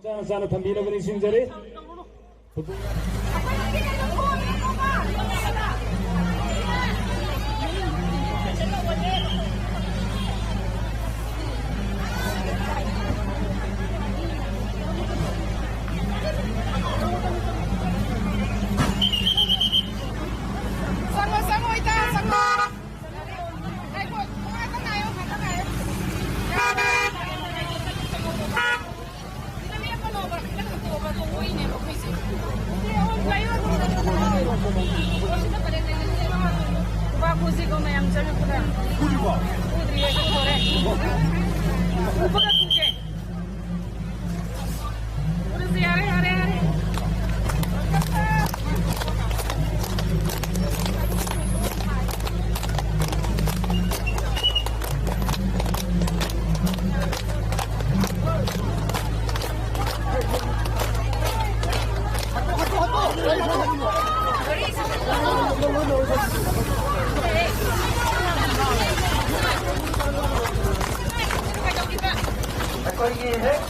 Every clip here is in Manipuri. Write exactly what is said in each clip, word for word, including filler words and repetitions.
ꯆꯥꯅ ꯆꯥꯅ ꯊꯝꯕꯤꯅꯕ ꯅꯤꯡꯁꯤꯡꯖꯔꯤ꯫ ꯆꯪꯉꯣ, ꯆꯪꯉꯣ, ꯏꯇꯥ, ꯆꯪꯉꯣ꯫ ꯉꯥꯏꯈꯣ, ꯉꯥꯛꯇ ꯉꯥꯏꯌꯣ, ꯉꯥꯛꯇ ꯉꯥꯏꯌꯣ꯫ ꯈꯤꯇꯪ ꯂꯦꯞꯄꯅꯣꯕ, ꯈꯤꯇꯪ ꯍꯟꯇꯣꯛꯑꯣꯕ, ꯑꯗꯣ ꯃꯣꯏꯅꯦꯕ ꯑꯩꯈꯣꯏꯁꯦ꯫ ꯅꯨꯄꯥ ꯈꯨꯁꯤꯒ ꯃꯌꯥꯝ ꯆꯪꯉꯛꯄꯗ꯫ ꯎꯗ꯭ꯔꯤꯕꯣ? ꯎꯗ꯭ꯔꯤꯌꯦ, ꯎꯗꯣꯔꯦ꯫ ꯎꯕꯒ ꯈꯨꯒꯦ꯫ ꯎꯔꯁꯦ, ꯌꯥꯔꯦ, ꯌꯥꯔꯦ, ꯌꯥꯔꯦ꯫ ꯑꯩꯈꯣꯏꯒꯤ ꯍꯦꯛ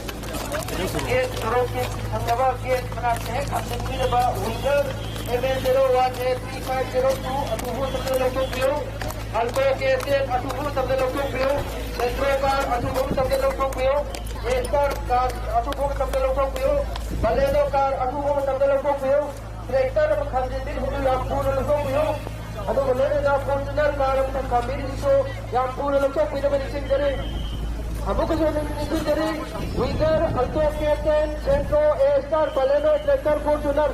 ꯒꯦꯠ, ꯁꯣꯔꯣꯛꯀꯤ ꯊꯪꯅꯕ ꯒꯦꯠ ꯃꯅꯥꯛꯇ ꯍꯦꯛ ꯈꯥꯝꯖꯤꯟꯕꯤꯔꯕ Winger M N zero one A three five zero two ꯑꯊꯨꯕ ꯃꯇꯝꯗ ꯂꯧꯊꯣꯛꯄꯤꯌꯨ꯫ ꯑꯜꯇꯣ ꯀꯦ ꯇꯦꯟ ꯑꯊꯨꯕ ꯃꯇꯝꯗ ꯂꯧꯊꯣꯛꯄꯤꯌꯨ꯫ ꯁꯦꯟꯇ꯭ꯔꯣ ꯀꯥꯔ ꯑꯊꯨꯕ ꯃꯇꯝꯗ ꯂꯧꯊꯣꯛꯄꯤꯌꯨ꯫ ꯑꯦꯁꯇꯔ ꯀꯥꯔ ꯑꯊꯨꯕ ꯃꯇꯝꯗ ꯂꯧꯊꯣꯛꯄꯤꯌꯨ꯫ ꯕꯂꯦꯅꯣ ꯀꯥꯔ ꯑꯊꯨꯕ ꯃꯇꯝꯗ ꯂꯧꯊꯣꯛꯄꯤꯌꯨ꯫ ꯇ꯭ꯔꯦꯛꯇꯔ ꯑꯃ ꯈꯥꯝꯖꯤꯟꯕꯤꯔꯤꯕꯗꯨ ꯌꯥꯝ ꯊꯨꯅ ꯂꯧꯊꯣꯛꯄꯤꯌꯨ꯫ ꯑꯗꯨꯒ ꯂꯣꯏꯅꯅ ꯐꯣꯔꯆꯨꯅꯔ ꯀꯥꯔ ꯑꯃꯈꯛ ꯈꯥꯝꯕꯤꯔꯤꯁꯤꯁꯨ ꯌꯥꯝ ꯊꯨꯅ ꯂꯧꯊꯣꯛꯄꯤꯅꯕ ꯅꯤꯡꯁꯤꯡꯖꯔꯤ꯫ ꯑꯃꯨꯛꯀꯁꯨ ꯅꯤꯡꯁꯤꯡꯖꯔꯤ, ꯋꯤꯡꯒꯔ, ꯑꯜꯇꯣ ꯀꯦ ꯇꯦꯟ, ꯁꯦꯟꯇ꯭ꯔꯣ, ꯑꯦꯁꯇꯥꯔ, ꯕꯂꯦꯅꯣ, ꯇ꯭ꯔꯦꯛꯇꯔ, ꯐꯣꯔꯆꯨꯅꯔ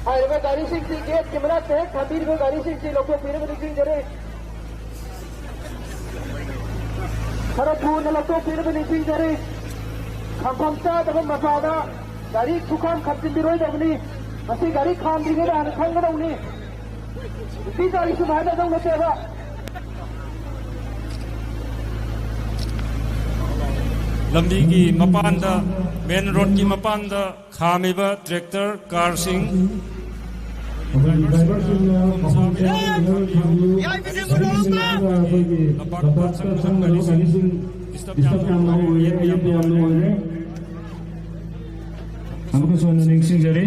ꯍꯥꯏꯔꯤꯕ ꯒꯥꯔꯤꯁꯤꯡꯁꯤ ꯒꯦꯠꯀꯤ ꯃꯅꯥꯛꯇ ꯍꯦꯛ ꯊꯝꯕꯤꯔꯤꯕ ꯒꯥꯔꯤꯁꯤꯡꯁꯤ ꯂꯧꯊꯣꯛꯄꯤꯅꯕ ꯅꯤꯡꯁꯤꯡꯖꯔꯤ꯫ ꯈꯔ ꯊꯨꯅ ꯂꯧꯊꯣꯛꯄꯤꯅꯕ ꯅꯤꯡꯁꯤꯡꯖꯔꯤ꯫ ꯈꯝꯐꯝ ꯆꯥꯗꯕ ꯃꯄꯥꯗ ꯒꯥꯔꯤ ꯈꯨꯈꯥꯝ ꯈꯥꯝꯖꯤꯟꯕꯤꯔꯣꯏꯗꯕꯅꯤ꯫ ꯃꯁꯤ ꯒꯥꯔꯤ ꯈꯥꯝꯗ꯭ꯔꯤꯉꯩꯗ ꯍꯥꯟꯅ ꯈꯪꯒꯗꯧꯅꯤ꯫ ꯅꯨꯄꯤ ꯆꯥꯔꯤ ꯁꯨꯝ ꯍꯥꯏꯅꯗꯧ ꯅꯠꯇꯦꯕ꯫ ꯂꯝꯕꯤꯒꯤ ꯃꯄꯥꯟꯗ, ꯃꯦꯟ ꯔꯣꯗꯀꯤ ꯃꯄꯥꯟꯗ ꯈꯥꯝꯃꯤꯕ ꯇ꯭ꯔꯦꯛꯇꯔ, ꯀꯥꯔꯁꯤꯡ ꯑꯩꯈꯣꯏꯒꯤ ꯗ꯭ꯔꯥꯏꯚꯔꯁꯤꯡꯅ ꯃꯐꯝ ꯆꯥꯅ ꯊꯝꯕꯤꯌꯨ꯫ ꯒꯥꯔꯤꯁꯤꯡ ꯑꯗꯨꯅ ꯑꯩꯈꯣꯏꯒꯤ ꯂꯝꯄꯥꯛꯇ ꯆꯪꯒꯗꯕ ꯒꯥꯔꯤꯁꯤꯡ ꯗꯤꯁꯇꯔꯕ ꯌꯥꯝꯅ ꯑꯣꯏꯔꯦ, ꯑꯌꯦꯠꯄ ꯌꯥꯝꯅ ꯑꯣꯏꯔꯦ꯫ ꯑꯃꯨꯛꯀꯁꯨ ꯍꯟꯅ ꯅꯤꯡꯁꯤꯡꯖꯔꯤ꯫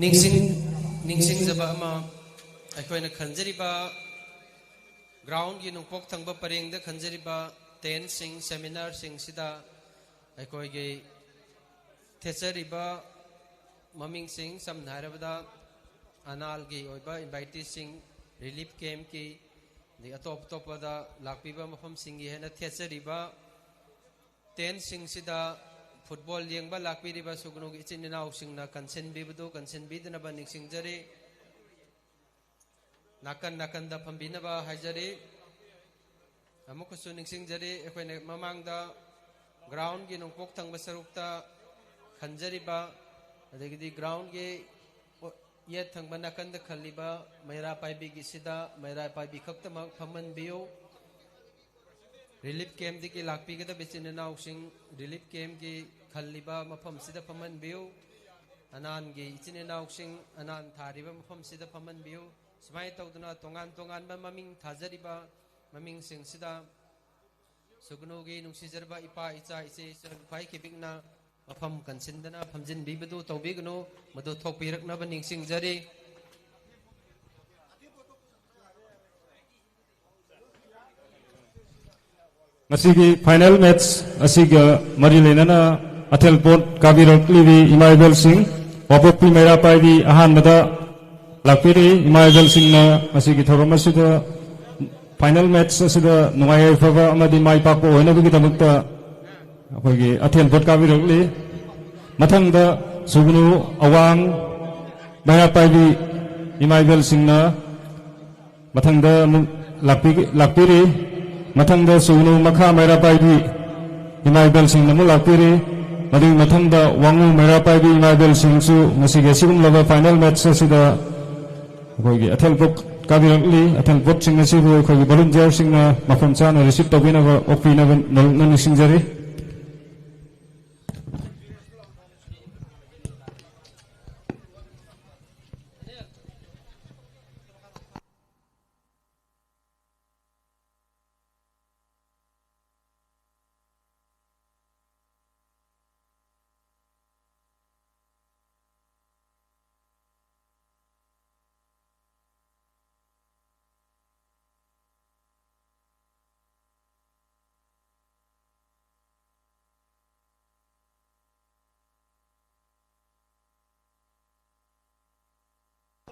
ꯅꯤꯡꯁꯤꯡ ꯅꯤꯡꯁꯤꯡꯖꯕ ꯑꯃ, ꯑꯩꯈꯣꯏꯅ ꯈꯟꯖꯔꯤꯕ ꯒ꯭ꯔꯥꯎꯟꯒꯤ ꯅꯣꯡꯄꯣꯛ ꯊꯪꯕ ꯄꯔꯦꯡꯗ ꯈꯟꯖꯔꯤꯕ ꯇꯦꯟꯠꯁꯤꯡ, ꯁꯦꯃꯤꯅꯥꯔꯁꯤꯡꯁꯤꯗ ꯑꯩꯈꯣꯏꯒꯤ ꯊꯦꯠꯆꯔꯤꯕ ꯃꯃꯤꯡꯁꯤꯡ, ꯁꯝꯅ ꯍꯥꯏꯔꯕꯗ ꯑꯅꯥꯜꯒꯤ ꯑꯣꯏꯕ ꯏꯟꯚꯥꯏꯇꯤꯁꯤꯡ, ꯔꯤꯂꯤꯐ ꯀꯦꯝꯞꯀꯤ, ꯑꯗꯒꯤ ꯑꯇꯣꯞ ꯑꯇꯣꯞꯄꯗ ꯂꯥꯛꯄꯤꯕ ꯃꯐꯝꯁꯤꯡꯒꯤ ꯍꯥꯏꯅ ꯊꯦꯠꯆꯔꯤꯕ ꯇꯦꯟꯠꯁꯤꯡꯁꯤꯗ ꯐꯨꯠꯕꯣꯜ ꯌꯦꯡꯕ ꯂꯥꯛꯄꯤꯔꯤꯕ ꯁꯨꯒꯅꯨꯒꯤ ꯏꯆꯤꯟ ꯏꯅꯥꯎꯁꯤꯡꯅ ꯀꯟꯁꯤꯟꯕꯤꯕꯗꯨ ꯀꯟꯁꯤꯟꯕꯤꯗꯅꯕ ꯅꯤꯡꯁꯤꯡꯖꯔꯤ꯫ ꯅꯥꯀꯟ ꯅꯥꯀꯟꯗ ꯐꯝꯕꯤꯅꯕ ꯍꯥꯏꯖꯔꯤ꯫ ꯑꯃꯨꯛꯀꯁꯨ ꯅꯤꯡꯁꯤꯡꯖꯔꯤ, ꯑꯩꯈꯣꯏꯅ ꯃꯃꯥꯡꯗ ꯒ꯭ꯔꯥꯎꯟꯒꯤ ꯅꯣꯡꯄꯣꯛ ꯊꯪꯕ ꯁꯔꯨꯛꯇ ꯈꯟꯖꯔꯤꯕ, ꯑꯗꯒꯤꯗꯤ ꯒ꯭ꯔꯥꯎꯟꯒꯤ ꯌꯦꯠ ꯊꯪꯕ ꯅꯥꯀꯟꯗ ꯈꯜꯂꯤꯕ ꯃꯩꯔꯥ ꯄꯥꯏꯕꯤꯒꯤꯁꯤꯗ ꯃꯩꯔꯥ ꯄꯥꯏꯕꯤ ꯈꯛꯇꯃꯛ ꯐꯝꯍꯟꯕꯤꯌꯨ꯫ ꯔꯤꯂꯤꯐ ꯀꯦꯝꯞꯇꯒꯤ ꯂꯥꯛꯄꯤꯒꯗꯕ ꯏꯆꯤꯟ ꯏꯅꯥꯎꯁꯤꯡ ꯔꯤꯂꯤꯐ ꯀꯦꯝꯞꯀꯤ ꯈꯜꯂꯤꯕ ꯃꯐꯝꯁꯤꯗ ꯐꯝꯍꯟꯕꯤꯌꯨ꯫ ꯑꯅꯥꯟꯒꯤ ꯏꯆꯤꯟ ꯏꯅꯥꯎꯁꯤꯡ ꯑꯅꯥꯟ ꯊꯥꯔꯤꯕ ꯃꯐꯝꯁꯤꯗ ꯐꯝꯍꯟꯕꯤꯌꯨ꯫ ꯁꯨꯃꯥꯏꯅ ꯇꯧꯗꯅ ꯇꯣꯉꯥꯟ ꯇꯣꯉꯥꯟꯕ ꯃꯃꯤꯡ ꯊꯥꯖꯔꯤꯕ ꯃꯃꯤꯡꯁꯤꯡꯁꯤꯗ ꯁꯨꯒꯅꯨꯒꯤ ꯅꯨꯡꯁꯤꯖꯔꯕ ꯏꯄꯥ ꯏꯆꯥ ꯏꯆꯦ ꯏꯆꯜ ꯈ꯭ꯋꯥꯏ ꯈꯤꯕꯤꯛꯅ ꯃꯐꯝ ꯀꯟꯁꯤꯟꯗꯅ ꯐꯝꯖꯤꯟꯕꯤꯕꯗꯨ ꯇꯧꯕꯤꯒꯅꯨ, ꯃꯗꯨ ꯊꯣꯛꯄꯤꯔꯛꯅꯕ ꯅꯤꯡꯁꯤꯡꯖꯔꯤ꯫ ꯉꯁꯤꯒꯤ ꯐꯥꯏꯅꯦꯜ ꯃꯦꯠꯆ ꯑꯁꯤꯒ ꯃꯔꯤ ꯂꯩꯅꯅ ꯑꯊꯦꯜ ꯄꯣꯠ ꯀꯥꯕꯤꯔꯛꯂꯤꯕꯤ ꯏꯃꯥ ꯏꯕꯦꯜꯁꯤꯡ, ꯋꯥꯄꯣꯛꯄꯤ ꯃꯩꯔꯥ ꯄꯥꯏꯕꯤ ꯑꯍꯥꯟꯕꯗ ꯂꯥꯛꯄꯤꯔꯤ꯫ ꯏꯃꯥ ꯏꯕꯦꯜꯁꯤꯡꯅ ꯉꯁꯤꯒꯤ ꯊꯧꯔꯝ ꯑꯁꯤꯗ, ꯐꯥꯏꯅꯦꯜ ꯃꯦꯠꯆ ꯑꯁꯤꯗ ꯅꯨꯡꯉꯥꯏ ꯌꯥꯏꯐꯕ ꯑꯃꯗꯤ ꯃꯥꯏ ꯄꯥꯛꯄ ꯑꯣꯏꯅꯕꯒꯤꯗꯃꯛꯇ ꯑꯩꯈꯣꯏꯒꯤ ꯑꯊꯦꯜ ꯄꯣꯠ ꯀꯥꯕꯤꯔꯛꯂꯤ꯫ ꯃꯊꯪꯗ ꯁꯨꯒꯅꯨ ꯑꯋꯥꯡ ꯃꯩꯔꯥ ꯄꯥꯏꯕꯤ ꯏꯃꯥ ꯏꯕꯦꯜꯁꯤꯡꯅ ꯃꯊꯪꯗ ꯑꯃꯨꯛ ꯂꯥꯛꯄꯤ-, ꯂꯥꯛꯄꯤꯔꯤ꯫ ꯃꯊꯪꯗ ꯁꯨꯒꯅꯨ ꯃꯈꯥ ꯃꯩꯔꯥ ꯄꯥꯏꯕꯤ ꯏꯃꯥ ꯏꯕꯦꯜꯁꯤꯡꯅ ꯑꯃꯨꯛ ꯂꯥꯛꯄꯤꯔꯤ꯫ ꯃꯗꯨꯒꯤ ꯃꯊꯪꯗ ꯋꯥꯉꯨ ꯃꯩꯔꯥ ꯄꯥꯏꯕꯤ ꯏꯃꯥ ꯏꯕꯦꯜꯁꯤꯡꯁꯨ ꯉꯁꯤꯒꯤ ꯑꯁꯤꯒꯨꯝꯂꯕ ꯐꯥꯏꯅꯦꯜ ꯃꯦꯠꯆ ꯑꯁꯤꯗ ꯑꯩꯈꯣꯏꯒꯤ ꯑꯊꯦꯜ ꯄꯣꯠ ꯀꯥꯕꯤꯔꯛꯂꯤ꯫ ꯑꯊꯦꯜ ꯄꯣꯠꯁꯤꯡ ꯑꯁꯤꯕꯨ ꯑꯩꯈꯣꯏꯒꯤ ꯚꯣꯂꯨꯟꯇꯤꯌꯔꯁꯤꯡꯅ ꯃꯐꯝ ꯆꯥꯅ ꯔꯤꯁꯤꯞ ꯇꯧꯕꯤꯅꯕ ꯑꯣꯛꯄꯤꯅꯕ ꯅꯧꯅ ꯅꯤꯡꯁꯤꯡꯖꯔꯤ꯫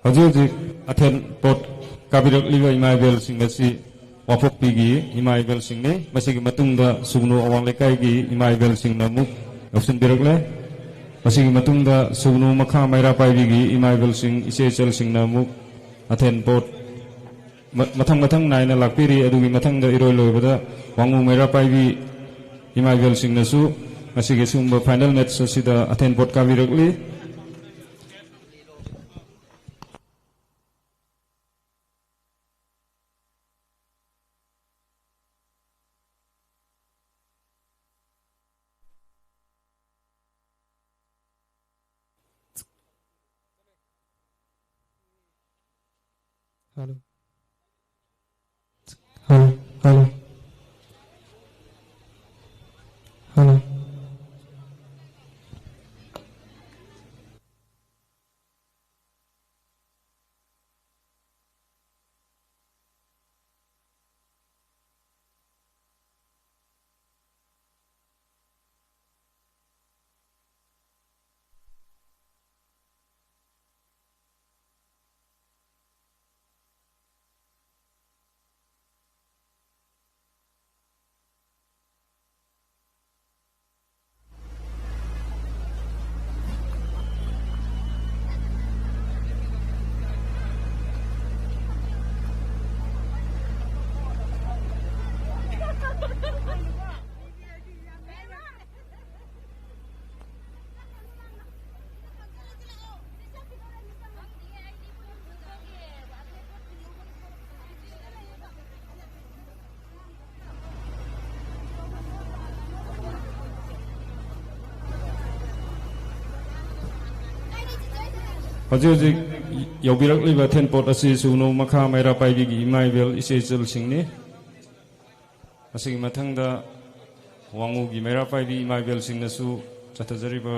ꯍꯧꯖꯤꯛ ꯍꯧꯖꯤꯛ ꯑꯊꯦꯟ ꯄꯣꯠ ꯀꯥꯕꯤꯔꯛꯂꯤꯕ ꯏꯃꯥ ꯏꯕꯦꯜꯁꯤꯡ ꯑꯁꯤ ꯋꯥꯡꯄꯣꯛꯄꯤꯒꯤ ꯏꯃꯥ ꯏꯕꯦꯜꯁꯤꯡꯅꯤ꯫ ꯃꯁꯤꯒꯤ ꯃꯇꯨꯡꯗ ꯁꯨꯒꯅꯨ ꯑꯋꯥꯡ ꯂꯩꯀꯥꯏꯒꯤ ꯏꯃꯥ ꯏꯕꯦꯜꯁꯤꯡꯅ ꯑꯃꯨꯛ ꯌꯥꯎꯁꯤꯟꯕꯤꯔꯛꯂꯦ꯫ ꯃꯁꯤꯒꯤ ꯃꯇꯨꯡꯗ ꯁꯨꯒꯅꯨ ꯃꯈꯥ ꯃꯩꯔꯥ ꯄꯥꯏꯕꯤꯒꯤ ꯏꯃꯥ ꯏꯕꯦꯜꯁꯤꯡ, ꯏꯆꯦ ꯏꯆꯜꯁꯤꯡꯅ ꯑꯃꯨꯛ ꯑꯊꯦꯟ ꯄꯣꯠ ꯃ-, ꯃꯊꯪ ꯃꯊꯪ ꯅꯥꯏꯅ ꯂꯥꯛꯄꯤꯔꯤ꯫ ꯑꯗꯨꯒꯤ ꯃꯊꯪꯗ ꯏꯔꯣꯏ ꯂꯣꯏꯕꯗ ꯋꯥꯡꯉꯨ ꯃꯩꯔꯥ ꯄꯥꯏꯕꯤ ꯏꯃꯥ ꯏꯕꯦꯜꯁꯤꯡꯅꯁꯨ ꯉꯁꯤꯒꯤ ꯁꯤꯒꯨꯝꯕ ꯐꯥꯏꯅꯦꯜ ꯃꯦꯠꯆ ꯑꯁꯤꯗ ꯑꯊꯦꯟ ꯄꯣꯠ ꯀꯥꯕꯤꯔꯛꯂꯤ꯫ Hello. Hello. Hello. Hello. ꯍꯧꯖꯤꯛ ꯍꯧꯖꯤꯛ ꯌꯧꯕꯤꯔꯛꯂꯤꯕ ꯊꯦꯟꯄꯣꯠ ꯑꯁꯤ ꯁꯨꯒꯅꯨ ꯃꯈꯥ ꯃꯩꯔꯥ ꯄꯥꯏꯕꯤꯒꯤ ꯏꯃꯥ ꯏꯕꯦꯜ ꯏꯆꯦ ꯏꯆꯜꯁꯤꯡꯅꯤ꯫ ꯃꯁꯤꯒꯤ ꯃꯊꯪꯗ ꯋꯥꯡꯉꯨꯒꯤ ꯃꯩꯔꯥ ꯄꯥꯏꯕꯤ ꯏꯃꯥ ꯏꯕꯦꯜꯁꯤꯡꯅꯁꯨ ꯆꯠꯊꯖꯔꯤꯕ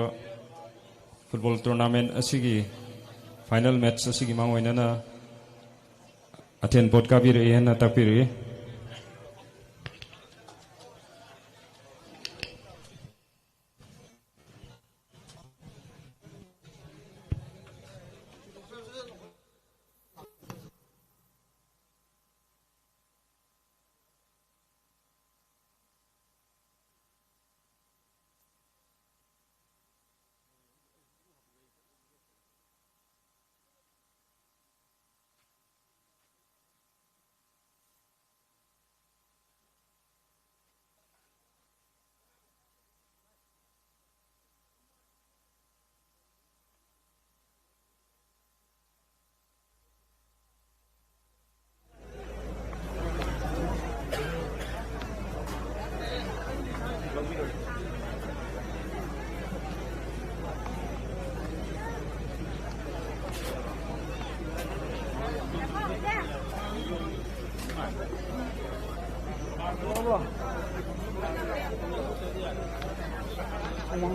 ꯐꯨꯠꯕꯣꯜ ꯇꯣꯔꯅꯥꯃꯦꯟ ꯑꯁꯤꯒꯤ ꯐꯥꯏꯅꯦꯜ ꯃꯦꯠꯆ ꯑꯁꯤꯒꯤ ꯃꯥꯡꯑꯣꯏꯅꯅ ꯑꯊꯦꯟ ꯄꯣꯠ ꯀꯥꯕꯤꯔꯛꯏ ꯍꯥꯏꯅ ꯇꯥꯛꯄꯤꯔꯛꯏ꯫ Hello,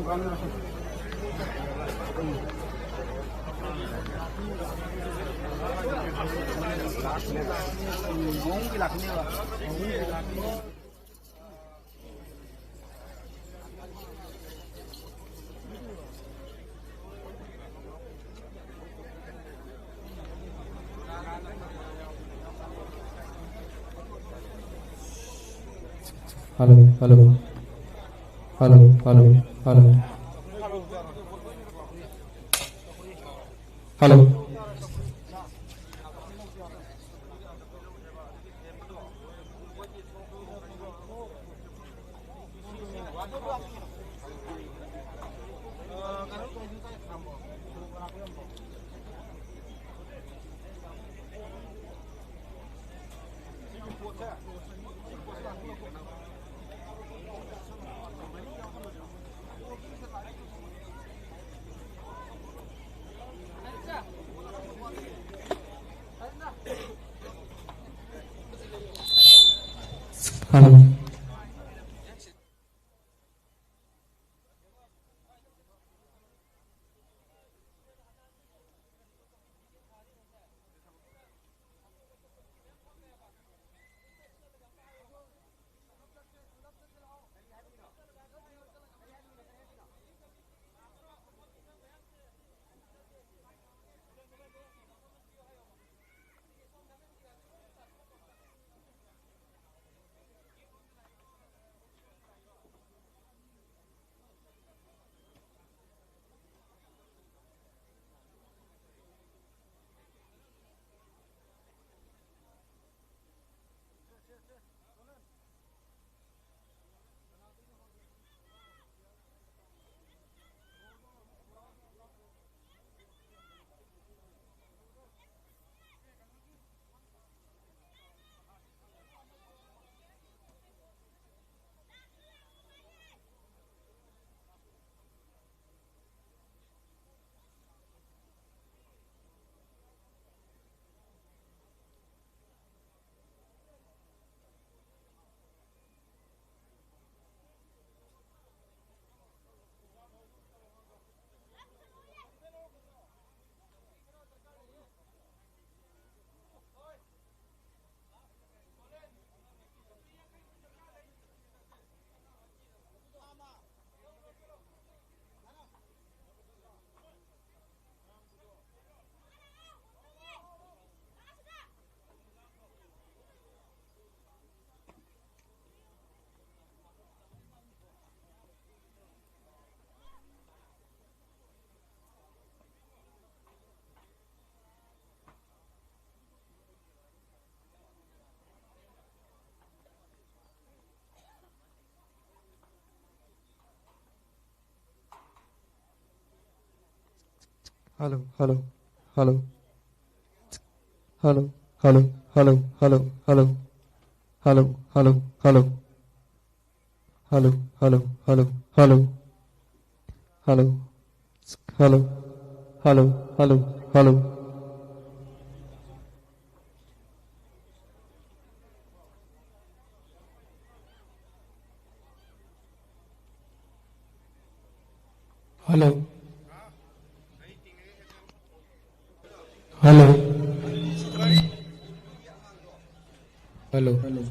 hello. Hello, hello, hello. Hello. Hello. Hello, hello, hello. Hello, hello, hello, hello, hello. Hello, hello, hello. Hello, hello, hello, hello. Hello. Hello, hello, hello, hello. Hello. Hello. Hello.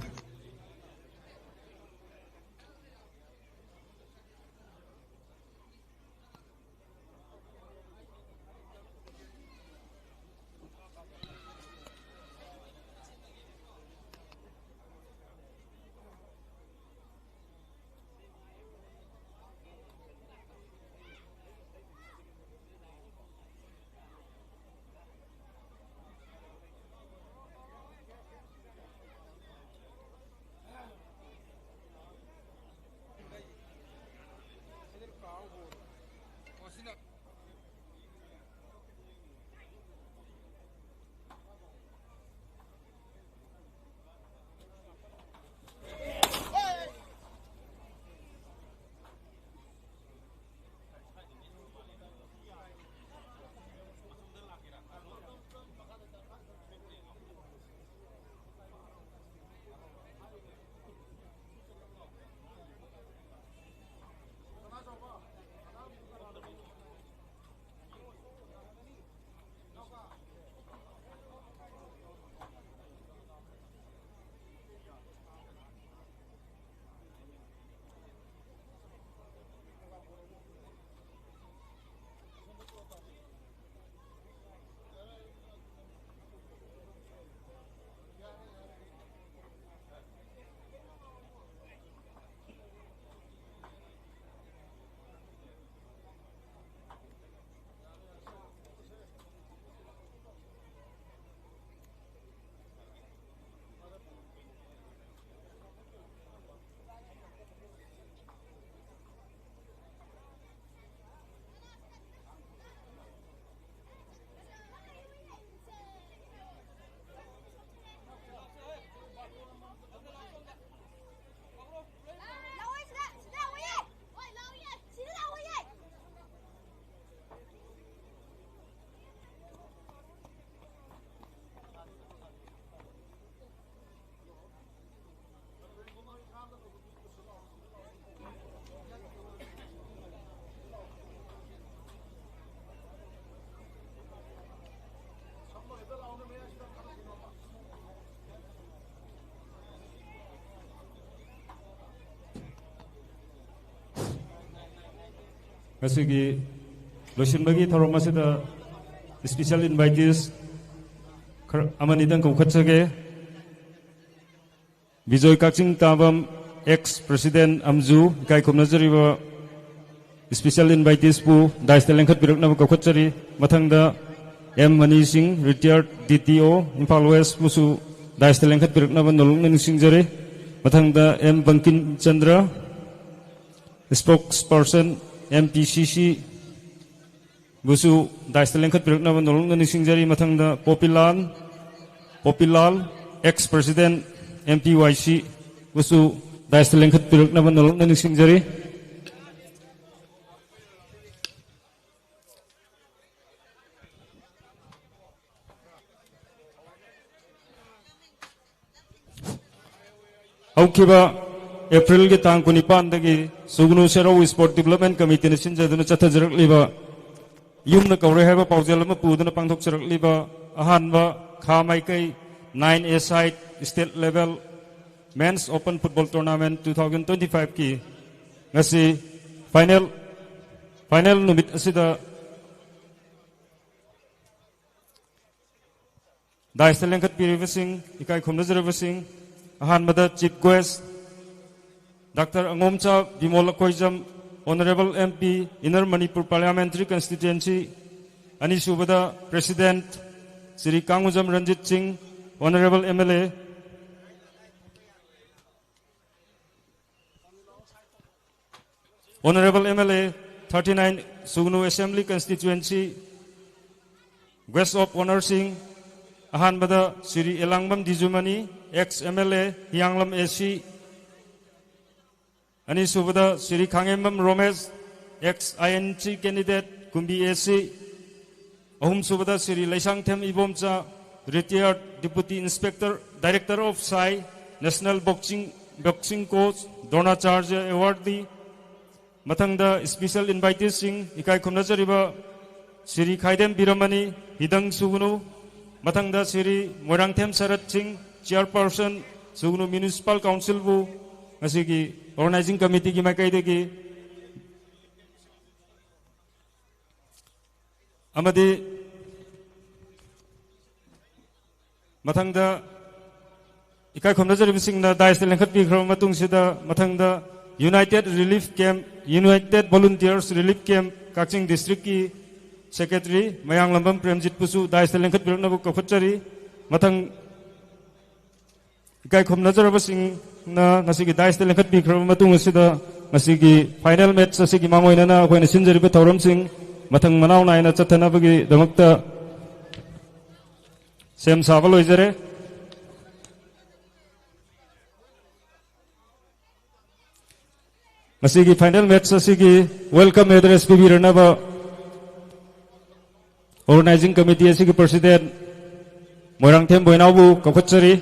ꯉꯁꯤꯒꯤ ꯂꯣꯏꯁꯤꯟꯕꯒꯤ ꯊꯧꯔꯝ ꯑꯁꯤꯗ special invitees ꯈꯔ ꯑꯃꯅꯤꯗꯪ ꯀꯧꯈꯠꯆꯒꯦ꯫ ꯕꯤꯖꯣꯏ ꯀꯛꯆꯤꯡ ꯇꯥꯕꯝ, ex president ꯑꯝꯖꯨ, ꯏꯀꯥꯏ ꯈꯨꯝꯅꯖꯔꯤꯕ special inviteesꯄꯨ dais ꯇ ꯂꯦꯡꯈꯠꯄꯤꯔꯛꯅꯕ ꯀꯧꯈꯠꯆꯔꯤ꯫ ꯃꯊꯪꯗ M Mani Singh, retired D T O, Imphal West ꯄꯨꯁꯨ dais ꯇ ꯂꯦꯡꯈꯠꯄꯤꯔꯛꯅꯕ ꯅꯧꯂꯨꯛꯅ ꯅꯤꯡꯁꯤꯡꯖꯔꯤ꯫ ꯃꯊꯪꯗ M Bangkim Chandra, spokesperson M P C C, ꯕꯨꯁꯨ dais ꯇ ꯂꯦꯡꯈꯠꯄꯤꯔꯛꯅꯕ ꯅꯧꯂꯨꯛꯅ ꯅꯤꯡꯁꯤꯡꯖꯔꯤ꯫ ꯃꯊꯪꯗ ꯄꯣꯄꯤꯂꯥꯜ, ꯄꯣꯄꯤꯂꯥꯜ, ex president M P Y C ꯕꯨꯁꯨ dais ꯇ ꯂꯦꯡꯈꯠꯄꯤꯔꯛꯅꯕ ꯅꯧꯂꯨꯛꯅ ꯅꯤꯡꯁꯤꯡꯖꯔꯤ꯫ ꯍꯧꯈꯤꯕ April ꯒꯤ ꯇꯥꯡ ꯀꯨꯟꯅꯤꯄꯥꯟꯗꯒꯤ ꯁꯨꯒꯅꯨ ꯁꯦꯔꯧ Sport Development Committeeꯅ ꯁꯤꯟꯖꯗꯨꯅ ꯆꯠꯊꯖꯔꯛꯂꯤꯕ ꯌꯨꯝꯅ ꯀꯧꯔꯦ ꯍꯥꯏꯕ ꯄꯥꯎꯖꯦꯜ ꯑꯃ ꯄꯨꯗꯨꯅ ꯄꯥꯡꯊꯣꯛꯆꯔꯛꯂꯤꯕ ꯑꯍꯥꯟꯕ ꯈꯥ ꯃꯥꯏꯀꯩ nine A side state level men's open football tournament two thousand twenty-five ꯀꯤ ꯉꯁꯤ final, final ꯅꯨꯃꯤꯠ ꯑꯁꯤꯗ dais ꯇ ꯂꯦꯡꯈꯠꯄꯤꯔꯤꯕꯁꯤꯡ, ꯏꯀꯥꯏ ꯈꯨꯝꯅꯖꯔꯕꯁꯤꯡ, ꯑꯍꯥꯟꯕꯗ chief guest Doctor ꯑꯉꯣꯝꯆꯥ Bimol Akoijam, Honourable M P, Inner Manipur Parliamentary Constituency, ꯑꯅꯤꯁꯨꯕꯗ president ꯁ꯭ꯔꯤ ꯀꯥꯡꯉꯨꯖꯝ ꯔꯟꯖꯤꯠ ꯁꯤꯡ, Honourable M L A, Honourable M L A, thirty-nine ꯁꯨꯒꯅꯨ Assembly Constituency, guest of honour ꯁꯤꯡ, ꯑꯍꯥꯟꯕꯗ Shri Elangbam ꯗꯤꯖꯨꯃꯅꯤ, ex M L A, ꯍꯤꯌꯥꯡꯂꯝ A C, ꯑꯅꯤꯁꯨꯕꯗ Shri Khangembam ꯔꯣꯃꯦꯁ, ex I N C candidate, ꯀꯨꯝꯕꯤ A C, ꯑꯍꯨꯝꯁꯨꯕꯗ Shri Leishangthem Ibomcha, retired Deputy Inspector, Director of ꯁꯥꯏ, National Boxing, Boxing Coach, Dronacharya Awardee, ꯃꯊꯪꯗ special inviteesꯁꯤꯡ, ꯏꯀꯥꯏ ꯈꯨꯝꯅꯖꯔꯤꯕ ꯁ꯭ꯔꯤ ꯈꯥꯏꯗꯦꯝ ꯕꯤꯔꯃꯅꯤ, ꯍꯤꯗꯪ ꯁꯨꯒꯅꯨ, ꯃꯊꯪꯗ ꯁ꯭ꯔꯤ ꯃꯣꯏꯔꯥꯡꯊꯦꯝ ꯁꯔꯠ ꯁꯤꯡ, Chairperson, ꯁꯨꯒꯅꯨ Municipal Councilꯕꯨ ꯉꯁꯤꯒꯤ Organising Committeeꯒꯤ ꯃꯥꯏꯀꯩꯗꯒꯤ ꯑꯃꯗꯤ ꯃꯊꯪꯗ ꯏꯀꯥꯏ ꯈꯨꯝꯅꯖꯔꯤꯕꯁꯤꯡꯅ dais ꯇ ꯂꯦꯡꯈꯠꯄꯤꯈ꯭ꯔꯕ ꯃꯇꯨꯡꯁꯤꯗ, ꯃꯊꯪꯗ United Relief Camp, United Volunteers Relief Camp, ꯀꯛꯆꯤꯡ district ꯀꯤ secretary ꯃꯌꯥꯡꯂꯝꯕꯝ ꯄ꯭ꯔꯦꯝꯖꯤꯠꯄꯨꯁꯨ dais ꯇ ꯂꯦꯡꯈꯠꯄꯤꯔꯛꯅꯕ ꯀꯧꯈꯠꯆꯔꯤ꯫ ꯃꯊꯪ ꯏꯀꯥꯏ ꯈꯨꯝꯅꯖꯔꯕꯁꯤꯡꯅ ꯉꯁꯤꯒꯤ dais ꯇ ꯂꯦꯡꯈꯠꯄꯤꯈ꯭ꯔꯕ ꯃꯇꯨꯡ ꯑꯁꯤꯗ, ꯉꯁꯤꯒꯤ final match ꯑꯁꯤꯒꯤ ꯃꯥꯡꯑꯣꯏꯅꯅ ꯑꯩꯈꯣꯏꯅ ꯁꯤꯟꯖꯔꯤꯕ ꯊꯧꯔꯝꯁꯤꯡ ꯃꯊꯪ ꯃꯅꯥꯎ ꯅꯥꯏꯅ ꯆꯠꯊꯅꯕꯒꯤꯗꯃꯛꯇ ꯁꯦꯝ ꯁꯥꯕ ꯂꯣꯏꯖꯔꯦ꯫ ꯉꯁꯤꯒꯤ final match ꯑꯁꯤꯒꯤ welcome address ꯄꯤꯕꯤꯔꯅꯕ organizing committee ꯑꯁꯤꯒꯤ president ꯃꯣꯏꯔꯥꯡꯊꯦꯝ ꯕꯣꯏꯅꯥꯎꯕꯨ ꯀꯧꯈꯠꯆꯔꯤ꯫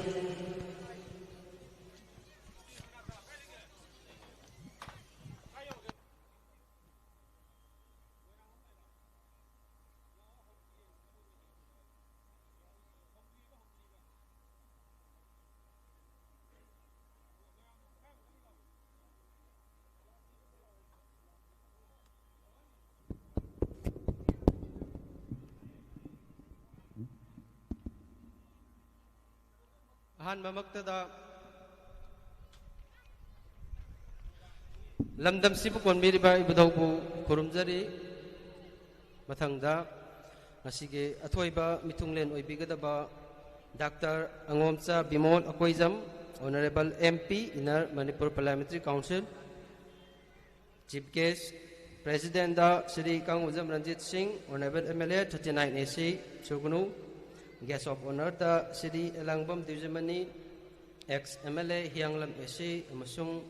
ꯑꯍꯥꯟꯕꯃꯛꯇꯗ ꯂꯝꯗꯝꯁꯤꯕꯨ ꯀꯣꯟꯕꯤꯔꯤꯕ ꯏꯕꯨꯙꯧꯕꯨ ꯈꯨꯔꯨꯝꯖꯔꯤ꯫ ꯃꯊꯪꯗ ꯉꯁꯤꯒꯤ ꯑꯊꯣꯏꯕ ꯃꯤꯊꯨꯡꯂꯦꯟ ꯑꯣꯏꯕꯤꯒꯗꯕ doctor Angomcha Bimol Akoijam, Honourable M P, Inner Manipur Parliamentary Council, Chief Guest, President ꯗ ꯁ꯭ꯔꯤ ꯀꯥꯡꯉꯨꯖꯝ ꯔꯟꯖꯤꯠ ꯁꯤꯡ, Honourable M L A thirty nine A C ꯁꯨꯒꯅꯨ, Guest of Honour the Shri Elangbam ꯗꯤꯖꯃꯅꯤ, ex M L A ꯍꯤꯌꯥꯡꯂꯝ A C, ꯑꯃꯁꯨꯡ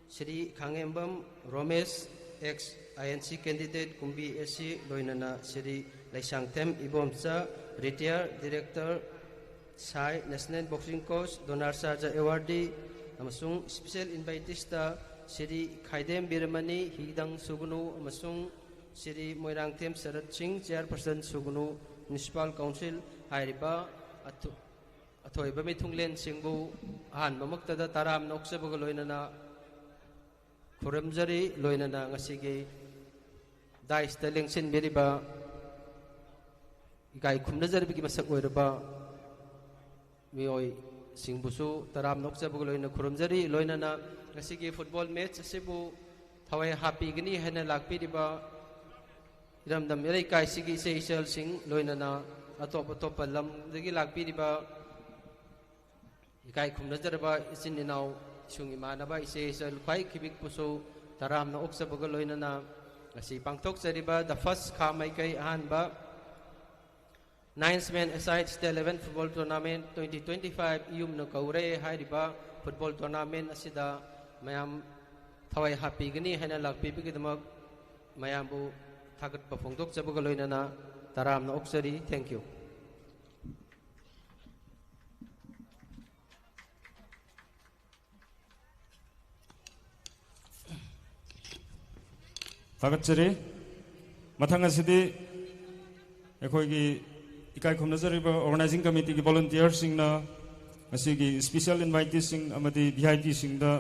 Shri Khangembam ꯔꯣꯃꯦꯁ, ex I N C candidate ꯀꯨꯝꯕꯤ A C, ꯂꯣꯏꯅꯅ ꯁ꯭ꯔꯤ ꯂꯩꯁꯥꯡꯊꯦꯝ ꯏꯕꯣꯝꯆꯥ, retired director, ꯁꯥꯏ National Boxing Coach, ꯗ꯭ꯔꯣꯅꯥꯆꯥꯔ꯭ꯌ awardee, ꯑꯃꯁꯨꯡ special invitees ꯇ ꯁ꯭ꯔꯤ ꯈꯥꯏꯗꯦꯝ ꯕꯤꯔꯃꯅꯤ, ꯍꯤꯗꯪ ꯁꯨꯒꯅꯨ, ꯑꯃꯁꯨꯡ ꯁ꯭ꯔꯤ ꯃꯣꯏꯔꯥꯡꯊꯦꯝ ꯁꯔꯠ ꯁꯤꯡ, Chairperson ꯁꯨꯒꯅꯨ Municipal Council, ꯍꯥꯏꯔꯤꯕ ꯑꯊꯣ-, ꯑꯊꯣꯏꯕ ꯃꯤꯊꯨꯡꯂꯦꯟꯁꯤꯡꯕꯨ ꯑꯍꯥꯟꯕꯃꯛꯇꯗ ꯇꯔꯥꯝꯅ ꯑꯣꯛꯆꯕꯒ ꯂꯣꯏꯅꯅ ꯈꯨꯔꯨꯝꯖꯔꯤ꯫ ꯂꯣꯏꯅꯅ ꯉꯁꯤꯒꯤ dais ꯇ ꯂꯦꯡꯁꯤꯟꯕꯤꯔꯤꯕ ꯏꯀꯥꯏ ꯈꯨꯝꯅꯖꯔꯤꯕꯒꯤ ꯃꯁꯛ ꯑꯣꯏꯔꯕ ꯃꯤꯑꯣꯏꯁꯤꯡꯕꯨꯁꯨ ꯇꯔꯥꯝꯅ ꯑꯣꯛꯆꯕꯒ ꯂꯣꯏꯅ ꯈꯨꯔꯨꯝꯖꯔꯤ꯫ ꯂꯣꯏꯅꯅ ꯉꯁꯤꯒꯤ ꯐꯨꯠꯕꯣꯜ ꯃꯦꯠꯆ ꯑꯁꯤꯕꯨ ꯊꯋꯥꯏ ꯍꯥꯞꯄꯤꯒꯅꯤ ꯍꯥꯏꯅ ꯂꯥꯛꯄꯤꯔꯤꯕ ꯏꯔꯝꯗꯝ ꯏꯔꯩꯀꯥꯏꯁꯤꯒꯤ ꯏꯆꯦ ꯏꯆꯜꯁꯤꯡ, ꯂꯣꯏꯅꯅ ꯑꯇꯣꯞ ꯑꯇꯣꯞꯄ ꯂꯝꯗꯒꯤ ꯂꯥꯛꯄꯤꯔꯤꯕ ꯏꯀꯥꯏ ꯈꯨꯝꯅꯖꯔꯕ ꯏꯆꯤꯟ ꯏꯅꯥꯎ, ꯏꯁꯨꯡ ꯏꯃꯥꯟꯅꯕ, ꯏꯆꯦ ꯏꯆꯜ ꯈ꯭ꯋꯥꯏ ꯈꯤꯕꯤꯛꯄꯨꯁꯨ ꯇꯔꯥꯝꯅ ꯑꯣꯛꯆꯕꯒ ꯂꯣꯏꯅꯅ ꯉꯁꯤ ꯄꯥꯡꯊꯣꯛꯆꯔꯤꯕ The First ꯈꯥ ꯃꯥꯏꯀꯩ ꯑꯍꯥꯟꯕ Nines Men Aside State Level Football Tournament twenty twenty-five ꯏꯌꯨꯝꯅ ꯀꯧꯔꯦ ꯍꯥꯏꯔꯤꯕ ꯐꯨꯠꯕꯣꯜ ꯇꯣꯔꯅꯥꯃꯦꯟ ꯑꯁꯤꯗ ꯃꯌꯥꯝ ꯊꯋꯥꯏ ꯍꯥꯞꯄꯤꯒꯅꯤ ꯍꯥꯏꯅ ꯂꯥꯛꯄꯤꯕꯒꯤꯗꯃꯛ ꯃꯌꯥꯝꯕꯨ ꯊꯥꯒꯠꯄ ꯐꯣꯡꯗꯣꯛꯆꯕꯒ ꯂꯣꯏꯅꯅ ꯇꯔꯥꯝꯅ ꯑꯣꯛꯆꯔꯤ꯫ Thank you꯫ ꯊꯥꯒꯠꯆꯔꯤ꯫ ꯃꯊꯪ ꯑꯁꯤꯗꯤ ꯑꯩꯈꯣꯏꯒꯤ ꯏꯀꯥꯏ ꯈꯨꯝꯅꯖꯔꯤꯕ ꯑꯣꯔꯒꯅꯥꯏꯖꯤꯡ ꯀꯃꯤꯇꯤꯒꯤ ꯚꯣꯂꯨꯟꯇꯤꯌꯔꯁꯤꯡꯅ ꯉꯁꯤꯒꯤ ꯁ꯭ꯄꯤꯁꯦꯜ ꯏꯟꯚꯥꯏꯇꯤꯁꯤꯡ ꯑꯃꯗꯤ ꯚꯤ ꯑꯥꯏ ꯄꯤꯁꯤꯡꯗ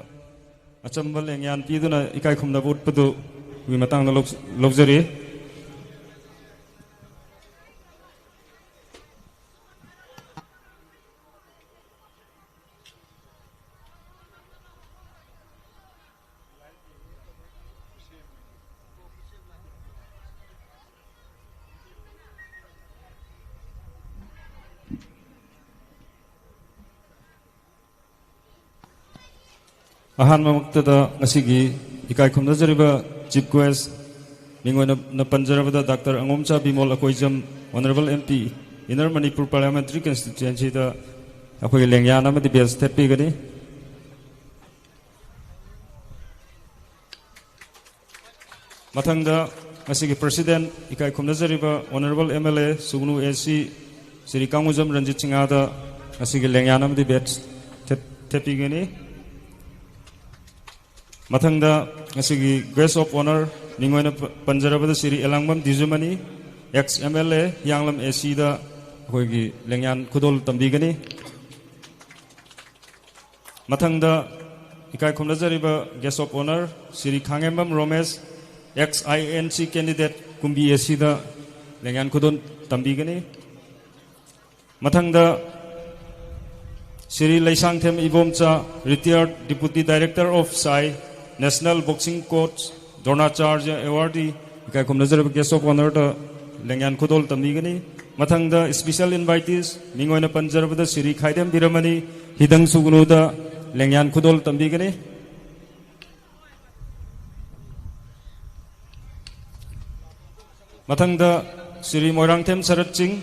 ꯑꯆꯝꯕ ꯂꯦꯡꯌꯥꯟ ꯄꯤꯗꯨꯅ ꯏꯀꯥꯏ ꯈꯨꯝꯅꯕ ꯎꯠꯄꯗꯨꯒꯤ ꯃꯇꯥꯡꯗ ꯂꯧ-, ꯂꯧꯖꯔꯤ꯫ ꯑꯍꯥꯟꯕꯃꯛꯇꯗ ꯉꯁꯤꯒꯤ ꯏꯀꯥꯏ ꯈꯨꯝꯅꯖꯔꯤꯕ ꯆꯤꯐ ꯒꯦꯁ, ꯃꯤꯡ ꯑꯣꯏꯅ ꯄꯟꯖꯔꯕꯗ doctor Angomcha Bimol Akoijam, honourable M P, inner Manipur parliamentary ꯀꯟꯁꯇꯤꯇ꯭ꯌꯨꯑꯦꯟꯁꯤꯗ ꯑꯩꯈꯣꯏꯒꯤ ꯂꯦꯡꯌꯥꯟ ꯑꯃꯗꯤ ꯕꯦꯖ ꯊꯦꯠꯄꯤꯒꯅꯤ꯫ ꯃꯊꯪꯗ ꯉꯁꯤꯒꯤ ꯄ꯭ꯔꯁꯤꯗꯦꯟ, ꯏꯀꯥꯏ ꯈꯨꯝꯅꯖꯔꯤꯕ honourable M L A Sugnu A C Shri Kangujam Ranjit ꯁꯤꯡꯍꯗ ꯉꯁꯤꯒꯤ ꯂꯦꯡꯌꯥꯟ ꯑꯃꯗꯤ ꯕꯦꯖ ꯊꯦꯠ-, ꯊꯦꯠꯄꯤꯒꯅꯤ꯫ ꯃꯊꯪꯗ ꯉꯁꯤꯒꯤ guest of honour ꯃꯤꯡ ꯑꯣꯏꯅ ꯄ-, ꯄꯟꯖꯔꯕꯗ ꯁ꯭ꯔꯤ ꯑꯦꯂꯥꯡꯕꯝ ꯗꯤꯖꯨꯃꯅꯤ, ꯑꯦꯛꯁ ꯑꯦꯝ ꯑꯦꯜ ꯑꯦ, ꯍꯤꯌꯥꯡꯂꯝ ꯑꯦ ꯁꯤꯗ ꯑꯩꯈꯣꯏꯒꯤ ꯂꯦꯡꯌꯥꯟ ꯈꯨꯗꯣꯜ ꯇꯝꯕꯤꯒꯅꯤ꯫ ꯃꯊꯪꯗ ꯏꯀꯥꯏ ꯈꯨꯝꯅꯖꯔꯤꯕ guest of honour Shri Khangembam Romesh, ex I N C candidate, Kumbi A ꯁꯤꯗ ꯂꯦꯡꯌꯥꯟ ꯈꯨꯗꯣꯜ ꯇꯝꯕꯤꯒꯅꯤ꯫ ꯃꯊꯪꯗ Shri Leishangthem Ibomcha, Retired Deputy Director of ꯁꯥꯏ, National Boxing Coach, Dronacharya Awardee, ꯏꯀꯥꯏ ꯈꯨꯝꯅꯖꯔꯕ Guest of Honourꯗ ꯂꯦꯡꯌꯥꯟ ꯈꯨꯗꯣꯜ ꯇꯝꯕꯤꯒꯅꯤ꯫ ꯃꯊꯪꯗ special invitees, ꯃꯤꯡ ꯑꯣꯏꯅ ꯄꯟꯖꯔꯕꯗ ꯁ꯭ꯔꯤ ꯈꯥꯏꯗꯦꯝ ꯕꯤꯔꯃꯅꯤ, ꯍꯤꯗꯪ ꯁꯨꯒꯅꯨꯗ ꯂꯦꯡꯌꯥꯟ ꯈꯨꯗꯣꯜ ꯇꯝꯕꯤꯒꯅꯤ꯫ ꯃꯊꯪꯗ ꯁ꯭ꯔꯤ ꯃꯣꯏꯔꯥꯡꯊꯦꯝ ꯁꯔꯠ ꯁꯤꯡ,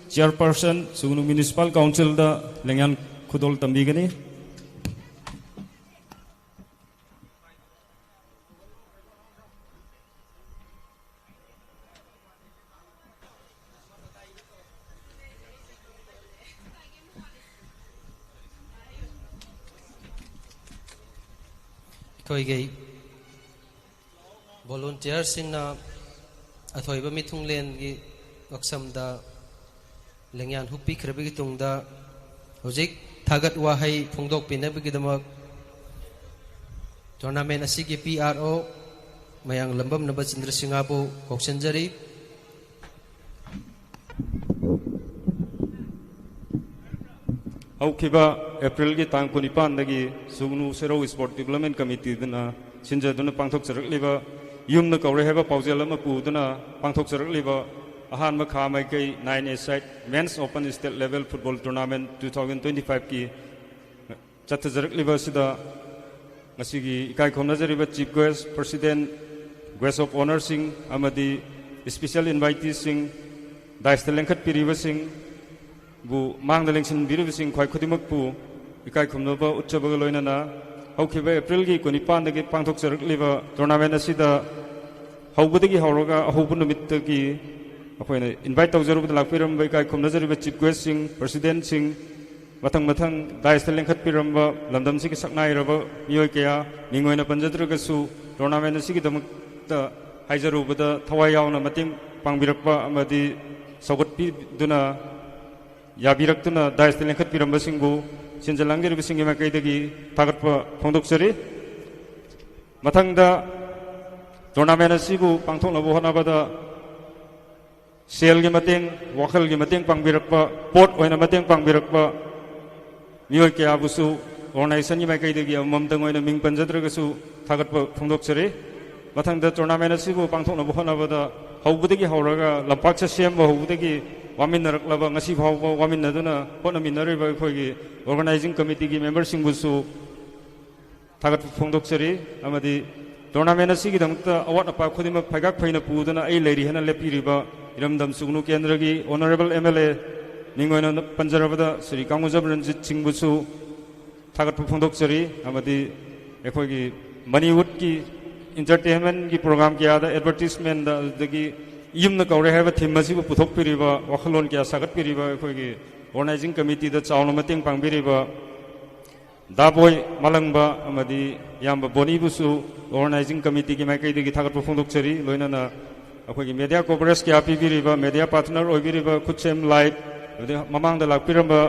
Chairperson, ꯁꯨꯒꯅꯨ Municipal Councilꯗ ꯂꯦꯡꯌꯥꯟ ꯈꯨꯗꯣꯜ ꯇꯝꯕꯤꯒꯅꯤ꯫ ꯑꯩꯈꯣꯏꯒꯤ volunteerꯁꯤꯡꯅ ꯑꯊꯣꯏꯕ ꯃꯤꯊꯨꯡꯂꯦꯟꯒꯤ ꯉꯛꯁꯝꯗ ꯂꯦꯡꯌꯥꯟ ꯍꯨꯛꯄꯤꯈ꯭ꯔꯕꯒꯤ ꯇꯨꯡꯗ, ꯍꯧꯖꯤꯛ ꯊꯥꯒꯠ ꯋꯥꯍꯩ ꯐꯣꯡꯗꯣꯛꯄꯤꯅꯕꯒꯤꯗꯃꯛ tournament ꯑꯁꯤꯒꯤ P R O ꯃꯌꯥꯡ ꯂꯝꯕꯝꯅꯕ ꯆꯟꯗ꯭ꯔꯁꯤꯡꯍꯕꯨ ꯀꯧꯁꯤꯟꯖꯔꯤ꯫ ꯍꯧꯈꯤꯕ ꯑꯦꯄ꯭ꯔꯤꯜꯒꯤ ꯇꯥꯡ ꯀꯨꯟꯅꯤꯄꯥꯟꯗꯒꯤ ꯁꯨꯒꯅꯨ ꯁꯦꯔꯧ Sport Development Committeeꯗꯨꯅ ꯁꯤꯟꯖꯗꯨꯅ ꯄꯥꯡꯊꯣꯛꯆꯔꯛꯂꯤꯕ ꯌꯨꯝꯅ ꯀꯧꯔꯦ ꯍꯥꯏꯕ ꯄꯥꯎꯖꯦꯜ ꯑꯃ ꯄꯨꯗꯨꯅ ꯄꯥꯡꯊꯣꯛꯆꯔꯛꯂꯤꯕ ꯑꯍꯥꯟꯕ ꯈꯥ ꯃꯥꯏꯀꯩ nine-a-side Men's Open State Level Football Tournament two thousand twenty-fiveꯀꯤ ꯆꯠꯊꯖꯔꯛꯂꯤꯕ ꯑꯁꯤꯗ ꯉꯁꯤꯒꯤ ꯏꯀꯥꯏ ꯈꯨꯝꯅꯖꯔꯤꯕ Chief Guest, President, Guest of Honourꯁꯤꯡ ꯑꯃꯗꯤ special inviteesꯁꯤꯡ, dais ꯂꯦꯡꯈꯠꯄꯤꯔꯤꯕꯁꯤꯡꯕꯨ, ꯃꯥꯡꯗ ꯂꯦꯡꯁꯤꯟꯕꯤꯔꯤꯕꯁꯤꯡ ꯈ꯭ꯋꯥꯏ ꯈꯨꯗꯤꯡꯃꯛꯄꯨ ꯏꯀꯥꯏ ꯈꯨꯝꯅꯕ ꯎꯠꯆꯕꯒ ꯂꯣꯏꯅꯅ, ꯍꯧꯈꯤꯕ ꯑꯦꯄ꯭ꯔꯤꯜꯒꯤ ꯀꯨꯟꯅꯤꯄꯥꯟꯗꯒꯤ ꯄꯥꯡꯊꯣꯛꯆꯔꯛꯂꯤꯕ tournament ꯑꯁꯤꯗ ꯍꯧꯕꯗꯒꯤ ꯍꯧꯔꯒ ꯑꯍꯧꯕ ꯅꯨꯃꯤꯠꯇꯒꯤ ꯑꯩꯈꯣꯏꯅ invite ꯇꯧꯖꯔꯨꯕꯗ ꯂꯥꯛꯄꯤꯔꯝꯕ ꯏꯀꯥꯏ ꯈꯨꯝꯅꯖꯔꯤꯕ Chief Guestꯁꯤꯡ, Presidentꯁꯤꯡ, ꯃꯊꯪ ꯃꯊꯪ daisꯇ ꯂꯦꯡꯈꯠꯄꯤꯔꯝꯕ ꯂꯝꯗꯝꯁꯤꯒꯤ ꯁꯛꯅꯥꯏꯔꯕ ꯃꯤꯑꯣꯏ ꯀꯌꯥ, ꯃꯤꯡ ꯑꯣꯏꯅ ꯄꯟꯖꯗ꯭ꯔꯒꯁꯨ, tournament ꯑꯁꯤꯒꯤꯗꯃꯛꯇ ꯍꯥꯏꯖꯔꯨꯕꯗ ꯊꯋꯥꯏ ꯌꯥꯎꯅ ꯃꯇꯦꯡ ꯄꯥꯡꯕꯤꯔꯛꯄ ꯑꯃꯗꯤ ꯁꯧꯒꯠꯄꯤꯗꯨꯅ, ꯌꯥꯕꯤꯔꯛꯇꯨꯅ daisꯇ ꯂꯦꯡꯈꯠꯄꯤꯔꯝꯕꯁꯤꯡꯕꯨ ꯁꯤꯟꯖ ꯂꯥꯡꯖꯔꯤꯕꯁꯤꯡꯒꯤ ꯃꯥꯏꯀꯩꯗꯒꯤ ꯊꯥꯒꯠꯄ ꯐꯣꯡꯗꯣꯛꯆꯔꯤ꯫ ꯃꯊꯪꯗ tournament ꯑꯁꯤꯕꯨ ꯄꯥꯡꯊꯣꯛꯅꯕ ꯍꯣꯠꯅꯕꯗ ꯁꯦꯜꯒꯤ ꯃꯇꯦꯡ, ꯋꯥꯈꯜꯒꯤ ꯃꯇꯦꯡ ꯄꯥꯡꯕꯤꯔꯛꯄ, ꯄꯣꯠ ꯑꯣꯏꯅ ꯃꯇꯦꯡ ꯄꯥꯡꯕꯤꯔꯛꯄ ꯃꯤꯑꯣꯏ ꯀꯌꯥꯕꯨꯁꯨ organizationꯒꯤ ꯃꯥꯏꯀꯩꯗꯒꯤ ꯑꯃꯃꯝꯇꯪ ꯑꯣꯏꯅ ꯃꯤꯡ ꯄꯟꯖꯗ꯭ꯔꯒꯁꯨ ꯊꯥꯒꯠꯄ ꯐꯣꯡꯗꯣꯛꯆꯔꯤ꯫ ꯃꯊꯪꯗ tournament ꯑꯁꯤꯕꯨ ꯄꯥꯡꯊꯣꯛꯅꯕ ꯍꯣꯠꯅꯕꯗ ꯍꯧꯕꯗꯒꯤ ꯍꯧꯔꯒ ꯂꯝꯄꯥꯛꯁꯦ ꯁꯦꯝꯕ ꯍꯧꯕꯗꯒꯤ ꯋꯥꯃꯤꯟꯅꯔꯛꯂꯕ, ꯉꯁꯤ ꯐꯥꯎꯕ ꯋꯥꯃꯤꯟꯅꯗꯨꯅ ꯍꯣꯠꯅꯃꯤꯟꯅꯔꯤꯕ ꯑꯩꯈꯣꯏꯒꯤ organizing committeeꯒꯤ memberꯁꯤꯡꯕꯨꯁꯨ ꯊꯥꯒꯠꯄ ꯐꯣꯡꯗꯣꯛꯆꯔꯤ꯫ ꯑꯃꯗꯤ tournament ꯑꯁꯤꯒꯤꯗꯃꯛꯇ ꯑꯋꯥꯠ ꯑꯄꯥ ꯈꯨꯗꯤꯡꯃꯛ ꯐꯩꯒꯥꯛ ꯐꯩꯅ ꯄꯨꯗꯨꯅ ꯑꯩ ꯂꯩꯔꯤ ꯍꯥꯏꯅ ꯂꯦꯞꯄꯤꯔꯤꯕ ꯏꯔꯝꯗꯝ ꯁꯨꯒꯅꯨ ꯀꯦꯟꯗ꯭ꯔꯒꯤ honourable MLA ꯃꯤꯡ ꯑꯣꯏꯅ ꯄꯟꯖꯔꯕꯗ ꯁ꯭ꯔꯤ ꯀꯥꯡꯒꯨꯖꯝ ꯔꯟꯖꯤꯠ ꯁꯤꯡꯕꯨꯁꯨ ꯊꯥꯒꯠꯄ ꯐꯣꯡꯗꯣꯛꯆꯔꯤ꯫ ꯑꯃꯗꯤ ꯑꯩꯈꯣꯏꯒꯤ Bollywoodꯀꯤ entertainmentꯀꯤ program ꯀꯌꯥꯗ advertisementꯗ, ꯑꯗꯨꯗꯒꯤ ꯌꯨꯝꯅ ꯀꯧꯔꯦ ꯍꯥꯏꯕ theme ꯑꯁꯤꯕꯨ ꯄꯨꯊꯣꯛꯄꯤꯔꯤꯕ, ꯋꯥꯈꯜꯂꯣꯟ ꯀꯌꯥ ꯁꯥꯒꯠꯄꯤꯔꯤꯕ ꯑꯩꯈꯣꯏꯒꯤ organizing committeeꯗ ꯆꯥꯎꯅ ꯃꯇꯦꯡ ꯄꯥꯡꯕꯤꯔꯤꯕ ꯗꯥꯕꯣꯏ ꯃꯥꯂꯪꯕ ꯑꯃꯗꯤ ꯏꯌꯥꯝꯕ ꯕꯣꯅꯤꯕꯨꯁꯨ organizing committeeꯒꯤ ꯃꯥꯏꯀꯩꯗꯒꯤ ꯊꯥꯒꯠꯄ ꯐꯣꯡꯗꯣꯛꯆꯔꯤ꯫ ꯂꯣꯏꯅꯅ ꯑꯩꯈꯣꯏꯒꯤ media coverage ꯀꯌꯥ ꯄꯤꯕꯤꯔꯤꯕ, media partner ꯑꯣꯏꯕꯤꯔꯤꯕ ꯈꯨꯠꯁꯦꯝ Live, ꯑꯗꯩ ꯃꯃꯥꯡꯗ ꯂꯥꯛꯄꯤꯔꯝꯕ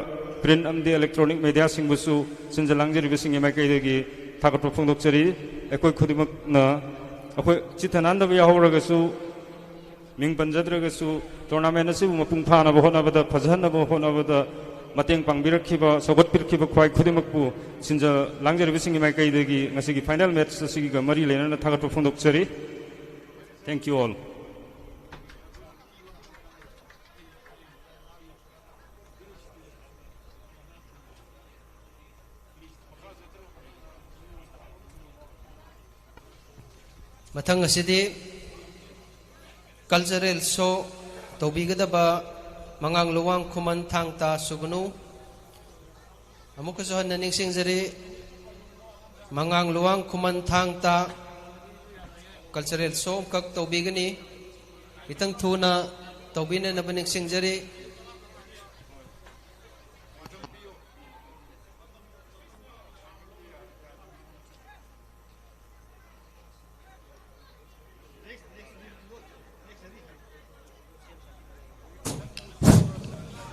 print ꯑꯃꯗꯤ electronic mediaꯁꯤꯡꯕꯨꯁꯨ ꯁꯤꯟꯖ ꯂꯥꯡꯖꯔꯤꯕꯁꯤꯡꯒꯤ ꯃꯥꯏꯀꯩꯗꯒꯤ ꯊꯥꯒꯠꯄ ꯐꯣꯡꯗꯣꯛꯆꯔꯤ꯫ ꯑꯩꯈꯣꯏ ꯈꯨꯗꯤꯡꯃꯛꯅ, ꯑꯩꯈꯣꯏ ꯆꯤꯠꯊ ꯅꯥꯟꯗꯕ ꯌꯥꯎꯍꯧꯔꯒꯁꯨ, ꯃꯤꯡ ꯄꯟꯖꯗ꯭ꯔꯒꯁꯨ, tournament ꯑꯁꯤꯕꯨ ꯃꯄꯨꯡ ꯐꯥꯅꯕ ꯍꯣꯠꯅꯕꯗ, ꯐꯖꯍꯟꯅꯕ ꯍꯣꯠꯅꯕꯗ ꯃꯇꯦꯡ ꯄꯥꯡꯕꯤꯔꯛꯈꯤꯕ, ꯁꯧꯒꯠꯄꯤꯔꯛꯈꯤꯕ ꯈ꯭ꯋꯥꯏ ꯈꯨꯗꯤꯡꯃꯛꯄꯨ ꯁꯤꯟꯖ ꯂꯥꯡꯖꯔꯤꯕꯁꯤꯡꯒꯤ ꯃꯥꯏꯀꯩꯗꯒꯤ ꯉꯁꯤꯒꯤ final match ꯑꯁꯤꯒ ꯃꯔꯤ ꯂꯩꯅꯅ ꯊꯥꯒꯠꯄ ꯐꯣꯡꯗꯣꯛꯆꯔꯤ꯫ Thank you all. ꯃꯊꯪ ꯑꯁꯤꯗꯤ cultural show ꯇꯧꯕꯤꯒꯗꯕ ꯃꯉꯥꯡ ꯂꯨꯋꯥꯡ ꯈꯨꯃꯟ ꯊꯥꯡ ꯇꯥ ꯁꯨꯒꯅꯨ꯫ ꯑꯃꯨꯛꯀꯁꯨ ꯍꯟꯅ ꯅꯤꯡꯁꯤꯡꯖꯔꯤ, ꯃꯉꯥꯡ ꯂꯨꯋꯥꯡ ꯈꯨꯃꯟ ꯊꯥꯡ ꯇꯥ cultural show ꯑꯃꯈꯛ ꯇꯧꯕꯤꯒꯅꯤ꯫ ꯈꯤꯇꯪ ꯊꯨꯅ ꯇꯧꯕꯤꯅꯅꯕ ꯅꯤꯡꯁꯤꯡꯖꯔꯤ꯫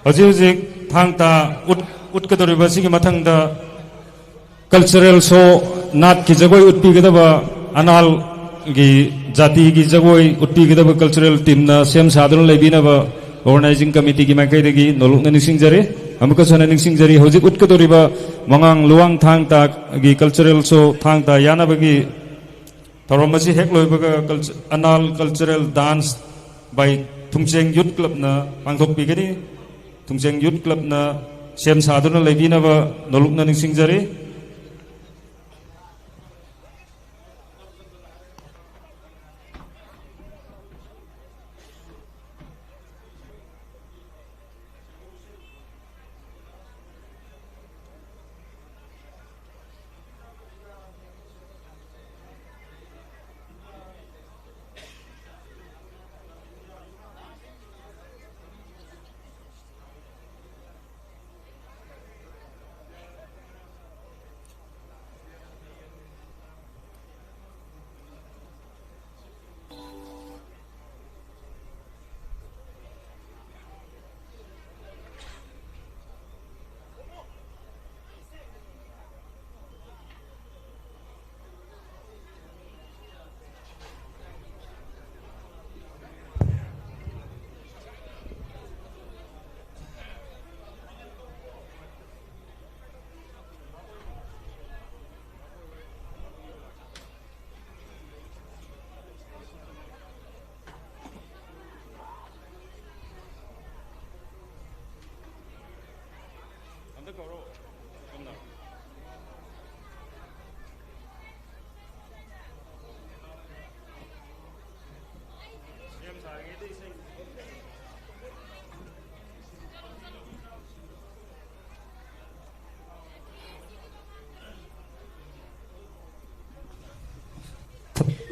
ꯍꯧꯖꯤꯛ ꯍꯧꯖꯤꯛ ꯊꯥꯡ ꯇꯥ ꯎꯠ-, ꯎꯠꯀꯗꯧꯔꯤꯕ ꯑꯁꯤꯒꯤ ꯃꯊꯪꯗ cultural show, ꯅꯥꯠꯀꯤ ꯖꯒꯣꯏ ꯎꯠꯄꯤꯒꯗꯕ ꯑꯅꯥꯜ ꯒꯤ ꯖꯥꯇꯤꯒꯤ ꯖꯒꯣꯏ ꯎꯠꯄꯤꯒꯗꯕ cultural teamꯅ ꯁꯦꯝ ꯁꯥꯗꯨꯅ ꯂꯩꯕꯤꯅꯕ organizing committeeꯒꯤ ꯃꯥꯏꯀꯩꯗꯒꯤ ꯅꯣꯜꯂꯨꯛꯅ ꯅꯤꯡꯁꯤꯡꯖꯔꯤ꯫ ꯑꯃꯨꯛꯀꯁꯨ ꯍꯟꯅ ꯅꯤꯡꯁꯤꯡꯖꯔꯤ, ꯍꯧꯖꯤꯛ ꯎꯠꯀꯗꯧꯔꯤꯕ ꯃꯉꯥꯡ ꯂꯨꯋꯥꯡ ꯊꯥꯡ ꯇꯥꯒꯤ cultural show ꯊꯥꯡ ꯇꯥ ꯌꯥꯅꯕꯒꯤ ꯊꯧꯔꯝ ꯑꯁꯤ ꯍꯦꯛ ꯂꯣꯏꯕꯒ cultu-, Anal cultural dance by ꯊꯨꯝꯆꯦꯡ Youth Clubꯅ ꯄꯥꯡꯊꯣꯛꯄꯤꯒꯅꯤ꯫ ꯊꯨꯝꯆꯦꯡ Youth Clubꯅ ꯁꯦꯝ ꯁꯥꯗꯨꯅ ꯂꯩꯕꯤꯅꯕ ꯅꯣꯜꯂꯨꯛꯅ ꯅꯤꯡꯁꯤꯡꯖꯔꯤ꯫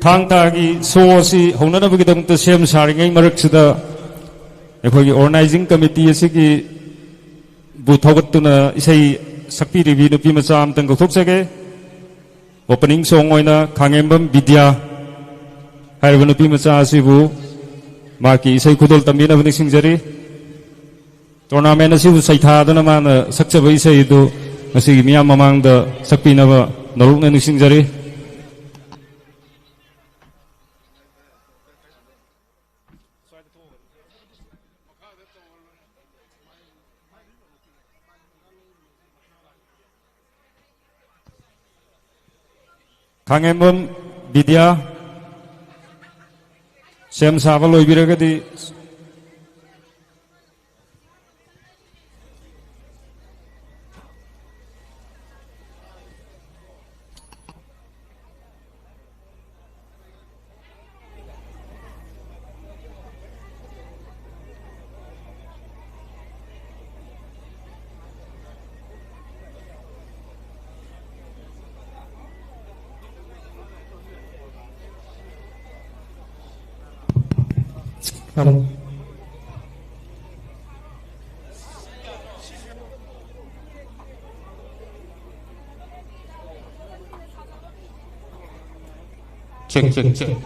ꯊꯥꯡ ꯇꯥꯒꯤ show ꯑꯁꯤ ꯍꯧꯅꯅꯕꯒꯤꯗꯃꯛꯇ ꯁꯦꯝ ꯁꯥꯔꯤꯉꯩ ꯃꯔꯛꯁꯤꯗ, ꯑꯩꯈꯣꯏꯒꯤ organizing committee ꯑꯁꯤꯒꯤ ꯕꯨ ꯊꯧꯒꯠꯇꯨꯅ ꯏꯁꯩ ꯁꯛꯄꯤꯔꯤꯕꯤ ꯅꯨꯄꯤ ꯃꯆꯥ ꯑꯃꯇꯪ ꯀꯧꯊꯣꯛꯆꯒꯦ꯫ Opening song ꯑꯣꯏꯅ ꯈꯥꯉꯦꯝꯕꯝ ꯕꯤꯗ꯭ꯌꯥ ꯍꯥꯏꯔꯤꯕ ꯅꯨꯄꯤ ꯃꯆꯥ ꯑꯁꯤꯕꯨ ꯃꯍꯥꯛꯀꯤ ꯏꯁꯩ ꯈꯨꯗꯣꯜ ꯇꯝꯕꯤꯅꯕ ꯅꯤꯡꯁꯤꯡꯖꯔꯤ꯫ Tournament ꯑꯁꯤꯕꯨ ꯁꯩꯊꯥꯗꯨꯅ ꯃꯥꯅ ꯁꯛꯆꯕ ꯏꯁꯩ ꯑꯗꯨ ꯉꯁꯤꯒꯤ ꯃꯤꯌꯥꯝ ꯃꯃꯥꯡꯗ ꯁꯛꯄꯤꯅꯕ ꯅꯧꯂꯨꯛꯅ ꯅꯤꯡꯁꯤꯡꯖꯔꯤ꯫ ꯈꯥꯉꯦꯝꯕꯝ ꯕꯤꯗ꯭ꯌꯥ, ꯁꯦꯝ ꯁꯥꯕ ꯂꯣꯏꯕꯤꯔꯒꯗꯤ꯫ Check, check, check.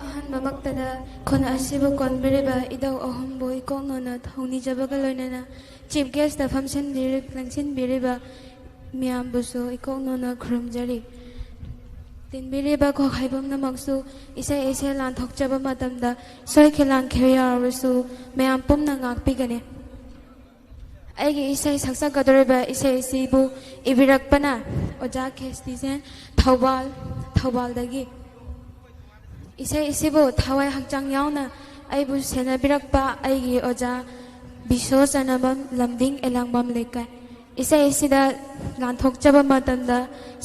ꯑꯍꯥꯟꯕꯃꯛꯇꯗ ꯈꯨꯟ ꯑꯁꯤꯕꯨ ꯀꯣꯟꯕꯤꯔꯤꯕ ꯏꯙꯧ ꯑꯍꯨꯝꯕꯨ ꯏꯀꯣꯛꯅꯣꯅ ꯊꯧꯅꯤꯖꯕꯒ ꯂꯣꯏꯅꯅ chief guest ꯐꯝꯁꯤꯟꯕꯤꯔꯤ-, ꯂꯦꯡꯁꯤꯟꯕꯤꯔꯤꯕ ꯃꯤꯌꯥꯝꯕꯨꯁꯨ ꯏꯀꯣꯛꯅꯣꯅ ꯈꯨꯔꯨꯝꯖꯔꯤ꯫ ꯇꯤꯟꯕꯤꯔꯤꯕ ꯈꯣꯈꯥꯏ ꯄꯨꯝꯅꯃꯛꯁꯨ ꯏꯁꯩ ꯏꯁꯩ ꯂꯥꯟꯊꯣꯛꯆꯕ ꯃꯇꯝꯗ ꯁꯣꯏꯈꯤ ꯂꯥꯟꯈꯤꯕ ꯌꯥꯎꯔꯕꯁꯨ ꯃꯌꯥꯝ ꯄꯨꯝꯅ ꯉꯥꯛꯄꯤꯒꯅꯤ꯫ ꯑꯩꯒꯤ ꯏꯁꯩ ꯁꯛꯆꯒꯗꯧꯔꯤꯕ ꯏꯁꯩ ꯑꯁꯤꯕꯨ ꯏꯕꯤꯔꯛꯄꯅ ꯑꯣꯖꯥ ꯈꯦꯁꯇꯤꯁꯦꯟ, ꯊꯧꯕꯥꯜ, ꯊꯧꯕꯥꯜꯗꯒꯤ꯫ ꯏꯁꯩ ꯑꯁꯤꯕꯨ ꯊꯋꯥꯏ ꯍꯛꯆꯥꯡ ꯌꯥꯎꯅ ꯑꯩꯕꯨ ꯁꯦꯟꯅꯕꯤꯔꯛꯄ ꯑꯩꯒꯤ ꯑꯣꯖꯥ ꯕꯤꯁꯣ ꯆꯅꯕꯝ, ꯂꯝꯗꯤꯡ ꯑꯦꯂꯥꯡꯕꯝ ꯂꯩꯀꯥꯏ꯫ ꯏꯁꯩ ꯑꯁꯤꯗ ꯂꯥꯟꯊꯣꯛꯆꯕ ꯃꯇꯝꯗ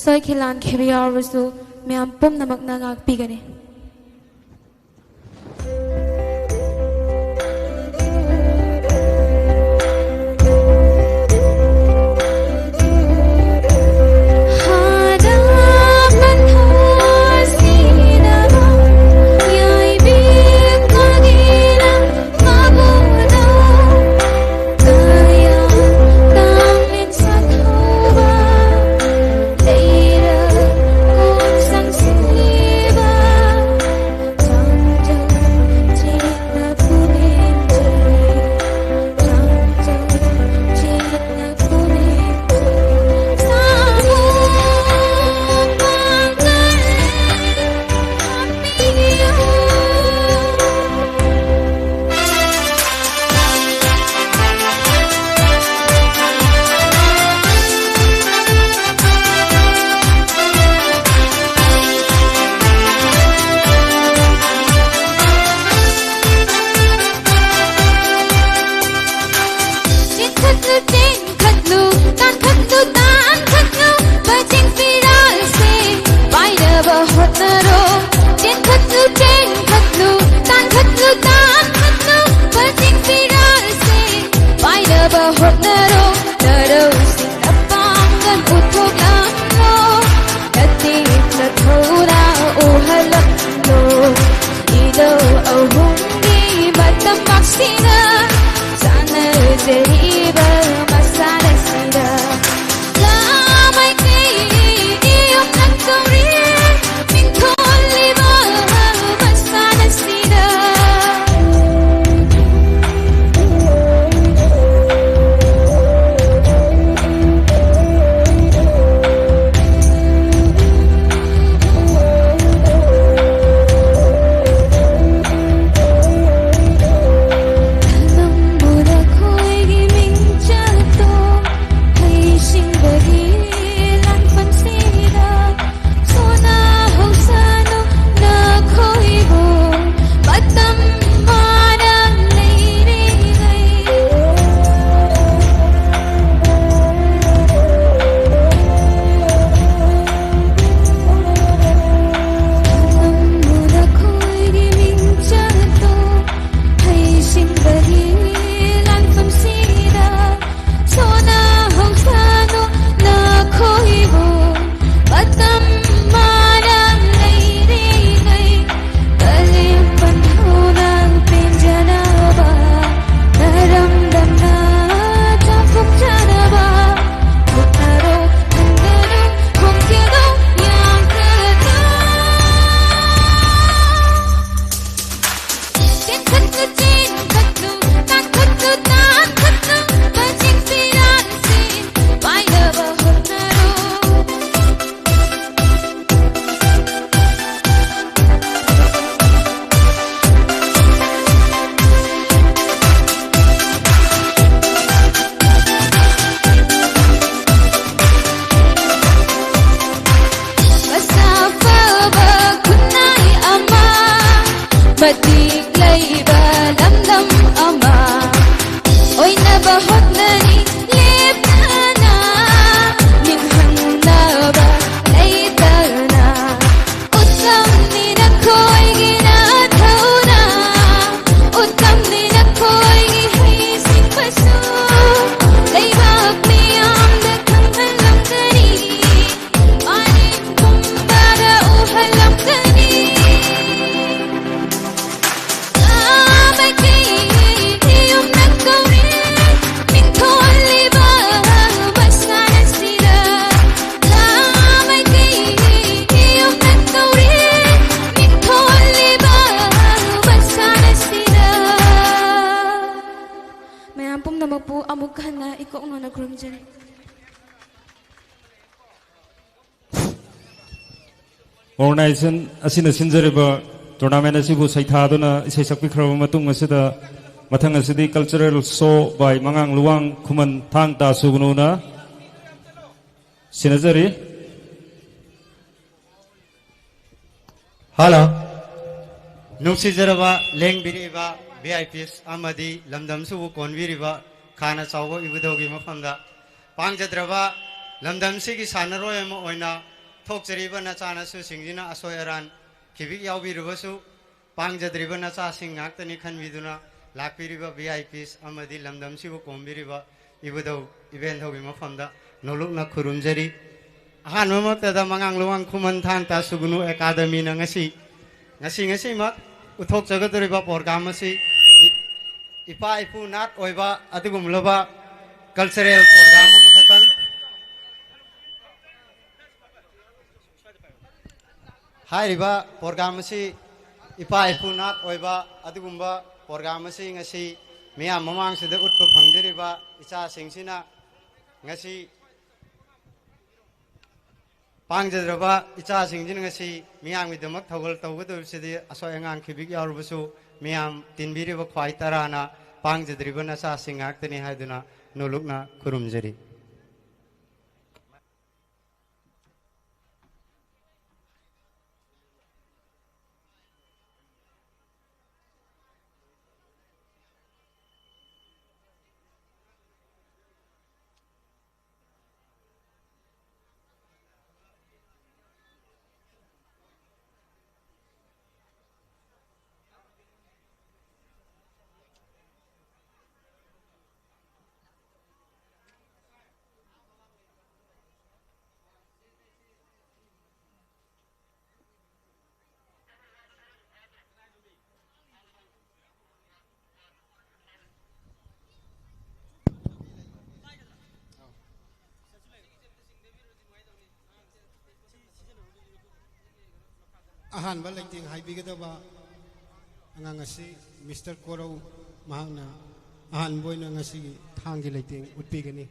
ꯁꯣꯏꯈꯤ ꯂꯥꯟꯈꯤꯕ ꯌꯥꯎꯔꯕꯁꯨ ꯃꯌꯥꯝ ꯄꯨꯝꯅꯃꯛꯅ ꯉꯥꯛꯄꯤꯒꯅꯤ꯫ ꯍꯟꯅ ꯏꯀꯣꯛ ꯅꯧꯅ ꯈꯨꯔꯨꯝꯖꯔꯤ꯫ Organization ꯑꯁꯤꯅ ꯁꯤꯟꯖꯔꯤꯕ tournament ꯑꯁꯤꯕꯨ ꯁꯩꯊꯥꯗꯨꯅ ꯏꯁꯩ ꯁꯛꯄꯤꯈ꯭ꯔꯕ ꯃꯇꯨꯡ ꯑꯁꯤꯗ, ꯃꯊꯪ ꯑꯁꯤꯗꯤ cultural show by ꯃꯉꯥꯡ ꯂꯨꯋꯥꯡ ꯈꯨꯃꯟ ꯊꯥꯡ ꯇꯥ ꯁꯨꯒꯅꯨꯅ ꯁꯤꯟꯅꯖꯔꯤ꯫ ꯍꯜꯂꯣ꯫ ꯅꯨꯡꯁꯤꯖꯔꯕ ꯂꯦꯡꯕꯤꯔꯤꯕ V I Ps ꯑꯃꯗꯤ ꯂꯝꯗꯝꯁꯤꯕꯨ ꯀꯣꯟꯕꯤꯔꯤꯕ ꯈꯥꯅ ꯆꯥꯎꯕ ꯏꯕꯨꯙꯧꯒꯤ ꯃꯐꯝꯗ, ꯄꯥꯡꯖꯗ꯭ꯔꯕ ꯂꯝꯗꯝꯁꯤꯒꯤ ꯁꯥꯟꯅꯔꯣꯏ ꯑꯃ ꯑꯣꯏꯅ ꯊꯣꯛꯆꯔꯤꯕ ꯅꯆꯥꯅꯁꯨꯁꯤꯡꯁꯤꯅ ꯑꯁꯣꯏ ꯑꯔꯥꯟ ꯈꯤꯕꯤꯛ ꯌꯥꯎꯕꯤꯔꯕꯁꯨ, ꯄꯥꯡꯖꯗ꯭ꯔꯤꯕ ꯅꯆꯥꯁꯤꯡ ꯉꯥꯛꯇꯅꯤ ꯈꯟꯕꯤꯗꯨꯅ ꯂꯥꯛꯄꯤꯔꯤꯕ V I Ps ꯑꯃꯗꯤ ꯂꯝꯗꯝꯁꯤꯕꯨ ꯀꯣꯟꯕꯤꯔꯤꯕ ꯏꯕꯨꯙꯧ ꯏꯕꯦꯟꯙꯧꯒꯤ ꯃꯐꯝꯗ ꯅꯣꯂꯨꯛꯅ ꯈꯨꯔꯨꯝꯖꯔꯤ꯫ ꯑꯍꯥꯟꯕꯃꯛꯇꯗ ꯃꯉꯥꯡ ꯂꯨꯋꯥꯡ ꯈꯨꯃꯟ ꯊꯥꯡ ꯇꯥ ꯁꯨꯒꯅꯨ ꯑꯦꯀꯥꯗꯃꯤꯅ ꯉꯁꯤ, ꯉꯁꯤ, ꯉꯁꯤꯃꯛ ꯎꯠꯊꯣꯛꯆꯒꯗꯧꯔꯤꯕ program ꯑꯁꯤ ꯏ-, ꯏꯄꯥ ꯏꯄꯨ ꯅꯥꯠ ꯑꯣꯏꯕ ꯑꯗꯨꯒꯨꯝꯂꯕ cultural program ꯑꯃꯈꯛꯇꯪ꯫ ꯍꯥꯏꯔꯤꯕ program ꯑꯁꯤ ꯏꯄꯥ ꯏꯄꯨ ꯅꯥꯠ ꯑꯣꯏꯕ ꯑꯗꯨꯒꯨꯝꯕ program ꯑꯁꯤ ꯉꯁꯤ ꯃꯤꯌꯥꯝ ꯃꯃꯥꯡꯁꯤꯗ ꯎꯠꯄ ꯐꯪꯖꯔꯤꯕ ꯏꯆꯥꯁꯤꯡꯁꯤꯅ, ꯉꯁꯤ ꯄꯥꯡꯖꯗ꯭ꯔꯕ ꯏꯆꯥꯁꯤꯡꯁꯤꯅ ꯉꯁꯤ ꯃꯤꯌꯥꯝꯒꯤꯗꯃꯛ ꯊꯧꯒꯜ ꯇꯧꯒꯗꯧꯔꯤꯕꯁꯤꯗꯤ ꯑꯁꯣꯏ ꯑꯉꯥꯝ ꯈꯤꯕꯤꯛ ꯌꯥꯎꯔꯕꯁꯨ ꯃꯤꯌꯥꯝ ꯇꯤꯟꯕꯤꯔꯤꯕ ꯈ꯭ꯋꯥꯏ ꯇꯔꯥꯅ ꯄꯥꯡꯖꯗ꯭ꯔꯤꯕ ꯅꯆꯥꯁꯤꯡ ꯉꯥꯛꯇꯅꯤ ꯍꯥꯏꯗꯨꯅ ꯅꯣꯂꯨꯛꯅ ꯈꯨꯔꯨꯝꯖꯔꯤ꯫ ꯑꯍꯥꯟꯕ ꯂꯩꯇꯦꯡ ꯍꯥꯏꯕꯤꯒꯗꯕ ꯑꯉꯥꯡ ꯑꯁꯤ ꯃꯤꯁꯇꯔ ꯀꯣꯔꯧ, ꯃꯍꯥꯛꯅ ꯑꯍꯥꯟꯕ ꯑꯣꯏꯅ ꯉꯁꯤꯒꯤ ꯊꯥꯡꯒꯤ ꯂꯩꯇꯦꯡ ꯎꯠꯄꯤꯒꯅꯤ꯫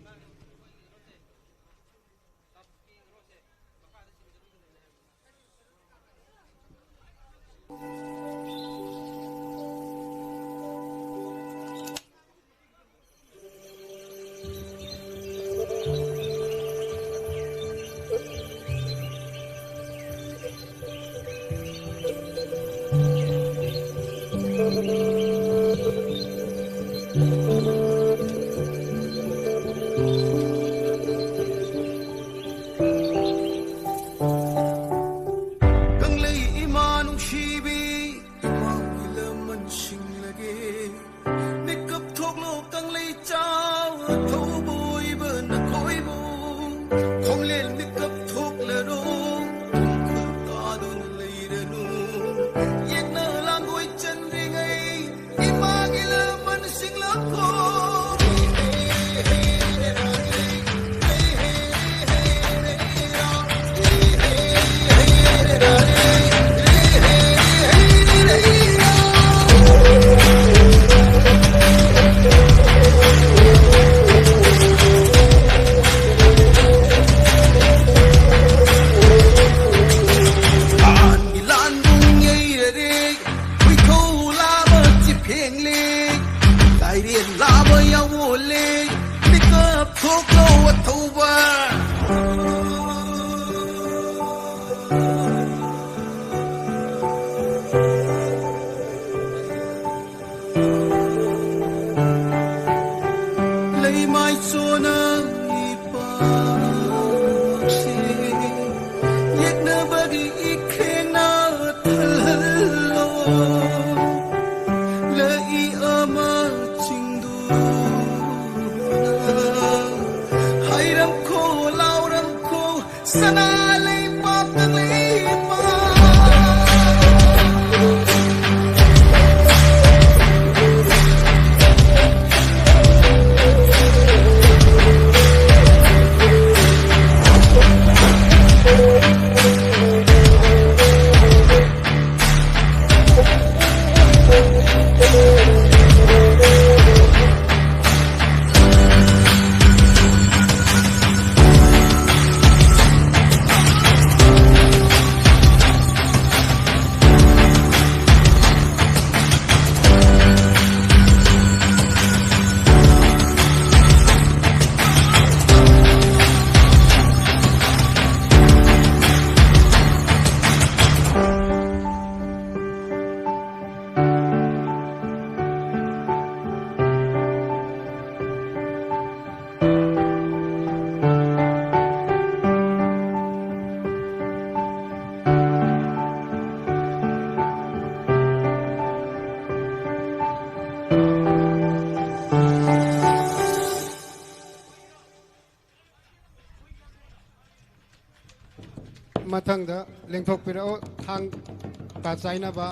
ꯃꯊꯪꯗ ꯂꯦꯡꯊꯣꯛꯄꯤꯔꯛꯑꯣ, ꯊꯥꯡ ꯇꯥ ꯆꯥꯏꯅꯕ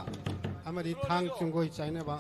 ꯑꯃꯗꯤ ꯊꯥꯡ ꯆꯨꯡꯒꯣꯏ ꯆꯥꯏꯅꯕ꯫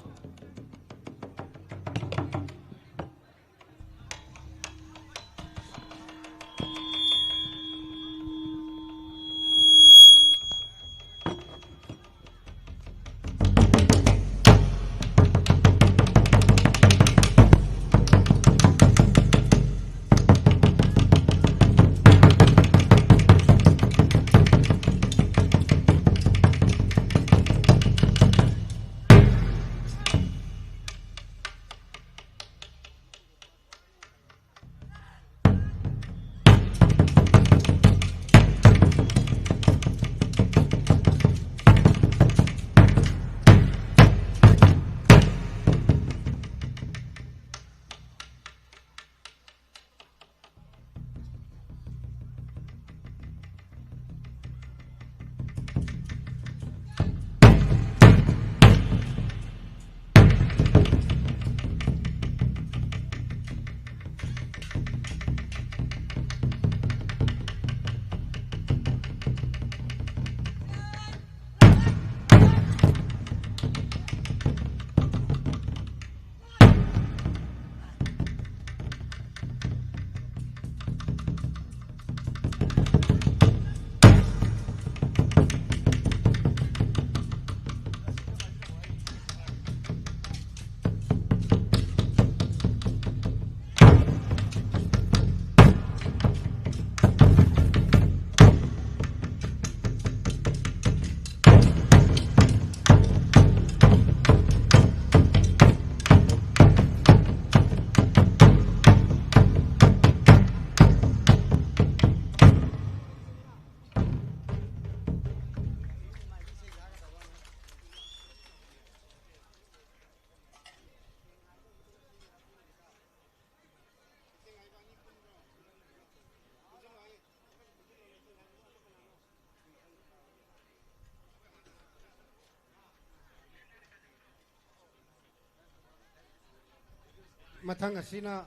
ꯃꯊꯪ ꯑꯁꯤꯅ,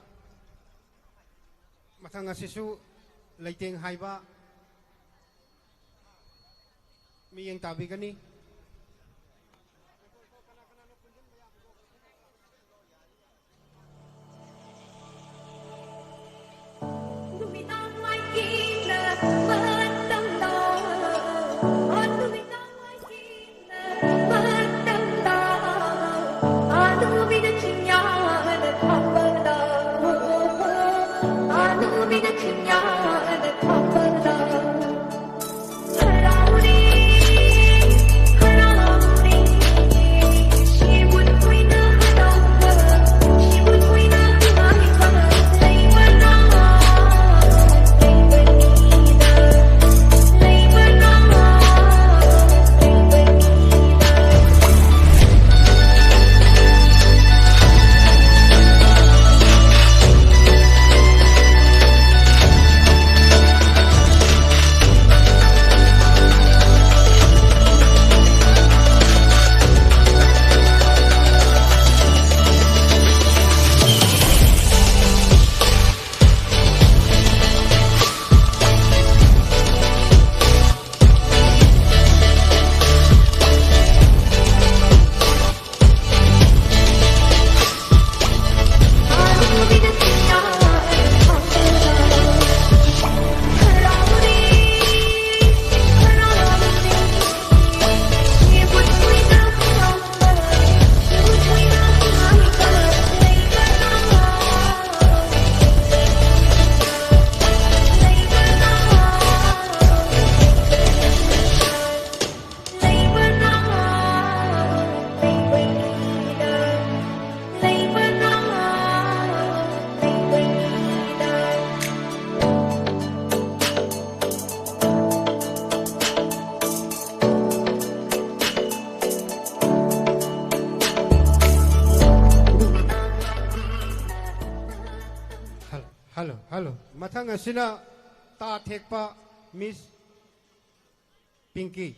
ꯃꯊꯪ ꯑꯁꯤꯁꯨ ꯂꯩꯇꯦꯡ ꯍꯥꯏꯕ ꯃꯤꯠꯌꯦꯡ ꯇꯥꯕꯤꯒꯅꯤ꯫ ꯅꯨꯃꯤꯗꯥꯡ ꯋꯥꯏꯒꯤꯅ ꯃꯇꯝꯗꯣ, ꯑꯣ, ꯅꯨꯃꯤꯗꯥꯡ ꯋꯥꯏꯒꯤꯅ ꯃꯇꯝꯗꯣ, ꯑꯅꯨꯕꯤꯅ ꯆꯤꯡꯌꯥꯗ ꯊꯝꯕꯗꯣ, ꯑꯅꯨꯕꯤꯅ ꯆꯤꯡꯌꯥꯗ ꯊꯝꯕꯗꯣ꯫ Hello, hello, hello. ꯃꯊꯪ ꯑꯁꯤꯅ ꯇꯥ ꯊꯦꯛꯄ ꯃꯤꯁ ꯄꯤꯡꯀꯤ꯫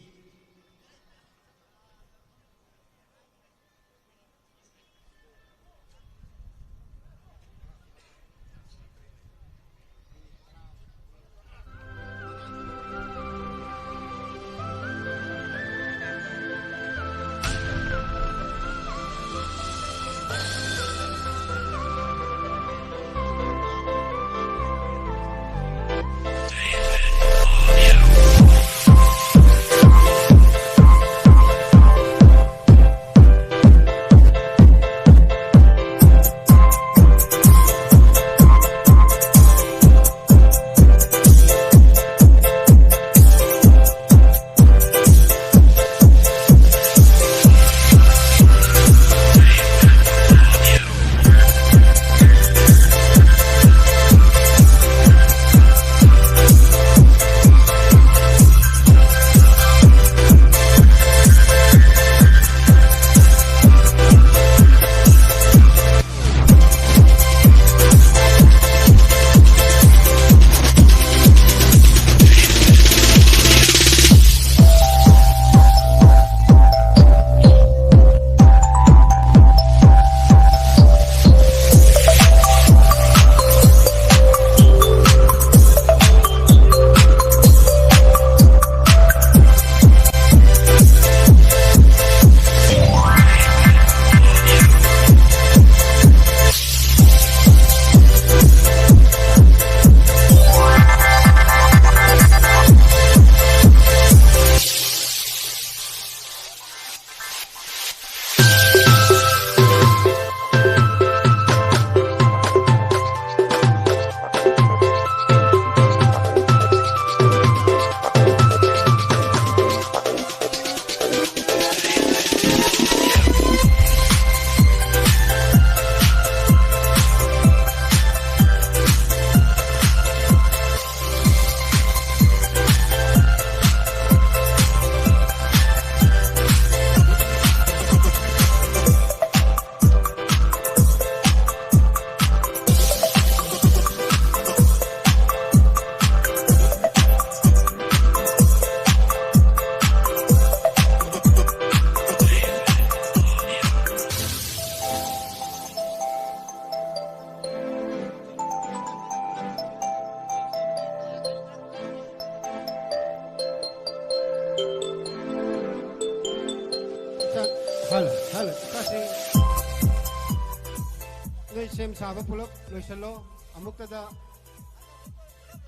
ꯅꯣꯏ ꯁꯦꯝ ꯁꯥꯕ ꯄꯨꯂꯞ ꯂꯣꯏꯁꯤꯜꯂꯣ꯫ ꯑꯃꯨꯛꯇꯗ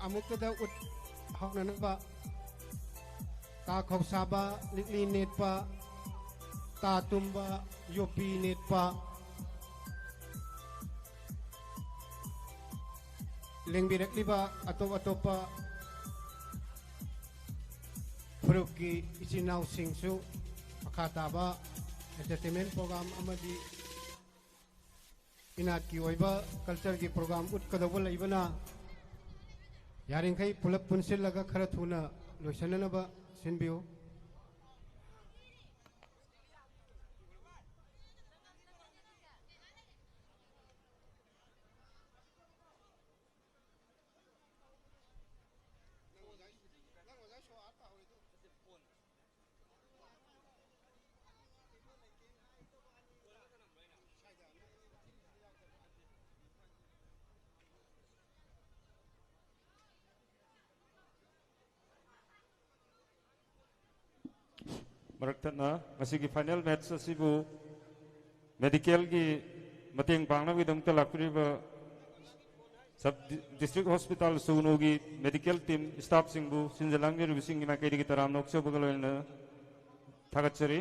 ꯑꯃꯨꯛꯇꯗ ꯎꯠ ꯍꯧꯅꯅꯕ꯫ ꯇꯥ ꯈꯧꯁꯥꯕ, ꯂꯤꯛꯂꯤ ꯅꯦꯠꯄ, ꯇꯥ ꯇꯨꯝꯕ, ꯌꯣꯄꯤ ꯅꯦꯠꯄ, ꯂꯦꯡꯕꯤꯔꯛꯂꯤꯕ ꯑꯇꯣꯞ ꯑꯇꯣꯞꯄ ꯐꯨꯔꯨꯞꯀꯤ ꯏꯆꯤꯟ ꯏꯅꯥꯎꯁꯤꯡꯁꯨ ꯃꯈꯥ ꯇꯥꯕ entertainment program ꯑꯃꯗꯤ ꯏꯅꯥꯠꯀꯤ ꯑꯣꯏꯕ cultureꯒꯤ program ꯎꯠꯀꯗꯧꯕ ꯂꯩꯕꯅ, ꯌꯥꯔꯤꯈꯩ ꯄꯨꯂꯞ ꯄꯨꯟꯁꯤꯜꯂꯒ ꯈꯔ ꯊꯨꯅ ꯂꯣꯏꯁꯤꯟꯅꯅꯕ ꯁꯤꯟꯕꯤꯌꯨ꯫ ꯃꯔꯛ ꯊꯠꯅ ꯉꯁꯤꯒꯤ final match ꯑꯁꯤꯕꯨ medicalꯒꯤ ꯃꯇꯦꯡ ꯄꯥꯡꯅꯕꯒꯤꯗꯃꯛꯇ ꯂꯥꯛꯄꯤꯔꯤꯕ sub district hospital ꯁꯨꯒꯅꯨꯒꯤ medical team staffꯁꯤꯡꯕꯨ ꯁꯤꯟꯖ ꯂꯥꯡꯖꯔꯤꯕꯁꯤꯡꯒꯤ ꯃꯥꯏꯀꯩꯗꯒꯤ ꯇꯔꯥꯝꯅ ꯑꯣꯛꯆꯕꯒ ꯂꯣꯏꯅꯅ ꯊꯥꯒꯠꯆꯔꯤ꯫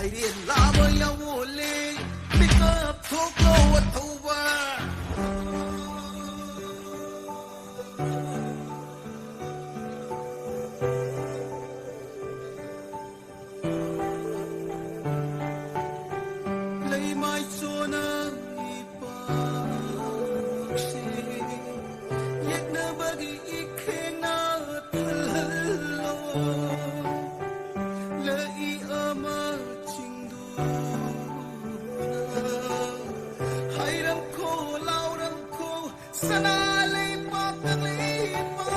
ꯂꯩꯔꯦꯟ ꯂꯥꯕ ꯌꯥꯋꯣꯜꯂꯦ, ꯃꯤꯀꯞ ꯊꯣꯛꯂꯣ ꯑꯊꯧꯕ꯫ ꯂꯩꯃꯥꯏ ꯆꯣꯅ ꯏꯄꯥꯛꯁꯦ ꯌꯦꯛꯅꯕꯒꯤ ꯏꯈꯦꯡꯅ ꯊꯜꯍꯜꯂꯣ꯫ ꯂꯩ ꯑꯃ ꯆꯤꯡꯗꯨꯅ ꯍꯥꯏꯔꯝꯈꯣ, ꯂꯥꯎꯔꯝꯈꯣ, ꯁꯅꯥ ꯂꯩꯄꯥꯛ ꯀꯪꯂꯩꯄꯥꯛ꯫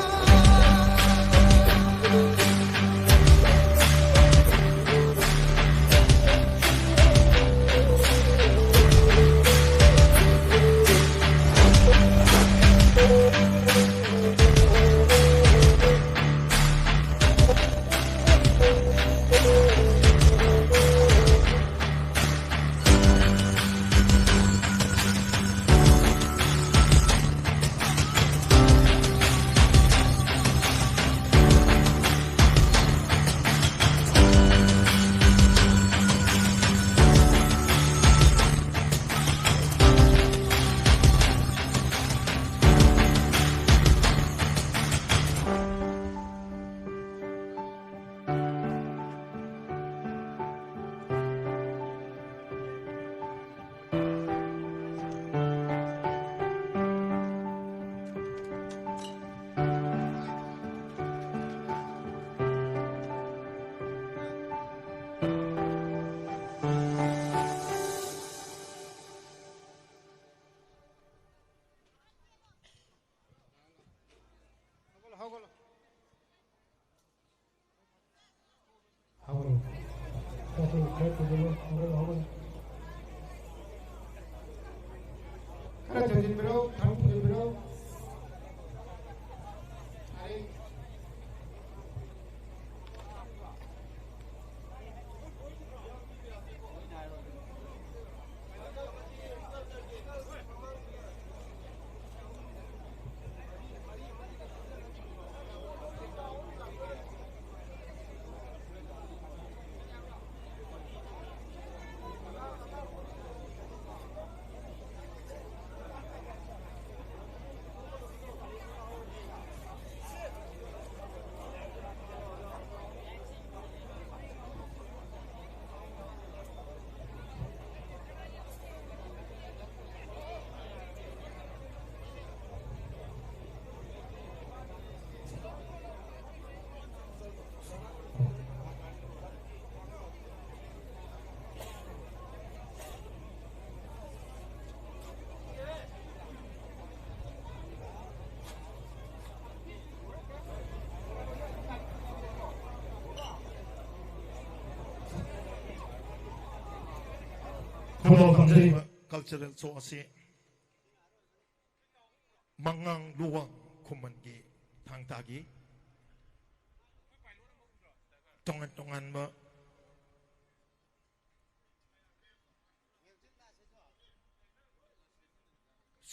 ꯍꯧꯒꯠꯂꯣ꯫ ꯍꯧꯒꯠꯂꯣ, ꯍꯧꯒꯠꯂꯣ, ꯍꯧꯒꯠꯂꯣ꯫ ꯈꯔ ꯆꯪꯁꯤꯟꯕꯤꯔꯣ, ꯊꯕꯛ ꯄꯨꯁꯤꯟꯕꯤꯔꯣ꯫ ꯈꯨꯗꯣꯜ ꯐꯪꯖꯔꯤꯕ cultural show ꯑꯁꯤ ꯃꯉꯥꯡ ꯂꯨꯋꯥꯡ ꯈꯨꯃꯟꯒꯤ ꯊꯥꯡ ꯇꯥꯒꯤ ꯇꯣꯉꯥꯟ ꯇꯣꯉꯥꯟꯕ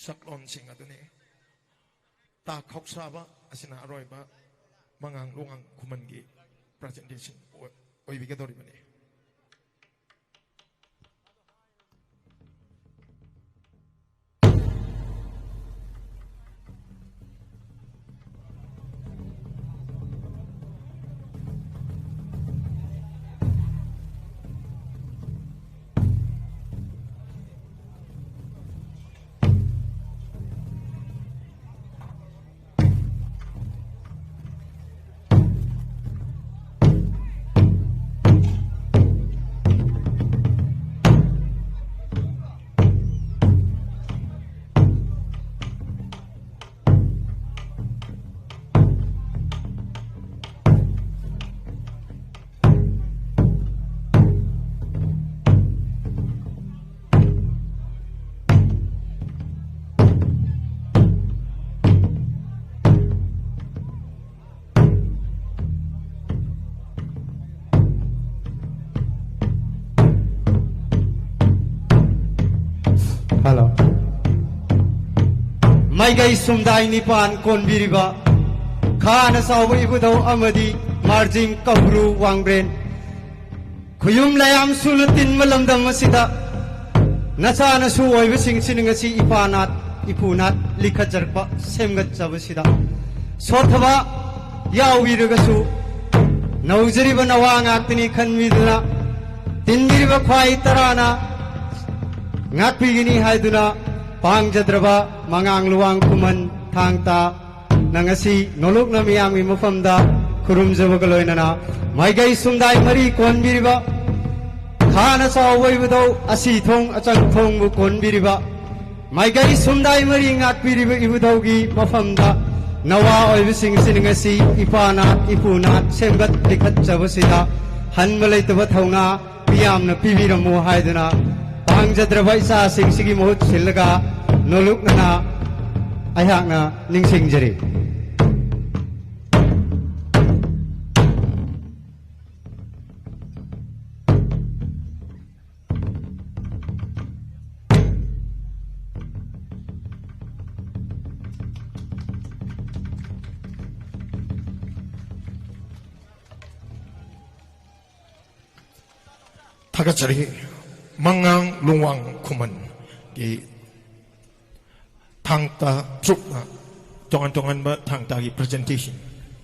ꯁꯛꯂꯣꯟꯁꯤꯡ ꯑꯗꯨꯅꯤ꯫ ꯇꯥ ꯈꯧꯁꯥꯕ ꯑꯁꯤꯅ ꯑꯔꯣꯏꯕ ꯃꯉꯥꯡ ꯂꯨꯋꯥꯡ ꯈꯨꯃꯟꯒꯤ presentation ꯑꯣꯏ-, ꯑꯣꯏꯕꯤꯒꯗꯧꯔꯤꯕꯅꯤ꯫ ꯍꯜꯂꯣ꯫ ꯃꯥꯏꯀꯩ ꯁꯨꯝꯗꯥꯏ ꯅꯤꯄꯥꯟ ꯀꯣꯟꯕꯤꯔꯤꯕ ꯈꯥꯅ ꯆꯥꯎꯕ ꯏꯕꯨꯙꯧ ꯑꯃꯗꯤ ꯃꯥꯔꯖꯤꯡ ꯀꯧꯕ꯭ꯔꯨ ꯋꯥꯡꯕ꯭ꯔꯦꯟ, ꯈꯨꯌꯨꯝ ꯂꯥꯌꯥꯝ ꯁꯨꯅ ꯇꯤꯟꯕ ꯂꯝꯗꯝ ꯑꯁꯤꯗ ꯅꯆꯥ ꯅꯁꯨ ꯑꯣꯏꯕꯁꯤꯡꯁꯤꯅ ꯉꯁꯤ ꯏꯄꯥ ꯅꯥꯠ ꯏꯄꯨ ꯅꯥꯠ ꯂꯤꯈꯠꯆꯔꯛꯄ ꯁꯦꯝꯒꯠꯆꯕꯁꯤꯗ ꯁꯣꯠꯊꯕ ꯌꯥꯎꯕꯤꯔꯒꯁꯨ ꯅꯧꯖꯔꯤꯕ ꯅꯋꯥ ꯉꯥꯛꯇꯅꯤ ꯈꯟꯕꯤꯗꯨꯅ ꯇꯤꯟꯕꯤꯔꯤꯕ ꯈ꯭ꯋꯥꯏ ꯇꯔꯥꯅ ꯉꯥꯛꯄꯤꯒꯅꯤ ꯍꯥꯏꯗꯨꯅ ꯄꯥꯡꯖꯗ꯭ꯔꯕ ꯃꯉꯥꯡ ꯂꯨꯋꯥꯡ ꯈꯨꯃꯟ ꯊꯥꯡ ꯇꯥ ꯅ ꯉꯁꯤ ꯅꯣꯂꯨꯛꯅ ꯃꯤꯌꯥꯝꯒꯤ ꯃꯐꯝꯗ ꯈꯨꯔꯨꯝꯖꯕꯒ ꯂꯣꯏꯅꯅ ꯃꯥꯏꯀꯩ ꯁꯨꯝꯗꯥꯏ ꯃꯔꯤ ꯀꯣꯟꯕꯤꯔꯤꯕ ꯈꯥꯅ ꯆꯥꯎꯕ ꯏꯕꯨꯙꯧ ꯑꯁꯤ ꯊꯣꯡ ꯑꯆꯪ ꯊꯣꯡꯕꯨ ꯀꯣꯟꯕꯤꯔꯤꯕ ꯃꯥꯏꯀꯩ ꯁꯨꯝꯗꯥꯏ ꯃꯔꯤ ꯉꯥꯛꯄꯤꯔꯤꯕ ꯏꯕꯨꯙꯧꯒꯤ ꯃꯐꯝꯗ ꯅꯋꯥ ꯑꯣꯏꯕꯁꯤꯡꯁꯤꯅ ꯉꯁꯤ ꯏꯄꯥ ꯅꯥꯠ ꯏꯄꯨ ꯅꯥꯠ ꯁꯦꯝꯒꯠ ꯂꯤꯈꯠꯆꯕꯁꯤꯗ ꯍꯟꯕ ꯂꯩꯇꯕ ꯊꯧꯅꯥ ꯃꯤꯌꯥꯝꯅ ꯄꯤꯕꯤꯔꯝꯃꯨ ꯍꯥꯏꯗꯨꯅ ꯐꯪꯖꯗ꯭ꯔꯕ ꯏꯆꯥꯁꯤꯡꯁꯤꯒꯤ ꯃꯍꯨꯠ ꯁꯤꯜꯂꯒ ꯅꯣꯂꯨꯛꯅꯅ ꯑꯩꯍꯥꯛꯅ ꯅꯤꯡꯁꯤꯡꯖꯔꯤ꯫ ꯊꯥꯒꯠꯆꯔꯤ꯫ ꯃꯉꯥꯡ ꯂꯨꯋꯥꯡ ꯈꯨꯃꯟꯒꯤ ꯊꯥꯡ ꯇꯥ ꯇ꯭ꯔꯨꯞꯅ ꯇꯣꯉꯥꯟ ꯇꯣꯉꯥꯟꯕ ꯊꯥꯡ ꯇꯥꯒꯤ presentation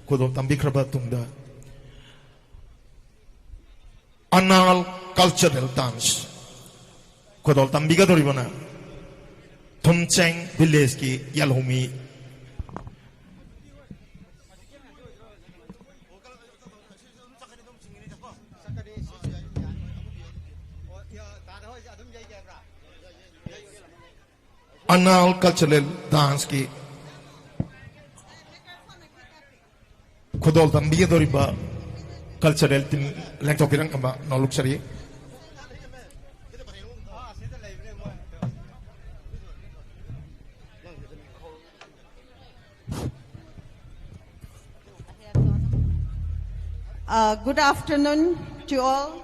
ꯈꯨꯗꯣꯜ ꯇꯝꯕꯤꯈ꯭ꯔꯕ ꯇꯨꯡꯗ, ꯑꯅꯥꯜ cultural dance ꯈꯨꯗꯣꯜ ꯇꯝꯕꯤꯒꯗꯧꯔꯤꯕꯅ ꯊꯨꯝꯆꯦꯡ villageꯀꯤ ꯌꯥꯜꯍꯧꯃꯤ ꯑꯅꯥꯜ cultural danceꯀꯤ ꯈꯨꯗꯣꯜ ꯇꯝꯕꯤꯒꯗꯧꯔꯤꯕ cultural team ꯂꯦꯡꯊꯣꯛꯄꯤꯔꯛꯅꯕ ꯅꯣꯂꯨꯛꯆꯔꯤ꯫ Uh, good afternoon to all,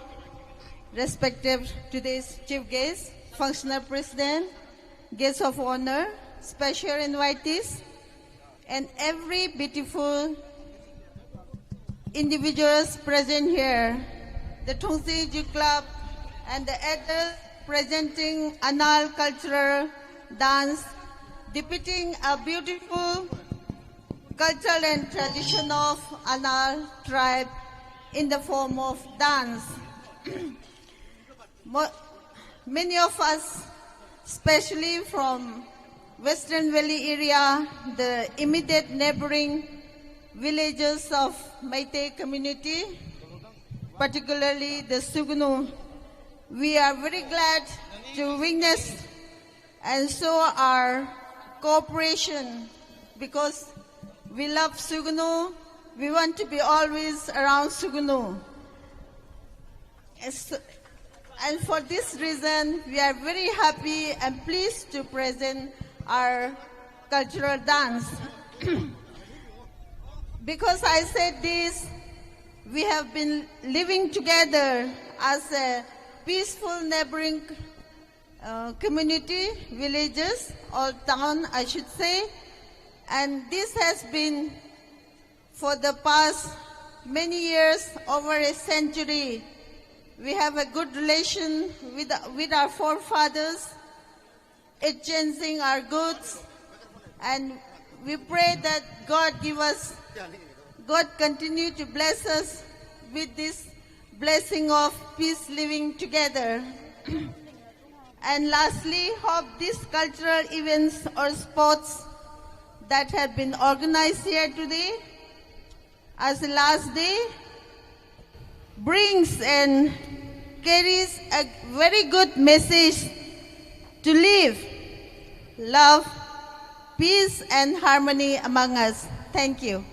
respected today's chief guest, functional president, guests of honor, special invitees, and every beautiful individuals present here. The Thongse Youth Club and the elders presenting Anal cultural dance, depicting a beautiful culture and tradition of Anal tribe in the form of dance. Mo-, many of us, especially from Western Valley area, the immediate neighboring villages of Meitei community, particularly the Sugnu, we are very glad to witness and show our cooperation because we love Sugnu. We want to be always around Sugnu. As, And for this reason, we are very happy and pleased to present our cultural dance. Because I said this, we have been living together as a peaceful neighboring uh, community, villages, or town, I should say. And this has been for the past many years, over a century. We have a good relation with, with our forefathers, exchanging our goods, and we pray that God give us, God continue to bless us with this blessing of peace living together. And lastly, hope these cultural events or sports that have been organized here today as the last day brings and carries a very good message to live, love, peace, and harmony among us. Thank you.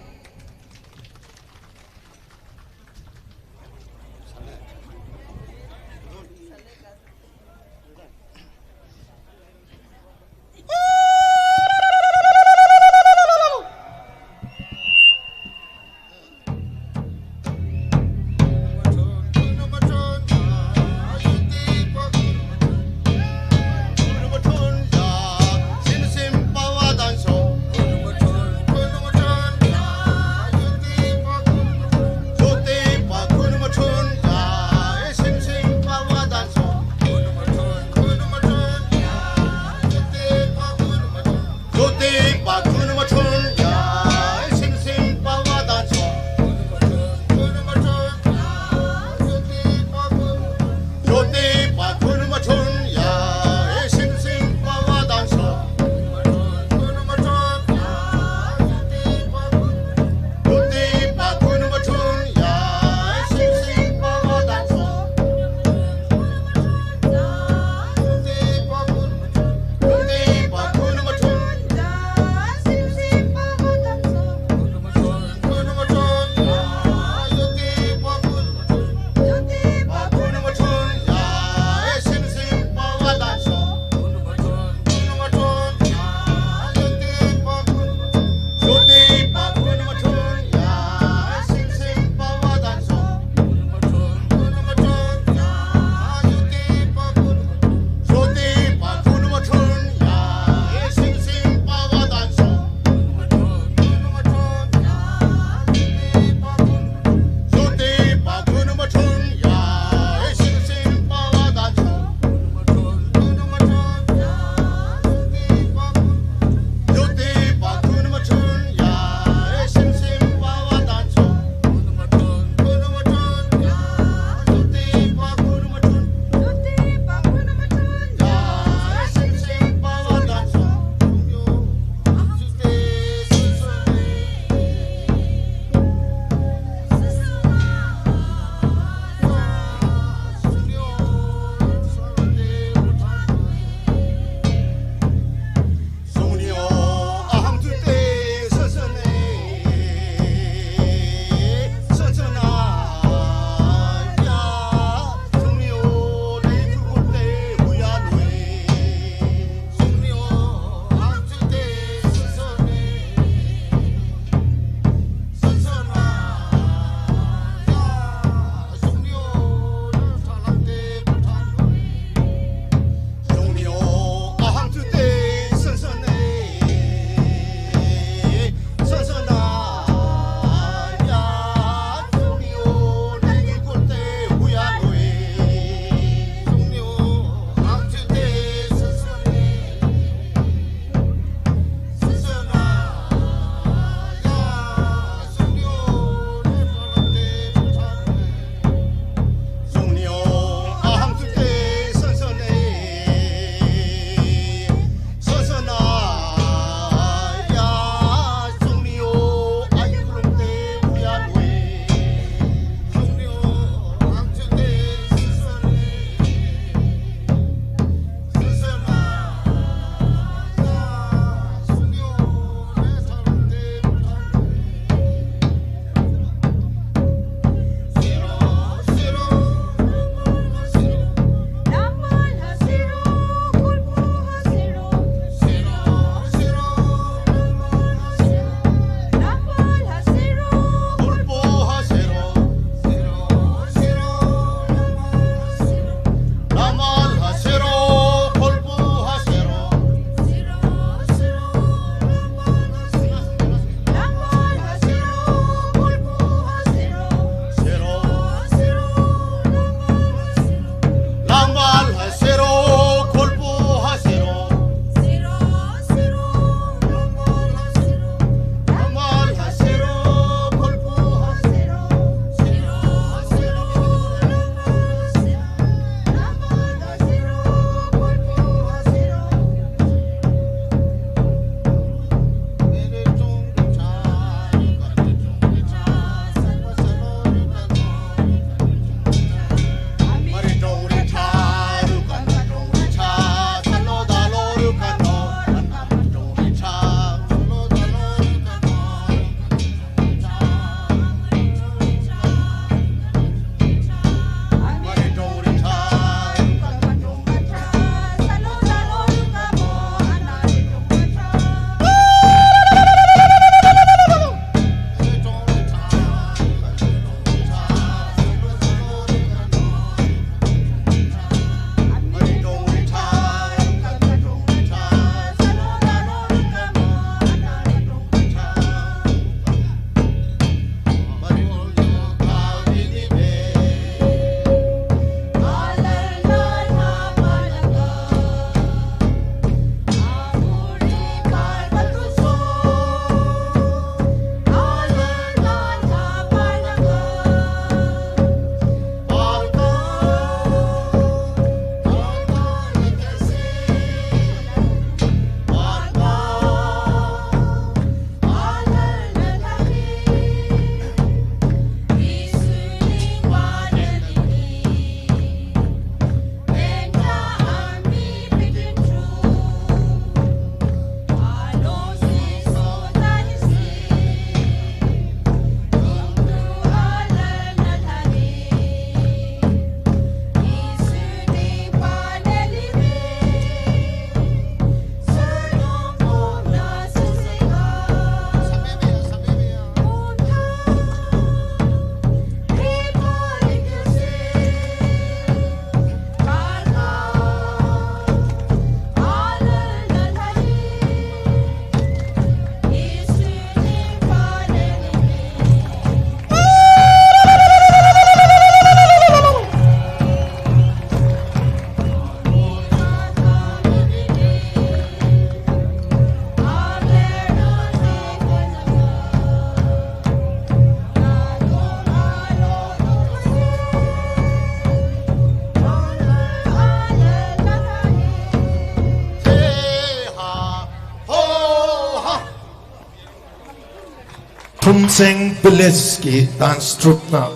ꯈꯨꯝꯁꯦꯡ ꯚꯤꯂꯦꯖꯀꯤ ꯗꯥꯟꯁ ꯇ꯭ꯔꯨꯞꯅ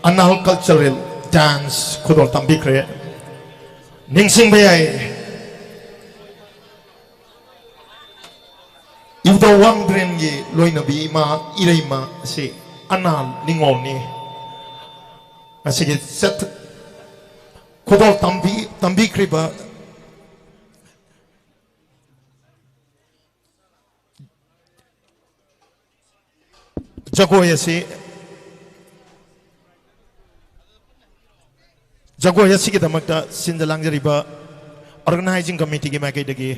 ꯑꯅꯥꯜ ꯀꯜꯆꯔꯦꯜ ꯗꯥꯟꯁ ꯈꯨꯗꯣꯜ ꯇꯝꯕꯤꯈ꯭ꯔꯦ꯫ ꯅꯤꯡꯁꯤꯡꯕ ꯌꯥꯏ, ꯏꯕꯨꯙꯧ ꯋꯥꯡꯕ꯭ꯔꯦꯟꯒꯤ ꯂꯣꯏꯅꯕꯤ ꯏꯃꯥ ꯏꯔꯩꯃ ꯑꯁꯤ ꯑꯅꯥꯜ ꯅꯤꯉꯣꯜꯅꯤ꯫ ꯉꯁꯤꯒꯤ ꯆꯠ-, ꯈꯨꯗꯣꯜ ꯇꯝꯕꯤ-, ꯇꯝꯕꯤꯈ꯭ꯔꯤꯕ ꯖꯒꯣꯏ ꯑꯁꯤ, ꯖꯒꯣꯏ ꯑꯁꯤꯒꯤꯗꯃꯛꯇ ꯁꯤꯟꯗ ꯂꯥꯡꯖꯔꯤꯕ ꯑꯣꯔꯒꯅꯥꯏꯖꯤꯡ ꯀꯃꯤꯇꯤꯒꯤ ꯃꯥꯏꯀꯩꯗꯒꯤ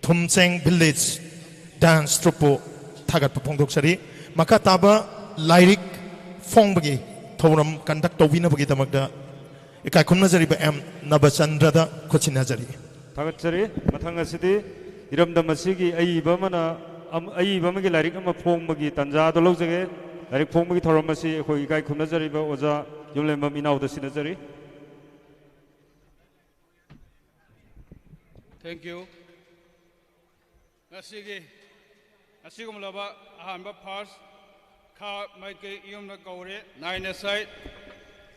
ꯊꯨꯝꯆꯦꯡ ꯚꯤꯂꯦꯖ ꯗꯥꯟꯁ ꯇ꯭ꯔꯨꯞꯄꯨ ꯊꯥꯒꯠꯄ ꯐꯣꯡꯗꯣꯛꯆꯔꯤ꯫ ꯃꯈꯥ ꯇꯥꯕ ꯂꯥꯏꯔꯤꯛ ꯐꯣꯡꯕꯒꯤ ꯊꯧꯔꯝ ꯀꯟꯗꯛ ꯇꯧꯕꯤꯅꯕꯒꯤꯗꯃꯛꯇ ꯏꯀꯥꯏ ꯈꯨꯝꯅꯖꯔꯤꯕ ꯑꯦꯝ ꯅꯕꯆꯟꯗ꯭ꯔꯗ ꯈꯨꯠꯁꯤꯟꯅꯖꯔꯤ꯫ ꯊꯥꯒꯠꯆꯔꯤ꯫ ꯃꯊꯪ ꯑꯁꯤꯗꯤ ꯏꯔꯝꯗꯝ ꯑꯁꯤꯒꯤ ꯑꯏꯕ ꯑꯃꯅ ꯑꯝ-, ꯑꯏꯕ ꯑꯃꯒꯤ ꯂꯥꯏꯔꯤꯛ ꯑꯃ ꯐꯣꯡꯕꯒꯤ ꯇꯥꯟꯖꯥ ꯑꯗꯨ ꯂꯧꯖꯒꯦ꯫ ꯂꯥꯏꯔꯤꯛ ꯐꯣꯡꯕꯒꯤ ꯊꯧꯔꯝ ꯑꯁꯤ ꯑꯩꯈꯣꯏ ꯏꯀꯥꯏ ꯈꯨꯝꯅꯖꯔꯤꯕ ꯑꯣꯖꯥ ꯌꯨꯝꯂꯦꯝꯕꯝ ꯏꯅꯥꯎꯗ ꯁꯤꯟꯅꯖꯔꯤ꯫ Thank you꯫ ꯉꯁꯤꯒꯤ ꯑꯁꯤꯒꯨꯝꯂꯕ ꯑꯍꯥꯟꯕ ꯐꯥꯔꯁ ꯈꯥ ꯃꯥꯏꯀꯩ ꯌꯨꯝꯅ ꯀꯧꯔꯦ nine a side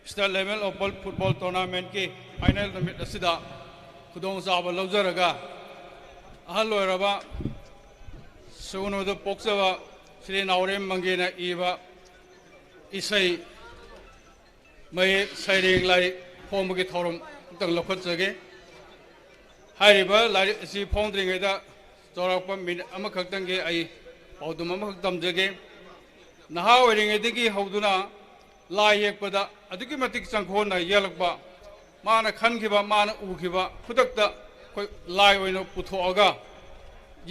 state level open football ꯇꯣꯔꯅꯥꯃꯦꯟꯠꯀꯤ ꯐꯥꯏꯅꯦꯜ ꯅꯨꯃꯤꯠ ꯑꯁꯤꯗ ꯈꯨꯗꯣꯡꯆꯥꯕ ꯂꯧꯖꯔꯒ, ꯑꯍꯜ ꯑꯣꯏꯔꯕ ꯁꯨꯒꯨꯅꯨꯗ ꯄꯣꯛꯆꯕ ꯁ꯭ꯔꯤ ꯅꯥꯎꯔꯦꯝ ꯃꯪꯒꯦꯅ ꯏꯕ ꯏꯁꯩ ꯃꯌꯦꯛ ꯁꯩꯔꯦꯡ ꯂꯥꯏꯔꯤꯛ ꯐꯣꯡꯕꯒꯤ ꯊꯧꯔꯝ ꯑꯃꯇꯪ ꯂꯧꯈꯠꯆꯒꯦ꯫ ꯍꯥꯏꯔꯤꯕ ꯂꯥꯏꯔꯤꯛ ꯑꯁꯤ ꯐꯣꯡꯗ꯭ꯔꯤꯉꯩꯗ ꯆꯥꯎꯔꯥꯛꯄ ꯃꯤꯅꯤꯠ ꯑꯃꯈꯛꯇꯪꯒꯤ ꯑꯩ ꯄꯥꯎꯗꯝ ꯑꯃꯈꯛ ꯇꯝꯖꯒꯦ꯫ ꯅꯍꯥ ꯑꯣꯏꯔꯤꯉꯩꯗꯒꯤ ꯍꯧꯗꯨꯅ ꯂꯥꯏ ꯌꯦꯛꯄꯗ ꯑꯗꯨꯛꯀꯤ ꯃꯇꯤꯛ ꯆꯪꯈꯣꯟꯅ ꯌꯦꯛꯂꯛꯄ, ꯃꯥꯅ ꯈꯟꯈꯤꯕ, ꯃꯥꯅ ꯎꯈꯤꯕ ꯈꯨꯗꯛꯇ ꯑꯩꯈꯣꯏ ꯂꯥꯏ ꯑꯣꯏꯅ ꯄꯨꯊꯣꯛꯑꯒ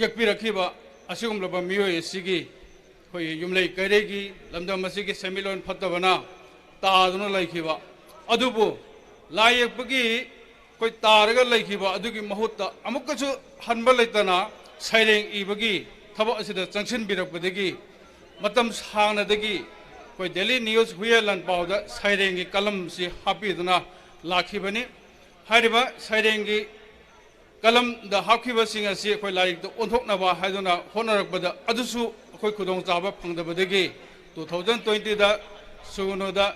ꯌꯦꯛꯄꯤꯔꯛꯈꯤꯕ ꯑꯁꯤꯒꯨꯝꯂꯕ ꯃꯤꯑꯣꯏ ꯑꯁꯤꯒꯤ ꯑꯩꯈꯣꯏꯒꯤ ꯌꯨꯝꯂꯩ ꯀꯩꯔꯩꯒꯤ ꯂꯝꯗꯝ ꯑꯁꯤꯒꯤ ꯁꯦꯟꯃꯤꯠꯂꯣꯟ ꯐꯠꯇꯕꯅ ꯇꯥꯗꯨꯅ ꯂꯩꯈꯤꯕ ꯑꯗꯨꯕꯨ ꯂꯥꯏ ꯌꯦꯛꯄꯒꯤ ꯑꯩꯈꯣꯏ ꯇꯥꯔꯒ ꯂꯩꯈꯤꯕ ꯑꯗꯨꯒꯤ ꯃꯍꯨꯠꯇ ꯑꯃꯨꯛꯀꯁꯨ ꯍꯟꯕ ꯂꯩꯇꯅ ꯁꯩꯔꯦꯡ ꯏꯕꯒꯤ ꯊꯕꯛ ꯑꯁꯤꯗ ꯆꯪꯁꯤꯟꯕꯤꯔꯛꯄꯗꯒꯤ ꯃꯇꯝ ꯁꯥꯡꯅꯗꯒꯤ ꯑꯩꯈꯣꯏ ꯗꯦꯂꯤ ꯅ꯭ꯌꯨꯁ ꯍꯨꯏꯌꯦꯟ ꯂꯥꯟꯄꯥꯎꯗ ꯁꯩꯔꯦꯡꯒꯤ ꯀꯂꯝꯁꯤ ꯍꯥꯞꯄꯤꯗꯨꯅ ꯂꯥꯛꯈꯤꯕꯅꯤ꯫ ꯍꯥꯏꯔꯤꯕ ꯁꯩꯔꯦꯡꯒꯤ ꯀꯂꯝꯗ ꯍꯥꯞꯈꯤꯕꯁꯤꯡ ꯑꯁꯤ ꯑꯩꯈꯣꯏ ꯂꯥꯏꯔꯤꯛꯇ ꯑꯣꯟꯊꯣꯛꯅꯕ ꯍꯥꯏꯗꯨꯅ ꯍꯣꯠꯅꯔꯛꯄꯗ ꯑꯗꯨꯁꯨ ꯑꯩꯈꯣꯏ ꯈꯨꯗꯣꯡꯆꯥꯕ ꯐꯪꯗꯕꯗꯒꯤ two thousand twenty ꯗ ꯁꯨꯒꯅꯨꯗ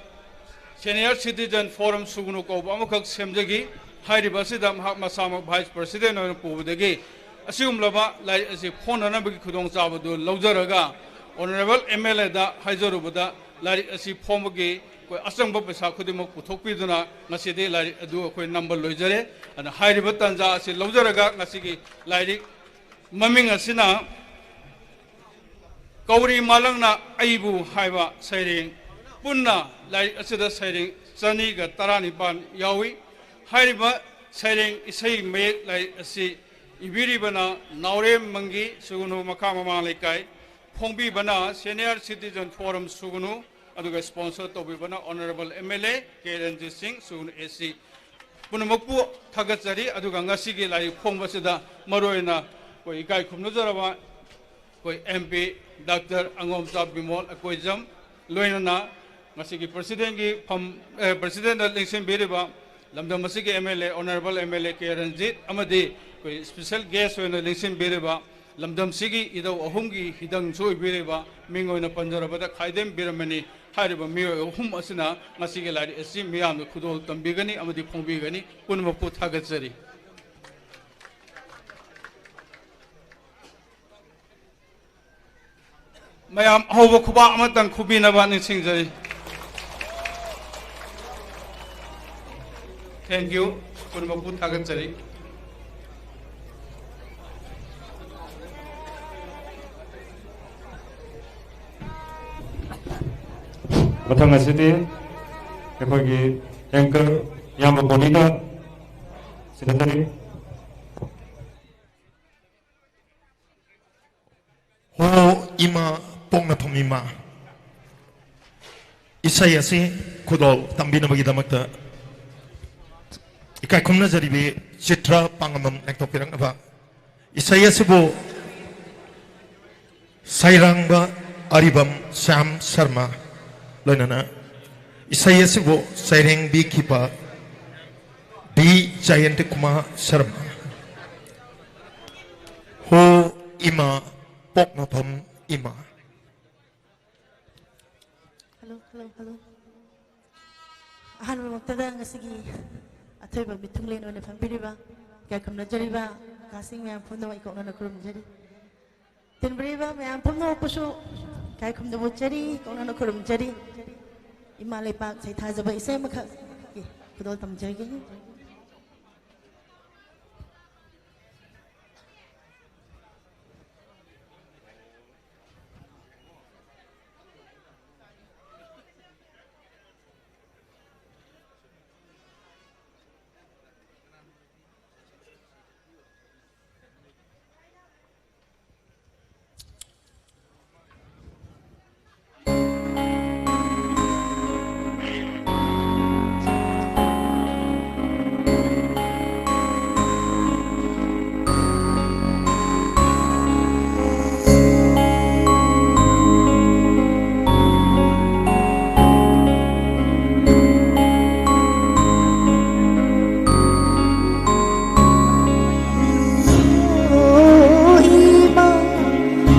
Senior Citizen Forum ꯁꯨꯒꯅꯨ ꯀꯧꯕ ꯑꯃꯈꯛ ꯁꯦꯝꯖꯈꯤ꯫ ꯍꯥꯏꯔꯤꯕ ꯑꯁꯤꯗ ꯃꯍꯥꯛ ꯃꯁꯥꯃꯛ Vice President ꯑꯣꯏꯅ ꯄꯨꯕꯗꯒꯤ ꯑꯁꯤꯒꯨꯝꯂꯕ ꯂꯥꯏꯔꯤꯛ ꯑꯁꯤ ꯐꯣꯡꯅꯅꯕꯒꯤ ꯈꯨꯗꯣꯡꯆꯥꯕꯗꯨ ꯂꯧꯖꯔꯒ Honourable M L A ꯗ ꯍꯥꯏꯖꯔꯨꯕꯗ ꯂꯥꯏꯔꯤꯛ ꯑꯁꯤ ꯐꯣꯡꯕꯒꯤ ꯑꯩꯈꯣꯏ ꯑꯆꯪꯕ ꯄꯩꯁꯥ ꯈꯨꯗꯤꯡꯃꯛ ꯄꯨꯊꯣꯛꯄꯤꯗꯨꯅ ꯉꯁꯤꯗꯤ ꯂꯥꯏꯔꯤꯛ ꯑꯗꯨ ꯑꯩꯈꯣꯏ ꯅꯝꯕ ꯂꯣꯏꯖꯔꯦ꯫ ꯑꯗꯨꯅ ꯍꯥꯏꯔꯤꯕ ꯇꯥꯟꯖꯥ ꯑꯁꯤ ꯂꯧꯖꯔꯒ ꯉꯁꯤꯒꯤ ꯂꯥꯏꯔꯤꯛ ꯃꯃꯤꯡ ꯑꯁꯤꯅ ꯀꯧꯔꯤ ꯃꯥꯂꯪꯅ ꯑꯩꯕꯨ ꯍꯥꯏꯕ ꯁꯩꯔꯦꯡ꯫ ꯄꯨꯟꯅ ꯂꯥꯏꯔꯤꯛ ꯑꯁꯤꯗ ꯁꯩꯔꯦꯡ ꯆꯅꯤꯒ ꯇꯔꯥꯅꯤꯄꯥꯟ ꯌꯥꯎꯏ꯫ ꯍꯥꯏꯔꯤꯕ ꯁꯩꯔꯦꯡ ꯏꯁꯩ ꯃꯌꯦꯛ ꯂꯥꯏꯔꯤꯛ ꯑꯁꯤ ꯏꯕꯤꯔꯤꯕꯅ ꯅꯥꯎꯔꯦꯝ ꯃꯪꯒꯤ, ꯁꯨꯒꯅꯨ, ꯃꯈꯥ ꯃꯃꯥꯡ ꯂꯩꯀꯥꯏ, ꯐꯣꯡꯕꯤꯕꯅ Senior Citizen Forum ꯁꯨꯒꯅꯨ, ꯑꯗꯨꯒ sponsor ꯇꯧꯕꯤꯕꯅ Honourable M L A ꯀꯦ ꯔꯟꯖꯤꯠ ꯁꯤꯡ, ꯁꯨꯒꯅꯨ A C꯫ ꯄꯨꯝꯅꯃꯛꯄꯨ ꯊꯥꯒꯠꯆꯔꯤ꯫ ꯑꯗꯨꯒ ꯉꯁꯤꯒꯤ ꯂꯥꯏꯔꯤꯛ ꯐꯣꯡꯕꯁꯤꯗ ꯃꯔꯨꯑꯣꯏꯅ ꯑꯩꯈꯣꯏ ꯏꯀꯥꯏ ꯈꯨꯝꯅꯖꯔꯕ ꯑꯩꯈꯣꯏ M P Doctor ꯑꯉꯣꯝꯆꯥ Bimol Akoijam, ꯂꯣꯏꯅꯅ ꯉꯁꯤꯒꯤ President ꯀꯤ ꯐꯝ, ꯑꯦ, President ꯅ ꯂꯦꯡꯁꯤꯟꯕꯤꯔꯤꯕ ꯂꯝꯗꯝ ꯑꯁꯤꯒꯤ M L A, Honourable M L A ꯀꯦ ꯔꯟꯖꯤꯠ ꯑꯃꯗꯤ ꯑꯩꯈꯣꯏ special guest ꯑꯣꯏꯅ ꯂꯦꯡꯁꯤꯟꯕꯤꯔꯤꯕ ꯂꯝꯗꯝꯁꯤꯒꯤ ꯏꯙꯧ ꯑꯍꯨꯝꯒꯤ ꯍꯤꯗꯪꯁꯨ ꯑꯣꯏꯕꯤꯔꯤꯕ, ꯃꯤꯡ ꯑꯣꯏꯅ ꯄꯟꯖꯔꯕꯗ ꯈꯥꯏꯗꯦꯝ ꯕꯤꯔꯃꯅꯤ ꯍꯥꯏꯔꯤꯕ ꯃꯤꯑꯣꯏ ꯑꯍꯨꯝ ꯑꯁꯤꯅ ꯉꯁꯤꯒꯤ ꯂꯥꯏꯔꯤꯛ ꯑꯁꯤ ꯃꯤꯌꯥꯝꯗ ꯈꯨꯗꯣꯜ ꯇꯝꯕꯤꯒꯅꯤ ꯑꯃꯗꯤ ꯐꯣꯡꯕꯤꯒꯅꯤ꯫ ꯄꯨꯝꯅꯃꯛꯄꯨ ꯊꯥꯒꯠꯆꯔꯤ꯫ ꯃꯌꯥꯝ ꯑꯍꯧꯕ ꯈꯨꯕꯥꯛ ꯑꯃꯇꯪ ꯈꯨꯕꯤꯅꯕ ꯅꯤꯡꯁꯤꯡꯖꯔꯤ꯫ Thank you꯫ ꯄꯨꯝꯅꯃꯛꯄꯨ ꯊꯥꯒꯠꯆꯔꯤ꯫ ꯃꯊꯪ ꯑꯁꯤꯗꯤ ꯑꯩꯈꯣꯏꯒꯤ anchor ꯏꯌꯥꯝꯕ ꯕꯣꯅꯤꯗ ꯁꯤꯟꯅꯖꯔꯤ꯫ ꯍꯣ ꯏꯃꯥ ꯄꯣꯛꯅꯐꯝ ꯏꯃꯥ꯫ ꯏꯁꯩ ꯑꯁꯤ ꯈꯨꯗꯣꯜ ꯇꯝꯕꯤꯅꯕꯒꯤꯗꯃꯛꯇ ꯏꯀꯥꯏ ꯈꯨꯝꯅꯖꯔꯤꯕꯤ ꯆꯤꯇ꯭ꯔ ꯄꯥꯡꯉꯝꯕꯝ ꯂꯦꯡꯊꯣꯛꯄꯤꯔꯛꯅꯕ꯫ ꯏꯁꯩ ꯑꯁꯤꯕꯨ ꯁꯩꯔꯥꯡꯕ ꯑꯔꯤꯕꯝ ꯁ꯭ꯌꯥꯝ ꯁꯔꯃ, ꯂꯣꯏꯅꯅ ꯏꯁꯩ ꯑꯁꯤꯕꯨ ꯁꯩꯔꯦꯡꯕꯤꯈꯤꯕ ꯕꯤ ꯖꯌꯟꯇ ꯀꯨꯃꯥꯔ ꯁꯔꯃ꯫ ꯍꯣ ꯏꯃꯥ ꯄꯣꯛꯅꯐꯝ ꯏꯃꯥ꯫ Hello, hello, hello. ꯑꯍꯥꯟꯕꯃꯛꯇꯗ ꯉꯁꯤꯒꯤ ꯑꯊꯣꯏꯕ ꯃꯤꯊꯨꯡꯂꯦꯟ ꯑꯣꯏꯅ ꯐꯝꯕꯤꯔꯤꯕ ꯏꯀꯥꯏ ꯈꯨꯝꯅꯖꯔꯤꯕ ꯀꯥꯁꯤꯡ ꯃꯌꯥꯝ ꯄꯨꯝꯅꯃꯛ ꯏꯀꯣꯛꯅꯅ ꯈꯨꯔꯨꯝꯖꯔꯤ꯫ ꯇꯤꯟꯕꯤꯔꯤꯕ ꯃꯌꯥꯝ ꯄꯨꯝꯅꯃꯛꯄꯨꯁꯨ ꯏꯀꯥꯏ ꯈꯨꯝꯅꯕ ꯎꯠꯆꯔꯤ, ꯏꯀꯣꯛꯅꯅ ꯈꯨꯔꯨꯝꯖꯔꯤ꯫ ꯏꯃꯥ ꯂꯩꯄꯥꯛ ꯁꯩꯊꯥꯖꯕ ꯏꯁꯩ ꯑꯃꯈꯛꯀꯤ ꯈꯨꯗꯣꯜ ꯇꯝꯖꯒꯦ꯫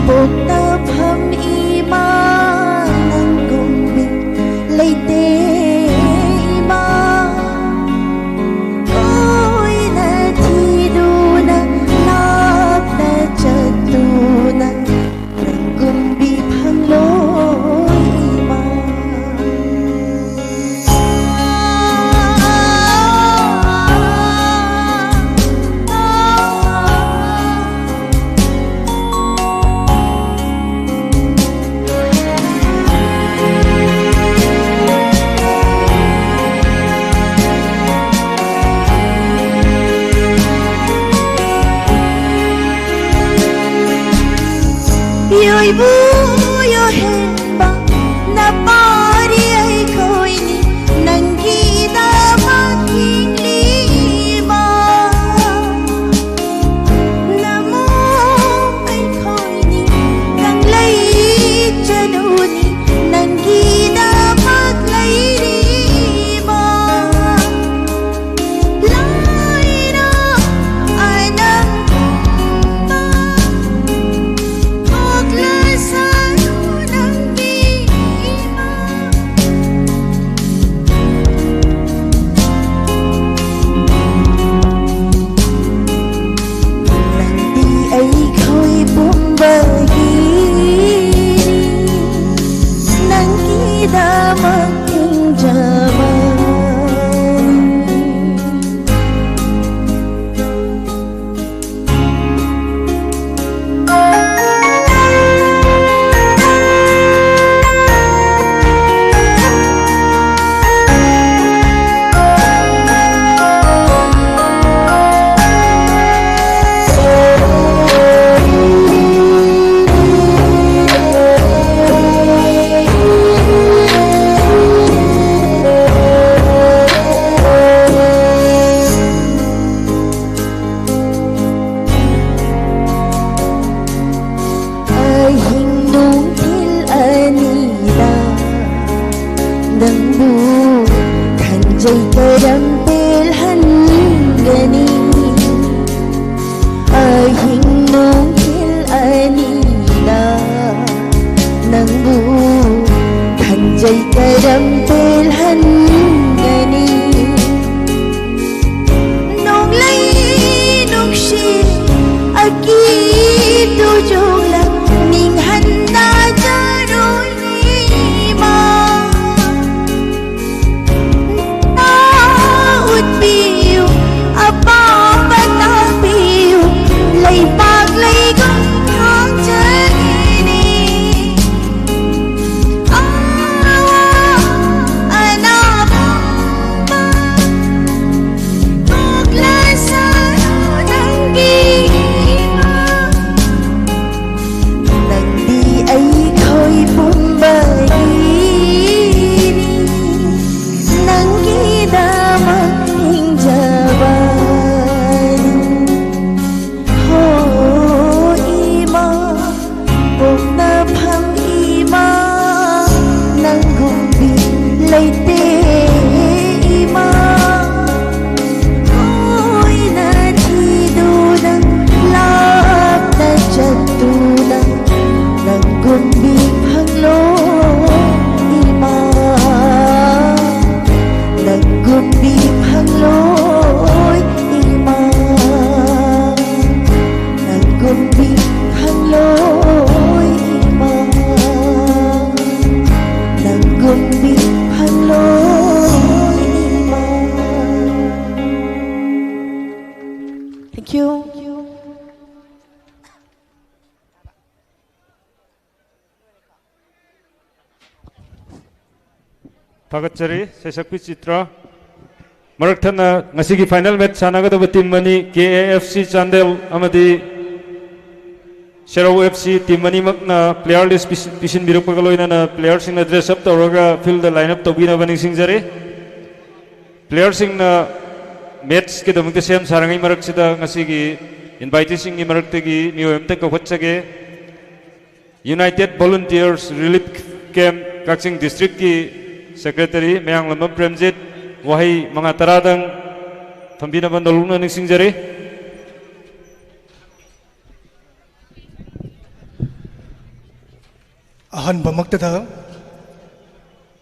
ꯄꯣꯛꯅꯐꯝ ꯏꯃꯥ ꯅꯪꯒꯨꯝꯕꯤ ꯂꯩꯇꯦ ꯏꯃꯥ꯫ ꯇꯣꯏꯅ ꯊꯤꯗꯨꯅ ꯂꯥꯞꯅ ꯆꯠꯇꯨꯅ ꯅꯪꯒꯨꯝꯕꯤ ꯐꯪꯂꯣꯏ ꯏꯃꯥ꯫ ꯌꯣꯏꯕꯨ ꯌꯣꯍꯦꯟꯕ ꯅꯄꯥꯔꯤ ꯑꯩꯈꯣꯏꯅꯤ ꯅꯪꯒꯤꯗꯃꯛ ꯍꯤꯡꯂꯤꯕ꯫ ꯅꯃꯣ ꯑꯩꯈꯣꯏꯅꯤ ꯀꯪꯂꯩ ꯆꯅꯨꯅꯤ ꯅꯪꯒꯤꯗꯃꯛ ꯂꯩꯔꯤꯕ꯫ ꯂꯥꯏꯔ ꯑꯅꯪꯕ ꯊꯣꯛꯂꯁꯨ ꯈꯟꯖꯩ ꯀꯔꯝ ꯄꯦꯜꯍꯟꯒꯅꯤ? ꯑꯍꯤꯡ ꯅꯨꯡꯊꯤꯜ ꯑꯅꯤꯗ ꯅꯪꯕꯨ ꯈꯟꯖꯩ ꯀꯔꯝ ꯄꯦꯜꯍꯟꯒꯅꯤ? ꯅꯣꯡꯂꯩ ꯅꯨꯡꯁꯤꯠ ꯑꯀꯤ ꯇꯨꯖꯣꯡꯂꯛ ꯅꯤꯡꯍꯟꯅꯖꯔꯣꯏ ꯏꯃꯥ꯫ ꯎꯠꯄꯤꯌꯨ, ꯑꯄꯥꯝꯕ ꯇꯥꯛꯄꯤꯌꯨ, ꯂꯩꯄꯥꯛ ꯂꯩꯒꯨꯝ ꯈꯥꯡꯖꯒꯦꯅꯦ꯫ ꯑꯋꯥ ꯑꯅꯥ ꯄꯨꯝꯕ ꯀꯣꯛꯂꯁꯅꯨ ꯅꯪꯒꯤ ꯏꯃꯥ꯫ ꯅꯪꯗꯤ ꯑꯩꯈꯣꯏ ꯄꯨꯝꯕꯒꯤꯅꯤ, ꯅꯪꯒꯤꯗꯃꯛ ꯍꯤꯡꯖꯕꯅꯤ꯫ ꯍꯣ ꯏꯃꯥ, ꯄꯣꯛꯅꯐꯝ ꯏꯃꯥ, ꯅꯪꯒꯨꯝꯕꯤ ꯂꯩꯇꯦ ꯏꯃꯥ꯫ ꯍꯣꯏꯅ ꯊꯤꯗꯨꯅ ꯂꯥꯞꯅ ꯆꯠꯇꯨꯅ ꯅꯪꯒꯨꯝꯕꯤ ꯐꯪꯂꯣꯏ ꯏꯃꯥ꯫ ꯅꯪꯒꯨꯝꯕꯤ ꯐꯪꯂꯣꯏ ꯏꯃꯥ꯫ ꯅꯪꯒꯨꯝꯕꯤ ꯐꯪꯂꯣꯏ ꯏꯃꯥ꯫ ꯅꯪꯒꯨꯝꯕꯤ ꯐꯪꯂꯣꯏ ꯏꯃꯥ꯫ Thank you. ꯊꯥꯒꯠꯆꯔꯤ, ꯁꯩꯁꯛꯄꯤ ꯆꯤꯇ꯭ꯔ꯫ ꯃꯔꯛ ꯊꯠꯅ ꯉꯁꯤꯒꯤ final match ꯁꯥꯟꯅꯒꯗꯕ team ꯑꯅꯤ, K A F C Chandel ꯑꯃꯗꯤ ꯁꯦꯔꯧ ꯑꯦꯐ ꯁꯤ team ꯑꯅꯤꯃꯛꯅ player list ꯄꯤꯁꯤ-, ꯄꯤꯁꯤꯟꯕꯤꯔꯛꯄꯒ ꯂꯣꯏꯅꯅ playerꯁꯤꯡꯅ dress up ꯇꯧꯔꯒ fieldꯗ line up ꯇꯧꯕꯤꯅꯕ ꯅꯤꯡꯁꯤꯡꯖꯔꯤ꯫ Playerꯁꯤꯡꯅ matchꯀꯤꯗꯃꯛꯇ ꯁꯦꯝ ꯁꯥꯔꯤꯉꯩ ꯃꯔꯛꯁꯤꯗ ꯉꯁꯤꯒꯤ inviteeꯁꯤꯡꯒꯤ ꯃꯔꯛꯇꯒꯤ ꯃꯤꯑꯣꯏ ꯑꯃꯇ ꯀꯧꯈꯠꯆꯒꯦ꯫ United Volunteers Relief Camp ꯀꯛꯆꯤꯡ districtꯀꯤ secretary ꯃꯌꯥꯡꯂꯝꯕꯝ ꯄ꯭ꯔꯦꯝꯖꯤꯠ, ꯋꯥꯍꯩ ꯃꯉꯥ ꯇꯔꯥꯗꯪ ꯊꯝꯕꯤꯅꯕ ꯅꯧꯂꯨꯛꯅ ꯅꯤꯡꯁꯤꯡꯖꯔꯤ꯫ ꯑꯍꯥꯟꯕꯃꯛꯇꯗ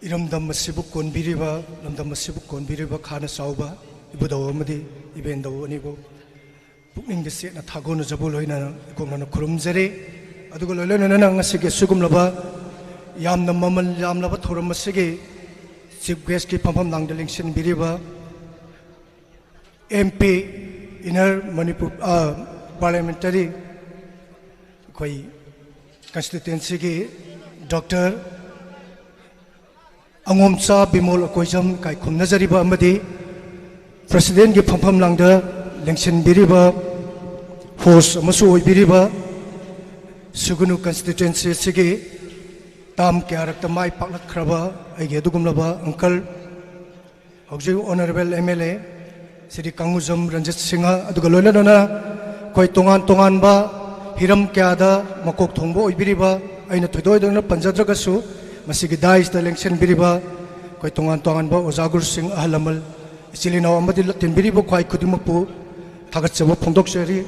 ꯏꯔꯝꯗꯝ ꯑꯁꯤꯕꯨ ꯀꯣꯟꯕꯤꯔꯤꯕ, ꯂꯝꯗꯝ ꯑꯁꯤꯕꯨ ꯀꯣꯟꯕꯤꯔꯤꯕ ꯈꯥꯅ ꯆꯥꯎꯕ ꯏꯕꯨꯙꯧ ꯑꯃꯗꯤ ꯏꯕꯦꯟꯙꯧ ꯑꯅꯤꯕꯨ ꯄꯨꯛꯅꯤꯡꯗ ꯆꯦꯠꯅ ꯊꯥꯒꯣꯟꯅꯖꯕ ꯂꯣꯏꯅꯅ ꯏꯀꯣꯛꯅꯅ ꯈꯨꯔꯨꯝꯖꯔꯤ꯫ ꯑꯗꯨꯒ ꯂꯣꯏꯅꯅ ꯉꯁꯤꯒꯤ ꯑꯁꯤꯒꯨꯝꯂꯕ ꯌꯥꯝꯅ ꯃꯃꯜ ꯌꯥꯝꯂꯕ ꯊꯧꯔꯝ ꯑꯁꯤꯒꯤ chief guest ꯀꯤ ꯐꯝꯐꯝ ꯂꯥꯡꯗ ꯂꯦꯡꯁꯤꯟꯕꯤꯔꯤꯕ M P, inner Manipur, ꯑ, parliamentary, ꯑꯩꯈꯣꯏ constituency ꯒꯤ doctor ꯑꯉꯣꯝꯆꯥ ꯕꯤꯃꯣꯜ ꯑꯀꯣꯏꯖꯝ ꯏꯀꯥꯏ ꯈꯨꯝꯅꯖꯔꯤꯕ ꯑꯃꯗꯤ president ꯀꯤ ꯐꯝꯐꯝ ꯂꯥꯡꯗ ꯂꯦꯡꯁꯤꯟꯕꯤꯔꯤꯕ, host ꯑꯃꯁꯨ ꯑꯣꯏꯕꯤꯔꯤꯕ, ꯁꯨꯒꯨꯅꯨ constituency ꯑꯁꯤꯒꯤ term ꯀꯌꯥꯔꯛꯇ ꯃꯥꯏ ꯄꯥꯛꯂꯛꯈ꯭ꯔꯕ ꯑꯩꯒꯤ ꯑꯗꯨꯒꯨꯝꯂꯕ uncle, ꯍꯧꯖꯤꯛ honourable M L A Shri ꯀꯪꯒꯨꯖꯝ Ranjit Singh, ꯑꯗꯨꯒ ꯂꯣꯏꯅꯅ ꯑꯩꯈꯣꯏ ꯇꯣꯉꯥꯟ ꯇꯣꯉꯥꯟꯕ ꯍꯤꯔꯝ ꯀꯌꯥꯗ ꯃꯀꯣꯛ ꯊꯣꯡꯕ ꯑꯣꯏꯕꯤꯔꯤꯕ, ꯑꯩꯅ ꯊꯣꯏꯗꯣꯛ ꯍꯦꯟꯗꯣꯛꯅ ꯄꯟꯖꯗ꯭ꯔꯒꯁꯨ, ꯃꯁꯤꯒꯤ dais ꯇ ꯂꯦꯡꯁꯤꯟꯕꯤꯔꯤꯕ ꯑꯩꯈꯣꯏ ꯇꯣꯉꯥꯟ ꯇꯣꯉꯥꯟꯕ ꯑꯣꯖꯥ ꯒꯨꯔꯨꯁꯤꯡ, ꯑꯍꯜ ꯂꯃꯟ, ꯏꯆꯤꯜ ꯏꯅꯥꯎ ꯑꯃꯗꯤ ꯇꯤꯟꯕꯤꯔꯤꯕ ꯈ꯭ꯋꯥꯏ ꯈꯨꯗꯤꯡꯃꯛꯄꯨ ꯊꯥꯒꯠꯆꯕ ꯐꯣꯡꯗꯣꯛꯆꯔꯤ꯫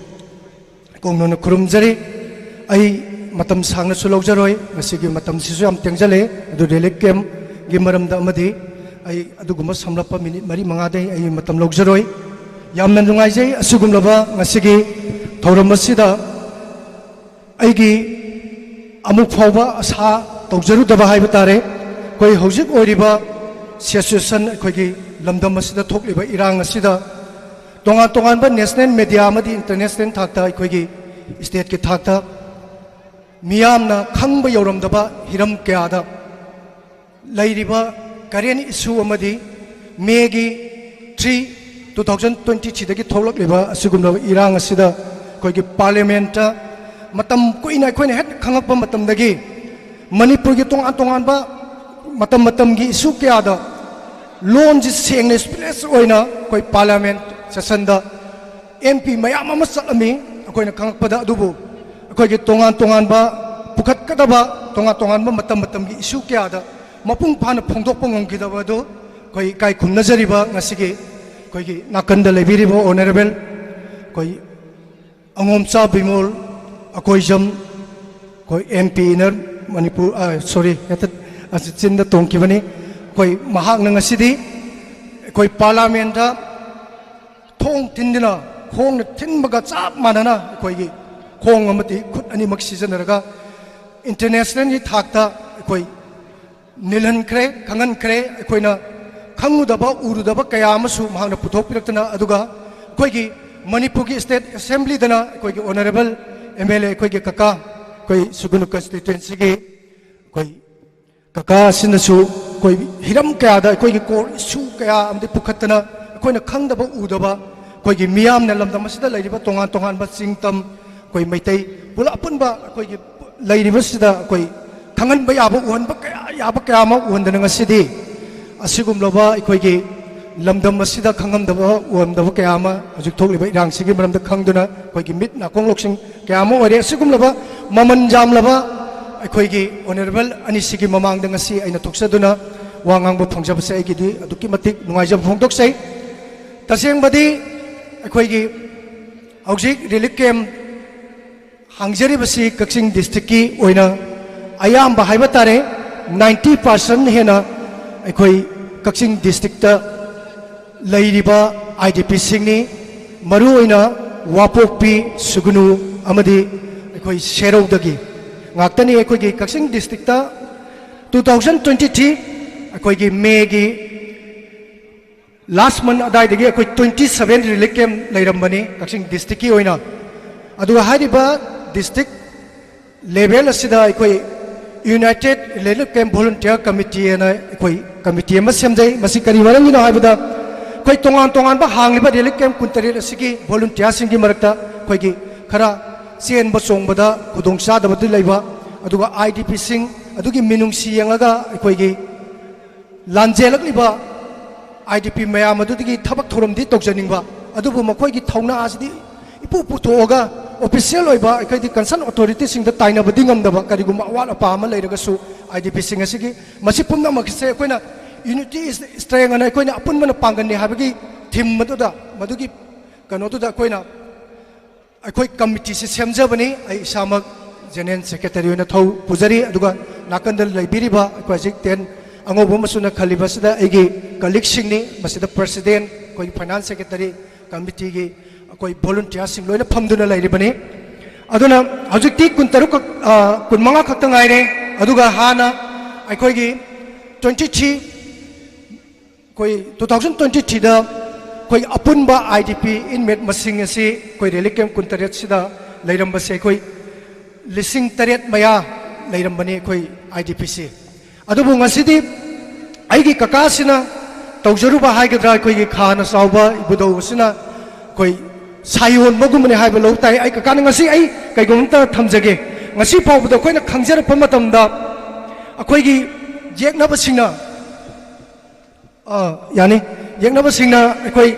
ꯀꯣꯡꯅꯣꯟꯅ ꯈꯨꯔꯨꯝꯖꯔꯤ꯫ ꯑꯩ ꯃꯇꯝ ꯁꯥꯡꯅꯁꯨ ꯂꯧꯖꯔꯣꯏ, ꯉꯁꯤꯒꯤ ꯃꯇꯝꯁꯤꯁꯨ ꯌꯥꯝ ꯇꯦꯡꯖꯜꯂꯦ꯫ ꯑꯗꯨ relief camp ꯀꯤ ꯃꯔꯝꯗ ꯑꯃꯗꯤ ꯑꯩ ꯑꯗꯨꯒꯨꯝꯕ ꯁꯝꯂꯞꯄ minute ꯃꯔꯤ ꯃꯉꯥꯗꯩ ꯑꯩ ꯃꯇꯝ ꯂꯧꯖꯔꯣꯏ꯫ ꯌꯥꯝꯅ ꯅꯨꯡꯉꯥꯏꯖꯩ ꯑꯁꯤꯒꯨꯝꯂꯕ ꯉꯁꯤꯒꯤ ꯊꯧꯔꯝ ꯑꯁꯤꯗ ꯑꯩꯒꯤ ꯑꯃꯨꯛ ꯐꯥꯎꯕ ꯑꯁꯥ ꯇꯧꯖꯔꯨꯗꯕ ꯍꯥꯏꯕ ꯇꯥꯔꯦ꯫ ꯑꯩꯈꯣꯏ ꯍꯧꯖꯤꯛ ꯑꯣꯏꯔꯤꯕ situation, ꯑꯩꯈꯣꯏꯒꯤ ꯂꯝꯗꯝ ꯑꯁꯤꯗ ꯊꯣꯛꯂꯤꯕ ꯏꯔꯥꯡ ꯑꯁꯤꯗ ꯇꯣꯉꯥꯟ ꯇꯣꯉꯥꯟꯕ national media ꯑꯃꯗꯤ international ꯊꯥꯛꯇ, ꯑꯩꯈꯣꯏꯒꯤ state ꯀꯤ ꯊꯥꯛꯇ ꯃꯤꯌꯥꯝꯅ ꯈꯪꯕ ꯌꯧꯔꯝꯗꯕ ꯍꯤꯔꯝ ꯀꯌꯥꯗ ꯂꯩꯔꯤꯕ current issue ꯑꯃꯗꯤ May ꯒꯤ three, two thousand twenty three ꯗꯒꯤ ꯊꯣꯛꯂꯛꯂꯤꯕ ꯑꯁꯤꯒꯨꯝꯂꯕ ꯏꯔꯥꯡ ꯑꯁꯤꯗ ꯑꯩꯈꯣꯏꯒꯤ parliament ꯇ ꯃꯇꯝ ꯀꯨꯏꯅ ꯑꯩꯈꯣꯏꯅ ꯍꯦꯛ ꯈꯪꯂꯛꯄ ꯃꯇꯝꯗꯒꯤ ꯃꯅꯤꯄꯨꯔꯒꯤ ꯇꯣꯉꯥꯟ ꯇꯣꯉꯥꯟꯕ ꯃꯇꯝ ꯃꯇꯝꯒꯤ issue ꯀꯌꯥꯗ ꯂꯣꯟꯁꯤ ꯁꯦꯡꯅ, splendid ꯑꯣꯏꯅ ꯑꯩꯈꯣꯏ parliament session ꯗ M P ꯃꯌꯥꯝ ꯑꯃ ꯆꯠꯂꯝꯃꯤ꯫ ꯑꯩꯈꯣꯏꯅ ꯈꯪꯂꯛꯄꯗ, ꯑꯗꯨꯕꯨ ꯑꯩꯈꯣꯏꯒꯤ ꯇꯣꯉꯥꯟ ꯇꯣꯉꯥꯟꯕ ꯄꯨꯈꯠꯀꯗꯕ ꯇꯣꯉꯥꯟ ꯇꯣꯉꯥꯟꯕ ꯃꯇꯝ ꯃꯇꯝꯒꯤ issue ꯀꯌꯥꯗ ꯃꯄꯨꯡ ꯐꯥꯅ ꯐꯣꯡꯗꯣꯛꯄ ꯉꯝꯈꯤꯗꯕ ꯑꯗꯨ ꯑꯩꯈꯣꯏ ꯏꯀꯥꯏ ꯈꯨꯝꯅꯖꯔꯤꯕ ꯉꯁꯤꯒꯤ ꯑꯩꯈꯣꯏꯒꯤ ꯅꯥꯀꯟꯗ ꯂꯩꯕꯤꯔꯤꯕ ꯑꯣꯅꯔꯦꯕꯜ ꯑꯩꯈꯣꯏ ꯑꯉꯣꯝꯆꯥ ꯕꯤꯃꯣꯜ ꯑꯀꯣꯏꯖꯝ, ꯑꯩꯈꯣꯏ ꯑꯦꯝ ꯄꯤꯅ ꯃꯅꯤꯄꯨꯔ, ꯁꯣꯔꯤ, ꯍꯦꯛꯇ ꯆꯤꯟꯗ ꯇꯣꯡꯈꯤꯕꯅꯤ꯫ ꯑꯩꯈꯣꯏ ꯃꯍꯥꯛꯅ ꯉꯁꯤꯗꯤ ꯑꯩꯈꯣꯏ ꯄꯥꯔꯂꯥꯃꯦꯟꯗ ꯊꯣꯡ ꯊꯤꯟꯗꯨꯅ, ꯈꯣꯡꯅ ꯊꯤꯟꯕꯒ ꯆꯞ ꯃꯥꯟꯅꯅ ꯑꯩꯈꯣꯏꯒꯤ ꯈꯣꯡ ꯑꯃꯗꯤ ꯈꯨꯠ ꯑꯅꯤꯃꯛ ꯁꯤꯖꯤꯟꯅꯔꯒ ꯏꯟꯇꯔꯅꯦꯁꯅꯦꯜꯒꯤ ꯊꯥꯛꯇ ꯑꯩꯈꯣꯏ ꯅꯤꯜꯍꯟꯈ꯭ꯔꯦ, ꯈꯪꯍꯟꯈ꯭ꯔꯦ꯫ ꯑꯩꯈꯣꯏꯅ ꯈꯪꯉꯨꯗꯕ, ꯎꯔꯨꯗꯕ ꯀꯌꯥ ꯑꯃꯁꯨ ꯃꯍꯥꯛꯅ ꯄꯨꯊꯣꯛꯄꯤꯔꯛꯇꯅ, ꯑꯗꯨꯒ ꯑꯩꯈꯣꯏꯒꯤ ꯃꯅꯤꯄꯨꯔꯒꯤ ꯁ꯭ꯇꯦꯠ ꯑꯦꯁꯦꯝꯕ꯭ꯂꯤꯗꯅ ꯑꯩꯈꯣꯏꯒꯤ ꯑꯣꯅꯔꯦꯕꯜ ꯑꯦꯝ ꯑꯦꯜ ꯑꯦ ꯑꯩꯈꯣꯏꯒꯤ ꯀꯀꯥ, ꯑꯩꯈꯣꯏ ꯁꯨꯒꯨꯅꯨ ꯀꯟꯁꯇꯤꯇ꯭ꯋꯦꯟꯁꯤꯒꯤ ꯑꯩꯈꯣꯏ ꯀꯀꯥ ꯑꯁꯤꯅꯁꯨ ꯑꯩꯈꯣꯏ ꯍꯤꯔꯝ ꯀꯌꯥꯗ ꯑꯩꯈꯣꯏꯒꯤ ꯀꯣꯔ ꯏꯁꯨ ꯀꯌꯥ ꯑꯃꯗꯤ ꯄꯨꯈꯠꯇꯅ, ꯑꯩꯈꯣꯏꯅ ꯈꯪꯗꯕ ꯎꯗꯕ, ꯑꯩꯈꯣꯏꯒꯤ ꯃꯤꯌꯥꯝꯅ ꯂꯝꯗꯝ ꯑꯁꯤꯗ ꯂꯩꯔꯤꯕ ꯇꯣꯉꯥꯟ ꯇꯣꯉꯥꯟꯕ ꯆꯤꯡ ꯇꯝ, ꯑꯩꯈꯣꯏ ꯃꯩꯇꯩ ꯄꯨꯂꯞ ꯑꯄꯨꯟꯕ ꯑꯩꯈꯣꯏꯒꯤ ꯂꯩꯔꯤꯕꯁꯤꯗ ꯑꯩꯈꯣꯏ ꯈꯪꯍꯟꯕ ꯌꯥꯕ, ꯎꯍꯟꯕ ꯀꯌꯥ ꯌꯥꯕ ꯀꯌꯥ ꯑꯃ ꯎꯍꯟꯗꯅ ꯉꯁꯤꯗꯤ ꯑꯁꯤꯒꯨꯝꯂꯕ ꯑꯩꯈꯣꯏꯒꯤ ꯂꯝꯗꯝ ꯑꯁꯤꯗ ꯈꯪꯉꯝꯗꯕ ꯎꯔꯝꯗꯕ ꯀꯌꯥ ꯑꯃ ꯍꯧꯖꯤꯛ ꯊꯣꯛꯂꯤꯕ ꯏꯔꯥꯡꯁꯤꯒꯤ ꯃꯔꯝꯗ ꯈꯪꯗꯨꯅ ꯑꯩꯈꯣꯏꯒꯤ ꯃꯤꯠ ꯅꯥꯀꯣꯡ ꯂꯧꯁꯤꯡ ꯀꯌꯥ ꯑꯃ ꯑꯣꯏꯔꯦ꯫ ꯑꯁꯤꯒꯨꯝꯂꯕ ꯃꯃꯜ ꯌꯥꯝꯂꯕ ꯑꯩꯈꯣꯏꯒꯤ ꯑꯣꯅꯔꯦꯕꯜ ꯑꯅꯤꯁꯤꯒꯤ ꯃꯃꯥꯡꯗ ꯉꯁꯤ ꯑꯩꯅ ꯊꯣꯛꯆꯗꯨꯅ ꯋꯥ ꯉꯥꯡꯕ ꯐꯪꯖꯕꯁꯦ ꯑꯩꯒꯤꯗꯤ ꯑꯗꯨꯛꯀꯤ ꯃꯇꯤꯛ ꯅꯨꯡꯉꯥꯏꯖꯕ ꯐꯣꯡꯗꯣꯛꯆꯩ꯫ ꯇꯁꯦꯡꯕꯗꯤ ꯑꯩꯈꯣꯏꯒꯤ ꯍꯧꯖꯤꯛ ꯔꯤꯂꯤꯐ ꯀꯦꯝ ꯍꯥꯡꯖꯔꯤꯕꯁꯤ ꯀꯛꯆꯤꯡ ꯗꯤꯁꯇ꯭ꯔꯤꯛꯀꯤ ꯑꯣꯏꯅ ꯑꯌꯥꯝꯕ ꯍꯥꯏꯕ ꯇꯥꯔꯦ, ꯅꯥꯏꯟꯇꯤ ꯄꯥꯔꯁꯦꯟ ꯍꯦꯟꯅ ꯑꯩꯈꯣꯏ ꯀꯛꯆꯤꯡ ꯗꯤꯁꯇ꯭ꯔꯤꯛꯇ ꯂꯩꯔꯤꯕ ꯑꯥꯏ ꯗꯤ ꯄꯤꯁꯤꯡꯅꯤ꯫ ꯃꯔꯨꯑꯣꯏꯅ ꯋꯥꯄꯣꯛꯄꯤ, ꯁꯨꯒꯅꯨ ꯑꯃꯗꯤ ꯑꯩꯈꯣꯏ ꯁꯦꯔꯧꯗꯒꯤ ꯉꯥꯛꯇꯅꯤ꯫ ꯑꯩꯈꯣꯏꯒꯤ ꯀꯛꯆꯤꯡ district two thousand twenty three ꯑꯩꯈꯣꯏꯒꯤ ꯃꯦꯒꯤ ꯂꯥꯁ ꯃꯟ ꯑꯗꯥꯏꯗꯒꯤ ꯑꯩꯈꯣꯏ ꯇ꯭ꯋꯦꯟꯇꯤ ꯁꯚꯦꯟ ꯔꯤꯂꯤꯐ ꯀꯦꯝ ꯂꯩꯔꯝꯕꯅꯤ ꯀꯛꯆꯤꯡ ꯗꯤꯁꯇ꯭ꯔꯤꯛꯀꯤ ꯑꯣꯏꯅ꯫ ꯑꯗꯨꯒ ꯍꯥꯏꯔꯤꯕ ꯗꯤꯁꯇ꯭ꯔꯤꯛ ꯂꯦꯚꯦꯜ ꯑꯁꯤꯗ ꯑꯩꯈꯣꯏ ꯌꯨꯅꯥꯏꯇꯦꯠ ꯔꯤꯂꯤꯐ ꯀꯦꯝ ꯚꯣꯂꯨꯟꯇꯤꯌꯔ ꯀꯃꯤꯇꯤ ꯍꯥꯏꯅ ꯑꯩꯈꯣꯏ ꯀꯃꯤꯇꯤ ꯑꯃ ꯁꯦꯝꯖꯩ꯫ ꯃꯁꯤ ꯀꯔꯤ ꯃꯔꯝꯒꯤꯅꯣ ꯍꯥꯏꯕꯗ, ꯑꯩꯈꯣꯏ ꯇꯣꯉꯥꯟ ꯇꯣꯉꯥꯟꯕ ꯍꯥꯡꯂꯤꯕ ꯔꯤꯂꯤꯐ ꯀꯦꯝ ꯀꯨꯟꯇꯔꯦꯠ ꯑꯁꯤꯒꯤ ꯚꯣꯂꯨꯟꯇꯤꯌꯔꯁꯤꯡꯒꯤ ꯃꯔꯛꯇ ꯑꯩꯈꯣꯏꯒꯤ ꯈꯔ ꯆꯦꯟꯕ ꯆꯣꯡꯕꯗ ꯈꯨꯗꯣꯡꯆꯥꯗꯕꯗꯤ ꯂꯩꯕ, ꯑꯗꯨꯒ ꯑꯥꯏ ꯗꯤ ꯄꯤꯁꯤꯡ ꯑꯗꯨꯒꯤ ꯃꯤꯅꯨꯡꯁꯤ ꯌꯦꯡꯂꯒ ꯑꯩꯈꯣꯏꯒꯤ ꯂꯥꯟꯖꯦꯜꯂꯛꯂꯤꯕ ꯑꯥꯏ ꯗꯤ ꯄꯤ ꯃꯌꯥꯝ ꯑꯗꯨꯗꯒꯤ ꯊꯕꯛ ꯊꯧꯔꯝꯗꯤ ꯇꯧꯖꯅꯤꯡꯕ, ꯑꯗꯨꯕꯨ ꯃꯈꯣꯏꯒꯤ ꯊꯧꯅꯥ ꯑꯁꯤꯗꯤ ꯏꯄꯨ ꯄꯨꯊꯣꯛꯑꯒ ꯑꯣꯐꯤꯁꯤꯌꯦꯜ ꯑꯣꯏꯕ ꯑꯩꯈꯣꯏꯗꯤ ꯀꯟꯁꯔꯟ ꯑꯣꯊꯣꯔꯤꯇꯤꯁꯤꯡꯗ ꯇꯥꯏꯅꯕꯗꯤ ꯉꯝꯗꯕ, ꯀꯔꯤꯒꯨꯝꯕ ꯑꯋꯥꯠ ꯑꯄꯥ ꯑꯃ ꯂꯩꯔꯒꯁꯨ ꯑꯥꯏ ꯗꯤ ꯄꯤꯁꯤꯡ ꯑꯁꯤꯒꯤ, ꯃꯁꯤ ꯄꯨꯝꯅꯃꯛꯁꯦ ꯑꯩꯈꯣꯏꯅ Unity is strength ꯑꯅ ꯑꯩꯈꯣꯏꯅ ꯑꯄꯨꯟꯕꯅ ꯄꯥꯡꯒꯜꯅꯤ ꯍꯥꯏꯕꯒꯤ ꯊꯤꯝ ꯑꯗꯨꯗ, ꯃꯗꯨꯒꯤ ꯀꯩꯅꯣꯗꯨꯗ ꯑꯩꯈꯣꯏꯅ ꯑꯩꯈꯣꯏ ꯀꯃꯤꯇꯤꯁꯤ ꯁꯦꯝꯖꯕꯅꯤ꯫ ꯑꯩ ꯏꯁꯥꯃꯛ ꯖꯦꯅꯔꯦꯜ ꯁꯦꯀ꯭ꯔꯦꯇꯔꯤ ꯑꯣꯏꯅ ꯊꯧ ꯄꯨꯖꯔꯤ꯫ ꯑꯗꯨꯒ ꯅꯥꯀꯟꯗ ꯂꯩꯕꯤꯔꯤꯕ ꯑꯩꯈꯣꯏ ꯍꯧꯖꯤꯛ ꯇꯦꯟ ꯑꯉꯧꯕ ꯃꯆꯨꯅ ꯈꯜꯂꯤꯕꯁꯤꯗ ꯑꯩꯒꯤ ꯀꯂꯤꯛꯁꯤꯡꯅꯤ꯫ ꯃꯁꯤꯗ ꯄ꯭ꯔꯁꯤꯗꯦꯟ, ꯑꯩꯈꯣꯏꯒꯤ ꯐꯥꯏꯅꯥꯟꯁ ꯁꯦꯀ꯭ꯔꯦꯇꯔꯤ, ꯀꯃꯤꯇꯤꯒꯤ ꯑꯩꯈꯣꯏ ꯚꯣꯂꯨꯟꯇꯤꯌꯥꯔꯁꯤꯡ ꯂꯣꯏꯅ ꯐꯝꯗꯨꯅ ꯂꯩꯔꯤꯕꯅꯤ꯫ ꯑꯗꯨꯅ ꯍꯧꯖꯤꯛꯇꯤ ꯀꯨꯟꯇꯔꯨꯛ ꯈꯛ-, ꯑ, ꯀꯨꯟꯃꯉꯥ ꯈꯛꯇ ꯉꯥꯏꯔꯦ꯫ ꯑꯗꯨꯒ ꯍꯥꯟꯅ ꯑꯩꯈꯣꯏꯒꯤ ꯇ꯭ꯋꯦꯟꯇꯤ ꯊ꯭ꯔꯤ, ꯑꯩꯈꯣꯏ ꯇꯨ ꯊꯥꯎꯖꯟ ꯇ꯭ꯋꯦꯟꯇꯤ ꯊ꯭ꯔꯤꯗ ꯑꯩꯈꯣꯏ ꯑꯄꯨꯟꯕ ꯑꯥꯏ ꯗꯤ ꯄꯤ ꯏꯟꯃꯦꯠ ꯃꯁꯤꯡ ꯑꯁꯤ ꯑꯩꯈꯣꯏ ꯔꯤꯂꯤꯐ ꯀꯦꯝꯞ ꯀꯨꯟꯇꯔꯦꯠꯁꯤꯗ ꯂꯩꯔꯝꯕꯁꯦ ꯑꯩꯈꯣꯏ ꯂꯤꯁꯤꯡ ꯇꯔꯦꯠ ꯃꯌꯥ ꯂꯩꯔꯝꯕꯅꯤ ꯑꯩꯈꯣꯏ ꯑꯥꯏ ꯗꯤ ꯄꯤꯁꯤ꯫ ꯑꯗꯨꯕꯨ ꯉꯁꯤꯗꯤ ꯑꯩꯒꯤ ꯀꯀꯥꯁꯤꯅ ꯇꯧꯖꯔꯨꯕ ꯍꯥꯏꯒꯗ꯭ꯔꯥ, ꯑꯩꯈꯣꯏꯒꯤ ꯈꯥꯅ ꯆꯥꯎꯕ ꯏꯕꯨꯙꯧ ꯑꯁꯤꯅ ꯑꯩꯈꯣꯏ ꯁꯥꯏꯑꯣꯟꯕꯒꯨꯝꯕꯅꯤ ꯍꯥꯏꯕ ꯂꯧ ꯇꯥꯏ꯫ ꯑꯩ ꯀꯀꯥꯅ ꯉꯁꯤ ꯑꯩ ꯀꯩꯒꯨꯝꯕ ꯑꯝꯇ ꯊꯝꯖꯒꯦ꯫ ꯉꯁꯤ ꯐꯥꯎꯕꯗ ꯑꯩꯈꯣꯏꯅ ꯈꯪꯖꯔꯛꯄ ꯃꯇꯝꯗ ꯑꯩꯈꯣꯏꯒꯤ ꯌꯦꯛꯅꯕꯁꯤꯡꯅ, ꯑ, ꯌꯥꯅꯤ, ꯌꯦꯛꯅꯕꯁꯤꯡꯅ ꯑꯩꯈꯣꯏ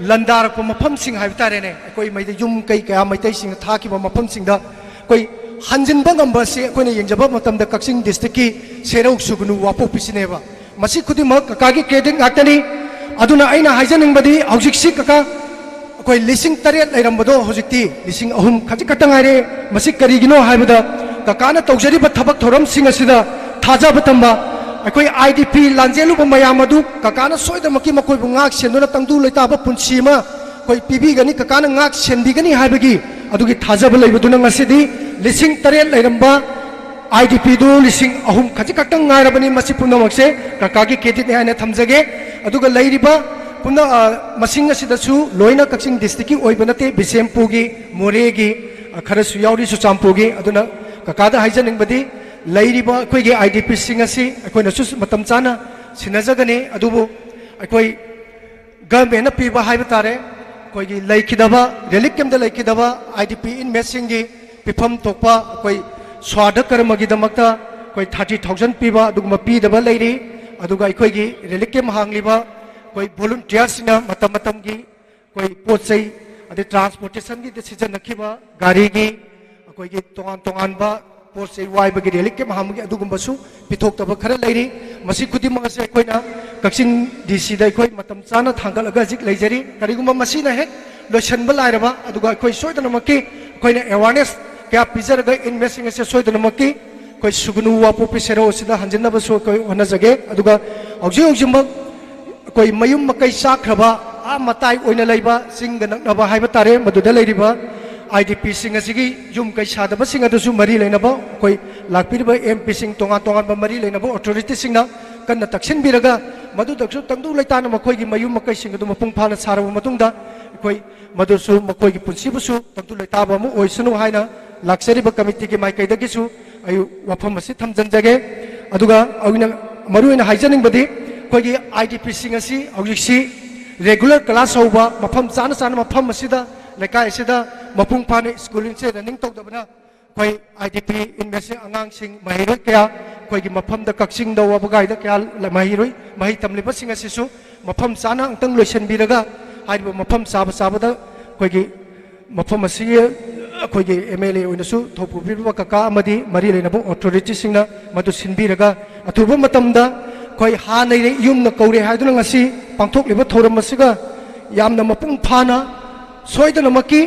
ꯂꯟꯗꯥꯔꯛꯄ ꯃꯐꯝꯁꯤꯡ ꯍꯥꯏꯕ ꯇꯥꯔꯦꯅꯦ, ꯑꯩꯈꯣꯏ ꯃꯩꯇꯩ ꯌꯨꯝ ꯀꯩ ꯀꯌꯥ ꯃꯩꯇꯩꯁꯤꯡꯅ ꯊꯥꯈꯤꯕ ꯃꯐꯝꯁꯤꯡꯗ ꯑꯩꯈꯣꯏ ꯍꯟꯖꯤꯟꯕ ꯉꯝꯕ ꯑꯁꯤ ꯑꯩꯈꯣꯏꯅ ꯌꯦꯡꯖꯕ ꯃꯇꯝꯗ ꯀꯛꯆꯤꯡ ꯗꯤꯁꯇ꯭ꯔꯤꯛꯀꯤ ꯁꯦꯔꯧ ꯁꯨꯒꯅꯨ ꯋꯥꯄꯣꯛꯄꯤꯁꯤꯅꯦꯕ꯫ ꯃꯁꯤ ꯈꯨꯗꯤꯡꯃꯛ ꯀꯀꯥꯒꯤ ꯀ꯭ꯔꯦꯗꯤꯠ ꯉꯥꯛꯇꯅꯤ꯫ ꯑꯗꯨꯅ ꯑꯩꯅ ꯍꯥꯏꯖꯅꯤꯡꯕꯗꯤ ꯍꯧꯖꯤꯛꯁꯤ ꯀꯀꯥ ꯑꯩꯈꯣꯏ ꯂꯤꯁꯤꯡ ꯇꯔꯦꯠ ꯂꯩꯔꯝꯕꯗꯣ ꯍꯧꯖꯤꯛꯇꯤ ꯂꯤꯁꯤꯡ ꯑꯍꯨꯝ ꯈꯖꯤꯛ ꯈꯛꯇ ꯉꯥꯏꯔꯦ꯫ ꯃꯁꯤ ꯀꯔꯤꯒꯤꯅꯣ ꯍꯥꯏꯕꯗ ꯀꯀꯥꯅ ꯇꯧꯖꯔꯤꯕ ꯊꯕꯛ ꯊꯧꯔꯝꯁꯤꯡ ꯑꯁꯤꯗ ꯊꯥꯖꯕ ꯊꯝꯕ, ꯑꯩꯈꯣꯏ ꯑꯥꯏ ꯗꯤ ꯄꯤ ꯂꯥꯟꯖꯦꯜꯂꯨꯕ ꯃꯌꯥꯝ ꯑꯗꯨ ꯀꯀꯥꯅ ꯁꯣꯏꯗꯅꯃꯛꯀꯤ ꯃꯈꯣꯏꯕꯨ ꯉꯥꯛ ꯁꯦꯟꯗꯨꯅ ꯇꯪꯗꯨ ꯂꯩꯇꯥꯕ ꯄꯨꯟꯁꯤ ꯑꯃ ꯑꯩꯈꯣꯏ ꯄꯤꯕꯤꯒꯅꯤ, ꯀꯀꯥꯅ ꯉꯥꯛ ꯁꯦꯟꯕꯤꯒꯅꯤ ꯍꯥꯏꯕꯒꯤ ꯑꯗꯨꯒꯤ ꯊꯥꯖꯕ ꯂꯩꯕꯗꯨꯅ ꯉꯁꯤꯗꯤ ꯂꯤꯁꯤꯡ ꯇꯔꯦꯠ ꯂꯩꯔꯝꯕ ꯑꯥꯏ ꯗꯤ ꯄꯤꯗꯨ ꯂꯤꯁꯤꯡ ꯑꯍꯨꯝ ꯈꯖꯤꯛ ꯈꯛꯇꯪ ꯉꯥꯏꯔꯕꯅꯤ꯫ ꯃꯁꯤ ꯄꯨꯝꯅꯃꯛꯁꯦ ꯀꯀꯥꯒꯤ ꯀ꯭ꯔꯦꯗꯤꯠꯅꯤ ꯍꯥꯏꯅ ꯊꯝꯖꯒꯦ꯫ ꯑꯗꯨꯒ ꯂꯩꯔꯤꯕ ꯄꯨꯝꯅ-, ꯑ, ꯃꯁꯤꯡ ꯑꯁꯤꯗꯁꯨ ꯂꯣꯏꯅ ꯀꯛꯆꯤꯡ ꯗꯤꯁꯇ꯭ꯔꯤꯛꯀꯤ ꯑꯣꯏꯕ ꯅꯠꯇꯦ, ꯕꯤꯁꯦꯝꯄꯨꯔꯒꯤ, ꯃꯣꯔꯦꯒꯤ, ꯑ, ꯈꯔꯁꯨ ꯌꯥꯎꯔꯤ, ꯆꯨꯔꯆꯥꯟꯄꯨꯔꯒꯤ꯫ ꯑꯗꯨꯅ ꯀꯀꯥꯗ ꯍꯥꯏꯖꯅꯤꯡꯕꯗꯤ ꯂꯩꯔꯤꯕ ꯑꯩꯈꯣꯏꯒꯤ ꯑꯥꯏ ꯗꯤ ꯄꯤꯁꯤꯡ ꯑꯁꯤ ꯑꯩꯈꯣꯏꯅꯁꯨ ꯃꯇꯝ ꯆꯥꯅ ꯁꯤꯟꯅꯖꯒꯅꯤ꯫ ꯑꯗꯨꯕꯨ ꯑꯩꯈꯣꯏ ꯒꯚꯔꯟꯃꯦꯟꯅ ꯄꯤꯕ ꯍꯥꯏꯕ ꯇꯥꯔꯦ, ꯑꯩꯈꯣꯏꯒꯤ ꯂꯩꯈꯤꯗꯕ, ꯔꯤꯂꯤꯐ ꯀꯦꯝꯞꯇ ꯂꯩꯈꯤꯗꯕ ꯑꯥꯏ ꯗꯤ ꯄꯤ ꯏꯟꯃꯦꯠꯁꯤꯡꯒꯤ ꯄꯤꯐꯝ ꯊꯣꯛꯄ ꯑꯩꯈꯣꯏ ꯁ꯭ꯋꯥꯔꯙ ꯀꯔꯃꯒꯤꯗꯃꯛꯇ ꯑꯩꯈꯣꯏ ꯊꯥꯔꯇꯤ ꯊꯥꯎꯖꯟ ꯄꯤꯕ ꯑꯗꯨꯒꯨꯝꯕ ꯄꯤꯗꯕ ꯂꯩꯔꯤ꯫ ꯑꯗꯨꯒ ꯑꯩꯈꯣꯏꯒꯤ ꯔꯤꯂꯤꯐ ꯀꯦꯝꯞ ꯍꯥꯡꯂꯤꯕ ꯑꯩꯈꯣꯏ ꯚꯣꯂꯨꯟꯇꯤꯌꯥꯔꯁꯤꯡꯅ ꯃꯇꯝ ꯃꯇꯝꯒꯤ ꯑꯩꯈꯣꯏ ꯄꯣꯠ ꯆꯩ ꯑꯗꯩ ꯇ꯭ꯔꯥꯟꯁꯄꯣꯔꯇꯦꯁꯟꯒꯤꯗ ꯁꯤꯖꯤꯟꯅꯈꯤꯕ ꯒꯥꯔꯤꯒꯤ ꯑꯩꯈꯣꯏꯒꯤ ꯇꯣꯉꯥꯟ ꯇꯣꯉꯥꯟꯕ ꯄꯣꯠ ꯆꯩ ꯋꯥꯏꯕꯒꯤ, ꯔꯤꯂꯤꯐ ꯀꯦꯝꯞ ꯍꯥꯡꯕꯒꯤ ꯑꯗꯨꯒꯨꯝꯕꯁꯨ ꯄꯤꯊꯣꯛꯇꯕ ꯈꯔ ꯂꯩꯔꯤ꯫ ꯃꯁꯤ ꯈꯨꯗꯤꯡꯃꯛ ꯑꯁꯦ ꯑꯩꯈꯣꯏꯅ ꯀꯛꯆꯤꯡ ꯗꯤ ꯁꯤꯗ ꯑꯩꯈꯣꯏ ꯃꯇꯝ ꯆꯥꯅ ꯊꯥꯡꯒꯠꯂꯒ ꯍꯧꯖꯤꯛ ꯂꯩꯖꯔꯤ꯫ ꯀꯔꯤꯒꯨꯝꯕ ꯃꯁꯤꯅ ꯍꯦꯛ ꯂꯣꯏꯁꯤꯟꯕ ꯂꯥꯏꯔꯕ, ꯑꯗꯨꯒ ꯑꯩꯈꯣꯏ ꯁꯣꯏꯗꯅꯃꯛꯀꯤ ꯑꯩꯈꯣꯏꯅ ꯑꯦꯋꯥꯔꯅꯦꯁ ꯀꯌꯥ ꯄꯤꯖꯔꯒ ꯏꯟꯃꯦꯠꯁꯤꯡ ꯑꯁꯦ ꯁꯣꯏꯗꯅꯃꯛꯀꯤ ꯑꯩꯈꯣꯏ ꯁꯨꯒꯅꯨ ꯋꯥꯄꯣꯛꯄꯤ ꯁꯦꯔꯧ ꯑꯁꯤꯗ ꯍꯟꯖꯤꯟꯅꯕꯁꯨ ꯑꯩꯈꯣꯏ ꯍꯣꯠꯅꯖꯒꯦ꯫ ꯑꯗꯨꯒ ꯍꯧꯖꯤꯛ ꯍꯧꯖꯤꯛꯃꯛ ꯑꯩꯈꯣꯏ ꯃꯌꯨꯝ ꯃꯀꯩ ꯆꯥꯛꯈ꯭ꯔꯕ, ꯑꯥ ꯃꯇꯥꯏ ꯑꯣꯏꯅ ꯂꯩꯕ, ꯆꯤꯡꯒ ꯅꯛꯅꯕ ꯍꯥꯏꯕ ꯇꯥꯔꯦ, ꯃꯗꯨꯗ ꯂꯩꯔꯤꯕ ꯑꯥꯏ ꯗꯤ ꯄꯤꯁꯤꯡ ꯑꯁꯤꯒꯤ ꯌꯨꯝ ꯀꯩ ꯁꯥꯗꯕꯁꯤꯡ ꯑꯗꯨꯁꯨ ꯃꯔꯤ ꯂꯩꯅꯕ ꯑꯩꯈꯣꯏ ꯂꯥꯛꯄꯤꯔꯤꯕ ꯑꯦꯝ ꯄꯤꯁꯤꯡ, ꯇꯣꯉꯥꯟ ꯇꯣꯉꯥꯟꯕ ꯃꯔꯤ ꯂꯩꯅꯕ ꯑꯣꯊꯣꯔꯤꯇꯤꯁꯤꯡꯅ ꯀꯟꯅ ꯇꯛꯁꯤꯟꯕꯤꯔꯒ, ꯃꯗꯨꯗꯁꯨ ꯇꯪꯗꯨ ꯂꯩꯇꯥꯅ ꯃꯈꯣꯏꯒꯤ ꯃꯌꯨꯝ ꯃꯀꯩꯁꯤꯡ ꯑꯗꯨ ꯃꯄꯨꯡ ꯐꯥꯅ ꯁꯥꯔꯕ ꯃꯇꯨꯡꯗ, ꯑꯩꯈꯣꯏ ꯃꯗꯨꯁꯨ ꯃꯈꯣꯏꯒꯤ ꯄꯨꯟꯁꯤꯕꯨꯁꯨ ꯇꯪꯗꯨ ꯂꯩꯇꯥꯕ ꯑꯃ ꯑꯣꯏꯁꯅꯨ ꯍꯥꯏꯅ ꯂꯥꯛꯆꯔꯤꯕ ꯀꯃꯤꯇꯤꯒꯤ ꯃꯥꯏꯀꯩꯗꯒꯤꯁꯨ ꯑꯩ ꯋꯥꯐꯝ ꯑꯁꯤ ꯊꯝꯖꯤꯟꯖꯒꯦ꯫ ꯑꯗꯨꯒ ꯑꯩꯅ ꯃꯔꯨꯑꯣꯏꯅ ꯍꯥꯏꯖꯅꯤꯡꯕꯗꯤ, ꯑꯩꯈꯣꯏꯒꯤ ꯑꯥꯏ ꯗꯤ ꯄꯤꯁꯤꯡ ꯑꯁꯤ ꯍꯧꯖꯤꯛꯁꯤ ꯔꯦꯒꯨꯂꯔ ꯀ꯭ꯂꯥꯁ ꯍꯧꯕ, ꯃꯐꯝ ꯆꯥꯅ ꯆꯥꯅ ꯃꯐꯝ ꯑꯁꯤꯗ, ꯂꯩꯀꯥꯏ ꯑꯁꯤꯗ ꯃꯄꯨꯡ ꯐꯥꯅ ꯁ꯭ꯀꯨꯂꯤꯡꯁꯦ ꯔꯟꯅꯤꯡ ꯇꯧꯗꯕꯅ, ꯑꯩꯈꯣꯏ ꯑꯥꯏ ꯗꯤ ꯄꯤ ꯏꯟꯃꯦꯠꯁꯤꯡ, ꯑꯉꯥꯡꯁꯤꯡ, ꯃꯍꯩꯔꯣꯏ ꯀꯌꯥ ꯑꯩꯈꯣꯏꯒꯤ ꯃꯐꯝꯗ, ꯀꯛꯆꯤꯡꯗ, ꯋꯥꯕꯒꯥꯏꯗ ꯀꯌꯥ ꯃꯍꯩꯔꯣꯏ, ꯃꯍꯩ ꯇꯝꯂꯤꯕꯁꯤꯡ ꯑꯁꯤꯁꯨ ꯃꯐꯝ ꯆꯥꯅ ꯑꯃꯨꯛꯇꯪ ꯂꯣꯏꯁꯤꯟꯕꯤꯔꯒ, ꯍꯥꯏꯔꯤꯕ ꯃꯐꯝ ꯆꯥꯕ ꯆꯥꯕꯗ ꯑꯩꯈꯣꯏꯒꯤ ꯃꯐꯝ ꯑꯁꯤꯒꯤ ꯑꯩꯈꯣꯏꯒꯤ ꯑꯦꯝ ꯑꯦꯜ ꯑꯦ ꯑꯣꯏꯅꯁꯨ ꯊꯧꯄꯨꯕꯤꯔꯤꯕ ꯀꯀꯥ ꯑꯃꯗꯤ ꯃꯔꯤ ꯂꯩꯅꯕ ꯑꯣꯊꯣꯔꯤꯇꯤꯁꯤꯡꯅ ꯃꯗꯨ ꯁꯤꯟꯕꯤꯔꯒ, ꯑꯊꯨꯕ ꯃꯇꯝꯗ ꯑꯩꯈꯣꯏ ꯍꯥꯟꯅ ꯌꯨꯝꯅ ꯀꯧꯔꯦ ꯍꯥꯏꯗꯨꯅ ꯉꯁꯤ ꯄꯥꯡꯊꯣꯛꯂꯤꯕ ꯊꯧꯔꯝ ꯑꯁꯤꯒ ꯌꯥꯝꯅ ꯃꯄꯨꯡ ꯐꯥꯅ, ꯁꯣꯏꯗꯅꯃꯛꯀꯤ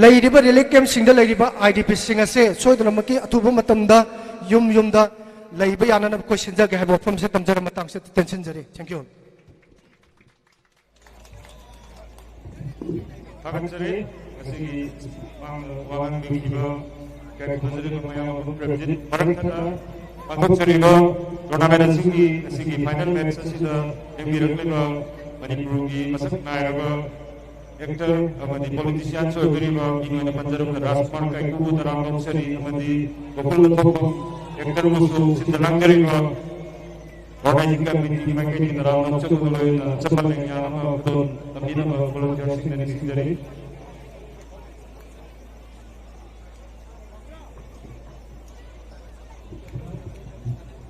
ꯂꯩꯔꯤꯕ ꯔꯤꯂꯤꯐ ꯀꯦꯝꯞꯁꯤꯡꯗ ꯂꯩꯔꯤꯕ ꯑꯥꯏ ꯗꯤ ꯄꯤꯁꯤꯡ ꯑꯁꯦ ꯁꯣꯏꯗꯅꯃꯛꯀꯤ ꯑꯊꯨꯕ ꯃꯇꯝꯗ ꯌꯨꯝ ꯌꯨꯝꯗ ꯂꯩꯕ ꯌꯥꯅꯅꯕ ꯑꯩꯈꯣꯏ ꯁꯤꯟꯖꯒꯦ ꯍꯥꯏꯕ ꯋꯥꯐꯝꯁꯦ ꯇꯝꯖꯔ ꯃꯇꯥꯡꯁꯤꯗ ꯇꯦꯟꯁꯤꯟꯖꯔꯤ꯫ Thank you. ꯊꯥꯒꯠꯆꯔꯤ꯫ ꯉꯁꯤꯒꯤ ꯃꯥꯡꯗ ꯋꯥ ꯉꯥꯡꯕꯤꯈꯤꯕ ꯀꯌꯥꯒꯤ ꯊꯣꯟꯖꯔꯤꯕ ꯃꯌꯥꯝ ꯑꯗꯨ ꯄ꯭ꯔꯦꯝꯖꯤꯠ ꯃꯔꯛ ꯊꯠꯅ ꯄꯥꯡꯊꯣꯛꯆꯔꯤꯕ ꯇꯣꯔꯅꯥꯃꯦꯟ ꯑꯁꯤꯒꯤ ꯉꯁꯤꯒꯤ ꯐꯥꯏꯅꯦꯜ ꯃꯦꯠꯆ ꯑꯁꯤꯗ ꯂꯦꯡꯕꯤꯔꯛꯂꯤꯕ ꯃꯅꯤꯄꯨꯔꯒꯤ ꯃꯁꯛ ꯅꯥꯏꯔꯕ ꯑꯦꯛꯇꯔ ꯑꯃꯗꯤ ꯄꯣꯂꯤꯇꯤꯁꯤꯌꯥꯟꯁꯨ ꯑꯣꯏꯕꯤꯔꯤꯕ ꯃꯤꯡ ꯑꯣꯏꯅ ꯄꯟꯖꯔꯕꯗ ꯔꯥꯖꯀꯨꯃꯥꯔ ꯀꯥꯏꯀꯨꯕꯨ ꯇꯔꯥꯝꯅ ꯑꯣꯛꯆꯔꯤ ꯑꯃꯗꯤ ꯒꯣꯀꯨꯜ ꯂꯟꯊꯣꯛꯄꯝ ꯑꯦꯛꯇꯔꯕꯨꯁꯨ ꯁꯤꯟꯗ ꯂꯥꯡꯖꯔꯤꯕ ꯑꯣꯔꯒꯅꯥꯏꯖꯤꯡ ꯀꯃꯤꯇꯤꯒꯤ ꯃꯥꯏꯀꯩꯗꯒꯤ ꯇꯔꯥꯝꯅ ꯑꯣꯛꯆꯕꯒ ꯂꯣꯏꯅꯅ ꯑꯆꯝꯕ ꯂꯦꯡꯌꯥꯟ ꯑꯃ ꯈꯨꯗꯣꯜ ꯇꯝꯕꯤꯅꯕ ꯚꯣꯂꯨꯟꯇꯤꯌꯔꯁꯤꯡꯗ ꯅꯤꯡꯁꯤꯡꯖꯔꯤ꯫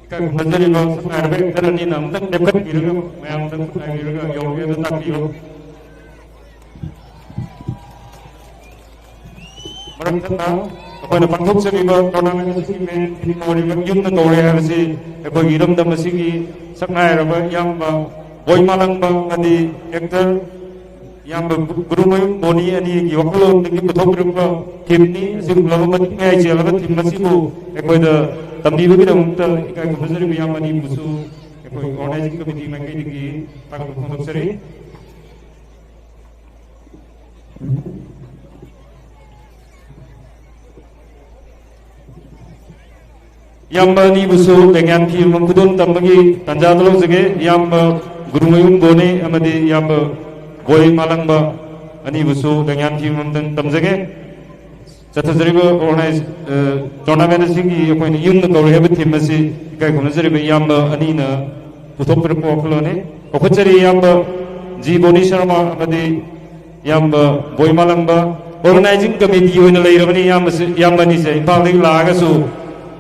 ꯏꯀꯥꯏ ꯈꯨꯝꯅꯖꯔꯤꯕ ꯁꯛꯅꯥꯏꯔꯕ ꯑꯦꯛꯇꯔ ꯑꯅꯤꯅ ꯑꯃꯨꯛꯇꯪ ꯂꯦꯞꯈꯠꯄꯤꯔꯒ ꯃꯌꯥꯝꯗ ꯈꯨꯠ ꯍꯥꯏꯕꯤꯔꯒ ꯌꯧꯔꯛꯑꯦ ꯑꯗꯨ ꯇꯥꯛꯄꯤꯌꯨ꯫ ꯃꯔꯛ ꯊꯠꯅ ꯑꯩꯈꯣꯏꯅ ꯄꯥꯡꯊꯣꯛꯆꯔꯤꯕ ꯇꯣꯔꯅꯥꯃꯦꯟ ꯑꯁꯤꯒꯤ ꯃꯦꯟ ꯊꯤꯝ ꯑꯣꯏꯔꯤꯕ ꯌꯨꯝꯅ ꯀꯧꯔꯦ ꯍꯥꯏꯕꯁꯤ ꯑꯩꯈꯣꯏꯒꯤ ꯏꯔꯝꯗꯝ ꯑꯁꯤꯒꯤ ꯁꯛꯅꯥꯏꯔꯕ ꯏꯌꯥꯝꯕ ꯕꯣꯏ ꯃꯥꯂꯪꯕ ꯑꯃꯗꯤ ꯑꯦꯛꯇꯔ ꯏꯌꯥꯝꯕ ꯒꯨꯔꯨꯃꯌꯨꯝ ꯕꯣꯅꯤ ꯑꯅꯤꯒꯤ ꯋꯥꯈꯜꯂꯣꯟꯗꯒꯤ ꯄꯨꯊꯣꯛꯄꯤꯔꯛꯄ ꯊꯤꯝꯅꯤ꯫ ꯑꯁꯤꯒꯨꯝꯂꯕ ꯃꯇꯤꯛ ꯃꯌꯥꯏ ꯆꯦꯜꯂꯕ ꯊꯤꯝ ꯑꯁꯤꯕꯨ ꯑꯩꯈꯣꯏꯗ ꯇꯝꯕꯤꯕꯒꯤꯗꯃꯛꯇ ꯏꯀꯥꯏ ꯈꯨꯝꯅꯖꯔꯤꯕ ꯏꯌꯥꯝꯕ ꯑꯅꯤꯕꯨꯁꯨ ꯑꯩꯈꯣꯏ ꯑꯣꯔꯒꯅꯥꯏꯖꯤꯡ ꯀꯃꯤꯇꯤ ꯃꯥꯏꯀꯩꯗꯒꯤ ꯊꯥꯒꯠꯄ ꯐꯣꯡꯗꯣꯛꯆꯔꯤ꯫ ꯏꯌꯥꯝꯕ ꯑꯅꯤꯕꯨꯁꯨ ꯂꯦꯡꯌꯥꯟ ꯐꯤ ꯑꯃꯃꯝ ꯈꯨꯗꯣꯜ ꯇꯝꯕꯒꯤ ꯇꯥꯟꯖꯥꯗ ꯂꯧꯖꯒꯦ꯫ ꯏꯌꯥꯝꯕ ꯒꯨꯔꯨꯃꯌꯨꯝ ꯕꯣꯅꯤ ꯑꯃꯗꯤ ꯏꯌꯥꯝꯕ ꯕꯣꯏ ꯃꯥꯂꯪꯕ ꯑꯅꯤꯕꯨꯁꯨ ꯂꯦꯡꯌꯥꯟ ꯐꯤ ꯑꯃꯃꯝꯇꯪ ꯇꯝꯖꯒꯦ꯫ ꯆꯠꯊꯖꯔꯤꯕ ꯑꯣꯔꯒꯅꯥꯏꯖ, ꯑ, ꯇꯣꯔꯅꯥꯃꯦꯟ ꯑꯁꯤꯒꯤ ꯑꯩꯈꯣꯏꯅ ꯌꯨꯝꯗ ꯀꯧꯔꯦ ꯍꯥꯏꯕ ꯊꯤꯝ ꯑꯁꯤ ꯏꯀꯥꯏ ꯈꯨꯝꯅꯖꯔꯤꯕ ꯏꯌꯥꯝꯕ ꯑꯅꯤꯅ ꯄꯨꯊꯣꯛꯄꯤꯔꯛꯄ ꯋꯥꯈꯜꯂꯣꯟꯅꯤ꯫ ꯆꯥꯎꯈꯠꯆꯔꯤ ꯏꯌꯥꯝꯕ ꯖꯤ ꯕꯣꯅꯤ ꯁꯔꯃ ꯑꯃꯗꯤ ꯏꯌꯥꯝꯕ ꯕꯣꯏ ꯃꯥꯂꯪꯕ꯫ ꯑꯣꯔꯒꯅꯥꯏꯖꯤꯡ ꯀꯃꯤꯇꯤ ꯑꯣꯏꯅ ꯂꯩꯔꯕꯅꯤ ꯏꯌꯥꯝꯕꯁꯤ, ꯏꯌꯥꯝꯕ ꯑꯅꯤꯁꯦ ꯏꯝꯐꯥꯜꯗꯒꯤ ꯂꯥꯛꯑꯒꯁꯨ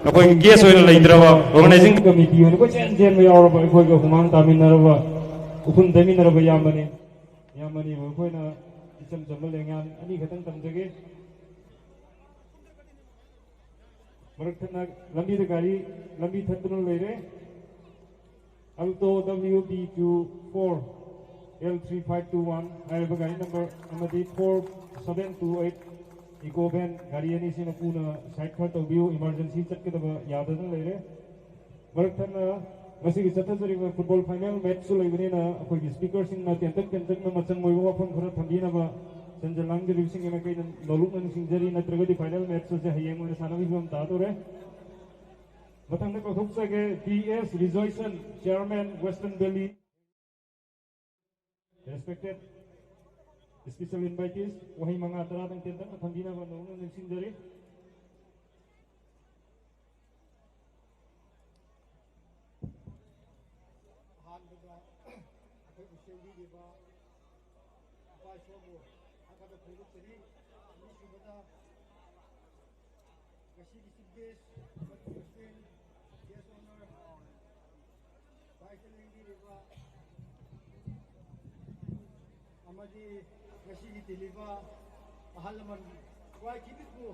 ꯑꯩꯈꯣꯏꯒꯤ ꯒꯦꯁ ꯑꯣꯏꯅ ꯂꯩꯇ꯭ꯔꯕ ꯑꯣꯔꯒꯅꯥꯏꯖꯤꯡ ꯀꯃꯤꯇꯤ ꯑꯣꯏꯅ ꯀꯣꯏꯆꯦꯟ ꯆꯦꯟꯕ ꯌꯥꯎꯔꯕ ꯑꯩꯈꯣꯏꯒ ꯍꯨꯃꯥꯡ ꯇꯥꯃꯤꯟꯅꯔꯕ, ꯎꯐꯨꯟ ꯇꯩꯃꯤꯟꯅꯔꯕ ꯏꯌꯥꯝꯕꯅꯤ꯫ ꯏꯌꯥꯝꯕ ꯑꯅꯤꯕꯨ ꯑꯩꯈꯣꯏꯅ ꯏꯆꯝ ꯆꯝꯕ ꯂꯦꯡꯌꯥꯟ ꯑꯅꯤꯈꯛꯇꯪ ꯇꯝꯖꯒꯦ꯫ ꯃꯔꯛ ꯊꯠꯅ ꯂꯝꯕꯤꯗ ꯒꯥꯔꯤ ꯂꯝꯕꯤ ꯊꯠꯇꯨꯅ ꯂꯩꯔꯦ꯫ Alto W B two four L three five two one ꯍꯥꯏꯔꯤꯕ ꯒꯥꯔꯤ ꯅꯝꯕꯔ ꯑꯃꯗꯤ four seven two eight Eco van ꯒꯥꯔꯤ ꯑꯅꯤꯁꯤ ꯃꯄꯨꯅ ꯁꯥꯏꯠ ꯈꯔ ꯇꯧꯕꯤꯌꯨ, ꯏꯃꯥꯔꯖꯦꯟꯁꯤ ꯆꯠꯀꯗꯕ ꯌꯥꯗꯗꯅ ꯂꯩꯔꯦ꯫ ꯃꯔꯛ ꯊꯠꯅ ꯉꯁꯤꯒꯤ ꯆꯠꯊꯖꯔꯤꯕ ꯐꯨꯠꯕꯣꯜ ꯐꯥꯏꯅꯦꯜ ꯃꯦꯠꯆꯁꯨ ꯂꯩꯕꯅꯤꯅ ꯑꯩꯈꯣꯏꯒꯤ ꯁ꯭ꯄꯤꯀꯔꯁꯤꯡꯅ ꯇꯦꯟꯇꯛ ꯇꯦꯟꯇꯛꯅ ꯃꯆꯪ ꯑꯣꯏꯕ ꯋꯥꯐꯝ ꯈꯔ ꯊꯝꯕꯤꯅꯕ ꯁꯦꯟꯖꯦꯜ ꯂꯥꯡꯖꯔꯤꯕꯁꯤꯡꯒꯤ ꯃꯥꯏꯀꯩꯗ ꯅꯣꯂꯨꯛꯅ ꯅꯤꯡꯁꯤꯡꯖꯔꯤ, ꯅꯠꯇ꯭ꯔꯒꯗꯤ ꯐꯥꯏꯅꯦꯜ ꯃꯦꯠꯆ ꯑꯁꯦ ꯍꯌꯦꯡ ꯑꯣꯏꯅ ꯁꯥꯟꯅꯕꯒꯤ ꯐꯤꯕꯝ ꯇꯥꯗꯣꯔꯦ꯫ ꯃꯊꯪꯗ ꯀꯧꯊꯣꯛꯆꯒꯦ B S Rijoison, chairman, western valley. Respected special invitees, ꯋꯥꯍꯩ ꯃꯉꯥ ꯇꯔꯥꯗꯪ ꯇꯦꯟꯇꯛꯅ ꯊꯝꯕꯤꯅꯕ ꯅꯣꯂꯨꯛꯅ ꯅꯤꯡꯁꯤꯡꯖꯔꯤ꯫ ꯑꯍꯥꯟꯕꯗ ꯑꯩꯈꯣꯏꯕꯨ ꯁꯦꯝꯕꯤꯔꯤꯕ ꯏꯄꯥ ꯏꯁꯣꯔꯕꯨ ꯊꯥꯒꯠꯄ ꯐꯣꯡꯗꯣꯛꯆꯔꯤ꯫ ꯑꯅꯤꯁꯨꯕꯗ ꯉꯁꯤꯒꯤ chief guest ꯑꯃꯗꯤ president, guest honor, vice ꯂꯦꯡꯕꯤꯔꯤꯕ ꯑꯃꯗꯤ ꯉꯁꯤꯒꯤ ꯇꯤꯜꯂꯤꯕ ꯑꯍꯜ ꯂꯃꯟ ꯋꯥꯏꯈꯤꯕꯕꯨ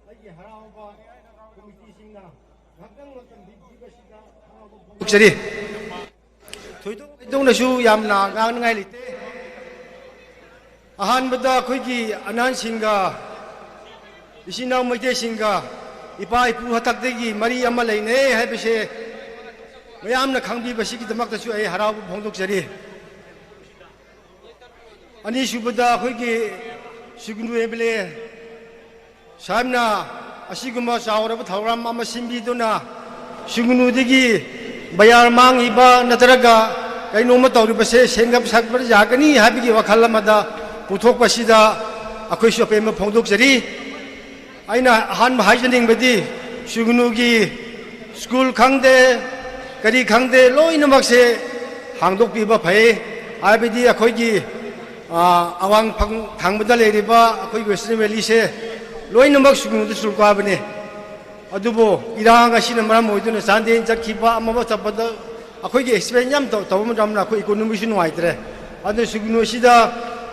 ꯑꯩꯒꯤ ꯍꯔꯥꯎꯕ ꯀꯃꯤꯇꯤꯁꯤꯡꯅ ꯉꯥꯏꯍꯥꯛꯇꯪ ꯃꯇꯝ ꯄꯤꯕꯤꯕꯁꯤꯗ ꯍꯔꯥꯎꯕ ꯐꯣꯡꯗꯣꯛꯆꯔꯤ꯫ ꯊꯣꯏꯗꯣꯛ ꯍꯦꯟꯗꯣꯛꯅꯁꯨ ꯌꯥꯝꯅ ꯉꯥꯡꯅꯤꯡꯉꯥꯏ ꯂꯩꯇꯦ꯫ ꯑꯍꯥꯟꯕꯗ ꯑꯩꯈꯣꯏꯒꯤ ꯑꯅꯟꯁꯤꯡꯒ, ꯏꯆꯤꯟ ꯏꯅꯥꯎ ꯃꯩꯇꯩꯁꯤꯡꯒ ꯏꯄꯥ ꯏꯄꯨ ꯍꯥꯛꯇꯛꯇꯒꯤ ꯃꯔꯤ ꯑꯃ ꯂꯩꯅꯩ ꯍꯥꯏꯕꯁꯦ ꯃꯌꯥꯝꯅ ꯈꯪꯕꯤꯕꯁꯤꯒꯤꯗꯃꯛꯇꯁꯨ ꯑꯩ ꯍꯔꯥꯎꯕ ꯐꯣꯡꯗꯣꯛꯆꯔꯤ꯫ ꯑꯅꯤꯁꯨꯕꯗ ꯑꯩꯈꯣꯏꯒꯤ ꯁꯨꯒꯅꯨ ꯑꯦꯝ ꯑꯦꯜ ꯑꯦ ꯁꯥꯍꯦꯕꯅ ꯑꯁꯤꯒꯨꯝꯕ ꯆꯥꯎꯔꯕ ꯊꯧꯔꯝ ꯑꯃ ꯁꯤꯟꯕꯤꯗꯨꯅ ꯁꯨꯒꯅꯨꯗꯒꯤ ꯕꯖꯥꯔ ꯃꯥꯡꯉꯤꯕ ꯅꯠꯇ꯭ꯔꯒ ꯀꯩꯅꯣꯝꯃ ꯇꯧꯔꯤꯕꯁꯦ ꯁꯦꯝꯒꯠ ꯁꯥꯒꯠꯄ ꯌꯥꯒꯅꯤ ꯍꯥꯏꯕꯒꯤ ꯋꯥꯈꯜ ꯑꯃꯗ ꯄꯨꯊꯣꯛꯄꯁꯤꯗ ꯑꯩꯈꯣꯏꯁꯨ ꯑꯄꯦꯟꯕ ꯐꯣꯡꯗꯣꯛꯆꯔꯤ꯫ ꯑꯩꯅ ꯑꯍꯥꯟꯕ ꯍꯥꯏꯖꯅꯤꯡꯕꯗꯤ ꯁꯨꯒꯅꯨꯒꯤ ꯁ꯭ꯀꯨꯜ ꯈꯪꯗꯦ, ꯀꯔꯤ ꯈꯪꯗꯦ, ꯂꯣꯏꯅꯃꯛꯁꯦ ꯍꯥꯡꯗꯣꯛꯄꯤꯕ ꯐꯩ꯫ ꯍꯥꯏꯕꯗꯤ ꯑꯩꯈꯣꯏꯒꯤ, ꯑ, ꯑꯋꯥꯡ ꯐꯪ-, ꯊꯪꯕꯗ ꯂꯩꯔꯤꯕ ꯑꯩꯈꯣꯏꯒꯤ ꯋꯦꯁꯇꯔꯟ ꯚꯦꯂꯤꯁꯦ ꯂꯣꯏꯅꯃꯛ ꯁꯨꯒꯅꯨꯗ ꯁ꯭ꯀꯨꯜ ꯀꯥꯕꯅꯦ꯫ ꯑꯗꯨꯕꯨ ꯏꯔꯥꯡ ꯑꯁꯤꯅ ꯃꯔꯝ ꯑꯣꯏꯗꯨꯅ ꯆꯥꯟꯗꯦꯜ ꯆꯠꯈꯤꯕ, ꯑꯃ ꯑꯃ ꯆꯠꯄꯗ ꯑꯩꯈꯣꯏꯒꯤ ꯑꯦꯛꯁꯄꯦꯟꯁ ꯌꯥꯝ ꯇꯧ-, ꯇꯧꯕ ꯃꯇꯝꯗ ꯑꯩꯈꯣꯏ ꯏꯀꯣꯅꯣꯃꯤꯁꯨ ꯅꯨꯡꯉꯥꯏꯇ꯭ꯔꯦ꯫ ꯑꯗꯨꯅ ꯁꯨꯒꯅꯨ ꯑꯁꯤꯗ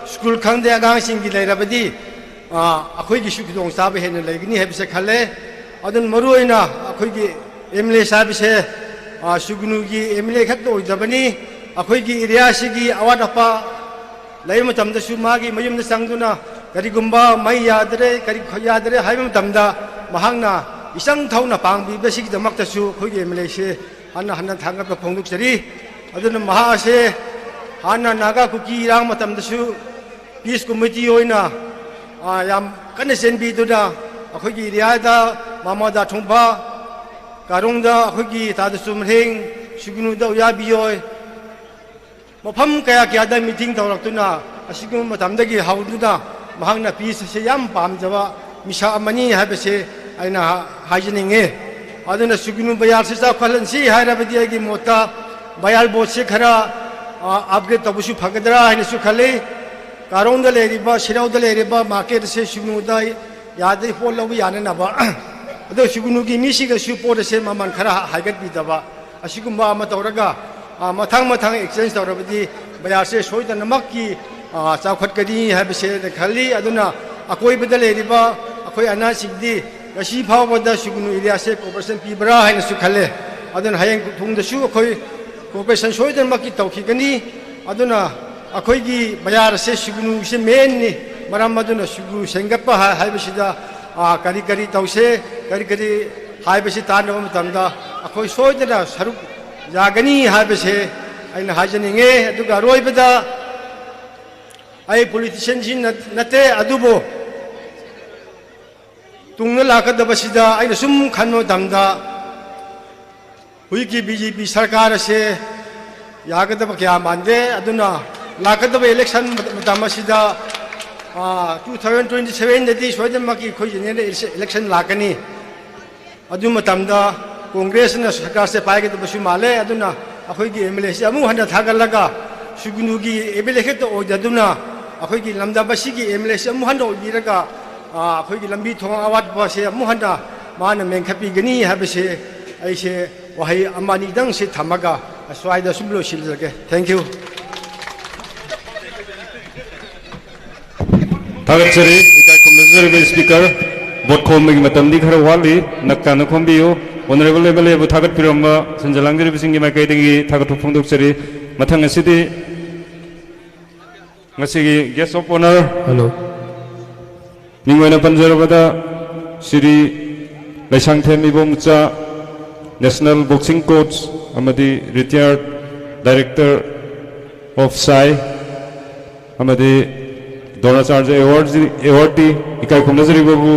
ꯁ꯭ꯀꯨꯜ ꯈꯪꯗꯦ ꯑꯉꯥꯡꯁꯤꯡꯒꯤ ꯂꯩꯔꯕꯗꯤ, ꯑ, ꯑꯩꯈꯣꯏꯒꯤꯁꯨ ꯈꯨꯗꯣꯡꯆꯥꯕ ꯍꯦꯟꯅ ꯂꯩꯒꯅꯤ ꯍꯥꯏꯕꯁꯦ ꯈꯜꯂꯦ꯫ ꯑꯗꯨꯅ ꯃꯔꯨꯑꯣꯏꯅ ꯑꯩꯈꯣꯏꯒꯤ ꯑꯦꯝ ꯑꯦꯜ ꯑꯦ ꯁꯥꯍꯦꯕꯁꯦ, ꯑ, ꯁꯨꯒꯅꯨꯒꯤ ꯑꯦꯝ ꯑꯦꯜ ꯑꯦ ꯈꯛꯇ ꯑꯣꯏꯗꯕꯅꯤ, ꯑꯩꯈꯣꯏꯒꯤ ꯑꯦꯔꯤꯌꯥꯁꯤꯒꯤ ꯑꯋꯥꯠ ꯑꯄꯥ ꯂꯩꯕ ꯃꯇꯝꯗꯁꯨ ꯃꯥꯒꯤ ꯃꯌꯨꯝꯗ ꯆꯪꯗꯨꯅ ꯀꯔꯤꯒꯨꯝꯕ ꯃꯩ ꯌꯥꯗ꯭ꯔꯦ, ꯀꯔꯤ ꯌꯥꯗ꯭ꯔꯦ ꯍꯥꯏꯕ ꯃꯇꯝꯗ ꯃꯍꯥꯛꯅ ꯏꯆꯪ ꯊꯧꯅ ꯄꯥꯡꯕꯤꯕꯁꯤꯒꯤꯗꯃꯛꯇꯁꯨ ꯑꯩꯈꯣꯏꯒꯤ ꯑꯦꯝ ꯑꯦꯜ ꯑꯦꯁꯦ ꯍꯟꯅ ꯍꯟꯅ ꯊꯥꯒꯠꯄ ꯐꯣꯡꯗꯣꯛꯆꯔꯤ꯫ ꯑꯗꯨꯅ ꯃꯍꯥꯛ ꯑꯁꯦ ꯍꯥꯟꯅ ꯅꯥꯒꯥ ꯀꯨꯀꯤ ꯏꯔꯥꯡ ꯃꯇꯝꯗꯁꯨ ꯄꯤꯁ ꯀꯃꯤꯇꯤ ꯑꯣꯏꯅ, ꯑ, ꯌꯥꯝ ꯀꯟꯅ ꯆꯦꯟꯕꯤꯗꯨꯅ ꯑꯩꯈꯣꯏꯒꯤ ꯑꯦꯔꯤꯌꯥꯗ ꯃꯃꯥ ꯗꯥ ꯊꯣꯡꯕ, ꯀꯥꯔꯣꯡꯗ ꯑꯩꯈꯣꯏꯒꯤ ꯇꯥꯗ ꯆꯨꯝꯔꯦꯡ, ꯁꯨꯒꯅꯨꯗ ꯎꯌꯥꯕꯤꯑꯣꯏ, ꯃꯐꯝ ꯀꯌꯥ ꯀꯌꯥꯗ ꯃꯤꯇꯤꯡ ꯇꯧꯔꯛꯇꯨꯅ ꯑꯁꯤꯒꯨꯝꯕ ꯃꯇꯝꯗꯒꯤ ꯍꯧꯗꯨꯅ ꯃꯍꯥꯛꯅ ꯄꯤꯁ ꯑꯁꯤ ꯌꯥꯝ ꯄꯥꯝꯖꯕ ꯃꯤꯁꯛ ꯑꯃꯅꯤ ꯍꯥꯏꯕꯁꯤ ꯑꯩꯅ ꯍꯥꯏꯖꯅꯤꯡꯉꯤ꯫ ꯑꯗꯨꯅ ꯁꯨꯒꯅꯨ ꯕꯖꯥꯔꯁꯤ ꯆꯥꯎꯈꯠꯍꯟꯁꯤ ꯍꯥꯏꯔꯕꯗꯤ ꯑꯩꯒꯤ ꯃꯣꯠꯇ ꯕꯖꯥꯔ ꯕꯣꯠꯁꯤ ꯈꯔ, ꯑ, ꯑꯞꯒ꯭ꯔꯦꯗ ꯇꯧꯕꯁꯨ ꯐꯒꯗ꯭ꯔꯥ ꯍꯥꯏꯅꯁꯨ ꯈꯜꯂꯤ꯫ ꯀꯥꯔꯣꯡꯗ ꯂꯩꯔꯤꯕ, ꯁꯤꯔꯧꯗ ꯂꯩꯔꯤꯕ ꯃꯥꯔꯀꯦꯠ ꯑꯁꯤ ꯁꯨꯒꯅꯨꯗ ꯌꯥꯗ꯭ꯔꯤ ꯄꯣꯠ ꯂꯧꯕ ꯌꯥꯅꯅꯕ꯫ ꯑꯗꯣ ꯁꯨꯒꯅꯨꯒꯤ ꯃꯤꯁꯤꯡꯗꯁꯨ ꯄꯣꯠ ꯑꯁꯦ ꯃꯃꯜ ꯈꯔ ꯍꯥꯏꯒꯠꯄꯤꯗꯕ, ꯑꯁꯤꯒꯨꯝꯕ ꯑꯃ ꯇꯧꯔꯒ, ꯑ, ꯃꯊꯪ ꯃꯊꯪ ꯑꯦꯛꯁꯆꯦꯟꯖ ꯇꯧꯔꯕꯗꯤ ꯕꯖꯥꯔꯁꯦ ꯁꯣꯏꯗꯅꯃꯛꯀꯤ, ꯑ, ꯆꯥꯎꯈꯠꯀꯅꯤ ꯍꯥꯏꯕꯁꯦ ꯑꯩꯅ ꯈꯜꯂꯤ꯫ ꯑꯗꯨꯅ ꯑꯀꯣꯏꯕꯗ ꯂꯩꯔꯤꯕ ꯑꯩꯈꯣꯏ ꯑꯅꯥꯁꯤꯡꯗꯤ ꯉꯁꯤ ꯐꯥꯎꯕꯗ ꯁꯨꯒꯨꯅꯨ ꯑꯦꯔꯤꯌꯥꯁꯦ ꯀꯣꯑꯣꯄꯔꯦꯁꯟ ꯄꯤꯕ꯭ꯔꯥ ꯍꯥꯏꯅꯁꯨ ꯈꯜꯂꯦ꯫ ꯑꯗꯨꯅ ꯍꯌꯦꯡ ꯇꯨꯡꯗꯁꯨ ꯑꯩꯈꯣꯏ ꯀꯣꯑꯣꯄꯔꯦꯁꯟ ꯁꯣꯏꯗꯅꯃꯛꯀꯤ ꯇꯧꯈꯤꯒꯅꯤ꯫ ꯑꯗꯨꯅ ꯑꯩꯈꯣꯏꯒꯤ ꯕꯖꯥꯔ ꯑꯁꯦ ꯁꯨꯒꯨꯅꯨꯁꯦ ꯃꯦꯟꯅꯤ꯫ ꯃꯔꯝ ꯑꯗꯨꯅ ꯁꯨꯒꯨꯅꯨ ꯁꯦꯝꯒꯠꯄ ꯍꯥꯏ-, ꯍꯥꯏꯕꯁꯤꯗ, ꯑꯥ, ꯀꯔꯤ ꯀꯔꯤ ꯇꯧꯁꯦ, ꯀꯔꯤ ꯀꯔꯤ ꯍꯥꯏꯕꯁꯤ ꯇꯥꯟꯅꯕ ꯃꯇꯝꯗ ꯑꯩꯈꯣꯏ ꯁꯣꯏꯗꯅ ꯁꯔꯨꯛ ꯌꯥꯒꯅꯤ ꯍꯥꯏꯕꯁꯦ ꯑꯩꯅ ꯍꯥꯏꯖꯅꯤꯡꯉꯦ꯫ ꯑꯗꯨꯒ ꯑꯔꯣꯏꯕꯗ ꯑꯩ ꯄꯣꯂꯤꯇꯤꯁꯤꯌꯟꯁꯤ ꯅꯠ-, ꯅꯠꯇꯦ, ꯑꯗꯨꯕꯨ ꯇꯨꯡꯗ ꯂꯥꯛꯀꯗꯕꯁꯤꯗ ꯑꯩꯅ ꯁꯨꯝ ꯈꯟꯕ ꯃꯇꯝꯗ ꯍꯧꯖꯤꯛꯀꯤ ꯕꯤ ꯖꯦ ꯄꯤ ꯁꯔꯀꯥꯔ ꯑꯁꯦ ꯌꯥꯒꯗꯕ ꯀꯌꯥ ꯃꯥꯟꯗꯦ꯫ ꯑꯗꯨꯅ ꯂꯥꯛꯀꯗꯕ ꯏꯂꯦꯛꯁꯟ ꯃꯇꯝ ꯑꯁꯤꯗ, ꯑꯥ, ꯇꯨ ꯊꯥꯎꯖꯟ ꯇ꯭ꯋꯦꯟꯇꯤ ꯁꯚꯦꯟꯗꯗꯤ ꯁꯣꯏꯗꯅꯃꯛꯀꯤ ꯑꯩꯈꯣꯏ ꯖꯦꯅꯔꯦꯜ ꯏꯂꯦꯛꯁꯟ ꯂꯥꯛꯀꯅꯤ꯫ ꯑꯗꯨ ꯃꯇꯝꯗ ꯀꯣꯡꯒ꯭ꯔꯦꯁꯅ ꯁꯔꯀꯥꯔꯁꯦ ꯄꯥꯏꯒꯗꯕꯁꯨ ꯃꯥꯜꯂꯦ꯫ ꯑꯗꯨꯅ ꯑꯩꯈꯣꯏꯒꯤ ꯑꯦꯝ ꯑꯦꯜ ꯑꯦꯁꯤ ꯑꯃꯨꯛ ꯍꯟꯅ ꯊꯥꯒꯠꯂꯒ ꯁꯨꯒꯨꯅꯨꯒꯤ ꯑꯦꯝ ꯑꯦꯜ ꯑꯦ ꯈꯛꯇ ꯑꯣꯏꯗꯗꯨꯅ ꯑꯩꯈꯣꯏꯒꯤ ꯂꯝꯗꯝ ꯑꯁꯤꯒꯤ ꯑꯦꯝ ꯑꯦꯜ ꯑꯦꯁꯤ ꯑꯃꯨꯛ ꯍꯟꯅ ꯑꯣꯏꯕꯤꯔꯒ, ꯑꯥ, ꯑꯩꯈꯣꯏꯒꯤ ꯂꯝꯕꯤ ꯊꯣꯡ ꯑꯋꯥꯠꯄꯁꯦ ꯑꯃꯨꯛ ꯍꯟꯅ ꯃꯥꯅ ꯃꯦꯟꯈꯠꯄꯤꯒꯅꯤ ꯍꯥꯏꯕꯁꯦ ꯑꯩꯁꯦ ꯋꯥꯍꯩ ꯑꯃ ꯑꯅꯤꯗꯪꯁꯤ ꯊꯝꯃꯒ ꯑꯁ꯭ꯋꯥꯏꯗ ꯁꯨꯝ ꯂꯣꯏꯁꯤꯜꯂꯒꯦ꯫ Thank you꯫ ꯊꯥꯒꯠꯆꯔꯤ꯫ ꯏꯀꯥꯏ ꯈꯨꯝꯅꯖꯔꯤꯕ ꯁ꯭ꯄꯤꯀꯔ, ꯚꯣꯠ ꯈꯣꯝꯕꯒꯤ ꯃꯇꯝꯗꯤ ꯈꯔ ꯋꯥꯠꯂꯤ, ꯅꯛ ꯇꯥꯅ ꯈꯣꯝꯕꯤꯌꯨ꯫ ꯑꯣꯅꯔꯦꯕꯜ ꯑꯦꯝ ꯑꯦꯜ ꯑꯦꯕꯨ ꯊꯥꯒꯠꯄꯤꯔꯝꯕ ꯁꯤꯟꯖ ꯂꯥꯡꯖꯔꯤꯕꯁꯤꯡꯒꯤ ꯃꯥꯏꯀꯩꯗꯒꯤ ꯊꯥꯒꯠꯄ ꯐꯣꯡꯗꯣꯛꯆꯔꯤ꯫ ꯃꯊꯪ ꯑꯁꯤꯗꯤ ꯉꯁꯤꯒꯤ guest of honour, hello, ꯃꯤꯡ ꯑꯣꯏꯅ ꯄꯟꯖꯔꯕꯗ Shri Leishangthem Ibomcha, National Boxing Coach ꯑꯃꯗꯤ Retired Director of ꯁꯥꯏ, ꯑꯃꯗꯤ ꯗ꯭ꯔꯣꯅꯥꯆꯥꯔꯖ ꯑꯦꯋꯥꯔꯗ, ꯑꯦꯋꯥꯔꯗꯤ ꯏꯀꯥꯏ ꯈꯨꯝꯅꯖꯔꯤꯕꯕꯨ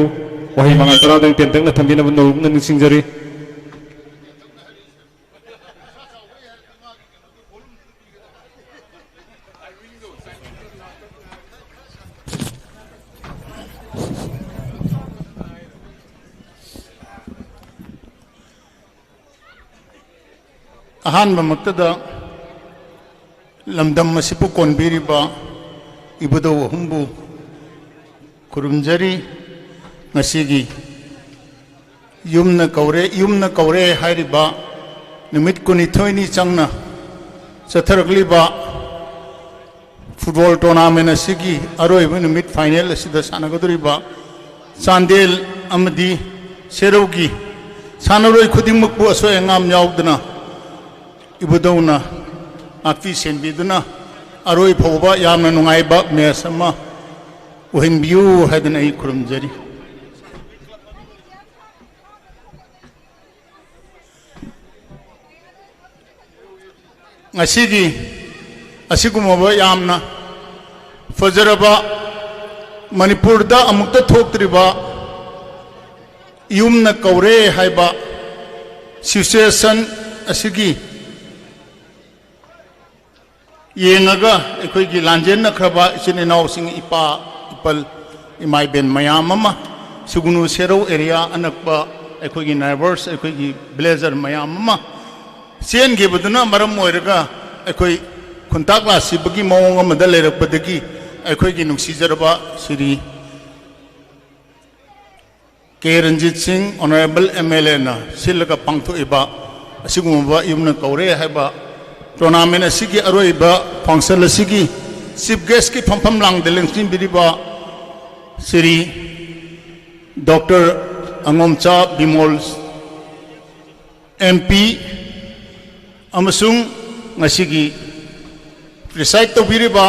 ꯋꯥꯍꯩ ꯃꯉꯥ ꯇꯔꯥꯗꯪ ꯇꯦꯟꯇꯛꯅ ꯊꯝꯕꯤꯅꯕ ꯅꯧꯅ ꯅꯤꯡꯁꯤꯡꯖꯔꯤ꯫ ꯑꯍꯥꯟꯕꯃꯛꯇꯗ ꯂꯝꯗꯝ ꯑꯁꯤꯕꯨ ꯀꯣꯟꯕꯤꯔꯤꯕ ꯏꯕꯨꯙꯧ ꯑꯍꯨꯝꯕꯨ ꯈꯨꯔꯨꯝꯖꯔꯤ꯫ ꯉꯁꯤꯒꯤ ꯌꯨꯝꯅ ꯀꯧꯔꯦ, ꯌꯨꯝꯅ ꯀꯧꯔꯦ ꯍꯥꯏꯔꯤꯕ ꯅꯨꯃꯤꯠ ꯀꯨꯟꯅꯤꯊꯣꯏꯅꯤ ꯆꯪꯅ ꯆꯠꯊꯔꯛꯂꯤꯕ ꯐꯨꯠꯕꯣꯜ ꯇꯣꯔꯅꯥꯃꯦꯟ ꯑꯁꯤꯒꯤ ꯑꯔꯣꯏꯕ ꯅꯨꯃꯤꯠ ꯐꯥꯏꯅꯦꯜ ꯑꯁꯤꯗ ꯁꯥꯟꯅꯒꯗꯧꯔꯤꯕ ꯆꯥꯟꯗꯦꯜ ꯑꯃꯗꯤ ꯁꯦꯔꯧꯒꯤ ꯁꯥꯟꯅꯔꯣꯏ ꯈꯨꯗꯤꯡꯃꯛꯄꯨ ꯑꯁꯣꯏ ꯑꯉꯥꯝ ꯌꯥꯎꯗꯅ ꯏꯕꯨꯙꯧꯅ ꯉꯥꯛꯄꯤ ꯁꯦꯟꯕꯤꯗꯨꯅ ꯑꯔꯣꯏ ꯐꯥꯎꯕ ꯌꯥꯝꯅ ꯅꯨꯡꯉꯥꯏꯕ ꯃꯦꯆ ꯑꯃ ꯑꯣꯏꯍꯟꯕꯤꯌꯨ ꯍꯥꯏꯗꯅ ꯑꯩ ꯈꯨꯔꯨꯝꯖꯔꯤ꯫ ꯉꯁꯤꯒꯤ ꯑꯁꯤꯒꯨꯝꯂꯕ ꯌꯥꯝꯅ ꯐꯖꯔꯕ, ꯃꯅꯤꯄꯨꯔꯗ ꯑꯃꯨꯛꯇ ꯊꯣꯛꯇ꯭ꯔꯤꯕ ꯏꯌꯨꯝꯅ ꯀꯧꯔꯦ ꯍꯥꯏꯕ ꯁꯤꯆꯨꯋꯦꯁꯟ ꯑꯁꯤꯒꯤ ꯌꯦꯡꯉꯒ ꯑꯩꯈꯣꯏꯒꯤ ꯂꯥꯟꯖꯦꯟꯅꯈ꯭ꯔꯕ ꯏꯆꯤꯟ ꯏꯅꯥꯎꯁꯤꯡ, ꯏꯄꯥ ꯏꯄꯜ, ꯏꯃꯥ ꯏꯕꯦꯟ ꯃꯌꯥꯝ ꯑꯃ, ꯁꯨꯒꯨꯅꯨ ꯁꯦꯔꯧ ꯑꯦꯔꯤꯌꯥ ꯑꯅꯛꯄ ꯑꯩꯈꯣꯏꯒꯤ ꯅꯥꯏꯕꯔꯁ, ꯑꯩꯈꯣꯏꯒꯤ ꯚꯤꯂꯦꯖꯔ ꯃꯌꯥꯝ ꯑꯃ ꯆꯦꯟꯈꯤꯕꯗꯨꯅ ꯃꯔꯝ ꯑꯣꯏꯔꯒ ꯑꯩꯈꯣꯏ ꯈꯨꯟꯇꯥꯛ ꯂꯥꯛꯁꯤꯕꯒꯤ ꯃꯑꯣꯡ ꯑꯃꯗ ꯂꯩꯔꯛꯄꯗꯒꯤ ꯑꯩꯈꯣꯏꯒꯤ ꯅꯨꯡꯁꯤꯖꯔꯕ ꯁ꯭ꯔꯤ ꯀꯦ ꯔꯟꯖꯤꯠ ꯁꯤꯡ, ꯑꯣꯅꯔꯦꯕꯜ ꯑꯦꯝ ꯑꯦꯜ ꯑꯦꯅ ꯁꯤꯜꯂꯒ ꯄꯥꯡꯊꯣꯛꯏꯕ ꯑꯁꯤꯒꯨꯝꯂꯕ ꯏꯌꯨꯝꯅ ꯀꯧꯔꯦ ꯍꯥꯏꯕ ꯇꯣꯔꯅꯥꯃꯦꯟ ꯑꯁꯤꯒꯤ ꯑꯔꯣꯏꯕ ꯐꯪꯁꯟ ꯑꯁꯤꯒꯤ ꯆꯤꯐ ꯒꯦꯁꯀꯤ ꯐꯝꯐꯝ ꯂꯥꯡꯗ ꯂꯦꯡꯁꯤꯟꯕꯤꯔꯤꯕ Shri doctor Angomcha Bimol M P ꯑꯃꯁꯨꯡ ꯉꯁꯤꯒꯤ ꯄ꯭ꯔꯤꯁꯥꯏꯗ ꯇꯧꯕꯤꯔꯤꯕ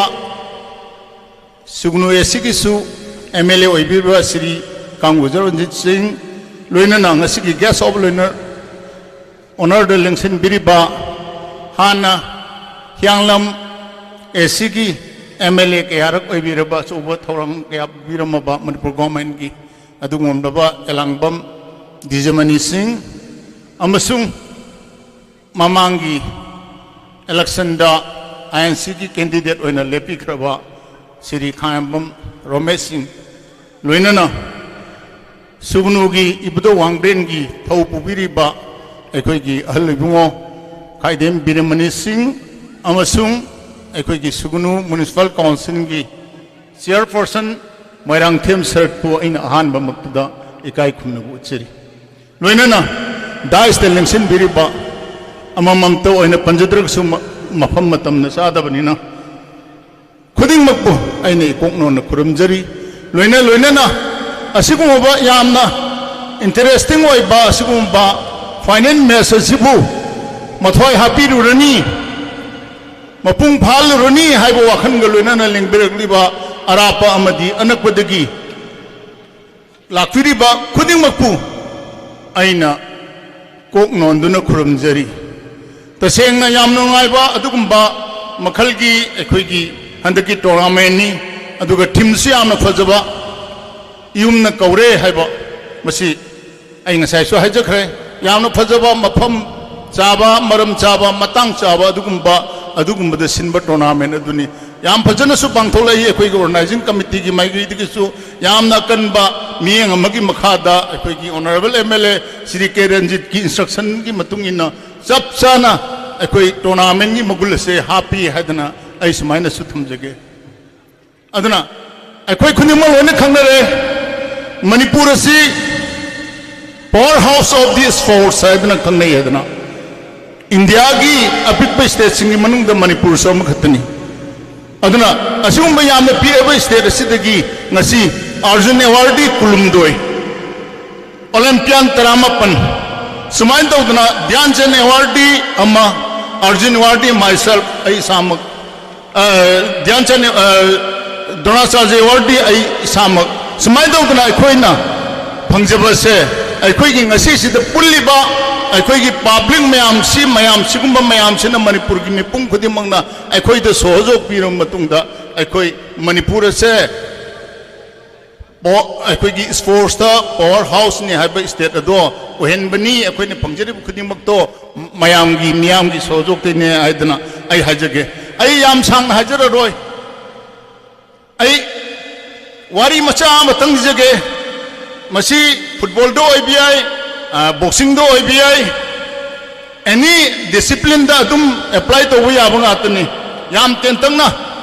ꯁꯨꯒꯅꯨ ꯑꯦꯁꯤꯒꯤꯁꯨ ꯑꯦꯝ ꯑꯦꯜ ꯑꯦ ꯑꯣꯏꯕꯤꯔꯤꯕ ꯁ꯭ꯔꯤ ꯀꯥꯡꯕꯨꯖ ꯔꯟꯖꯤꯠ ꯁꯤꯡ, ꯂꯣꯏꯅꯅ ꯉꯁꯤꯒꯤ ꯒꯦꯁ ꯑꯣꯐ ꯑꯣꯅꯔ, ꯑꯣꯅꯔꯗ ꯂꯦꯡꯁꯤꯟꯕꯤꯔꯤꯕ ꯍꯥꯟꯅ ꯍꯤꯌꯥꯡꯂꯝ ꯑꯦꯁꯤꯒꯤ ꯑꯦꯝ ꯑꯦꯜ ꯑꯦ ꯀꯌꯥꯔꯛ ꯑꯣꯏꯕꯤꯔꯕ, ꯑꯆꯧꯕ ꯊꯧꯔꯝ ꯀꯌꯥ ꯄꯤꯕꯤꯔꯝꯃꯕ ꯃꯅꯤꯄꯨꯔ ꯒꯣꯔꯃꯦꯟꯒꯤ ꯑꯗꯨꯒꯨꯝꯂꯕ ꯑꯦꯂꯥꯡꯕꯝ ꯗꯤꯖꯃꯅꯤ ꯁꯤꯡ ꯑꯃꯁꯨꯡ ꯃꯃꯥꯡꯒꯤ ꯏꯂꯦꯛꯁꯟꯗ ꯑꯥꯏ ꯑꯦꯟ ꯁꯤꯒꯤ ꯀꯦꯟꯗꯤꯗꯦꯠ ꯑꯣꯏꯅ ꯂꯦꯞꯄꯤꯈ꯭ꯔꯕ ꯁ꯭ꯔꯤ ꯈꯥꯉꯦꯝꯕꯝ ꯔꯣꯃꯦꯁ ꯁꯤꯡ, ꯂꯣꯏꯅꯅ ꯁꯨꯒꯅꯨꯒꯤ ꯏꯕꯨꯙꯧ ꯋꯥꯡꯕ꯭ꯔꯦꯟꯒꯤ ꯊꯧ ꯄꯨꯕꯤꯔꯤꯕ ꯑꯩꯈꯣꯏꯒꯤ ꯑꯍꯜ ꯏꯕꯨꯡꯉꯣ ꯈꯥꯏꯗꯦꯝ ꯕꯤꯔꯃꯅꯤ ꯁꯤꯡ ꯑꯃꯁꯨꯡ ꯑꯩꯈꯣꯏꯒꯤ ꯁꯨꯒꯅꯨ ꯃ꯭ꯌꯨꯅꯤꯁꯤꯄꯥꯜ ꯀꯥꯎꯟꯁꯤꯜꯒꯤ ꯆꯤꯌꯔꯄꯔꯁꯟ ꯃꯣꯏꯔꯥꯡꯊꯦꯝ ꯁꯔꯠꯄꯨ ꯑꯩꯅ ꯑꯍꯥꯟꯕꯃꯛꯇꯗ ꯏꯀꯥꯏ ꯈꯨꯝꯅꯕ ꯎꯠꯆꯔꯤ꯫ ꯂꯣꯏꯅꯅ ꯗꯥꯏꯁꯇ ꯂꯦꯡꯁꯤꯟꯕꯤꯔꯤꯕ ꯑꯃꯃꯝꯇ ꯑꯣꯏꯅ ꯄꯟꯖꯗ꯭ꯔꯒꯁꯨ ꯃ-, ꯃꯐꯝ ꯃꯇꯝꯅ ꯆꯥꯗꯕꯅꯤꯅ ꯈꯨꯗꯤꯡꯃꯛꯄꯨ ꯑꯩꯅ ꯏꯀꯣꯛꯅꯣꯟꯅ ꯈꯨꯔꯨꯝꯖꯔꯤ꯫ ꯂꯣꯏꯅ ꯂꯣꯏꯅꯅ ꯑꯁꯤꯒꯨꯝꯂꯕ ꯌꯥꯝꯅ interesting ꯑꯣꯏꯕ ꯑꯁꯤꯒꯨꯝꯕ final match ꯑꯁꯤꯕꯨ ꯃꯊ꯭ꯋꯥꯏ ꯍꯥꯞꯄꯤꯔꯨꯔꯅꯤ, ꯃꯄꯨꯡ ꯐꯥꯍꯜꯂꯨꯔꯅꯤ ꯍꯥꯏꯕ ꯋꯥꯈꯜꯒ ꯂꯣꯏꯅꯅ ꯂꯦꯡꯕꯤꯔꯛꯂꯤꯕ ꯑꯔꯥꯞꯄ ꯑꯃꯗꯤ ꯑꯅꯛꯄꯗꯒꯤ ꯂꯥꯛꯄꯤꯔꯤꯕ ꯈꯨꯗꯤꯡꯃꯛꯄꯨ ꯑꯩꯅ ꯀꯣꯛ ꯅꯣꯟꯗꯨꯅ ꯈꯨꯔꯨꯝꯖꯔꯤ꯫ ꯇꯁꯦꯡꯅ ꯌꯥꯝ ꯅꯨꯡꯉꯥꯏꯕ ꯑꯗꯨꯒꯨꯝꯕ ꯃꯈꯜꯒꯤ ꯑꯩꯈꯣꯏꯒꯤ ꯍꯟꯗꯛꯀꯤ tournamentꯅꯤ꯫ ꯑꯗꯨꯒ teamꯁꯨ ꯌꯥꯝꯅ ꯐꯖꯕ, ꯏꯌꯨꯝꯅ ꯀꯧꯔꯦ ꯍꯥꯏꯕ ꯃꯁꯤ ꯑꯩ ꯉꯁꯥꯏꯁꯨ ꯍꯥꯏꯖꯈ꯭ꯔꯦ꯫ ꯌꯥꯝꯅ ꯐꯖꯕ, ꯃꯐꯝ ꯆꯥꯕ, ꯃꯔꯝ ꯆꯥꯕ, ꯃꯇꯥꯡ ꯆꯥꯕ ꯑꯗꯨꯒꯨꯝꯕ, ꯑꯗꯨꯒꯨꯝꯕꯗ ꯁꯤꯟꯕ tournament ꯑꯗꯨꯅꯤ꯫ ꯌꯥꯝ ꯐꯖꯅꯁꯨ ꯄꯥꯡꯊꯣꯛꯂꯛꯏ꯫ ꯑꯩꯈꯣꯏꯒꯤ organizing committeeꯒꯤ ꯃꯥꯏꯀꯩꯗꯒꯤꯁꯨ ꯌꯥꯝꯅ ꯑꯀꯟꯕ ꯃꯤꯠꯌꯦꯡ ꯑꯃꯒꯤ ꯃꯈꯥꯗ ꯑꯩꯈꯣꯏꯒꯤ honourable MLA ꯁ꯭ꯔꯤ ꯀꯦ ꯔꯟꯖꯤꯠꯀꯤ instructionꯒꯤ ꯃꯇꯨꯡ ꯏꯟꯅ ꯆꯞ ꯆꯥꯅ ꯑꯩꯈꯣꯏ tournamentꯒꯤ ꯃꯒꯨꯟ ꯑꯁꯦ ꯍꯥꯞꯄꯤ ꯍꯥꯏꯗꯅ ꯑꯩ ꯁꯨꯃꯥꯏꯅꯁꯨ ꯊꯝꯖꯒꯦ꯫ ꯑꯗꯨꯅ ꯑꯩꯈꯣꯏ ꯈꯨꯗꯤꯡꯃꯛ ꯂꯣꯏꯅ ꯈꯪꯅꯔꯦ, ꯃꯅꯤꯄꯨꯔ ꯑꯁꯤ power house of the sports ꯍꯥꯏꯗꯅ ꯈꯪꯅꯩ ꯍꯥꯏꯗꯅ꯫ ꯏꯟꯗꯤꯌꯥꯒꯤ ꯑꯄꯤꯛꯄ stateꯁꯤꯡꯒꯤ ꯃꯅꯨꯡꯗ ꯃꯅꯤꯄꯨꯔꯁꯨ ꯑꯃꯈꯛꯇꯅꯤ꯫ ꯑꯗꯨꯅ ꯑꯁꯤꯒꯨꯝꯕ ꯌꯥꯝꯅ ꯄꯤꯛꯂꯕ state ꯑꯁꯤꯗꯒꯤ ꯉꯁꯤ ꯑꯔꯖꯨꯟ awardee ꯀꯨꯟꯍꯨꯝꯗꯣꯏ, Olympian ꯇꯔꯥꯃꯥꯄꯟ, ꯁꯨꯃꯥꯏꯅ ꯇꯧꯗꯅ ꯙ꯭ꯌꯥꯟ ꯆꯟ awardee ꯑꯃ, ꯑꯔꯖꯨꯟ awardee myself, ꯑꯩ ꯏꯁꯥꯃꯛ, ꯑ, ꯙ꯭ꯌꯥꯟ ꯆꯟ, ꯑ, ꯗ꯭ꯔꯣꯅꯥꯆꯥꯔꯖ awardee ꯑꯩ ꯏꯁꯥꯃꯛ, ꯁꯨꯃꯥꯏꯅ ꯇꯧꯗꯅ ꯑꯩꯈꯣꯏꯅ ꯐꯪꯖꯕꯁꯦ, ꯑꯩꯈꯣꯏꯒꯤ ꯉꯁꯤꯁꯤꯗ ꯄꯨꯜꯂꯤꯕ ꯑꯩꯈꯣꯏꯒꯤ public ꯃꯌꯥꯝꯁꯤ, ꯃꯌꯥꯝ ꯁꯤꯒꯨꯝꯕ ꯃꯌꯥꯝꯁꯤꯅ ꯃꯅꯤꯄꯨꯔꯒꯤ ꯃꯤꯄꯨꯝ ꯈꯨꯗꯤꯡꯃꯛꯅ ꯑꯩꯈꯣꯏꯗ ꯁꯍꯖꯣꯛ ꯄꯤꯔꯕ ꯃꯇꯨꯡꯗ ꯑꯩꯈꯣꯏ ꯃꯅꯤꯄꯨꯔ ꯑꯁꯦ ꯄꯣ-, ꯑꯩꯈꯣꯏꯒꯤ sportsꯇ power houseꯅꯤ ꯍꯥꯏꯕ state ꯑꯗꯣ ꯑꯣꯏꯍꯟꯕꯅꯤ꯫ ꯑꯩꯈꯣꯏꯅ ꯐꯪꯖꯔꯤꯕ ꯈꯨꯗꯤꯡꯃꯛꯇꯣ ꯃꯌꯥꯝꯒꯤ, ꯃꯤꯌꯥꯝꯒꯤ ꯁꯍꯖꯣꯛꯇꯩꯅꯦ ꯍꯥꯏꯗꯅ ꯑꯩ ꯍꯥꯏꯖꯒꯦ꯫ ꯑꯩ ꯌꯥꯝ ꯁꯥꯡꯅ ꯍꯥꯏꯖꯔꯔꯣꯏ꯫ ꯑꯩ ꯋꯥꯔꯤ ꯃꯆꯥ ꯑꯃꯇꯪ ꯂꯤꯖꯒꯦ꯫ ꯃꯁꯤ footballꯗ ꯑꯣꯏꯕ ꯌꯥꯏ, ꯑ, boxingꯗ ꯑꯣꯏꯕ ꯌꯥꯏ, any disciplineꯗ ꯑꯗꯨꯝ apply ꯇꯧꯕ ꯌꯥꯕ ꯉꯥꯛꯇꯅꯤ꯫ ꯌꯥꯝ ꯇꯦꯟꯇꯛꯅ,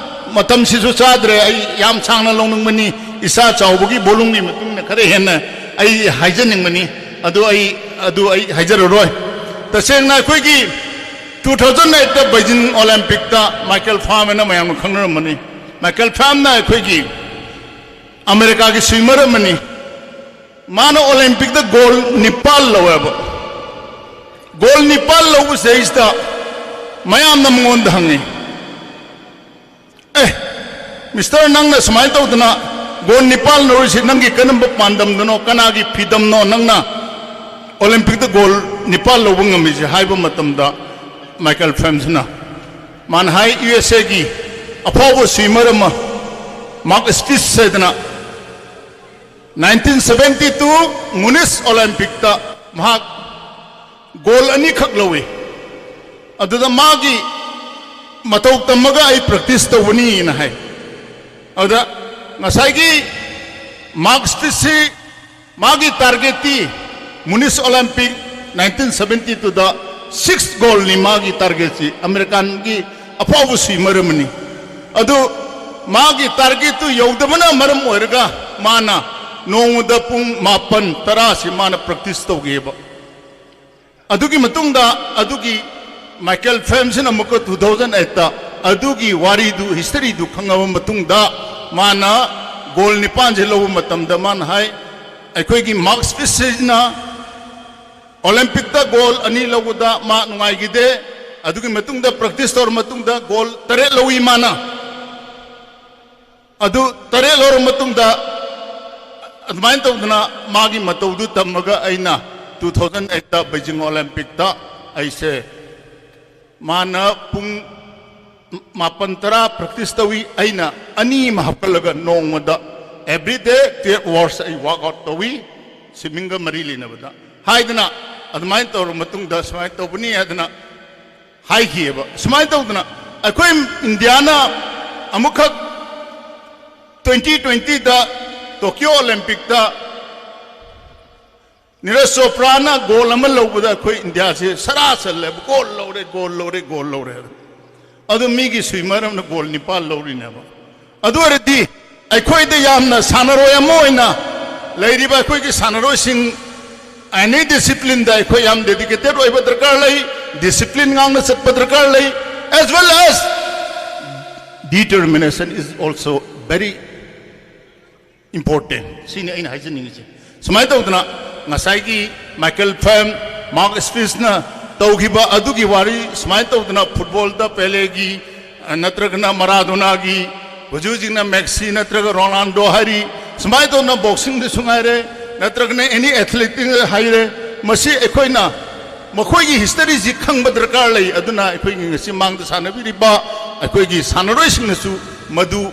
ꯃꯇꯝꯁꯤꯁꯨ ꯆꯥꯗ꯭ꯔꯦ, ꯑꯩ ꯌꯥꯝ ꯁꯥꯡꯅ ꯂꯧꯅꯤꯡꯕꯅꯤ, ꯏꯁꯥ ꯆꯥꯎꯕꯒꯤ volumeꯒꯤ ꯃꯇꯨꯡ ꯏꯟꯅ ꯈꯔ ꯍꯦꯟꯅ ꯑꯩ ꯍꯥꯏꯖꯅꯤꯡꯕꯅꯤ, ꯑꯗꯨ ꯑꯩ, ꯑꯗꯨ ꯑꯩ ꯍꯥꯏꯖꯔꯔꯣꯏ꯫ ꯇꯁꯦꯡꯅ ꯑꯩꯈꯣꯏꯒꯤ two thousand eight Beijing Olympicꯇ Michael Phelps ꯍꯥꯏꯅ ꯃꯌꯥꯝꯅ ꯈꯪꯅꯔꯝꯃꯅꯤ꯫ Michael Phelpsꯅ ꯑꯩꯈꯣꯏꯒꯤ ꯑꯃꯦꯔꯤꯀꯥꯒꯤ swimmer ꯑꯃꯅꯤ꯫ ꯃꯥꯅ ꯑꯣꯂꯦꯝꯄꯤꯛꯇ ꯒꯣꯜ ꯅꯤꯄꯥꯜ ꯂꯧꯋꯦꯕ꯫ ꯒꯣꯜ ꯅꯤꯄꯥꯜ ꯂꯧꯕꯁꯤꯗꯩꯁꯤꯗ ꯃꯌꯥꯝꯅ ꯃꯉꯣꯟꯗ ꯍꯪꯉꯤ, "ꯑꯦ, ꯃꯤꯁꯇꯔ, ꯅꯪꯅ ꯁꯨꯃꯥꯏꯅ ꯇꯧꯗꯅ ꯒꯣꯜ ꯅꯤꯄꯥꯜ ꯂꯧꯔꯤꯁꯤ ꯅꯪꯒꯤ ꯀꯔꯝꯕ ꯄꯥꯟꯗꯝꯗꯅꯣ, ꯀꯅꯥꯒꯤ ꯐꯤꯗꯝꯅꯣ ꯅꯪꯅ ꯑꯣꯂꯦꯝꯄꯤꯛꯇ ꯒꯣꯜ ꯅꯤꯄꯥꯜ ꯂꯧꯕ ꯉꯝꯃꯤꯁꯦ?" ꯍꯥꯏꯕ ꯃꯇꯝꯗ ꯃꯥꯏꯀꯦꯜ ꯐꯦꯜꯞꯁꯅ, ꯃꯥꯅ ꯍꯥꯏ, "ꯌꯨ ꯑꯦꯁ ꯑꯦꯒꯤ ꯑꯐꯥꯎꯕ ꯁ꯭ꯋꯤꯃꯔ ꯑꯃ, ꯃꯥꯔꯛ ꯁ꯭ꯄꯤꯠꯁ ꯍꯥꯏꯗꯅ, ꯅꯥꯏꯟꯇꯤꯟ ꯁꯚꯦꯟꯇꯤ ꯇꯨ ꯃꯨꯅꯤꯁ ꯑꯣꯂꯦꯝꯄꯤꯛꯇ ꯃꯍꯥꯛ ꯒꯣꯜ ꯑꯅꯤꯈꯛ ꯂꯧꯏ꯫ ꯑꯗꯨꯗ ꯃꯥꯒꯤ ꯃꯇꯧ ꯇꯝꯃꯒ ꯑꯩ ꯄ꯭ꯔꯦꯛꯇꯤꯁ ꯇꯧꯕꯅꯤꯅ" ꯍꯥꯏ꯫ ꯑꯗꯨꯗ ꯉꯁꯥꯏꯒꯤ ꯃꯥꯔꯛ ꯁ꯭ꯄꯤꯠꯁꯤ ꯃꯥꯒꯤ ꯇꯥꯔꯒꯦꯠꯇꯤ ꯃꯨꯅꯤꯁ ꯑꯣꯂꯦꯝꯄꯤꯛ ꯅꯥꯏꯟꯇꯤꯟ ꯁꯚꯦꯟꯇꯤ ꯇꯨꯗ ꯁꯤꯛꯁ ꯒꯣꯜꯅꯤ ꯃꯥꯒꯤ ꯇꯥꯔꯒꯦꯠꯁꯤ, ꯑꯃꯦꯔꯤꯀꯥꯟꯒꯤ ꯑꯐꯥꯎꯕ ꯁ꯭ꯋꯤꯃꯔ ꯑꯃꯅꯤ꯫ ꯑꯗꯨ ꯃꯥꯒꯤ ꯇꯥꯔꯒꯦꯠꯇꯨ ꯌꯧꯗꯕꯅ ꯃꯔꯝ ꯑꯣꯏꯔꯒ ꯃꯥꯅ ꯅꯣꯡꯃꯗ ꯄꯨꯡ ꯃꯥꯄꯟ ꯇꯔꯥꯁꯤ ꯃꯥꯅ ꯄ꯭ꯔꯦꯛꯇꯤꯁ ꯇꯧꯈꯤꯑꯕ꯫ ꯑꯗꯨꯒꯤ ꯃꯇꯨꯡꯗ ꯑꯗꯨꯒꯤ ꯃꯥꯏꯀꯦꯜ ꯐꯦꯜꯞꯁꯅ ꯑꯃꯨꯛꯀ ꯇꯨ ꯊꯥꯎꯖꯟ ꯑꯩꯠꯇ ꯑꯗꯨꯒꯤ ꯋꯥꯔꯤꯗꯨ, ꯍꯤꯁꯇꯔꯤꯗꯨ ꯈꯪꯉꯕ ꯃꯇꯨꯡꯗ ꯃꯥꯅ ꯒꯣꯜ ꯅꯤꯄꯥꯟꯁꯦ ꯂꯧꯕ ꯃꯇꯝꯗ ꯃꯥꯅ ꯍꯥꯏ, "ꯑꯩꯈꯣꯏꯒꯤ ꯃꯥꯔꯛ ꯁ꯭ꯄꯤꯠꯁꯤꯅ ꯑꯣꯂꯦꯝꯄꯤꯛꯇ ꯒꯣꯜ ꯑꯅꯤ ꯂꯧꯕꯗ ꯃꯥ ꯅꯨꯡꯉꯥꯏꯈꯤꯗꯦ꯫ ꯑꯗꯨꯒꯤ ꯃꯇꯨꯡꯗ ꯄ꯭ꯔꯦꯛꯇꯤꯁ ꯇꯧꯔ ꯃꯇꯨꯡꯗ ꯒꯣꯜ ꯇꯔꯦꯠ ꯂꯧꯏ ꯃꯥꯅ꯫ ꯑꯗꯨ ꯇꯔꯦꯠ ꯂꯧꯔ ꯃꯇꯨꯡꯗ ꯑꯗꯨꯃꯥꯏꯅ ꯇꯧꯗꯅ ꯃꯥꯒꯤ ꯃꯇꯧꯗꯨ ꯇꯝꯃꯒ ꯑꯩꯅ ꯇꯨ ꯊꯥꯎꯖꯟ ꯑꯩꯠꯇ ꯕꯩꯖꯤꯡ ꯑꯣꯂꯦꯝꯄꯤꯛꯇ ꯑꯩꯁꯦ ꯃꯥꯅ ꯄꯨꯡ ꯃꯥꯄꯟ ꯇꯔꯥ ꯄ꯭ꯔꯦꯛꯇꯤꯁ ꯇꯧꯏ, ꯑꯩꯅ ꯑꯅꯤ ꯑꯃ ꯍꯥꯞꯀꯠꯂꯒ ꯅꯣꯡꯃꯗ every day twelve hours ꯑꯩ ꯋꯥꯔꯛ ꯑꯥꯎꯠ ꯇꯧꯏ, ꯁ꯭ꯋꯤꯝꯃꯤꯡꯒ ꯃꯔꯤ ꯂꯩꯅꯕꯗ" ꯍꯥꯏꯗꯅ, ꯑꯗꯨꯃꯥꯏꯅ ꯇꯧꯔꯕ ꯃꯇꯨꯡꯗ ꯁꯨꯃꯥꯏꯅ ꯇꯧꯕꯅꯤ ꯍꯥꯏꯗꯅ ꯍꯥꯏꯈꯤꯑꯕ꯫ ꯁꯨꯃꯥꯏꯅ ꯇꯧꯗꯅ ꯑꯩꯈꯣꯏ ꯏꯟꯗꯤꯌꯥꯅ ꯑꯃꯨꯛꯈꯛ ꯇ꯭ꯋꯦꯟꯇꯤ ꯇ꯭ꯋꯦꯟꯇꯤꯗ ꯇꯣꯀꯤꯌꯣ ꯑꯣꯂꯦꯝꯄꯤꯛꯇ ꯅꯤꯔꯖ ꯆꯣꯄ꯭ꯔꯥꯅ ꯒꯣꯜ ꯑꯃ ꯂꯧꯕꯗ ꯑꯩꯈꯣꯏ ꯏꯟꯗꯤꯌꯥꯁꯦ ꯁꯔꯥ ꯆꯜꯂꯦꯕ, "ꯒꯣꯜ ꯂꯧꯔꯦ, ꯒꯣꯜ ꯂꯧꯔꯦ, ꯒꯣꯜ ꯂꯧꯔꯦ" ꯍꯥꯏꯗꯅ꯫ ꯑꯗꯨ ꯃꯤꯒꯤ ꯁ꯭ꯋꯤꯃꯔ ꯑꯃꯅ ꯒꯣꯜ ꯅꯤꯄꯥꯜ ꯂꯧꯔꯤꯅꯦꯕ꯫ ꯑꯗꯨ ꯑꯣꯏꯔꯗꯤ ꯑꯩꯈꯣꯏꯗ ꯌꯥꯝꯅ ꯁꯥꯟꯅꯔꯣꯏ ꯑꯃ ꯑꯣꯏꯅ ꯂꯩꯔꯤꯕ ꯑꯩꯈꯣꯏꯒꯤ ꯁꯥꯟꯅꯔꯣꯏꯁꯤꯡ ꯑꯦꯅꯤ ꯗꯤꯁꯤꯄ꯭ꯂꯤꯟꯗ ꯑꯩꯈꯣꯏ ꯌꯥꯝ ꯗꯦꯗꯤꯀꯦꯇꯦꯠ ꯑꯣꯏꯕ ꯗꯔꯀꯥꯔ ꯂꯩ, ꯗꯤꯁꯤꯄ꯭ꯂꯤꯟ ꯉꯥꯡꯅ ꯆꯠꯄ ꯗꯔꯀꯥꯔ ꯂꯩ, as well as determination is also very important꯫ ꯁꯤꯅꯤ ꯑꯩꯅ ꯍꯥꯏꯖꯅꯤꯡꯉꯤꯁꯦ꯫ ꯁꯨꯃꯥꯏꯅ ꯇꯧꯗꯅ ꯉꯁꯥꯏꯒꯤ ꯃꯥꯏꯀꯦꯜ ꯐꯦꯝ, ꯃꯥꯔꯛ ꯁ꯭ꯄꯤꯁꯅ ꯇꯧꯈꯤꯕ ꯑꯗꯨꯒꯤ ꯋꯥꯔꯤ, ꯁꯨꯃꯥꯏꯅ ꯇꯧꯗꯅ ꯐꯨꯠꯕꯣꯜꯗ ꯄꯦꯂꯦꯒꯤ, ꯑ, ꯅꯠꯇ꯭ꯔꯒꯅ ꯃꯔꯥꯗꯣꯅꯥꯒꯤ, ꯍꯧꯖꯤꯛ ꯍꯧꯖꯤꯛꯅ ꯃꯦꯛꯁꯤ ꯅꯠꯇ꯭ꯔꯒ ꯔꯣꯅꯥꯜꯗꯣ ꯍꯥꯏꯔꯤ, ꯁꯨꯃꯥꯏꯅ ꯇꯧꯗꯅ ꯕꯣꯛꯁꯤꯡꯗꯁꯨ ꯉꯥꯏꯔꯦ, ꯅꯠꯇ꯭ꯔꯒꯅ ꯑꯦꯅꯤ ꯑꯦꯊꯂꯦꯇꯤꯛ ꯍꯥꯏꯔꯦ, ꯃꯁꯤ ꯑꯩꯈꯣꯏꯅ ꯃꯈꯣꯏꯒꯤ ꯍꯤꯁꯇꯔꯤꯁꯤ ꯈꯪꯕ ꯗꯔꯀꯥꯔ ꯂꯩ꯫ ꯑꯗꯨꯅ ꯑꯩꯈꯣꯏꯒꯤ ꯉꯁꯤ ꯃꯥꯡꯗ ꯁꯥꯟꯅꯕꯤꯔꯤꯕ ꯑꯩꯈꯣꯏꯒꯤ ꯁꯥꯟꯅꯔꯣꯏꯁꯤꯡꯅꯁꯨ ꯃꯗꯨ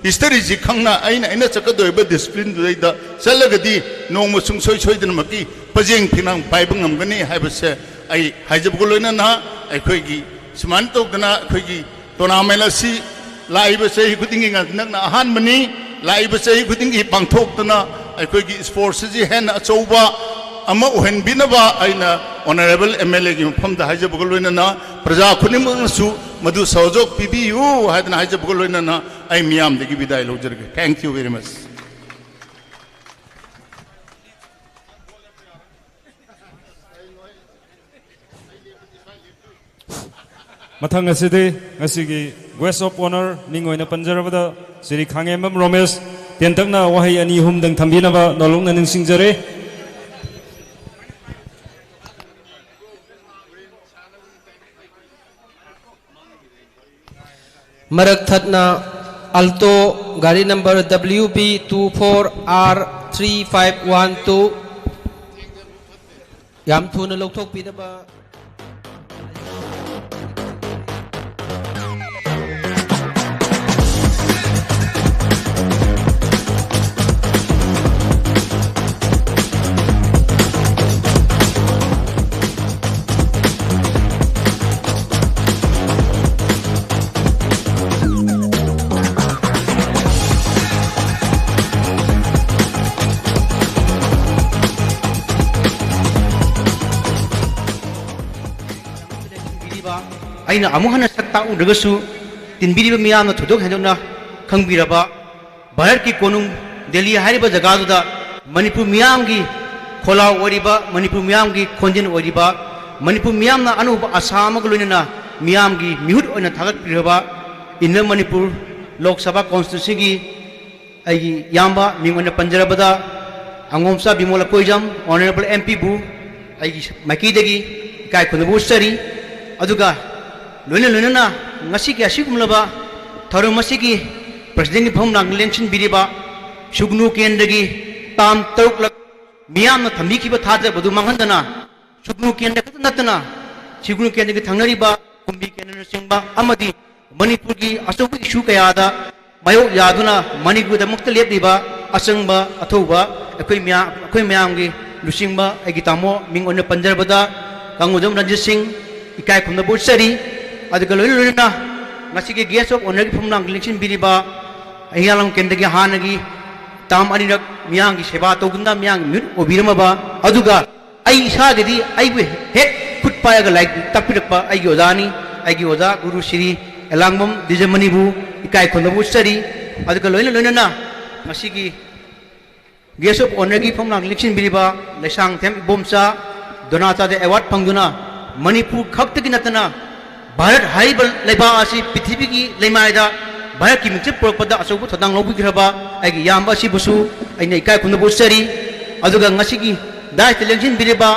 ꯍꯤꯁꯇꯔꯤꯁꯤ ꯈꯪꯅ ꯑꯩꯅ, ꯑꯩꯅ ꯆꯠꯀꯗꯧꯔꯤꯕ ꯗꯤꯁꯤꯄ꯭ꯂꯤꯟꯗꯨꯗꯩꯗ ꯆꯠꯂꯒꯗꯤ ꯅꯣꯡꯃ ꯁꯨꯡꯁꯣꯏ ꯁꯣꯏꯗꯅꯃꯛꯀꯤ ꯄꯖꯦꯡ ꯐꯤꯅꯥꯡ ꯄꯥꯏꯕ ꯉꯝꯒꯅꯤ ꯍꯥꯏꯕꯁꯦ ꯑꯩ ꯍꯥꯏꯖꯕꯒ ꯂꯣꯏꯅꯅ ꯑꯩꯈꯣꯏꯒꯤ ꯁꯨꯃꯥꯏꯅ ꯇꯧꯗꯅ ꯑꯩꯈꯣꯏꯒꯤ ꯇꯣꯔꯅꯥꯃꯦꯟ ꯑꯁꯤ ꯂꯥꯛꯏꯕ ꯆꯍꯤ ꯈꯨꯗꯤꯡꯒꯤ ꯉ-, ꯍꯟꯗꯛꯅ ꯑꯍꯥꯟꯕꯅꯤ꯫ ꯂꯥꯛꯏꯕ ꯆꯍꯤ ꯈꯨꯗꯤꯡꯒꯤ ꯄꯥꯡꯊꯣꯛꯇꯨꯅ ꯑꯩꯈꯣꯏꯒꯤ ꯁ꯭ꯄꯣꯔꯠꯁ ꯑꯁꯤ ꯍꯦꯟꯅ ꯑꯆꯧꯕ ꯑꯃ ꯑꯣꯏꯍꯟꯕꯤꯅꯕ ꯑꯩꯅ ꯑꯣꯅꯔꯦꯕꯜ ꯑꯦꯝ ꯑꯦꯜ ꯑꯦꯒꯤ ꯃꯐꯝꯗ ꯍꯥꯏꯖꯕꯒ ꯂꯣꯏꯅꯅ ꯄ꯭ꯔꯖꯥ ꯈꯨꯗꯤꯡꯃꯛꯅꯁꯨ ꯃꯗꯨ ꯁꯍꯖꯣꯛ ꯄꯤꯕꯤꯌꯨ ꯍꯥꯏꯗꯅ ꯍꯥꯏꯖꯕꯒ ꯂꯣꯏꯅꯅ ꯑꯩ ꯃꯤꯌꯥꯝꯗꯒꯤ ꯕꯤꯗꯥꯏ ꯂꯧꯖꯔꯒꯦ꯫ Thank you very much. ꯃꯊꯪ ꯑꯁꯤꯗꯤ ꯉꯁꯤꯒꯤ Guest of Honour ꯃꯤꯡ ꯑꯣꯏꯅ ꯄꯟꯖꯔꯕꯗ ꯁ꯭ꯔꯤ ꯈꯥꯉꯦꯝꯕꯝ ꯔꯣꯃꯦꯁ ꯇꯦꯟꯇꯛꯅ ꯋꯥꯍꯩ ꯑꯅꯤ ꯑꯍꯨꯝꯗꯪ ꯊꯝꯕꯤꯅꯕ ꯅꯧꯂꯨꯛꯅ ꯅꯤꯡꯁꯤꯡꯖꯔꯤ꯫ ꯃꯔꯛ ꯊꯠꯅ Alto ꯒꯥꯔꯤ number W B two four R three five one two ꯌꯥꯝ ꯊꯨꯅ ꯂꯧꯊꯣꯛꯄꯤꯅꯕ꯫ ꯑꯩꯅ ꯑꯃꯨꯛ ꯍꯟꯅ ꯁꯛ ꯇꯥꯛꯎꯗ꯭ꯔꯒꯁꯨ ꯇꯤꯟꯕꯤꯔꯤꯕ ꯃꯤꯌꯥꯝꯅ ꯊꯣꯏꯗꯣꯛ ꯍꯦꯟꯗꯣꯛꯅ ꯈꯪꯕꯤꯔꯕ ꯚꯥꯔꯠꯀꯤ ꯀꯣꯅꯨꯡ ꯗꯦꯜꯂꯤ ꯍꯥꯏꯔꯤꯕ ꯖꯒꯥꯗꯨꯗ ꯃꯅꯤꯄꯨꯔ ꯃꯤꯌꯥꯝꯒꯤ ꯈꯣꯜꯂꯥꯎ ꯑꯣꯏꯔꯤꯕ, ꯃꯅꯤꯄꯨꯔ ꯃꯤꯌꯥꯝꯒꯤ ꯈꯣꯟꯖꯦꯜ ꯑꯣꯏꯔꯤꯕ, ꯃꯅꯤꯄꯨꯔ ꯃꯤꯌꯥꯝꯅ ꯑꯅꯧꯕ ꯑꯁꯥ ꯑꯃꯒ ꯂꯣꯏꯅꯅ ꯃꯤꯌꯥꯝꯒꯤ ꯃꯤꯍꯨꯠ ꯑꯣꯏꯅ ꯊꯥꯒꯠꯄꯤꯔꯕ Inner Manipur Lok Sabha Constituencyꯒꯤ ꯑꯩꯒꯤ ꯏꯌꯥꯝꯕ ꯃꯤꯡ ꯑꯣꯏꯅ ꯄꯟꯖꯔꯕꯗ ꯑꯉꯣꯝꯆꯥ Bimol Akoijam, Honourable M P ꯕꯨ ꯑꯩꯒꯤ ꯃꯥꯏꯀꯩꯗꯒꯤ ꯏꯀꯥꯏ ꯈꯨꯝꯅꯕ ꯎꯠꯆꯔꯤ꯫ ꯑꯗꯨꯒ ꯂꯣꯏꯅ ꯂꯣꯏꯅꯅ ꯉꯁꯤꯒꯤ ꯑꯁꯤꯒꯨꯝꯂꯕ ꯊꯧꯔꯝ ꯑꯁꯤꯒꯤ Presidentꯀꯤ ꯐꯝ ꯂꯥꯡ ꯂꯦꯡꯁꯤꯟꯕꯤꯔꯤꯕ ꯁꯨꯒꯅꯨ ꯀꯦꯟꯗ꯭ꯔꯒꯤ ꯇꯥꯝ ꯇꯔꯨꯛꯂꯛ ꯃꯤꯌꯥꯝꯅ ꯊꯝꯕꯤꯈꯤꯕ ꯊꯥꯖꯕꯗꯨ ꯃꯥꯡꯍꯟꯗꯅ ꯁꯨꯒꯅꯨ ꯀꯦꯟꯗ꯭ꯔ ꯈꯛꯇ ꯅꯠꯇꯅ ꯁꯨꯒꯅꯨ ꯀꯦꯟꯗ꯭ꯔꯒꯤ ꯊꯪꯅꯔꯤꯕ ꯀꯨꯝꯕꯤ ꯀꯦꯟꯗ꯭ꯔꯅꯆꯤꯡꯕ ꯑꯃꯗꯤ ꯃꯅꯤꯄꯨꯔꯒꯤ ꯑꯆꯧꯕ issue ꯀꯌꯥꯗ ꯃꯥꯌꯣꯛ ꯌꯥꯗꯨꯅ ꯃꯅꯤꯄꯨꯔꯒꯤꯗꯃꯛꯇ ꯂꯦꯞꯂꯤꯕ ꯑꯆꯪꯕ ꯑꯊꯧꯕ ꯑꯩꯈꯣꯏ ꯃꯌꯥꯝ, ꯑꯩꯈꯣꯏ ꯃꯌꯥꯝꯒꯤ ꯂꯨꯆꯤꯡꯕ ꯑꯩꯒꯤ ꯇꯥꯃꯣ ꯃꯤꯡ ꯑꯣꯏꯅ ꯄꯟꯖꯔꯕꯗ ꯀꯥꯡꯉꯨꯖꯝ ꯔꯟꯖꯤꯠ ꯁꯤꯡ ꯏꯀꯥꯏ ꯈꯨꯝꯅꯕ ꯎꯠꯆꯔꯤ꯫ ꯑꯗꯨꯒ ꯂꯣꯏꯅ ꯂꯣꯏꯅꯅ ꯉꯁꯤꯒꯤ Guest of Honourꯒꯤ ꯐꯝꯂꯥꯡ ꯂꯦꯡꯁꯤꯟꯕꯤꯔꯤꯕ ꯍꯤꯌꯥꯡꯂꯝ ꯀꯦꯟꯗ꯭ꯔꯒꯤ ꯍꯥꯟꯅꯒꯤ ꯇꯥꯝ ꯑꯅꯤꯔꯛ ꯃꯤꯌꯥꯝꯒꯤ ꯁꯦꯕꯥ ꯇꯧꯗꯨꯅ ꯃꯤꯌꯥꯝꯒꯤ ꯃꯤꯍꯨꯠ ꯑꯣꯏꯕꯤꯔꯝꯃꯕ, ꯑꯗꯨꯒ ꯑꯩ ꯏꯁꯥꯒꯤꯗꯤ ꯑꯩꯕꯨ ꯍꯦꯛ ꯈꯨꯠ ꯄꯥꯏꯔꯒ ꯂꯥꯏꯔꯤꯛ ꯇꯥꯛꯄꯤꯔꯛꯄ ꯑꯩꯒꯤ ꯑꯣꯖꯥꯅꯤ, ꯑꯩꯒꯤ ꯑꯣꯖꯥ ꯒꯨꯔꯨ ꯁ꯭ꯔꯤ ꯑꯦꯂꯥꯡꯕꯝ ꯗꯤꯖꯃꯅꯤꯕꯨ ꯏꯀꯥꯏ ꯈꯨꯝꯅꯕ ꯎꯠꯆꯔꯤ꯫ ꯑꯗꯨꯒ ꯂꯣꯏꯅ ꯂꯣꯏꯅꯅ ꯉꯁꯤꯒꯤ Guest of Honourꯒꯤ ꯐꯝꯂꯥꯡ ꯂꯦꯡꯁꯤꯟꯕꯤꯔꯤꯕ Leishangthem Ibomcha ꯗꯣꯅꯥꯆꯥꯗ award ꯐꯪꯗꯨꯅ Manipur ꯈꯛꯇꯒꯤ ꯅꯠꯇꯅ ꯚꯥꯔꯠ ꯍꯥꯏꯔꯤꯕ ꯂꯩꯕꯥꯛ ꯑꯁꯤ ꯄ꯭ꯔꯤꯊꯤꯕꯤꯒꯤ ꯂꯩꯃꯥꯏꯗ ꯚꯥꯔꯠꯀꯤ ꯃꯤꯡꯆꯠ ꯄꯨꯔꯛꯄꯗ ꯑꯆꯧꯕ ꯊꯧꯗꯥꯡ ꯂꯧꯕꯤꯈ꯭ꯔꯕ ꯑꯩꯒꯤ ꯏꯌꯥꯝꯕ ꯑꯁꯤꯕꯨꯁꯨ ꯑꯩꯅ ꯏꯀꯥꯏ ꯈꯨꯝꯅꯕ ꯎꯠꯆꯔꯤ꯫ ꯑꯗꯨꯒ ꯉꯁꯤꯒꯤ dais ꯇ ꯂꯦꯡꯁꯤꯟꯕꯤꯔꯤꯕ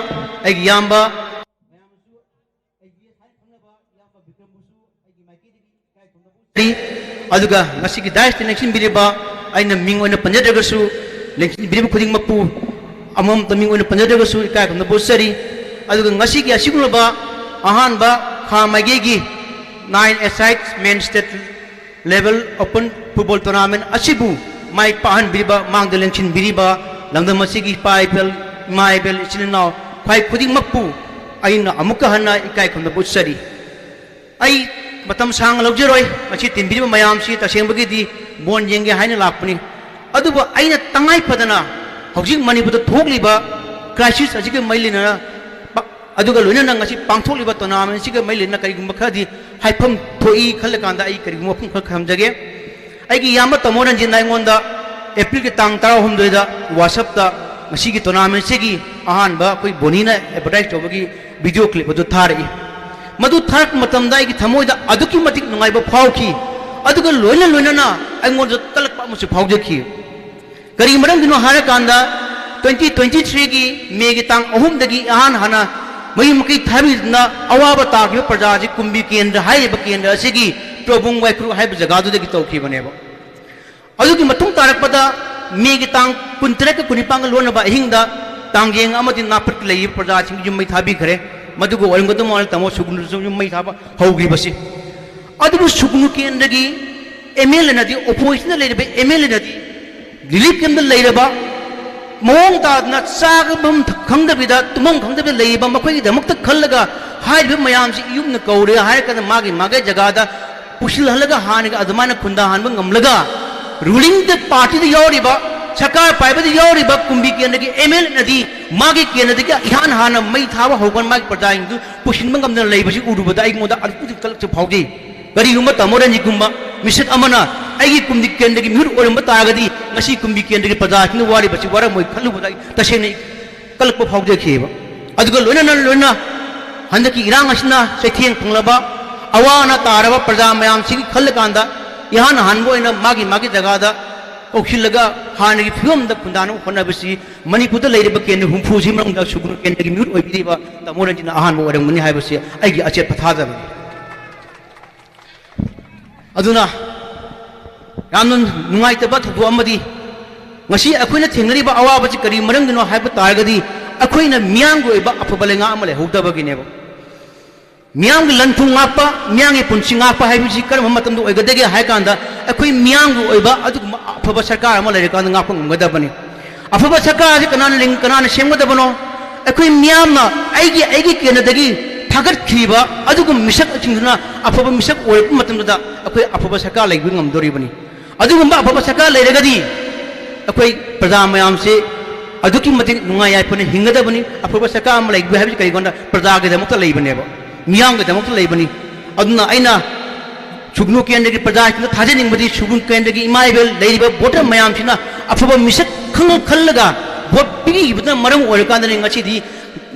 ꯑꯩꯒꯤ ꯏꯌꯥꯝꯕ ꯑꯗꯨꯒ ꯉꯁꯤꯒꯤ dais ꯇ ꯂꯦꯡꯁꯤꯟꯕꯤꯔꯤꯕ ꯑꯩꯅ ꯃꯤꯡ ꯑꯣꯏꯅ ꯄꯟꯖꯗ꯭ꯔꯒꯁꯨ ꯂꯦꯡꯁꯤꯟꯕꯤꯔꯤꯕ ꯈꯨꯗꯤꯡꯃꯛꯄꯨ ꯑꯃꯃꯝꯇ ꯃꯤꯡ ꯑꯣꯏꯅ ꯄꯟꯖꯗ꯭ꯔꯒꯁꯨ ꯏꯀꯥꯏ ꯈꯨꯝꯅꯕ ꯎꯠꯆꯔꯤ꯫ ꯑꯗꯨꯒ ꯉꯁꯤꯒꯤ ꯑꯁꯤꯒꯨꯝꯂꯕ ꯑꯍꯥꯟꯕ ꯈꯥ ꯃꯥꯏꯀꯩꯒꯤ nine a side men state level open football tournament ꯑꯁꯤꯕꯨ ꯃꯥꯏ ꯄꯥꯛꯍꯟꯕꯤꯔꯤꯕ, ꯃꯥꯡꯗ ꯂꯦꯡꯁꯤꯟꯕꯤꯔꯤꯕ ꯂꯝꯗꯝ ꯑꯁꯤꯒꯤ ꯏꯄꯥ ꯏꯄꯜ, ꯏꯃꯥ ꯏꯕꯦꯜ, ꯏꯆꯤꯜ ꯏꯅꯥꯎ ꯈ꯭ꯋꯥꯏ ꯈꯨꯗꯤꯡꯃꯛꯄꯨ ꯑꯩꯅ ꯑꯃꯨꯛꯀ ꯍꯟꯅ ꯏꯀꯥꯏ ꯈꯨꯝꯅꯕ ꯎꯠꯆꯔꯤ꯫ ꯑꯩ ꯃꯇꯝ ꯁꯥꯡꯅ ꯂꯧꯖꯔꯣꯏ꯫ ꯃꯁꯤ ꯇꯤꯟꯕꯤꯔꯤꯕ ꯃꯌꯥꯝꯁꯤ ꯇꯁꯦꯡꯕꯒꯤꯗꯤ ꯕꯣꯟ ꯌꯦꯡꯒꯦ ꯍꯥꯏꯅ ꯂꯥꯛꯄꯅꯤ꯫ ꯑꯗꯨꯕꯨ ꯑꯩꯅ ꯇꯉꯥꯏ ꯐꯗꯅ ꯍꯧꯖꯤꯛ ꯃꯅꯤꯄꯨꯔꯗ ꯊꯣꯛꯂꯤꯕ crisis ꯑꯁꯤꯒ ꯃꯔꯤ ꯂꯩꯅꯅ ꯄ-, ꯑꯗꯨꯒ ꯂꯣꯏꯅꯅ ꯉꯁꯤ ꯄꯥꯡꯊꯣꯛꯂꯤꯕ tournament ꯑꯁꯤꯒ ꯃꯔꯤ ꯂꯩꯅꯅ ꯀꯔꯤꯒꯨꯝꯕ ꯈꯔꯗꯤ ꯍꯥꯏꯐꯝ ꯊꯣꯛꯏ ꯈꯜꯂꯀꯥꯟꯗ ꯑꯩ ꯀꯔꯤꯒꯨꯝꯕ ꯋꯥꯐꯝ ꯈꯔ ꯊꯝꯖꯒꯦ꯫ ꯑꯩꯒꯤ ꯏꯌꯥꯝꯕ ꯇꯥꯃꯣ ꯔꯟꯖꯤꯠꯅ ꯑꯩꯉꯣꯟꯗ Aprilꯒꯤ ꯇꯥꯡ ꯇꯔꯥꯍꯨꯝꯗꯣꯏꯗ WhatsAppꯇ ꯉꯁꯤꯒꯤ tournamentꯁꯤꯒꯤ ꯑꯍꯥꯟꯕ ꯑꯩꯈꯣꯏ ꯕꯣꯅꯤꯅ advertise ꯇꯧꯕꯒꯤ video clip ꯑꯗꯨ ꯊꯥꯔꯛꯏ꯫ ꯃꯗꯨ ꯊꯥꯔꯛꯄ ꯃꯇꯝꯗ ꯑꯩꯒꯤ ꯊꯃꯣꯏꯗ ꯑꯗꯨꯛꯀꯤ ꯃꯇꯤꯛ ꯅꯨꯡꯉꯥꯏꯕ ꯐꯥꯎꯈꯤ꯫ ꯑꯗꯨꯒ ꯂꯣꯏꯅ ꯂꯣꯏꯅꯅ ꯑꯩꯉꯣꯟꯗ ꯀꯜꯂꯛꯄ ꯑꯃꯁꯨ ꯐꯥꯎꯖꯈꯤ꯫ ꯀꯔꯤ ꯃꯔꯝꯒꯤꯅꯣ ꯍꯥꯏꯔꯀꯥꯟꯗ ꯇ꯭ꯋꯦꯟꯇꯤ ꯇ꯭ꯋꯦꯟꯇꯤ ꯊ꯭ꯔꯤꯒꯤ ꯃꯦꯒꯤ ꯇꯥꯡ ꯑꯍꯨꯝꯗꯒꯤ ꯏꯍꯥꯟ ꯍꯥꯟꯅ ꯃꯌꯨꯝ ꯃꯀꯩ ꯊꯥꯕꯤꯗꯨꯅ ꯑꯋꯥꯕ ꯇꯥꯈꯤꯕ ꯄ꯭ꯔꯖꯥ ꯑꯁꯤ ꯀꯨꯝꯕꯤ ꯀꯦꯟꯗ꯭ꯔ ꯍꯥꯏꯔꯤꯕ ꯀꯦꯟꯗ꯭ꯔ ꯑꯁꯤꯒꯤ ꯄ꯭ꯔꯣꯕꯨꯡ ꯋꯥꯏꯈ꯭ꯔꯨ ꯍꯥꯏꯕ ꯖꯒꯥꯗꯨꯗꯒꯤ ꯇꯧꯈꯤꯕꯅꯦꯕ꯫ ꯑꯗꯨꯒꯤ ꯃꯇꯨꯡ ꯇꯥꯔꯛꯄꯗ ꯃꯦꯒꯤ ꯇꯥꯡ ꯀꯨꯟꯇꯔꯦꯠꯀ ꯀꯨꯟꯅꯤꯄꯥꯟꯒ ꯂꯣꯟꯅꯕ ꯑꯍꯤꯡꯗ ꯇꯥꯡꯖꯦꯡ ꯑꯃꯗꯤ ꯅꯥꯄꯠꯀꯤ ꯂꯩꯔꯤꯕ ꯄ꯭ꯔꯖꯥꯁꯤꯡ ꯌꯨꯝ ꯃꯩ ꯊꯥꯕꯤꯈ꯭ꯔꯦ꯫ ꯃꯗꯨꯒ ꯑꯣꯏꯔꯝꯒꯗꯕ ꯃꯥꯜꯂꯦ ꯇꯥꯃꯣ ꯁꯨꯒꯨꯅꯨꯗꯁꯨ ꯌꯨꯝ ꯃꯩ ꯊꯥꯕ ꯍꯧꯈ꯭ꯔꯤꯕꯁꯤ꯫ ꯑꯗꯨꯕꯨ ꯁꯨꯒꯨꯅꯨ ꯀꯦꯟꯗ꯭ꯔꯒꯤ ꯑꯦꯝ ꯑꯦꯜ ꯑꯦꯅꯗꯤ, ꯑꯣꯄꯣꯖꯤꯁꯟꯗ ꯂꯩꯔꯤꯕ ꯑꯦꯝ ꯑꯦꯜ ꯑꯦꯅꯗꯤ ꯔꯤꯂꯤꯐ ꯀꯦꯝꯞꯇ ꯂꯩꯔꯕ, ꯃꯑꯣꯡ ꯇꯥꯗꯅ ꯆꯥꯐꯝ ꯈꯪꯗꯕꯤꯗ, ꯇꯨꯝꯐꯝ ꯈꯪꯗꯕꯤꯗ ꯂꯩꯔꯤꯕ ꯃꯈꯣꯏꯒꯤꯗꯃꯛꯇ ꯈꯜꯂꯒ ꯍꯥꯏꯔꯤꯕ ꯃꯌꯥꯝꯁꯤ ꯌꯨꯝꯅ ꯀꯧꯔꯦ ꯍꯥꯏꯔꯀꯥꯟꯗ ꯃꯥꯒꯤ ꯃꯥꯒꯤ ꯖꯒꯥꯗ ꯄꯨꯁꯤꯜꯍꯜꯂꯒ ꯍꯥꯟꯅꯒꯤ ꯑꯗꯨꯃꯥꯏꯅ ꯈꯨꯟꯗꯥꯍꯟꯕ ꯉꯝꯂꯒ, ꯔꯨꯂꯤꯡꯗ ꯄꯥꯔꯇꯤꯗ ꯌꯥꯎꯔꯤꯕ, ꯁꯔꯀꯥꯔ ꯄꯥꯏꯕꯗ ꯌꯥꯎꯔꯤꯕ ꯀꯨꯝꯕꯤ ꯀꯦꯟꯗ꯭ꯔꯒꯤ ꯑꯦꯝ ꯑꯦꯜ ꯑꯦꯅꯗꯤ ꯃꯥꯒꯤ ꯀꯦꯟꯗ꯭ꯔꯗꯒꯤ ꯏꯍꯥꯟ ꯍꯥꯟꯅ ꯃꯩ ꯊꯥꯕ ꯍꯧꯕ ꯃꯥꯒꯤ ꯄ꯭ꯔꯖꯥꯁꯤꯡꯗꯨ ꯄꯨꯁꯤꯟꯕ ꯉꯝꯗꯅ ꯂꯩꯕꯁꯤ ꯎꯔꯨꯕꯗ ꯑꯩꯉꯣꯟꯗ ꯑꯗꯨꯛꯀꯤ ꯃꯇꯤꯛ ꯀꯂꯛꯆꯕ ꯐꯥꯎꯖꯩ꯫ ꯀꯔꯤꯒꯨꯝꯕ ꯇꯥꯃꯣ ꯔꯟꯖꯤꯠꯀꯨꯝꯕ ꯃꯤꯁꯛ ꯑꯃꯅ ꯑꯩꯒꯤ ꯀꯨꯝꯕꯤ ꯀꯦꯟꯗ꯭ꯔꯒꯤ ꯃꯤꯍꯨꯠ ꯑꯣꯏꯔꯝꯕ ꯇꯥꯔꯒꯗꯤ ꯉꯁꯤ ꯀꯨꯝꯕꯤ ꯀꯦꯟꯗ꯭ꯔꯒꯤ ꯄ꯭ꯔꯖꯥꯁꯤꯡꯅ ꯋꯥꯔꯤꯕꯁꯤ ꯋꯥꯔꯝꯃꯣꯏ ꯈꯜꯂꯨꯕꯗ ꯑꯩ ꯇꯁꯦꯡꯅ ꯀꯜꯂꯛꯄ ꯐꯥꯎꯖꯈꯤꯑꯕ꯫ ꯑꯗꯨꯒ ꯂꯣꯏꯅꯅ ꯂꯣꯏꯅ ꯍꯟꯗꯛꯀꯤ ꯏꯔꯥꯡ ꯑꯁꯤꯅ ꯆꯩꯊꯦꯡ ꯐꯪꯂꯕ, ꯑꯋꯥ ꯑꯅꯥ ꯇꯥꯔꯕ ꯄ꯭ꯔꯖꯥ ꯃꯌꯥꯝꯁꯤꯒꯤ ꯈꯜꯂꯀꯥꯟꯗ ꯏꯍꯥꯟ ꯍꯥꯟꯕ ꯑꯣꯏꯅ ꯃꯥꯒꯤ ꯃꯥꯒꯤ ꯖꯒꯥꯗ ꯀꯧꯁꯤꯜꯂꯒ ꯍꯥꯟꯅꯒꯤ ꯐꯤꯕꯝꯗ ꯈꯨꯟꯗꯥꯅꯕ ꯍꯣꯠꯅꯕꯁꯤ ꯃꯅꯤꯄꯨꯔꯗ ꯂꯩꯔꯤꯕ ꯀꯦꯟꯗ꯭ꯔ ꯍꯨꯝꯐꯨꯁꯤ ꯃꯅꯨꯡꯗ ꯁꯨꯒꯨꯅꯨ ꯀꯦꯟꯗ꯭ꯔꯒꯤ ꯃꯤꯍꯨꯠ ꯑꯣꯏꯕꯤꯔꯤꯕ ꯇꯥꯃꯣ ꯔꯟꯖꯤꯠꯅ ꯑꯍꯥꯟꯕ ꯑꯣꯏꯔꯝꯒꯅꯤ ꯍꯥꯏꯕꯁꯤ ꯑꯩꯒꯤ ꯑꯆꯦꯠꯄ ꯊꯥꯖꯕꯅꯤ꯫ ꯑꯗꯨꯅ ꯌꯥꯝꯅ ꯅꯨꯡꯉꯥꯏꯇꯕ ꯊꯧꯗꯣꯛ ꯑꯃꯗꯤ, ꯉꯁꯤ ꯑꯩꯈꯣꯏꯅ ꯊꯦꯡꯅꯔꯤꯕ ꯑꯋꯥꯕꯁꯤ ꯀꯔꯤ ꯃꯔꯝꯒꯤꯅꯣ ꯍꯥꯏꯕ ꯇꯥꯔꯒꯗꯤ, ꯑꯩꯈꯣꯏꯅ ꯃꯤꯌꯥꯝꯒꯤ ꯑꯣꯏꯕ ꯑꯐꯕ ꯂꯩꯉꯥꯛ ꯑꯃ ꯂꯩꯍꯧꯗꯕꯒꯤꯅꯦꯕ꯫ ꯃꯤꯌꯥꯝꯒꯤ ꯂꯟ ꯊꯨꯝ ꯉꯥꯛꯄ, ꯃꯤꯌꯥꯝꯒꯤ ꯄꯨꯟꯁꯤ ꯉꯥꯛꯄ ꯍꯥꯏꯕꯁꯤ ꯀꯔꯝꯕ ꯃꯇꯝꯗ ꯑꯣꯏꯒꯗꯒꯦ ꯍꯥꯏ ꯀꯥꯟꯗ, ꯑꯩꯈꯣꯏ ꯃꯤꯌꯥꯝꯒꯤ ꯑꯣꯏꯕ ꯑꯗꯨꯒꯨꯝꯕ ꯑꯐꯕ ꯁꯔꯀꯥꯔ ꯑꯃ ꯂꯩꯔꯀꯥꯟꯗ ꯉꯥꯛꯄ ꯉꯝꯒꯗꯕꯅꯤ꯫ ꯑꯐꯕ ꯁꯔꯀꯥꯔ ꯑꯁꯤ ꯀꯅꯥꯅ ꯂꯤꯡ-, ꯀꯅꯥꯅ ꯁꯦꯝꯒꯗꯕꯅꯣ? ꯑꯩꯈꯣꯏ ꯃꯤꯌꯥꯝꯅ ꯑꯩꯒꯤ, ꯑꯩꯒꯤ ꯀꯦꯟꯗ꯭ꯔꯗꯒꯤ ꯊꯥꯒꯠꯈꯤꯕ ꯑꯗꯨꯒꯨꯝꯕ ꯃꯤꯁꯛꯁꯤꯡꯗꯨꯅ ꯑꯐꯕ ꯃꯤꯁꯛ ꯑꯣꯏꯔꯛꯄ ꯃꯇꯝꯗꯨꯗ ꯑꯩꯈꯣꯏ ꯑꯐꯕ ꯁꯔꯀꯥꯔ ꯂꯩꯕ ꯉꯝꯗꯣꯔꯤꯕꯅꯤ꯫ ꯑꯗꯨꯒꯨꯝꯕ ꯑꯐꯕ ꯁꯔꯀꯥꯔ ꯂꯩꯔꯒꯗꯤ ꯑꯩꯈꯣꯏ ꯄ꯭ꯔꯖꯥ ꯃꯌꯥꯝꯁꯤ ꯑꯗꯨꯛꯀꯤ ꯃꯇꯤꯛ ꯅꯨꯡꯉꯥꯏ ꯌꯥꯏꯐꯅ ꯍꯤꯡꯒꯗꯕꯅꯤ꯫ ꯑꯐꯕ ꯁꯔꯀꯥꯔ ꯑꯃ ꯂꯩꯕ ꯍꯥꯏꯕꯁꯤ ꯀꯔꯤꯒꯨꯝꯕꯗ ꯄ꯭ꯔꯖꯥꯒꯤꯗꯃꯛꯇ ꯂꯩꯕꯅꯦꯕ, ꯃꯤꯌꯥꯝꯒꯤꯗꯃꯛꯇ ꯂꯩꯕꯅꯤ꯫ ꯑꯗꯨꯅ ꯑꯩꯅ ꯁꯨꯒꯅꯨ ꯀꯦꯟꯗ꯭ꯔꯒꯤ ꯄ꯭ꯔꯖꯥꯁꯤꯡꯗ ꯊꯥꯖꯅꯤꯡꯕꯗꯤ, ꯁꯨꯒꯅꯨ ꯀꯦꯟꯗ꯭ꯔꯒꯤ ꯏꯃꯥ ꯏꯕꯦꯜ ꯂꯩꯔꯤꯕ ꯚꯣꯇꯔ ꯃꯌꯥꯝꯁꯤꯅ ꯑꯐꯕ ꯃꯤꯁꯛ ꯈꯪ-, ꯈꯜꯂꯒ ꯚꯣꯠ ꯄꯤꯕꯤꯈꯤꯕꯗꯨꯅ ꯃꯔꯝ ꯑꯣꯏꯔꯀꯥꯟꯗꯅꯤ ꯉꯁꯤꯗꯤ,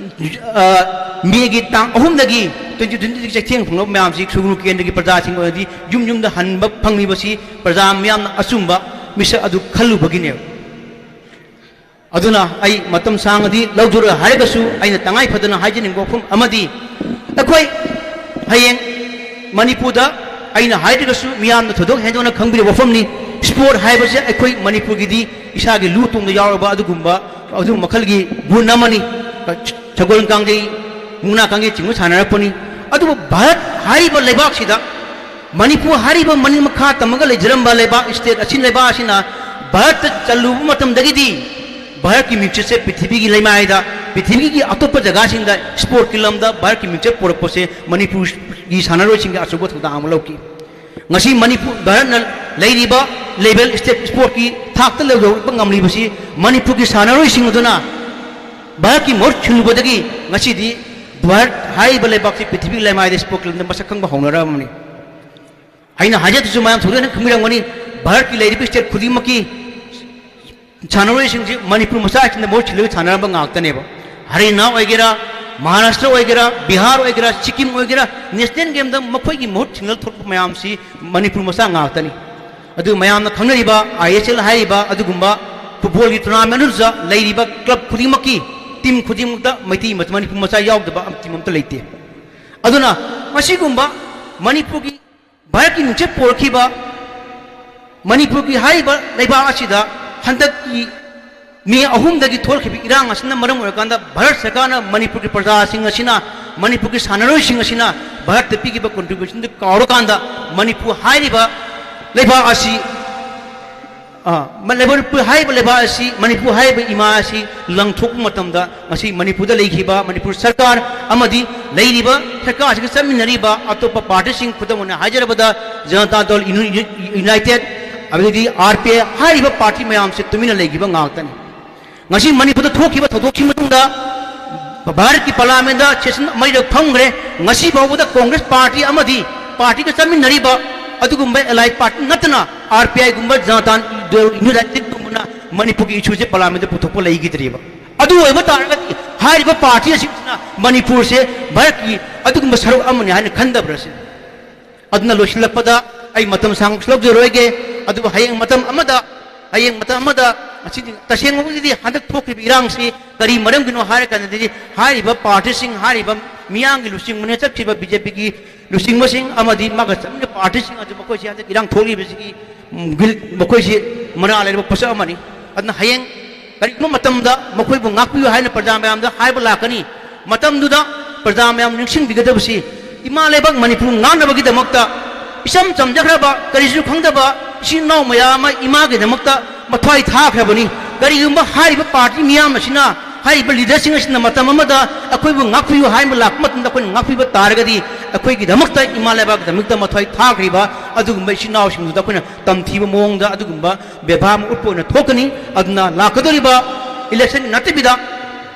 ꯑ, ꯃꯦꯒꯤ ꯇꯥꯡ ꯑꯍꯨꯝꯗꯒꯤ ꯇ꯭ꯋꯦꯟꯇꯤ ꯇ꯭ꯋꯦꯟꯇꯤꯒꯤ ꯆꯩꯊꯦꯡ ꯐꯪꯂꯕ ꯃꯌꯥꯝꯁꯤ ꯁꯨꯒꯅꯨ ꯀꯦꯟꯗ꯭ꯔꯒꯤ ꯄ꯭ꯔꯖꯥꯁꯤꯡ ꯑꯣꯏꯔꯗꯤ ꯌꯨꯝ ꯌꯨꯝꯗ ꯍꯟꯕ ꯐꯪꯂꯤꯕꯁꯤ ꯄ꯭ꯔꯖꯥ ꯃꯤꯌꯥꯝꯅ ꯑꯆꯨꯝꯕ ꯃꯤꯁꯛ ꯑꯗꯨ ꯈꯜꯂꯨꯕꯒꯤꯅꯦꯕ꯫ ꯑꯗꯨꯅ ꯑꯩ ꯃꯇꯝ ꯁꯥꯡꯅꯗꯤ ꯂꯧꯖꯔꯣꯏ ꯍꯥꯏꯔꯒꯁꯨ, ꯑꯩꯅ ꯇꯉꯥꯏ ꯐꯗꯅ ꯍꯥꯏꯖꯅꯤꯡꯕ ꯋꯥꯐꯝ ꯑꯃꯗꯤ, ꯑꯩꯈꯣꯏ ꯍꯌꯦꯡ ꯃꯅꯤꯄꯨꯔꯗ, ꯑꯩꯅ ꯍꯥꯏꯗ꯭ꯔꯒꯁꯨ ꯃꯤꯌꯥꯝꯅ ꯊꯣꯏꯗꯣꯛ ꯍꯦꯟꯗꯣꯛꯅ ꯈꯪꯕꯤꯔꯕ ꯋꯥꯐꯝꯅꯤ꯫ ꯁ꯭ꯄꯣꯔꯠ ꯍꯥꯏꯕꯁꯦ ꯑꯩꯈꯣꯏ ꯃꯅꯤꯄꯨꯔꯒꯤꯗꯤ ꯏꯁꯥꯒꯤ ꯂꯨ ꯇꯣꯡꯗ ꯌꯥꯎꯔꯕ ꯑꯗꯨꯒꯨꯝꯕ, ꯑꯗꯨꯒꯨꯝꯕ ꯃꯈꯜꯒꯤ ꯒꯨꯟ ꯑꯃꯅꯤ꯫ ꯁꯒꯣꯜ ꯀꯥꯡꯖꯩ, ꯃꯨꯛꯅꯥ ꯀꯥꯡꯖꯩ ꯆꯤꯡꯕ ꯁꯥꯟꯅꯔꯛꯄꯅꯤ꯫ ꯑꯗꯨꯕꯨ ꯚꯥꯔꯠ ꯍꯥꯏꯔꯤꯕ ꯂꯩꯕꯥꯛꯁꯤꯗ, ꯃꯅꯤꯄꯨꯔ ꯍꯥꯏꯔꯤꯕ ꯃꯅꯤꯡ ꯃꯈꯥ ꯇꯝꯃꯒ ꯂꯩꯖꯔꯝꯕ ꯂꯩꯕꯥꯛ, ꯁ꯭ꯇꯦꯠ ꯑꯁꯤ, ꯂꯩꯕꯥꯛ ꯑꯁꯤꯅ ꯚꯥꯔꯠꯇ ꯆꯜꯂꯨꯕ ꯃꯇꯝꯗꯒꯤꯗꯤ ꯚꯥꯔꯠꯀꯤ ꯃꯤꯡꯆꯠꯁꯦ ꯄ꯭ꯔꯤꯊꯤꯕꯤꯒꯤ ꯂꯩꯃꯥꯏꯗ, ꯄ꯭ꯔꯤꯊꯤꯕꯤꯒꯤ ꯑꯇꯣꯞꯄ ꯖꯒꯥꯁꯤꯡꯗ ꯁ꯭ꯄꯣꯔꯠꯀꯤ ꯂꯝꯗ ꯚꯥꯔꯠꯀꯤ ꯃꯤꯡꯆꯠ ꯄꯨꯔꯛꯄꯁꯦ ꯃꯅꯤꯄꯨꯔꯒꯤ ꯁꯥꯟꯅꯔꯣꯏꯁꯤꯡꯒꯤ ꯑꯆꯧꯕ ꯊꯧꯗꯥꯡ ꯑꯃ ꯂꯧꯈꯤ꯫ ꯉꯁꯤ ꯃꯅꯤꯄꯨꯔ, ꯚꯥꯔꯠꯅ ꯂꯩꯔꯤꯕ ꯂꯦꯚꯦꯜ, ꯁ꯭ꯇꯦꯠ ꯁ꯭ꯄꯣꯔꯠꯀꯤ ꯊꯥꯛꯇ ꯌꯧꯔꯛꯄ ꯉꯝꯂꯤꯕꯁꯤ ꯃꯅꯤꯄꯨꯔꯒꯤ ꯁꯥꯟꯅꯔꯣꯏꯁꯤꯡ ꯑꯗꯨꯅ ꯚꯥꯔꯠꯀꯤ ꯃꯍꯨꯠ ꯁꯤꯜꯂꯨꯕꯗꯒꯤ ꯉꯁꯤꯗꯤ ꯚꯥꯔꯠ ꯍꯥꯏꯔꯤꯕ ꯂꯩꯕꯥꯛꯁꯤ ꯄ꯭ꯔꯤꯊꯤꯕꯤꯒꯤ ꯂꯩꯃꯥꯏꯗ ꯁ꯭ꯄꯣꯔꯠꯀꯤ ꯂꯝꯗ ꯃꯁꯛ ꯈꯪꯕ ꯍꯧꯅꯔꯕꯅꯤ꯫ ꯑꯩꯅ ꯍꯥꯏꯖꯗꯨꯁꯨ ꯃꯌꯥꯝ ꯊꯣꯏꯗꯣꯛꯅ ꯈꯪꯕꯤꯔꯝꯒꯅꯤ, ꯚꯥꯔꯠꯀꯤ ꯂꯩꯔꯤꯕ ꯁ꯭ꯇꯦꯠ ꯈꯨꯗꯤꯡꯃꯛꯀꯤ ꯁꯥꯟꯅꯔꯣꯏꯁꯤꯡꯁꯤ ꯃꯅꯤꯄꯨꯔ ꯃꯆꯥꯁꯤꯡꯗ ꯃꯍꯨꯠ ꯁꯤꯜꯂꯒ ꯁꯥꯟꯅꯔꯝꯕ ꯉꯥꯛꯇꯅꯦꯕ꯫ ꯍꯔꯤꯌꯥꯅꯥ ꯑꯣꯏꯒꯦꯔꯥ, ꯃꯍꯥꯔꯥꯁꯇ꯭ꯔ ꯑꯣꯏꯒꯦꯔꯥ, ꯕꯤꯍꯥꯔ ꯑꯣꯏꯒꯦꯔꯥ, ꯁꯤꯛꯀꯤꯝ ꯑꯣꯏꯒꯦꯔꯥ, ꯅꯦꯁꯅꯦꯜ ꯒꯦꯝꯗ ꯃꯈꯣꯏꯒꯤ ꯃꯍꯨꯠ ꯁꯤꯟꯅ ꯊꯣꯛꯄ ꯃꯌꯥꯝꯁꯤ ꯃꯅꯤꯄꯨꯔ ꯃꯆꯥ ꯉꯥꯛꯇꯅꯤ꯫ ꯑꯗꯨ ꯃꯌꯥꯝꯅ ꯈꯪꯅꯔꯤꯕ ꯑꯥꯏ ꯑꯦꯁ ꯑꯦꯜ ꯍꯥꯏꯔꯤꯕ ꯑꯗꯨꯒꯨꯝꯕ ꯐꯨꯠꯕꯣꯜꯒꯤ ꯇꯣꯔꯅꯥꯃꯦꯟ ꯑꯗꯨꯗ ꯂꯩꯔꯤꯕ ꯀ꯭ꯂꯕ ꯈꯨꯗꯤꯡꯃꯛꯀꯤ ꯇꯤꯝ ꯈꯨꯗꯤꯡꯃꯛꯇ ꯃꯩꯇꯩ ꯃꯆꯥ, ꯃꯅꯤꯄꯨꯔ ꯃꯆꯥ ꯌꯥꯎꯗꯕ ꯇꯤꯝ ꯑꯃꯠꯇ ꯂꯩꯇꯦ꯫ ꯑꯗꯨꯅ ꯃꯁꯤꯒꯨꯝꯕ ꯃꯅꯤꯄꯨꯔꯒꯤ ꯚꯥꯔꯠꯀꯤ ꯃꯤꯡꯆꯠ ꯄꯨꯔꯛꯈꯤꯕ ꯃꯅꯤꯄꯨꯔꯒꯤ ꯍꯥꯏꯔꯤꯕ ꯂꯩꯕꯥꯛ ꯑꯁꯤꯗ ꯍꯟꯗꯛꯀꯤ ꯃꯦ ꯑꯍꯨꯝꯗꯒꯤ ꯊꯣꯛꯈꯤꯕ ꯏꯔꯥꯡ ꯑꯁꯤꯅ ꯃꯔꯝ ꯑꯣꯏꯔꯀꯥꯟꯗ ꯚꯥꯔꯠ ꯁꯔꯀꯥꯔꯅ ꯃꯅꯤꯄꯨꯔꯒꯤ ꯄ꯭ꯔꯖꯥꯁꯤꯡ ꯑꯁꯤꯅ, ꯃꯅꯤꯄꯨꯔꯒꯤ ꯁꯥꯟꯅꯔꯣꯏꯁꯤꯡ ꯑꯁꯤꯅ ꯚꯥꯔꯠꯇ ꯄꯤꯈꯤꯕ ꯀꯟꯇ꯭ꯔꯤꯕ꯭ꯌꯨꯁꯟꯗꯨ ꯀꯥꯎꯔꯀꯥꯟꯗ ꯃꯅꯤꯄꯨꯔ ꯍꯥꯏꯔꯤꯕ ꯂꯩꯕꯥꯛ ꯑꯁꯤ, ꯑ, ꯃ-, ꯃꯅꯤꯄꯨꯔ ꯍꯥꯏꯔꯤꯕ ꯂꯩꯕꯥꯛ ꯑꯁꯤ, ꯃꯅꯤꯄꯨꯔ ꯍꯥꯏꯔꯤꯕ ꯏꯃꯥ ꯑꯁꯤ ꯂꯪꯊꯣꯛꯄ ꯃꯇꯝꯗ ꯉꯁꯤ ꯃꯅꯤꯄꯨꯔꯗ ꯂꯩꯈꯤꯕ ꯃꯅꯤꯄꯨꯔ ꯁꯔꯀꯥꯔ ꯑꯃꯗꯤ ꯂꯩꯔꯤꯕ ꯁꯔꯀꯥꯔꯁꯤꯒ ꯆꯠꯃꯤꯟꯅꯔꯤꯕ ꯑꯇꯣꯞꯄ ꯄꯥꯔꯇꯤꯁꯤꯡ, ꯈꯨꯗꯝ ꯑꯣꯏꯅ ꯍꯥꯏꯖꯔꯕꯗ ꯖꯅꯇꯥ ꯗꯜ ꯌꯨꯅ-, ꯌꯨꯅꯥꯏꯇꯦꯗ, ꯑꯗꯒꯤꯗꯤ ꯑꯥꯔ ꯄꯤ ꯑꯥꯏ ꯍꯥꯏꯔꯤꯕ ꯄꯥꯔꯇꯤ ꯃꯌꯥꯝꯁꯦ ꯇꯨꯃꯤꯟꯅ ꯂꯩꯈꯤꯕ ꯉꯥꯛꯇꯅꯤ꯫ ꯉꯁꯤ ꯃꯅꯤꯄꯨꯔꯗ ꯊꯣꯛꯈꯤꯕ ꯊꯧꯗꯣꯛꯀꯤ ꯃꯇꯨꯡꯗ ꯚꯥꯔꯠꯀꯤ ꯄꯥꯔꯂꯥꯃꯦꯟꯗ ꯁꯦꯁꯟ ꯃꯔꯤꯔꯛ ꯐꯝꯈ꯭ꯔꯦ꯫ ꯉꯁꯤ ꯐꯥꯎꯕꯗ ꯀꯣꯡꯒ꯭ꯔꯦꯁ ꯄꯥꯔꯇꯤ ꯑꯃꯗꯤ ꯄꯥꯔꯇꯤꯒ ꯆꯠꯃꯤꯟꯅꯔꯤꯕ ꯑꯗꯨꯒꯨꯝꯕ ꯑꯦꯂꯥꯏ ꯄꯥꯔꯇꯤ ꯅꯠꯇꯅ ꯑꯥꯔ ꯄꯤ ꯑꯥꯏꯒꯨꯝꯕ, ꯖꯅꯇꯥ ꯗꯜ ꯌꯨꯅꯥꯏꯇꯦꯗꯒꯨꯝꯕꯅ ꯃꯅꯤꯄꯨꯔꯒꯤ ꯏꯁꯨꯁꯦ ꯄꯥꯔꯂꯥꯃꯦꯟꯗ ꯄꯨꯊꯣꯛꯄ ꯂꯩꯈꯤꯗ꯭ꯔꯤꯕ꯫ ꯑꯗꯨ ꯑꯣꯏꯕ ꯇꯥꯔꯒꯗꯤ ꯍꯥꯏꯔꯤꯕ ꯄꯥꯔꯇꯤ ꯑꯁꯤꯅ ꯃꯅꯤꯄꯨꯔꯁꯦ ꯚꯥꯔꯠꯀꯤ ꯑꯗꯨꯒꯨꯝꯕ ꯁꯔꯨꯛ ꯑꯃꯅꯤ ꯍꯥꯏꯅ ꯈꯟꯗꯕ꯭ꯔꯥ ꯁꯤꯅꯤ꯫ ꯑꯗꯨꯅ ꯂꯣꯏꯁꯤꯜꯂꯛꯄꯗ ꯑꯩ ꯃꯇꯝ ꯁꯥꯡꯅꯁꯨ ꯂꯧꯖꯔꯣꯏꯒꯦ, ꯑꯗꯨꯕꯨ ꯍꯌꯦꯡ ꯃꯇꯝ ꯑꯃꯗ ꯍꯌꯦꯡ ꯃꯇꯝ ꯑꯃꯗ ꯃꯁꯤꯗꯤ ꯇꯁꯦꯡꯕꯒꯤꯗꯤ ꯍꯟꯗꯛ ꯊꯣꯛꯈꯤꯕ ꯏꯔꯥꯡꯁꯤ ꯀꯔꯤ ꯃꯔꯝꯒꯤꯅꯣ ꯍꯥꯏꯔꯀꯥꯟꯗꯗꯤ, ꯍꯥꯏꯔꯤꯕ ꯄꯥꯔꯇꯤꯁꯤꯡ, ꯍꯥꯏꯔꯤꯕ ꯃꯤꯌꯥꯝꯒꯤ ꯂꯨꯆꯤꯡꯕꯅ ꯆꯠꯈꯤꯕ ꯕꯤ ꯖꯦ ꯄꯤꯒꯤ ꯂꯨꯆꯤꯡꯕꯁꯤꯡ ꯑꯃꯗꯤ ꯃꯥꯒ ꯆꯠꯃꯤꯟꯅꯕ ꯄꯥꯔꯇꯤꯁꯤꯡ ꯑꯗꯨ ꯃꯈꯣꯏꯁꯤ ꯍꯟꯗꯛ ꯏꯔꯥꯡ ꯊꯣꯛꯂꯤꯕꯁꯤꯒꯤ, ꯎꯝ, ꯒꯤꯜ-, ꯃꯈꯣꯏꯁꯤ ꯃꯔꯥ ꯂꯩꯔꯕ ꯄꯣꯠꯁꯛ ꯑꯃꯅꯤ꯫ ꯑꯗꯨꯅ ꯍꯌꯦꯡ ꯀꯔꯤꯒꯨꯝꯕ ꯃꯇꯝꯗ ꯃꯈꯣꯏꯕꯨ ꯉꯥꯛꯄꯤꯌꯨ ꯍꯥꯏꯅ ꯄ꯭ꯔꯖꯥ ꯃꯌꯥꯝꯗ ꯍꯥꯏꯕ ꯂꯥꯛꯀꯅꯤ꯫ ꯃꯇꯝꯗꯨꯗ ꯄ꯭ꯔꯖꯥ ꯃꯌꯥꯝ ꯅꯤꯡꯁꯤꯡꯕꯤꯒꯗꯕꯁꯤ, ꯏꯃꯥ ꯂꯩꯕꯥꯛ ꯃꯅꯤꯄꯨꯔ ꯉꯥꯛꯅꯕꯒꯤꯗꯃꯛꯇ ꯏꯆꯝ ꯆꯝꯖꯈ꯭ꯔꯕ, ꯀꯔꯤꯁꯨ ꯈꯪꯗꯕ ꯏꯆꯤꯟ ꯏꯅꯥꯎ ꯃꯌꯥꯝ ꯑꯃ ꯏꯃꯥꯒꯤꯗꯃꯛꯇ ꯃꯊ꯭ꯋꯥꯏ ꯊꯥꯈ꯭ꯔꯕꯅꯤ꯫ ꯀꯔꯤꯒꯨꯝꯕ ꯍꯥꯏꯔꯤꯕ ꯄꯥꯔꯇꯤ ꯃꯤꯌꯥꯝ ꯑꯁꯤꯅ, ꯍꯥꯏꯔꯤꯕ ꯂꯤꯗꯔꯁꯤꯡ ꯑꯁꯤꯅ ꯃꯇꯝ ꯑꯃꯗ ꯑꯩꯈꯣꯏꯕꯨ ꯉꯥꯛꯄꯤꯌꯨ ꯍꯥꯏꯕ ꯂꯥꯛꯄ ꯃꯇꯝꯗ ꯑꯩꯈꯣꯏꯅ ꯉꯥꯛꯄꯤꯕ ꯇꯥꯔꯒꯗꯤ, ꯑꯩꯈꯣꯏꯒꯤꯗꯃꯛꯇ, ꯏꯃꯥ ꯂꯩꯕꯥꯛꯀꯤꯗꯃꯛꯇ ꯃꯊ꯭ꯋꯥꯏ ꯊꯥꯈ꯭ꯔꯤꯕ ꯑꯗꯨꯒꯨꯝꯕ ꯏꯆꯤꯟ ꯏꯅꯥꯎꯁꯤꯡꯗꯨꯗ ꯑꯩꯈꯣꯏꯅ ꯇꯝꯊꯤꯕ ꯃꯑꯣꯡꯗ ꯑꯗꯨꯒꯨꯝꯕ ꯕꯦꯕꯥꯔ ꯑꯃ ꯎꯠꯄ ꯑꯣꯏꯅ ꯊꯣꯛꯀꯅꯤ꯫ ꯑꯗꯨꯅ ꯂꯥꯛꯀꯗꯧꯔꯤꯕ ꯏꯂꯦꯛꯁꯟ ꯅꯠꯇꯕꯤꯗ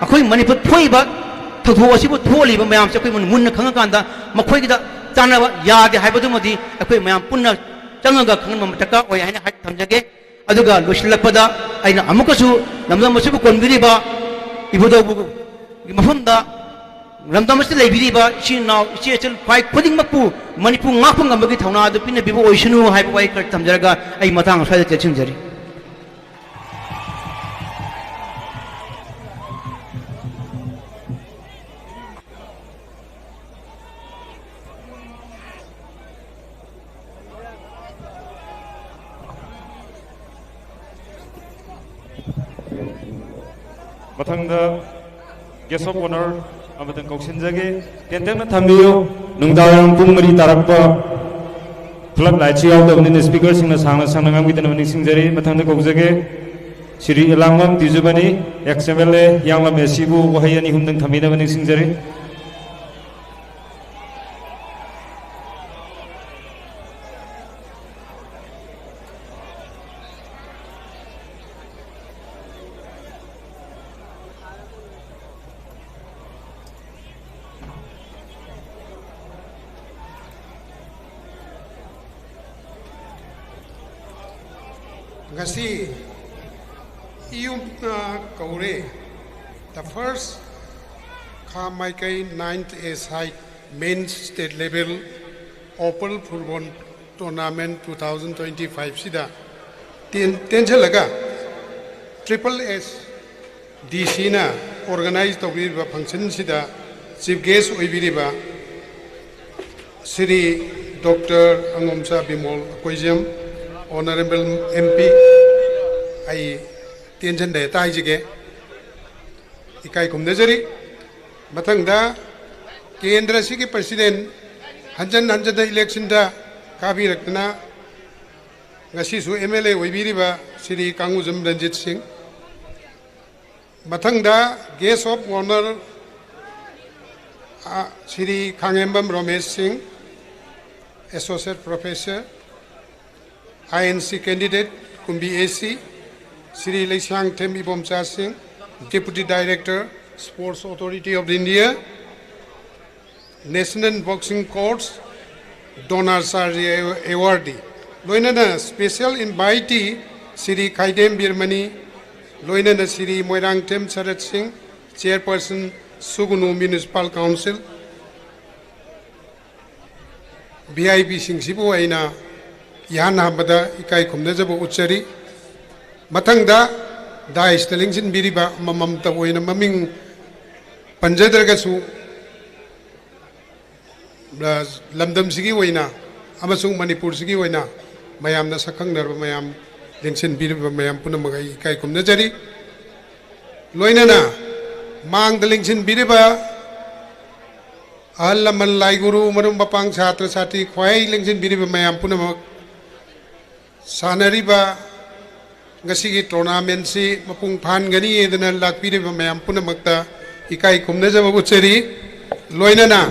ꯑꯩꯈꯣꯏ ꯃꯅꯤꯄꯨꯔ ꯊꯣꯛꯏꯕ ꯊꯧꯗꯣꯛ ꯑꯁꯤꯕꯨ ꯊꯣꯛꯍꯜꯂꯤꯕ ꯃꯌꯥꯝꯁꯦ ꯑꯩꯈꯣꯏ ꯃꯨꯟꯅ ꯈꯪꯉꯀꯥꯟꯗ ꯃꯈꯣꯏꯒꯤꯗ ꯆꯥꯟꯅꯕ ꯌꯥꯗꯦ ꯍꯥꯏꯕꯗꯨꯃꯗꯤ ꯑꯩꯈꯣꯏ ꯃꯌꯥꯝ ꯄꯨꯟꯅ ꯆꯪꯉꯒ ꯈꯪꯍꯟꯕ ꯑꯃ ꯗꯔꯀꯥꯔ ꯑꯣꯏ ꯍꯥꯏꯅ ꯍꯥꯏ ꯊꯝꯖꯒꯦ꯫ ꯑꯗꯨꯒ ꯂꯣꯏꯁꯤꯜꯂꯛꯄꯗ ꯑꯩꯅ ꯑꯃꯨꯛꯀꯁꯨ ꯂꯝꯗꯝ ꯑꯁꯤꯕꯨ ꯀꯣꯟꯕꯤꯔꯤꯕ ꯏꯕꯨꯙꯧꯒꯤ ꯃꯐꯝꯗ ꯂꯝꯗꯝ ꯑꯁꯤꯗ ꯂꯩꯕꯤꯔꯤꯕ ꯏꯆꯤꯟ ꯏꯅꯥꯎ, ꯏꯆꯦ ꯏꯆꯜ ꯈ꯭ꯋꯥꯏ ꯈꯨꯗꯤꯡꯃꯛꯄꯨ ꯃꯅꯤꯄꯨꯔ ꯉꯥꯛꯄ ꯉꯝꯕꯒꯤ ꯊꯧꯅꯥ ꯑꯗꯨ ꯄꯤꯅꯕꯤꯕ ꯑꯣꯏꯁꯅꯨ ꯍꯥꯏꯕ ꯋꯥꯍꯩ ꯈꯔ ꯊꯝꯖꯔꯒ ꯑꯩ ꯃꯇꯥꯡ ꯑꯁ꯭ꯋꯥꯏꯗ ꯇꯦꯟꯁꯤꯟꯖꯔꯤ꯫ ꯃꯊꯪꯗ guest of honour ꯑꯃꯇꯪ ꯀꯧꯁꯤꯟꯖꯒꯦ꯫ ꯇꯦꯟꯇꯛꯅ ꯊꯝꯕꯤꯌꯨ꯫ ꯅꯨꯡꯗꯥꯡꯋꯥꯏꯔꯝ ꯄꯨꯡ ꯃꯔꯤ ꯇꯥꯔꯛꯄ, flood light ꯁꯨ ꯌꯥꯎꯗꯕꯅꯤꯅ speaker ꯁꯤꯡꯅ ꯁꯥꯡꯅ ꯁꯥꯡꯅ ꯉꯥꯡꯕꯤꯗꯅꯕ ꯅꯤꯡꯁꯤꯡꯖꯔꯤ꯫ ꯃꯊꯪꯗ ꯀꯧꯖꯒꯦ Shri ꯏꯂꯥꯡꯕꯝ ꯇꯤꯖꯨꯃꯅꯤ, ex M L A, ꯍꯤꯌꯥꯡꯂꯝ A C ꯕꯨ ꯋꯥꯍꯩ ꯑꯅꯤ ꯑꯍꯨꯝꯗꯪ ꯊꯝꯕꯤꯅꯕ ꯅꯤꯡꯁꯤꯡꯖꯔꯤ꯫ ꯉꯁꯤ ꯏꯌꯨꯝꯅ ꯀꯧꯔꯦ꯫ The first ꯈꯥ ꯃꯥꯏꯀꯩ ninth A side men's state level open football tournament two thousand twenty five ꯁꯤꯗ ꯇꯦꯟ-, ꯇꯦꯟꯁꯤꯜꯂꯒ ꯇ꯭ꯔꯤꯄꯜ ꯑꯦꯁ ꯗꯤ ꯁꯤꯅ ꯑꯣꯔꯒꯅꯥꯏꯖ ꯇꯧꯕꯤꯔꯤꯕ ꯐꯪꯁꯟꯁꯤꯗ ꯆꯤꯐ ꯒꯦꯁ ꯑꯣꯏꯕꯤꯔꯤꯕ Shri doctor Angomcha Bimol Akoijam, honourable M P, ꯑꯩ ꯇꯦꯟꯁꯤꯟꯗ ꯍꯦꯛꯇ ꯍꯥꯏꯖꯒꯦ, ꯏꯀꯥꯏ ꯈꯨꯝꯅꯖꯔꯤ꯫ ꯃꯊꯪꯗ ꯀꯦꯟꯗ꯭ꯔꯁꯤꯒꯤ ꯄ꯭ꯔꯁꯤꯗꯦꯟ, ꯍꯟꯖꯟ ꯍꯟꯖꯟꯅ ꯏꯂꯦꯛꯁꯟꯗ ꯀꯥꯕꯤꯔꯛꯇꯅ ꯉꯁꯤꯁꯨ ꯑꯦꯝ ꯑꯦꯜ ꯑꯦ ꯑꯣꯏꯕꯤꯔꯤꯕ ꯁ꯭ꯔꯤ ꯀꯥꯡꯉꯨꯖꯝ ꯔꯟꯖꯤꯠ ꯁꯤꯡ, ꯃꯊꯪꯗ ꯒꯦꯁ ꯑꯣꯐ ꯑꯣꯅꯔ, ꯑ, Shri Khangembam Romesh Singh, associate professor, I N C candidate, Kumbi A C, Shri Leishangthem Ibomcha Singh, deputy director, sports authority of India, national boxing coach, Dronacharya award, ꯂꯣꯏꯅꯅ ꯁ꯭ꯄꯦꯁꯦꯜ ꯏꯟꯚꯥꯏꯇꯤ ꯁ꯭ꯔꯤ ꯈꯥꯏꯗꯦꯝ ꯕꯤꯔꯃꯅꯤ, ꯂꯣꯏꯅꯅ ꯁ꯭ꯔꯤ ꯃꯣꯏꯔꯥꯡꯊꯦꯝ ꯁꯔꯠ ꯁꯤꯡ, ꯆꯤꯌꯔꯄꯔꯁꯟ ꯁꯨꯒꯨꯅꯨ ꯃ꯭ꯌꯨꯅꯤꯁꯤꯄꯥꯜ ꯀꯥꯎꯟꯁꯤꯜ, ꯚꯤ ꯑꯥꯏ ꯄꯤꯁꯤꯡꯁꯤꯕꯨ ꯑꯩꯅ ꯏꯍꯥꯟ ꯍꯥꯟꯕꯗ ꯏꯀꯥꯏ ꯈꯨꯝꯅꯖꯕ ꯎꯠꯆꯔꯤ꯫ ꯃꯊꯪꯗ ꯗꯥꯏꯁꯇ ꯂꯦꯡꯁꯤꯟꯕꯤꯔꯤꯕ ꯑꯃꯃꯝꯇ ꯑꯣꯏꯅ ꯃꯃꯤꯡ ꯄꯟꯖꯗ꯭ꯔꯒꯁꯨ, ꯑ, ꯂꯝꯗꯝꯁꯤꯒꯤ ꯑꯣꯏꯅ ꯑꯃꯁꯨꯡ ꯃꯅꯤꯄꯨꯔꯁꯤꯒꯤ ꯑꯣꯏꯅ ꯃꯌꯥꯝꯅ ꯁꯛꯈꯪꯅꯔꯕ ꯃꯌꯥꯝ ꯂꯦꯡꯁꯤꯟꯕꯤꯔꯤꯕ ꯃꯌꯥꯝ ꯄꯨꯝꯅꯃꯛ ꯑꯩ ꯏꯀꯥꯏ ꯈꯨꯝꯅꯖꯔꯤ꯫ ꯂꯣꯏꯅꯅ ꯃꯥꯡꯗ ꯂꯦꯡꯁꯤꯟꯕꯤꯔꯤꯕ ꯑꯍꯜ ꯂꯃꯟ, ꯂꯥꯏꯒꯨꯔꯨ, ꯃꯔꯨꯞ ꯃꯄꯥꯡ, ꯁꯥꯇ꯭ꯔ ꯁꯥꯇ꯭ꯔꯤ, ꯈ꯭ꯋꯥꯏ ꯂꯦꯡꯁꯤꯟꯕꯤꯔꯤꯕ ꯃꯌꯥꯝ ꯄꯨꯝꯅꯃꯛ, ꯁꯥꯟꯅꯔꯤꯕ ꯉꯁꯤꯒꯤ ꯇꯣꯔꯅꯥꯃꯦꯟꯁꯤ ꯃꯄꯨꯡ ꯐꯥꯍꯟꯒꯅꯤ ꯍꯥꯏꯗꯅ ꯂꯥꯛꯄꯤꯔꯤꯕ ꯃꯌꯥꯝ ꯄꯨꯝꯅꯃꯛꯇ ꯏꯀꯥꯏ ꯈꯨꯝꯅꯖꯕ ꯎꯠꯆꯔꯤ꯫ ꯂꯣꯏꯅꯅ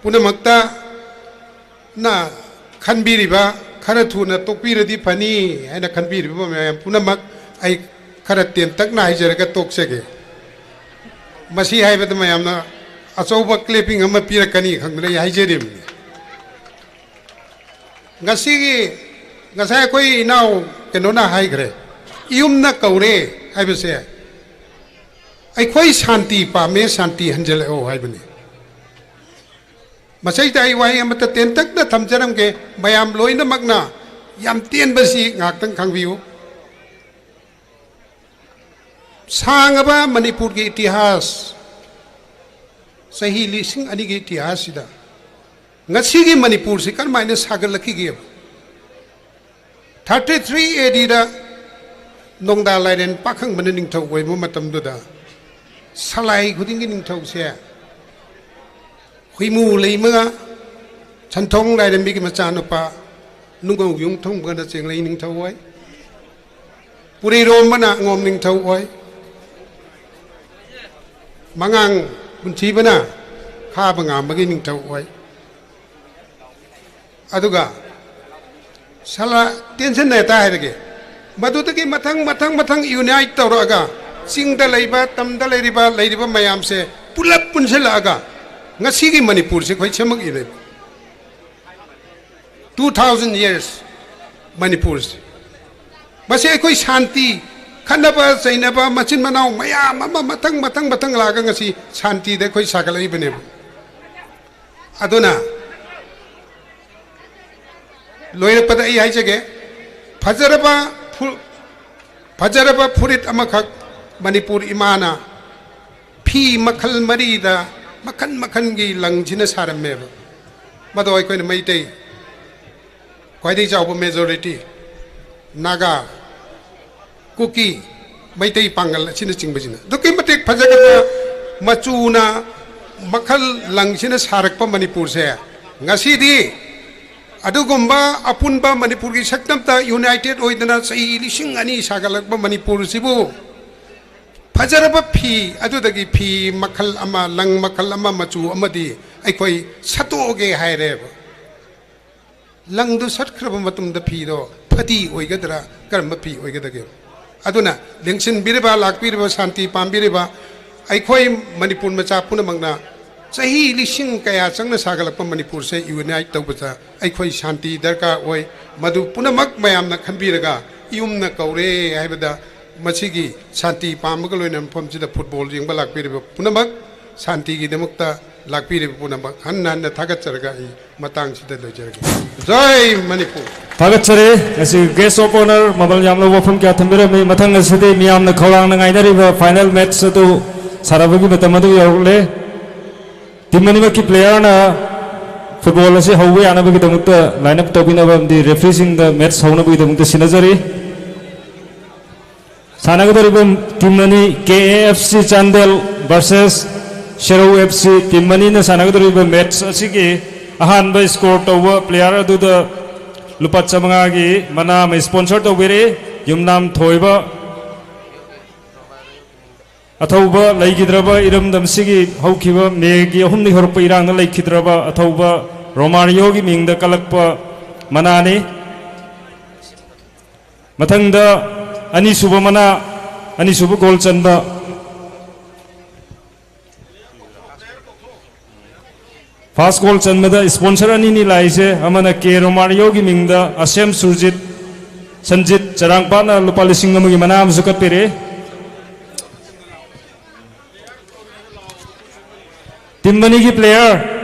ꯄꯨꯝꯅꯃꯛꯇ ꯅ ꯈꯟꯕꯤꯔꯤꯕ, ꯈꯔ ꯊꯨꯅ ꯇꯣꯛꯄꯤꯔꯗꯤ ꯐꯅꯤ ꯍꯥꯏꯅ ꯈꯟꯕꯤꯔꯤꯕ ꯃꯌꯥꯝ ꯄꯨꯝꯅꯃꯛ ꯑꯩ ꯈꯔ ꯇꯦꯟꯇꯛꯅ ꯍꯥꯏꯖꯔꯒ ꯇꯣꯛꯆꯒꯦ꯫ ꯃꯁꯤ ꯍꯥꯏꯕꯗ ꯃꯌꯥꯝꯅ ꯑꯆꯧꯕ ꯀ꯭ꯂꯦꯄꯤꯡ ꯑꯃ ꯄꯤꯔꯛꯀꯅꯤ ꯈꯪꯗꯅ ꯑꯩ ꯍꯥꯏꯖꯔꯤꯕꯅꯤ꯫ ꯉꯁꯤꯒꯤ, ꯉꯁꯥꯏ ꯑꯩꯈꯣꯏ ꯏꯅꯥꯎ ꯀꯩꯅꯣꯅ ꯍꯥꯏꯈ꯭ꯔꯦ, ꯏꯌꯨꯝꯅ ꯀꯧꯔꯦ ꯍꯥꯏꯕꯁꯦ, ꯑꯩꯈꯣꯏ ꯁꯥꯟꯇꯤ ꯄꯥꯝꯃꯦ, ꯁꯥꯟꯇꯤ ꯍꯟꯖꯤꯜꯂꯛꯑꯣ ꯍꯥꯏꯕꯅꯤ꯫ ꯃꯁꯤꯗ ꯑꯩ ꯋꯥꯍꯩ ꯑꯃꯠꯇ ꯇꯦꯟꯇꯛꯅ ꯊꯝꯖꯔꯝꯒꯦ꯫ ꯃꯌꯥꯝ ꯂꯣꯏꯅꯃꯛꯅ ꯌꯥꯝ ꯇꯦꯟꯕꯁꯤ ꯉꯥꯏꯍꯥꯛꯇꯪ ꯈꯪꯕꯤꯌꯨ꯫ ꯁꯥꯡꯉꯕ ꯃꯅꯤꯄꯨꯔꯒꯤ ꯏꯇꯤꯍꯥꯁ, ꯆꯍꯤ ꯂꯤꯁꯤꯡ ꯑꯅꯤꯒꯤ ꯏꯇꯤꯍꯥꯁꯁꯤꯗ ꯉꯁꯤꯒꯤ ꯃꯅꯤꯄꯨꯔꯁꯤ ꯀꯔꯝꯍꯥꯏꯅ ꯁꯥꯒꯠꯂꯛꯈꯤꯒꯦꯕ? ꯊꯥꯔꯇꯤ ꯊ꯭ꯔꯤ ꯑꯦ ꯗꯤꯗ ꯅꯣꯡꯗꯥ ꯂꯥꯏꯔꯦꯟ ꯄꯥꯈꯪꯕꯅ ꯅꯤꯡꯊꯧ ꯑꯣꯏꯕ ꯃꯇꯝꯗꯨꯗ ꯁꯂꯥꯏ ꯈꯨꯗꯤꯡꯒꯤ ꯅꯤꯡꯊꯧꯁꯦ ꯍꯨꯏꯃꯨ ꯂꯩꯃꯒ ꯁꯟꯊꯣꯡ ꯂꯥꯏꯔꯦꯝꯕꯤꯒꯤ ꯃꯆꯥꯅꯨꯄꯥ ꯅꯨꯡꯒꯧ ꯌꯨꯝꯊꯣꯡꯕꯅ ꯆꯦꯡꯂꯩ ꯅꯤꯡꯊꯧ ꯑꯣꯏ, ꯄꯨꯔꯩꯔꯣꯝꯕꯅ ꯑꯉꯣꯝ ꯅꯤꯡꯊꯧ ꯑꯣꯏ, ꯃꯉꯥꯡ ꯄꯨꯟꯊꯤꯕꯅ ꯈꯥꯕ ꯉꯥꯝꯕꯒꯤ ꯅꯤꯡꯊꯧ ꯑꯣꯏ꯫ ꯑꯗꯨꯒ ꯁꯂꯥ ꯇꯦꯟꯁꯟ ꯍꯦꯛꯇ ꯍꯥꯏꯔꯒꯦ, ꯃꯗꯨꯗꯒꯤ ꯃꯊꯪ ꯃꯊꯪ ꯃꯊꯪ ꯌꯨꯅꯥꯏꯠ ꯇꯧꯔꯛꯑꯒ ꯆꯤꯡꯗ ꯂꯩꯕ, ꯇꯝꯗ ꯂꯩꯔꯤꯕ, ꯂꯩꯔꯤꯕ ꯃꯌꯥꯝꯁꯦ ꯄꯨꯂꯞ ꯄꯨꯟꯁꯤꯜꯂꯛꯑꯒ ꯉꯁꯤꯒꯤ ꯃꯅꯤꯄꯨꯔꯁꯦ ꯑꯩꯈꯣꯏ ꯁꯦꯝꯃꯛꯏꯅꯦꯕ꯫ Two thousand years ꯃꯅꯤꯄꯨꯔꯁꯦ꯫ ꯃꯁꯤ ꯑꯩꯈꯣꯏ ꯁꯥꯟꯇꯤ, ꯈꯠꯅꯕ ꯆꯩꯅꯕ, ꯃꯆꯤꯟ ꯃꯅꯥꯎ ꯃꯌꯥꯝ ꯑꯃ ꯃꯊꯪ ꯃꯊꯪ ꯃꯊꯪ ꯂꯥꯛꯑꯒ ꯉꯁꯤ ꯁꯥꯟꯇꯤꯗ ꯑꯩꯈꯣꯏ ꯁꯥꯒꯠꯂꯛꯏꯕꯅꯦꯕ꯫ ꯑꯗꯨꯅ ꯂꯣꯏꯔꯛꯄꯗ ꯑꯩ ꯍꯥꯏꯖꯒꯦ, ꯐꯖꯔꯕ ꯐꯨ-, ꯐꯖꯔꯕ ꯐꯨꯔꯤꯠ ꯑꯃꯈꯛ ꯃꯅꯤꯄꯨꯔ ꯏꯃꯥꯅ ꯐꯤ ꯃꯈꯜ ꯃꯔꯤꯗ ꯃꯈꯜ ꯃꯈꯜꯒꯤ ꯂꯪꯁꯤꯅ ꯁꯥꯔꯝꯃꯦꯕ꯫ ꯃꯗꯣ ꯑꯩꯈꯣꯏꯅ ꯃꯩꯇꯩ, ꯈ꯭ꯋꯥꯏꯗꯒꯤ ꯆꯥꯎꯕ ꯃꯦꯖꯣꯔꯤꯇꯤ, ꯅꯥꯒꯥ, ꯀꯨꯀꯤ, ꯃꯩꯇꯩ ꯄꯥꯡꯒꯜ ꯑꯁꯤꯅꯆꯤꯡꯕꯁꯤꯅ ꯑꯗꯨꯛꯀꯤ ꯃꯇꯤꯛ ꯐꯖꯈ꯭ꯔꯕ ꯃꯆꯨꯅ ꯃꯈꯜ ꯂꯪꯁꯤꯅ ꯁꯥꯔꯛꯄ ꯃꯅꯤꯄꯨꯔꯁꯦ ꯉꯁꯤꯗꯤ ꯑꯗꯨꯒꯨꯝꯕ ꯑꯄꯨꯟꯕ ꯃꯅꯤꯄꯨꯔꯒꯤ ꯁꯛꯇꯝꯇ ꯌꯨꯅꯥꯏꯇꯦꯠ ꯑꯣꯏꯗꯅ ꯆꯍꯤ ꯂꯤꯁꯤꯡ ꯑꯅꯤ ꯁꯥꯒꯠꯂꯛꯄ ꯃꯅꯤꯄꯨꯔꯁꯤꯕꯨ ꯐꯖꯔꯕ ꯐꯤ, ꯑꯗꯨꯗꯒꯤ ꯐꯤ ꯃꯈꯜ ꯑꯃ, ꯂꯪ ꯃꯈꯜ ꯑꯃ, ꯃꯆꯨ ꯑꯃꯗꯤ ꯑꯩꯈꯣꯏ ꯁꯠꯇꯣꯛꯑꯒꯦ ꯍꯥꯏꯔꯦꯕ꯫ ꯂꯪꯗꯨ ꯁꯠꯈ꯭ꯔꯕ ꯃꯇꯨꯡꯗ ꯐꯤꯗꯣ ꯐꯗꯤ ꯑꯣꯏꯒꯗ꯭ꯔꯥ, ꯀꯔꯝꯕ ꯐꯤ ꯑꯣꯏꯒꯗꯒꯦ? ꯑꯗꯨꯅ ꯂꯦꯡꯁꯤꯟꯕꯤꯔꯤꯕ, ꯂꯥꯛꯄꯤꯔꯤꯕ, ꯁꯥꯟꯇꯤ ꯄꯥꯝꯕꯤꯔꯤꯕ ꯑꯩꯈꯣꯏ ꯃꯅꯤꯄꯨꯔ ꯃꯆꯥ ꯄꯨꯝꯅꯃꯛꯅ ꯆꯍꯤ ꯂꯤꯁꯤꯡ ꯀꯌꯥ ꯆꯪꯅ ꯁꯥꯒꯠꯂꯛꯄ ꯃꯅꯤꯄꯨꯔꯁꯦ ꯌꯨꯅꯥꯏꯠ ꯇꯧꯕꯗ ꯑꯩꯈꯣꯏ ꯁꯥꯟꯇꯤ ꯗꯔꯀꯥꯔ ꯑꯣꯏ꯫ ꯃꯗꯨ ꯄꯨꯝꯅꯃꯛ ꯃꯌꯥꯝꯅ ꯈꯟꯕꯤꯔꯒ ꯌꯨꯝꯅ ꯀꯧꯔꯦ ꯍꯥꯏꯕꯗ ꯃꯁꯤꯒꯤ ꯁꯥꯟꯇꯤ ꯄꯥꯝꯕꯒ ꯂꯣꯏꯅꯅ ꯃꯐꯝꯁꯤꯗ ꯐꯨꯠꯕꯣꯜ ꯌꯦꯡꯕ ꯂꯥꯛꯄꯤꯔꯤꯕ ꯄꯨꯝꯅꯃꯛ ꯁꯥꯟꯇꯤꯒꯤꯗꯃꯛꯇ ꯂꯥꯛꯄꯤꯔꯤꯕ ꯄꯨꯝꯅꯃꯛ ꯍꯟꯅ ꯍꯟꯅ ꯊꯥꯒꯠꯆꯔꯒ ꯑꯩ ꯃꯇꯥꯡꯁꯤꯗ ꯂꯣꯏꯖꯔꯒꯦ꯫ ꯖꯥꯏ ꯃꯅꯤꯄꯨꯔ꯫ ꯊꯥꯒꯠꯆꯔꯤ꯫ ꯉꯁꯤ guest of honour ꯃꯃꯜ ꯌꯥꯝꯂꯕ ꯋꯥꯐꯝ ꯀꯌꯥ ꯊꯝꯕꯤꯔꯝꯃꯤ꯫ ꯃꯊꯪ ꯑꯁꯤꯗꯤ ꯃꯤꯌꯥꯝꯅ ꯈꯧꯔꯥꯡꯅ ꯉꯥꯏꯅꯔꯤꯕ final match ꯑꯗꯨ ꯁꯥꯟꯅꯕꯒꯤ ꯃꯇꯝ ꯑꯗꯨ ꯌꯧꯔꯛꯂꯦ꯫ Team ꯑꯅꯤꯃꯛꯀꯤ playerꯅ football ꯑꯁꯤ ꯍꯧꯕ ꯌꯥꯅꯕꯒꯤꯗꯃꯛꯇ line up ꯇꯧꯕꯤꯅꯕ ꯑꯃꯗꯤ refereeꯁꯤꯡꯗ match ꯍꯧꯅꯕꯒꯤꯗꯃꯛꯇ ꯁꯤꯟꯅꯖꯔꯤ꯫ ꯁꯥꯟꯅꯒꯗꯧꯔꯤꯕ team ꯑꯅꯤ, K A F C Chandel versus ꯁꯦꯔꯧ F C, team ꯑꯅꯤꯅ ꯁꯥꯟꯅꯒꯗꯧꯔꯤꯕ match ꯑꯁꯤꯒꯤ ꯑꯍꯥꯟꯕ score ꯇꯧꯕ player ꯑꯗꯨꯗ ꯂꯨꯄꯥ ꯆꯥꯃꯉꯥꯒꯤ ꯃꯅꯥ ꯑꯃ sponsor ꯇꯧꯕꯤꯔꯤ꯫ ꯌꯨꯝꯅꯥꯝ ꯊꯣꯏꯕ꯫ ꯑꯊꯧꯕ ꯂꯩꯈꯤꯗ꯭ꯔꯕ ꯏꯔꯝꯗꯝꯁꯤꯒꯤ ꯍꯧꯈꯤꯕ ꯃꯦꯒꯤ ꯑꯍꯨꯝꯗꯒꯤ ꯍꯧꯔꯛꯄ ꯏꯔꯥꯡꯗ ꯂꯩꯈꯤꯗ꯭ꯔꯕ ꯑꯊꯧꯕ ꯔꯣꯃꯥꯔꯤꯌꯣꯒꯤ ꯃꯤꯡꯗ ꯀꯜꯂꯛꯄ ꯃꯅꯥꯅꯤ꯫ ꯃꯊꯪꯗ ꯑꯅꯤꯁꯨꯕ ꯃꯅꯥ, ꯑꯅꯤꯁꯨꯕ goal ꯆꯟꯕ꯫ First goal ꯆꯟꯕꯗ sponsor ꯑꯅꯤꯅꯤ ꯂꯥꯛꯏꯁꯦ, ꯑꯃꯅ ꯀꯦ ꯔꯣꯃꯥꯔꯤꯌꯣꯒꯤ ꯃꯤꯡꯗ ꯑꯁꯦꯝ ꯁꯨꯔꯖꯤꯠ, ꯁꯟꯖꯤꯠ ꯆꯔꯥꯡꯄꯥꯠꯅ ꯂꯨꯄꯥ ꯂꯤꯁꯤꯡ ꯑꯃꯒꯤ ꯃꯅꯥ ꯑꯃꯁꯨ ꯀꯠꯄꯤꯔꯛꯏ꯫ Team ꯑꯅꯤꯒꯤ player꯫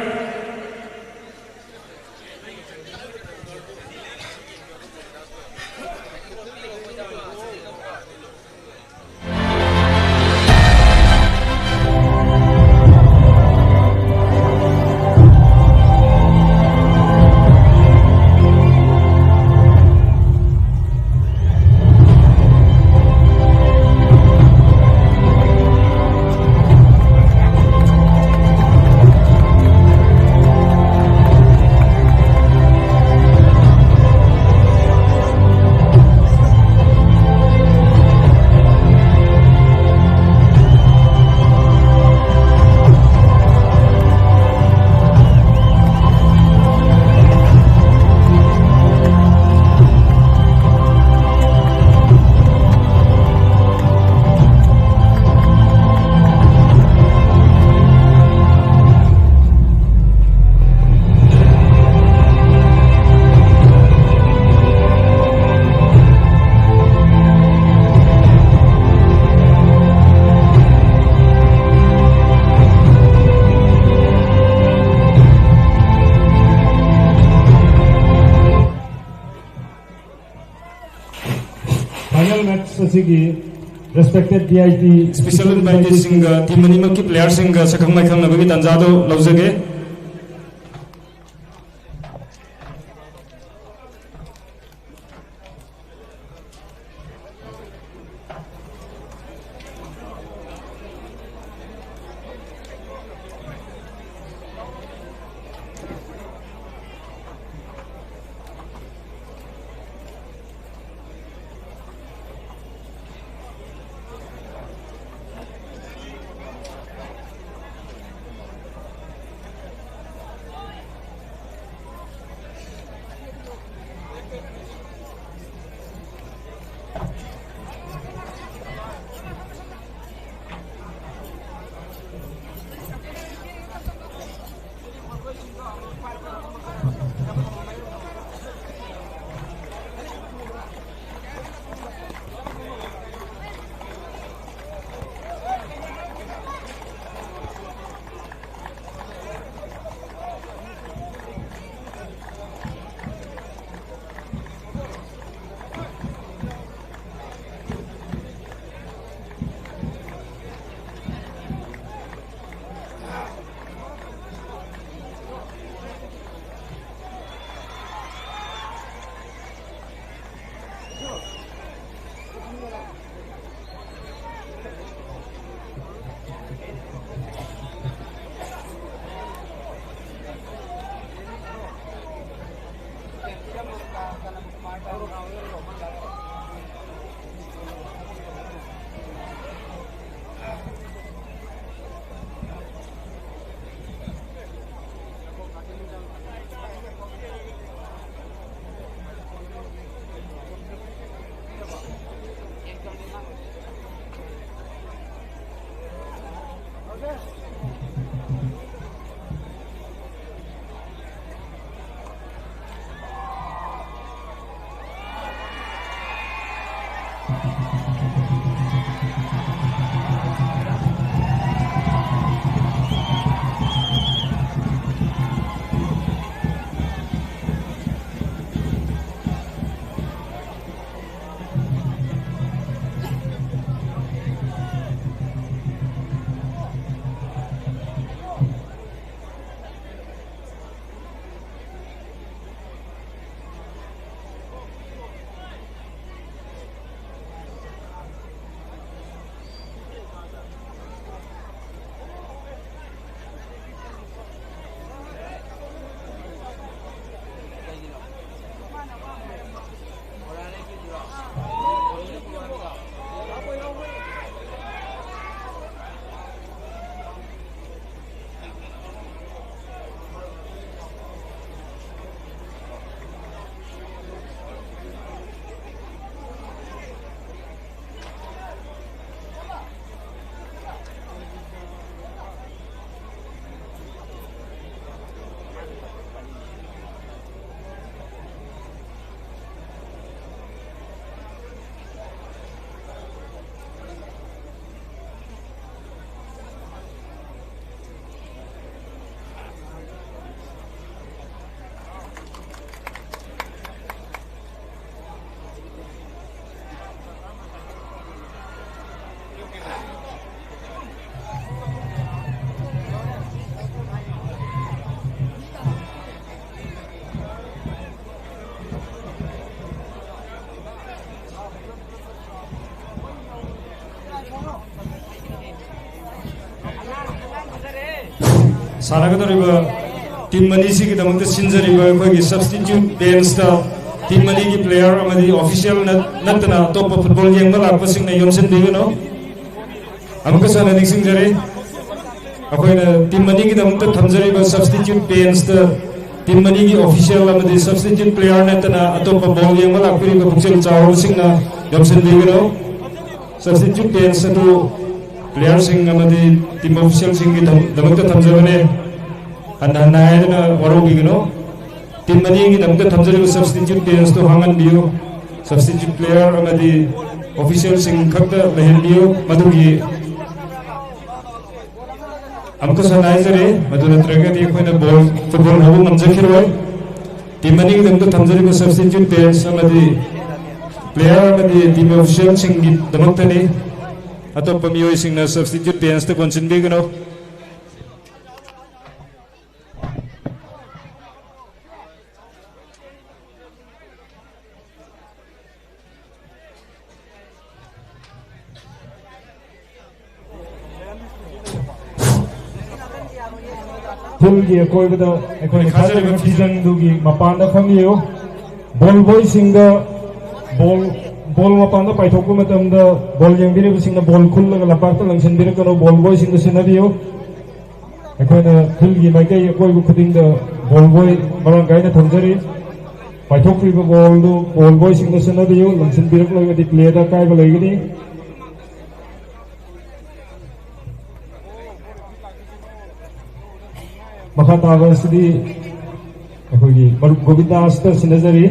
Final match ꯑꯁꯤꯒꯤ respected V I P special inviteeꯁꯤꯡꯒ team ꯑꯅꯤꯃꯛꯀꯤ playerꯁꯤꯡꯒ ꯁꯛꯈꯪ ꯃꯥꯏꯈꯪꯅꯕꯒꯤ ꯇꯥꯟꯖꯥꯗꯨ ꯂꯧꯖꯒꯦ꯫ ꯁꯥꯟꯅꯒꯗꯧꯔꯤꯕ ꯇꯤꯝ ꯑꯅꯤꯁꯤꯒꯤꯗꯃꯛꯇ ꯁꯤꯟꯖꯔꯤꯕ ꯑꯩꯈꯣꯏꯒꯤ ꯁꯕꯁꯇꯤꯇ꯭ꯌꯨꯠ ꯕꯦꯟꯁꯇ ꯇꯤꯝ ꯑꯅꯤꯒꯤ ꯄ꯭ꯂꯦꯌꯔ ꯑꯃꯗꯤ ꯑꯣꯐꯤꯁꯤꯌꯦꯜ ꯅꯠ-, ꯅꯠꯇꯅ ꯑꯇꯣꯞꯄ ꯐꯨꯠꯕꯣꯜ ꯌꯦꯡꯕ ꯂꯥꯛꯄꯁꯤꯡꯅ ꯌꯣꯝꯁꯤꯟꯕꯤꯒꯅꯨ꯫ ꯑꯃꯨꯛꯀꯁꯨ ꯍꯟꯅ ꯅꯤꯡꯁꯤꯡꯖꯔꯤ, ꯑꯩꯈꯣꯏꯅ ꯇꯤꯝ ꯑꯅꯤꯒꯤꯗꯃꯛꯇ ꯊꯝꯖꯔꯤꯕ ꯁꯕꯁꯇꯤꯇ꯭ꯌꯨꯠ ꯕꯦꯟꯁꯇ ꯇꯤꯝ ꯑꯅꯤꯒꯤ ꯑꯣꯐꯤꯁꯤꯌꯦꯜ ꯑꯃꯗꯤ ꯁꯕꯁꯇꯤꯇ꯭ꯌꯨꯠ ꯄ꯭ꯂꯦꯌꯔ ꯅꯠꯇꯅ ꯑꯇꯣꯞꯄ ꯕꯣꯜ ꯌꯦꯡꯕ ꯂꯥꯛꯄꯤꯔꯤꯕ ꯄꯨꯛꯆꯦꯜ ꯆꯥꯎꯔꯕꯁꯤꯡꯅ ꯌꯣꯝꯁꯤꯟꯕꯤꯒꯅꯨ꯫ ꯁꯕꯁꯇꯤꯇ꯭ꯌꯨꯠ ꯕꯦꯟꯁ ꯑꯗꯨ ꯄ꯭ꯂꯦꯌꯔꯁꯤꯡ ꯑꯃꯗꯤ ꯇꯤꯝ ꯑꯣꯐꯤꯁꯤꯌꯦꯜꯁꯤꯡꯒꯤ ꯗꯃꯛꯇ ꯊꯝꯖꯕꯅꯦ꯫ ꯍꯟꯅ ꯍꯟꯅ ꯍꯥꯏꯗꯨꯅ ꯋꯥꯔꯧꯕꯤꯒꯅꯨ꯫ ꯇꯤꯝ ꯑꯅꯤꯒꯤꯗꯃꯛꯇ ꯊꯝꯖꯔꯤꯕ ꯁꯕꯁꯇꯤꯇ꯭ꯌꯨꯠ ꯕꯦꯟꯁꯇꯨ ꯍꯥꯡꯍꯟꯕꯤꯌꯨ꯫ ꯁꯕꯁꯇꯤꯇ꯭ꯌꯨꯠ ꯄ꯭ꯂꯦꯌꯔ ꯑꯃꯗꯤ ꯑꯣꯐꯤꯁꯤꯌꯦꯜꯁꯤꯡ ꯈꯛꯇ ꯂꯩꯍꯟꯕꯤꯌꯨ꯫ ꯃꯗꯨꯒꯤ ꯑꯃꯨꯛꯀꯁꯨ ꯍꯟꯅ ꯍꯥꯏꯖꯔꯤ, ꯃꯗꯨ ꯅꯠꯇ꯭ꯔꯒꯗꯤ ꯑꯩꯈꯣꯏꯅ ꯕꯣꯜ, ꯐꯨꯠꯕꯣꯜ ꯍꯧꯕ ꯉꯝꯖꯈꯤꯔꯣꯏ꯫ ꯇꯤꯝ ꯑꯅꯤꯒꯤꯗꯃꯛꯇ ꯊꯝꯖꯔꯤꯕ ꯁꯕꯁꯇꯤꯇ꯭ꯌꯨꯠ ꯕꯦꯟꯁ ꯑꯃꯗꯤ ꯄ꯭ꯂꯦꯌꯔ ꯑꯃꯗꯤ ꯇꯤꯝ ꯑꯣꯐꯤꯁꯤꯌꯦꯜꯁꯤꯡꯒꯤꯗꯃꯛꯇꯅꯤ꯫ ꯑꯇꯣꯞꯄ ꯃꯤꯑꯣꯏꯁꯤꯡꯅ ꯁꯕꯁꯇꯤꯇ꯭ꯌꯨꯠ ꯕꯦꯟꯁꯇ ꯀꯣꯟꯁꯤꯟꯕꯤꯒꯅꯨ꯫ ꯐꯤꯜꯒꯤ ꯑꯀꯣꯏꯕꯗ ꯑꯩꯈꯣꯏꯅ ꯊꯥꯖꯔꯤꯕ ꯐꯤꯖꯪꯗꯨꯒꯤ ꯃꯄꯥꯟꯗ ꯐꯝꯕꯤꯌꯨ꯫ ꯕꯣꯜ ꯕꯣꯏꯁꯤꯡꯗ ꯕꯣꯜ, ꯕꯣꯜ ꯃꯄꯥꯟꯗ ꯄꯥꯏꯊꯣꯛꯄ ꯃꯇꯝꯗ ꯕꯣꯜ ꯌꯦꯡꯕꯤꯔꯤꯕꯁꯤꯡꯅ ꯕꯣꯜ ꯈꯨꯜꯂꯒ ꯂꯝꯄꯥꯛꯇ ꯂꯪꯁꯤꯟꯕꯤꯔꯛꯀꯅꯨ꯫ ꯕꯣꯜ ꯕꯣꯏꯁꯤꯡꯗ ꯁꯤꯟꯅꯕꯤꯌꯨ꯫ ꯑꯩꯈꯣꯏꯅ ꯐꯤꯜꯒꯤ ꯃꯥꯏꯀꯩ ꯑꯀꯣꯏꯕ ꯈꯨꯗꯤꯡꯗ ꯕꯣꯜ ꯕꯣꯏ ꯃꯔꯥꯡ ꯀꯥꯏꯅ ꯊꯝꯖꯔꯤ꯫ ꯄꯥꯏꯊꯣꯛꯈ꯭ꯔꯤꯕ ꯕꯣꯜꯗꯨ ꯕꯣꯜ ꯕꯣꯏꯁꯤꯡꯗ ꯁꯤꯟꯅꯕꯤꯌꯨ꯫ ꯂꯪꯁꯤꯟꯕꯤꯔꯛꯂꯒꯗꯤ ꯄ꯭ꯂꯦꯗ ꯑꯀꯥꯏꯕ ꯂꯩꯒꯅꯤ꯫ ꯃꯈꯥ ꯇꯥꯕ ꯑꯁꯤꯗꯤ ꯑꯩꯈꯣꯏꯒꯤ ꯃꯔꯨꯞ ꯒꯣꯕꯤꯟꯗꯥꯁꯇ ꯁꯤꯟꯅꯖꯔꯤ꯫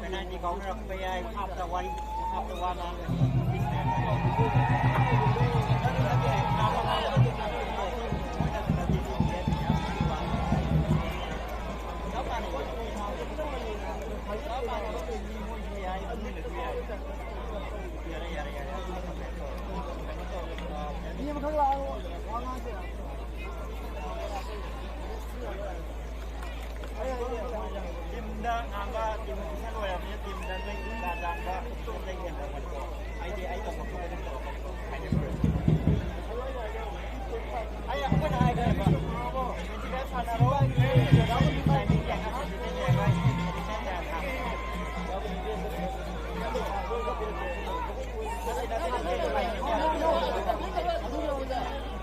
ꯄꯦꯅꯥꯜꯇꯤ ꯀꯥꯎꯅꯔꯛꯄ ꯌꯥꯏ꯫ ꯍꯥꯞꯇ ꯋꯥꯔꯤ, ꯍꯥꯞꯇ ꯋꯥ ꯉꯥꯡꯒꯅꯤ꯫ ꯌꯥꯔꯦ, ꯌꯥꯔꯦ, ꯌꯥꯔꯦ꯫ ꯃꯤ ꯑꯃꯈꯛ ꯂꯥꯛꯑꯣ, ꯋꯥ ꯉꯥꯡꯁꯦ꯫ ꯇꯤꯝꯗ ꯉꯥꯡꯕ, ꯇꯤꯝ ꯄꯤꯁꯟ ꯑꯣꯏꯔꯕꯅꯤꯅ ꯇꯤꯝꯗ ꯅꯣꯏ ꯀꯥ ꯇꯥꯟꯕ ꯂꯩ ꯍꯦꯟꯕ ꯅꯠꯇ꯭ꯔꯣ? ꯑꯩꯗꯤ ꯑꯩ ꯇꯧꯐꯝ ꯊꯣꯛꯄ ꯑꯗꯨꯝ ꯇꯧꯔꯛꯀꯅꯤ꯫ ꯑꯩ ꯑꯩꯈꯣꯏꯅ ꯍꯥꯏꯈ꯭ꯔꯦꯕ, ꯇ꯭ꯋꯦꯟꯇꯤ ꯐꯥꯏꯚ ꯁꯥꯟꯅꯔꯣ, ꯇꯥꯏꯃꯤꯡ ꯌꯦꯡꯉꯒ ꯁꯤꯗ ꯂꯩꯔꯒ ꯑꯗꯨ ꯅꯠꯇꯦ, ꯅꯠꯇꯦ, ꯅꯠꯇꯦ꯫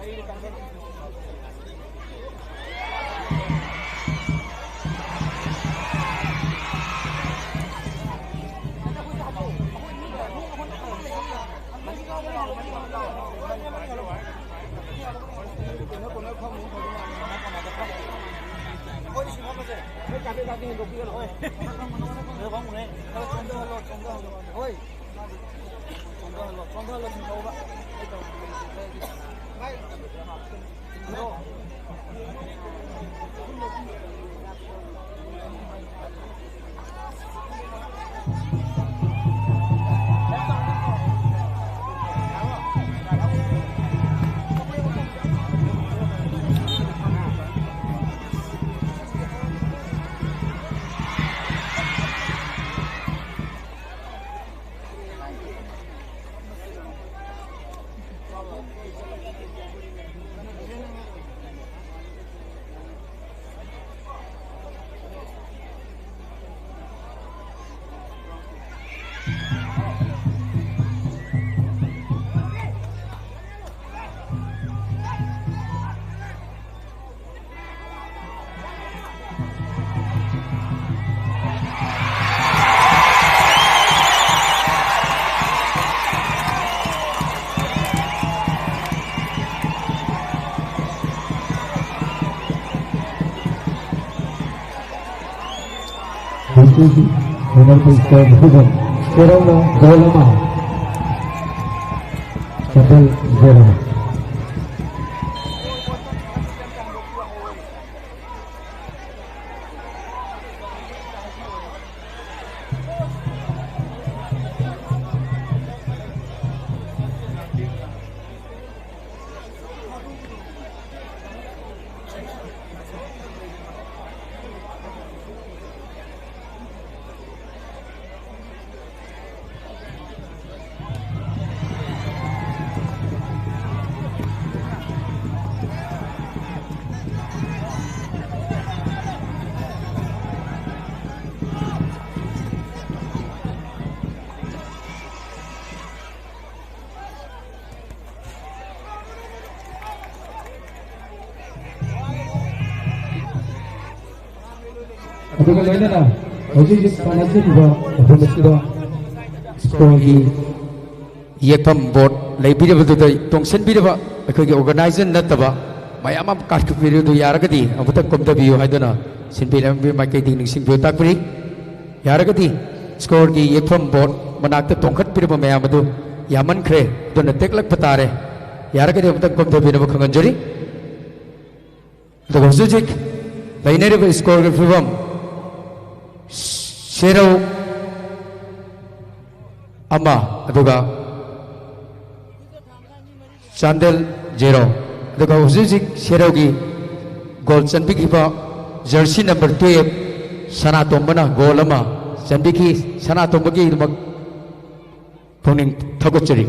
ꯉꯁꯤꯒꯤ ꯐꯥꯏꯅꯦꯜ ꯄ꯭ꯂꯦ ꯁ꯭ꯀꯣꯔ ꯃꯁꯤꯗ ꯁ꯭ꯀꯣꯔ ꯑꯃꯅ ꯒꯣꯜ ꯑꯃ, ꯆꯥꯟꯗꯦꯜ ꯒꯣꯜ ꯑꯃ꯫ ꯑꯗꯨꯒ ꯂꯣꯏꯅꯅ ꯍꯧꯖꯤꯛ ꯍꯧꯖꯤꯛ ꯁꯥꯟꯅꯖꯔꯤꯕ ꯃꯐꯝ ꯑꯁꯤꯗ ꯁ꯭ꯀꯨꯜꯒꯤ ꯌꯦꯛꯐꯝ ꯕꯣꯔꯗ ꯂꯩꯕꯤꯔꯕꯗꯨꯗ ꯇꯣꯡꯁꯤꯟꯕꯤꯔꯕ ꯑꯩꯈꯣꯏꯒꯤ ꯑꯣꯔꯒꯅꯥꯏꯖꯔ ꯅꯠꯇꯕ ꯃꯌꯥꯝ ꯑꯃ ꯀꯥꯈꯠꯄꯤꯔꯤꯕꯗꯨ ꯌꯥꯔꯒꯗꯤ ꯑꯃꯨꯛꯇꯪ ꯀꯨꯝꯊꯕꯤꯌꯨ ꯍꯥꯏꯗꯨꯅ ꯁꯤꯟꯕꯤꯔꯝꯕꯒꯤ ꯃꯥꯏꯀꯩꯗꯒꯤ ꯅꯤꯡꯁꯤꯡꯕꯤꯌꯨ ꯇꯥꯛꯄꯤꯔꯤ꯫ ꯌꯥꯔꯒꯗꯤ ꯁ꯭ꯀꯨꯜꯒꯤ ꯌꯦꯛꯐꯝ ꯕꯣꯔꯗ ꯃꯅꯥꯛꯇ ꯇꯣꯡꯈꯠꯄꯤꯔꯕ ꯃꯌꯥꯝ ꯑꯗꯨ ꯌꯥꯝꯃꯟꯈ꯭ꯔꯦ, ꯑꯗꯨꯅ ꯇꯦꯛꯂꯛꯄ ꯇꯥꯔꯦ꯫ ꯌꯥꯔꯒꯗꯤ ꯑꯃꯨꯛꯇꯪ ꯀꯨꯝꯊꯕꯤꯅꯕ ꯈꯪꯍꯟꯖꯔꯤ꯫ ꯑꯗꯨꯒ ꯍꯧꯖꯤꯛ ꯍꯧꯖꯤꯛ ꯂꯩꯅꯔꯤꯕ ꯁ꯭ꯀꯨꯜꯒꯤ ꯐꯤꯕꯝ, ꯁꯦꯔꯧ ꯑꯃ, ꯑꯗꯨꯒ ꯆꯥꯟꯗꯦꯜ ꯖꯦꯔꯣ꯫ ꯑꯗꯨꯒ ꯍꯧꯖꯤꯛ ꯍꯧꯖꯤꯛ ꯁꯦꯔꯧꯒꯤ ꯒꯣꯜ ꯆꯟꯕꯤꯈꯤꯕ ꯖꯔꯁꯤ ꯅꯝꯕꯔ ꯇꯨꯌꯦꯜꯐ ꯁꯅꯥꯇꯣꯝꯕꯅ ꯒꯣꯜ ꯑꯃ ꯆꯟꯕꯤꯈꯤ꯫ ꯁꯅꯥꯇꯣꯝꯕꯒꯤꯗꯃꯛ ꯄꯨꯛꯅꯤꯡ ꯊꯧꯒꯠꯆꯔꯤ꯫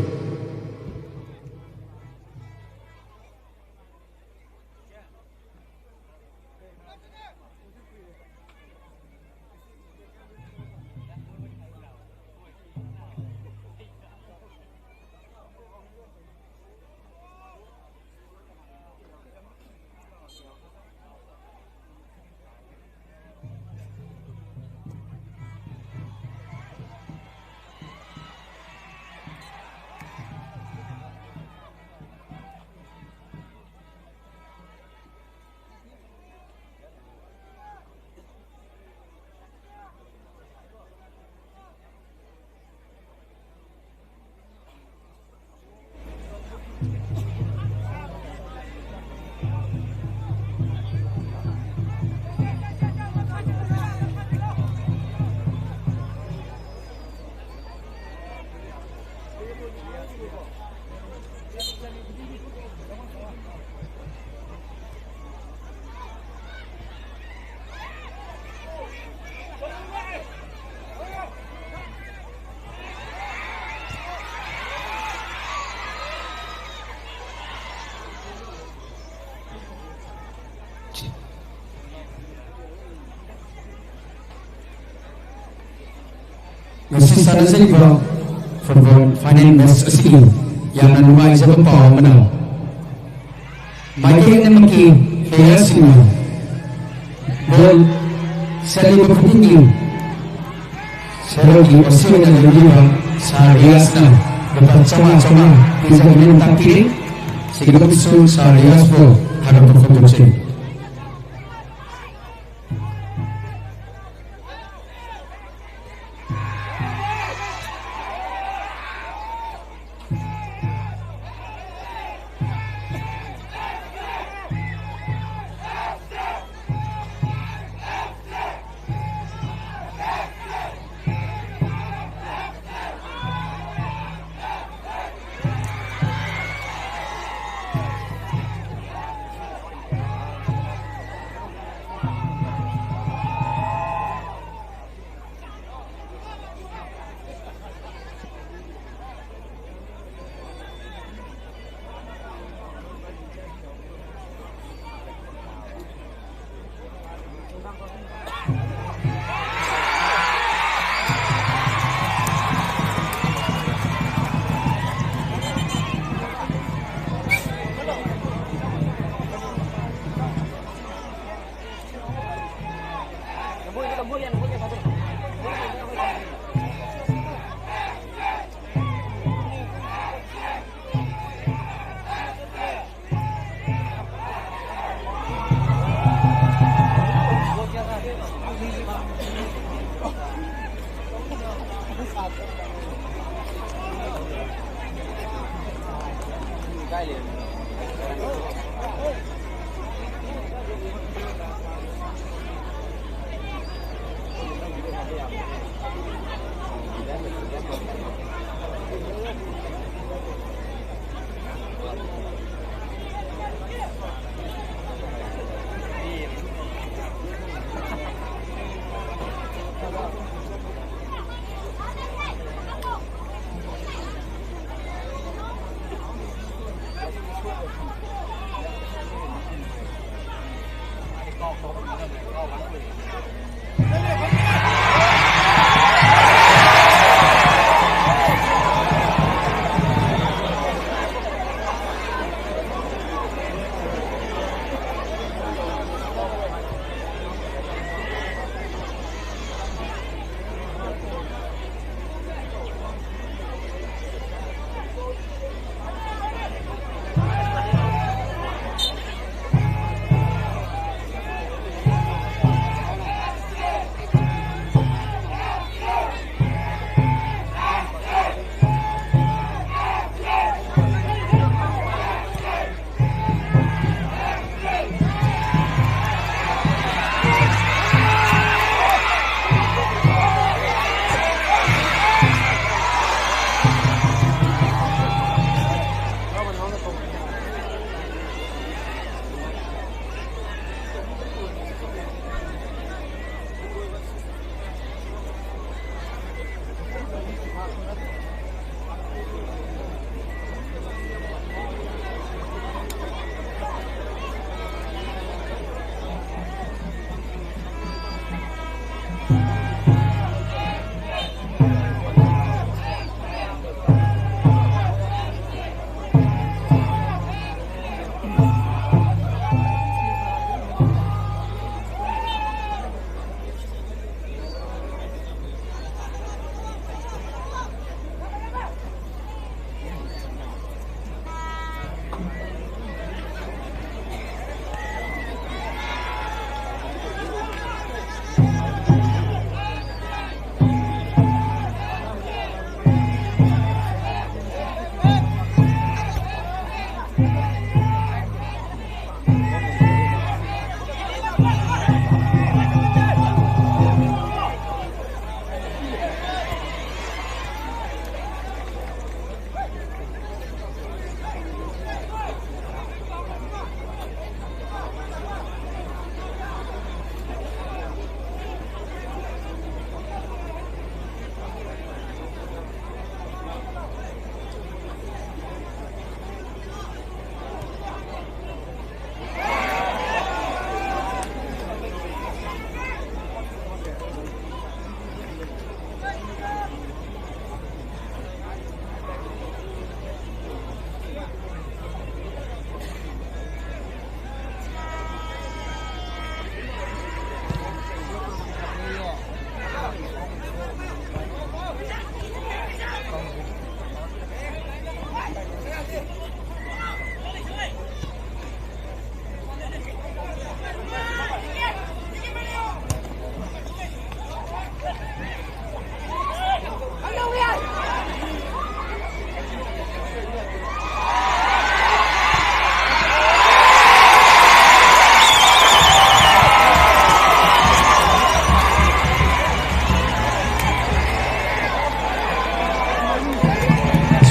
ꯉꯁꯤ ꯁꯥꯟꯅꯖꯔꯤꯕ ꯐꯨꯠꯕꯣꯜ ꯐꯥꯏꯅꯦꯜ ꯃꯦꯆ ꯑꯁꯤꯒꯤ ꯌꯥꯝꯅ ꯅꯨꯡꯉꯥꯏꯖꯕ ꯄꯥꯎ ꯑꯃꯅ, ꯃꯥꯏꯀꯩ ꯑꯅꯤꯃꯛꯀꯤ ꯄ꯭ꯂꯦꯌꯔꯁꯤꯡꯅ ꯒꯣꯜ ꯆꯠꯂꯤꯕ ꯈꯨꯗꯤꯡꯒꯤ ꯁꯔꯧꯒꯤ ꯑꯣꯏꯅ ꯂꯩꯕꯤꯔꯤꯕ ꯁꯥꯔ ꯔꯤꯌꯥꯁꯅ ꯂꯨꯄꯥ ꯆꯥꯝꯃꯉꯥ ꯆꯥꯝꯃꯉꯥ ꯄꯤꯖꯒꯅꯤ ꯇꯥꯛꯄꯤꯔꯤ꯫ ꯁꯤꯒꯤꯗꯃꯛꯁꯨ ꯁꯥꯔ ꯔꯤꯌꯥꯁꯄꯨ ꯊꯥꯒꯠꯄ ꯐꯣꯡꯗꯣꯛꯆꯔꯤ꯫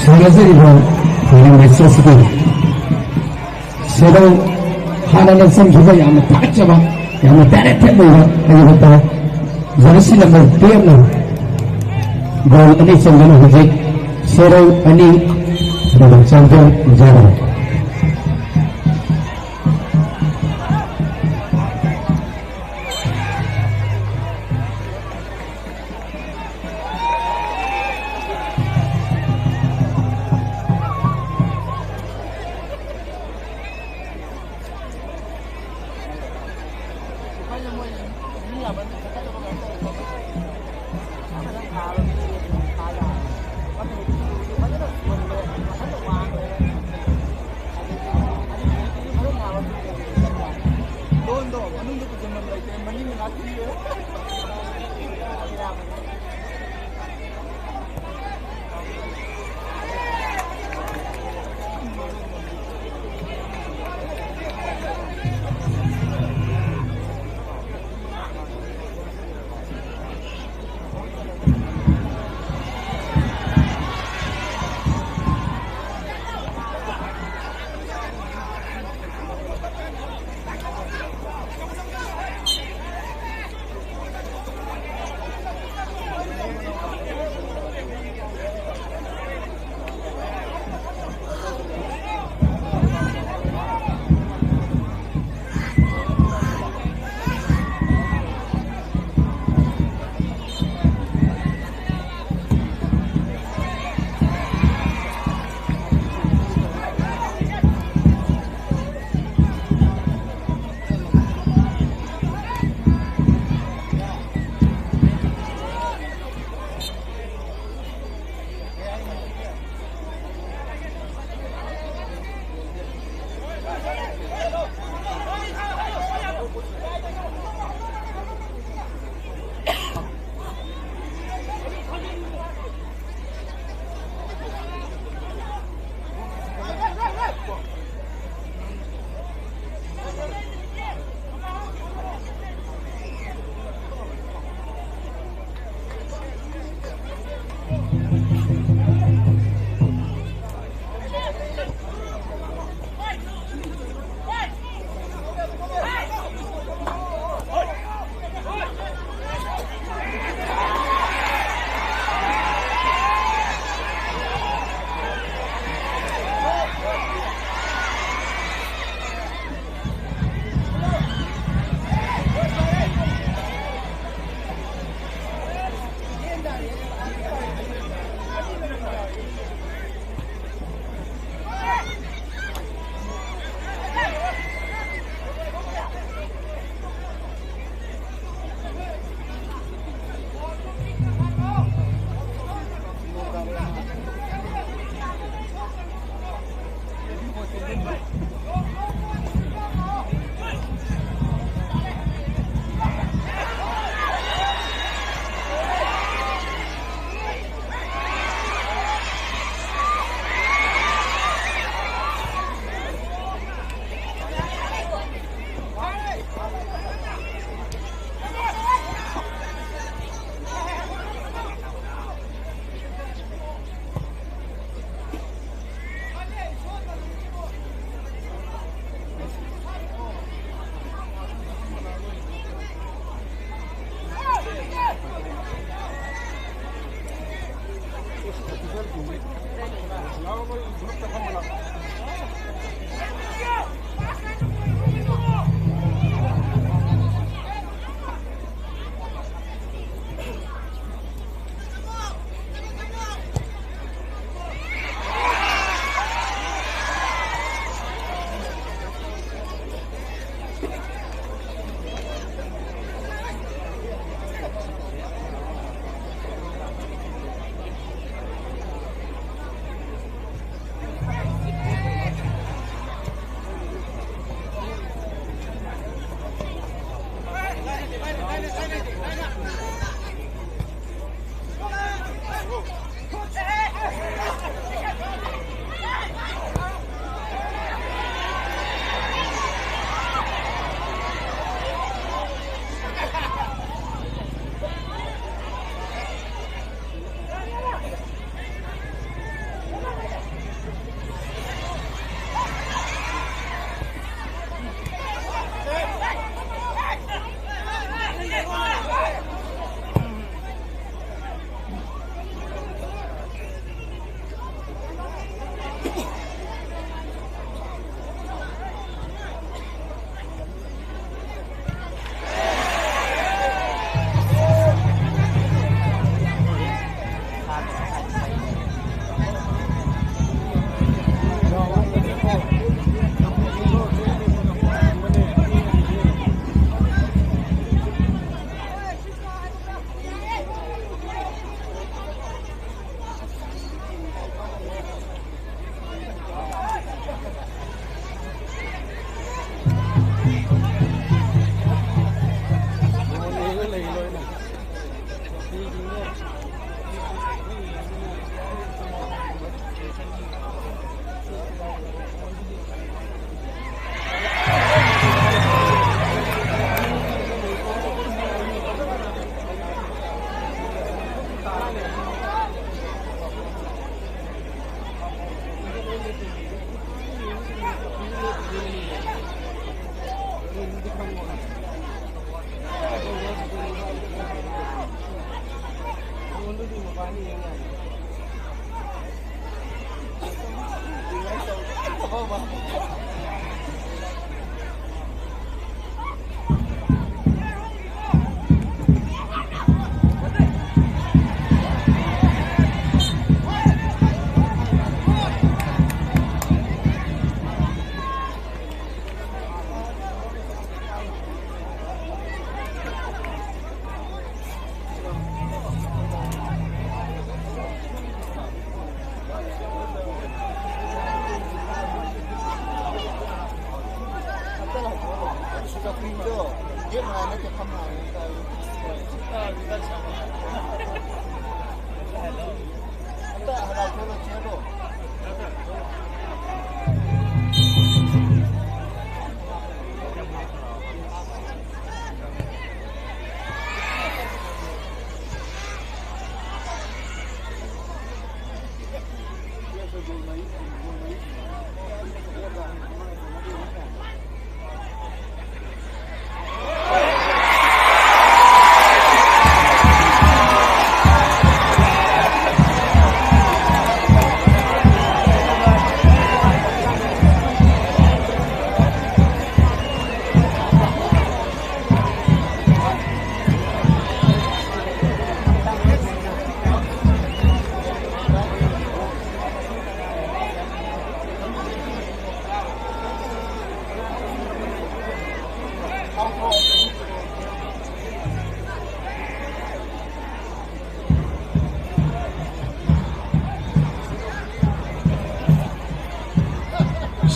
ꯁꯥꯟꯅꯖꯔꯤꯕ ꯈꯨꯂꯪ ꯃꯦꯆ ꯑꯁꯤꯗꯤ ꯁꯦꯔꯧ ꯍꯥꯟꯅꯅ ꯆꯪꯈꯤꯕ ꯌꯥꯝꯅ ꯊꯥꯒꯠꯆꯕ, ꯌꯥꯝꯅ talented ꯑꯣꯏꯕ ꯑꯩꯒꯤ ꯖꯔꯁꯤ ꯅꯝꯕꯔ ꯇꯨꯌꯦꯜꯞꯅ ꯒꯣꯜ ꯑꯅꯤ ꯆꯟꯗꯨꯅ ꯍꯧꯖꯤꯛ ꯁꯦꯔꯧ ꯑꯅꯤ, ꯆꯥꯟꯗꯦꯜ ꯖꯦꯔꯣ꯫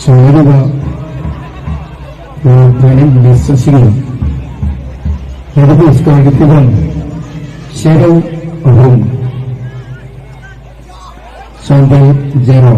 ꯁꯥꯟꯅꯔꯤꯕ ꯋꯥꯔꯜ ꯇ꯭ꯔꯦꯅꯤꯡ ꯃꯦꯠꯆ ꯑꯁꯤꯒꯤ ꯍꯥꯏꯔꯤꯕ ꯁ꯭ꯀꯣꯔꯒꯤ ꯐꯤꯕꯝ ꯁꯦꯔꯧ ꯑꯍꯨꯝ, ꯆꯥꯟꯗꯦꯜ ꯖꯦꯔꯣ꯫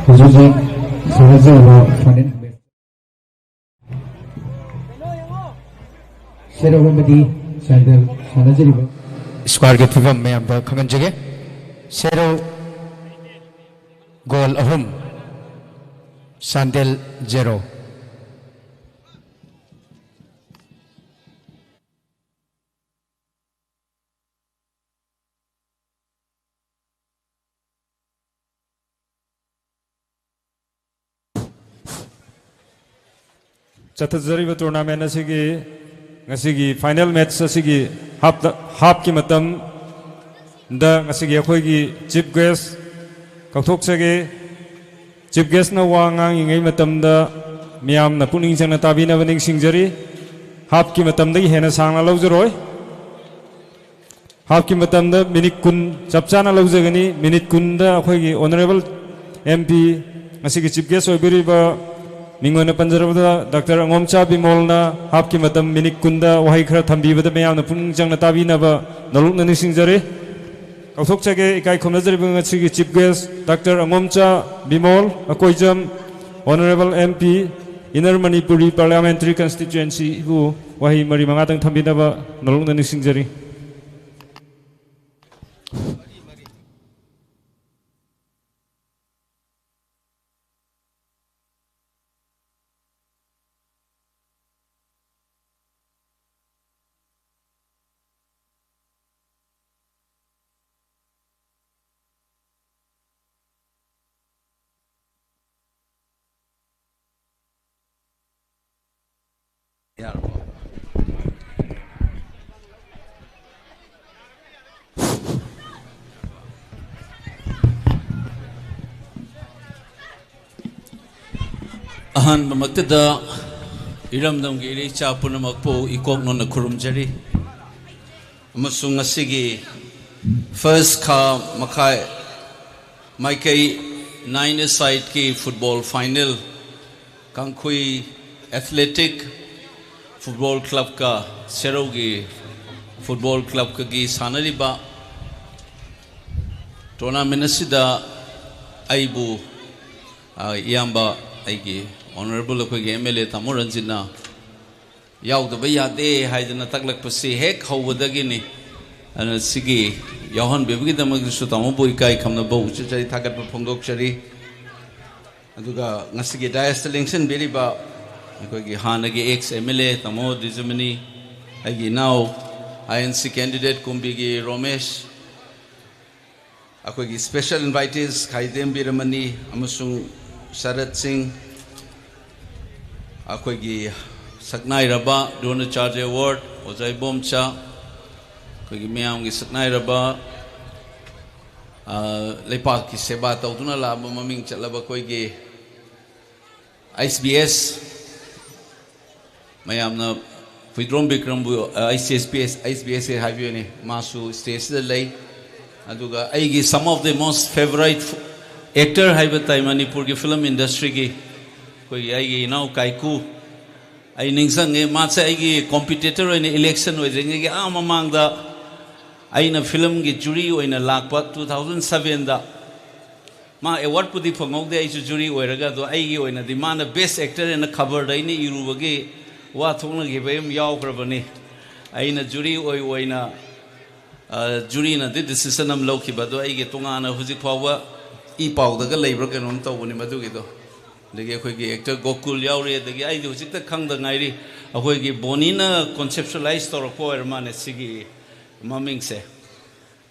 ꯍꯧꯖꯤꯛ ꯍꯧꯖꯤꯛ ꯁꯥꯟꯅꯖꯔꯤꯕ ꯐꯥꯏꯅꯦꯜ ꯁꯦꯔꯧ ꯑꯃꯗꯤ ꯆꯥꯟꯗꯦꯜ ꯁꯥꯟꯅꯖꯔꯤꯕ ꯁ꯭ꯀꯣꯔꯒꯤ ꯐꯤꯕꯝ ꯃꯌꯥꯝꯗ ꯈꯪꯍꯟꯖꯒꯦ꯫ ꯁꯦꯔꯧ ꯒꯣꯜ ꯑꯍꯨꯝ, ꯆꯥꯟꯗꯦꯜ ꯖꯦꯔꯣ꯫ ꯆꯠꯊꯖꯔꯤꯕ tournament ꯑꯁꯤꯒꯤ ꯉꯁꯤꯒꯤ final match ꯑꯁꯤꯒꯤ half, halfꯀꯤ ꯃꯇꯝꯗ ꯉꯁꯤꯒꯤ ꯑꯩꯈꯣꯏꯒꯤ chief guest ꯀꯧꯊꯣꯛꯆꯒꯦ꯫ Chief guestꯅ ꯋꯥ ꯉꯥꯡꯉꯤꯉꯩ ꯃꯇꯝꯗ ꯃꯤꯌꯥꯝꯅ ꯄꯨꯛꯅꯤꯡ ꯆꯪꯅ ꯇꯥꯕꯤꯅꯕ ꯅꯤꯡꯁꯤꯡꯖꯔꯤ꯫ Halfꯀꯤ ꯃꯇꯝꯗꯒꯤ ꯍꯦꯟꯅ ꯁꯥꯡꯅ ꯂꯧꯖꯔꯣꯏ꯫ Halfꯀꯤ ꯃꯇꯝꯗ minute ꯀꯨꯟ ꯆꯞ ꯆꯥꯅ ꯂꯧꯖꯒꯅꯤ꯫ Minute ꯀꯨꯟꯗ ꯑꯩꯈꯣꯏꯒꯤ honourable M P ꯉꯁꯤꯒꯤ chief guest ꯑꯣꯏꯕꯤꯔꯤꯕ ꯃꯤꯡ ꯑꯣꯏꯅ ꯄꯟꯖꯔꯕꯗ ꯗꯥꯛꯇꯔ ꯑꯉꯣꯝꯆꯥ ꯕꯤꯃꯣꯜꯅ halfꯀꯤ ꯃꯇꯝ minute ꯀꯨꯟꯗ ꯋꯥꯍꯩ ꯈꯔ ꯊꯝꯕꯤꯕꯗ ꯃꯌꯥꯝꯅ ꯄꯨꯛꯅꯤꯡ ꯆꯪꯅ ꯇꯥꯕꯤꯅꯕ ꯅꯣꯂꯨꯛꯅ ꯅꯤꯡꯁꯤꯡꯖꯔꯤ꯫ ꯀꯥꯎꯊꯣꯛꯆꯒꯦ, ꯏꯀꯥꯏ ꯈꯨꯝꯅꯖꯔꯤꯕ ꯉꯁꯤꯒꯤ chief guest doctor Angomcha Bimol, Akoijam, Honourable M P, Inner Manipuri Parliamentary Constituency ꯏꯕꯨ ꯋꯥꯍꯩ ꯃꯔꯤ ꯃꯉꯥꯗꯪ ꯊꯝꯕꯤꯅꯕ ꯅꯣꯂꯨꯛꯅ ꯅꯤꯡꯁꯤꯡꯖꯔꯤ꯫ ꯑꯍꯥꯟꯕꯃꯛꯇꯗ ꯏꯔꯝꯗꯝꯒꯤ ꯏꯔꯩꯆꯥ ꯄꯨꯝꯅꯃꯛꯄꯨ ꯏꯀꯣꯛ ꯅꯣꯟꯅ ꯈꯨꯔꯨꯝꯖꯔꯤ꯫ ꯑꯃꯁꯨꯡ ꯉꯁꯤꯒꯤ first ꯈꯥ ꯃꯈꯥꯏ ꯃꯥꯏꯀꯩ nine-a-side-ꯀꯤ football final, ꯀꯥꯡꯈꯨꯏ Athletic Football Club-ꯀ ꯁꯦꯔꯧꯒꯤ Football Club-ꯀꯒꯤ ꯁꯥꯟꯅꯔꯤꯕ tournament ꯑꯁꯤꯗ ꯑꯩꯕꯨ, ꯑ, ꯏꯌꯥꯝꯕ ꯑꯩꯒꯤ Honourable ꯑꯩꯈꯣꯏꯒꯤ M L A ꯇꯥꯃꯣ ꯔꯟꯖꯤꯠꯅ ꯌꯥꯎꯗꯕ ꯌꯥꯗꯦ ꯍꯥꯏꯗꯅ ꯇꯛꯂꯛꯄꯁꯤ ꯍꯦꯛ ꯍꯧꯕꯗꯒꯤꯅꯤ꯫ ꯑꯗꯨꯅ ꯁꯤꯒꯤ ꯌꯥꯎꯍꯟꯕꯤꯕꯒꯤꯗꯃꯛꯇꯁꯨ ꯇꯥꯃꯣꯕꯨ ꯏꯀꯥꯏ ꯈꯨꯝꯅꯕ ꯎꯆꯤꯟ ꯊꯥꯒꯠꯄ ꯐꯣꯡꯗꯣꯛꯆꯔꯤ꯫ ꯑꯗꯨꯒ ꯉꯁꯤꯒꯤ dais-ꯇ ꯂꯦꯡꯁꯤꯟꯕꯤꯔꯤꯕ ꯑꯩꯈꯣꯏꯒꯤ ꯍꯥꯟꯅꯒꯤ ex M L A ꯇꯥꯃꯣ ꯗꯤꯖꯃꯅꯤ, ꯑꯩꯒꯤ ꯏꯅꯥꯎ I N C candidate ꯀꯨꯝꯕꯤꯒꯤ ꯔꯣꯃꯦꯁ, ꯑꯩꯈꯣꯏꯒꯤ special invitees ꯈꯥꯏꯗꯦꯝ ꯕꯤꯔꯃꯅꯤ ꯑꯃꯁꯨꯡ ꯁꯔꯠ ꯁꯤꯡ, ꯑꯩꯈꯣꯏꯒꯤ ꯁꯛꯅꯥꯏꯔꯕ ꯗ꯭ꯔꯣꯅꯥꯆꯥꯔ꯭ꯌ Award ꯑꯣꯖꯥ ꯏꯕꯣꯝꯆꯥ, ꯑꯩꯈꯣꯏꯒꯤ ꯃꯌꯥꯝꯒꯤ ꯁꯛꯅꯥꯏꯔꯕ, ꯑ, ꯂꯩꯄꯥꯛꯀꯤ ꯁꯦꯕꯥ ꯇꯧꯗꯨꯅ ꯂꯥꯛꯂꯕ ꯃꯃꯤꯡ ꯆꯠꯂꯕ ꯑꯩꯈꯣꯏꯒꯤ I C S, ꯃꯌꯥꯝꯅ ꯍꯨꯏꯗ꯭ꯔꯣꯝ ꯕꯤꯀ꯭ꯔꯝꯕꯨ, ꯑ, I C S P S, I C S P S ꯍꯥꯏꯕꯤꯕꯅꯤ, ꯃꯥꯁꯨ stage-ꯁꯤꯗ ꯂꯩ꯫ ꯑꯗꯨꯒ ꯑꯩꯒꯤ some of the most favourite ꯐꯨ-, ꯑꯦꯛꯇꯔ ꯍꯥꯏꯕ ꯇꯥꯏ ꯃꯅꯤꯄꯨꯔꯒꯤ ꯐꯤꯂꯝ ꯏꯟꯗꯁꯇ꯭ꯔꯤꯒꯤ꯫ ꯑꯩꯈꯣꯏꯒꯤ ꯑꯩꯒꯤ ꯏꯅꯥꯎ ꯀꯥꯏꯀꯨ, ꯑꯩ ꯅꯤꯡꯁꯤꯡꯉꯦ, ꯃꯥꯁꯦ ꯑꯩꯒꯤ ꯀꯣꯝꯄꯤꯇꯤꯇꯔ ꯑꯣꯏꯅ ꯏꯂꯦꯛꯁꯟ ꯑꯣꯏꯗ꯭ꯔꯤꯉꯩꯒꯤ ꯑꯥ ꯃꯃꯥꯡꯗ ꯑꯩꯅ ꯐꯤꯂꯝꯒꯤ ꯖꯨꯔꯤ ꯑꯣꯏꯅ ꯂꯥꯛꯄ ꯇꯨ ꯊꯥꯎꯖꯟ ꯁꯕꯦꯟꯗ꯫ ꯃꯥ ꯑꯦꯋꯥꯔꯗꯄꯨꯗꯤ ꯐꯪꯍꯧꯗꯦ, ꯑꯩꯁꯨ ꯖꯨꯔꯤ ꯑꯣꯏꯔꯒ, ꯑꯗꯣ ꯑꯩꯒꯤ ꯑꯣꯏꯅꯗꯤ ꯃꯥꯅ ꯕꯦꯁ ꯑꯦꯛꯇꯔ ꯍꯥꯏꯅ ꯈꯕꯔꯗ ꯑꯩꯅ ꯏꯔꯨꯕꯒꯤ ꯋꯥ ꯊꯣꯛꯅꯈꯤꯕ ꯑꯃ ꯌꯥꯎꯈ꯭ꯔꯕꯅꯤ꯫ ꯑꯩꯅ ꯖꯨꯔꯤ ꯑꯣꯏ ꯑꯣꯏꯅ, ꯑ, ꯖꯨꯔꯤꯅꯗꯤ ꯗꯤꯁꯤꯖꯟ ꯑꯃ ꯂꯧꯈꯤꯕ, ꯑꯗꯣ ꯑꯩꯒꯤ ꯇꯣꯉꯥꯟꯅ ꯍꯧꯖꯤꯛ ꯐꯥꯎꯕ ꯏ ꯄꯥꯎꯗꯒ ꯂꯩꯕ꯭ꯔꯥ ꯀꯩꯅꯣꯝ ꯇꯧꯕꯅꯤ ꯃꯗꯨꯒꯤꯗꯣ꯫ ꯑꯗꯒꯤ ꯑꯩꯈꯣꯏꯒꯤ ꯑꯦꯛꯇꯔ ꯒꯣꯀꯨꯜ ꯌꯥꯎꯔꯤ, ꯑꯗꯒꯤ ꯑꯩꯗꯤ ꯍꯧꯖꯤꯛꯇ ꯈꯪꯗ ꯉꯥꯏꯔꯤ, ꯑꯩꯈꯣꯏꯒꯤ ꯕꯣꯅꯤꯅ ꯀꯣꯟꯁꯦꯞꯁꯨꯂꯥꯏꯁ ꯇꯧꯔꯛꯄ ꯑꯣꯏꯔ ꯃꯥꯜꯂꯦ ꯁꯤꯒꯤ ꯃꯃꯤꯡꯁꯦ꯫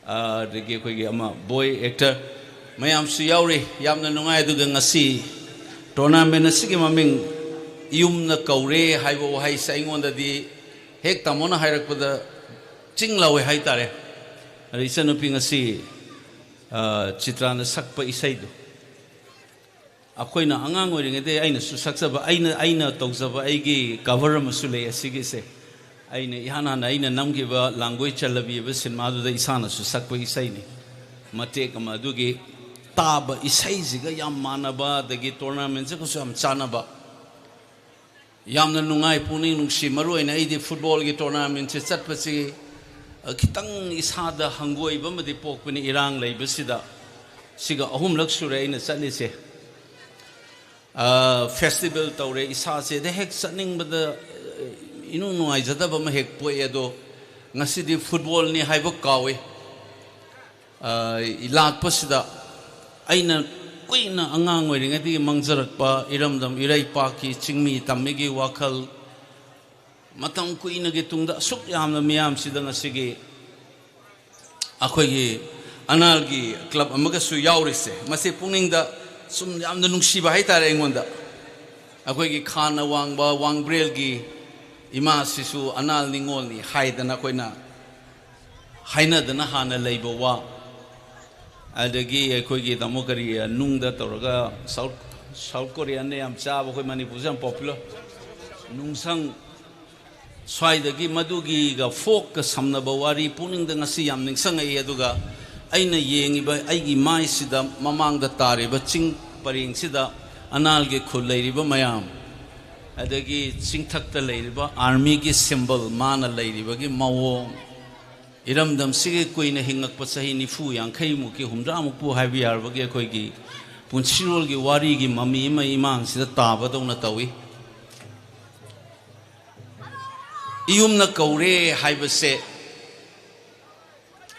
ꯑ, ꯑꯗꯒꯤ ꯑꯩꯈꯣꯏꯒꯤ ꯑꯃ ꯕꯣꯏ ꯑꯦꯛꯇꯔ ꯃꯌꯥꯝꯁꯨ ꯌꯥꯎꯔꯤ, ꯌꯥꯝꯅ ꯅꯨꯡꯉꯥꯏ꯫ ꯑꯗꯨꯒ ꯉꯁꯤ ꯇꯣꯔꯅꯥꯃꯦꯟ ꯑꯁꯤꯒꯤ ꯃꯃꯤꯡ ꯌꯨꯝꯅ ꯀꯧꯔꯦ ꯍꯥꯏꯕ ꯋꯥꯍꯩꯁꯦ ꯑꯩꯉꯣꯟꯗꯗꯤ ꯍꯦꯛ ꯇꯥꯃꯣꯅ ꯍꯥꯏꯔꯛꯄꯗ ꯆꯤꯡ ꯂꯥꯎꯋꯦ ꯍꯥꯏꯇꯥꯔꯦ꯫ ꯑꯗ ꯏꯆꯟꯅꯨꯄꯤ ꯉꯁꯤ, ꯑ, ꯆꯤꯇ꯭ꯔꯥꯅ ꯁꯛꯄ ꯏꯁꯩꯗꯣ, ꯑꯩꯈꯣꯏꯅ ꯑꯉꯥꯡ ꯑꯣꯏꯔꯤꯉꯩꯗꯩ ꯑꯩꯅꯁꯨ ꯁꯛꯆꯕ, ꯑꯩꯅ, ꯑꯩꯅ ꯇꯧꯖꯕ ꯑꯩꯒꯤ ꯀꯚꯔ ꯑꯃꯁꯨ ꯂꯩ ꯑꯁꯤꯒꯤꯁꯦ꯫ ꯑꯩꯅ ꯏꯍꯥꯟ ꯍꯥꯟꯅ ꯑꯩꯅ ꯅꯝꯈꯤꯕ ꯂꯥꯡꯒꯣꯏ ꯆꯜꯂꯕꯤ ꯍꯥꯏꯕ ꯁꯤꯅꯦꯃꯥꯗꯨꯗ ꯏꯁꯥꯅꯁꯨ ꯁꯛꯄ ꯏꯁꯩꯅꯤ꯫ ꯃꯇꯦꯛ ꯑꯃ, ꯑꯗꯨꯒꯤ ꯇꯥꯕ ꯏꯁꯩꯁꯤꯒ ꯌꯥꯝ ꯃꯥꯟꯅꯕ, ꯑꯗꯒꯤ ꯇꯣꯔꯅꯥꯃꯦꯟꯁꯤꯒꯁꯨ ꯌꯥꯝ ꯆꯥꯟꯅꯕ꯫ ꯌꯥꯝꯅ ꯅꯨꯡꯉꯥꯏ, ꯄꯨꯛꯅꯤꯡ ꯅꯨꯡꯁꯤ꯫ ꯃꯔꯨꯑꯣꯏꯅ ꯑꯩꯗꯤ ꯐꯨꯠꯕꯣꯜꯒꯤ ꯇꯣꯔꯅꯥꯃꯦꯟꯁꯦ ꯆꯠꯄꯁꯤ, ꯑ, ꯈꯤꯇꯪ ꯏꯁꯥꯗ ꯍꯪꯒꯣꯏꯕ ꯑꯃꯗꯤ ꯄꯣꯛꯄꯅꯤ, ꯏꯔꯥꯡ ꯂꯩꯕꯁꯤꯗ꯫ ꯁꯤꯒ ꯑꯍꯨꯝꯂꯛ ꯁꯨꯔꯦ ꯑꯩꯅ ꯆꯠꯂꯤꯁꯦ꯫ ꯑ, ꯐꯦꯁꯇꯤꯚꯦꯜ ꯇꯧꯔꯦ, ꯏꯁꯥꯁꯦ ꯑꯗ ꯍꯦꯛ ꯆꯠꯅꯤꯡꯕꯗ, ꯑ, ꯏꯅꯨꯡ ꯅꯨꯡꯉꯥꯏꯖꯗꯕ ꯑꯃ ꯍꯦꯛ ꯄꯣꯛꯑꯦ꯫ ꯑꯗꯣ ꯉꯁꯤꯗꯤ ꯐꯨꯠꯕꯣꯜꯅꯤ ꯍꯥꯏꯕ ꯀꯥꯎꯏ꯫ ꯑ, ꯂꯥꯛꯄꯁꯤꯗ ꯑꯩꯅ ꯀꯨꯏꯅ ꯑꯉꯥꯡ ꯑꯣꯏꯔꯤꯉꯩꯗꯒꯤ ꯃꯪꯖꯔꯛꯄ ꯏꯔꯝꯗꯝ ꯏꯔꯩꯄꯥꯛꯀꯤ ꯆꯤꯡꯃꯤ ꯇꯝꯃꯤꯒꯤ ꯋꯥꯈꯜ, ꯃꯇꯝ ꯀꯨꯏꯅꯒꯤ ꯇꯨꯡꯗ ꯑꯁꯨꯛ ꯌꯥꯝꯅ ꯃꯤꯌꯥꯝꯁꯤꯗ ꯉꯁꯤꯒꯤ ꯑꯩꯈꯣꯏꯒꯤ ꯑꯅꯥꯜꯒꯤ ꯀ꯭ꯂꯕ ꯑꯃꯒꯁꯨ ꯌꯥꯎꯔꯤꯁꯦ, ꯃꯁꯤ ꯄꯨꯛꯅꯤꯡꯗ ꯁꯨꯝ ꯌꯥꯝꯅ ꯅꯨꯡꯁꯤꯕ ꯍꯥꯏꯇꯥꯔꯦ ꯑꯩꯉꯣꯟꯗ꯫ ꯑꯩꯈꯣꯏꯒꯤ ꯈꯥꯅ ꯋꯥꯡꯕ ꯋꯥꯡꯕ꯭ꯔꯦꯜꯒꯤ ꯏꯃꯥꯁꯤꯁꯨ ꯑꯅꯥꯜ ꯅꯤꯉꯣꯜꯅꯤ ꯍꯥꯏꯗꯅ ꯑꯩꯈꯣꯏꯅ ꯍꯥꯏꯅꯗꯅ ꯍꯥꯟꯅ ꯂꯩꯕ ꯋꯥ, ꯑꯗꯒꯤ ꯑꯩꯈꯣꯏꯒꯤ ꯇꯥꯃꯣ ꯀꯔꯤ, ꯅꯨꯡꯗ ꯇꯧꯔꯒ ꯁꯥꯎꯠ, ꯁꯥꯎꯠ ꯀꯣꯔꯤꯌꯥꯟꯅ ꯌꯥꯝ ꯆꯥꯕ, ꯑꯩꯈꯣꯏ ꯃꯅꯤꯄꯨꯔꯁꯨ ꯌꯥꯝ ꯄꯣꯄꯨꯂꯔ, ꯅꯨꯡꯁꯪ, ꯁ꯭ꯋꯥꯏꯗꯒꯤ ꯃꯗꯨꯒꯤꯒ ꯐꯣꯛꯀ ꯁꯝꯅꯕ ꯋꯥꯔꯤ ꯄꯨꯛꯅꯤꯡꯗ ꯉꯁꯤ ꯌꯥꯝ ꯅꯤꯡꯁꯤꯡꯉꯛꯏ꯫ ꯑꯗꯨꯒ ꯑꯩꯅ ꯌꯦꯡꯉꯤꯕ ꯑꯩꯒꯤ ꯃꯥꯏꯁꯤꯗ ꯃꯃꯥꯡꯗ ꯇꯥꯔꯤꯕ ꯆꯤꯡ ꯄꯔꯦꯡꯁꯤꯗ ꯑꯅꯥꯜꯒꯤ ꯈꯨꯜ ꯂꯩꯔꯤꯕ ꯃꯌꯥꯝ, ꯑꯗꯒꯤ ꯆꯤꯡꯊꯛꯇ ꯂꯩꯔꯤꯕ ꯑꯥꯔꯃꯤꯒꯤ ꯁꯤꯝꯕꯜ ꯃꯥꯅ ꯂꯩꯔꯤꯕꯒꯤ ꯃꯑꯣꯡ, ꯏꯔꯝꯗꯝꯁꯤꯒꯤ ꯀꯨꯏꯅ ꯍꯤꯡꯉꯛꯄ ꯆꯍꯤ ꯅꯤꯐꯨ ꯌꯥꯡꯈꯩꯃꯨꯛꯀꯤ ꯍꯨꯝꯗ꯭ꯔꯥꯃꯨꯛꯄꯨ ꯍꯥꯏꯕ ꯌꯥꯔꯕꯒꯤ ꯑꯩꯈꯣꯏꯒꯤ ꯄꯨꯟꯁꯤꯔꯣꯜꯒꯤ ꯋꯥꯔꯤꯒꯤ ꯃꯃꯤ ꯑꯃ ꯏꯃꯥꯡꯁꯤꯗ ꯇꯥꯕꯗꯧꯅ ꯇꯧꯏ꯫ ꯏꯌꯨꯝꯅ ꯀꯧꯔꯦ ꯍꯥꯏꯕꯁꯦ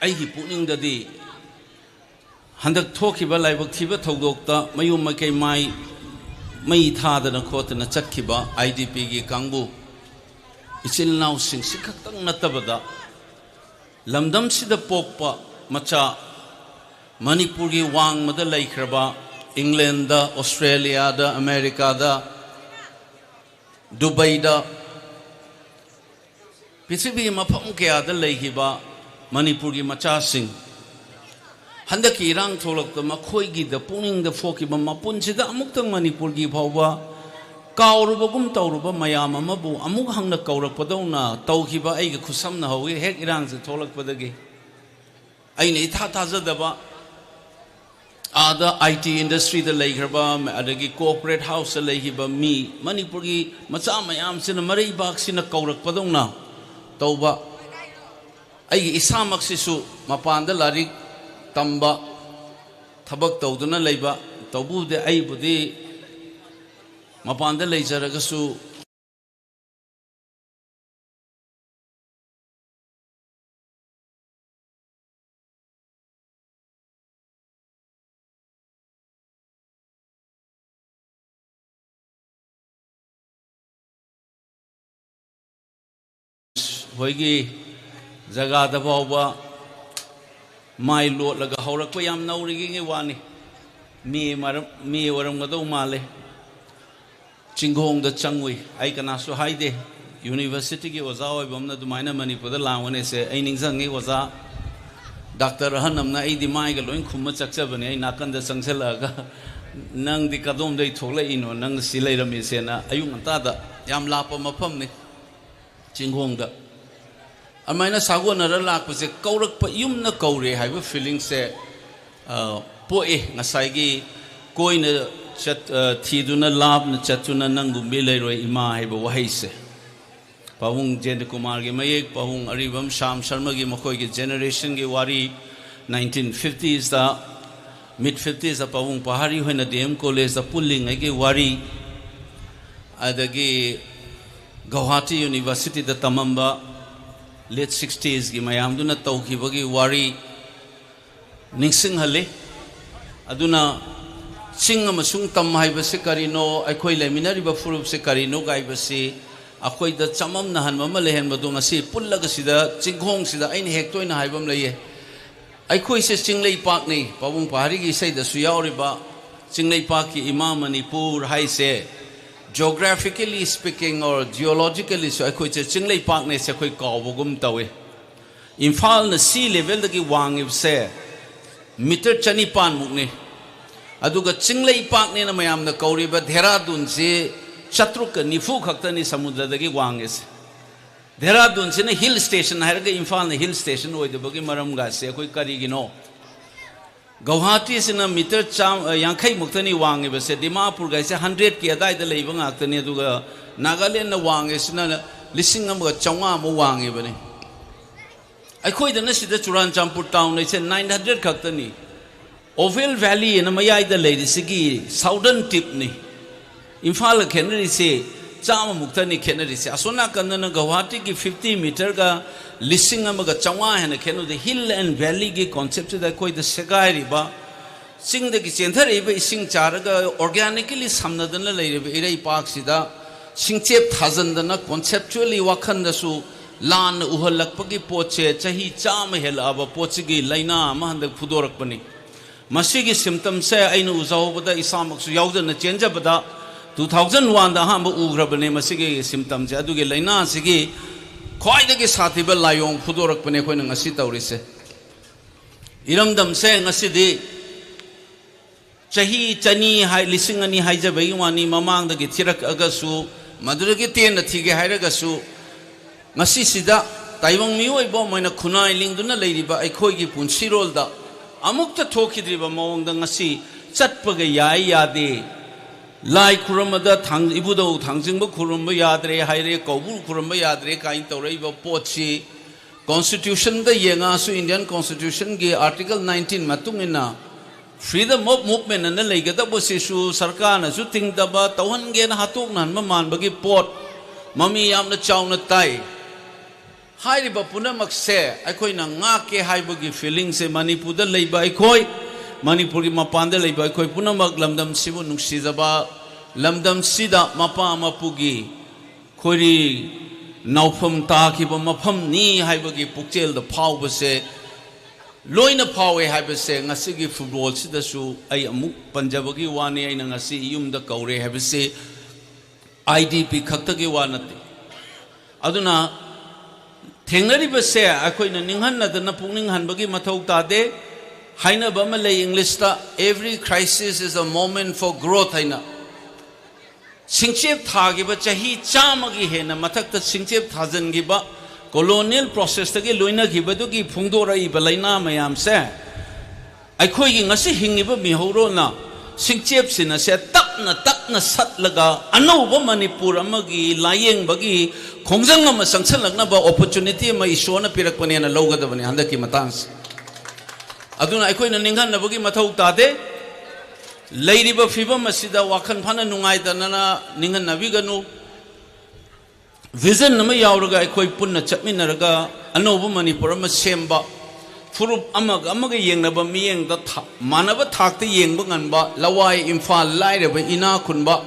ꯑꯩꯒꯤ ꯄꯨꯛꯅꯤꯡꯗꯗꯤ ꯍꯟꯗꯛ ꯊꯣꯛꯈꯤꯕ ꯂꯥꯏꯕꯛ ꯊꯤꯕ ꯊꯧꯗꯣꯛꯇ ꯃꯌꯨꯝ ꯃꯀꯩ ꯃꯥꯏ ꯃꯩ ꯊꯥꯗꯅ ꯈꯣꯠꯇꯅ ꯆꯠꯈꯤꯕ ꯑꯥꯏ ꯗꯤ ꯄꯤꯒꯤ ꯀꯥꯡꯕꯨ, ꯏꯆꯤꯜ ꯏꯅꯥꯎꯁꯤꯡꯁꯤ ꯈꯛꯇꯪ ꯅꯠꯇꯕꯗ, ꯂꯝꯗꯝꯁꯤꯗ ꯄꯣꯛꯄ ꯃꯆꯥ, ꯃꯅꯤꯄꯨꯔꯒꯤ ꯋꯥꯡꯃꯗ ꯂꯩꯈ꯭ꯔꯕ, ꯏꯪꯂꯦꯟꯗ, ꯑꯣꯁꯇ꯭ꯔꯦꯂꯤꯌꯥꯗ, ꯑꯃꯦꯔꯤꯀꯥꯗ, ꯗꯨꯕꯩꯗ, ꯄ꯭ꯔꯤꯊꯤꯕꯤꯒꯤ ꯃꯐꯝ ꯀꯌꯥꯗ ꯂꯩꯈꯤꯕ ꯃꯅꯤꯄꯨꯔꯒꯤ ꯃꯆꯥꯁꯤꯡ, ꯍꯟꯗꯛꯀꯤ ꯏꯔꯥꯡ ꯊꯣꯛꯂꯛꯄꯗ ꯃꯈꯣꯏꯒꯤꯗ ꯄꯨꯛꯅꯤꯡꯗ ꯐꯣꯛꯈꯤꯕ, ꯃꯄꯨꯟꯁꯤꯗ ꯑꯃꯨꯛꯇꯪ ꯃꯅꯤꯄꯨꯔꯒꯤ ꯐꯥꯎꯕ ꯀꯥꯎꯔꯨꯕꯒꯨꯝ ꯇꯧꯔꯨꯕ ꯃꯌꯥꯝ ꯑꯃꯕꯨ ꯑꯃꯨꯛ ꯍꯟꯅ ꯀꯧꯔꯛꯄꯗꯧꯅ ꯇꯧꯈꯤꯕ ꯑꯩꯒ ꯈꯨꯠꯁꯝꯅꯍꯧꯏ ꯍꯦꯛ ꯏꯔꯥꯡꯁꯦ ꯊꯣꯛꯂꯛꯄꯗꯒꯤ꯫ ꯑꯩꯅ ꯏꯊꯥ ꯊꯥꯖꯗꯕ, ꯑꯥꯗ ꯑꯥꯏ ꯇꯤ ꯏꯟꯗꯁꯇ꯭ꯔꯤꯗ ꯂꯩꯈ꯭ꯔꯕ, ꯑꯗꯒꯤ ꯀꯣꯑꯣꯄꯔꯦꯠ ꯍꯥꯎꯁꯇ ꯂꯩꯈꯤꯕ ꯃꯤ, ꯃꯅꯤꯄꯨꯔꯒꯤ ꯃꯆꯥ ꯃꯌꯥꯝꯁꯤꯅ ꯃꯔꯩꯕꯥꯛꯁꯤꯅ ꯀꯧꯔꯛꯄꯗꯧꯅ ꯇꯧꯕ꯫ ꯑꯩꯒꯤ ꯏꯁꯥꯃꯛꯁꯤꯁꯨ ꯃꯄꯥꯟꯗ ꯂꯥꯏꯔꯤꯛ ꯇꯝꯕ, ꯊꯕꯛ ꯇꯧꯗꯨꯅ ꯂꯩꯕ, ꯇꯧꯕꯕꯨꯗꯤ ꯑꯩꯕꯨꯗꯤ ꯃꯄꯥꯟꯗ ꯂꯩꯖꯔꯒꯁꯨ, ꯍꯣꯏꯒꯤ ꯖꯒꯥꯗ ꯐꯥꯎꯕ ꯃꯥꯏ ꯂꯣꯠꯂꯒ ꯍꯧꯔꯛꯄ ꯌꯥꯝ ꯅꯧꯔꯤꯉꯩ ꯋꯥꯅꯤ꯫ ꯃꯤ ꯃꯔꯝ, ꯃꯤ ꯑꯣꯏꯔꯝꯒꯗꯧ ꯃꯥꯜꯂꯦ꯫ ꯆꯤꯡꯈꯣꯡꯗ ꯆꯪꯉꯨꯏ꯫ ꯑꯩ ꯀꯅꯥꯁꯨ ꯍꯥꯏꯗꯦ꯫ ꯌꯨꯅꯤꯚꯔꯁꯤꯇꯤꯒꯤ ꯑꯣꯖꯥ ꯑꯣꯏꯕ ꯑꯃꯅ ꯑꯗꯨꯃꯥꯏꯅ ꯃꯅꯤꯄꯨꯔꯗ ꯂꯥꯡꯕꯅꯦꯁꯦ ꯑꯩ ꯅꯤꯡꯁꯤꯡꯉꯤ꯫ ꯑꯣꯖꯥ ꯗꯥꯛꯇꯔ ꯑꯍꯟ ꯑꯃꯅ, ꯑꯩꯗꯤ ꯃꯥꯏꯒ ꯂꯣꯏ ꯈꯨꯝꯃ ꯆꯠꯆꯕꯅꯦ, ꯑꯩ ꯅꯥꯀꯟꯗ ꯆꯪꯁꯤꯜꯂꯛꯑꯒ, "ꯅꯪꯗꯤ ꯀꯗꯣꯝꯗꯩ ꯊꯣꯛꯂꯛꯏꯅꯣ? ꯅꯪ ꯁꯤ ꯂꯩꯔꯝꯃꯤꯁꯦꯅ?" ꯑꯌꯨꯛ ꯉꯟꯇꯥꯗ, ꯌꯥꯝ ꯂꯥꯞꯄ ꯃꯐꯝꯅꯤ, ꯆꯤꯡꯈꯣꯡꯗ꯫ ꯑꯗꯨꯃꯥꯏꯅ ꯁꯥꯒꯣꯟꯅꯔ ꯂꯥꯛꯄꯁꯦ, ꯀꯧꯔꯛꯄ, ꯌꯨꯝꯅ ꯀꯧꯔꯦ ꯍꯥꯏꯕ feelingꯁꯦ, ꯑ, ꯄꯣꯛꯑꯦ꯫ ꯉꯁꯥꯏꯒꯤ ꯀꯣꯏꯅ ꯆꯠ-, ꯑ, ꯊꯤꯗꯨꯅ, ꯂꯥꯞꯅ ꯆꯠꯇꯨꯅ ꯅꯪꯒꯨꯝꯕꯤ ꯂꯩꯔꯣꯏ ꯏꯃꯥ ꯍꯥꯏꯕ ꯋꯥꯍꯩꯁꯦ꯫ ꯄꯥꯕꯨꯡ ꯖꯦꯟꯗ꯭ꯔ ꯀꯨꯃꯥꯔꯒꯤ ꯃꯌꯦꯛ, ꯄꯥꯕꯨꯡ ꯑꯔꯤꯕꯝ ꯁ꯭ꯌꯥꯝ ꯁꯔꯃꯒꯤ, ꯃꯈꯣꯏꯒꯤ generationꯒꯤ ꯋꯥꯔꯤ, nineteen fiftiesꯇ, mid fiftiesꯇ ꯄꯥꯕꯨꯡ ꯄꯍꯥꯔꯤ ꯍꯣꯏꯅ D M collegeꯇ ꯄꯨꯜꯂꯤꯉꯩꯒꯤ ꯋꯥꯔꯤ, ꯑꯗꯒꯤ ꯒꯧꯍꯥꯇꯤ Universityꯗ ꯇꯝꯃꯝꯕ late sixtiesꯀꯤ ꯃꯌꯥꯝꯗꯨꯅ ꯇꯧꯈꯤꯕꯒꯤ ꯋꯥꯔꯤ ꯅꯤꯡꯁꯤꯡꯍꯜꯂꯤ꯫ ꯑꯗꯨꯅ ꯆꯤꯡ ꯑꯃꯁꯨꯡ ꯇꯝ ꯍꯥꯏꯕꯁꯤ ꯀꯔꯤꯅꯣ, ꯑꯩꯈꯣꯏ ꯂꯩꯃꯤꯟꯅꯔꯤꯕ ꯐꯨꯔꯨꯞꯁꯤ ꯀꯔꯤꯅꯣ ꯍꯥꯏꯕꯁꯤ ꯑꯩꯈꯣꯏꯗ ꯆꯃꯝꯅꯍꯟꯕ ꯑꯃ ꯂꯩꯍꯟꯕꯗꯣ ꯉꯁꯤ ꯄꯨꯜꯂꯒ ꯁꯤꯗ ꯆꯤꯡꯈꯣꯡꯁꯤꯗ ꯑꯩꯅ ꯍꯦꯛ ꯇꯣꯏꯅ ꯍꯥꯏꯕ ꯑꯃ ꯂꯩꯌꯦ꯫ ꯑꯩꯈꯣꯏꯁꯦ ꯆꯤꯡꯂꯩꯄꯥꯛꯅꯤ, ꯄꯥꯕꯨꯡ ꯄꯍꯥꯔꯤꯒꯤ ꯏꯁꯩꯗꯁꯨ ꯌꯥꯎꯔꯤꯕ ꯆꯤꯡꯂꯩꯄꯥꯛꯀꯤ ꯏꯃꯥ ꯃꯅꯤꯄꯨꯔ ꯍꯥꯏꯁꯦ, geographically speaking or geologicallyꯁꯨ ꯑꯩꯈꯣꯏꯁꯦ ꯆꯤꯡꯂꯩꯄꯥꯛꯅꯦꯁꯦ ꯑꯩꯈꯣꯏ ꯀꯥꯎꯕꯒꯨꯝ ꯇꯧꯏ꯫ ꯏꯝꯐꯥꯜꯅ sea levelꯗꯒꯤ ꯋꯥꯡꯉꯤꯕꯁꯦ meter ꯆꯅꯤꯄꯥꯟꯃꯨꯛꯅꯤ꯫ ꯑꯗꯨꯒ ꯆꯤꯡꯂꯩꯄꯥꯛꯅꯦꯅ ꯃꯌꯥꯝꯅ ꯀꯧꯔꯤꯕ ꯙꯦꯔꯥꯗꯨꯟꯁꯤ ꯆꯥꯇ꯭ꯔꯨꯛꯀ ꯅꯤꯐꯨ ꯈꯛꯇꯅꯤ ꯁꯃꯨꯗ꯭ꯔꯗꯒꯤ ꯋꯥꯡꯉꯤꯁꯦ꯫ ꯙꯦꯔꯥꯗꯨꯟꯁꯤꯅ hill station ꯍꯥꯏꯔꯒ ꯏꯝꯐꯥꯜꯅ hill station ꯑꯣꯏꯗꯕꯒꯤ ꯃꯔꯝꯒꯁꯦ ꯑꯩꯈꯣꯏ ꯀꯔꯤꯒꯤꯅꯣ? ꯒꯧꯍꯥꯇꯤꯁꯤꯅ meter ꯆꯥꯝ-, ꯑ, ꯌꯥꯡꯈꯩ ꯃꯨꯛꯇꯅꯤ ꯋꯥꯡꯉꯤꯕꯁꯦ, ꯗꯤꯃꯥꯄꯨꯔꯒꯥꯏꯁꯦ hundredꯀꯤ ꯑꯗꯥꯏꯗ ꯂꯩꯕ ꯉꯥꯛꯇꯅꯤ, ꯑꯗꯨꯒ ꯅꯥꯒꯥꯂꯦꯟꯅ ꯋꯥꯡꯉꯤꯁꯤꯅ ꯂꯤꯁꯤꯡ ꯑꯃꯒ ꯆꯥꯝꯃꯉꯥꯃꯨꯛ ꯋꯥꯡꯉꯤꯕꯅꯤ꯫ ꯑꯩꯈꯣꯏꯗꯅ ꯁꯤꯗ ꯆꯨꯔꯥꯟꯆꯥꯟꯄꯨꯔ town ꯂꯩꯁꯦ nine hundred ꯈꯛꯇꯅꯤ꯫ Ovel Valley ꯑꯅ ꯃꯌꯥꯏꯗ ꯂꯩꯔꯤꯁꯤꯒꯤ southern tipꯅꯤ꯫ ꯏꯝꯐꯥꯜꯒ ꯈꯦꯠꯅꯔꯤꯁꯦ ꯆꯥꯝꯃꯃꯨꯛꯇꯅꯤ ꯈꯦꯠꯅꯔꯤꯁꯦ꯫ ꯑꯁꯣꯝ ꯅꯥꯀꯟꯗꯅ ꯒꯧꯍꯥꯇꯤꯒꯤ fifty meterꯒ ꯂꯤꯁꯤꯡ ꯑꯃꯒ ꯆꯥꯝꯃꯉꯥ ꯍꯦꯟꯅ ꯈꯦꯠꯅꯗꯦ꯫ Hill and valleyꯒꯤ conceptꯁꯤꯗ ꯑꯩꯈꯣꯏꯗ ꯁꯦꯒꯥꯏꯔꯤꯕ, ꯆꯤꯡꯗꯒꯤ ꯆꯦꯟꯊꯔꯛꯏꯕ ꯏꯁꯤꯡ ꯆꯥꯔꯒ organically ꯁꯝꯅꯗꯅ ꯂꯩꯔꯤꯕ ꯏꯔꯩꯄꯥꯛꯁꯤꯗ ꯁꯤꯡꯆꯦꯞ ꯊꯥꯖꯟꯗꯅ conceptually ꯋꯥꯈꯜꯗꯁꯨ ꯂꯥꯟꯅ ꯎꯍꯜꯂꯛꯄꯒꯤ ꯄꯣꯠꯁꯦ ꯆꯍꯤ ꯆꯥꯝꯃ ꯍꯦꯜꯂꯛꯑꯕ ꯄꯣꯠꯁꯤꯒꯤ ꯂꯥꯏꯅꯥ ꯑꯃ ꯍꯟꯗꯛ ꯐꯨꯗꯣꯔꯛꯄꯅꯤ꯫ ꯃꯁꯤꯒꯤ symptomꯁꯦ ꯑꯩꯅ ꯎꯖꯍꯧꯕꯗ, ꯏꯁꯥꯃꯛꯁꯨ ꯌꯥꯎꯖꯅ ꯆꯦꯟꯖꯕꯗ, two thousand oneꯗ ꯑꯍꯥꯟꯕ ꯎꯈ꯭ꯔꯕꯅꯦ ꯃꯁꯤꯒꯤ symptomꯁꯦ꯫ ꯑꯗꯨꯒꯤ ꯂꯥꯏꯅꯥꯁꯤꯒꯤ ꯈ꯭ꯋꯥꯏꯗꯒꯤ ꯁꯥꯊꯤꯕ ꯂꯥꯏꯑꯣꯡ ꯐꯨꯗꯣꯔꯛꯄꯅꯦ ꯑꯩꯈꯣꯏꯅ ꯉꯁꯤ ꯇꯧꯔꯤꯁꯦ꯫ ꯏꯔꯝꯗꯝꯁꯦ ꯉꯁꯤꯗꯤ ꯆꯍꯤ ꯆꯅꯤ ꯍꯥꯏ, ꯂꯤꯁꯤꯡ ꯑꯅꯤ ꯍꯥꯏꯖꯕꯒꯤ ꯋꯥꯅꯤ, ꯃꯃꯥꯡꯗꯒꯤ ꯊꯤꯔꯛꯑꯒꯁꯨ, ꯃꯗꯨꯗꯒꯤ ꯇꯦꯟꯅ ꯊꯤꯒꯦ ꯍꯥꯏꯔꯒꯁꯨ, ꯉꯁꯤꯁꯤꯗ ꯇꯥꯏꯕꯪ ꯃꯤꯑꯣꯏꯕ ꯑꯃ ꯑꯣꯏꯅ ꯈꯨꯟꯅꯥꯏ ꯂꯤꯡꯗꯨꯅ ꯂꯩꯔꯤꯕ ꯑꯩꯈꯣꯏꯒꯤ ꯄꯨꯟꯁꯤꯔꯣꯜꯗ ꯑꯃꯨꯛꯇ ꯊꯣꯛꯈꯤꯗ꯭ꯔꯤꯕ ꯃꯑꯣꯡꯗ ꯉꯁꯤ ꯆꯠꯄꯒ ꯌꯥꯏ ꯌꯥꯗꯦ, ꯂꯥꯏ ꯈꯨꯔꯨꯝꯕꯗ ꯊꯥꯡ-, ꯏꯕꯨꯙꯧ ꯊꯥꯡꯖꯤꯡꯕ ꯈꯨꯔꯨꯝꯕ ꯌꯥꯗ꯭ꯔꯦ ꯍꯥꯏꯔꯦ, ꯀꯧꯕ꯭ꯔꯨ ꯈꯨꯔꯨꯝꯕ ꯌꯥꯗ꯭ꯔꯦ ꯀꯥꯏꯅ ꯇꯧꯔꯛꯏꯕ ꯄꯣꯠꯁꯤ Constitutionꯗ ꯌꯦꯡꯉꯛꯑꯁꯨ, Indian Constitutionꯒꯤ Article nineteen ꯃꯇꯨꯡ ꯏꯟꯅ Freedom of Movement ꯑꯅ ꯂꯩꯒꯗꯧꯕꯁꯤꯁꯨ ꯁꯔꯀꯥꯔꯅꯁꯨ ꯊꯤꯡꯗꯕ, ꯇꯧꯍꯟꯒꯦꯅ ꯍꯥꯠꯇꯣꯛꯅꯍꯟꯕ ꯃꯥꯟꯕꯒꯤ ꯄꯣꯠ ꯃꯃꯤ ꯌꯥꯝꯅ ꯆꯥꯎꯅ ꯇꯥꯏ꯫ ꯍꯥꯏꯔꯤꯕ ꯄꯨꯝꯅꯃꯛꯁꯦ ꯑꯩꯈꯣꯏꯅ ꯉꯥꯛꯀꯦ ꯍꯥꯏꯕꯒꯤ feelingꯁꯦ ꯃꯅꯤꯄꯨꯔꯗ ꯂꯩꯕ ꯑꯩꯈꯣꯏ, ꯃꯅꯤꯄꯨꯔꯒꯤ ꯃꯄꯥꯟꯗ ꯂꯩꯕ ꯑꯩꯈꯣꯏ ꯄꯨꯝꯅꯃꯛ ꯂꯝꯗꯝꯁꯤꯕꯨ ꯅꯨꯡꯁꯤꯖꯕ, ꯂꯝꯗꯝꯁꯤꯗ ꯃꯄꯥ ꯃꯄꯨꯒꯤ ꯈꯣꯏꯔꯤ ꯅꯥꯎꯐꯝ ꯇꯥꯈꯤꯕ ꯃꯐꯝꯅꯤ ꯍꯥꯏꯕꯒꯤ ꯄꯨꯛꯆꯦꯜꯗ ꯐꯥꯎꯕꯁꯦ ꯂꯣꯏꯅ ꯐꯥꯎꯋꯦ ꯍꯥꯏꯕꯁꯦ ꯉꯁꯤꯒꯤ footballꯁꯤꯗꯁꯨ ꯑꯩ ꯑꯃꯨꯛ ꯄꯟꯖꯕꯒꯤ ꯋꯥꯅꯤ꯫ ꯑꯩꯅ ꯉꯁꯤ ꯌꯨꯝꯗ ꯀꯧꯔꯦ ꯍꯥꯏꯕꯁꯤ IDP ꯈꯛꯇꯒꯤ ꯋꯥ ꯅꯠꯇꯦ꯫ ꯑꯗꯨꯅ ꯊꯦꯡꯅꯔꯤꯕꯁꯦ ꯑꯩꯈꯣꯏꯅ ꯅꯤꯡꯍꯟꯅꯗꯅ ꯄꯨꯛꯅꯤꯡ ꯍꯟꯕꯒꯤ ꯃꯊꯧ ꯇꯥꯗꯦ꯫ ꯍꯥꯏꯅꯕ ꯑꯃ ꯂꯩ Englishꯇ, "Every crisis is a moment for growth" ꯍꯥꯏꯅ꯫ ꯁꯤꯡꯆꯦꯞ ꯊꯥꯈꯤꯕ, ꯆꯍꯤ ꯆꯥꯝꯃꯒꯤ ꯍꯦꯟꯅ ꯃꯊꯛꯇ ꯁꯤꯡꯆꯦꯞ ꯊꯥꯖꯤꯟꯈꯤꯕ, colonial processꯇꯒꯤ ꯂꯣꯏꯅꯈꯤꯕꯗꯨꯒꯤ ꯐꯣꯡꯗꯣꯔꯛꯏꯕ ꯂꯥꯏꯅꯥ ꯃꯌꯥꯝꯁꯦ ꯑꯩꯈꯣꯏꯒꯤ ꯉꯁꯤ ꯍꯤꯡꯉꯤꯕ ꯃꯤꯍꯧꯔꯣꯟꯅ ꯁꯤꯡꯆꯦꯞꯁꯤꯅꯁꯦ ꯇꯞꯅ ꯇꯞꯅ ꯁꯠꯂꯒ ꯑꯅꯧꯕ ꯃꯅꯤꯄꯨꯔ ꯑꯃꯒꯤ ꯂꯥꯌꯦꯡꯕꯒꯤ ꯈꯣꯡꯖꯪ ꯑꯃ ꯆꯪꯁꯤꯜꯂꯛꯅꯕ opportunity ꯑꯃ ꯏꯁꯣꯔꯅ ꯄꯤꯔꯛꯄꯅꯦꯅ ꯂꯧꯒꯗꯕꯅꯤ ꯍꯟꯗꯛꯀꯤ ꯃꯇꯥꯡꯁꯦ꯫ ꯑꯗꯨꯅ ꯑꯩꯈꯣꯏꯅ ꯅꯤꯡꯍꯟꯅꯕꯒꯤ ꯃꯊꯧ ꯇꯥꯗꯦ꯫ ꯂꯩꯔꯤꯕ ꯐꯤꯕꯝ ꯑꯁꯤꯗ ꯋꯥꯈꯜ ꯐꯅ ꯅꯨꯡꯉꯥꯏꯇꯅ ꯅꯤꯡꯍꯟꯅꯕꯤꯒꯅꯨ꯫ Vision ꯑꯃ ꯌꯥꯎꯔꯒ ꯑꯩꯈꯣꯏ ꯄꯨꯟꯅ ꯆꯠꯃꯤꯟꯅꯔꯒ ꯑꯅꯧꯕ ꯃꯅꯤꯄꯨꯔ ꯑꯃ ꯁꯦꯝꯕ, ꯐꯨꯔꯨꯞ ꯑꯃꯒ ꯑꯃꯒ ꯌꯦꯡꯅꯕ ꯃꯤꯠꯌꯦꯡꯗ ꯊꯥ-, ꯃꯥꯟꯅꯕ ꯊꯥꯛꯇ ꯌꯦꯡꯕ ꯉꯝꯕ, ꯂꯋꯥꯏ, ꯏꯝꯐꯥꯜ, ꯂꯥꯏꯔꯕ, ꯏꯅꯥ ꯈꯨꯟꯕ,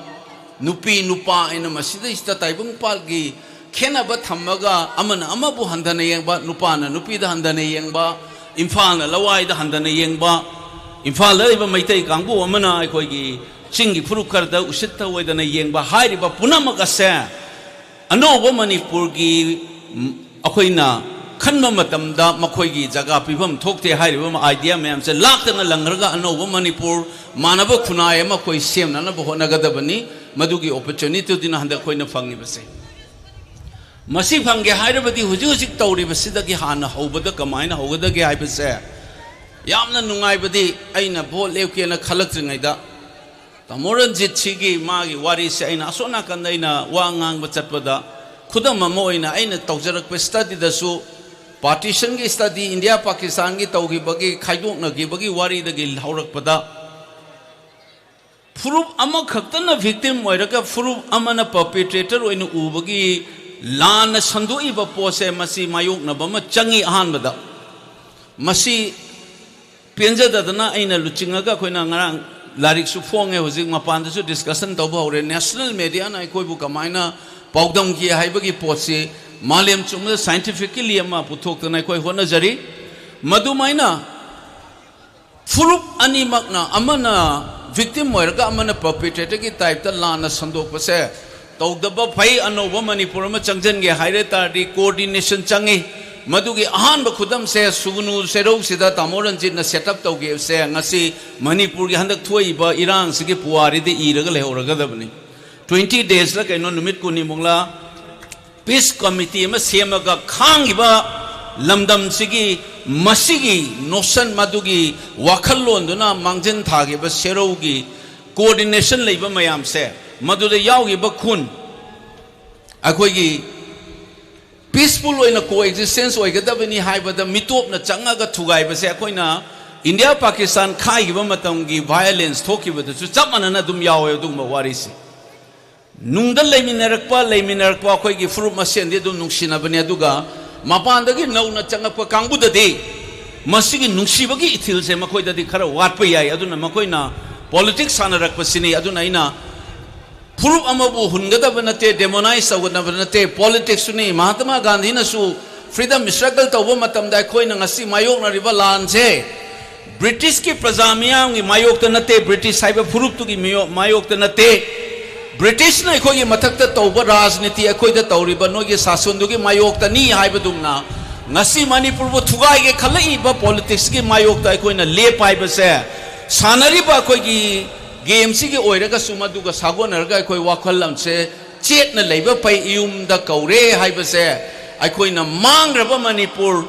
ꯅꯨꯄꯤ, ꯅꯨꯄꯥ ꯍꯥꯏꯅ ꯃꯁꯤꯗꯩꯁꯤꯗ ꯇꯥꯏꯕꯪꯄꯥꯜꯒꯤ ꯈꯦꯠꯅꯕ ꯊꯝꯃꯒ ꯑꯃꯅ ꯑꯃꯕꯨ ꯍꯟꯊꯅ ꯌꯦꯡꯕ, ꯅꯨꯄꯥꯅ ꯅꯨꯄꯤꯗ ꯍꯟꯊꯅ ꯌꯦꯡꯕ, ꯏꯝꯐꯥꯜꯅ ꯂꯋꯥꯏꯗ ꯍꯟꯊꯅ ꯌꯦꯡꯕ, ꯏꯝꯐꯥꯜꯗ ꯂꯩꯕ ꯃꯩꯇꯩ ꯀꯥꯡꯕꯨ ꯑꯃꯅ ꯑꯩꯈꯣꯏꯒꯤ ꯆꯤꯡꯒꯤ ꯐꯨꯔꯨꯞ ꯈꯔꯗ ꯎꯁꯤꯠ ꯊꯑꯣꯏꯗꯅ ꯌꯦꯡꯕ, ꯍꯥꯏꯔꯤꯕ ꯄꯨꯝꯅꯃꯛ ꯑꯁꯦ ꯑꯅꯧꯕ ꯃꯅꯤꯄꯨꯔꯒꯤ, ꯎꯝ, ꯑꯩꯈꯣꯏꯅ ꯈꯟꯕ ꯃꯇꯝꯗ ꯃꯈꯣꯏꯒꯤ ꯖꯒꯥ ꯄꯤꯐꯝ ꯊꯣꯛꯇꯦ꯫ ꯍꯥꯏꯔꯤꯕ idea ꯃꯌꯥꯝꯁꯦ ꯂꯥꯛꯇꯅ ꯂꯪꯈ꯭ꯔꯒ ꯑꯅꯧꯕ ꯃꯅꯤꯄꯨꯔ, ꯃꯥꯟꯅꯕ ꯈꯨꯟꯅꯥꯏ ꯑꯃ ꯑꯩꯈꯣꯏ ꯁꯦꯝꯅꯅꯕ ꯍꯣꯠꯅꯒꯗꯕꯅꯤ꯫ ꯃꯗꯨꯒꯤ opportunityꯗꯨꯅ ꯍꯟꯗꯛ ꯑꯩꯈꯣꯏꯅ ꯐꯪꯉꯤꯕꯁꯦ꯫ ꯃꯁꯤ ꯐꯪꯒꯦ ꯍꯥꯏꯔꯕꯗꯤ ꯍꯧꯖꯤꯛ ꯍꯧꯖꯤꯛ ꯇꯧꯔꯤꯕꯁꯤꯗꯒꯤ ꯍꯥꯟꯅ ꯍꯧꯕꯗ ꯀꯃꯥꯏꯅ ꯍꯧꯒꯗꯒꯦ ꯍꯥꯏꯕꯁꯦ ꯌꯥꯝꯅ ꯅꯨꯡꯉꯥꯏꯕꯗꯤ, ꯑꯩꯅ ꯚꯣꯠ ꯂꯦꯞꯀꯦꯅ ꯈꯜꯂꯛꯇ꯭ꯔꯤꯉꯩꯗ ꯇꯥꯃꯣ ꯔꯟꯖꯤꯠꯁꯤꯒꯤ ꯃꯥꯒꯤ ꯋꯥꯔꯤꯁꯦ ꯑꯩꯅ ꯑꯁꯣꯝ ꯅꯥꯀꯟꯗ ꯑꯩꯅ ꯋꯥ ꯉꯥꯡꯕ ꯆꯠꯄꯗ, ꯈꯨꯗꯝ ꯑꯃ ꯑꯣꯏꯅ ꯑꯩꯅ ꯇꯧꯖꯔꯛꯄ ꯁ꯭ꯇꯗꯤꯗꯁꯨ, ꯄꯥꯔꯇꯤꯁꯟꯒꯤ ꯁ꯭ꯇꯗꯤ, ꯏꯟꯗꯤꯌꯥ ꯄꯥꯀꯤꯁꯇꯥꯟꯒꯤ ꯇꯧꯈꯤꯕꯒꯤ, ꯈꯥꯏꯗꯣꯛꯅꯈꯤꯕꯒꯤ ꯋꯥꯔꯤꯗꯒꯤ ꯍꯧꯔꯛꯄꯗ, ꯐꯨꯔꯨꯞ ꯑꯃꯈꯛꯇꯅ ꯚꯤꯛꯇꯤꯝ ꯑꯣꯏꯔꯒ ꯐꯨꯔꯨꯞ ꯑꯃꯅ ꯄꯔꯄꯤꯇ꯭ꯔꯦꯇꯔ ꯑꯣꯏꯅ ꯎꯕꯒꯤ ꯂꯥꯟꯅ ꯁꯟꯗꯣꯛꯏꯕ ꯄꯣꯠꯁꯦ, ꯃꯁꯤ ꯃꯥꯌꯣꯛꯅꯕ ꯑꯃ ꯆꯪꯉꯤ꯫ ꯑꯍꯥꯟꯕꯗ ꯃꯁꯤ ꯄꯦꯟꯖꯗꯗꯅ ꯑꯩꯅ ꯂꯨꯆꯤꯡꯉꯒ, ꯑꯩꯈꯣꯏꯅ ꯉꯔꯥꯡ ꯂꯥꯏꯔꯤꯛꯁꯨ ꯐꯣꯡꯉꯦ, ꯍꯧꯖꯤꯛ ꯃꯄꯥꯟꯗꯁꯨ ꯗꯤꯁꯀꯁꯟ ꯇꯧꯕ ꯍꯧꯔꯦ, ꯅꯦꯁꯅꯦꯜ ꯃꯦꯗꯤꯌꯥꯅ ꯑꯩꯈꯣꯏꯕꯨ ꯀꯃꯥꯏꯅ ꯄꯥꯎꯗꯝꯈꯤ ꯍꯥꯏꯕꯒꯤ ꯄꯣꯠꯁꯤ ꯃꯥꯂꯦꯝ ꯆꯨꯝꯕꯗ ꯁꯥꯏꯟꯇꯤꯐꯤꯀꯦꯂꯤ ꯑꯃ ꯄꯨꯊꯣꯛꯇꯅ ꯑꯩꯈꯣꯏ ꯍꯣꯠꯅꯖꯔꯤ꯫ ꯃꯗꯨꯃꯥꯏꯅ ꯐꯨꯔꯨꯞ ꯑꯅꯤꯃꯛꯅ, ꯑꯃꯅ ꯚꯤꯛꯇꯤꯝ ꯑꯣꯏꯔꯒ ꯑꯃꯅ ꯄꯔꯄꯤꯇ꯭ꯔꯦꯇꯔꯒꯤ ꯇꯥꯏꯞꯇ ꯂꯥꯟꯅ ꯁꯟꯗꯣꯛꯄꯁꯦ ꯇꯧꯗꯕ ꯐꯩ꯫ ꯑꯅꯧꯕ ꯃꯅꯤꯄꯨꯔ ꯑꯃ ꯆꯪꯁꯤꯟꯒꯦ ꯍꯥꯏꯔꯦ ꯇꯥꯔꯗꯤ ꯀꯣꯑꯣꯔꯗꯤꯅꯦꯁꯟ ꯆꯪꯉꯤ꯫ ꯃꯗꯨꯒꯤ ꯑꯍꯥꯟꯕ ꯈꯨꯗꯝꯁꯦ ꯁꯨꯒꯅꯨ ꯆꯩꯔꯧꯁꯤꯗ ꯇꯥꯃꯣ ꯔꯟꯖꯤꯠꯅ ꯁꯦꯠ ꯑꯞ ꯇꯧꯈꯤꯕꯁꯦ ꯉꯁꯤ ꯃꯅꯤꯄꯨꯔꯒꯤ ꯍꯟꯗꯛ ꯊꯣꯛꯏꯕ ꯏꯔꯥꯡꯁꯤꯒꯤ ꯄꯨꯋꯥꯔꯤꯗ ꯏꯔꯒ ꯂꯩꯍꯧꯔꯒꯗꯕꯅꯤ꯫ ꯇ꯭ꯋꯦꯟꯇꯤ ꯗꯦꯖꯂ ꯀꯩꯅꯣ, ꯅꯨꯃꯤꯠ ꯀꯨꯟꯅꯤꯃꯨꯛꯂ ꯄꯤꯁ ꯀꯃꯤꯇꯤ ꯑꯃ ꯁꯦꯝꯃꯒ ꯈꯥꯡꯉꯤꯕ ꯂꯝꯗꯝꯁꯤꯒꯤ ꯃꯁꯤꯒꯤ ꯅꯣꯁꯟ, ꯃꯗꯨꯒꯤ ꯋꯥꯈꯜꯂꯣꯟꯗꯨꯅ ꯃꯥꯡꯖꯤꯟ ꯊꯥꯈꯤꯕ ꯁꯦꯔꯧꯒꯤ ꯀꯣꯑꯣꯔꯗꯤꯅꯦꯁꯟ ꯂꯩꯕ ꯃꯌꯥꯝꯁꯦ, ꯃꯗꯨꯗ ꯌꯥꯎꯈꯤꯕ ꯈꯨꯟ, ꯑꯩꯈꯣꯏꯒꯤ ꯄꯤꯁꯐꯨꯜ ꯑꯣꯏꯅ ꯀꯣ ꯑꯦꯛꯖꯤꯁꯇꯦꯟꯁ ꯑꯣꯏꯒꯗꯕꯅꯤ ꯍꯥꯏꯕꯗ ꯃꯤꯇꯣꯞꯅ ꯆꯪꯉꯒ ꯊꯨꯒꯥꯏꯕꯁꯦ ꯑꯩꯈꯣꯏꯅ ꯏꯟꯗꯤꯌꯥ ꯄꯥꯀꯤꯁꯇꯥꯟ ꯈꯥꯏꯈꯤꯕ ꯃꯇꯝꯒꯤ ꯚꯥꯏꯑꯣꯂꯦꯟꯁ ꯊꯣꯛꯈꯤꯕꯗꯁꯨ ꯆꯞ ꯃꯥꯟꯅꯅ ꯑꯗꯨꯝ ꯌꯥꯎꯋꯦ ꯑꯗꯨꯒꯨꯝꯕ ꯋꯥꯔꯤꯁꯦ꯫ ꯅꯨꯡꯗ ꯂꯩꯃꯤꯟꯅꯔꯛꯄ, ꯂꯩꯃꯤꯟꯅꯔꯛꯄ ꯑꯩꯈꯣꯏꯒꯤ ꯐꯨꯔꯨꯞ ꯃꯁꯦꯟꯗꯤ ꯑꯗꯨꯝ ꯅꯨꯡꯁꯤꯅꯕꯅꯤ, ꯑꯗꯨꯒ ꯃꯄꯥꯟꯗꯒꯤ ꯅꯧꯅ ꯆꯪꯉꯛꯄ ꯀꯥꯡꯕꯨꯗꯗꯤ ꯃꯁꯤꯒꯤ ꯅꯨꯡꯁꯤꯕꯒꯤ ꯏꯊꯤꯜꯁꯦ ꯃꯈꯣꯏꯗꯗꯤ ꯈꯔ ꯋꯥꯠꯄ ꯌꯥꯏ꯫ ꯑꯗꯨꯅ ꯃꯈꯣꯏꯅ ꯄꯣꯂꯤꯇꯤꯛꯁ ꯁꯥꯟꯅꯔꯛꯄꯁꯤꯅꯤ꯫ ꯑꯗꯨꯅ ꯑꯩꯅ ꯐꯨꯔꯨꯞ ꯑꯃꯕꯨ ꯍꯨꯟꯒꯗꯕ ꯅꯠꯇꯦ, ꯗꯦꯃꯣꯅꯥꯏꯖ ꯇꯧꯒꯗꯕ ꯅꯠꯇꯦ, ꯄꯣꯂꯤꯇꯤꯛꯁꯁꯨꯅꯤ꯫ ꯃꯍꯥꯇꯃꯥ ꯒꯥꯟꯙꯤꯅꯁꯨ ꯐ꯭ꯔꯤꯗꯝ ꯁ꯭ꯇ꯭ꯔꯒꯜ ꯇꯧꯕ ꯃꯇꯝꯗ ꯑꯩꯈꯣꯏꯅ ꯉꯁꯤ ꯃꯥꯌꯣꯛꯅꯔꯤꯕ ꯂꯥꯟꯁꯦ ꯕ꯭ꯔꯤꯇꯤꯁꯀꯤ ꯄ꯭ꯔꯖꯥ ꯃꯤꯌꯥꯝꯒꯤ ꯃꯥꯌꯣꯛꯇ ꯅꯠꯇꯦ, ꯕ꯭ꯔꯤꯇꯤꯁ ꯍꯥꯏꯕ ꯐꯨꯔꯨꯞꯇꯨꯒꯤ ꯃꯤꯌꯣ-, ꯃꯥꯌꯣꯛꯇ ꯅꯠꯇꯦ, ꯕ꯭ꯔꯤꯇꯤꯁꯅ ꯑꯩꯈꯣꯏꯒꯤ ꯃꯊꯛꯇ ꯇꯧꯕ ꯔꯥꯖꯅꯤꯇꯤ, ꯑꯩꯈꯣꯏꯗ ꯇꯧꯔꯤꯕ ꯅꯣꯏꯒꯤ ꯁꯥꯁꯟꯗꯨꯒꯤ ꯃꯥꯌꯣꯛꯇꯅꯤ ꯍꯥꯏꯕꯗꯨꯝꯅ ꯉꯁꯤ ꯃꯅꯤꯄꯨꯔꯕꯨ ꯊꯨꯒꯥꯏꯒꯦ ꯈꯜꯂꯛꯏꯕ ꯄꯣꯂꯤꯇꯤꯛꯁꯀꯤ ꯃꯥꯌꯣꯛꯇ ꯑꯩꯈꯣꯏꯅ ꯂꯦꯞꯄ ꯍꯥꯏꯕꯁꯦ, ꯁꯥꯟꯅꯔꯤꯕ ꯑꯩꯈꯣꯏꯒꯤ ꯒꯦꯝꯁꯤꯒꯤ ꯑꯣꯏꯔꯒꯁꯨ ꯃꯗꯨꯒ ꯁꯥꯒꯣꯟꯅꯔꯒ ꯑꯩꯈꯣꯏ ꯋꯥꯈꯜ ꯂꯝꯁꯦ ꯆꯦꯠꯅ ꯂꯩꯕ ꯐꯩ, ꯏꯌꯨꯝꯗ ꯀꯧꯔꯦ ꯍꯥꯏꯕꯁꯦ꯫ ꯑꯩꯈꯣꯏꯅ ꯃꯥꯡꯈ꯭ꯔꯕ ꯃꯅꯤꯄꯨꯔ,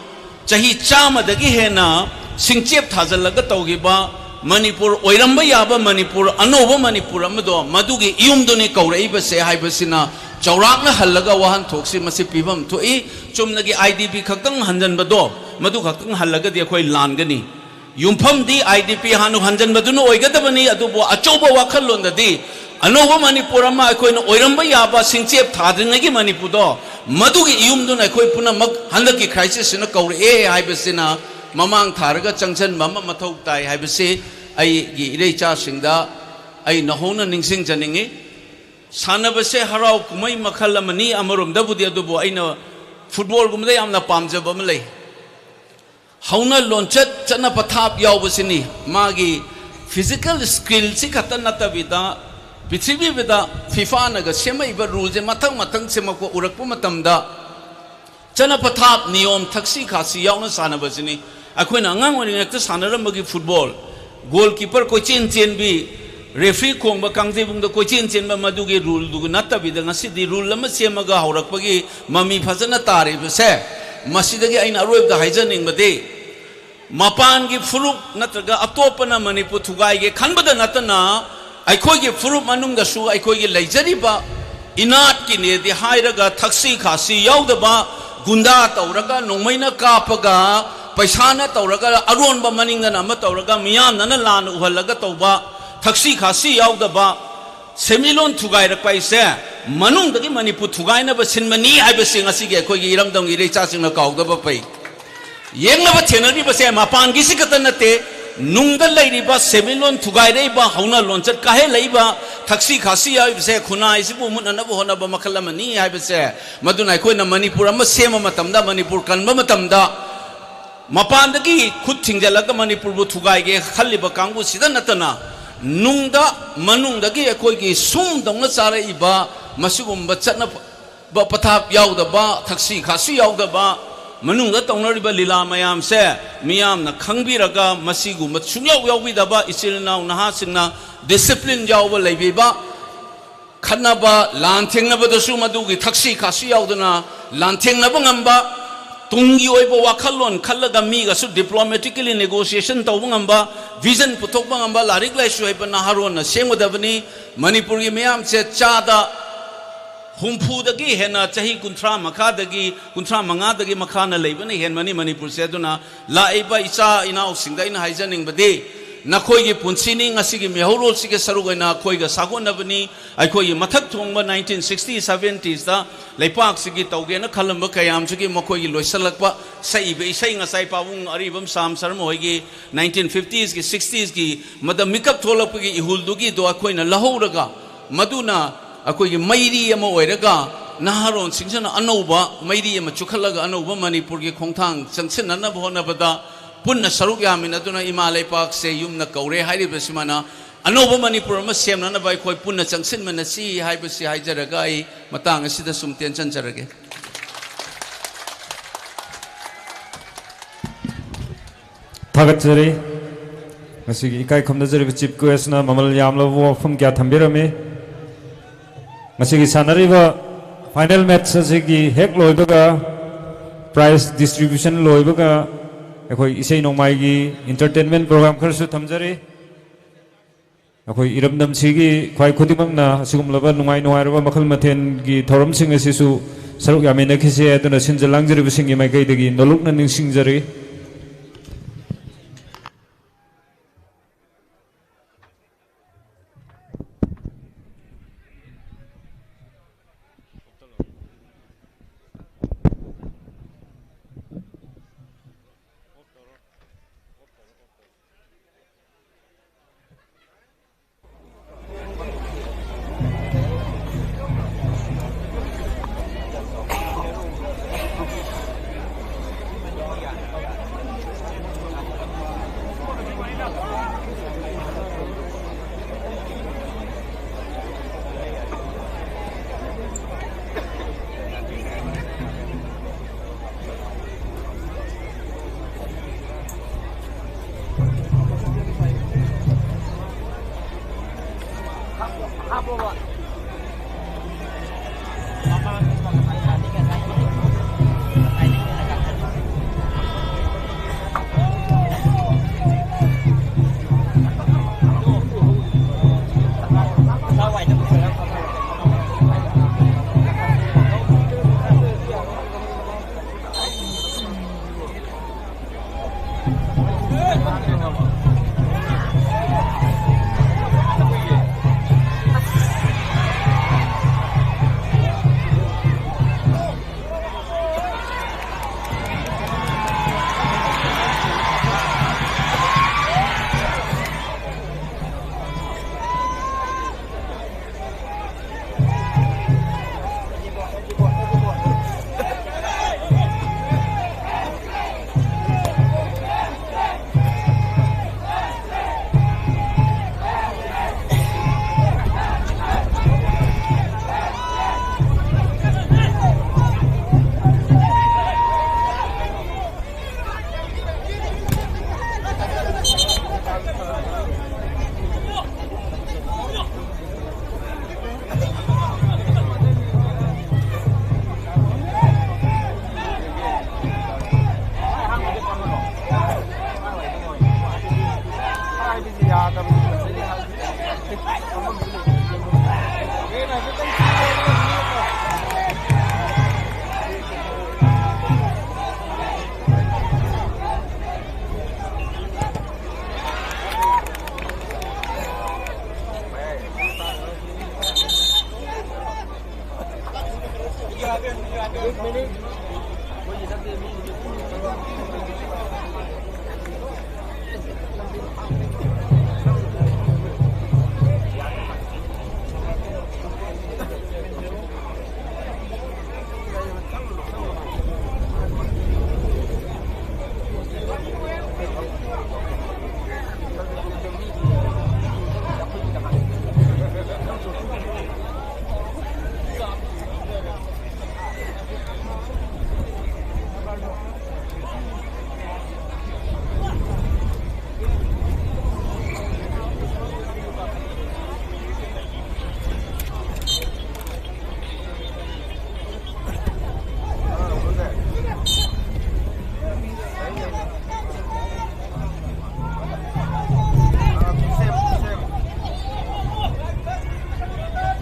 ꯆꯍꯤ ꯆꯥꯝꯃꯗꯒꯤ ꯍꯦꯟꯅ ꯁꯤꯡꯆꯦꯞ ꯊꯥꯖꯤꯜꯂꯒ ꯇꯧꯈꯤꯕ ꯃꯅꯤꯄꯨꯔ, ꯑꯣꯏꯔꯝꯕ ꯌꯥꯕ ꯃꯅꯤꯄꯨꯔ, ꯑꯅꯧꯕ ꯃꯅꯤꯄꯨꯔ ꯑꯃꯗꯣ, ꯃꯗꯨꯒꯤ ꯏꯌꯨꯝꯗꯨꯅꯤ ꯀꯧꯔꯛꯏꯕꯁꯦ ꯍꯥꯏꯕꯁꯤꯅ ꯆꯥꯎꯔꯥꯛꯅ ꯍꯜꯂꯒ ꯋꯥꯍꯟꯊꯣꯛꯁꯤ ꯃꯁꯤ ꯄꯤꯐꯝ ꯊꯣꯛꯏ꯫ ꯆꯨꯝꯅꯒꯤ ꯑꯥꯏ ꯗꯤ ꯄꯤ ꯈꯛꯇꯪ ꯍꯟꯖꯟꯕꯗꯣ, ꯃꯗꯨ ꯈꯛꯇꯪ ꯍꯜꯂꯒꯗꯤ ꯑꯩꯈꯣꯏ ꯂꯥꯟꯒꯅꯤ꯫ ꯌꯨꯝꯐꯝꯗꯤ ꯑꯥꯏ ꯗꯤ ꯄꯤ ꯍꯥꯟꯅ ꯍꯟꯖꯟꯕꯗꯨꯅ ꯑꯣꯏꯒꯗꯕꯅꯤ, ꯑꯗꯨꯕꯨ ꯑꯆꯧꯕ ꯋꯥꯈꯜꯂꯣꯟꯗꯗꯤ ꯑꯅꯧꯕ ꯃꯅꯤꯄꯨꯔ ꯑꯃ, ꯑꯩꯈꯣꯏꯅ ꯑꯣꯏꯔꯝꯕ ꯌꯥꯕ ꯁꯤꯡꯆꯦꯞ ꯊꯥꯗ꯭ꯔꯤꯉꯩꯒꯤ ꯃꯅꯤꯄꯨꯔꯗꯣ, ꯃꯗꯨꯒꯤ ꯏꯌꯨꯝꯗꯨꯅ ꯑꯩꯈꯣꯏ ꯄꯨꯝꯅꯃꯛ ꯍꯟꯗꯛꯀꯤ crisis ꯁꯤꯅ ꯀꯧꯔꯛꯑꯦ ꯍꯥꯏꯕꯁꯤꯅ ꯃꯃꯥꯡ ꯊꯥꯔꯒ ꯆꯪꯁꯤꯟꯕ ꯑꯃ ꯃꯊꯧ ꯇꯥꯏ ꯍꯥꯏꯕꯁꯤ ꯑꯩꯒꯤ ꯏꯔꯩꯆꯥꯁꯤꯡꯗ ꯑꯩ ꯅꯧꯍꯧꯅ ꯅꯤꯡꯁꯤꯡꯖꯅꯤꯡꯏ꯫ ꯁꯥꯟꯅꯕꯁꯦ ꯍꯔꯥꯎ ꯀꯨꯝꯍꯩ ꯃꯈꯜ ꯑꯃꯅꯤ ꯑꯃꯔꯣꯝꯗꯕꯨꯗꯤ, ꯑꯗꯨꯕꯨ ꯑꯩꯅ ꯐꯨꯠꯕꯣꯜꯒꯨꯝꯕꯗ ꯌꯥꯝꯅ ꯄꯥꯝꯖꯕ ꯑꯃ ꯂꯩ꯫ ꯍꯧꯅ ꯂꯣꯟꯆꯠ, ꯆꯠꯅ ꯄꯊꯥꯞ ꯌꯥꯎꯕꯁꯤꯅꯤ꯫ ꯃꯥꯒꯤ physical skill ꯁꯤ ꯈꯛꯇ ꯅꯠꯇꯕꯤꯗ, ꯄ꯭ꯔꯤꯊꯤꯕꯤꯗ ꯐꯤꯐꯥꯅꯒ ꯁꯦꯝꯃꯛꯏꯕ rule ꯁꯦ ꯃꯊꯪ ꯃꯊꯪ ꯁꯦꯝꯃꯛꯄ ꯎꯔꯛꯄ ꯃꯇꯝꯗ, ꯆꯠꯅ ꯄꯊꯥꯞ, ꯅꯤꯌꯣꯝ, ꯊꯛꯁꯤ ꯈꯥꯁꯤ ꯌꯥꯎꯅ ꯁꯥꯟꯅꯕꯁꯤꯅꯤ꯫ ꯑꯩꯈꯣꯏꯅ ꯑꯉꯥꯡ ꯑꯣꯏꯔꯤꯉꯩꯗ ꯁꯥꯟꯅꯔꯝꯕꯒꯤ ꯐꯨꯠꯕꯣꯜ, goalkeeper ꯀꯣꯏꯆꯦꯟ ꯆꯦꯟꯕꯤ, referee ꯈꯣꯡꯕ, ꯀꯥꯡꯖꯩꯕꯨꯡꯗ ꯀꯣꯏꯆꯦꯟ ꯆꯦꯟꯕ, ꯃꯗꯨꯒꯤ rule ꯗꯨ ꯅꯠꯇꯕꯤꯗ ꯉꯁꯤꯗꯤ rule ꯑꯃ ꯁꯦꯝꯃꯒ ꯍꯧꯔꯛꯄꯒꯤ ꯃꯃꯤ ꯐꯖꯅ ꯇꯥꯔꯤꯕꯁꯦ, ꯃꯁꯤꯗꯒꯤ ꯑꯩꯅ ꯑꯔꯣꯏꯕꯗ ꯍꯥꯏꯖꯅꯤꯡꯕꯗꯤ, ꯃꯄꯥꯟꯒꯤ ꯐꯨꯔꯨꯞ ꯅꯠꯇ꯭ꯔꯒ ꯑꯇꯣꯞꯄꯅ ꯃꯅꯤꯄꯨꯔ ꯊꯨꯒꯥꯏꯒꯦ ꯈꯟꯕꯗ ꯅꯠꯇꯅ, ꯑꯩꯈꯣꯏꯒꯤ ꯐꯨꯔꯨꯞ ꯃꯅꯨꯡꯗꯁꯨ ꯑꯩꯈꯣꯏꯒꯤ ꯂꯩꯖꯔꯤꯕ ꯏꯅꯥꯠꯀꯤꯅꯦꯗꯤ ꯍꯥꯏꯔꯒ ꯊꯛꯁꯤ ꯈꯥꯁꯤ ꯌꯥꯎꯗꯕ, ꯒꯨꯟꯗꯥ ꯇꯧꯔꯒ, ꯅꯣꯡꯃꯩꯅ ꯀꯥꯞꯄꯒ, ꯄꯩꯁꯥꯅ ꯇꯧꯔꯒ, ꯑꯔꯣꯟꯕ ꯃꯅꯤꯡꯗꯅ ꯑꯃ ꯇꯧꯔꯒ, ꯃꯤꯌꯥꯝꯅꯅ ꯂꯥꯟꯅ ꯎꯍꯜꯂꯒ ꯇꯧꯕ, ꯊꯛꯁꯤ ꯈꯥꯁꯤ ꯌꯥꯎꯗꯕ, ꯁꯦꯟꯃꯤꯠꯂꯣꯟ ꯊꯨꯒꯥꯏꯔꯛꯄ ꯍꯥꯏꯁꯦ ꯃꯅꯨꯡꯗꯒꯤ ꯃꯅꯤꯄꯨꯔ ꯊꯨꯒꯥꯏꯅꯕ ꯁꯤꯟꯕꯅꯤ ꯍꯥꯏꯕꯁꯤ ꯉꯁꯤꯒꯤ ꯑꯩꯈꯣꯏꯒꯤ ꯏꯔꯝꯗꯝꯒꯤ ꯏꯔꯩꯆꯥꯁꯤꯡꯅ ꯀꯥꯎꯗꯕ ꯐꯩ꯫ ꯌꯦꯡꯅꯕ ꯊꯦꯡꯅꯔꯤꯕꯁꯦ ꯃꯄꯥꯟꯒꯤꯁꯤ ꯈꯛꯇ ꯅꯠꯇꯦ, ꯅꯨꯡꯗ ꯂꯩꯔꯤꯕ ꯁꯦꯟꯃꯤꯠꯂꯣꯟ ꯊꯨꯒꯥꯏꯔꯛꯏꯕ, ꯍꯧꯅ ꯂꯣꯟꯆꯠ ꯀꯥꯏꯍꯜꯂꯛꯏꯕ, ꯊꯛꯁꯤ ꯈꯥꯁꯤ ꯌꯥꯎꯔꯤꯕꯁꯦ, ꯈꯨꯟꯅꯥꯏꯁꯤꯕꯨ ꯃꯨꯠꯅꯅꯕ ꯍꯣꯠꯅꯕ ꯃꯈꯜ ꯑꯃꯅꯤ ꯍꯥꯏꯕꯁꯦ꯫ ꯃꯗꯨꯅ ꯑꯩꯈꯣꯏꯅ ꯃꯅꯤꯄꯨꯔ ꯑꯃ ꯁꯦꯝꯕ ꯃꯇꯝꯗ, ꯃꯅꯤꯄꯨꯔ ꯀꯟꯕ ꯃꯇꯝꯗ, ꯃꯄꯥꯟꯗꯒꯤ ꯈꯨꯠ ꯊꯤꯡꯖꯤꯜꯂꯒ ꯃꯅꯤꯄꯨꯔꯕꯨ ꯊꯨꯒꯥꯏꯒꯦ ꯈꯜꯂꯤꯕ ꯀꯥꯡꯕꯨꯁꯤꯗ ꯅꯠꯇꯅ, ꯅꯨꯡꯗ, ꯃꯅꯨꯡꯗꯒꯤ ꯑꯩꯈꯣꯏꯒꯤ ꯁꯨꯝꯗꯧꯅ ꯆꯥꯔꯛꯏꯕ ꯃꯁꯤꯒꯨꯝꯕ ꯆꯠꯅ ꯄꯊꯥꯞ ꯌꯥꯎꯗꯕ, ꯊꯛꯁꯤ ꯈꯥꯁꯤ ꯌꯥꯎꯗꯕ, ꯃꯅꯨꯡꯗ ꯇꯧꯅꯔꯤꯕ ꯂꯤꯂꯥ ꯃꯌꯥꯝꯁꯦ ꯃꯤꯌꯥꯝꯅ ꯈꯪꯕꯤꯔꯒ, ꯃꯁꯤꯒꯨꯝꯕ ꯁꯨꯡꯌꯥꯎ ꯌꯥꯎꯕꯤꯗꯕ, ꯏꯆꯤꯜ ꯏꯅꯥꯎ ꯅꯍꯥꯁꯤꯡꯅ discipline ꯌꯥꯎꯕ ꯂꯩꯕꯤꯕ, ꯈꯠꯅꯕ, ꯂꯥꯟ ꯊꯦꯡꯅꯕꯗꯁꯨ ꯃꯗꯨꯒꯤ ꯊꯛꯁꯤ ꯈꯥꯁꯤ ꯌꯥꯎꯗꯅ ꯂꯥꯟꯊꯦꯡꯅꯕ ꯉꯝꯕ, ꯇꯨꯡꯒꯤ ꯑꯣꯏꯕ ꯋꯥꯈꯜꯂꯣꯟ ꯈꯜꯂꯒ ꯃꯤꯒꯁꯨ diplomatically negotiation ꯇꯧꯕ ꯉꯝꯕ, vision ꯄꯨꯊꯣꯛꯄ ꯉꯝꯕ ꯂꯥꯏꯔꯤꯛ ꯂꯥꯏꯁꯨ ꯍꯩꯕ ꯅꯍꯥꯔꯣꯟꯅ ꯁꯦꯝꯒꯗꯕꯅꯤ꯫ ꯃꯅꯤꯄꯨꯔꯒꯤ ꯃꯤꯌꯥꯝꯁꯦ ꯆꯥꯗ ꯍꯨꯝꯐꯨꯗꯒꯤ ꯍꯦꯟꯅ ꯆꯍꯤ ꯀꯨꯟꯊ꯭ꯔꯥ ꯃꯈꯥꯗꯒꯤ, ꯀꯨꯟꯊ꯭ꯔꯥ ꯃꯉꯥꯗꯒꯤ ꯃꯈꯥꯅ ꯂꯩꯕꯅ ꯍꯦꯟꯕꯅꯤ ꯃꯅꯤꯄꯨꯔꯁꯦ꯫ ꯑꯗꯨꯅ ꯂꯥꯛꯏꯕ ꯏꯆꯥ ꯏꯅꯥꯎꯁꯤꯡꯗ ꯑꯩꯅ ꯍꯥꯏꯖꯅꯤꯡꯕꯗꯤ, ꯅꯈꯣꯏꯒꯤ ꯄꯨꯟꯁꯤꯅꯤ, ꯉꯁꯤꯒꯤ ꯃꯤꯍꯧꯔꯣꯜꯁꯤꯒꯤ ꯁꯔꯨꯛ ꯑꯣꯏꯅ ꯑꯩꯈꯣꯏꯒ ꯁꯥꯒꯣꯟꯅꯕꯅꯤ꯫ ꯑꯩꯈꯣꯏꯒꯤ ꯃꯊꯛ ꯊꯣꯡꯕ nineteen sixty seventiesꯇ ꯂꯩꯄꯥꯛꯁꯤꯒꯤ ꯇꯧꯒꯦꯅ ꯈꯜꯂꯝꯕ ꯀꯌꯥꯝꯁꯤꯒꯤ ꯃꯈꯣꯏꯒꯤ ꯂꯣꯏꯁꯤꯜꯂꯛꯄ ꯁꯛꯏꯕ ꯏꯁꯩ, ꯉꯁꯥꯏ ꯄꯥꯕꯨꯡ ꯑꯔꯤꯕꯝ ꯁꯥꯝ ꯁꯔꯃ ꯍꯣꯏꯒꯤ nineteen fiftiesꯀꯤ, sixtiesꯀꯤ ꯃꯗ ꯃꯤꯀꯞ ꯊꯣꯛꯂꯛꯄꯒꯤ ꯏꯍꯨꯜꯗꯨꯒꯤꯗꯣ ꯑꯩꯈꯣꯏꯅ ꯂꯧꯍꯧꯔꯒ, ꯃꯗꯨꯅ ꯑꯩꯈꯣꯏꯒꯤ ꯃꯩꯔꯤ ꯑꯃ ꯑꯣꯏꯔꯒ, ꯅꯍꯥꯔꯣꯟꯁꯤꯡꯁꯤꯅ ꯑꯅꯧꯕ ꯃꯩꯔꯤ ꯑꯃ ꯆꯨꯈꯠꯂꯒ ꯑꯅꯧꯕ ꯃꯅꯤꯄꯨꯔꯒꯤ ꯈꯣꯡꯊꯥꯡ ꯆꯪꯁꯤꯟꯅꯅꯕ ꯍꯣꯠꯅꯕꯗ ꯄꯨꯟꯅ ꯁꯔꯨꯛ ꯌꯥꯃꯤꯟꯅꯗꯨꯅ ꯏꯃꯥ ꯂꯩꯄꯥꯛꯁꯦ ꯌꯨꯝꯅ ꯀꯧꯔꯦ ꯍꯥꯏꯔꯤꯕꯁꯤꯃꯅ ꯑꯅꯧꯕ ꯃꯅꯤꯄꯨꯔ ꯑꯃ ꯁꯦꯝꯅꯅꯕ ꯑꯩꯈꯣꯏ ꯄꯨꯟꯅ ꯆꯪꯁꯤꯟꯃꯤꯟꯅꯁꯤ ꯍꯥꯏꯕꯁꯤ ꯍꯥꯏꯖꯔꯒ ꯑꯩ ꯃꯇꯥꯡ ꯑꯁꯤꯗ ꯁꯨꯝ ꯇꯦꯟꯁꯤꯟꯖꯔꯒꯦ꯫ ꯊꯥꯒꯠꯆꯔꯤ꯫ ꯉꯁꯤꯒꯤ ꯏꯀꯥꯏ ꯈꯨꯝꯅꯖꯔꯤꯕ Chief Guestꯅ ꯃꯃꯜ ꯌꯥꯝꯂꯕ ꯋꯥꯐꯝ ꯀꯌꯥ ꯊꯝꯕꯤꯔꯝꯃꯤ꯫ ꯉꯁꯤꯒꯤ ꯁꯥꯟꯅꯔꯤꯕ final match ꯑꯁꯤꯒꯤ ꯍꯦꯛ ꯂꯣꯏꯕꯒ prize distribution ꯂꯣꯏꯕꯒ ꯑꯩꯈꯣꯏ ꯏꯁꯩ ꯅꯣꯡꯃꯥꯏꯒꯤ entertainment program ꯈꯔꯁꯨ ꯊꯝꯖꯔꯤ꯫ ꯑꯩꯈꯣꯏ ꯏꯔꯝꯗꯝꯁꯤꯒꯤ ꯈ꯭ꯋꯥꯏ ꯈꯨꯗꯤꯡꯃꯛꯅ ꯑꯁꯤꯒꯨꯝꯂꯕ ꯅꯨꯡꯉꯥꯏ ꯅꯨꯡꯉꯥꯏꯔꯕ ꯃꯈꯜ ꯃꯊꯦꯜꯒꯤ ꯊꯧꯔꯝꯁꯤꯡ ꯑꯁꯤꯁꯨ ꯁꯔꯨꯛ ꯌꯥꯃꯤꯟꯅꯈꯤꯁꯦ ꯍꯥꯏꯗꯨꯅ ꯁꯤꯟꯖ ꯂꯥꯡꯖꯔꯤꯕꯁꯤꯡꯒꯤ ꯃꯥꯏꯀꯩꯗꯒꯤ ꯅꯣꯂꯨꯛꯅ ꯅꯤꯡꯁꯤꯡꯖꯔꯤ꯫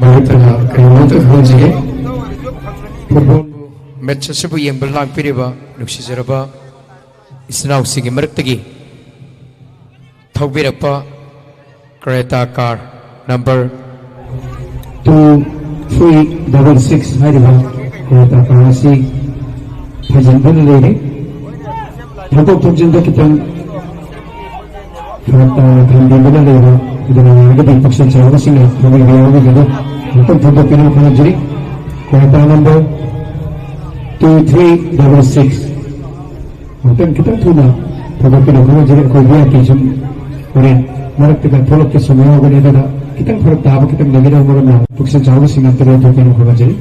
ꯃꯔꯨꯞꯇꯅ ꯀꯔꯤꯒꯨꯝꯕ ꯑꯝꯇ ꯈꯪꯍꯟꯖꯒꯦ꯫ ꯐꯨꯠꯕꯣꯜ ꯃꯦꯠꯆ ꯑꯁꯤꯕꯨ ꯌꯦꯡꯕ ꯂꯥꯛꯄꯤꯔꯤꯕ ꯅꯨꯡꯁꯤꯖꯔꯕ ꯏꯆꯤꯟ ꯏꯅꯥꯎꯁꯤꯡꯒꯤ ꯃꯔꯛꯇꯒꯤ ꯊꯧꯕꯤꯔꯛꯄ Creta car number two three double six ꯍꯥꯏꯔꯤꯕ ꯀ꯭ꯔꯦꯇꯥ ꯀꯥꯔ ꯑꯁꯤ ꯐꯩꯖꯤꯟꯗꯨꯅ ꯂꯩꯔꯤ꯫ ꯊꯧꯗꯣꯛ ꯊꯧꯖꯤꯟꯗ ꯈꯤꯇꯪ ꯐꯔꯛ ꯇꯥꯅ ꯊꯝꯕꯤꯗꯨꯅ ꯂꯩꯕ, ꯑꯗꯨꯅ ꯌꯥꯔꯒꯗꯤ ꯄꯨꯛꯆꯦꯜ ꯆꯥꯎꯕꯁꯤꯡꯅ ꯊꯧꯕꯤꯕ ꯌꯥꯎꯕꯤꯒꯅꯨ꯫ ꯑꯃꯨꯛꯇꯪ ꯊꯧꯗꯣꯛꯄꯤꯅꯕ ꯈꯪꯍꯟꯖꯔꯤ꯫ Creta number two three double six꯫ ꯑꯃꯨꯛꯇꯪ ꯈꯤꯇꯪ ꯊꯨꯅ ꯊꯧꯒꯠꯄꯤꯔꯛꯄ ꯍꯧꯖꯤꯛ ꯑꯩꯈꯣꯏ V I P ꯁꯨꯝ ꯍꯣꯔꯦꯟ ꯃꯔꯛꯇꯒ ꯊꯣꯛꯂꯛꯄ ꯁꯨꯝ ꯌꯥꯎꯒꯅꯤ, ꯑꯗꯨꯅ ꯈꯤꯇꯪ ꯐꯔꯛ ꯇꯥꯕ ꯈꯤꯇꯪ ꯂꯩꯒꯗꯕ ꯃꯔꯝꯅ ꯄꯨꯛꯆꯦꯜ ꯆꯥꯎꯕꯁꯤꯡ ꯑꯝꯇ ꯂꯦꯞꯊꯣꯛꯄꯤꯅꯕ ꯍꯣꯠꯅꯖꯔꯤ꯫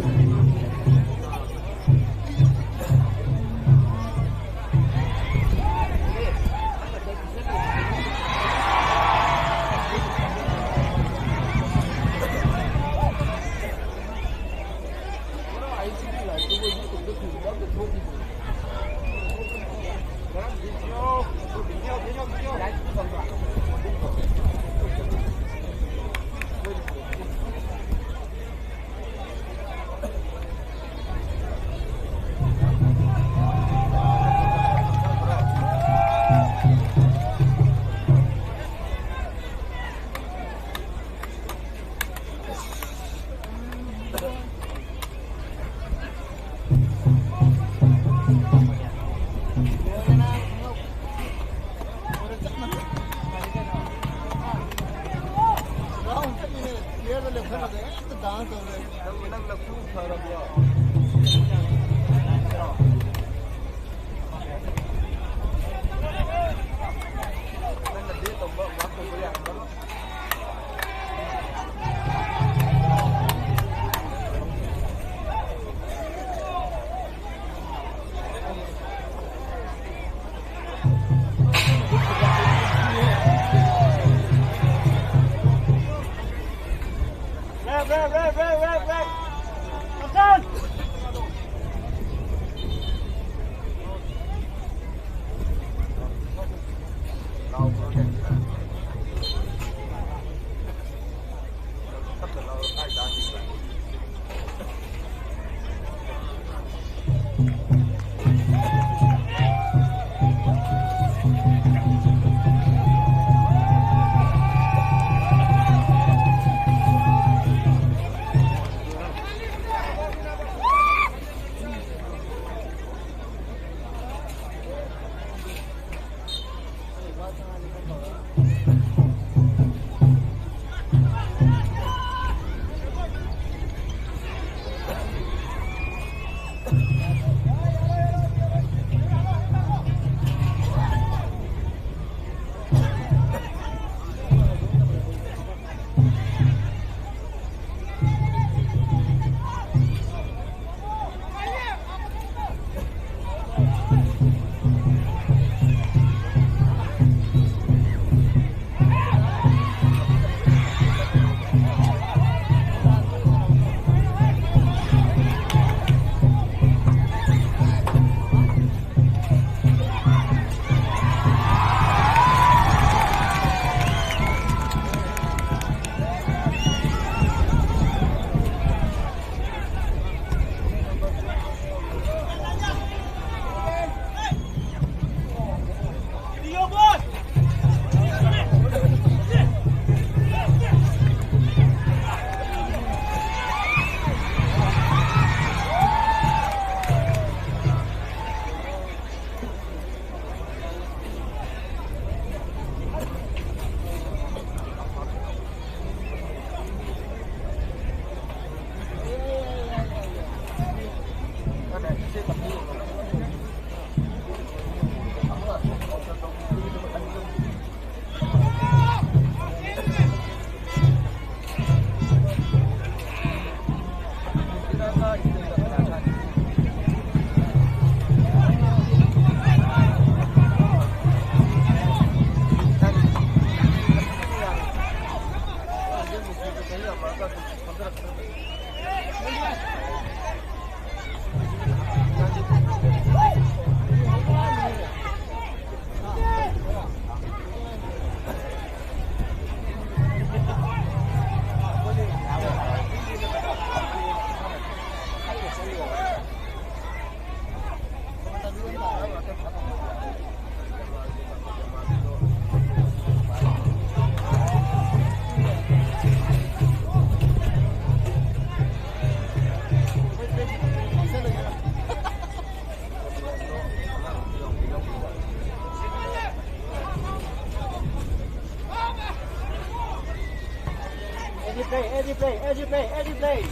Play, every play.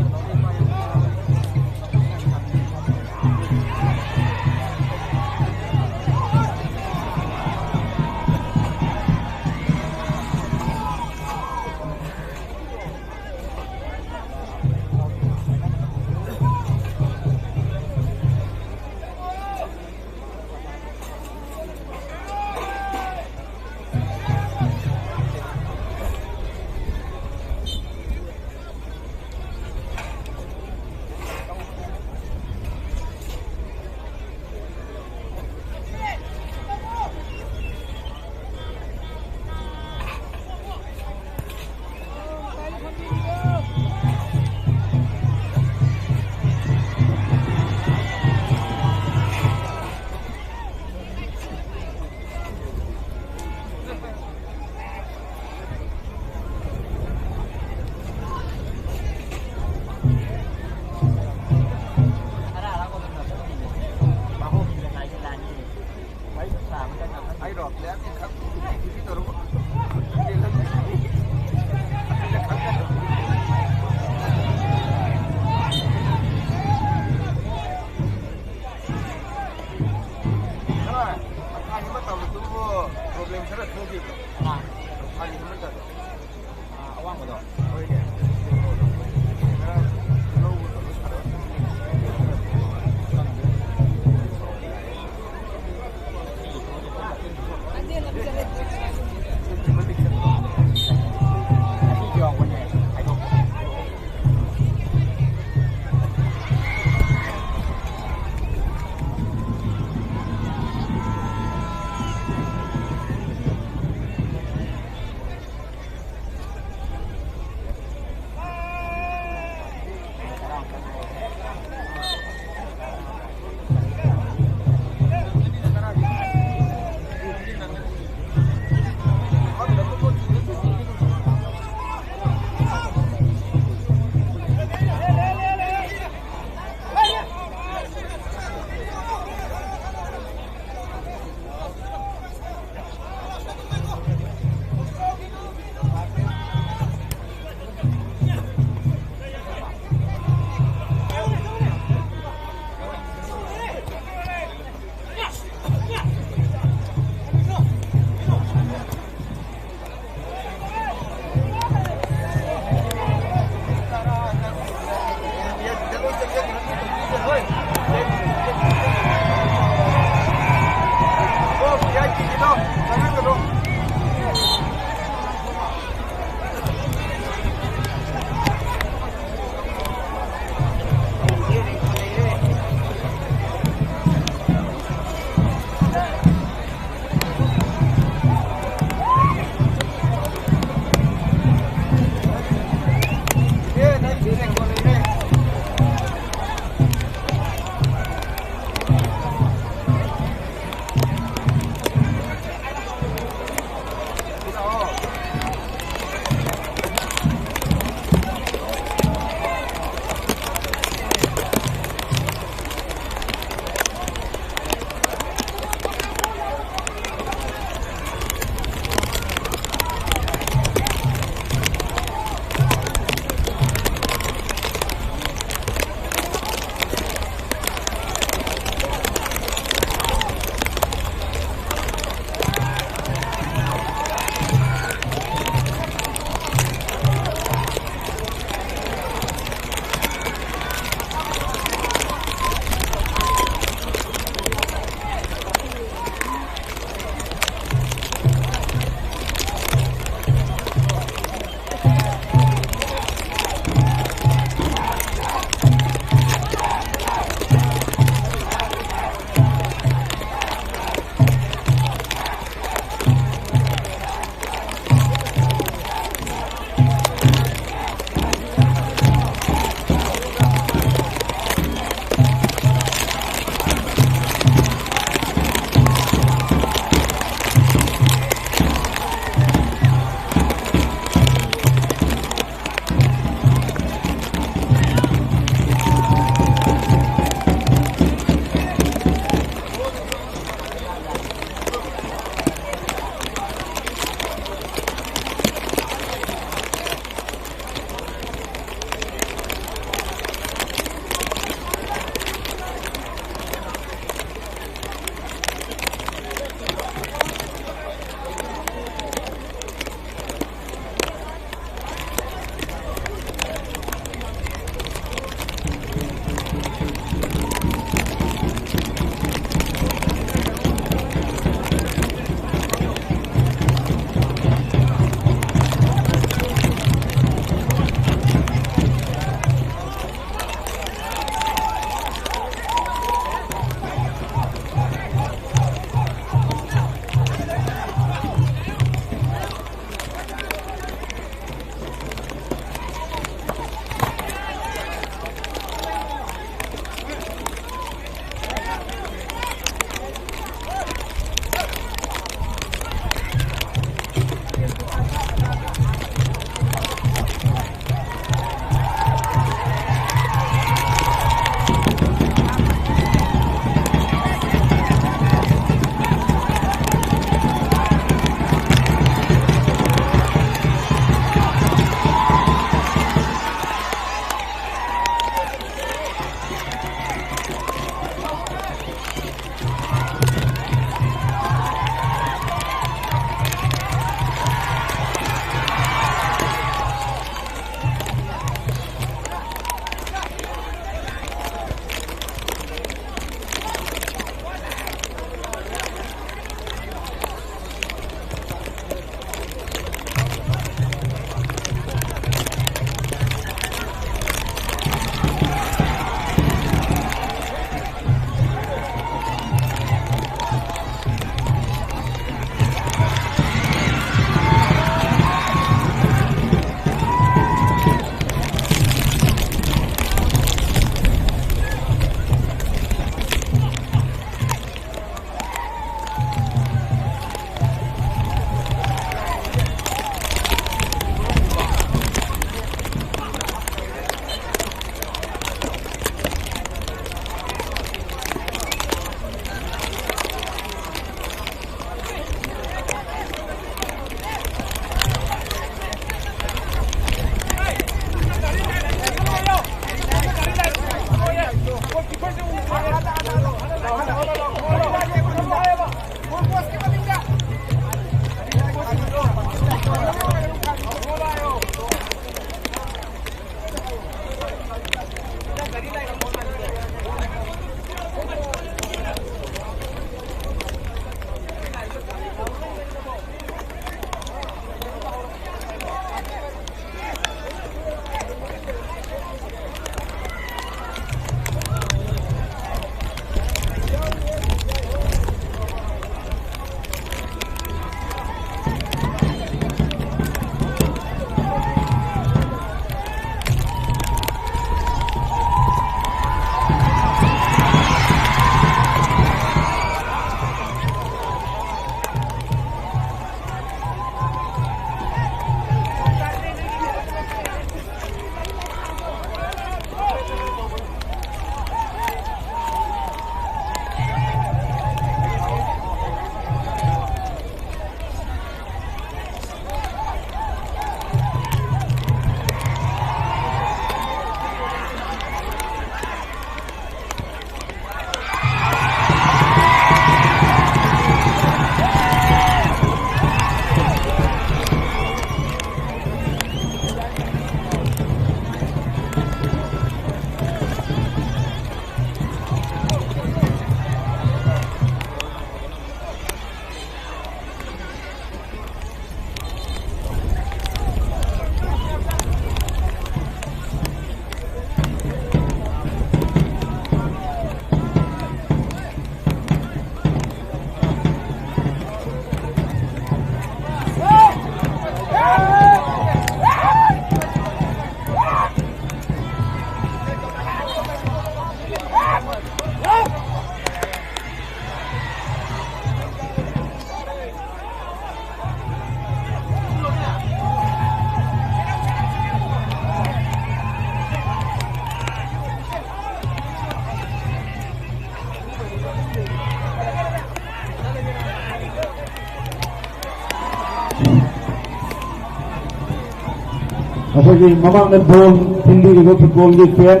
ꯑꯩꯈꯣꯏꯒꯤ ꯃꯃꯥꯡꯗ ꯗꯣꯟ ꯊꯤꯟꯕꯤꯔꯤꯕ ꯐꯨꯠꯕꯣꯜꯒꯤ ꯐꯦꯟ,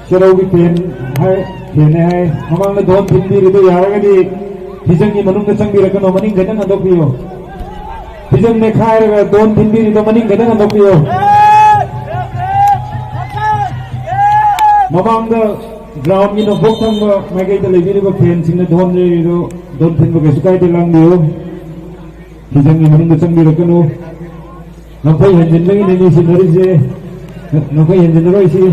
ꯆꯦꯔꯧꯒꯤ ꯐꯦꯟ ꯍꯥꯏ, ꯐꯦꯟꯅꯦ ꯍꯥꯏ꯫ ꯃꯃꯥꯡꯗ ꯗꯣꯟ ꯊꯤꯟꯕꯤꯔꯤꯗꯣ ꯌꯥꯔꯒꯗꯤ ꯐꯤꯖꯪꯒꯤ ꯃꯅꯨꯡꯗ ꯆꯪꯕꯤꯔꯛꯀꯅꯣ, ꯃꯅꯤꯡ ꯈꯤꯇꯪ ꯍꯟꯗꯣꯛꯄꯤꯌꯨ꯫ ꯐꯤꯖꯪ ꯅꯦꯈꯥꯏꯔꯒ ꯗꯣꯟ ꯊꯤꯟꯕꯤꯔꯤꯗꯣ ꯃꯅꯤꯡ ꯈꯤꯇꯪ ꯍꯟꯗꯣꯛꯄꯤꯌꯨ꯫ ꯃꯃꯥꯡꯗ ꯒ꯭ꯔꯥꯎꯟꯒꯤ ꯅꯣꯡꯄꯣꯛ ꯊꯪꯕ ꯃꯥꯏꯀꯩꯗ ꯂꯩꯕꯤꯔꯤꯕ ꯐꯦꯟꯁꯤꯡꯅ ꯗꯣꯟ ꯂꯩꯔꯤꯗꯣ, ꯗꯣꯟ ꯊꯤꯟꯕ ꯀꯩꯁꯨ ꯀꯥꯏꯗꯦ, ꯂꯥꯡꯕꯤꯌꯨ꯫ ꯐꯤꯖꯪꯒꯤ ꯃꯅꯨꯡꯗ ꯆꯪꯕꯤꯔꯛꯀꯅꯨ꯫ ꯅꯈꯣꯏ ꯍꯦꯟꯖꯤꯟꯕꯒꯤꯅꯦ ꯃꯤ ꯁꯤꯟꯅꯔꯤꯁꯦ꯫ ꯅꯈꯣꯏ ꯍꯦꯟꯖꯤꯟꯅꯔꯣꯏꯁꯤ꯫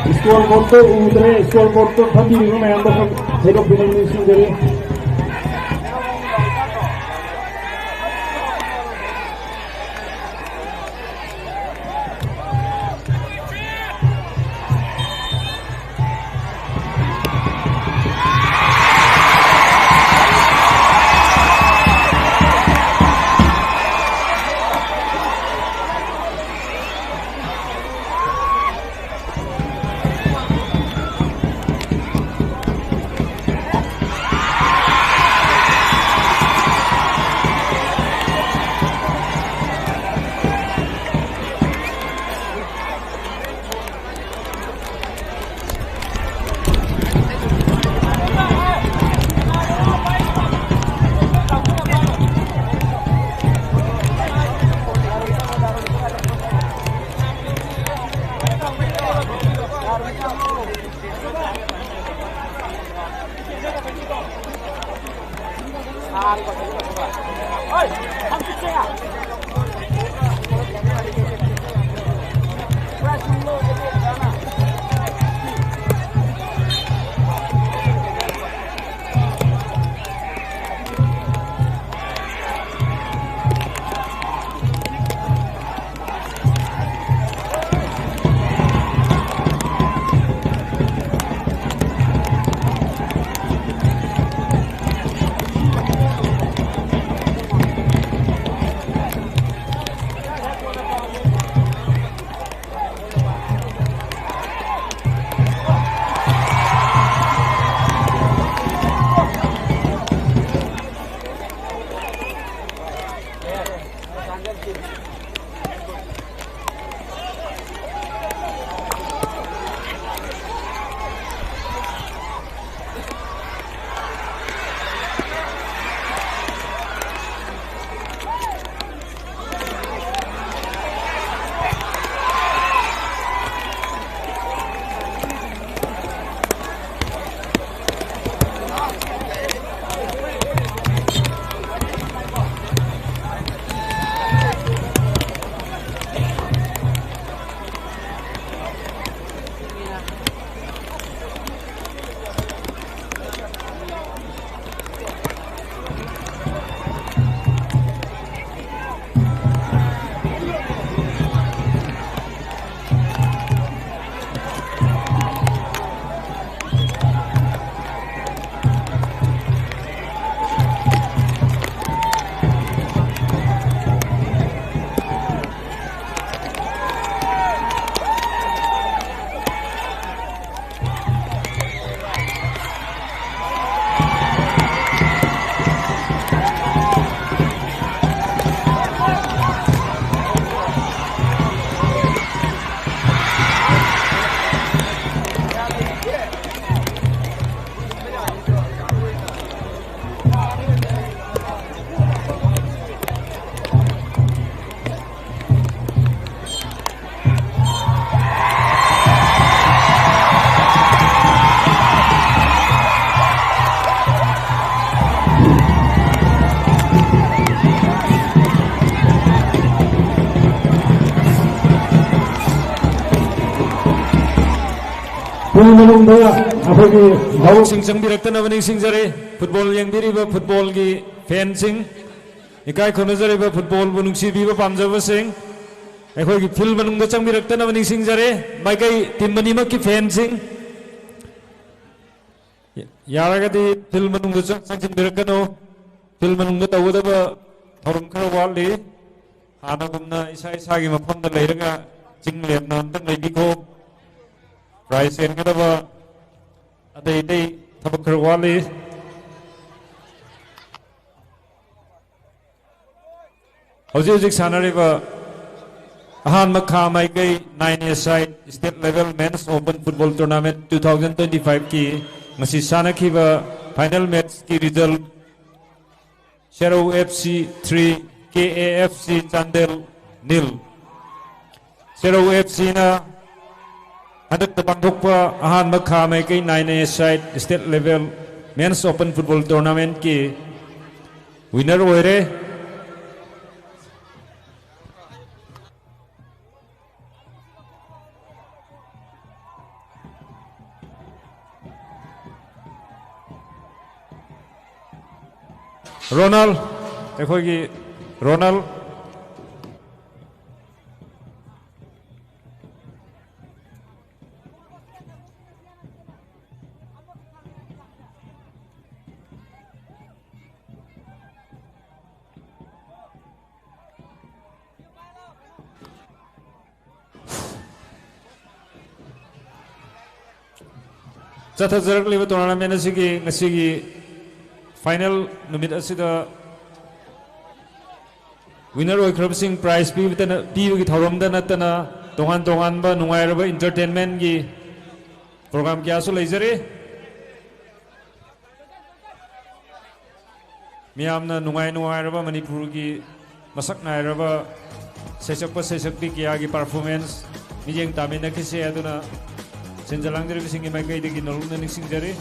Scoreboard ꯇꯣ ꯎꯗ꯭ꯔꯦ, scoreboard ꯇꯣ ꯐꯝꯕꯤꯔꯤꯕ ꯃꯌꯥꯝꯗ ꯊꯣꯏꯗꯣꯛ ꯊꯣꯏꯗꯣꯛ ꯅꯤꯡꯁꯤꯡꯖꯔꯤ꯫ ꯃꯅꯨꯡꯗ ꯑꯩꯈꯣꯏꯒꯤ ꯁꯤꯡ ꯆꯪꯕꯤꯔꯛꯇꯅꯕ ꯅꯤꯡꯁꯤꯡꯖꯔꯤ꯫ ꯐꯨꯠꯕꯣꯜ ꯌꯦꯡꯕꯤꯔꯤꯕ ꯐꯨꯠꯕꯣꯜꯒꯤ ꯐꯦꯟꯁꯤꯡ, ꯏꯀꯥꯏ ꯈꯨꯝꯅꯖꯔꯤꯕ ꯐꯨꯠꯕꯣꯜꯕꯨ ꯅꯨꯡꯁꯤꯕꯤꯕ ꯄꯥꯝꯖꯕꯁꯤꯡ, ꯑꯩꯈꯣꯏꯒꯤ ꯐꯤꯜ ꯃꯅꯨꯡꯗ ꯆꯪꯕꯤꯔꯛꯇꯅꯕ ꯅꯤꯡꯁꯤꯡꯖꯔꯤ꯫ ꯃꯥꯏꯀꯩ ꯇꯤꯝ ꯑꯅꯤꯃꯛꯀꯤ ꯐꯦꯟꯁꯤꯡ, ꯌꯥꯔꯒꯗꯤ ꯐꯤꯜ ꯃꯅꯨꯡꯗ ꯆꯪ-, ꯆꯪꯁꯤꯟꯕꯤꯔꯛꯀꯅꯨ꯫ ꯐꯤꯜ ꯃꯅꯨꯡꯗ ꯇꯧꯒꯗꯕ ꯊꯧꯔꯝ ꯈꯔ ꯋꯥꯠꯂꯤ꯫ ꯍꯥꯟꯅꯒꯨꯝꯅ ꯏꯁꯥ ꯏꯁꯥꯒꯤ ꯃꯐꯝꯗ ꯂꯩꯔꯒ ꯆꯤꯡ ꯂꯦꯝꯅ ꯑꯝꯇꯪ ꯂꯩꯕꯤꯈꯣ꯫ ꯄ꯭ꯔꯥꯏꯖ ꯌꯦꯟꯒꯗꯕ ꯑꯇꯩ ꯑꯇꯩ ꯊꯕꯛ ꯈꯔ ꯋꯥꯠꯂꯤ꯫ ꯍꯧꯖꯤꯛ ꯍꯧꯖꯤꯛ ꯁꯥꯟꯅꯔꯤꯕ ꯑꯍꯥꯟꯕ ꯈꯥ ꯃꯥꯏꯀꯩ nine A side state level men's open football tournament two thousand twenty five ꯀꯤ ꯉꯁꯤ ꯁꯥꯟꯅꯈꯤꯕ final match ꯀꯤ result, ꯁꯦꯔꯧ F C three, K A F C Chandel nil꯫ ꯁꯦꯔꯧ F C ꯅ ꯍꯟꯗꯛꯇ ꯄꯥꯡꯊꯣꯛꯄ ꯑꯍꯥꯟꯕ ꯈꯥ ꯃꯥꯏꯀꯩ nine A side state level men's open football tournament ꯀꯤ winner ꯑꯣꯏꯔꯦ꯫ ꯔꯣꯅꯥꯜ, ꯑꯩꯈꯣꯏꯒꯤ ꯔꯣꯅꯥꯜ꯫ ꯆꯠꯊꯖꯔꯛꯂꯤꯕ tournament ꯑꯁꯤꯒꯤ ꯉꯁꯤꯒꯤ final ꯅꯨꯃꯤꯠ ꯑꯁꯤꯗ winner ꯑꯣꯏꯈ꯭ꯔꯕꯁꯤꯡ prize ꯄꯤꯕꯇ-, ꯄꯤꯕꯒꯤ ꯊꯧꯔꯝꯗ ꯅꯠꯇꯅ ꯇꯣꯉꯥꯟ ꯇꯣꯉꯥꯟꯕ ꯅꯨꯡꯉꯥꯏꯔꯕ entertainment ꯀꯤ program ꯀꯌꯥꯁꯨ ꯂꯩꯖꯔꯤ꯫ ꯃꯤꯌꯥꯝꯅ ꯅꯨꯡꯉꯥꯏ ꯅꯨꯡꯉꯥꯏꯔꯕ ꯃꯅꯤꯄꯨꯔꯒꯤ ꯃꯁꯛ ꯅꯥꯏꯔꯕ ꯁꯩꯁꯛꯄ ꯁꯩꯁꯛꯄꯤ ꯀꯌꯥꯒꯤ performance ꯃꯤꯠꯌꯦꯡ ꯇꯥꯃꯤꯟꯅꯈꯤꯁꯦ꯫ ꯑꯗꯨꯅ ꯁꯤꯟꯖ ꯂꯥꯡꯖꯔꯤꯕꯁꯤꯡꯒꯤ ꯃꯥꯏꯀꯩꯗꯒꯤ ꯅꯧꯂꯨꯛꯅ ꯅꯤꯡꯁꯤꯡꯖꯔꯤ꯫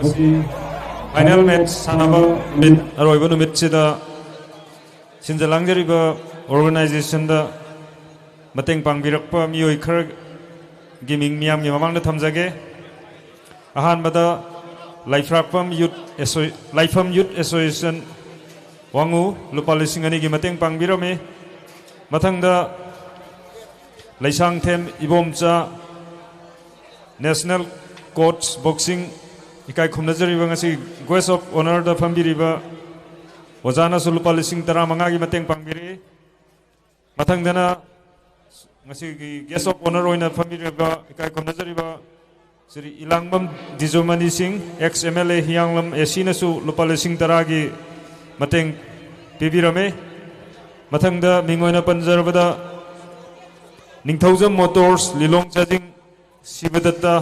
ꯉꯁꯤ ꯐꯥꯏꯅꯦꯜ ꯃꯦꯠꯆ ꯁꯥꯟꯅꯕ ꯅꯨꯃꯤꯠ, ꯑꯔꯣꯏꯕ ꯅꯨꯃꯤꯠꯁꯤꯗ ꯁꯤꯟꯖ ꯂꯥꯡꯖꯔꯤꯕ ꯑꯣꯔꯒꯅꯥꯏꯖꯦꯁꯟꯗ ꯃꯇꯦꯡ ꯄꯥꯡꯕꯤꯔꯛꯄ ꯃꯤꯑꯣꯏ ꯈꯔꯒꯤ ꯃꯤꯡ ꯃꯤꯌꯥꯝꯒꯤ ꯃꯃꯥꯡꯗ ꯊꯝꯖꯒꯦ꯫ ꯑꯍꯥꯟꯕꯗ ꯂꯥꯏꯐ꯭ꯔꯥꯛꯄꯝ ꯌꯨꯠ ꯑꯦꯁꯣ-, ꯂꯥꯏꯐꯝ ꯌꯨꯠ ꯑꯦꯁꯣꯁꯤꯌꯦꯁꯟ ꯋꯥꯉꯨ ꯂꯨꯄꯥ ꯂꯤꯁꯤꯡ ꯑꯅꯤꯒꯤ ꯃꯇꯦꯡ ꯄꯥꯡꯕꯤꯔꯝꯃꯤ꯫ ꯃꯊꯪꯗ Leishangthem Ibomcha national coach boxing ꯏꯀꯥꯏ ꯈꯨꯝꯅꯖꯔꯤꯕ ꯉꯁꯤ ꯒꯦꯁ ꯑꯣꯐ ꯑꯣꯅꯔꯗ ꯐꯝꯕꯤꯔꯤꯕ ꯑꯣꯖꯥꯅꯁꯨ ꯂꯨꯄꯥ ꯂꯤꯁꯤꯡ ꯇꯔꯥꯃꯉꯥꯒꯤ ꯃꯇꯦꯡ ꯄꯥꯡꯕꯤꯔꯛꯏ꯫ ꯃꯊꯪꯗꯅ ꯉꯁꯤꯒꯤ ꯒꯦꯁ ꯑꯣꯐ ꯑꯣꯅꯔ ꯑꯣꯏꯅ ꯐꯝꯕꯤꯔꯤꯕ ꯏꯀꯥꯏ ꯈꯨꯝꯅꯖꯔꯤꯕ ꯁ꯭ꯔꯤ ꯏꯂꯥꯡꯕꯝ ꯗꯤꯖꯨꯃꯅꯤ ꯁꯤꯡ, ꯑꯦꯛꯁ ꯑꯦꯝ ꯑꯦꯜ ꯑꯦ ꯍꯤꯌꯥꯡꯂꯝ ꯑꯦ ꯁꯤꯅꯁꯨ ꯂꯨꯄꯥ ꯂꯤꯁꯤꯡ ꯇꯔꯥꯒꯤ ꯃꯇꯦꯡ ꯄꯤꯕꯤꯔꯝꯃꯤ꯫ ꯃꯊꯪꯗ ꯃꯤꯡ ꯑꯣꯏꯅ ꯄꯟꯖꯔꯕꯗ ꯅꯤꯡꯊꯧꯖꯝ ꯃꯣꯇꯣꯔꯁ ꯂꯤꯂꯣꯡ ꯆꯥꯖꯤꯡ ꯁꯤꯕꯗꯠꯇ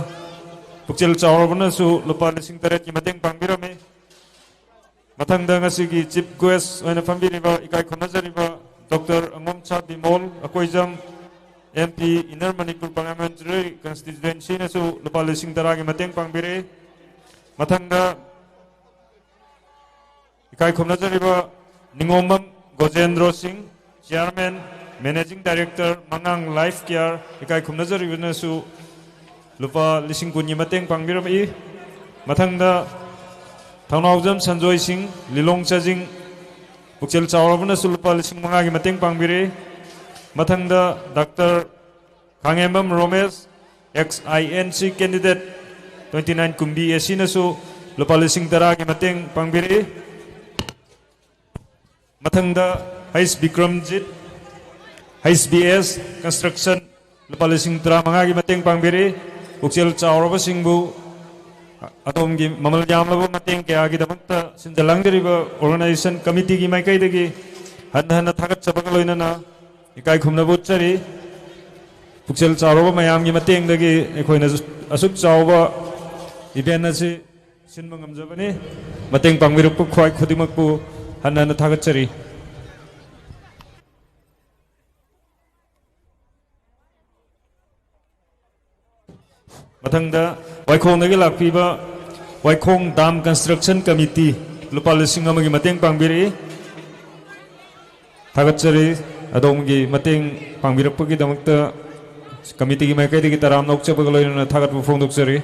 ꯄꯨꯛꯆꯦꯜ ꯆꯥꯎꯔꯕꯅꯁꯨ ꯂꯨꯄꯥ ꯂꯤꯁꯤꯡ ꯇꯔꯦꯠꯀꯤ ꯃꯇꯦꯡ ꯄꯥꯡꯕꯤꯔꯝꯃꯤ꯫ ꯃꯊꯪꯗ ꯉꯁꯤꯒꯤ ꯆꯤꯐ ꯒꯦꯁ ꯑꯣꯏꯅ ꯐꯝꯕꯤꯔꯤꯕ ꯏꯀꯥꯏ ꯈꯨꯝꯅꯖꯔꯤꯕ doctor Angomcha Bimol, Akoijam, M P, inner Manipur parliamentary ꯀꯟꯁꯇꯤꯇ꯭ꯋꯦꯟꯁꯤꯅꯁꯨ ꯂꯨꯄꯥ ꯂꯤꯁꯤꯡ ꯇꯔꯥꯒꯤ ꯃꯇꯦꯡ ꯄꯥꯡꯕꯤꯔꯛꯏ꯫ ꯃꯊꯪꯗ ꯏꯀꯥꯏ ꯈꯨꯝꯅꯖꯔꯤꯕ ꯅꯤꯉꯣꯝꯕꯝ ꯒꯣꯖꯦꯟꯗ꯭ꯔꯣ ꯁꯤꯡ, ꯆꯤꯌꯥꯔꯃꯦꯟ, ꯃꯦꯅꯦꯖꯤꯡ ꯗꯥꯏꯔꯦꯛꯇꯔ, ꯃꯉꯥꯡ ꯂꯥꯏꯐ ꯀꯤꯌꯥꯔ, ꯏꯀꯥꯏ ꯈꯨꯝꯅꯖꯔꯤꯕꯅꯁꯨ ꯂꯨꯄꯥ ꯂꯤꯁꯤꯡ ꯀꯨꯟꯒꯤ ꯃꯇꯦꯡ ꯄꯥꯡꯕꯤꯔꯝꯃꯤ꯫ ꯃꯊꯪꯗ ꯊꯧꯅꯥꯎꯖꯝ ꯁꯟꯖꯣꯏ ꯁꯤꯡ, ꯂꯤꯂꯣꯡ ꯆꯥꯖꯤꯡ, ꯄꯨꯛꯆꯦꯜ ꯆꯥꯎꯔꯕꯅꯁꯨ ꯂꯨꯄꯥ ꯂꯤꯁꯤꯡ ꯃꯉꯥꯒꯤ ꯃꯇꯦꯡ ꯄꯥꯡꯕꯤꯔꯛꯏ꯫ ꯃꯊꯪꯗ doctor Khangembam Romesh, ex I N C candidate, twenty nine Kumbi A ꯁꯤꯅꯁꯨ ꯂꯨꯄꯥ ꯂꯤꯁꯤꯡ ꯇꯔꯥꯒꯤ ꯃꯇꯦꯡ ꯄꯥꯡꯕꯤꯔꯛꯏ꯫ ꯃꯊꯪꯗ ꯍꯩꯁ ꯕꯤꯀ꯭ꯔꯝꯖꯤꯠ, ꯍꯩꯁ ꯕꯤ ꯑꯦꯁ ꯀꯟꯁꯇ꯭ꯔꯛꯁꯟ, ꯂꯨꯄꯥ ꯂꯤꯁꯤꯡ ꯇꯔꯥꯃꯉꯥꯒꯤ ꯃꯇꯦꯡ ꯄꯥꯡꯕꯤꯔꯛꯏ꯫ ꯄꯨꯛꯆꯦꯜ ꯆꯥꯎꯔꯕꯁꯤꯡꯕꯨ ꯑꯗꯣꯝꯒꯤ ꯃꯃꯜ ꯌꯥꯝꯂꯕ ꯃꯇꯦꯡ ꯀꯌꯥꯒꯤꯗꯃꯛꯇ ꯁꯤꯟꯖ ꯂꯥꯡꯖꯔꯤꯕ ꯑꯣꯔꯒꯅꯥꯏꯖꯦꯁꯟ ꯀꯃꯤꯇꯤꯒꯤ ꯃꯥꯏꯀꯩꯗꯒꯤ ꯍꯟꯅ ꯍꯟꯅ ꯊꯥꯒꯠꯆꯕꯒ ꯂꯣꯏꯅꯅ ꯏꯀꯥꯏ ꯈꯨꯝꯅꯕ ꯎꯠꯆꯔꯤ꯫ ꯄꯨꯛꯆꯦꯜ ꯆꯥꯎꯔꯕ ꯃꯌꯥꯝꯒꯤ ꯃꯇꯦꯡꯗꯒꯤ ꯑꯩꯈꯣꯏꯅ ꯑꯁꯨꯛ ꯆꯥꯎꯕ ꯏꯚꯦꯟ ꯑꯁꯤ ꯁꯤꯟꯕ ꯉꯝꯖꯕꯅꯤ꯫ ꯃꯇꯦꯡ ꯄꯥꯡꯕꯤꯔꯛꯄ ꯈ꯭ꯋꯥꯏ ꯈꯨꯗꯤꯡꯃꯛꯄꯨ ꯍꯟꯅ ꯍꯟꯅ ꯊꯥꯒꯠꯆꯔꯤ꯫ ꯃꯊꯪꯗ ꯋꯥꯏꯈꯣꯡꯗꯒꯤ ꯂꯥꯛꯄꯤꯕ ꯋꯥꯏꯈꯣꯡ Dam Construction Committee ꯂꯨꯄꯥ ꯂꯤꯁꯤꯡ ꯑꯃꯒꯤ ꯃꯇꯦꯡ ꯄꯥꯡꯕꯤꯔꯛꯏ꯫ ꯊꯥꯒꯠꯆꯔꯤ꯫ ꯑꯗꯣꯝꯒꯤ ꯃꯇꯦꯡ ꯄꯥꯡꯕꯤꯔꯛꯄꯒꯤꯗꯃꯛꯇ ꯀꯃꯤꯇꯤꯒꯤ ꯃꯥꯏꯀꯩꯗꯒꯤ ꯇꯔꯥꯝꯅ ꯑꯣꯛꯆꯕꯒ ꯂꯣꯏꯅꯅ ꯊꯥꯒꯠꯄ ꯐꯣꯡꯗꯣꯛꯆꯔꯤ꯫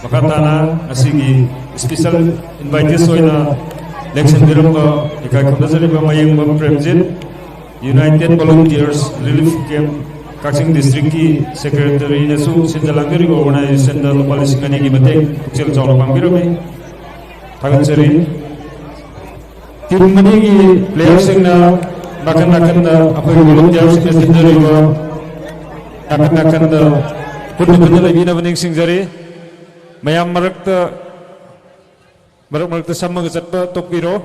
ꯃꯈꯥ ꯇꯥꯅ ꯉꯁꯤꯒꯤ special invitees ꯑꯣꯏꯅ ꯂꯦꯡꯁꯤꯟꯕꯤꯔꯝꯕ ꯏꯀꯥꯏ ꯈꯨꯝꯅꯖꯔꯤꯕ ꯃꯌꯦꯡꯕꯝ Premjit, United Volunteers Relief Camp ꯀꯛꯆꯤꯡ districtꯀꯤ secretaryꯅꯁꯨ ꯁꯤꯟꯖ ꯂꯥꯡꯖꯔꯤꯕ organizationꯗ ꯂꯨꯄꯥ ꯂꯤꯁꯤꯡ ꯑꯅꯤꯒꯤ ꯃꯇꯦꯡ ꯄꯨꯛꯆꯦꯜ ꯆꯥꯎꯅ ꯄꯥꯡꯕꯤꯔꯝꯃꯤ꯫ ꯊꯥꯒꯠꯆꯔꯤ꯫ Team ꯑꯅꯤꯒꯤ playerꯁꯤꯡꯅ ꯅꯥꯀꯟ ꯅꯥꯀꯟꯗ ꯑꯩꯈꯣꯏꯒꯤ volunteerꯁꯤꯡꯅ ꯁꯤꯟꯖꯔꯤꯕ ꯅꯥꯀꯟ ꯅꯥꯀꯟꯗ ꯄꯨꯟꯅ ꯄꯨꯟꯅ ꯂꯩꯕꯤꯅꯕ ꯅꯤꯡꯁꯤꯡꯖꯔꯤ꯫ ꯃꯌꯥꯝ ꯃꯔꯛꯇ, ꯃꯔꯛ ꯃꯔꯛꯇ ꯁꯝꯃꯒ ꯆꯠꯄ ꯇꯣꯛꯄꯤꯔꯣ꯫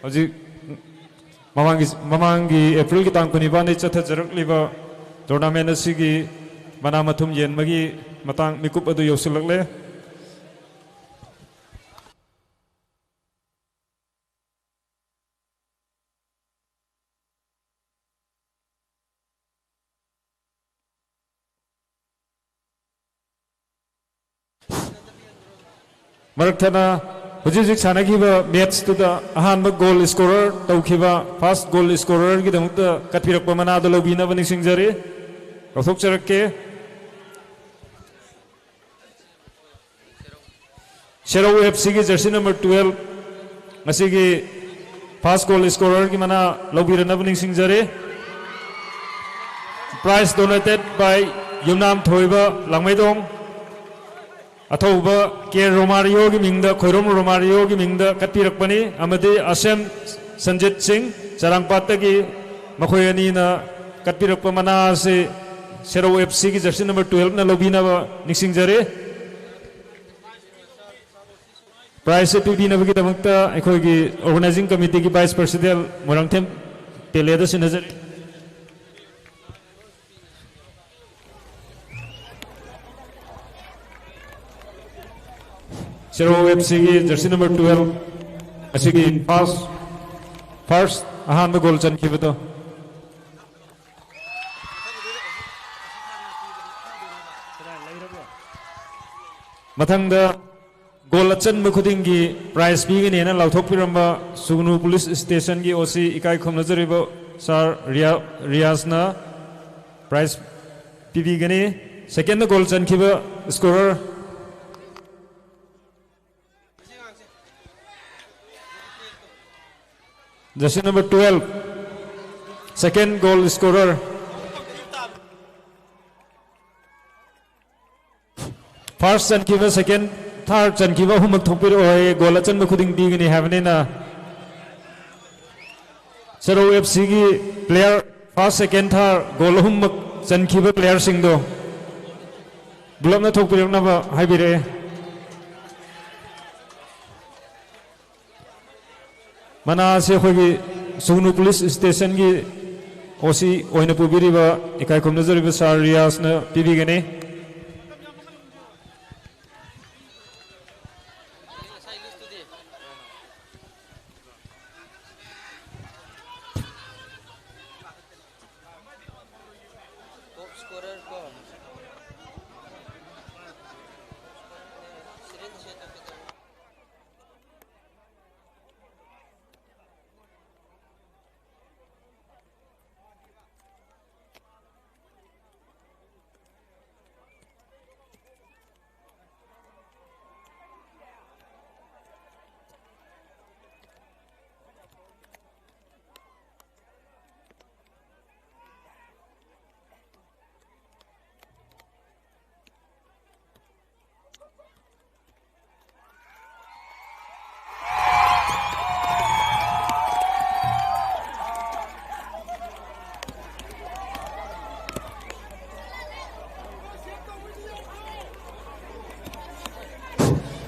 ꯍꯧꯖꯤꯛ ꯃꯃꯥꯡꯒꯤ, ꯃꯃꯥꯡꯒꯤ Aprilꯒꯤ ꯇꯥꯡ ꯀꯨꯟꯅꯤꯄꯥꯟꯗꯒꯤ ꯆꯠꯊꯖꯔꯛꯂꯤꯕ tournament ꯑꯁꯤꯒꯤ ꯃꯅꯥ ꯃꯊꯨꯝ ꯌꯦꯟꯕꯒꯤ ꯃꯇꯥꯡ ꯃꯤꯀꯨꯞ ꯑꯗꯨ ꯌꯧꯁꯤꯜꯂꯛꯂꯦ꯫ ꯃꯔꯛ ꯊꯠꯅ ꯍꯧꯖꯤꯛ ꯍꯧꯖꯤꯛ ꯁꯥꯟꯅꯈꯤꯕ matchꯇꯨꯗ ꯑꯍꯥꯟꯕ goal scorer ꯇꯧꯈꯤꯕ first goal scorerꯒꯤꯗꯃꯛꯇ ꯀꯠꯄꯤꯔꯛꯄ ꯃꯅꯥꯗꯨ ꯂꯧꯕꯤꯅꯕ ꯅꯤꯡꯁꯤꯡꯖꯔꯤ꯫ ꯂꯧꯊꯣꯛꯆꯔꯛꯀꯦ꯫ ꯁꯦꯔꯧ F Cꯒꯤ jersey number twelve ꯉꯁꯤꯒꯤ first goal scorerꯒꯤ ꯃꯅꯥ ꯂꯧꯕꯤꯔꯅꯕ ꯅꯤꯡꯁꯤꯡꯖꯔꯤ꯫ Prize donated by ꯌꯨꯝꯅꯥꯝ ꯊꯣꯏꯕ ꯂꯥꯡꯃꯩꯗꯣꯡ꯫ ꯑꯊꯧꯕ ꯀꯦ ꯔꯣꯃꯥꯔꯤꯌꯣꯒꯤ ꯃꯤꯡꯗ, ꯈꯣꯏꯔꯣꯝ ꯔꯣꯃꯥꯔꯤꯌꯣꯒꯤ ꯃꯤꯡꯗ ꯀꯠꯄꯤꯔꯛꯄꯅꯤ ꯑꯃꯗꯤ ꯑꯁꯦꯝ ꯁꯟꯖꯤꯠ ꯁꯤꯡ ꯆꯔꯥꯡꯄꯥꯠꯇꯒꯤ ꯃꯈꯣꯏ ꯑꯅꯤꯅ ꯀꯠꯄꯤꯔꯛꯄ ꯃꯅꯥ ꯑꯁꯤ ꯁꯦꯔꯧ F Cꯒꯤ jersey number twelveꯅ ꯂꯧꯕꯤꯅꯕ ꯅꯤꯡꯁꯤꯡꯖꯔꯤ꯫ Prizeꯁꯦ ꯄꯤꯕꯤꯅꯕꯒꯤꯗꯃꯛꯇ ꯑꯩꯈꯣꯏꯒꯤ organizing committeeꯒꯤ vice president ꯃꯣꯏꯔꯥꯡꯊꯦꯝ ꯄꯦꯂꯦꯗ ꯁꯤꯟꯅꯖꯔꯤ꯫ ꯁꯦꯔꯧ F Cꯒꯤ jersey number twelve ꯑꯁꯤꯒꯤ first, first ꯑꯍꯥꯟꯕ goal ꯆꯟꯈꯤꯕꯗꯣ꯫ ꯃꯊꯪꯗ goal ꯑꯆꯟꯕ ꯈꯨꯗꯤꯡꯒꯤ prize ꯄꯤꯒꯅꯤꯅ ꯂꯥꯎꯊꯣꯛꯄꯤꯔꯝꯕ ꯁꯨꯒꯅꯨ police stationꯒꯤ O C ꯏꯀꯥꯏ ꯈꯨꯝꯅꯖꯔꯤꯕ sir ꯔꯤꯌꯥ-, ꯔꯤꯌꯥꯖꯅ prize ꯄꯤꯕꯤꯒꯅꯤ꯫ Secondꯗ goal ꯆꯟꯈꯤꯕ scorer Jersey number twelve, second goal scorer. First ꯆꯟꯈꯤꯕ, second, third ꯆꯟꯈꯤꯕ ꯑꯍꯨꯝꯃꯛ ꯊꯣꯛꯄꯤꯔꯛꯑꯣ ꯍꯥꯏꯌꯦ꯫ Goal ꯑꯆꯟꯕ ꯈꯨꯗꯤꯡ ꯄꯤꯒꯅꯤ ꯍꯥꯏꯕꯅꯤꯅ, ꯁꯦꯔꯧ F Cꯒꯤ player first, second, third goal ꯑꯍꯨꯝꯃꯛ ꯆꯟꯈꯤꯕ playerꯁꯤꯡꯗꯣ ꯄꯨꯂꯞꯅ ꯊꯣꯛꯄꯤꯔꯛꯅꯕ ꯍꯥꯏꯕꯤꯔꯛꯑꯦ꯫ ꯃꯅꯥ ꯑꯁꯤ ꯑꯩꯈꯣꯏꯒꯤ ꯁꯨꯒꯅꯨ police stationꯒꯤ O C ꯑꯣꯏꯅ ꯄꯨꯕꯤꯔꯤꯕ ꯏꯀꯥꯏ ꯈꯨꯝꯅꯖꯔꯤꯕ sir ꯔꯤꯌꯥꯖꯅ ꯄꯤꯕꯤꯒꯅꯤ꯫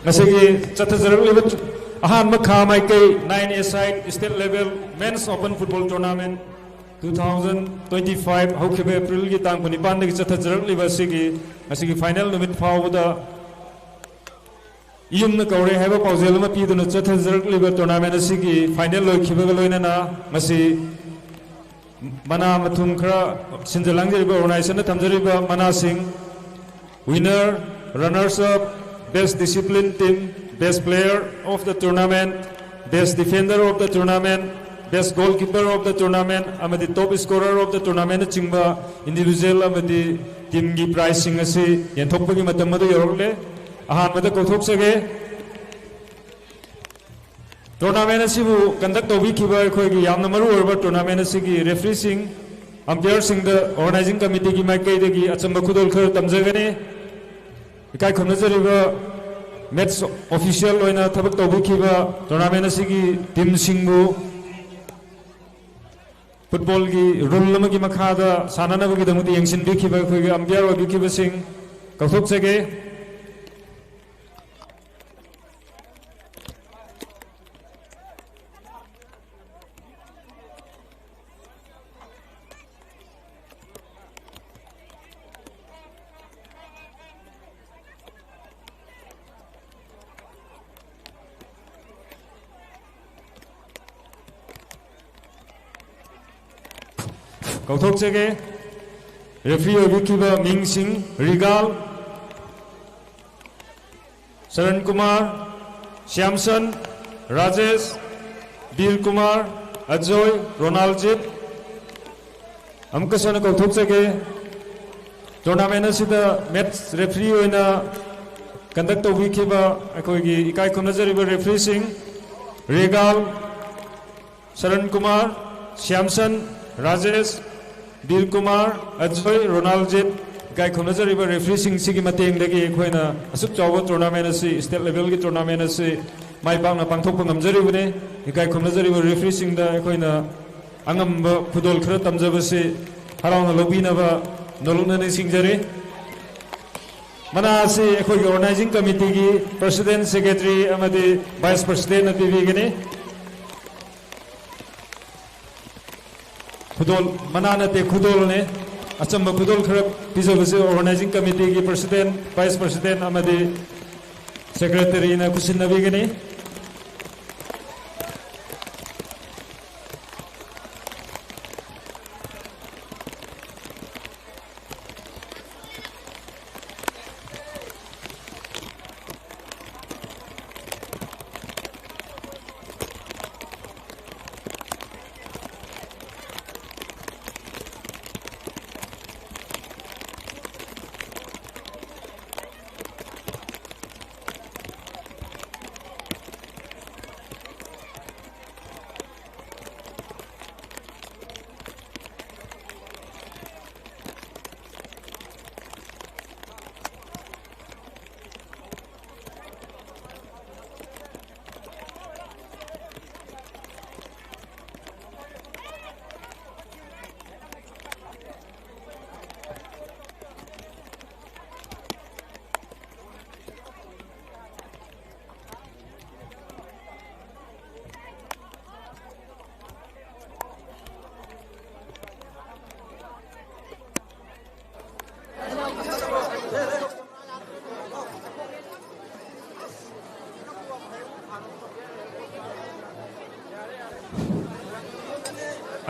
ꯉꯁꯤꯒꯤ ꯆꯠꯊꯖꯔꯛꯂꯤꯕ ꯑꯍꯥꯟꯕ ꯈꯥ ꯃꯥꯏꯀꯩ nine A side state level men's open football tournament two thousand twenty-five ꯍꯧꯈꯤꯕ Aprilꯒꯤ ꯇꯥꯡ ꯀꯨꯟꯅꯤꯄꯥꯟꯗꯒꯤ ꯆꯠꯊꯖꯔꯛꯂꯤꯕ ꯑꯁꯤꯒꯤ ꯉꯁꯤꯒꯤ final ꯅꯨꯃꯤꯠ ꯐꯥꯎꯕꯗ ꯌꯨꯝꯅ ꯀꯧꯔꯦ ꯍꯥꯏꯕ ꯄꯥꯎꯖꯦꯜ ꯑꯃ ꯄꯤꯗꯨꯅ ꯆꯠꯊꯖꯔꯛꯂꯤꯕ tournament ꯑꯁꯤꯒꯤ final ꯂꯣꯏꯈꯤꯕꯒ ꯂꯣꯏꯅꯅ ꯉꯁꯤ ꯃꯅꯥ ꯃꯊꯨꯝ ꯈꯔ ꯁꯤꯟꯖ ꯂꯥꯡꯖꯔꯤꯕ organizationꯅ ꯊꯝꯖꯔꯤꯕ ꯃꯅꯥꯁꯤꯡ, winner, runners up, best discipline team, best player of the tournament, best defender of the tournament, best goalkeeper of the tournament ꯑꯃꯗꯤ top scorer of the tournamentꯅꯆꯤꯡꯕ individual ꯑꯃꯗꯤ teamꯒꯤ prizeꯁꯤꯡ ꯑꯁꯤ ꯌꯦꯟꯊꯣꯛꯄꯒꯤ ꯃꯇꯝ ꯑꯗꯨ ꯌꯧꯔꯛꯂꯦ꯫ ꯑꯍꯥꯟꯕꯗ ꯀꯧꯊꯣꯛꯆꯒꯦ꯫ Tournament ꯑꯁꯤꯕꯨ conduct ꯇꯧꯕꯤꯈꯤꯕ ꯑꯩꯈꯣꯏꯒꯤ ꯌꯥꯝꯅ ꯃꯔꯨ ꯑꯣꯏꯔꯕ tournament ꯑꯁꯤꯒꯤ refereeꯁꯤꯡ, umpireꯁꯤꯡꯗ organizing committeeꯒꯤ ꯃꯥꯏꯀꯩꯗꯒꯤ ꯑꯆꯝꯕ ꯈꯨꯗꯣꯜ ꯈꯔ ꯇꯝꯖꯒꯅꯤ꯫ ꯏꯀꯥꯏ ꯈꯨꯝꯅꯖꯔꯤꯕ match official ꯑꯣꯏꯅ ꯊꯕꯛ ꯇꯧꯕꯤꯈꯤꯕ tournament ꯑꯁꯤꯒꯤ teamꯁꯤꯡꯕꯨ footballꯒꯤ rule ꯑꯃꯒꯤ ꯃꯈꯥꯗ ꯁꯥꯟꯅꯅꯕꯒꯤꯗꯃꯛꯇ ꯌꯦꯡꯁꯤꯟꯕꯤꯈꯤꯕ ꯑꯩꯈꯣꯏꯒꯤ umpire ꯑꯣꯏꯕꯤꯈꯤꯕꯁꯤꯡ ꯀꯧꯊꯣꯛꯆꯒꯦ꯫ ꯀꯧꯊꯣꯛꯆꯒꯦ꯫ Referee ꯑꯣꯏꯕꯤꯈꯤꯕ ꯃꯤꯡꯁꯤꯡ: ꯔꯤꯒꯥꯜ, ꯁꯔꯟ ꯀꯨꯃꯥꯔ, ꯁ꯭ꯌꯥꯝꯁꯟ, ꯔꯥꯖꯦꯁ, ꯕꯤꯔ ꯀꯨꯃꯥꯔ, ꯑꯖꯣꯏ, ꯔꯣꯅꯥꯜꯖꯤꯠ꯫ ꯑꯃꯨꯛꯀꯁꯨ ꯍꯟꯅ ꯀꯧꯊꯣꯛꯆꯒꯦ꯫ Tournament ꯑꯁꯤꯗ match referee ꯑꯣꯏꯅ conduct ꯇꯧꯕꯤꯈꯤꯕ ꯑꯩꯈꯣꯏꯒꯤ ꯏꯀꯥꯏ ꯈꯨꯝꯅꯖꯔꯤꯕ refereeꯁꯤꯡ: ꯔꯤꯒꯥꯜ, ꯁꯔꯟ ꯀꯨꯃꯥꯔ, ꯁ꯭ꯌꯥꯝꯁꯟ, ꯔꯥꯖꯦꯁ, ꯕꯤꯔ ꯀꯨꯃꯥꯔ, ꯑꯖꯣꯏ, ꯔꯣꯅꯥꯜꯖꯤꯠ꯫ ꯏꯀꯥꯏ ꯈꯨꯝꯅꯖꯔꯤꯕ refereeꯁꯤꯡꯁꯤꯒꯤ ꯃꯇꯦꯡꯗꯒꯤ ꯑꯩꯈꯣꯏꯅ ꯑꯁꯨꯛ ꯆꯥꯎꯕ tournament ꯑꯁꯤ, state levelꯒꯤ tournament ꯑꯁꯤ ꯃꯥꯏ ꯄꯥꯛꯅ ꯄꯥꯡꯊꯣꯛꯄ ꯉꯝꯖꯔꯤꯕꯅꯤ꯫ ꯏꯀꯥꯏ ꯈꯨꯝꯅꯖꯔꯤꯕ refereeꯁꯤꯡꯗ ꯑꯩꯈꯣꯏꯅ ꯑꯉꯝꯕ ꯈꯨꯗꯣꯜ ꯈꯔ ꯇꯝꯖꯕꯁꯤ ꯍꯔꯥꯎꯅ ꯂꯧꯕꯤꯅꯕ ꯅꯣꯂꯨꯛꯅ ꯅꯤꯡꯁꯤꯡꯖꯔꯤ꯫ ꯃꯅꯥ ꯑꯁꯤ ꯑꯩꯈꯣꯏꯒꯤ organizing committeeꯒꯤ president, secretary ꯑꯃꯗꯤ vice presidentꯅ ꯄꯤꯕꯤꯒꯅꯤ꯫ ꯈꯨꯗꯣꯜ, ꯃꯅꯥ ꯅꯠꯇꯦ, ꯈꯨꯗꯣꯜꯅꯦ꯫ ꯑꯆꯝꯕ ꯈꯨꯗꯣꯜ ꯈꯔ ꯄꯤꯖꯕꯁꯤ organizing committeeꯒꯤ president, vice president ꯑꯃꯗꯤ secretaryꯅ ꯈꯨꯠꯁꯤꯟꯅꯕꯤꯒꯅꯤ꯫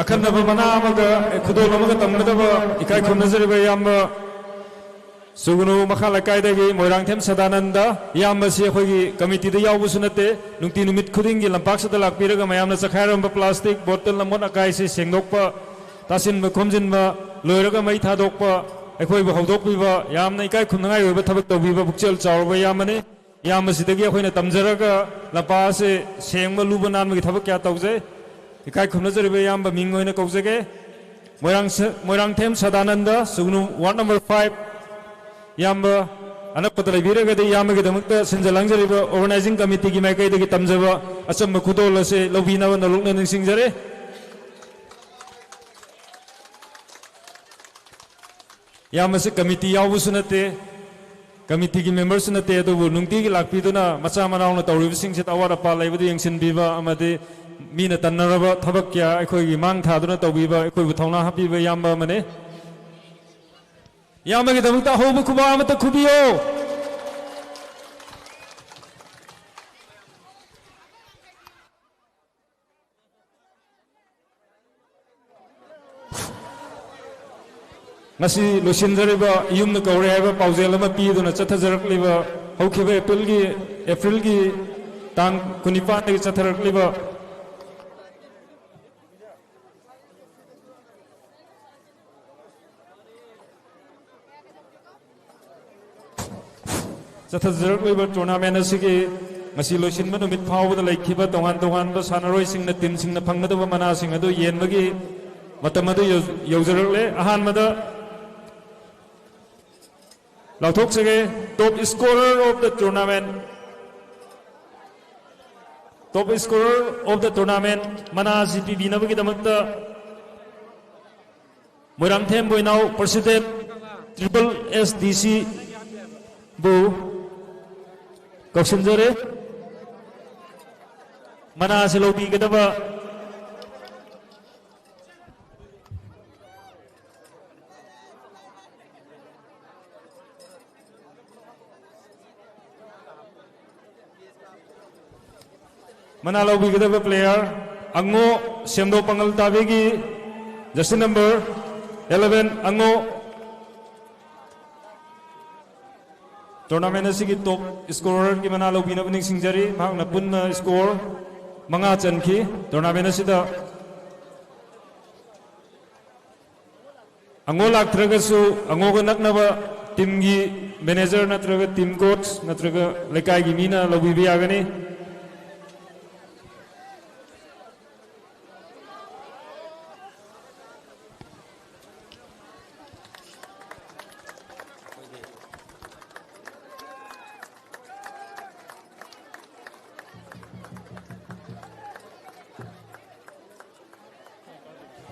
ꯑꯈꯟꯅꯕ ꯃꯅꯥ ꯑꯃꯒ, ꯑꯦ, ꯈꯨꯗꯣꯜ ꯑꯃꯒ ꯇꯝꯒꯗꯕ ꯏꯀꯥꯏ ꯈꯨꯝꯅꯖꯔꯤꯕ ꯏꯌꯥꯝꯕ ꯁꯨꯒꯅꯨ ꯃꯈꯥ ꯂꯩꯀꯥꯏꯗꯒꯤ ꯃꯣꯏꯔꯥꯡꯊꯦꯝ ꯁꯗꯥꯅꯟꯗ꯫ ꯏꯌꯥꯝꯕꯁꯤ ꯑꯩꯈꯣꯏꯒꯤ ꯀꯃꯤꯇꯤꯗ ꯌꯥꯎꯕꯁꯨ ꯅꯠꯇꯦ, ꯅꯨꯡꯇꯤ ꯅꯨꯃꯤꯠ ꯈꯨꯗꯤꯡꯒꯤ ꯂꯝꯄꯥꯛꯁꯤꯗ ꯂꯥꯛꯄꯤꯔꯒ ꯃꯌꯥꯝꯅ ꯆꯈꯥꯏꯔꯝꯕ plastic bottle, ꯑꯃꯣꯠ ꯑꯀꯥꯏꯁꯤ ꯁꯦꯡꯗꯣꯛꯄ, ꯇꯥꯁꯤꯟꯕ ꯈꯣꯝꯖꯤꯟꯕ ꯂꯣꯏꯔꯒ ꯃꯩ ꯊꯥꯗꯣꯛꯄ, ꯑꯩꯈꯣꯏꯕꯨ ꯍꯧꯗꯣꯛꯄꯤꯕ, ꯌꯥꯝꯅ ꯏꯀꯥꯏ ꯈꯨꯝꯅꯉꯥꯏ ꯑꯣꯏꯕ ꯊꯕꯛ ꯇꯧꯕꯤꯕ ꯄꯨꯛꯆꯦꯜ ꯆꯥꯎꯔꯕ ꯏꯌꯥꯝꯕꯅꯤ꯫ ꯏꯌꯥꯝꯕꯁꯤꯗꯒꯤ ꯑꯩꯈꯣꯏꯅ ꯇꯝꯖꯔꯒ ꯂꯝꯄꯥꯛ ꯑꯁꯤ ꯁꯦꯡꯕ, ꯂꯨꯕ ꯅꯥꯟꯕꯒꯤ ꯊꯕꯛ ꯀꯌꯥ ꯇꯧꯖꯩ꯫ ꯏꯀꯥꯏ ꯈꯨꯝꯅꯖꯔꯤꯕ ꯏꯌꯥꯝꯕ ꯃꯤꯡ ꯑꯣꯏꯅ ꯀꯧꯖꯒꯦ꯫ ꯃꯣꯏꯔꯥꯡ ꯁ-, Moirangthem Sadananda, ꯁꯨꯒꯅꯨ ward number five꯫ ꯏꯌꯥꯝꯕ ꯑꯅꯛꯄꯗ ꯂꯩꯕꯤꯔꯒꯗꯤ ꯏꯌꯥꯝꯕꯒꯤꯗꯃꯛꯇ ꯁꯤꯟꯖ ꯂꯥꯡꯖꯔꯤꯕ organizing committeeꯒꯤ ꯃꯥꯏꯀꯩꯗꯒꯤ ꯇꯝꯖꯕ ꯑꯆꯝꯕ ꯈꯨꯗꯣꯜ ꯑꯁꯤ ꯂꯧꯕꯤꯅꯕ ꯅꯧꯂꯨꯛꯅ ꯅꯤꯡꯁꯤꯡꯖꯔꯤ꯫ ꯏꯌꯥꯝꯕꯁꯤ ꯀꯃꯤꯇꯤ ꯌꯥꯎꯕꯁꯨ ꯅꯠꯇꯦ, ꯀꯃꯤꯇꯤꯒꯤ memberꯁꯨ ꯅꯠꯇꯦ, ꯑꯗꯨꯕꯨ ꯅꯨꯡꯇꯤꯒꯤ ꯂꯥꯛꯄꯤꯗꯨꯅ ꯃꯆꯥ ꯃꯅꯥꯎꯅ ꯇꯧꯔꯤꯕꯁꯤꯡꯁꯤꯗ ꯑꯋꯥꯠ ꯑꯄꯥ ꯂꯩꯕꯗꯨ ꯌꯦꯡꯁꯤꯟꯕꯤꯕ ꯑꯃꯗꯤ ꯃꯤꯅ ꯇꯟꯅꯔꯕ ꯊꯕꯛ ꯀꯌꯥ ꯑꯩꯈꯣꯏꯒꯤ ꯃꯥꯡ ꯊꯥꯗꯨꯅ ꯇꯧꯕꯤꯕ, ꯑꯩꯈꯣꯏꯕꯨ ꯊꯧꯅꯥ ꯍꯥꯞꯄꯤꯕ ꯏꯌꯥꯝꯕ ꯑꯃꯅꯤ꯫ ꯏꯌꯥꯝꯕꯒꯤꯗꯃꯛꯇ ꯑꯍꯧꯕ ꯈꯨꯕꯥꯛ ꯑꯃꯠꯇ ꯈꯨꯕꯤꯌꯨ꯫ ꯉꯁꯤ ꯂꯣꯏꯁꯤꯟꯖꯔꯤꯕ ꯌꯨꯝꯅ ꯀꯧꯔꯦ ꯍꯥꯏꯕ ꯄꯥꯎꯖꯦꯜ ꯑꯃ ꯄꯤꯗꯨꯅ ꯆꯠꯊꯖꯔꯛꯂꯤꯕ, ꯍꯧꯈꯤꯕ ꯑꯦꯄ꯭ꯔꯤꯜꯒꯤ, ꯑꯦꯄ꯭ꯔꯤꯜꯒꯤ ꯇꯥꯡ ꯀꯨꯟꯅꯤꯄꯥꯟꯗꯒꯤ ꯆꯠꯊꯔꯛꯂꯤꯕ ꯆꯠꯊꯖꯔꯛꯂꯤꯕ tournament ꯑꯁꯤꯒꯤ ꯉꯁꯤ ꯂꯣꯏꯁꯤꯟꯕ ꯅꯨꯃꯤꯠ ꯐꯥꯎꯕꯗ ꯂꯩꯈꯤꯕ ꯇꯣꯉꯥꯟ ꯇꯣꯉꯥꯟꯕ ꯁꯥꯟꯅꯔꯣꯏꯁꯤꯡꯅ, teamꯁꯤꯡꯅ ꯐꯪꯒꯗꯕ ꯃꯅꯥꯁꯤꯡ ꯑꯗꯨ ꯌꯦꯟꯕꯒꯤ ꯃꯇꯝ ꯑꯗꯨ ꯌꯧ-, ꯌꯧꯖꯔꯛꯂꯦ꯫ ꯑꯍꯥꯟꯕꯗ ꯂꯥꯎꯊꯣꯛꯆꯒꯦ, top scorer of the tournament, top scorer of the tournament ꯃꯅꯥ ꯑꯁꯤ ꯄꯤꯕꯤꯅꯕꯒꯤꯗꯃꯛꯇ ꯃꯣꯏꯔꯥꯡꯊꯦꯝ ꯕꯣꯏꯅꯥꯎ, president, triple S D C ꯕꯨ ꯀꯧꯁꯤꯟꯖꯔꯤ꯫ ꯃꯅꯥ ꯑꯁꯤ ꯂꯧꯕꯤꯒꯗꯕ꯫ ꯃꯅꯥ ꯂꯧꯕꯤꯒꯗꯕ player ꯑꯉꯣ ꯁꯦꯝꯗꯣ ꯄꯥꯉꯜ ꯇꯥꯕꯤꯒꯤ jersey number eleven ꯑꯉꯣ꯫ Tournament ꯑꯁꯤꯒꯤ top scorerꯒꯤ ꯃꯅꯥ ꯂꯧꯕꯤꯅꯕ ꯅꯤꯡꯁꯤꯡꯖꯔꯤ꯫ ꯃꯍꯥꯛꯅ ꯄꯨꯟꯅ score ꯃꯉꯥ ꯆꯟꯈꯤ꯫ Tournament ꯑꯁꯤꯗ ꯑꯉꯣ ꯂꯥꯛꯇ꯭ꯔꯒꯁꯨ ꯑꯉꯣꯒ ꯅꯛꯅꯕ teamꯒꯤ manager ꯅꯠꯇ꯭ꯔꯒ team coach ꯅꯠꯇ꯭ꯔꯒ ꯂꯩꯀꯥꯏꯒꯤ ꯃꯤꯅ ꯂꯧꯕꯤꯕ ꯌꯥꯒꯅꯤ꯫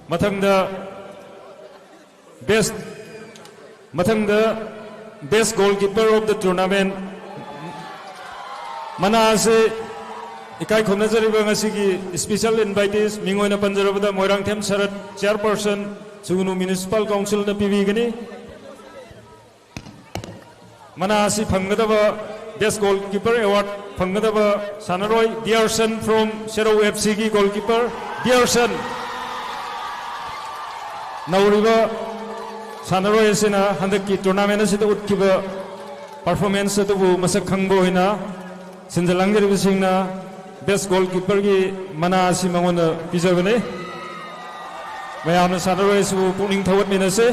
ꯃꯊꯪꯗ best, ꯃꯊꯪꯗ best goalkeeper of the tournament ꯃꯅꯥ ꯑꯁꯤ ꯏꯀꯥꯏ ꯈꯨꯝꯅꯖꯔꯤꯕ ꯉꯁꯤꯒꯤ special invitees, ꯃꯤꯡ ꯑꯣꯏꯅ ꯄꯟꯖꯔꯕꯗ ꯃꯣꯏꯔꯥꯡꯊꯦꯝ ꯁꯔꯠ, chairperson, ꯁꯨꯒꯅꯨ Municipal Councilꯅ ꯄꯤꯕꯤꯒꯅꯤ꯫ ꯃꯅꯥ ꯑꯁꯤ ꯐꯪꯒꯗꯕ best goalkeeper award ꯐꯪꯒꯗꯕ ꯁꯥꯟꯅꯔꯣꯏ ꯗꯤꯌꯔꯁꯟ from ꯁꯦꯔꯧ F Cꯒꯤ goalkeeper ꯗꯤꯌꯔꯁꯟ꯫ ꯅꯧꯔꯤꯕ ꯁꯥꯟꯅꯔꯣꯏ ꯑꯁꯤꯅ ꯍꯟꯗꯛꯀꯤ tournament ꯑꯁꯤꯗ ꯎꯠꯈꯤꯕ performance ꯑꯗꯨꯕꯨ ꯃꯁꯛ ꯈꯪꯕ ꯑꯣꯏꯅ ꯁꯤꯟꯖ ꯂꯥꯡꯖꯔꯤꯕꯁꯤꯡꯅ best goalkeeperꯒꯤ ꯃꯅꯥ ꯑꯁꯤ ꯃꯉꯣꯟꯗ ꯄꯤꯖꯕꯅꯤ꯫ ꯃꯌꯥꯝꯅ ꯁꯥꯟꯅꯔꯣꯏ ꯑꯁꯤꯕꯨ ꯄꯨꯛꯅꯤꯡ ꯊꯧꯒꯠꯃꯤꯟꯅꯁꯤ꯫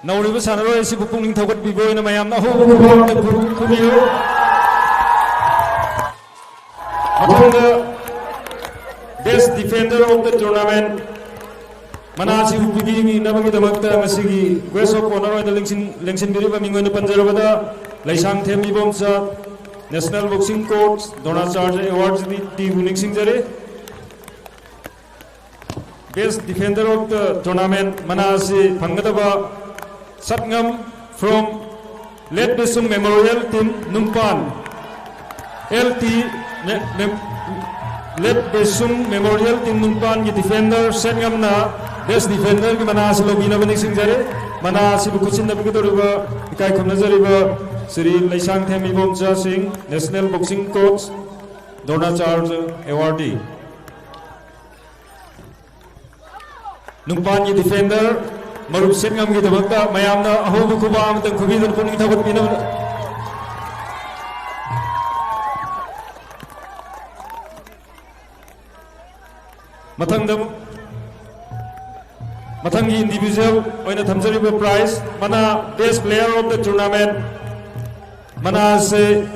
ꯅꯧꯔꯤꯕ ꯁꯥꯟꯅꯔꯣꯏ ꯑꯁꯤꯕꯨ ꯄꯨꯛꯅꯤꯡ ꯊꯧꯒꯠꯄꯤꯕ ꯑꯣꯏꯅ ꯃꯌꯥꯝꯅ ꯑꯍꯧꯕ ꯈꯨꯕꯥꯛ ꯑꯃ ꯈꯨꯕꯤꯌꯨ꯫ ꯃꯊꯪꯗ best defender of the tournament ꯃꯅꯥ ꯑꯁꯤꯕꯨ ꯄꯤꯕꯤꯅꯕꯒꯤꯗꯃꯛꯇ ꯉꯁꯤꯒꯤ guest of honour ꯑꯣꯏꯅ ꯂꯦꯡꯁꯤꯟ-, ꯂꯦꯡꯁꯤꯟꯕꯤꯔꯤꯕ ꯃꯤꯡ ꯑꯣꯏꯅ ꯄꯟꯖꯔꯕꯗ Leishangthem Ibomcha, National Boxing Coach, Dronacharya Award ꯗꯤꯕꯨ ꯅꯤꯡꯁꯤꯡꯖꯔꯤ꯫ Best defender of the tournament ꯃꯅꯥ ꯑꯁꯤ ꯐꯪꯒꯗꯕ ꯁꯠꯉꯝ from Late Bisung Memorial Team, ꯅꯨꯡꯄꯥꯟ, L T late Besum memorial team ꯅꯨꯡꯄꯥꯟꯒꯤ ꯗꯤꯐꯦꯟꯗꯔ ꯁꯦꯠꯉꯝꯅ ꯕꯦꯁ ꯗꯤꯐꯦꯟꯗꯔꯒꯤ ꯃꯅꯥ ꯑꯁꯤ ꯂꯧꯕꯤꯅꯕ ꯅꯤꯡꯁꯤꯡꯖꯔꯤ꯫ ꯃꯅꯥ ꯑꯁꯤꯕꯨ ꯈꯨꯠꯁꯤꯟꯅꯕꯤꯒꯗꯧꯔꯤꯕ ꯏꯀꯥꯏ ꯈꯨꯝꯅꯖꯔꯤꯕ ꯁ꯭ꯔꯤ ꯂꯩꯁꯥꯡꯊꯦꯝ ꯏꯕꯣꯝꯆꯥ ꯁꯤꯡ, ꯅꯦꯁꯅꯦꯜ ꯕꯣꯛꯁꯤꯡ ꯀꯣꯆ, ꯗ꯭ꯔꯣꯅꯥꯆꯥꯔꯖ ꯑꯦꯋꯥꯔꯗꯤ꯫ ꯅꯨꯡꯄꯥꯟꯒꯤ ꯗꯤꯐꯦꯟꯗꯔ ꯃꯔꯨꯞ ꯁꯦꯠꯉꯝꯒꯤꯗꯃꯛꯇ ꯃꯌꯥꯝꯅ ꯑꯍꯧꯕ ꯈꯨꯕꯥꯛ ꯑꯃꯇꯪ ꯈꯨꯕꯤꯗꯨꯅ ꯄꯨꯛꯅꯤꯡ ꯊꯧꯒꯠꯄꯤꯅꯕ꯫ ꯃꯊꯪꯗ, ꯃꯊꯪꯒꯤ ꯏꯟꯗꯤꯚꯤꯖꯨꯋꯦꯜ ꯑꯣꯏꯅ ꯊꯝꯖꯔꯤꯕ ꯄ꯭ꯔꯥꯏꯖ ꯃꯅꯥ, Best Player of the Tournament ꯃꯅꯥ ꯑꯁꯤ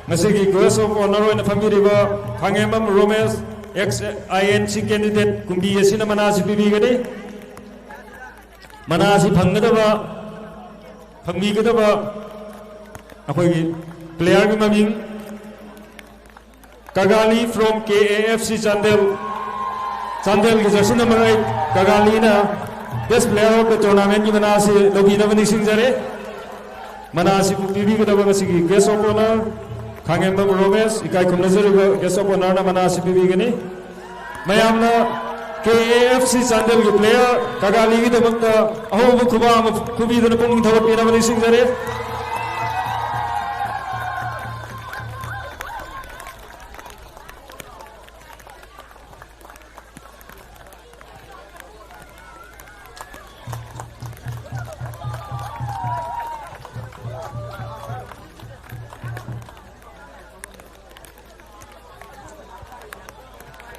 ꯉꯁꯤꯒꯤ Guest of Honour ꯑꯣꯏꯅ ꯐꯝꯕꯤꯔꯤꯕ ꯈꯥꯉꯦꯝꯕꯝ ꯔꯣꯃꯦꯁ, ex I N C candidate ꯀꯨꯝꯕꯤ ꯑꯁꯤꯅ ꯃꯅꯥ ꯑꯁꯤ ꯄꯤꯕꯤꯒꯅꯤ꯫ ꯃꯅꯥ ꯑꯁꯤ ꯐꯪꯒꯗꯕ, ꯐꯪꯕꯤꯒꯗꯕ ꯑꯩꯈꯣꯏꯒꯤ ꯄ꯭ꯂꯦꯌꯔꯒꯤ ꯃꯃꯤꯡ ꯀꯒꯥꯂꯤ from K A F C Chandel, ꯆꯥꯟꯗꯦꯜꯒꯤ ꯖꯔꯁꯤ ꯅꯝꯕꯔ ꯑꯩꯠ ꯀꯒꯥꯂꯤꯅ Best Player of the Tournamentꯀꯤ ꯃꯅꯥ ꯑꯁꯤ ꯂꯧꯕꯤꯅꯕ ꯅꯤꯡꯁꯤꯡꯖꯔꯤ꯫ ꯃꯅꯥ ꯑꯁꯤꯕꯨ ꯄꯤꯕꯤꯒꯗꯕ ꯉꯁꯤꯒꯤ Guest of Honour ꯈꯥꯉꯦꯝꯕꯝ ꯔꯣꯃꯦꯁ, ꯏꯀꯥꯏ ꯈꯨꯝꯅꯖꯔꯤꯕ Guest of Honourꯅ ꯃꯅꯥ ꯑꯁꯤ ꯄꯤꯕꯤꯒꯅꯤ꯫ ꯃꯌꯥꯝꯅ K A F C ꯆꯥꯟꯗꯦꯜꯒꯤ ꯄ꯭ꯂꯦꯌꯔ ꯀꯒꯥꯂꯤꯒꯤꯗꯃꯛꯇ ꯑꯍꯧꯕ ꯈꯨꯕꯥꯛ ꯑꯃ ꯈꯨꯕꯤꯗꯨꯅ ꯄꯨꯛꯅꯤꯡ ꯊꯧꯒꯠꯄꯤꯅꯕ ꯅꯤꯡꯁꯤꯡꯖꯔꯤ꯫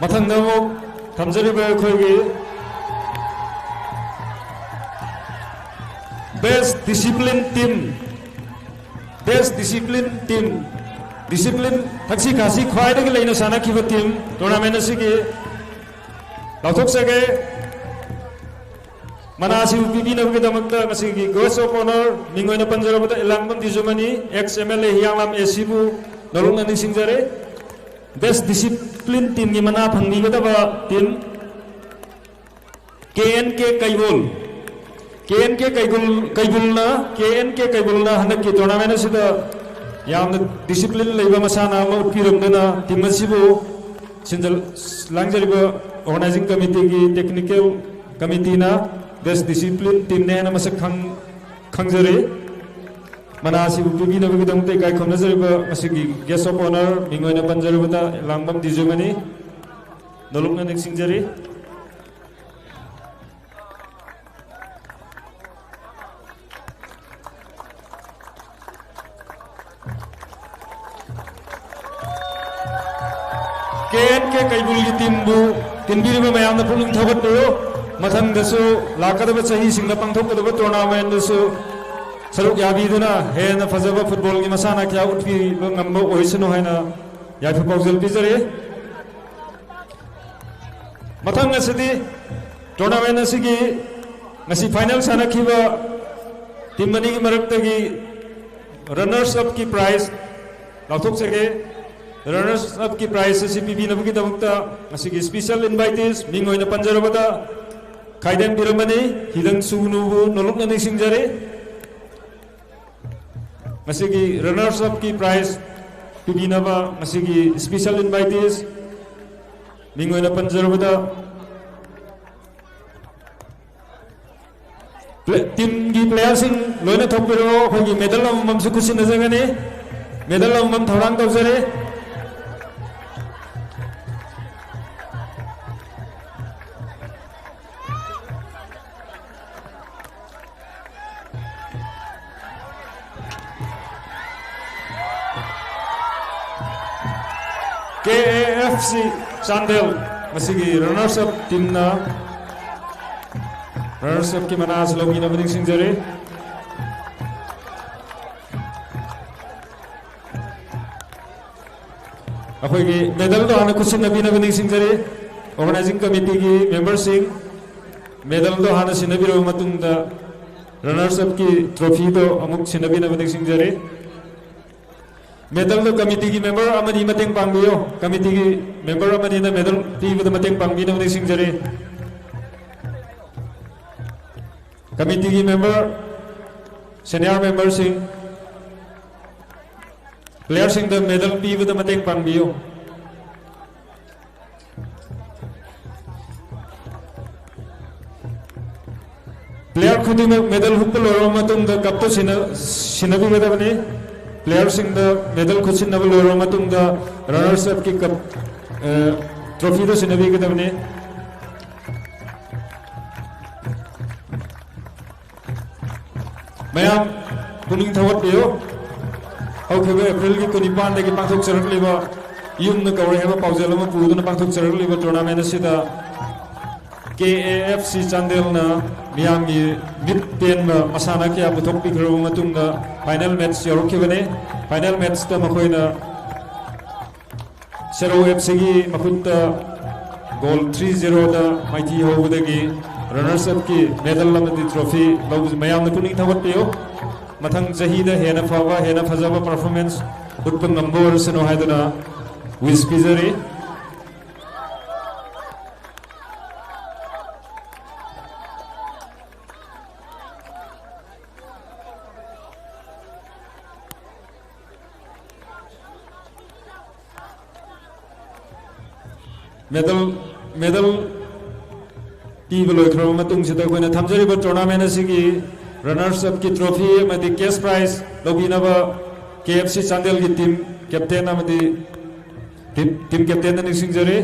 ꯃꯊꯪꯗ ꯑꯃꯨꯛ ꯊꯝꯖꯔꯤꯕ ꯑꯩꯈꯣꯏꯒꯤ Best Discipline Team, Best Discipline Team, Discipline, ꯊꯛꯁꯤ ꯈꯥꯁꯤ ꯈ꯭ꯋꯥꯏꯗꯒꯤ ꯂꯩꯅ ꯁꯥꯟꯅꯈꯤꯕ ꯇꯤꯝ ꯇꯣꯔꯅꯥꯃꯦꯟ ꯑꯁꯤꯒꯤ ꯂꯥꯎꯊꯣꯛꯆꯒꯦ꯫ ꯃꯅꯥ ꯑꯁꯤꯕꯨ ꯄꯤꯕꯤꯅꯕꯒꯤꯗꯃꯛꯇ ꯉꯁꯤꯒꯤ Guest of Honour ꯃꯤꯡ ꯑꯣꯏꯅ ꯄꯟꯖꯔꯕꯗ ꯏꯂꯥꯡꯕꯝ ꯇꯤꯖꯨꯃꯅꯤ, ex M L A ꯍꯤꯌꯥꯡꯂꯥꯝ A Cꯕꯨ ꯅꯧꯂꯨꯛꯅ ꯅꯤꯡꯁꯤꯡꯖꯔꯤ꯫ Best Discipline Teamꯒꯤ ꯃꯅꯥ ꯐꯪꯕꯤꯒꯗꯕ ꯇꯤꯝ K N K ꯀꯩꯕꯨꯜ, K N K ꯀꯩꯕꯨꯜ, ꯀꯩꯕꯨꯜꯅ, K N K ꯀꯩꯕꯨꯜꯅ ꯍꯟꯗꯛꯀꯤ ꯇꯣꯔꯅꯥꯃꯦꯟ ꯑꯁꯤꯗ ꯌꯥꯝꯅ discipline ꯂꯩꯕ ꯃꯁꯥꯟꯅ ꯑꯃ ꯎꯠꯄꯤꯔꯝꯗꯨꯅ team ꯑꯁꯤꯕꯨ ꯁꯤꯟꯖ-, ꯂꯥꯡꯖꯔꯤꯕ organizing committeeꯒꯤ technical committeeꯅ best discipline teamꯅꯦ ꯍꯥꯏꯅ ꯃꯁꯛ ꯈꯪ-, ꯈꯪꯖꯔꯤ꯫ ꯃꯅꯥ ꯑꯁꯤꯕꯨ ꯄꯤꯕꯤꯅꯕꯒꯤꯗꯃꯛꯇ ꯏꯀꯥꯏ ꯈꯨꯝꯅꯖꯔꯤꯕ ꯃꯁꯤꯒꯤ guest of honour ꯃꯤꯡ ꯑꯣꯏꯅ ꯄꯟꯖꯔꯕꯗ ꯂꯥꯡꯕꯝ ꯗꯤꯖꯨꯃꯅꯤ, ꯅꯣꯂꯨꯛꯅ ꯅꯤꯡꯁꯤꯡꯖꯔꯤ꯫ ꯀꯦ ꯑꯦꯟ ꯀꯦ ꯀꯩꯕꯨꯜꯒꯤ teamꯕꯨ ꯇꯤꯟꯕꯤꯔꯤꯕ ꯃꯌꯥꯝꯅ ꯄꯨꯛꯅꯤꯡ ꯊꯧꯒꯠꯄꯤꯌꯨ꯫ ꯃꯊꯪꯗꯁꯨ, ꯂꯥꯛꯀꯗꯕ ꯆꯍꯤꯁꯤꯡꯗ ꯄꯥꯡꯊꯣꯛꯀꯗꯕ tournamentꯗꯁꯨ ꯁꯔꯨꯛ ꯌꯥꯕꯤꯗꯨꯅ ꯍꯦꯟꯅ ꯐꯖꯕ footballꯒꯤ ꯃꯁꯥꯟꯅ ꯀꯌꯥ ꯎꯠꯄꯤꯕ ꯉꯝꯕ ꯑꯣꯏꯁꯅꯨ ꯍꯥꯏꯅ ꯌꯥꯏꯐ ꯄꯥꯎꯖꯦꯜ ꯄꯤꯖꯔꯤ꯫ ꯃꯊꯪ ꯑꯁꯤꯗꯤ tournament ꯑꯁꯤꯒꯤ ꯉꯁꯤ final ꯁꯥꯟꯅꯈꯤꯕ team ꯑꯅꯤꯒꯤ ꯃꯔꯛꯇꯒꯤ runners upꯀꯤ prize ꯂꯥꯎꯊꯣꯛꯆꯒꯦ꯫ Runners upꯀꯤ prize ꯑꯁꯤ ꯄꯤꯕꯤꯅꯕꯒꯤꯗꯃꯛꯇ ꯉꯁꯤꯒꯤ special invitees ꯃꯤꯡ ꯑꯣꯏꯅ ꯄꯟꯖꯔꯕꯗ ꯈꯥꯏꯗꯦꯟ ꯕꯤꯔꯃꯅꯤ, ꯍꯤꯗꯟ ꯁꯨꯒꯅꯨꯕꯨ ꯅꯣꯂꯨꯛꯅ ꯅꯤꯡꯁꯤꯡꯖꯔꯤ꯫ ꯉꯁꯤꯒꯤ runners upꯀꯤ prize ꯄꯤꯕꯤꯅꯕ ꯉꯁꯤꯒꯤ special invitees ꯃꯤꯡ ꯑꯣꯏꯅ ꯄꯟꯖꯔꯕꯗ, ꯄ꯭ꯂꯦ-, teamꯒꯤ playerꯁꯤꯡ ꯂꯣꯏꯅ ꯊꯣꯛꯄꯤꯔꯛꯑꯣ꯫ ꯑꯩꯈꯣꯏꯒꯤ medal ꯑꯃꯃꯝꯁꯨ ꯈꯨꯠꯁꯤꯟꯅꯖꯒꯅꯤ꯫ Medal ꯑꯃꯃꯝ ꯊꯧꯔꯥꯡ ꯇꯧꯖꯔꯤ꯫ K A F C Chandel, ꯃꯁꯤꯒꯤ runners up teamꯅ runners upꯀꯤ ꯃꯅꯥ ꯑꯁꯤ ꯂꯧꯕꯤꯅꯕ ꯅꯤꯡꯁꯤꯡꯖꯔꯤ꯫ ꯑꯩꯈꯣꯏꯒꯤ medalꯗꯣ ꯍꯥꯟꯅ ꯈꯨꯠꯁꯤꯟꯅꯕꯤꯅꯕ ꯅꯤꯡꯁꯤꯡꯖꯔꯤ꯫ Organising committeeꯒꯤ memberꯁꯤꯡ, medalꯗꯣ ꯍꯥꯟꯅ ꯁꯤꯟꯅꯕꯤꯔꯕ ꯃꯇꯨꯡꯗ, runners upꯀꯤ trophyꯗꯣ ꯑꯃꯨꯛ ꯁꯤꯟꯅꯕꯤꯅꯕ ꯅꯤꯡꯁꯤꯡꯖꯔꯤ꯫ Medalꯗꯣ committeeꯒꯤ member ꯑꯃꯅꯤ ꯃꯇꯦꯡ ꯄꯥꯡꯕꯤꯌꯨ꯫ Committeeꯒꯤ member ꯑꯃꯅꯤꯅ medal ꯄꯤꯕꯗ ꯃꯇꯦꯡ ꯄꯥꯡꯕꯤꯅꯕ ꯅꯤꯡꯁꯤꯡꯖꯔꯤ꯫ Committeeꯒꯤ member, senior memberꯁꯤꯡ, Playerꯁꯤꯡꯗ medal ꯄꯤꯕꯗ ꯃꯇꯦꯡ ꯄꯥꯡꯕꯤꯌꯨ꯫ Player ꯈꯨꯗꯤꯡꯃꯛ medal ꯍꯨꯞꯄ ꯂꯣꯏꯔꯕ ꯃꯇꯨꯡꯗ cupꯇ ꯁꯤꯟꯅ-, ꯁꯤꯟꯅꯕꯤꯒꯗꯕꯅꯤ꯫ Playerꯁꯤꯡꯗ medal ꯈꯨꯠꯁꯤꯟꯅꯕ ꯂꯣꯏꯔꯕ ꯃꯇꯨꯡꯗ runners upꯀꯤ cup, ꯑ, trophyꯗ ꯁꯤꯟꯅꯕꯤꯒꯗꯕꯅꯤ꯫ ꯃꯌꯥꯝ ꯄꯨꯛꯅꯤꯡ ꯊꯧꯒꯠꯄꯤꯌꯨ꯫ ꯍꯧꯈꯤꯕ Aprilꯒꯤ ꯀꯨꯟꯅꯤꯄꯥꯟꯗꯒꯤ ꯄꯥꯡꯊꯣꯛꯆꯔꯛꯂꯤꯕ, ꯌꯨꯝꯅ ꯀꯧꯔꯦ ꯍꯥꯏꯕ ꯄꯥꯎꯖꯦꯜ ꯑꯃ ꯄꯨꯗꯨꯅ ꯄꯥꯡꯊꯣꯛꯆꯔꯛꯂꯤꯕ tournament ꯑꯁꯤꯗ K A F C ꯆꯥꯟꯗꯦꯜꯅ ꯃꯤꯌꯥꯝꯒꯤ ꯃꯤꯠ ꯄꯦꯟꯕ ꯃꯁꯥꯟꯅ ꯀꯌꯥ ꯄꯨꯊꯣꯛꯄꯤꯈ꯭ꯔꯕ ꯃꯇꯨꯡꯗ final match ꯌꯧꯔꯛꯈꯤꯕꯅꯤ꯫ Final matchꯇ ꯃꯈꯣꯏꯅ ꯁꯦꯔꯧ F Cꯒꯤ ꯃꯈꯨꯠꯇ goal three zeroꯗ ꯃꯥꯏꯊꯤ ꯍꯧꯕꯗꯒꯤ runners upꯀꯤ medal ꯑꯃꯗꯤ trophy ꯂꯧꯕꯁꯤ ꯃꯌꯥꯝꯅ ꯄꯨꯛꯅꯤꯡ ꯊꯧꯒꯠꯄꯤꯌꯨ꯫ ꯃꯊꯪ ꯆꯍꯤꯗ ꯍꯦꯟꯅ ꯐꯕ, ꯍꯦꯟꯅ ꯐꯖꯕ performance ꯎꯠꯄ ꯉꯝꯕ ꯑꯣꯏꯔꯁꯅꯨ ꯍꯥꯏꯗꯨꯅ wish ꯄꯤꯖꯔꯤ꯫ Medal, medal ꯄꯤꯕ ꯂꯣꯏꯈ꯭ꯔꯕ ꯃꯇꯨꯡꯁꯤꯗ ꯑꯩꯈꯣꯏꯅ ꯊꯝꯖꯔꯤꯕ tournament ꯑꯁꯤꯒꯤ runners upꯀꯤ trophy ꯑꯃꯗꯤ cash prize ꯂꯧꯕꯤꯅꯕ K F C ꯆꯥꯟꯗꯦꯜꯒꯤ team captain ꯑꯃꯗꯤ team, team captainꯗ ꯅꯤꯡꯁꯤꯡꯖꯔꯤ꯫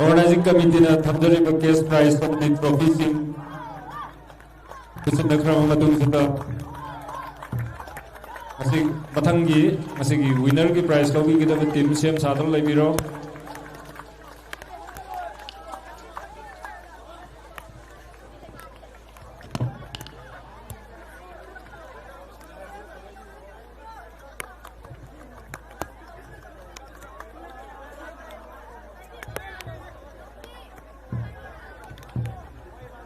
Organizing committeeꯅ ꯊꯝꯖꯔꯤꯕ cash prize ꯑꯃꯗꯤ trophyꯁꯤꯡ ꯈꯨꯠꯁꯤꯟꯅꯈ꯭ꯔꯕ ꯃꯇꯨꯡꯁꯤꯗ, ꯉꯁꯤ ꯃꯊꯪꯒꯤ, ꯉꯁꯤꯒꯤ winnerꯒꯤ prize ꯂꯧꯕꯤꯒꯗꯕ team ꯁꯦꯝ ꯁꯥꯗꯨꯅ ꯂꯩꯕꯤꯔꯣ꯫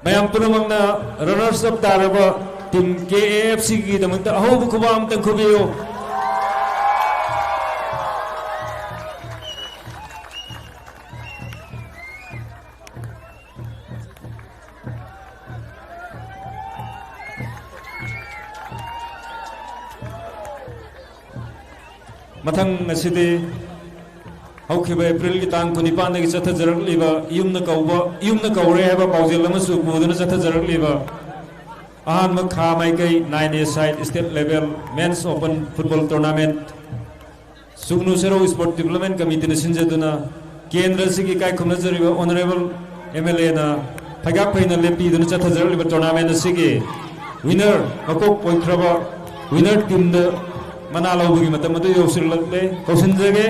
ꯃꯌꯥꯝ ꯄꯨꯝꯅꯃꯛꯅ runners up ꯇꯥꯔꯕ team K A F Cꯒꯤꯗꯃꯛꯇ ꯑꯍꯧꯕ ꯈꯨꯕꯥꯛ ꯑꯃꯇꯪ ꯈꯨꯕꯤꯌꯨ꯫ ꯃꯊꯪ ꯑꯁꯤꯗꯤ ꯍꯧꯈꯤꯕ Aprilꯒꯤ ꯇꯥꯡ ꯀꯨꯟꯅꯤꯄꯥꯟꯗꯒꯤ ꯆꯠꯊꯖꯔꯛꯂꯤꯕ ꯏꯌꯨꯝꯅ ꯀꯧꯕ, ꯏꯌꯨꯝꯅ ꯀꯧꯔꯦ ꯍꯥꯏꯕ ꯄꯥꯎꯖꯦꯜ ꯑꯃꯁꯨ ꯄꯨꯗꯨꯅ ꯆꯠꯊꯖꯔꯛꯂꯤꯕ ꯑꯍꯥꯟꯕ ꯈꯥ ꯃꯥꯏꯀꯩ nine A side state level men's open football tournament ꯁꯨꯒꯅꯨ ꯁꯦꯔꯧ Sport Development Committeeꯅ ꯁꯤꯟꯖꯗꯨꯅ ꯀꯦꯟꯗ꯭ꯔ ꯑꯁꯤꯒꯤ ꯏꯀꯥꯏ ꯈꯨꯝꯅꯖꯔꯤꯕ Honourable M L Aꯅ ꯐꯩꯒꯥꯛ ꯐꯩꯅ ꯂꯦꯞꯄꯤꯗꯨꯅ ꯆꯠꯊꯖꯔꯛꯂꯤꯕ tournament ꯑꯁꯤꯒꯤ winner, ꯃꯀꯣꯛ ꯑꯣꯏꯈ꯭ꯔꯕ winner teamꯗ ꯃꯅꯥ ꯂꯧꯕꯒꯤ ꯃꯇꯝ ꯑꯗꯨ ꯌꯧꯁꯤꯜꯂꯛꯂꯦ꯫ ꯀꯧꯁꯤꯟꯖꯒꯦ꯫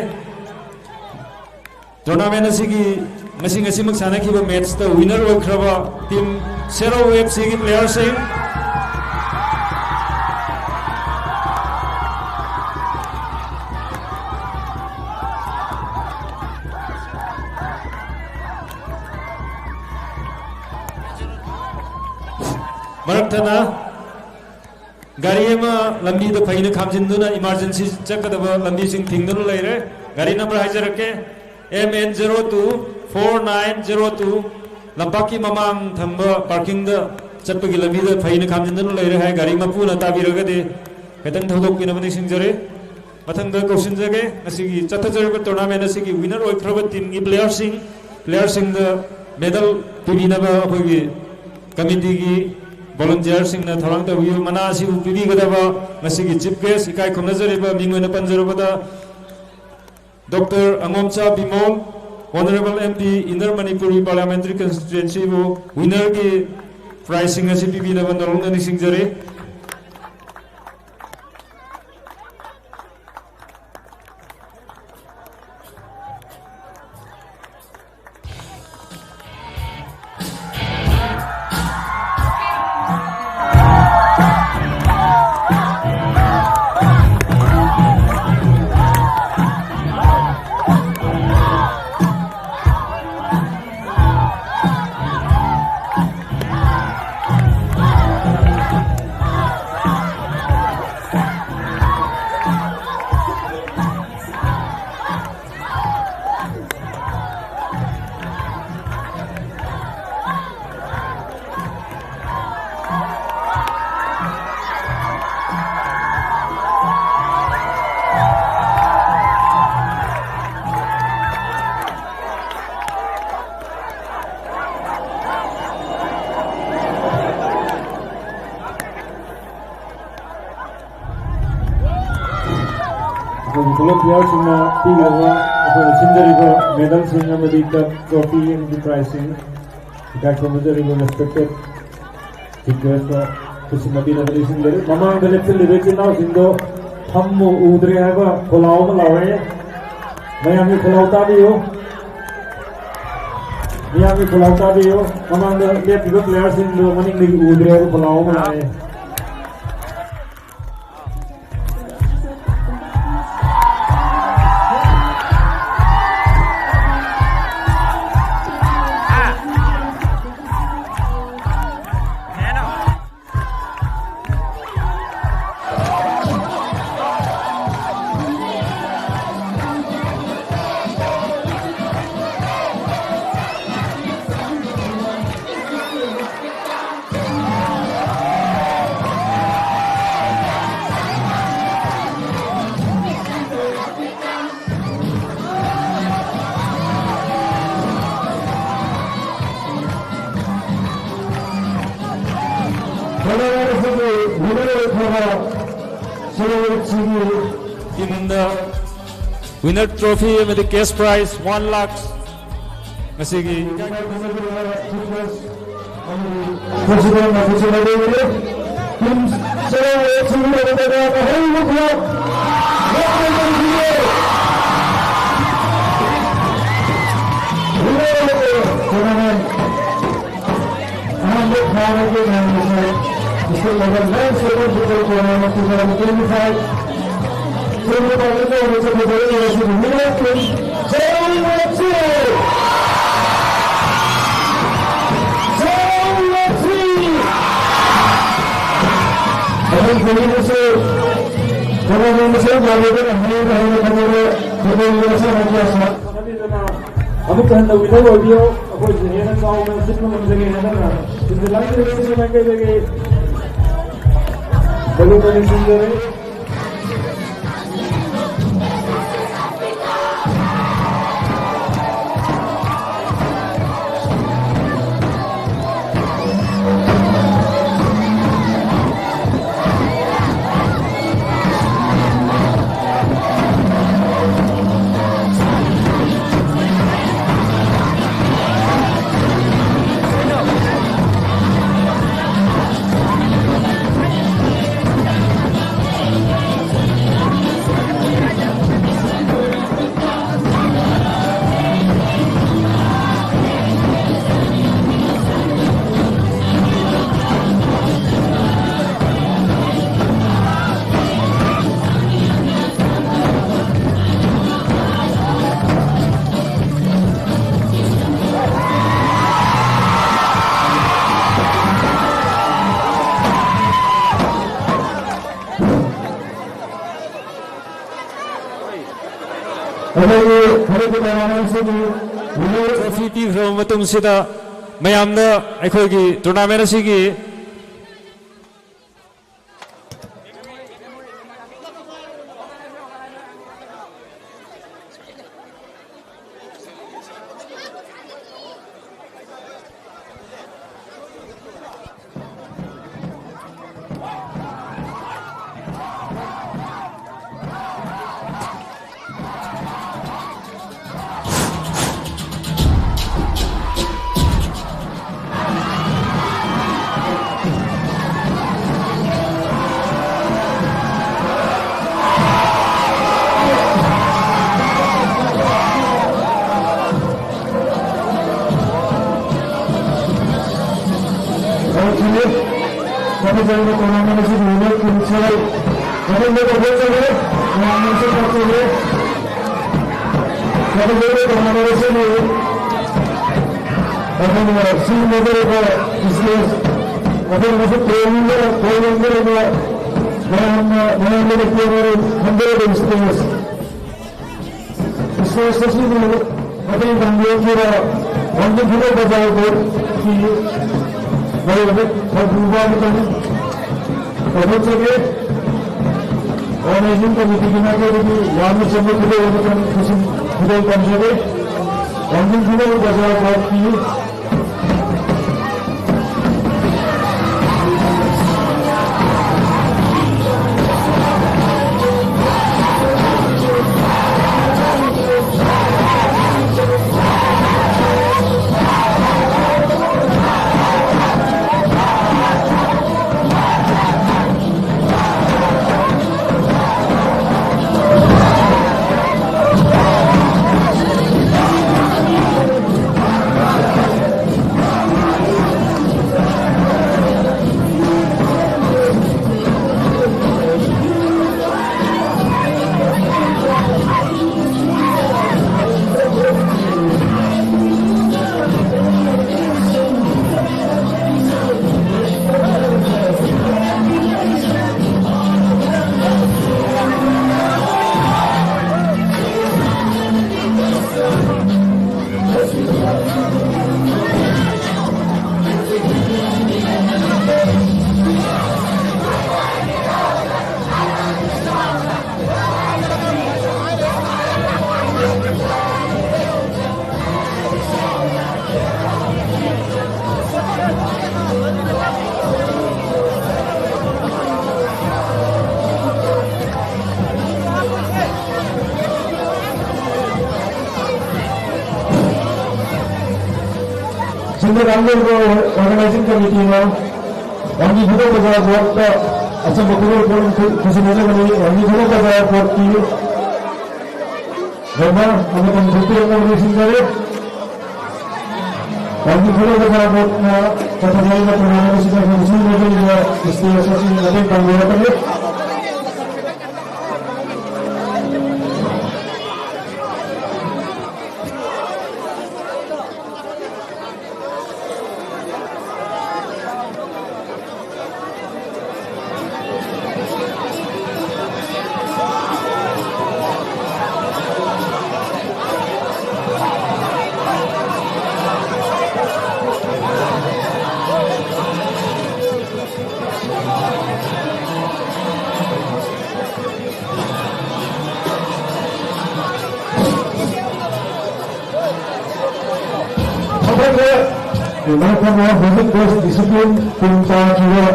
Tournament ꯑꯁꯤꯒꯤ ꯉꯁꯤ, ꯉꯁꯤꯃꯛ ꯁꯥꯟꯅꯈꯤꯕ matchꯇ winner ꯑꯣꯏꯈ꯭ꯔꯕ team ꯁꯦꯔꯧ F Cꯒꯤ playerꯁꯤꯡ꯫ ꯃꯔꯛ ꯊꯠꯅ ꯒꯥꯔꯤ ꯑꯃ ꯂꯝꯕꯤꯗ ꯐꯩꯅ ꯈꯥꯝꯖꯤꯟꯗꯨꯅ emergency ꯆꯠꯀꯗꯕ ꯂꯝꯕꯤꯁꯤꯡ ꯊꯤꯡꯗꯨꯅ ꯂꯩꯔꯦ꯫ ꯒꯥꯔꯤ number ꯍꯥꯏꯖꯔꯛꯀꯦ, M N zero two four nine zero two꯫ ꯂꯝꯄꯥꯛꯀꯤ ꯃꯃꯥꯡ ꯊꯝꯕ parkingꯗ ꯆꯠꯄꯒꯤ ꯂꯝꯕꯤꯗ ꯐꯩꯅ ꯈꯥꯝꯖꯤꯟꯗꯨꯅ ꯂꯩꯔꯦ ꯍꯥꯏ꯫ ꯒꯥꯔꯤ ꯃꯄꯨꯅ ꯇꯥꯕꯤꯔꯒꯗꯤ ꯈꯤꯇꯪ ꯊꯧꯗꯣꯛꯄꯤꯅꯕ ꯅꯤꯡꯁꯤꯡꯖꯔꯤ꯫ ꯃꯊꯪꯗ ꯀꯧꯁꯤꯟꯖꯒꯦ, ꯉꯁꯤꯒꯤ ꯆꯠꯊꯖꯔꯤꯕ tournament ꯑꯁꯤꯒꯤ winner ꯑꯣꯏꯈ꯭ꯔꯕ teamꯒꯤ playerꯁꯤꯡ, playerꯁꯤꯡꯗ medal ꯄꯤꯕꯤꯅꯕ ꯑꯩꯈꯣꯏꯒꯤ committeeꯒꯤ volunteerꯁꯤꯡꯅ ꯊꯧꯔꯥꯡ ꯇꯧꯕꯤꯌꯨ꯫ ꯃꯅꯥ ꯑꯁꯤꯕꯨ ꯄꯤꯕꯤꯒꯗꯕ ꯉꯁꯤꯒꯤ chief guest, ꯏꯀꯥꯏ ꯈꯨꯝꯅꯖꯔꯤꯕ ꯃꯤꯡ ꯑꯣꯏꯅ ꯄꯟꯖꯔꯕꯗ Doctor ꯑꯉꯣꯝꯆꯥ Bimol, Honorable M D, Inner Manipuri Parliamentary Constituency ꯕꯨ winner ꯒꯤ prize ꯁꯤꯡ ꯑꯁꯤ ꯄꯤꯕꯤꯅꯕ ꯅꯧꯍꯧꯅ ꯅꯤꯡꯁꯤꯡꯖꯔꯤ꯫ ꯑꯩꯈꯣꯏꯒꯤ club playerꯁꯤꯡꯅ ꯄꯤꯒꯗꯕ ꯑꯩꯈꯣꯏꯅ ꯁꯤꯟꯖꯔꯤꯕ medalꯁꯤꯡ ꯑꯃꯗꯤ cup, trophy ꯑꯃꯗꯤ prizeꯁꯤꯡ ꯏꯀꯥꯏ ꯈꯨꯝꯅꯖꯔꯤꯕ respected chief guestꯇ ꯈꯨꯠꯁꯤꯟꯅꯕꯤꯅꯕ ꯅꯤꯡꯁꯤꯡꯖꯔꯤ꯫ ꯃꯃꯥꯡꯗ ꯂꯦꯞꯁꯤꯜꯂꯤꯕ ꯏꯆꯤꯜ ꯏꯅꯥꯎꯁꯤꯡꯗꯣ ꯐꯝꯃꯨ ꯎꯗ꯭ꯔꯦ ꯍꯥꯏꯕ ꯈꯣꯜꯂꯥꯎ ꯑꯃ ꯂꯥꯎꯔꯛꯑꯦ꯫ ꯃꯌꯥꯝꯒꯤ ꯈꯣꯜꯂꯥꯎ ꯇꯥꯕꯤꯌꯨ꯫ ꯃꯤꯌꯥꯝꯒꯤ ꯈꯣꯜꯂꯥꯎ ꯇꯥꯕꯤꯌꯨ꯫ ꯃꯃꯥꯡꯗ ꯂꯦꯞꯄꯤꯕ playerꯁꯤꯡꯗꯨ ꯃꯅꯤꯡꯗꯒꯤ ꯎꯗ꯭ꯔꯦ ꯍꯥꯏꯕ ꯈꯣꯜꯂꯥꯎ ꯑꯃ ꯂꯥꯛꯑꯦ꯫ ꯐꯅꯤ, ꯁꯤꯒꯤ winner ꯑꯣꯏꯈ꯭ꯔꯕ ꯁꯤꯔꯣꯏ ꯁꯤꯒꯤ ꯏꯃꯨꯡꯗ winner trophy ꯑꯃꯗꯤ cash prize one lakh ꯉꯁꯤꯒꯤ ꯑꯍꯥꯟꯕ ꯊꯥꯕꯒꯤ ꯃꯌꯥꯝꯁꯦ district level men's football tournament two thousand twenty-five. Semifinal ꯇꯧꯕ ꯆꯠꯄꯗ ꯉꯁꯤꯒꯤ winner team zero one three! Zero one three! ꯑꯗꯨꯝ ꯐꯖꯅꯁꯨ ꯀꯅꯥꯒꯨꯝꯕꯁꯨ ꯌꯥꯝꯂꯕꯅ ꯍꯌꯦꯡ ꯍꯌꯦꯡ ꯐꯖꯅ ꯐꯖꯅ ꯃꯁꯥ ꯃꯁꯥ ꯑꯃꯨꯛꯇ ꯍꯟꯅ winner ꯑꯣꯏꯕꯤꯌꯣ꯫ ꯑꯩꯈꯣꯏꯁꯨ ꯍꯦꯟꯅ ꯆꯥꯎꯅ ꯁꯤꯟꯕ ꯉꯝꯖꯒꯦ ꯍꯥꯏꯅ ꯁꯤꯟꯕ ꯂꯥꯡꯖꯔꯤꯕꯁꯤꯡ ꯃꯥꯏꯀꯩꯗꯒꯤ ꯃꯔꯨꯞ ꯑꯣꯏꯅ ꯁꯤꯟꯖꯔꯤ꯫ ꯑꯩꯈꯣꯏꯒꯤ ꯍꯧꯔꯤꯕ tournament ꯑꯁꯤꯒꯤ winner trophy ꯄꯤꯈ꯭ꯔꯕ ꯃꯇꯨꯡꯁꯤꯗ ꯃꯌꯥꯝꯅ ꯑꯩꯈꯣꯏꯒꯤ tournament ꯑꯁꯤꯒꯤ ꯃꯊꯪꯗ ꯇꯣꯔꯅꯥꯃꯦꯟ ꯑꯁꯤꯒꯤ ꯋꯤꯅꯔ ꯇꯤꯝꯁꯦ ꯃꯊꯪꯗ ꯀꯧꯊꯣꯛꯆꯒꯦ꯫ ꯃꯌꯥꯝꯅꯁꯨ ꯇꯥꯛꯆꯒꯦ꯫ ꯃꯊꯪꯗ ꯇꯣꯔꯅꯥꯃꯦꯟ ꯑꯁꯤꯒꯤ ꯃꯊꯪꯗ ꯁꯤꯖꯤꯟꯅꯖꯔꯤꯕ ꯏꯁꯇꯦꯖ, ꯃꯊꯪꯗꯁꯨ ꯇꯣꯔꯅꯥꯃꯦꯟ ꯇꯣꯔꯅꯥꯃꯦꯟ ꯃꯌꯥꯝꯅ ꯃꯌꯥꯝꯗ ꯄꯤꯔꯕ ꯈꯟꯖꯔꯤꯕ ꯏꯁꯇꯦꯖ ꯏꯁꯇꯦꯖ ꯑꯁꯤꯕꯨ ꯃꯇꯦꯡ ꯄꯥꯡꯕꯤꯔꯛꯈꯤꯕ ꯋꯥꯡꯖꯤꯡ ꯈꯨꯅꯧ ꯕꯖꯥꯔ ꯕꯣꯔꯗꯀꯤ ꯃꯔꯨꯑꯣꯏꯕ ꯊꯧꯄꯨꯕ ꯑꯃꯇꯪ ꯀꯧꯊꯣꯛꯆꯒꯦ꯫ ꯑꯣꯔꯒꯅꯥꯏꯖꯤꯡ ꯀꯃꯤꯇꯤꯒꯤ ꯃꯥꯏꯀꯩꯗꯒꯤ ꯌꯥꯝꯅ ꯆꯝꯕ ꯈꯨꯗꯣꯜ ꯑꯃꯇꯪ ꯈꯨꯗꯣꯜ ꯇꯝꯖꯒꯦ꯫ ꯋꯥꯡꯖꯤꯡ ꯈꯨꯅꯧ ꯕꯖꯥꯔ ꯕꯣꯔꯗꯀꯤ ꯁꯤꯟꯕ ꯀꯥꯡꯕꯨ ꯑꯣꯔꯒꯅꯥꯏꯖꯤꯡ ꯀꯃꯤꯇꯤꯅ ꯋꯥꯡꯖꯤꯡ ꯈꯨꯅꯧ ꯕꯖꯥꯔ ꯕꯣꯔꯗꯇ ꯑꯆꯝꯕ ꯈꯨꯗꯣꯜ ꯄꯣꯠꯂꯝ ꯈꯨ-, ꯈꯨꯠꯁꯤꯟꯅꯖꯕꯅꯤ꯫ ꯋꯥꯡꯖꯤꯡ ꯈꯨꯅꯧ ꯕꯖꯥꯔ ꯕꯣꯔꯗꯀꯤ ꯃꯦꯝꯕꯔ ꯑꯃꯇꯪ ꯊꯣꯛꯄꯤꯔꯛꯅꯕ ꯅꯤꯡꯁꯤꯡꯖꯔꯤ꯫ ꯍꯧꯖꯤꯛ ꯈꯨꯗꯣꯜ ꯀꯆꯥ ꯕꯣꯔꯗꯅ ꯆꯠꯊꯖꯔꯤꯕ ꯇꯣꯔꯅꯥꯃꯦꯟ ꯑꯁꯤꯗ ꯍꯦꯟꯅ ꯁꯨꯝ ꯂꯧꯖꯔꯤꯕ ꯁ꯭ꯇꯦꯖ ꯑꯁꯤ ꯃꯇꯦꯡ ꯄꯥꯡꯕꯤꯔꯛꯀꯅꯤ꯫ ꯃꯊꯪꯗ ꯃꯔꯨꯞ ꯐꯝꯕ ꯍꯧꯖꯤꯛ ꯕꯦꯁ ꯗꯤꯁꯤꯄ꯭ꯂꯤꯟ ꯇꯤꯝ ꯇꯥꯈꯤꯕ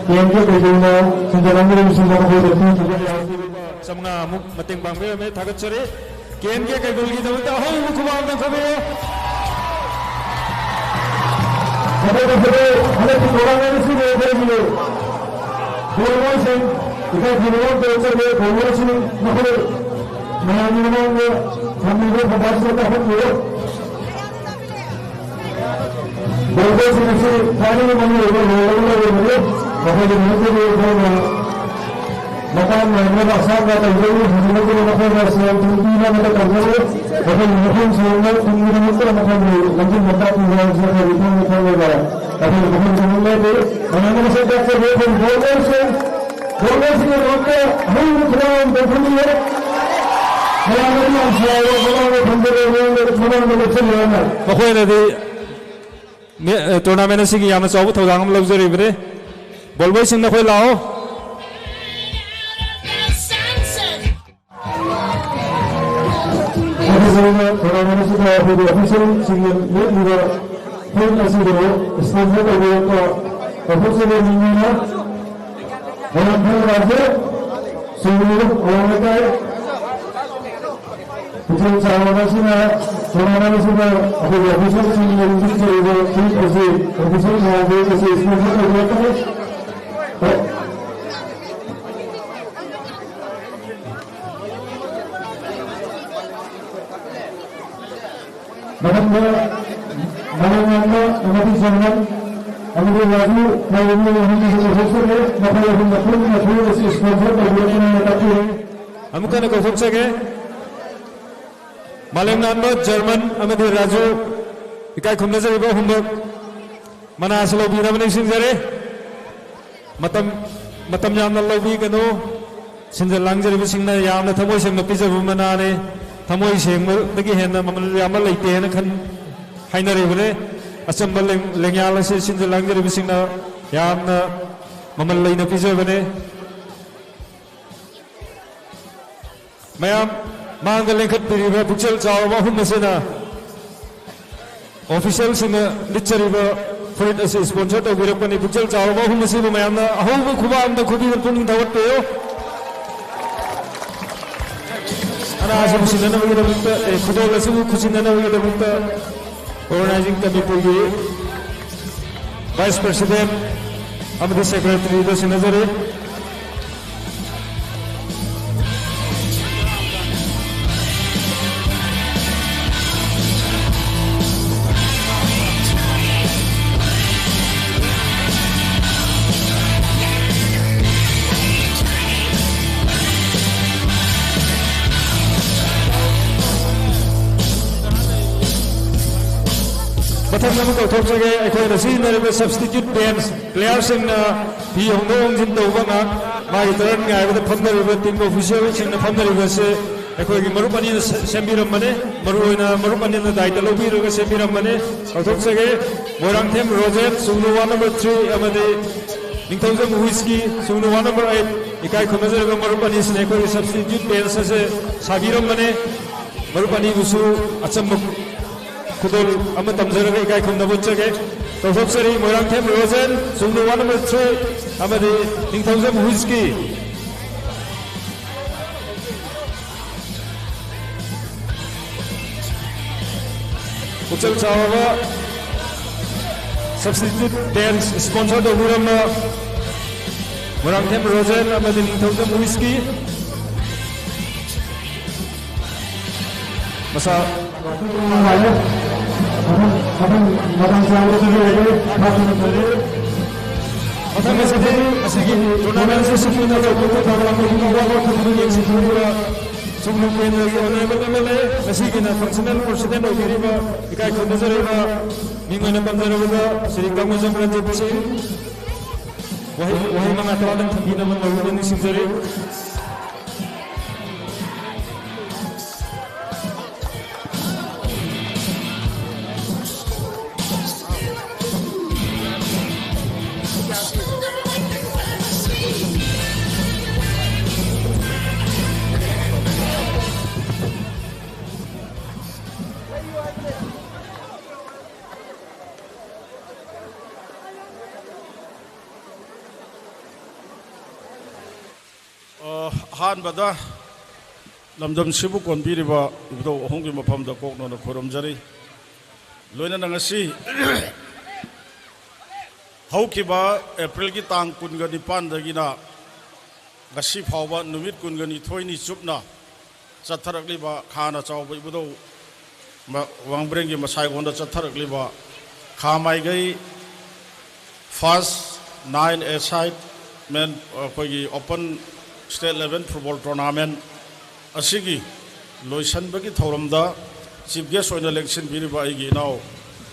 ꯀꯦ ꯑꯦꯟ ꯀꯦ ꯀꯩꯗꯧꯅ ꯁꯤꯟꯖꯥꯃꯒꯤꯔꯣꯝꯁꯤꯡꯗ ꯃꯈꯣꯏꯗ ꯄꯤꯈꯤꯕ ꯆꯥꯝꯃꯉꯥꯃꯨꯛ ꯃꯇꯦꯡ ꯄꯥꯡꯕꯤꯔꯝꯃꯤ꯫ ꯊꯥꯒꯠꯆꯔꯤ꯫ ꯀꯦ ꯑꯦꯟ ꯀꯦ ꯀꯩꯒꯨꯜꯒꯤꯗꯃꯛꯇ ꯑꯍꯧꯕ ꯈꯨꯕꯥꯛ ꯑꯝꯇ ꯈꯨꯕꯤꯌꯨ꯫ ꯐꯖꯩ, ꯐꯖꯩ꯫ ꯍꯟꯗꯛꯀꯤ ꯇꯣꯔꯅꯥꯃꯦꯟ ꯑꯁꯤꯗ ꯑꯩꯈꯣꯏꯒꯤ ꯕꯣꯜ ꯕꯣꯏꯁꯤꯡ, ꯏꯀꯥꯏ ꯈꯨꯝꯅꯕ ꯑꯃ ꯇꯧꯖꯒꯦ꯫ ꯕꯣꯜ ꯕꯣꯏꯁꯤꯡ ꯃꯈꯣꯏ ꯃꯌꯥꯝꯒꯤ ꯃꯃꯥꯡꯗ ꯊꯝꯂꯤꯕ ꯃꯣꯕꯥꯏꯜꯁꯤꯗ ꯀꯥꯞꯍꯟꯕꯤꯌꯨ꯫ ꯕꯣꯜ ꯕꯣꯏꯁꯤꯡ ꯑꯁꯤ ꯈ꯭ꯋꯥꯏꯗꯒꯤ ꯃꯔꯨ ꯑꯣꯏꯕ ꯔꯣꯜ ꯑꯃ ꯂꯧꯔꯤꯕꯅꯤ꯫ ꯃꯈꯣꯏꯒꯤ ꯃꯍꯨꯠꯇꯗꯤ ꯑꯩꯈꯣꯏꯅ ꯃꯇꯥꯡ ꯅꯥꯏꯅ ꯑꯁꯥꯝꯗ ꯇꯧꯖꯔꯤ꯫ ꯍꯧꯖꯤꯛꯃꯛꯇ ꯃꯈꯣꯏꯅ ꯁꯦꯜ ꯊꯨꯝ ꯄꯤꯅꯕ ꯇꯧꯖꯔꯤ꯫ ꯃꯈꯣꯏꯒꯤ ꯃꯐꯝꯁꯤꯡꯗ ꯇꯨꯡꯒꯤꯗꯃꯛꯇ ꯃꯈꯣꯏꯒꯤ ꯂꯝꯖꯤꯡ ꯂꯝꯇꯥꯛꯄꯤꯕ ꯍꯥꯏꯕꯁꯤ ꯑꯩꯈꯣꯏꯒꯤ ꯊꯃꯣꯏ ꯊꯃꯣꯏꯗ ꯑꯩꯈꯣꯏꯒꯤ ꯃꯐꯝ ꯈꯨꯗꯤꯡꯃꯛ ꯂꯦꯞꯄꯤ꯫ ꯃꯌꯥꯝꯅ ꯃꯁꯛ ꯇꯥꯛꯆꯕ ꯑꯩꯈꯣꯏꯒꯤ ꯕꯣꯜ ꯕꯣꯏꯁꯤꯡ, ꯕꯣꯜ ꯕꯣꯏꯁꯤꯡꯒꯤꯗꯃꯛꯇ ꯑꯍꯩꯕ ꯈꯨꯗꯝ ꯑꯃ ꯄꯤꯕꯤꯌꯨ꯫ ꯃꯌꯥꯝꯅ ꯌꯥꯝ ꯁꯥꯎꯕ ꯃꯃꯥꯡꯗ ꯊꯝꯖꯔꯦ, ꯃꯃꯥꯡꯗ, ꯃꯃꯥꯡꯗ ꯂꯦꯞꯁꯤꯜꯂꯨ ꯍꯥꯏꯅ꯫ ꯃꯈꯣꯏꯅꯗꯤ ꯃꯦ-, ꯑ, ꯇꯣꯔꯅꯥꯃꯦꯟ ꯑꯁꯤꯒꯤ ꯌꯥꯝꯅ ꯆꯥꯎꯕ ꯊꯧꯗꯥꯡ ꯑꯃ ꯂꯧꯖꯔꯤꯕꯅꯤ꯫ ꯕꯣꯜ ꯕꯣꯏꯁꯤꯡ ꯅꯈꯣꯏ ꯂꯥꯛꯑꯣ꯫ ꯑꯣꯐꯤꯁꯤꯌꯦꯜꯅ ꯇꯣꯔꯅꯥꯃꯦꯟ ꯑꯁꯤꯗ ꯑꯩꯈꯣꯏꯒꯤ ꯑꯣꯐꯤꯁꯤꯌꯦꯜꯁꯤꯡꯅ ꯂꯦꯞꯂꯤꯕ ꯐꯤꯜꯗ ꯑꯁꯤꯕꯨ ꯁ꯭ꯄꯣꯟꯁꯔ ꯇꯧꯕꯤꯔꯛꯄ ꯑꯣꯐꯤꯁꯤꯌꯦꯜ ꯃꯤꯡꯅ ꯃꯌꯥꯝ ꯈꯪꯕ ꯔꯥꯖꯦ, ꯁꯨꯡꯂꯨ, ꯑꯋꯥꯡ ꯂꯩꯀꯥꯏ, ꯄꯨꯛꯆꯦꯜ ꯆꯥꯎꯔꯕ ꯑꯁꯤꯅ ꯇꯣꯔꯅꯥꯃꯦꯟ ꯑꯁꯤꯗ ꯑꯩꯈꯣꯏꯒꯤ ꯑꯣꯐꯤꯁꯤꯌꯦꯜꯁꯤꯡꯅ ꯂꯤꯡꯈꯠꯆꯔꯤꯕ ꯐꯤꯜꯗ ꯑꯁꯤ ꯑꯣꯐꯤꯁꯤꯌꯦꯜ ꯃꯌꯥꯝꯗꯒꯤ ꯑꯁꯤ ꯁ꯭ꯄꯣꯟꯁꯔ ꯇꯧꯕꯤꯔꯛꯄꯅꯤ꯫ ꯃꯊꯪꯗ ꯃꯔꯨ ꯑꯃꯗꯤ ꯖꯔꯃꯟ ꯑꯃꯗꯤ ꯔꯥꯖꯨ ꯈꯥꯏꯕꯝꯅ ꯍꯧꯖꯤꯛ ꯍꯧꯖꯤꯛ ꯂꯧꯊꯣꯛꯆꯔꯦ꯫ ꯃꯈꯣꯏ ꯑꯍꯨꯝꯅ ꯄꯨꯟꯅ ꯊꯣꯛꯂꯒ ꯁꯤ sponsor ꯇꯧꯕꯤꯔꯛꯄꯅꯤꯅ ꯇꯥꯛꯄꯤꯔꯦ꯫ ꯑꯃꯨꯛꯀ ꯍꯟꯅ ꯀꯧꯊꯣꯛꯆꯒꯦ꯫ ꯃꯥꯂꯦꯝꯉꯥꯟꯕ, ꯖꯔꯃꯟ ꯑꯃꯗꯤ ꯔꯥꯖꯨ, ꯏꯀꯥꯏ ꯈꯨꯝꯅꯖꯔꯤꯕ ꯑꯍꯨꯝꯃꯛ ꯃꯅꯥꯁꯨ ꯂꯧꯕꯤꯅꯕ ꯅꯤꯡꯁꯤꯡꯖꯔꯤ꯫ ꯃꯇꯝ, ꯃꯇꯝ ꯌꯥꯝꯅ ꯂꯧꯕꯤꯒꯅꯨ꯫ ꯁꯤꯟꯖ ꯂꯥꯡꯖꯔꯤꯕꯁꯤꯡꯅ ꯌꯥꯝꯅ ꯊꯃꯣꯏ ꯁꯦꯡꯅ ꯄꯤꯖꯕ ꯃꯅꯥꯅꯤ꯫ ꯊꯃꯣꯏ ꯁꯦꯡꯕꯗꯒꯤ ꯍꯦꯟꯅ ꯃꯃꯜ ꯌꯥꯝꯕ ꯂꯩꯇꯦ ꯍꯥꯏꯅ ꯈꯟ-, ꯍꯥꯏꯅꯔꯤꯕꯅꯤ꯫ ꯑꯆꯝꯕ ꯂꯦꯡ-, ꯂꯦꯡꯌꯥꯜ ꯑꯁꯤ ꯁꯤꯟꯖ ꯂꯥꯡꯖꯔꯤꯕꯁꯤꯡꯅ ꯌꯥꯝꯅ ꯃꯃꯜ ꯂꯩꯅ ꯄꯤꯖꯕꯅꯤ꯫ ꯃꯌꯥꯝ ꯃꯥꯡꯗ ꯂꯦꯡꯈꯠꯄꯤꯔꯤꯕ ꯄꯨꯛꯆꯦꯜ ꯆꯥꯎꯔꯕ ꯑꯍꯨꯝ ꯑꯁꯤꯅ officialꯁꯤꯡꯅ ꯂꯤꯠꯆꯔꯤꯕ ꯐꯨꯔꯤꯠ ꯑꯁꯤ sponsor ꯇꯧꯕꯤꯔꯛꯄꯅꯤ꯫ ꯄꯨꯛꯆꯦꯜ ꯆꯥꯎꯔꯕ ꯑꯍꯨꯝ ꯑꯁꯤꯕꯨ ꯃꯌꯥꯝꯅ ꯑꯍꯧꯕ ꯈꯨꯕꯥꯛ ꯑꯃꯗ ꯈꯨꯕꯤꯗ ꯄꯨꯛꯅꯤꯡ ꯊꯧꯒꯠꯄꯤꯌꯨ꯫ ꯃꯅꯥ ꯑꯁꯤꯕꯨ ꯁꯤꯟꯅꯅꯕꯒꯤꯗꯃꯛꯇ, ꯑꯦ, ꯈꯨꯗꯣꯜ ꯑꯁꯤꯕꯨ ꯈꯨꯠꯁꯤꯟꯅꯅꯕꯒꯤꯗꯃꯛꯇ organizing committeeꯒꯤ vice president ꯑꯃꯗꯤ secretaryꯗ ꯁꯤꯟꯅꯖꯔꯤ꯫ ꯃꯊꯪ ꯑꯃ ꯀꯧꯊꯣꯛꯆꯒꯦ꯫ ꯑꯩꯈꯣꯏꯅ ꯁꯤꯖꯤꯟꯅꯔꯤꯕ substitute bench, playerꯁꯤꯡꯅ ꯐꯤ ꯍꯣꯡꯗꯣꯛ ꯍꯣꯡꯖꯤꯟ ꯇꯧꯕ ꯉꯥꯛ, ꯃꯥꯒꯤ turn ꯉꯥꯏꯕꯗ ꯐꯝꯅꯔꯤꯕ team officialꯁꯤꯡꯅ ꯐꯝꯅꯔꯤꯕꯁꯦ ꯑꯩꯈꯣꯏꯒꯤ ꯃꯔꯨꯞ ꯑꯅꯤꯅ ꯁꯦ-, ꯁꯦꯝꯕꯤꯔꯝꯕꯅꯤ꯫ ꯃꯔꯨꯑꯣꯏꯅ ꯃꯔꯨꯞ ꯑꯅꯤꯅ ꯗꯥꯏꯇ ꯂꯧꯕꯤꯔꯒ ꯁꯦꯝꯕꯤꯔꯝꯕꯅꯤ꯫ ꯀꯧꯊꯣꯛꯆꯒꯦ꯫ ꯃꯣꯏꯔꯥꯡꯊꯦꯝ ꯔꯣꯖꯦꯟ, ꯁꯨꯡꯅꯨ one number three, ꯑꯃꯗꯤ ꯅꯤꯡꯊꯧꯖꯝ ꯍꯨꯏꯁꯀꯤ, ꯁꯨꯡꯅꯨ one number eight꯫ ꯏꯀꯥꯏ ꯈꯨꯝꯅꯖꯔꯤꯕ ꯃꯔꯨꯞ ꯑꯅꯤꯁꯤꯅ ꯑꯩꯈꯣꯏꯒꯤ substitute bench ꯑꯁꯦ ꯁꯥꯕꯤꯔꯝꯕꯅꯤ꯫ ꯃꯔꯨꯞ ꯑꯅꯤꯕꯨꯁꯨ ꯑꯆꯝꯕ ꯈꯨꯗꯣꯜ ꯑꯃ ꯇꯝꯖꯔꯒ ꯏꯀꯥꯏ ꯈꯨꯝꯅꯕ ꯎꯠꯆꯒꯦ꯫ ꯀꯧꯊꯣꯛꯆꯔꯤ, ꯃꯣꯏꯔꯥꯡꯊꯦꯝ ꯔꯣꯖꯦꯟ, ꯁꯨꯡꯅꯨ one number three, ꯑꯃꯗꯤ ꯅꯤꯡꯊꯧꯖꯝ ꯍꯨꯏꯁꯀꯤ꯫ ꯄꯨꯛꯆꯦꯜ ꯆꯥꯎꯔꯕ substitute bench sponsor ꯇꯧꯕꯤꯔꯝꯕ ꯃꯣꯏꯔꯥꯡꯊꯦꯝ ꯔꯣꯖꯦꯟ ꯑꯃꯗꯤ ꯅꯤꯡꯊꯧꯖꯝ ꯍꯨꯏꯁꯀꯤ꯫ ꯃꯁꯥ ꯃꯊꯪ ꯃꯊꯪ ꯆꯥꯕꯗꯁꯨ ꯂꯩꯔꯦ, ꯐꯥꯁꯅ ꯐꯖꯩ꯫ ꯃꯊꯪ ꯑꯁꯤꯗꯤ ꯑꯁꯤꯒꯤ tournament ꯑꯁꯤ ꯁꯤꯟꯕ ꯇꯧꯕ ꯊꯧꯔꯝ ꯑꯃꯒꯤ ꯋꯥꯔꯣꯜ ꯈꯛꯇꯃꯛ ꯌꯦꯡꯁꯤꯟꯕꯤꯔꯒ ꯁꯨꯝꯂꯨ ꯀꯦꯟꯗ꯭ꯔꯒꯤ honourable M L A, ꯉꯁꯤꯒꯤꯅ functional president ꯑꯣꯏꯕꯤꯔꯤꯕ ꯏꯀꯥꯏ ꯈꯨꯝꯅꯖꯔꯤꯕ ꯃꯤꯡ ꯑꯣꯏꯅ ꯄꯟꯖꯔꯕꯗ ꯁ꯭ꯔꯤ ꯀꯪꯒꯨꯖꯝ ꯔꯟꯖꯤꯠ ꯁꯤꯡ, ꯋꯥꯍꯩ, ꯋꯥꯍꯩ ꯃꯉꯥ ꯇꯔꯥꯗꯪ ꯊꯝꯕꯤꯅꯕ ꯅꯧꯅ ꯅꯤꯡꯁꯤꯡꯖꯔꯤ꯫ ꯑ, ꯑꯍꯥꯟꯕꯗ ꯂꯝꯗꯝꯁꯤꯕꯨ ꯀꯣꯟꯕꯤꯔꯤꯕ ꯏꯕꯨꯙꯧ ꯑꯍꯨꯝꯒꯤ ꯃꯐꯝꯗ ꯀꯣꯛꯅꯅ ꯈꯨꯔꯨꯝꯖꯔꯤ꯫ ꯂꯣꯏꯅꯅ ꯉꯁꯤ ꯍꯧꯈꯤꯕ ꯑꯦꯄ꯭ꯔꯤꯜꯒꯤ ꯇꯥꯡ ꯀꯨꯟꯒ ꯅꯤꯄꯥꯟꯗꯒꯤꯅ ꯉꯁꯤ ꯐꯥꯎꯕ ꯅꯨꯃꯤꯠ ꯀꯨꯟꯒ ꯅꯤꯊꯣꯏꯅꯤ ꯆꯨꯞꯅ ꯆꯠꯊꯔꯛꯂꯤꯕ ꯈꯥꯅ ꯆꯥꯎꯕ ꯏꯕꯨꯙꯧ ꯃ-, ꯋꯥꯡꯕ꯭ꯔꯦꯟꯒꯤ ꯃꯁꯥꯏꯒꯣꯟꯗ ꯆꯠꯊꯔꯛꯂꯤꯕ ꯈꯥ ꯃꯥꯏꯒꯩ first nine a side men, ꯑꯩꯈꯣꯏꯒꯤ open state level football tournament ꯑꯁꯤꯒꯤ ꯂꯣꯏꯁꯤꯟꯕꯒꯤ ꯊꯧꯔꯝꯗ chief guest ꯑꯣꯏꯅ ꯂꯦꯡꯁꯤꯟꯕꯤꯔꯤꯕ ꯑꯩꯒꯤ ꯏꯅꯥꯎ,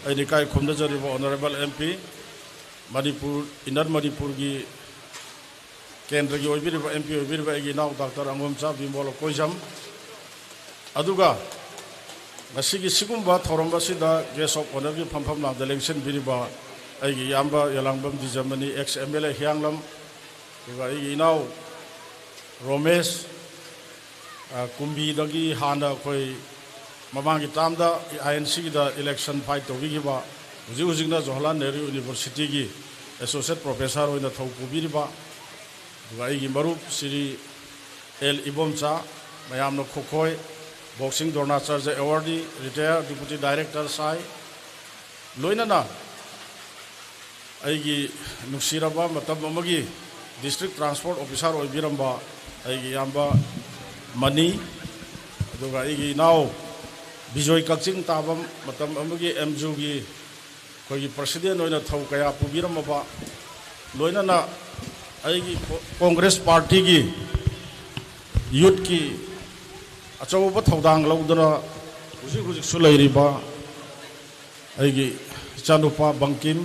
ꯑꯩꯅ ꯏꯀꯥꯏ ꯈꯨꯝꯅꯖꯔꯤꯕ honourable M P, Manipur, inner ꯃꯅꯤꯄꯨꯔꯒꯤ ꯀꯦꯟꯗ꯭ꯔꯒꯤ ꯑꯣꯏꯕꯤꯔꯤꯕ M P ꯑꯣꯏꯕꯤꯔꯤꯕ ꯑꯩꯒꯤ ꯏꯅꯥꯎ ꯗꯥꯛꯇꯔ ꯑꯪꯒꯣꯝꯆꯥ ꯕꯤꯃꯣꯜ ꯀꯣꯏꯖꯝ, ꯑꯗꯨꯒ ꯉꯁꯤꯒꯤ ꯁꯤꯒꯨꯝꯕ ꯊꯧꯔꯝ ꯑꯁꯤꯗ guest of honourꯒꯤ ꯐꯝꯐꯝ ꯂꯥꯡꯗ ꯂꯦꯡꯁꯤꯟꯕꯤꯔꯤꯕ ꯑꯩꯒꯤ ꯏꯌꯥꯝꯕ ꯌꯦꯂꯥꯡꯕꯝ ꯗꯤꯖꯃꯅꯤ, ex M L A ꯍꯤꯌꯥꯡꯂꯝ, ꯑꯗꯨꯒ ꯑꯩꯒꯤ ꯏꯅꯥꯎ ꯔꯣꯃꯦꯁ, ꯑ, ꯀꯨꯝꯕꯤꯗꯒꯤ ꯍꯥꯟꯅ ꯑꯩꯈꯣꯏ ꯃꯃꯥꯡꯒꯤ termꯗ I N Cꯒꯤꯗ election fight ꯇꯧꯕꯤꯈꯤꯕ, ꯍꯧꯖꯤꯛ ꯍꯧꯖꯤꯛꯅ ꯖꯋꯥꯍꯔꯂꯥꯜ ꯅꯦꯍꯔꯨ Universityꯒꯤ associate professor ꯑꯣꯏꯅ ꯊꯧ ꯄꯨꯕꯤꯔꯤꯕ, ꯑꯗꯨꯒ ꯑꯩꯒꯤ ꯃꯔꯨꯞ ꯁ꯭ꯔꯤ ꯑꯦꯜ ꯏꯕꯣꯝꯆꯥ, ꯃꯌꯥꯝꯅ ꯈꯣꯈꯣꯏ boxing ꯗ꯭ꯔꯣꯅꯥꯆꯥꯔꯖ awardee, retired deputy director ꯁꯥꯏ, ꯂꯣꯏꯅꯅ ꯑꯩꯒꯤ ꯅꯨꯡꯁꯤꯔꯕ ꯃꯇꯝ ꯑꯃꯒꯤ district transport officer ꯑꯣꯏꯕꯤꯔꯝꯕ ꯑꯩꯒꯤ ꯏꯌꯥꯝꯕ ꯃꯅꯤ, ꯑꯗꯨꯒ ꯑꯩꯒꯤ ꯏꯅꯥꯎ ꯕꯤꯖꯣꯏ ꯀꯛꯆꯤꯡ ꯇꯥꯕ ꯃꯇꯝ ꯑꯃꯒꯤ ꯑꯦꯝꯖꯨꯒꯤ ꯑꯩꯈꯣꯏꯒꯤ ꯄ꯭ꯔꯁꯤꯗꯦꯟ ꯑꯣꯏꯅ ꯊꯧ ꯀꯌꯥ ꯄꯨꯕꯤꯔꯝꯃꯕ, ꯂꯣꯏꯅꯅ ꯑꯩꯒꯤ ꯀꯣ-, ꯀꯣꯡꯒ꯭ꯔꯦꯁ ꯄꯥꯔꯇꯤꯒꯤ ꯌꯨꯠꯀꯤ ꯑꯆꯧꯕ ꯊꯧꯗꯥꯡ ꯂꯧꯗꯨꯅ ꯍꯧꯖꯤꯛ ꯍꯧꯖꯤꯛꯁꯨ ꯂꯩꯔꯤꯕ ꯑꯩꯒꯤ ꯏꯆꯥꯅꯨꯄꯥ ꯕꯪꯀꯤꯝ,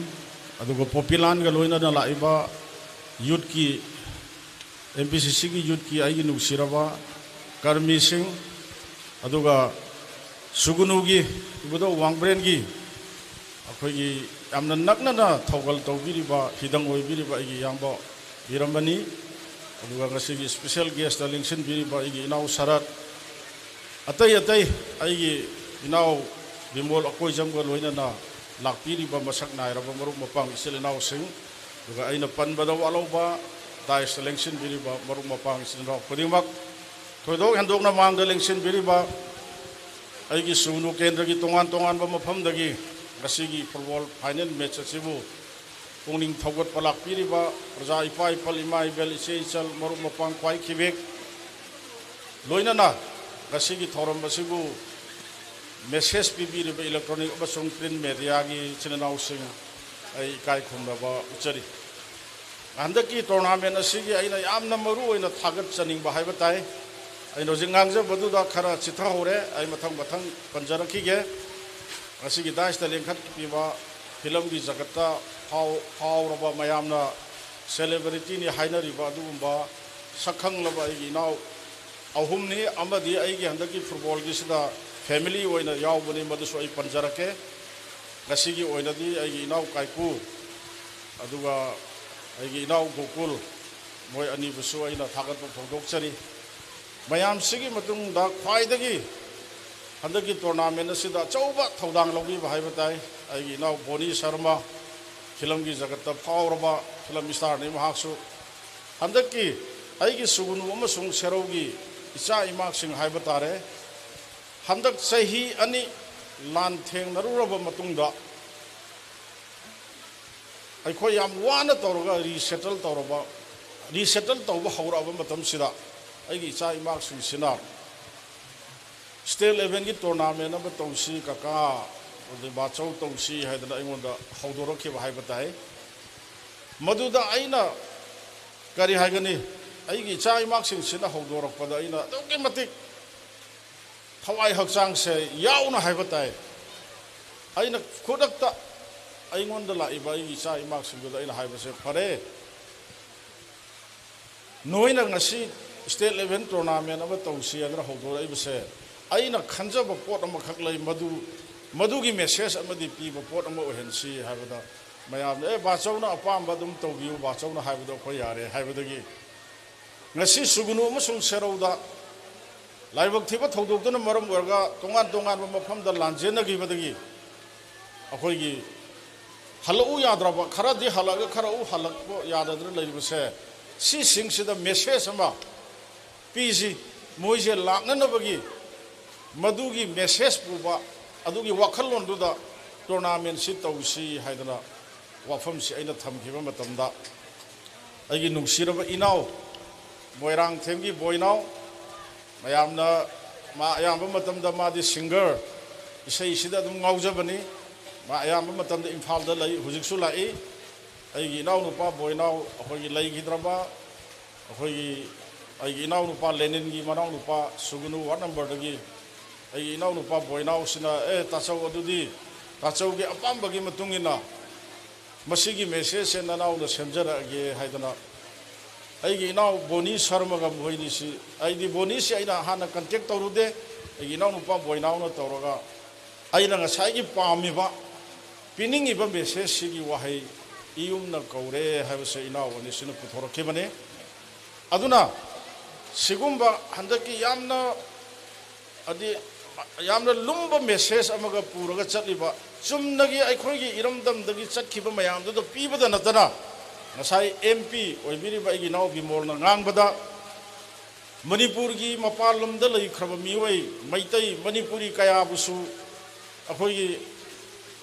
ꯑꯗꯨꯒ ꯄꯣꯄꯤꯂꯥꯟꯒ ꯂꯣꯏꯅꯅ ꯂꯥꯛꯏꯕ ꯌꯨꯠꯀꯤ, ꯑꯦꯝ ꯄꯤ ꯁꯤ ꯁꯤꯒꯤ ꯌꯨꯠꯀꯤ ꯑꯩꯒꯤ ꯅꯨꯡꯁꯤꯔꯕ ꯀꯔꯃꯤꯁꯤꯡ, ꯑꯗꯨꯒ ꯁꯨꯒꯨꯅꯨꯒꯤ ꯏꯕꯨꯙꯧ ꯋꯥꯡꯕ꯭ꯔꯦꯟꯒꯤ ꯑꯩꯈꯣꯏꯒꯤ ꯌꯥꯝꯅ ꯅꯛꯅꯅ ꯊꯧꯒꯜ ꯇꯧꯕꯤꯔꯤꯕ, ꯍꯤꯗꯪ ꯑꯣꯏꯕꯤꯔꯤꯕ ꯑꯩꯒꯤ ꯏꯌꯥꯝꯕ ꯕꯤꯔꯝꯕꯅꯤ, ꯑꯗꯨꯒ ꯉꯁꯤꯒꯤ ꯏꯁꯄꯤꯁꯦꯜ ꯒꯦꯁꯇ ꯂꯦꯡꯁꯤꯟꯕꯤꯔꯤꯕ ꯑꯩꯒꯤ ꯏꯅꯥꯎ ꯁꯔꯠ, ꯑꯇꯩ ꯑꯇꯩ ꯑꯩꯒꯤ ꯏꯅꯥꯎ ꯕꯤꯃꯣꯜ ꯑꯀꯣꯏꯖꯝꯒ ꯂꯣꯏꯅꯅ ꯂꯥꯛꯄꯤꯔꯤꯕ ꯃꯁꯛ ꯅꯥꯏꯔꯕ ꯃꯔꯨꯞ ꯃꯄꯥꯡ ꯏꯆꯤꯜ ꯏꯅꯥꯎꯁꯤꯡ, ꯑꯗꯨꯒ ꯑꯩꯅ ꯄꯟꯕꯗ ꯋꯥꯠꯍꯧꯕ ꯗꯥꯏꯁꯇ ꯂꯦꯡꯁꯤꯟꯕꯤꯔꯤꯕ ꯃꯔꯨꯞ ꯃꯄꯥꯡ ꯏꯆꯤꯜ ꯏꯅꯥꯎ ꯈꯨꯗꯤꯡꯃꯛ, ꯊꯣꯏꯗꯣꯛ ꯍꯦꯟꯗꯣꯛꯅ ꯃꯥꯡꯗ ꯂꯦꯡꯁꯤꯟꯕꯤꯔꯤꯕ ꯑꯩꯒꯤ ꯁꯨꯒꯨꯅꯨ ꯀꯦꯟꯗ꯭ꯔꯒꯤ ꯇꯣꯉꯥꯟ ꯇꯣꯉꯥꯟꯕ ꯃꯐꯝꯗꯒꯤ ꯉꯁꯤꯒꯤ ꯐꯨꯠꯕꯣꯜ ꯐꯥꯏꯅꯦꯜ ꯃꯦꯠꯆ ꯑꯁꯤꯕꯨ ꯄꯨꯛꯅꯤꯡ ꯊꯧꯒꯠꯄ ꯂꯥꯛꯄꯤꯔꯤꯕ ꯄ꯭ꯔꯖꯥ ꯏꯄꯥ ꯏꯄꯜ, ꯏꯃꯥ ꯏꯕꯦꯜ, ꯏꯆꯦ ꯏꯆꯜ, ꯃꯔꯨꯞ ꯃꯄꯥꯡ ꯈ꯭ꯋꯥꯏ ꯈꯤꯕꯦꯛ, ꯂꯣꯏꯅꯅ ꯉꯁꯤꯒꯤ ꯊꯧꯔꯝ ꯑꯁꯤꯕꯨ ꯃꯦꯁꯦꯖ ꯄꯤꯕꯤꯔꯤꯕ ꯏꯂꯦꯛꯇ꯭ꯔꯣꯅꯤꯛ ꯑꯃꯁꯨꯡ ꯄ꯭ꯔꯤꯟ ꯃꯦꯗꯤꯌꯥꯒꯤ ꯏꯆꯤꯟ ꯏꯅꯥꯎꯁꯤꯡ, ꯑꯩ ꯏꯀꯥꯏ ꯈꯨꯝꯅꯕ ꯎꯠꯆꯔꯤ꯫ ꯍꯟꯗꯛꯀꯤ ꯇꯣꯔꯅꯥꯃꯦꯟ ꯑꯁꯤꯒꯤ ꯑꯩꯅ ꯌꯥꯝꯅ ꯃꯔꯨ ꯑꯣꯏꯅ ꯊꯥꯒꯠꯆꯅꯤꯡꯕ ꯍꯥꯏꯕ ꯇꯥꯏ꯫ ꯑꯩꯅ ꯍꯧꯖꯤꯛ ꯉꯥꯡꯖꯕꯗꯨꯗ ꯈꯔ ꯆꯤꯊꯍꯧꯔꯦ, ꯑꯩ ꯃꯊꯪ ꯃꯊꯪ ꯄꯟꯖꯔꯛꯈꯤꯒꯦ꯫ ꯉꯁꯤꯒꯤ ꯗꯥꯏꯁꯇ ꯂꯦꯡꯈꯠꯄꯤꯕ ꯐꯤꯂꯝꯒꯤ ꯖꯒꯠꯇ ꯐꯥꯎ-, ꯐꯥꯎꯔꯕ, ꯃꯌꯥꯝꯅ ꯁꯦꯂꯦꯕ꯭ꯔꯤꯇꯤꯅꯤ ꯍꯥꯏꯅꯔꯤꯕ ꯑꯗꯨꯒꯨꯝꯕ ꯁꯛꯈꯪꯂꯕ ꯑꯩꯒꯤ ꯏꯅꯥꯎ ꯑꯍꯨꯝꯅꯤ, ꯑꯃꯗꯤ ꯑꯩꯒꯤ ꯍꯟꯗꯛꯀꯤ ꯐꯨꯠꯕꯣꯜꯒꯤꯁꯤꯗ ꯐꯦꯃꯤꯂꯤ ꯑꯣꯏꯅ ꯌꯥꯎꯕꯅꯤ, ꯃꯗꯨꯁꯨ ꯑꯩ ꯄꯟꯖꯔꯛꯀꯦ꯫ ꯉꯁꯤꯒꯤ ꯑꯣꯏꯅꯗꯤ ꯑꯩꯒꯤ ꯏꯅꯥꯎ ꯀꯥꯏꯀꯨ, ꯑꯗꯨꯒ ꯑꯩꯒꯤ ꯏꯅꯥꯎ ꯒꯣꯀꯨꯜ, ꯃꯣꯏ ꯑꯅꯤꯕꯨꯁꯨ ꯑꯩꯅ ꯊꯥꯒꯠꯄ ꯐꯣꯡꯗꯣꯛꯆꯔꯤ꯫ ꯃꯌꯥꯝꯁꯤꯒꯤ ꯃꯇꯨꯡꯗ ꯈ꯭ꯋꯥꯏꯗꯒꯤ ꯍꯟꯗꯛꯀꯤ ꯇꯣꯔꯅꯥꯃꯦꯟ ꯑꯁꯤꯗ ꯑꯆꯧꯕ ꯊꯧꯗꯥꯡ ꯂꯧꯕꯤꯕ ꯍꯥꯏꯕ ꯇꯥꯏ, ꯑꯩꯒꯤ ꯏꯅꯥꯎ ꯕꯣꯅꯤ ꯁꯔꯃ, ꯐꯤꯂꯝꯒꯤ ꯖꯒꯠꯇ ꯐꯥꯎꯔꯕ ꯐꯤꯂꯝ ꯏꯁꯇꯥꯔꯅꯤ ꯃꯍꯥꯛꯁꯨ꯫ ꯍꯟꯗꯛꯀꯤ ꯑꯩꯒꯤ ꯁꯨꯒꯨꯅꯨ ꯑꯃꯁꯨꯡ ꯁꯦꯔꯧꯒꯤ ꯏꯆꯥ ꯏꯃꯥꯁꯤꯡ ꯍꯥꯏꯕ ꯇꯥꯔꯦ, ꯍꯟꯗꯛ ꯆꯍꯤ ꯑꯅꯤ ꯂꯥꯟ ꯊꯦꯡꯅꯔꯨꯔꯕ ꯃꯇꯨꯡꯗ, ꯑꯩꯈꯣꯏ ꯌꯥꯝ ꯋꯥꯅ ꯇꯧꯔꯒ ꯔꯤꯁꯦꯇꯜ ꯇꯧꯔꯕ, ꯔꯤꯁꯦꯇꯜ ꯇꯧꯕ ꯍꯧꯔꯛꯑꯕ ꯃꯇꯝꯁꯤꯗ, ꯑꯩꯒꯤ ꯏꯆꯥ ꯏꯃꯥꯁꯤꯡꯁꯤꯅ ꯁ꯭ꯇꯦꯠ ꯂꯦꯚꯦꯜꯒꯤ ꯇꯣꯔꯅꯥꯃꯦꯟ ꯑꯃ ꯇꯧꯁꯤ ꯀꯀꯥ, ꯑꯗꯩ ꯕꯥꯆꯧ ꯇꯧꯁꯤ ꯍꯥꯏꯗꯅ ꯑꯩꯉꯣꯟꯗ ꯍꯧꯗꯣꯔꯛꯈꯤꯕ ꯍꯥꯏꯕ ꯇꯥꯏ꯫ ꯃꯗꯨꯗ ꯑꯩꯅ ꯀꯔꯤ ꯍꯥꯏꯒꯅꯤ, ꯑꯩꯒꯤ ꯏꯆꯥ ꯏꯃꯥꯁꯤꯡꯁꯤꯅ ꯍꯧꯗꯣꯔꯛꯄꯗ ꯑꯩꯅ ꯑꯗꯨꯛꯀꯤ ꯃꯇꯤꯛ ꯊꯋꯥꯏ ꯍꯛꯆꯥꯡꯁꯦ ꯌꯥꯎꯅ ꯍꯥꯏꯕ ꯇꯥꯏ꯫ ꯑꯩꯅ ꯈꯨꯗꯛꯇ ꯑꯩꯉꯣꯟꯗ ꯂꯥꯛꯏꯕ ꯑꯩꯒꯤ ꯏꯆꯥ ꯏꯃꯥꯁꯤꯡꯗꯨꯗ ꯑꯩꯅ ꯍꯥꯏꯕꯁꯦ, ꯐꯔꯦ, ꯅꯣꯏꯅ ꯉꯁꯤ ꯁ꯭ꯇꯦꯠ ꯂꯦꯚꯦꯜ ꯇꯣꯔꯅꯥꯃꯦꯟ ꯑꯃ ꯇꯧꯁꯤ ꯍꯥꯏꯗꯅ ꯍꯧꯗꯣꯔꯛꯏꯕꯁꯦ, ꯑꯩꯅ ꯈꯟꯖꯕ ꯄꯣꯠ ꯑꯃꯈꯛ ꯂꯩ, ꯃꯗꯨ, ꯃꯗꯨꯒꯤ ꯃꯦꯁꯦꯖ ꯑꯃꯗꯤ ꯄꯤꯕ ꯄꯣꯠ ꯑꯃ ꯑꯣꯏꯍꯟꯁꯤ ꯍꯥꯏꯕꯗ, ꯃꯌꯥꯝꯅ, "ꯑꯦ, ꯕꯥꯆꯧꯅ ꯑꯄꯥꯝꯕ ꯑꯗꯨꯝ ꯇꯧꯕꯤꯌꯨ, ꯕꯥꯆꯧꯅ ꯍꯥꯏꯕꯗꯣ ꯑꯩꯈꯣꯏ ꯌꯥꯔꯦ" ꯍꯥꯏꯕꯗꯒꯤ, ꯉꯁꯤ ꯁꯨꯒꯨꯅꯨ ꯑꯃꯁꯨꯡ ꯁꯦꯔꯧꯗ ꯂꯥꯏꯕꯛ ꯊꯤꯕ ꯊꯧꯗꯣꯛꯇꯨꯅ ꯃꯔꯝ ꯑꯣꯏꯔꯒ ꯇꯣꯉꯥꯟ ꯇꯣꯉꯥꯟꯕ ꯃꯐꯝꯗ ꯂꯥꯟꯖꯦꯟꯅꯈꯤꯕꯗꯒꯤ, ꯑꯩꯈꯣꯏꯒꯤ ꯍꯜꯂꯛꯎ ꯌꯥꯗ꯭ꯔꯕ, ꯈꯔꯗꯤ ꯍꯜꯂꯛꯑꯒ ꯈꯔ ꯑꯃꯨꯛ ꯍꯜꯂꯛꯄ ꯌꯥꯗꯗꯅ ꯂꯩꯔꯤꯕꯁꯦ, ꯁꯤꯁꯤꯡꯁꯤꯗ ꯃꯦꯁꯦꯖ ꯑꯃ ꯄꯤꯁꯤ, ꯃꯣꯏꯁꯦ ꯂꯥꯛꯅꯅꯕꯒꯤ, ꯃꯗꯨꯒꯤ ꯃꯦꯁꯦꯖ ꯄꯨꯕ, ꯑꯗꯨꯒꯤ ꯋꯥꯈꯜꯂꯣꯟꯗꯨꯗ ꯇꯣꯔꯅꯥꯃꯦꯟꯁꯤ ꯇꯧꯁꯤ ꯍꯥꯏꯗꯅ ꯋꯥꯐꯝꯁꯤ ꯑꯩꯅ ꯊꯝꯈꯤꯕ ꯃꯇꯝꯗ, ꯑꯩꯒꯤ ꯅꯨꯡꯁꯤꯔꯕ ꯏꯅꯥꯎ, ꯃꯣꯏꯔꯥꯡꯊꯦꯝꯒꯤ ꯕꯣꯏꯅꯥꯎ, ꯃꯌꯥꯝꯅ, ꯃꯥ ꯑꯌꯥꯝꯕ ꯃꯇꯝꯗ ꯃꯥꯗꯤ ꯁꯤꯡꯒꯔ, ꯏꯁꯩꯁꯤꯗ ꯑꯗꯨꯝ ꯉꯥꯎꯖꯕꯅꯤ꯫ ꯃꯥ ꯑꯌꯥꯝꯕ ꯃꯇꯝꯗ ꯏꯝꯐꯥꯜꯗ ꯂꯩ, ꯍꯧꯖꯤꯛꯁꯨ ꯂꯥꯛꯏ꯫ ꯑꯩꯒꯤ ꯏꯅꯥꯎꯅꯨꯄꯥ ꯕꯣꯏꯅꯥꯎ, ꯑꯩꯈꯣꯏꯒꯤ ꯂꯩꯈꯤꯗ꯭ꯔꯕ, ꯑꯩꯈꯣꯏꯒꯤ, ꯑꯩꯒꯤ ꯏꯅꯥꯎꯅꯨꯄꯥ ꯂꯦꯅꯤꯟꯒꯤ ꯃꯅꯥꯎꯅꯨꯄꯥ ꯁꯨꯒꯨꯅꯨ, ꯋꯥꯔꯗ ꯅꯝꯕꯔꯗꯒꯤ ꯑꯩꯒꯤ ꯏꯅꯥꯎꯅꯨꯄꯥ ꯕꯣꯏꯅꯥꯎꯁꯤꯅ, "ꯑꯦ ꯇꯥꯆꯧ, ꯑꯗꯨꯗꯤ ꯇꯥꯆꯧꯒꯤ ꯑꯄꯥꯝꯕꯒꯤ ꯃꯇꯨꯡ ꯏꯟꯅ ꯃꯁꯤꯒꯤ ꯃꯦꯁꯦꯖꯁꯦ ꯅꯅꯥꯎꯅ ꯁꯦꯝꯖꯔꯛꯑꯒꯦ" ꯍꯥꯏꯗꯅ, ꯑꯩꯒꯤ ꯏꯅꯥꯎ ꯕꯣꯅꯤ ꯁꯔꯃꯒ ꯃꯈꯣꯏꯅꯤꯁꯤ, ꯑꯩꯗꯤ ꯕꯣꯅꯤꯁꯤ ꯑꯩꯅ ꯍꯥꯟꯅ ꯀꯟꯇꯦꯛ ꯇꯧꯔꯨꯗꯦ, ꯑꯩꯒꯤ ꯏꯅꯥꯎꯅꯨꯄꯥ ꯕꯣꯏꯅꯥꯎꯅ ꯇꯧꯔꯒ ꯑꯩꯅ ꯉꯁꯥꯏꯒꯤ ꯄꯥꯝꯃꯤꯕ, ꯄꯤꯅꯤꯡꯉꯤꯕ ꯃꯦꯁꯦꯖꯁꯤꯒꯤ ꯋꯥꯍꯩ "ꯏꯌꯨꯝꯅ ꯀꯧꯔꯦ" ꯍꯥꯏꯕꯁꯦ ꯏꯅꯥꯎ ꯑꯅꯤꯁꯤꯅ ꯄꯨꯊꯣꯔꯛꯈꯤꯕꯅꯤ꯫ ꯑꯗꯨꯅ ꯁꯤꯒꯨꯝꯕ ꯍꯟꯗꯛꯀꯤ ꯌꯥꯝꯅ, ꯍꯥꯏꯗꯤ, ꯌꯥꯝꯅ ꯂꯨꯝꯕ ꯃꯦꯁꯦꯖ ꯑꯃꯒ ꯄꯨꯔꯒ ꯆꯠꯂꯤꯕ, ꯆꯨꯝꯅꯒꯤ ꯑꯩꯈꯣꯏꯒꯤ ꯏꯔꯝꯗꯝꯗꯒꯤ ꯆꯠꯈꯤꯕ ꯃꯌꯥꯝꯗꯨꯗ ꯄꯤꯕꯗ ꯅꯠꯇꯅ, ꯉꯁꯥꯏ ꯑꯦꯝ ꯄꯤ ꯑꯣꯏꯕꯤꯔꯤꯕ ꯑꯩꯒꯤ ꯏꯅꯥꯎ ꯕꯤꯃꯣꯜꯅ ꯉꯥꯡꯕꯗ, ꯃꯅꯤꯄꯨꯔꯒꯤ ꯃꯄꯥꯟ ꯂꯝꯗ ꯂꯩꯈ꯭ꯔꯕ ꯃꯤꯑꯣꯏ ꯃꯩꯇꯩ ꯃꯅꯤꯄꯨꯔꯤ ꯀꯌꯥꯕꯨꯁꯨ ꯑꯩꯈꯣꯏꯒꯤ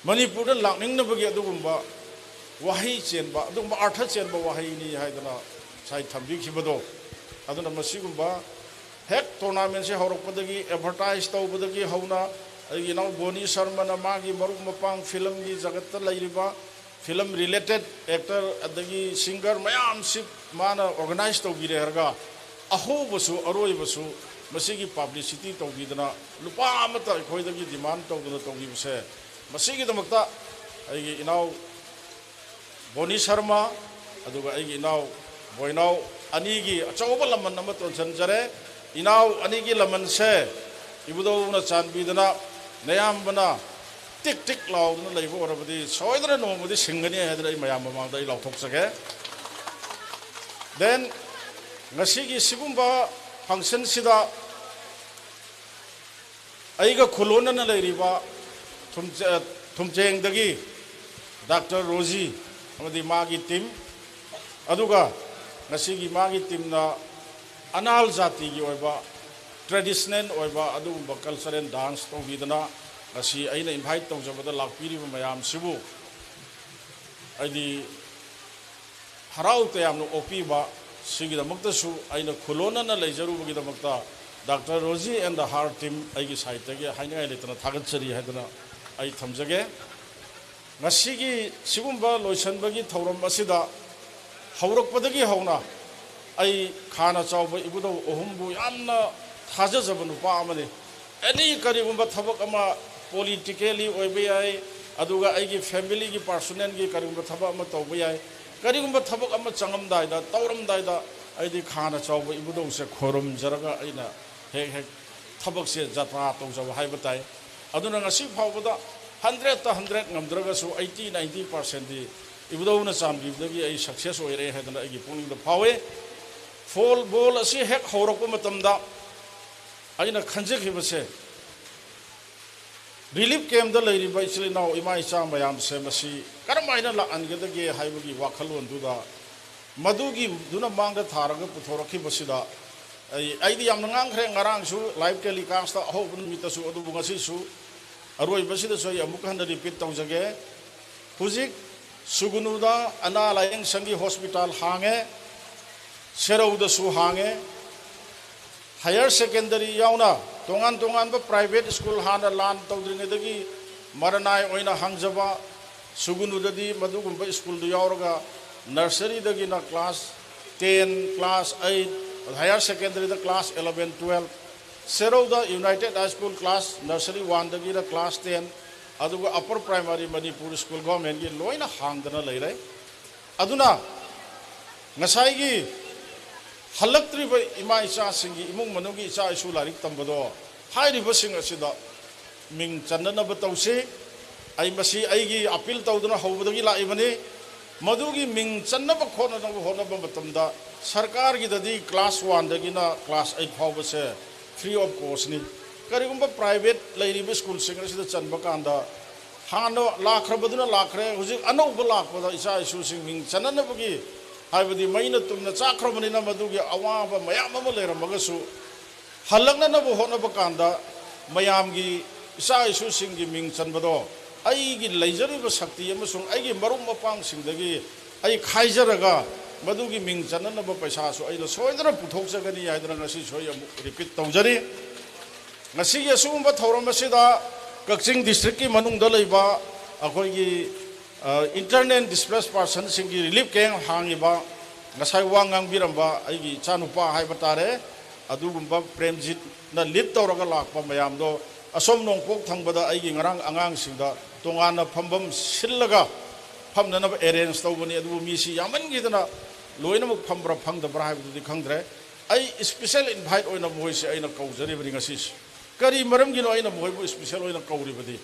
ꯃꯅꯤꯄꯨꯔꯗ ꯂꯥꯛꯅꯤꯡꯅꯕꯒꯤ ꯑꯗꯨꯒꯨꯝꯕ ꯋꯥꯍꯩ ꯆꯦꯟꯕ, ꯑꯗꯨꯒꯨꯝꯕ ꯑꯥꯔꯊ ꯆꯦꯟꯕ ꯋꯥꯍꯩꯅꯤ ꯍꯥꯏꯗꯅ ꯉꯁꯥꯏ ꯊꯝꯕꯤꯈꯤꯕꯗꯣ, ꯑꯗꯨꯅ ꯃꯁꯤꯒꯨꯝꯕ ꯍꯦꯛ ꯇꯣꯔꯅꯥꯃꯦꯟꯁꯦ ꯍꯧꯔꯛꯄꯗꯒꯤ, ꯑꯦꯗꯚꯔꯇꯥꯏꯁ ꯇꯧꯕꯗꯒꯤ ꯍꯧꯅ, ꯑꯩꯒꯤ ꯏꯅꯥꯎ ꯕꯣꯅꯤ ꯁꯔꯃꯅ ꯃꯥꯒꯤ ꯃꯔꯨꯞ ꯃꯄꯥꯡ ꯐꯤꯂꯝꯒꯤ ꯖꯒꯠꯇ ꯂꯩꯔꯤꯕ, ꯐꯤꯂꯝ ꯔꯤꯂꯦꯇꯦꯠ ꯑꯦꯛꯇꯔ, ꯑꯗꯒꯤ ꯁꯤꯡꯒꯔ ꯃꯌꯥꯝꯁꯤ ꯃꯥꯅ ꯑꯣꯔꯒꯅꯥꯏꯖ ꯇꯧꯕꯤꯔꯦ ꯍꯥꯏꯔꯒ, ꯑꯍꯧꯕꯁꯨ ꯑꯔꯣꯏꯕꯁꯨ ꯃꯁꯤꯒꯤ ꯄꯕ꯭ꯂꯤꯁꯤꯇꯤ ꯇꯧꯕꯤꯗꯅ, ꯂꯨꯄꯥ ꯑꯃꯠꯇ ꯑꯩꯈꯣꯏꯗꯒꯤ ꯗꯤꯃꯥꯟ ꯇꯧꯗꯅ ꯇꯧꯕꯤꯕꯁꯦ, ꯃꯁꯤꯒꯤꯗꯃꯛꯇ ꯑꯩꯒꯤ ꯏꯅꯥꯎ ꯕꯣꯅꯤ ꯁꯔꯃ, ꯑꯗꯨꯒ ꯑꯩꯒꯤ ꯏꯅꯥꯎ ꯕꯣꯏꯅꯥꯎ ꯑꯅꯤꯒꯤ ꯑꯆꯧꯕ ꯂꯃꯟ ꯑꯃ ꯇꯣꯟꯁꯤꯟꯖꯔꯦ꯫ ꯏꯅꯥꯎ ꯑꯅꯤꯒꯤ ꯂꯃꯟꯁꯦ ꯏꯕꯨꯙꯧꯅ ꯆꯥꯟꯕꯤꯗꯅ, ꯅꯌꯥꯝꯕꯅ ꯇꯤꯛ ꯇꯤꯛ ꯂꯥꯎꯗꯨꯅ ꯂꯩꯕ ꯑꯣꯏꯔꯕꯗꯤ, ꯁꯣꯏꯗꯅ ꯅꯣꯡꯃꯗꯤ ꯁꯤꯡꯒꯅꯤ ꯍꯥꯏꯗꯅ ꯑꯩ ꯃꯌꯥꯝ ꯃꯃꯥꯡꯗ ꯑꯩ ꯂꯥꯎꯊꯣꯛꯆꯒꯦ꯫ ꯗꯦꯟ, ꯉꯁꯤꯒꯤ ꯁꯤꯒꯨꯝꯕ ꯐꯪꯁꯟꯁꯤꯗ ꯑꯩꯒ ꯈꯨꯂꯣꯟꯅꯅ ꯂꯩꯔꯤꯕ ꯊꯨꯝꯆ-, ꯊꯨꯝꯆꯦꯡꯗꯒꯤ ꯗꯥꯛꯇꯔ ꯔꯣꯖꯤ ꯑꯃꯗꯤ ꯃꯥꯒꯤ ꯇꯤꯝ, ꯑꯗꯨꯒ ꯉꯁꯤꯒꯤ ꯃꯥꯒꯤ ꯇꯤꯝꯅ ꯑꯅꯥꯜ ꯖꯥꯇꯤꯒꯤ ꯑꯣꯏꯕ ꯇ꯭ꯔꯦꯗꯤꯁꯅꯦꯜ ꯑꯣꯏꯕ ꯑꯗꯨꯒꯨꯝꯕ ꯀꯜꯆꯔꯦꯜ ꯗꯥꯟꯁ ꯇꯧꯕꯤꯗꯅ, ꯉꯁꯤ ꯑꯩꯅ ꯏꯟꯚꯥꯏꯠ ꯇꯧꯖꯕꯗ ꯂꯥꯛꯄꯤꯔꯤꯕ ꯃꯌꯥꯝꯁꯤꯕꯨ ꯑꯩꯗꯤ ꯍꯔꯥꯎ ꯇꯌꯥꯝꯅ ꯑꯣꯛꯄꯤꯕ, ꯁꯤꯒꯤꯗꯃꯛꯇꯁꯨ ꯑꯩꯅ ꯈꯨꯂꯣꯟꯅꯅ ꯂꯩꯖꯔꯨꯕꯒꯤꯗꯃꯛꯇ Doctor Rosie and her team ꯑꯩꯒꯤ ꯁꯥꯏꯠꯇꯒꯤ ꯍꯥꯏꯅꯤꯡꯉꯥꯏ ꯂꯩꯇꯅ ꯊꯥꯒꯠꯆꯔꯤ ꯍꯥꯏꯗꯅ ꯑꯩ ꯊꯝꯖꯒꯦ꯫ ꯉꯁꯤꯒꯤ ꯁꯤꯒꯨꯝꯕ ꯂꯣꯏꯁꯤꯟꯕꯒꯤ ꯊꯧꯔꯝ ꯑꯁꯤꯗ ꯍꯧꯔꯛꯄꯗꯒꯤ ꯍꯧꯅ ꯑꯩ ꯈꯥꯅ ꯆꯥꯎꯕ ꯏꯕꯨꯙꯧ ꯑꯍꯨꯝꯕꯨ ꯌꯥꯝꯅ ꯊꯥꯖꯖꯕ ꯅꯨꯄꯥ ꯑꯃꯅꯤ꯫ ꯑꯦꯅꯤ ꯀꯔꯤꯒꯨꯝꯕ ꯊꯕꯛ ꯑꯃ, ꯄꯣꯂꯤꯇꯤꯀꯦꯜꯂꯤ ꯑꯣꯏꯕ ꯌꯥꯏ, ꯑꯗꯨꯒ ꯑꯩꯒꯤ ꯐꯦꯃꯤꯂꯤꯒꯤ ꯄꯥꯔꯁꯣꯅꯦꯜꯒꯤ ꯀꯔꯤꯒꯨꯝꯕ ꯊꯕꯛ ꯑꯃ ꯇꯧꯕ ꯌꯥꯏ, ꯀꯔꯤꯒꯨꯝꯕ ꯊꯕꯛ ꯑꯃ ꯆꯪꯉꯝꯗꯥꯏꯗ, ꯇꯧꯔꯝꯗꯥꯏꯗ ꯑꯩꯗꯤ ꯈꯥꯅ ꯆꯥꯎꯕ ꯏꯕꯨꯙꯧꯁꯦ ꯈꯣꯏꯔꯨꯝꯖꯔꯒ ꯑꯩꯅ ꯍꯦꯛ ꯍꯦꯛ ꯊꯕꯛꯁꯦ ꯖꯇ꯭ꯔꯥ ꯇꯧꯖꯕ ꯍꯥꯏꯕ ꯇꯥꯏ꯫ ꯑꯗꯨꯅ ꯉꯁꯤ ꯐꯥꯎꯕꯗ ꯍꯟꯗ꯭ꯔꯦꯠꯇ ꯍꯟꯗ꯭ꯔꯦꯠ ꯉꯝꯗ꯭ꯔꯒꯁꯨ ꯑꯩꯠꯇꯤ ꯅꯥꯏꯟꯇꯤ ꯄꯥꯔꯁꯦꯟꯗꯤ ꯏꯕꯨꯙꯧꯅ ꯆꯥꯟꯕꯤꯕꯗꯒꯤ ꯑꯩ ꯁꯛꯁꯦꯁ ꯑꯣꯏꯔꯦ ꯍꯥꯏꯗꯅ ꯑꯩꯒꯤ ꯄꯨꯛꯅꯤꯡꯗ ꯐꯥꯎꯏ꯫ ꯐꯣꯜ ꯕꯣꯜ ꯑꯁꯤ ꯍꯦꯛ ꯍꯧꯔꯛꯄ ꯃꯇꯝꯗ ꯑꯩꯅ ꯈꯟꯖꯈꯤꯕꯁꯦ, ꯔꯤꯂꯤꯐ ꯀꯦꯝꯞꯇ ꯂꯩꯔꯤꯕ ꯏꯆꯤꯜ ꯏꯅꯥꯎ ꯏꯃꯥ ꯏꯆꯥ ꯃꯌꯥꯝꯁꯦ ꯃꯁꯤ ꯀꯔꯝꯍꯥꯏꯅ ꯂꯥꯛꯍꯟꯒꯗꯒꯦ ꯍꯥꯏꯕꯒꯤ ꯋꯥꯈꯜꯂꯣꯟꯗꯨꯗ, ꯃꯗꯨꯒꯤꯗꯨꯅ ꯃꯥꯡꯗ ꯊꯥꯔꯒ ꯄꯨꯊꯣꯔꯛꯈꯤꯕꯁꯤꯗ ꯑꯩ, ꯑꯩꯗꯤ ꯌꯥꯝꯅ ꯉꯥꯡꯈ꯭ꯔꯦ꯫ ꯉꯔꯥꯡꯁꯨ ꯂꯥꯏꯚ ꯇꯦꯂꯤꯀꯥꯁꯇ ꯑꯍꯧꯕ ꯅꯨꯃꯤꯠꯇꯁꯨ, ꯑꯗꯨꯕꯨ ꯉꯁꯤꯁꯨ ꯑꯔꯣꯏꯕꯁꯤꯗꯁꯨ ꯑꯩ ꯑꯃꯨꯛ ꯍꯟꯅ ꯔꯤꯄꯤꯠ ꯇꯧꯖꯒꯦ꯫ ꯍꯧꯖꯤꯛ ꯁꯨꯒꯨꯅꯨꯗ ꯑꯅꯥ ꯂꯥꯌꯦꯡ ꯁꯪꯒꯤ ꯍꯣꯁꯄꯤꯇꯥꯜ ꯍꯥꯡꯉꯦ, ꯁꯦꯔꯧꯗꯁꯨ ꯍꯥꯡꯉꯦ, ꯍꯥꯌꯔ ꯁꯦꯀꯦꯟꯗꯔꯤ ꯌꯥꯎꯅ ꯇꯣꯉꯥꯟ ꯇꯣꯉꯥꯟꯕ ꯄ꯭ꯔꯥꯏꯚꯦꯠ ꯁ꯭ꯀꯨꯜ, ꯍꯥꯟꯅ ꯂꯥꯟ ꯇꯧꯗ꯭ꯔꯤꯉꯩꯗꯒꯤ ꯃꯔꯅꯥꯏ ꯑꯣꯏꯅ ꯍꯥꯡꯖꯕ ꯁꯨꯒꯨꯅꯨꯗꯗꯤ ꯃꯗꯨꯒꯨꯝꯕ ꯁ꯭ꯀꯨꯜꯗꯨ ꯌꯥꯎꯔꯒ ꯅꯔꯁꯔꯤꯗꯒꯤꯅ class ten, class eight, higher ꯁꯦꯀꯦꯟꯗꯔꯤꯗ ꯀ꯭ꯂꯥꯁ ꯏꯂꯚꯦꯟ, ꯇꯨꯋꯦꯜꯐ, ꯁꯦꯔꯧꯗ united high school class nursery ꯋꯥꯟꯗꯒꯤꯅ ꯀ꯭ꯂꯥꯁ ꯇꯦꯟ, ꯑꯗꯨꯒ ꯑꯄꯔ ꯄ꯭ꯔꯥꯏꯃꯥꯔꯤ ꯃꯅꯤꯄꯨꯔ ꯁ꯭ꯀꯨꯜ ꯒꯣꯔꯃꯦꯟꯒꯤ ꯂꯣꯏꯅ ꯍꯥꯡꯗꯅ ꯂꯩꯔꯦ꯫ ꯑꯗꯨꯅ ꯉꯁꯥꯏꯒꯤ ꯍꯜꯂꯛꯇ꯭ꯔꯤꯕ ꯏꯃꯥ ꯏꯆꯥꯁꯤꯡꯒꯤ, ꯏꯃꯨꯡ ꯃꯅꯨꯡꯒꯤ ꯏꯆꯥ ꯏꯁꯨ ꯂꯥꯏꯔꯤꯛ ꯇꯝꯕꯗꯣ, ꯍꯥꯏꯔꯤꯕꯁꯤꯡ ꯑꯁꯤꯗ ꯃꯤꯡ ꯆꯟꯅꯅꯕ ꯇꯧꯁꯤ꯫ ꯑꯩ ꯃꯁꯤ ꯑꯩꯒꯤ ꯑꯄꯤꯜ ꯇꯧꯗꯨꯅ ꯍꯧꯕꯗꯒꯤ ꯂꯥꯛꯏꯕꯅꯤ꯫ ꯃꯗꯨꯒꯤ ꯃꯤꯡ ꯆꯟꯅꯕ ꯈꯣꯠꯅꯅꯕ ꯍꯣꯠꯅꯕ ꯃꯇꯝꯗ ꯁꯔꯀꯥꯔꯒꯤꯗꯗꯤ ꯀ꯭ꯂꯥꯁ ꯋꯥꯟꯗꯒꯤꯅ ꯀ꯭ꯂꯥꯁ ꯑꯩꯠ ꯐꯥꯎꯕꯁꯦ ꯐ꯭ꯔꯤ ꯑꯣꯐ ꯀꯣꯁꯅꯤ꯫ ꯀꯔꯤꯒꯨꯝꯕ ꯄ꯭ꯔꯥꯏꯚꯦꯠ ꯂꯩꯔꯤꯕ ꯁ꯭ꯀꯨꯜꯁꯤꯡ ꯑꯁꯤꯗ ꯆꯟꯕ ꯀꯥꯟꯗ ꯍꯥꯟꯅ ꯂꯥꯛꯈ꯭ꯔꯕꯗꯨꯅ ꯂꯥꯛꯈ꯭ꯔꯦ, ꯍꯧꯖꯤꯛ ꯑꯅꯧꯕ ꯂꯥꯛꯄꯗ ꯏꯆꯥ ꯏꯁꯨꯁꯤꯡ ꯃꯤꯡ ꯆꯟꯅꯅꯕꯒꯤ, ꯍꯥꯏꯕꯗꯤ ꯃꯩꯅ ꯇꯨꯝꯅ ꯆꯥꯛꯈ꯭ꯔꯕꯅꯤꯅ ꯃꯗꯨꯒꯤ ꯑꯋꯥꯕ ꯃꯌꯥꯝ ꯑꯃ ꯂꯩꯔꯝꯃꯒꯁꯨ, ꯍꯜꯂꯛꯅꯅꯕ ꯍꯣꯠꯅꯕ ꯀꯥꯟꯗ ꯃꯌꯥꯝꯒꯤ, ꯏꯆꯥ ꯏꯁꯨꯁꯤꯡꯒꯤ ꯃꯤꯡ ꯆꯟꯕꯗꯣ ꯑꯩꯒꯤ ꯂꯩꯖꯔꯤꯕ ꯁꯛꯇꯤ ꯑꯃꯁꯨꯡ ꯑꯩꯒꯤ ꯃꯔꯨꯞ ꯃꯄꯥꯡꯁꯤꯡꯗꯒꯤ ꯑꯩ ꯈꯥꯏꯖꯔꯒ ꯃꯗꯨꯒꯤ ꯃꯤꯡ ꯆꯟꯅꯅꯕ ꯄꯩꯁꯥꯁꯨ ꯑꯩꯅ ꯁꯣꯏꯗꯅ ꯄꯨꯊꯣꯛꯆꯒꯅꯤ ꯍꯥꯏꯗꯅ ꯉꯁꯤꯁꯨ ꯑꯩ ꯑꯃꯨꯛ ꯔꯤꯄꯤꯠ ꯇꯧꯖꯔꯤ꯫ ꯉꯁꯤꯒꯤ ꯑꯁꯤꯒꯨꯝꯕ ꯊꯧꯔꯝ ꯑꯁꯤꯗ ꯀꯛꯆꯤꯡ ꯗꯤꯁꯇ꯭ꯔꯤꯛꯀꯤ ꯃꯅꯨꯡꯗ ꯂꯩꯕ ꯑꯩꯈꯣꯏꯒꯤ, ꯑ, ꯏꯟꯇꯔꯅꯦꯜ ꯗꯤꯁꯄ꯭ꯂꯦꯁ ꯄꯥꯔꯁꯟꯁꯤꯡꯒꯤ ꯔꯤꯂꯤꯐ ꯀꯦꯝꯞ ꯍꯥꯡꯉꯤꯕ, ꯉꯁꯥꯏ ꯋꯥ ꯉꯥꯡꯕꯤꯔꯝꯕ ꯑꯩꯒꯤ ꯏꯆꯥꯅꯨꯄꯥ ꯍꯥꯏꯕ ꯇꯥꯔꯦ, ꯑꯗꯨꯒꯨꯝꯕ ꯄ꯭ꯔꯦꯝꯖꯤꯠꯅ ꯂꯤꯗ ꯇꯧꯔꯒ ꯂꯥꯛꯄ ꯃꯌꯥꯝꯗꯣ, ꯑꯁꯣꯝ ꯅꯣꯡꯄꯣꯛ ꯊꯪꯕꯗ ꯑꯩꯒꯤ ꯉꯔꯥꯡ ꯑꯉꯥꯡꯁꯤꯡꯗ ꯇꯣꯉꯥꯟꯅ ꯐꯝꯐꯝ ꯁꯤꯜꯂꯒ ꯐꯝꯅꯅꯕ ꯑꯦꯔꯦꯟꯖ ꯇꯧꯕꯅꯤ꯫ ꯑꯗꯨꯕꯨ ꯃꯤꯁꯤ ꯌꯥꯝꯃꯟꯈꯤꯗꯅ ꯂꯣꯏꯅꯃꯛ ꯐꯝꯕ꯭ꯔꯥ ꯐꯝꯗꯕ꯭ꯔꯥ ꯍꯥꯏꯕꯗꯨꯗꯤ ꯈꯪꯗ꯭ꯔꯦ꯫ ꯑꯩ ꯏꯁꯄꯤꯁꯦꯜ ꯏꯟꯚꯥꯏꯠ ꯑꯣꯏꯅ ꯃꯈꯣꯏꯁꯦ ꯑꯩꯅ ꯀꯧꯖꯔꯤꯕꯅꯤ ꯉꯁꯤꯁꯦ꯫ ꯀꯔꯤ ꯃꯔꯝꯒꯤꯅꯣ ꯑꯩꯅ ꯃꯈꯣꯏꯕꯨ ꯏꯁꯄꯤꯁꯦꯜ ꯑꯣꯏꯅ ꯀꯧꯔꯤꯕꯗꯤ?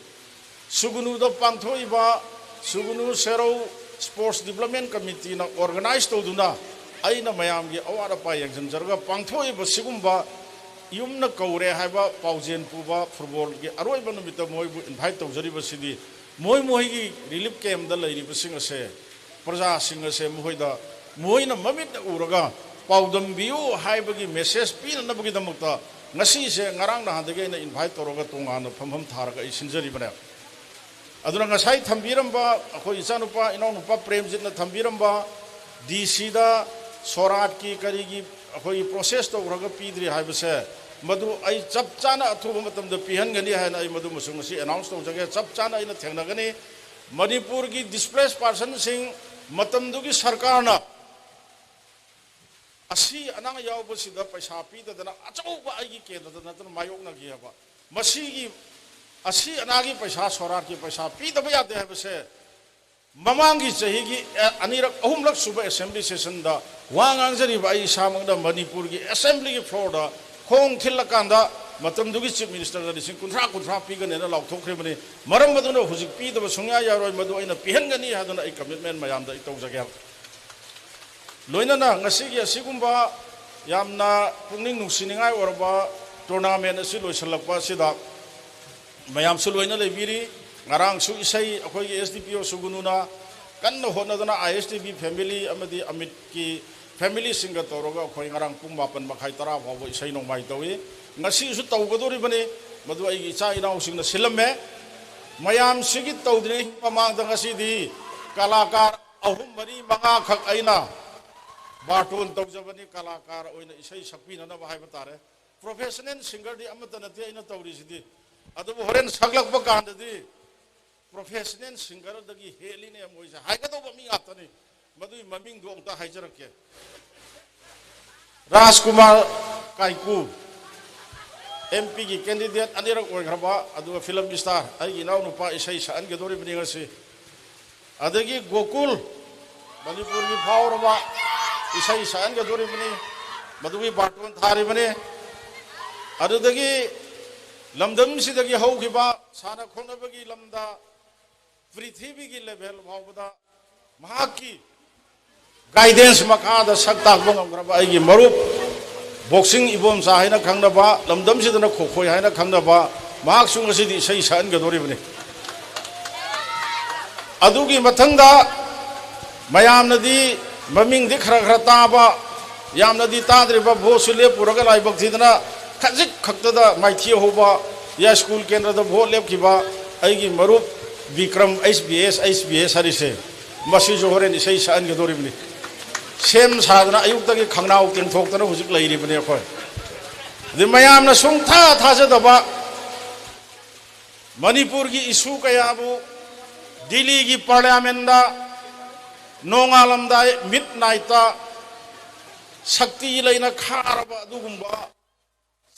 ꯁꯨꯒꯨꯅꯨꯗ ꯄꯥꯡꯊꯣꯛꯏꯕ, ꯁꯨꯒꯨꯅꯨ ꯁꯦꯔꯧ ꯁ꯭ꯄꯣꯔꯠꯁ ꯗꯤꯕ꯭ꯂꯞꯃꯦꯟ ꯀꯃꯤꯇꯤꯅ ꯑꯣꯔꯒꯅꯥꯏꯖ ꯇꯧꯗꯨꯅ ꯑꯩꯅ ꯃꯌꯥꯝꯒꯤ ꯑꯋꯥꯠ ꯑꯄꯥ ꯌꯦꯡꯁꯤꯟꯖꯔꯒ ꯄꯥꯡꯊꯣꯛꯏꯕ ꯁꯤꯒꯨꯝꯕ ꯌꯨꯝꯅ ꯀꯧꯔꯦ ꯍꯥꯏꯕ ꯄꯥꯎꯖꯦꯜ ꯄꯨꯕ ꯐꯨꯠꯕꯣꯜꯒꯤ ꯑꯔꯣꯏꯕ ꯅꯨꯃꯤꯠꯇ ꯃꯣꯏꯕꯨ ꯏꯟꯚꯥꯏꯠ ꯇꯧꯖꯔꯤꯕꯁꯤꯗꯤ, ꯃꯣꯏ ꯃꯣꯏꯒꯤ ꯔꯤꯂꯤꯐ ꯀꯦꯝꯞꯇ ꯂꯩꯔꯤꯕꯁꯤꯡ ꯑꯁꯦ, ꯄ꯭ꯔꯖꯥꯁꯤꯡ ꯑꯁꯦ ꯃꯈꯣꯏꯗ, ꯃꯈꯣꯏꯅ ꯃꯃꯤꯠꯅ ꯎꯔꯒ ꯄꯥꯎꯗꯝꯕꯤꯌꯨ ꯍꯥꯏꯕꯒꯤ ꯃꯦꯁꯦꯖ ꯄꯤꯅꯅꯕꯒꯤꯗꯃꯛꯇ ꯉꯁꯤꯁꯦ, ꯉꯔꯥꯡ ꯅꯍꯥꯟꯗꯒꯤ ꯑꯩꯅ ꯏꯟꯚꯥꯏꯠ ꯇꯧꯔꯒ ꯇꯣꯉꯥꯟꯅ ꯐꯝꯐꯝ ꯊꯥꯔꯒ ꯑꯩ ꯁꯤꯟꯖꯔꯤꯕꯅꯦ꯫ ꯑꯗꯨꯅ ꯉꯁꯥꯏ ꯊꯝꯕꯤꯔꯝꯕ ꯑꯩꯈꯣꯏ ꯏꯆꯥꯅꯨꯄꯥ, ꯏꯅꯥꯎꯅꯨꯄꯥ ꯄ꯭ꯔꯦꯝꯖꯤꯠꯅ ꯊꯝꯕꯤꯔꯝꯕ ꯗꯤ ꯁꯤꯗ ꯁꯣꯔꯥꯠꯀꯤ ꯀꯔꯤꯒꯤ ꯑꯩꯈꯣꯏꯒꯤ ꯄ꯭ꯔꯣꯁꯦꯁ ꯇꯧꯈ꯭ꯔꯒ ꯄꯤꯗ꯭ꯔꯤ ꯍꯥꯏꯕꯁꯦ, ꯃꯗꯨ ꯑꯩ ꯆꯞ ꯆꯥꯅ ꯑꯊꯨꯕ ꯃꯇꯝꯗ ꯄꯤꯍꯟꯒꯅꯤ ꯍꯥꯏꯅ ꯑꯩ ꯃꯗꯨꯃꯁꯨ ꯉꯁꯤ ꯑꯦꯅꯥꯎꯟꯁ ꯇꯧꯖꯒꯦ꯫ ꯆꯞ ꯆꯥꯅ ꯑꯩꯅ ꯊꯦꯡꯅꯒꯅꯤ꯫ ꯃꯅꯤꯄꯨꯔꯒꯤ ꯗꯤꯁꯄ꯭ꯂꯦꯁ ꯄꯥꯔꯁꯟꯁꯤꯡ ꯃꯇꯝꯗꯨꯒꯤ ꯁꯔꯀꯥꯔꯅ ꯑꯁꯤ ꯑꯅꯥ ꯌꯥꯎꯕꯁꯤꯗ ꯄꯩꯁꯥ ꯄꯤꯗꯗꯅ ꯑꯆꯧꯕ ꯑꯩꯒꯤ ꯀꯦꯟꯗ꯭ꯔꯗ ꯅꯠꯇꯅ ꯃꯥꯌꯣꯛꯅꯈꯤ ꯍꯥꯏꯕ꯫ ꯃꯁꯤꯒꯤ ꯑꯁꯤ ꯑꯅꯥꯒꯤ ꯄꯩꯁꯥ, ꯁꯣꯔꯥꯠꯀꯤ ꯄꯩꯁꯥ ꯄꯤꯗꯕ ꯌꯥꯗꯦ ꯍꯥꯏꯕꯁꯦ ꯃꯃꯥꯡꯒꯤ ꯆꯍꯤꯒꯤ ꯑꯦ, ꯑꯅꯤꯔꯛ, ꯑꯍꯨꯝꯂꯛ ꯁꯨꯕ ꯑꯦꯁꯦꯝꯕ꯭ꯂꯤ ꯁꯦꯁꯟꯗ ꯋꯥ ꯉꯥꯡꯖꯔꯤꯕ ꯑꯩ ꯏꯁꯥꯃꯛꯅ ꯃꯅꯤꯄꯨꯔꯒꯤ ꯑꯦꯁꯦꯝꯕ꯭ꯂꯤꯒꯤ ꯐ꯭ꯂꯣꯔꯗ ꯈꯣꯡ ꯊꯤꯜꯂꯀꯥꯟꯗ ꯃꯇꯝꯗꯨꯒꯤ ꯆꯤꯐ ꯃꯤꯅꯤꯁꯇꯔꯗ ꯂꯤꯁꯤꯡ ꯀꯨꯟꯊ꯭ꯔꯥ, ꯀꯨꯟꯊ꯭ꯔꯥ ꯄꯤꯒꯅꯦꯅ ꯂꯥꯎꯊꯣꯛꯈ꯭ꯔꯤꯕꯅꯤ꯫ ꯃꯔꯝ ꯑꯗꯨꯅ ꯍꯧꯖꯤꯛ ꯄꯤꯗꯕ ꯁꯨꯡꯌꯥ ꯌꯥꯔꯣꯏ, ꯃꯗꯨ ꯑꯩꯅ ꯄꯤꯍꯟꯒꯅꯤ ꯍꯥꯏꯗꯨꯅ ꯑꯩ ꯀꯃꯤꯠꯃꯦꯟ ꯃꯌꯥꯝꯗ ꯑꯩ ꯇꯧꯖꯒꯦ꯫ ꯂꯣꯏꯅꯅ ꯉꯁꯤꯒꯤ ꯑꯁꯤꯒꯨꯝꯕ ꯌꯥꯝꯅ ꯄꯨꯛꯅꯤꯡ ꯅꯨꯡꯁꯤꯅꯤꯡꯉꯥꯏ ꯑꯣꯏꯔꯕ ꯇꯣꯔꯅꯥꯃꯦꯟ ꯑꯁꯤ ꯂꯣꯏꯁꯤꯜꯂꯛꯄ ꯑꯁꯤꯗ ꯃꯌꯥꯝꯁꯨ ꯂꯣꯏꯅ ꯂꯩꯕꯤꯔꯤ꯫ ꯉꯔꯥꯡꯁꯨ ꯏꯁꯩ ꯑꯩꯈꯣꯏꯒꯤ ꯑꯦꯁ ꯗꯤ ꯄꯤ ꯑꯣ ꯁꯨꯒꯨꯅꯨꯅ ꯀꯟꯅ ꯍꯣꯠꯅꯗꯨꯅ ꯑꯥꯏ ꯑꯦꯁ ꯇꯤ ꯚꯤ ꯐꯦꯃꯤꯂꯤ ꯑꯃꯗꯤ ꯑꯃꯤꯠꯀꯤ ꯐꯦꯃꯤꯂꯤꯁꯤꯡꯒ ꯇꯧꯔꯒ ꯑꯩꯈꯣꯏ ꯉꯔꯥꯡ ꯄꯨꯡ ꯃꯥꯄꯟ ꯃꯈꯥꯏ, ꯇꯔꯥ ꯐꯥꯎꯕ ꯏꯁꯩ ꯅꯣꯡꯃꯥꯏ ꯇꯧꯏ꯫ ꯉꯁꯤꯁꯨ ꯇꯧꯒꯗꯣꯔꯤꯕꯅꯤ, ꯃꯗꯨ ꯑꯩꯒꯤ ꯏꯆꯥ ꯏꯅꯥꯎꯁꯤꯡꯅ ꯁꯤꯜꯂꯝꯃꯦ꯫ ꯃꯌꯥꯝꯁꯤꯒꯤ ꯇꯧꯗ꯭ꯔꯤꯉꯩ ꯃꯃꯥꯡꯗ ꯉꯁꯤꯗꯤ ꯀꯂꯥꯀꯥꯔ ꯑꯍꯨꯝ, ꯃꯔꯤ, ꯃꯉꯥꯈꯛ ꯑꯩꯅ ꯕꯥꯔꯇꯣꯟ ꯇꯧꯖꯕꯅꯤ, ꯀꯂꯥꯀꯥꯔ ꯑꯣꯏꯅ ꯏꯁꯩ ꯁꯛꯄꯤꯅꯅꯕ ꯍꯥꯏꯕ ꯇꯥꯔꯦ꯫ ꯄ꯭ꯔꯣꯐꯦꯁꯅꯦꯜ ꯁꯤꯡꯒꯔꯗꯤ ꯑꯃꯠꯇ ꯅꯠꯇꯦ ꯑꯩꯅ ꯇꯧꯔꯤꯁꯤꯗꯤ, ꯑꯗꯨꯕꯨ ꯍꯣꯔꯦꯟ ꯁꯛꯂꯛꯄ ꯀꯥꯟꯗꯗꯤ ꯄ꯭ꯔꯣꯐꯦꯁꯅꯦꯜ ꯁꯤꯡꯒꯔꯗꯒꯤ ꯍꯦꯜꯂꯤꯅꯦ ꯃꯣꯏꯁꯦ ꯍꯥꯏꯒꯗꯧꯕ ꯃꯤ ꯉꯥꯛꯇꯅꯤ꯫ ꯃꯗꯨꯒꯤ ꯃꯃꯤꯡꯗꯣ ꯑꯃꯨꯛꯇ ꯍꯥꯏꯖꯔꯛꯀꯦ꯫ ꯔꯥꯖꯀꯨꯃꯥꯔ ꯀꯥꯏꯀꯨ, ꯑꯦꯝ ꯄꯤꯒꯤ ꯀꯦꯟꯗꯤꯗꯦꯠ ꯑꯅꯤꯔꯛ ꯑꯣꯏꯈ꯭ꯔꯕ, ꯑꯗꯨꯒ ꯐꯤꯂꯝ ꯁ꯭ꯇꯥꯔ, ꯑꯩꯒꯤ ꯏꯅꯥꯎꯅꯨꯄꯥ ꯏꯁꯩ ꯁꯛꯍꯟꯒꯗꯧꯔꯤꯕꯅꯤ ꯉꯁꯤ꯫ ꯑꯗꯒꯤ ꯒꯣꯀꯨꯜ, ꯃꯅꯤꯄꯨꯔꯒꯤ ꯐꯥꯎꯔꯕ ꯏꯁꯩ ꯁꯛꯍꯟꯒꯗꯧꯔꯤꯕꯅꯤ, ꯃꯗꯨꯒꯤ ꯕꯥꯔꯇꯣꯟ ꯊꯥꯔꯤꯕꯅꯤ꯫ ꯑꯗꯨꯗꯒꯤ ꯂꯝꯗꯝꯁꯤꯗꯒꯤ ꯍꯧꯈꯤꯕ ꯁꯥꯟꯅ ꯈꯣꯠꯅꯕꯒꯤ ꯂꯝꯗ ꯄ꯭ꯔꯤꯊꯤꯕꯤꯒꯤ ꯂꯦꯚꯦꯜ ꯐꯥꯎꯕꯗ ꯃꯍꯥꯛꯀꯤ ꯒꯥꯏꯗꯦꯟꯁ ꯃꯈꯥꯗ ꯁꯛ ꯇꯥꯛꯄ ꯉꯝꯈ꯭ꯔꯕ ꯑꯩꯒꯤ ꯃꯔꯨꯞ, ꯕꯣꯛꯁꯤꯡ ꯏꯕꯣꯝꯆꯥ ꯍꯥꯏꯅ ꯈꯪꯅꯕ, ꯂꯝꯗꯝꯁꯤꯗꯅ ꯈꯣꯈꯣꯏ ꯍꯥꯏꯅ ꯈꯪꯅꯕ, ꯃꯍꯥꯛꯁꯨ ꯉꯁꯤꯗꯤ ꯏꯁꯩ ꯁꯛꯍꯟꯒꯗꯧꯔꯤꯕꯅꯤ꯫ ꯑꯗꯨꯒꯤ ꯃꯊꯪꯗ ꯃꯌꯥꯝꯅꯗꯤ ꯃꯃꯤꯡꯗꯤ ꯈꯔ ꯈꯔ ꯇꯥꯕ, ꯌꯥꯝꯅꯗꯤ ꯇꯥꯗ꯭ꯔꯤꯕ, ꯚꯣꯠꯁꯨ ꯂꯦꯞꯄꯨꯔꯒ ꯂꯥꯏꯕꯛ ꯊꯤꯗꯅ ꯈꯖꯤꯛ ꯈꯛꯇꯗ ꯃꯥꯏꯊꯤ ꯍꯧꯕ ꯌꯥꯏꯁ꯭ꯀꯨꯜ ꯀꯦꯟꯗ꯭ꯔꯗ ꯚꯣꯠ ꯂꯦꯞꯈꯤꯕ ꯑꯩꯒꯤ ꯃꯔꯨꯞ ꯕꯤꯀ꯭ꯔꯝ, ꯑꯩꯆ ꯕꯤ ꯑꯦꯁ, ꯑꯩꯆ ꯕꯤ ꯑꯦꯁ ꯍꯥꯏꯔꯤꯁꯦ, ꯃꯁꯤꯁꯨ ꯍꯣꯔꯦꯟ ꯏꯁꯩ ꯁꯛꯍꯟꯒꯗꯧꯔꯤꯕꯅꯤ꯫ ꯁꯦꯝ ꯁꯥꯗꯅ ꯑꯌꯨꯛꯇꯒꯤ ꯈꯪꯅꯥꯎ ꯇꯦꯡꯊꯣꯛꯇꯅ ꯍꯧꯖꯤꯛ ꯂꯩꯔꯤꯕꯅꯤ ꯑꯩꯈꯣꯏ꯫ ꯑꯗꯨ ꯃꯌꯥꯝꯅ ꯁꯨꯡꯊꯥ ꯊꯥꯖꯗꯕ ꯃꯅꯤꯄꯨꯔꯒꯤ ꯏꯁꯨ ꯀꯌꯥꯕꯨ ꯗꯤꯜꯂꯤꯒꯤ ꯄꯥꯔꯂꯤꯌꯥꯃꯦꯟꯗ ꯅꯣꯡꯉꯥꯜꯂꯝꯗꯥꯏ ꯃꯤꯠ ꯅꯥꯏꯠꯇ ꯁꯛꯇꯤ ꯂꯩꯅ ꯈꯥꯔꯕ ꯑꯗꯨꯒꯨꯝꯕ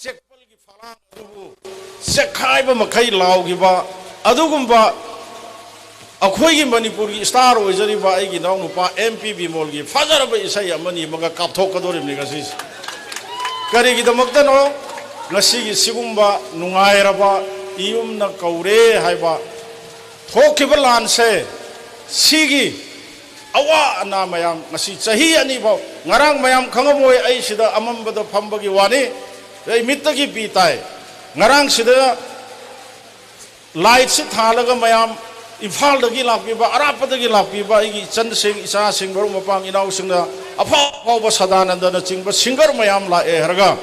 ꯆꯦꯛꯄꯜꯒꯤ ꯐꯂꯥꯡ ꯑꯗꯨꯕꯨ ꯆꯦꯛꯈꯥꯏꯕ ꯃꯈꯩ ꯂꯥꯎꯈꯤꯕ ꯑꯗꯨꯒꯨꯝꯕ ꯑꯩꯈꯣꯏꯒꯤ ꯃꯅꯤꯄꯨꯔꯒꯤ ꯏꯁꯇꯥꯔ ꯑꯣꯏꯖꯔꯤꯕ ꯑꯩꯒꯤ ꯏꯅꯥꯎꯅꯨꯄꯥ ꯑꯦꯝ ꯄꯤ ꯕꯤꯃꯣꯜꯒꯤ ꯐꯖꯔꯕ ꯏꯁꯩ ꯑꯃꯅꯤ ꯑꯃꯒ ꯀꯥꯞꯊꯣꯛꯀꯗꯧꯔꯤꯕꯅꯤ ꯉꯁꯤꯁꯦ꯫ ꯀꯔꯤꯒꯤꯗꯃꯛꯇꯅꯣ ꯉꯁꯤꯒꯤ ꯁꯤꯒꯨꯝꯕ ꯅꯨꯡꯉꯥꯏꯔꯕ ꯏꯌꯨꯝꯅ ꯀꯧꯔꯦ ꯍꯥꯏꯕ ꯊꯣꯛꯈꯤꯕ ꯂꯥꯟꯁꯦ, ꯁꯤꯒꯤ ꯑꯋꯥ ꯑꯅꯥ ꯃꯌꯥꯝ, ꯉꯁꯤ ꯆꯍꯤ ꯑꯅꯤ ꯐꯥꯎ, ꯉꯔꯥꯡ ꯃꯌꯥꯝ ꯈꯪꯉꯝꯃꯣꯏ, ꯑꯩ ꯁꯤꯗ ꯑꯃꯝꯕꯗ ꯐꯝꯕꯒꯤ ꯋꯥꯅꯤ, ꯑꯩ ꯃꯤꯠꯇꯒꯤ ꯄꯤ ꯇꯥꯏ꯫ ꯉꯔꯥꯡ ꯁꯤꯗ ꯂꯥꯏꯠꯁꯤ ꯊꯥꯜꯂꯒ ꯃꯌꯥꯝ ꯏꯝꯐꯥꯜꯗꯒꯤ ꯂꯥꯛꯄꯤꯕ, ꯑꯔꯥꯞꯄꯗꯒꯤ ꯂꯥꯛꯄꯤꯕ ꯑꯩꯒꯤ ꯏꯆꯟꯁꯤꯡ, ꯏꯆꯥꯁꯤꯡ, ꯃꯔꯨꯞ ꯃꯄꯥꯡ ꯏꯅꯥꯎꯁꯤꯡꯅ ꯑꯐꯥꯎ ꯑꯐꯥꯎꯕ ꯁꯗꯥꯅꯟꯗꯅꯆꯤꯡꯕ ꯁꯤꯡꯒꯔ ꯃꯌꯥꯝ ꯂꯥꯛꯑꯦ ꯍꯥꯏꯔꯒ,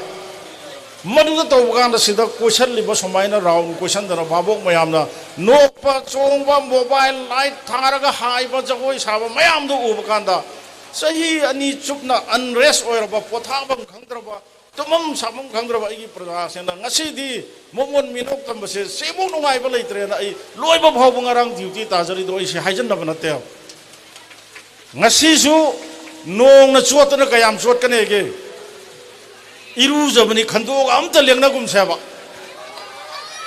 ꯃꯗꯨꯗ ꯇꯧꯕ ꯀꯥꯟꯗ ꯁꯤꯗ ꯀꯣꯏꯁꯜꯂꯤꯕ ꯁꯨꯃꯥꯏꯅ ꯔꯥꯎꯟ ꯀꯣꯏꯁꯟꯗꯅ ꯚꯥꯕꯣꯛ ꯃꯌꯥꯝꯅ ꯅꯣꯛꯄ, ꯆꯣꯡꯕ, ꯃꯣꯕꯥꯏꯜ ꯂꯥꯏꯠ ꯊꯥꯔꯒ ꯍꯥꯏꯕ, ꯖꯒꯣꯏ ꯁꯥꯕ ꯃꯌꯥꯝꯗꯨ ꯎꯕ ꯀꯥꯟꯗ ꯆꯍꯤ ꯑꯅꯤ ꯆꯨꯞꯅ ꯑꯟꯔꯦꯁ ꯑꯣꯏꯔꯕ, ꯄꯣꯊꯥꯐꯝ ꯈꯪꯗ꯭ꯔꯕ, ꯇꯨꯝꯐꯝ ꯁꯥꯐꯝ ꯈꯪꯗ꯭ꯔꯕ ꯑꯩꯒꯤ ꯄ꯭ꯔꯖꯥꯁꯤꯡꯅ ꯉꯁꯤꯗꯤ ꯃꯃꯣꯟ ꯃꯤꯅꯣꯛ ꯇꯝꯕꯁꯦ ꯁꯤꯃꯨꯛ ꯅꯨꯡꯉꯥꯏꯕ ꯂꯩꯇ꯭ꯔꯦꯅ ꯑꯩ ꯂꯣꯏꯕ ꯐꯥꯎꯕ ꯉꯔꯥꯡ ꯗ꯭ꯌꯨꯇꯤ ꯇꯥꯖꯔꯤꯗꯣ ꯑꯩꯁꯦ ꯍꯥꯏꯖꯟꯅꯕ ꯅꯠꯇꯦ꯫ ꯉꯁꯤꯁꯨ ꯅꯣꯡꯅ ꯆꯣꯠꯇꯅ ꯀꯌꯥꯝ ꯆꯣꯠꯀꯅꯤꯒꯦ? ꯏꯔꯨꯖꯕꯅꯤ ꯈꯟꯗꯣꯛꯑꯒ ꯑꯝꯇ ꯂꯦꯡꯅꯒꯨꯝꯁꯦꯕ꯫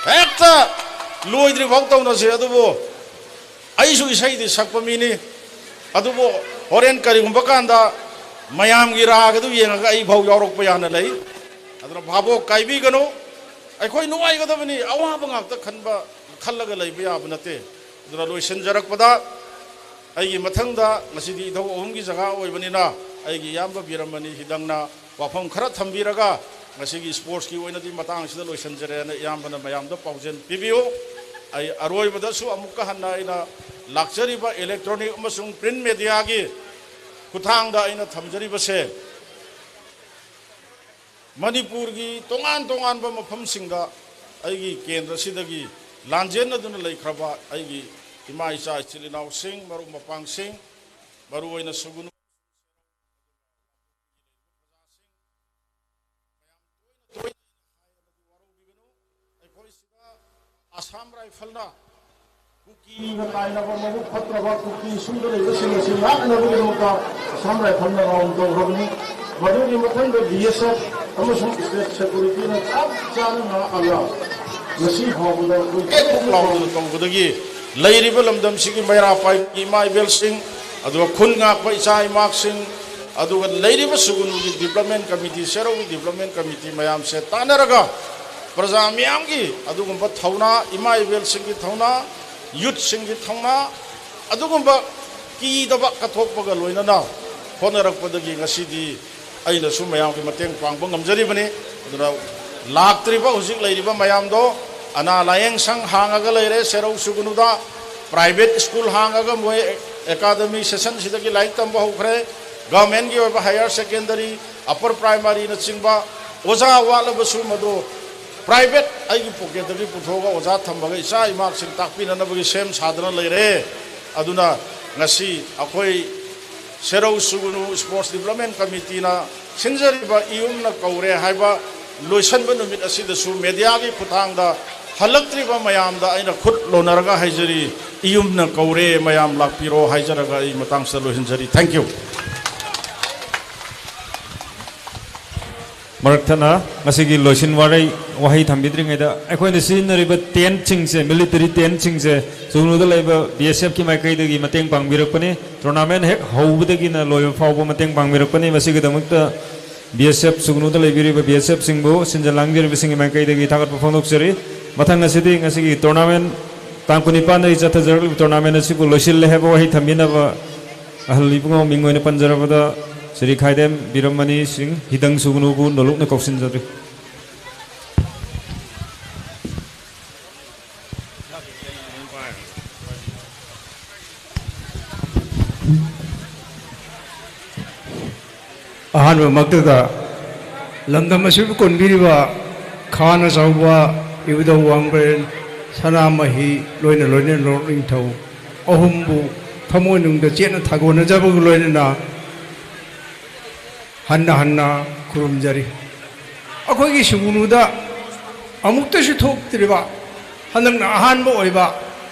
ꯍꯦꯛꯇ ꯂꯣꯏꯗ꯭ꯔꯤ ꯐꯥꯎ ꯇꯧꯅꯁꯦ꯫ ꯑꯗꯨꯕꯨ ꯑꯩꯁꯨ ꯏꯁꯩꯗꯤ ꯁꯛꯄ ꯃꯤꯅꯤ꯫ ꯑꯗꯨꯕꯨ ꯍꯣꯔꯦꯟ ꯀꯔꯤꯒꯨꯝꯕ ꯀꯥꯟꯗ ꯃꯌꯥꯝꯒꯤ ꯔꯥꯒ ꯑꯗꯨ ꯌꯦꯡꯉꯒ ꯑꯩ ꯐꯥꯎ ꯌꯥꯎꯔꯛꯄ ꯌꯥꯅ ꯂꯩ꯫ ꯑꯗꯨꯅ ꯚꯥꯕꯣꯛ ꯀꯥꯏꯕꯤꯒꯅꯨ꯫ ꯑꯩꯈꯣꯏ ꯅꯨꯡꯉꯥꯏꯒꯗꯕꯅꯤ꯫ ꯑꯋꯥꯕ ꯉꯥꯛꯇ ꯈꯟꯕ, ꯈꯜꯂꯒ ꯂꯩꯕ ꯌꯥꯕ ꯅꯠꯇꯦ꯫ ꯑꯗꯨꯅ ꯂꯣꯏꯁꯤꯟꯖꯔꯛꯄꯗ ꯑꯩꯒꯤ ꯃꯊꯪꯗ, ꯉꯁꯤꯗꯤ ꯏꯙꯧ ꯑꯍꯨꯝꯒꯤ ꯖꯒꯥ ꯑꯣꯏꯕꯅꯤꯅ, ꯑꯩꯒꯤ ꯏꯌꯥꯝꯕ ꯕꯤꯔꯃꯅꯤ ꯍꯤꯗꯪꯅ ꯋꯥꯐꯝ ꯈꯔ ꯊꯝꯕꯤꯔꯒ ꯉꯁꯤꯒꯤ ꯁ꯭ꯄꯣꯔꯠꯁꯀꯤ ꯑꯣꯏꯅꯗꯤ ꯃꯇꯥꯡꯁꯤꯗ ꯂꯣꯏꯁꯤꯟꯖꯔꯦꯅ ꯏꯌꯥꯝꯕꯅ ꯃꯌꯥꯝꯗ ꯄꯥꯎꯖꯦꯜ ꯄꯤꯕꯤꯌꯨ꯫ ꯑꯩ ꯑꯔꯣꯏꯕꯗꯁꯨ ꯑꯃꯨꯛꯀ ꯍꯟꯅ ꯑꯩꯅ ꯂꯥꯛꯆꯔꯤꯕ ꯏꯂꯦꯛꯇ꯭ꯔꯣꯅꯤꯛ ꯑꯃꯁꯨꯡ ꯄ꯭ꯔꯤꯟꯠ ꯃꯦꯗꯤꯌꯥꯒꯤ ꯈꯨꯠꯊꯥꯡꯗ ꯑꯩꯅ ꯊꯝꯖꯔꯤꯕꯁꯦ, ꯃꯅꯤꯄꯨꯔꯒꯤ ꯇꯣꯉꯥꯟ ꯇꯣꯉꯥꯟꯕ ꯃꯐꯝꯁꯤꯡꯗ ꯑꯩꯒꯤ ꯀꯦꯟꯗ꯭ꯔꯁꯤꯗꯒꯤ ꯂꯥꯟꯖꯦꯟꯅꯗꯨꯅ ꯂꯩꯈ꯭ꯔꯕ ꯑꯩꯒꯤ ꯏꯃꯥ ꯏꯆꯥ ꯏꯆꯤꯜ ꯏꯅꯥꯎꯁꯤꯡ, ꯃꯔꯨꯞ ꯃꯄꯥꯡꯁꯤꯡ, ꯃꯔꯨꯑꯣꯏꯅ ꯁꯨꯒꯨꯅꯨ ꯑꯁꯥꯝ ꯔꯥꯏꯐꯜꯅ ꯀꯨꯀꯤꯅ ꯇꯥꯏꯅꯕ ꯃꯕꯨꯛ ꯐꯠꯇ꯭ꯔꯕ ꯀꯨꯀꯤ ꯁꯨꯝꯗ ꯂꯩꯕꯁꯤꯡ ꯑꯁꯤ ꯉꯥꯛꯅꯕꯒꯤꯗꯃꯛꯇ ꯑꯁꯥꯝ ꯔꯥꯏꯐꯜꯅ ꯔꯥꯎꯟ ꯇꯧꯈ꯭ꯔꯕꯅꯤ꯫ ꯃꯗꯨꯒꯤ ꯃꯊꯪꯗ ꯕꯤ ꯑꯦꯁ ꯑꯦꯐ ꯑꯃꯁꯨꯡ ꯁ꯭ꯇꯦꯠ ꯁꯦꯀ꯭ꯌꯨꯔꯤꯇꯤꯅ ꯆꯞ ꯆꯥꯅ ꯉꯥꯛꯑꯒ ꯉꯁꯤ ꯐꯥꯎꯕꯗ ꯑꯩꯈꯣꯏ ꯍꯦꯛ ꯍꯦꯛ ꯂꯥꯎꯗꯅ ꯇꯧꯕꯗꯒꯤ ꯂꯩꯔꯤꯕ ꯂꯝꯗꯝꯁꯤꯒꯤ ꯃꯩꯔꯥ ꯄꯥꯏꯕꯤ ꯏꯃꯥ ꯏꯕꯦꯜꯁꯤꯡ, ꯑꯗꯨꯒ ꯈꯨꯟ ꯉꯥꯛꯄ ꯏꯆꯥ ꯏꯃꯥꯁꯤꯡ, ꯑꯗꯨꯒ ꯂꯩꯔꯤꯕ ꯁꯨꯒꯨꯅꯨꯒꯤ ꯗꯤꯕ꯭ꯂꯞꯃꯦꯟ ꯀꯃꯤꯇꯤ, ꯁꯦꯔꯧꯒꯤ ꯗꯤꯕ꯭ꯂꯞꯃꯦꯟ ꯀꯃꯤꯇꯤ ꯃꯌꯥꯝꯁꯦ ꯇꯥꯟꯅꯔꯒ ꯄ꯭ꯔꯖꯥ ꯃꯤꯌꯥꯝꯒꯤ ꯑꯗꯨꯒꯨꯝꯕ ꯊꯧꯅꯥ, ꯏꯃꯥ ꯏꯕꯦꯜꯁꯤꯡꯒꯤ ꯊꯧꯅꯥ, ꯌꯨꯠꯁꯤꯡꯒꯤ ꯊꯧꯅꯥ, ꯑꯗꯨꯒꯨꯝꯕ ꯀꯤꯗꯕ ꯀꯠꯊꯣꯛꯄꯒ ꯂꯣꯏꯅꯅ ꯍꯣꯠꯅꯔꯛꯄꯗꯒꯤ ꯉꯁꯤꯗꯤ ꯑꯩꯅꯁꯨ ꯃꯌꯥꯝꯒꯤ ꯃꯇꯦꯡ ꯄꯥꯡꯕ ꯉꯝꯖꯔꯤꯕꯅꯤ꯫ ꯑꯗꯨꯅ ꯂꯥꯛꯇ꯭ꯔꯤꯕ ꯍꯧꯖꯤꯛ ꯂꯩꯔꯤꯕ ꯃꯌꯥꯝꯗꯣ, ꯑꯅꯥ ꯂꯥꯌꯦꯡ ꯁꯪ ꯍꯥꯡꯉꯒ ꯂꯩꯔꯦ ꯁꯦꯔꯧ ꯁꯨꯒꯅꯨꯗ, ꯄ꯭ꯔꯥꯏꯚꯦꯠ ꯁ꯭ꯀꯨꯜ ꯍꯥꯡꯉꯒ ꯃꯣꯏ ꯑꯦꯀꯥꯗꯃꯤ ꯁꯦꯁꯟꯁꯤꯗꯒꯤ ꯂꯥꯏꯔꯤꯛ ꯇꯝꯕ ꯍꯧꯈ꯭ꯔꯦ꯫ ꯒꯚꯔꯟꯃꯦꯟꯒꯤ ꯑꯣꯏꯕ ꯍꯥꯌꯔ ꯁꯦꯀꯦꯟꯗꯔꯤ, ꯑꯄꯔ ꯄ꯭ꯔꯥꯏꯃꯥꯔꯤꯅꯆꯤꯡꯕ ꯑꯣꯖꯥ ꯋꯥꯠꯂꯕꯁꯨ ꯃꯗꯨ ꯄ꯭ꯔꯥꯏꯚꯦꯠ ꯑꯩꯒꯤ ꯄꯣꯀꯦꯠꯇꯒꯤ ꯄꯨꯊꯣꯛꯑꯒ ꯑꯣꯖꯥ ꯊꯝꯃꯒ ꯏꯆꯥ ꯏꯃꯥꯁꯤꯡ ꯇꯥꯛꯄꯤꯅꯅꯕꯒꯤ ꯁꯦꯝ ꯁꯥꯗꯅ ꯂꯩꯔꯦ꯫ ꯑꯗꯨꯅ ꯉꯁꯤ ꯑꯩꯈꯣꯏ ꯁꯦꯔꯧ ꯁꯨꯒꯅꯨ ꯁ꯭ꯄꯣꯔꯠꯁ ꯗꯤꯕ꯭ꯂꯞꯃꯦꯟ ꯀꯃꯤꯇꯤꯅ ꯁꯤꯟꯖꯔꯤꯕ ꯏꯌꯨꯝꯅ ꯀꯧꯔꯦ ꯍꯥꯏꯕ ꯂꯣꯏꯁꯟꯕ ꯅꯨꯃꯤꯠ ꯑꯁꯤꯗꯁꯨ ꯃꯦꯗꯤꯌꯥꯒꯤ ꯈꯨꯠꯊꯥꯡꯗ ꯍꯜꯂꯛꯇ꯭ꯔꯤꯕ ꯃꯌꯥꯝꯗ ꯑꯩꯅ ꯈꯨꯠ ꯂꯣꯟꯅꯔꯒ ꯍꯥꯏꯖꯔꯤ, ꯏꯌꯨꯝꯅ ꯀꯧꯔꯦ, ꯃꯌꯥꯝ ꯂꯥꯛꯄꯤꯔꯣ ꯍꯥꯏꯖꯔꯒ ꯑꯩ ꯃꯇꯥꯡꯁꯤꯗ ꯂꯣꯏꯁꯤꯟꯖꯔꯤ꯫ Thank you꯫ ꯃꯔꯛ ꯊꯠꯅ ꯉꯁꯤꯒꯤ ꯂꯣꯏꯁꯤꯟ ꯋꯥꯔꯩ ꯋꯥꯍꯩ ꯊꯝꯕꯤꯗ꯭ꯔꯤꯉꯩꯗ, ꯑꯩꯈꯣꯏꯅ ꯁꯤꯖꯤꯟꯅꯔꯤꯕ ꯇꯦꯟꯠꯁꯤꯡꯁꯦ, ꯃꯤꯂꯤꯇꯔꯤ ꯇꯦꯟꯠꯁꯤꯡꯁꯦ ꯁꯨꯒꯅꯨꯗ ꯂꯩꯕ ꯕꯤ ꯑꯦꯁ ꯑꯦꯐꯀꯤ ꯃꯥꯏꯀꯩꯗꯒꯤ ꯃꯇꯦꯡ ꯄꯥꯡꯕꯤꯔꯛꯄꯅꯤ꯫ ꯇꯣꯔꯅꯥꯃꯦꯟ ꯍꯦꯛ ꯍꯧꯕꯗꯒꯤꯅ ꯂꯣꯏꯕ ꯐꯥꯎꯕ ꯃꯇꯦꯡ ꯄꯥꯡꯕꯤꯔꯛꯄꯅꯤ꯫ ꯃꯁꯤꯒꯤꯗꯃꯛꯇ ꯕꯤ ꯑꯦꯁ ꯑꯦꯐ ꯁꯨꯒꯅꯨꯗ ꯂꯩꯕꯤꯔꯤꯕ ꯕꯤ ꯑꯦꯁ ꯑꯦꯐꯁꯤꯡꯕꯨ, ꯁꯤꯟꯖ ꯂꯥꯡꯖꯔꯤꯕꯁꯤꯡꯒꯤ ꯃꯥꯏꯀꯩꯗꯒꯤ ꯊꯥꯒꯠꯄ ꯐꯣꯡꯗꯣꯛꯆꯔꯤ꯫ ꯃꯊꯪ ꯑꯁꯤꯗꯤ ꯉꯁꯤꯒꯤ ꯇꯣꯔꯅꯥꯃꯦꯟ ꯇꯥꯡ ꯀꯨꯟꯅꯤꯄꯥꯟꯗꯒꯤ ꯆꯠꯊꯖꯔꯛꯂꯤꯕ ꯇꯣꯔꯅꯥꯃꯦꯟ ꯑꯁꯤꯕꯨ ꯂꯣꯏꯁꯤꯜꯂꯦ ꯍꯥꯏꯕ ꯋꯥꯍꯩ ꯊꯝꯕꯤꯅꯕ ꯑꯍꯜ ꯏꯕꯨꯡꯉꯣ ꯃꯤꯡ ꯑꯣꯏꯅ ꯄꯟꯖꯔꯕꯗ ꯁ꯭ꯔꯤ ꯈꯥꯏꯗꯦꯝ ꯕꯤꯔꯃꯅꯤ ꯁꯤꯡ ꯍꯤꯗꯪ ꯁꯨꯒꯅꯨꯕꯨ ꯅꯣꯂꯨꯛꯅ ꯀꯧꯁꯤꯟꯖꯔꯤ꯫ ꯑꯍꯥꯟꯕꯃꯛꯇꯗ ꯂꯝꯗꯝ ꯑꯁꯤꯕꯨ ꯀꯣꯟꯕꯤꯔꯤꯕ ꯈꯥꯟ ꯑꯆꯧꯕ, ꯏꯕꯨꯙꯧ ꯋꯥꯡꯕ꯭ꯔꯦꯟ, ꯁꯅꯥꯃꯍꯤ, ꯂꯣꯏꯅ ꯂꯣꯏꯅ ꯂꯣꯔꯗ ꯅꯤꯡꯊꯧ ꯑꯍꯨꯝꯕꯨ ꯊꯃꯣꯏꯅꯨꯡꯗ ꯆꯦꯠꯅ ꯊꯥꯒꯣꯟꯅꯖꯕꯒ ꯂꯣꯏꯅꯅ ꯍꯟꯅ ꯍꯟꯅ ꯈꯨꯔꯨꯝꯖꯔꯤ꯫ ꯑꯩꯈꯣꯏꯒꯤ ꯁꯨꯒꯅꯨꯗ ꯑꯃꯨꯛꯇꯁꯨ ꯊꯣꯛꯇ꯭ꯔꯤꯕ ꯍꯟꯗꯛꯅ ꯑꯍꯥꯟꯕ ꯑꯣꯏꯕ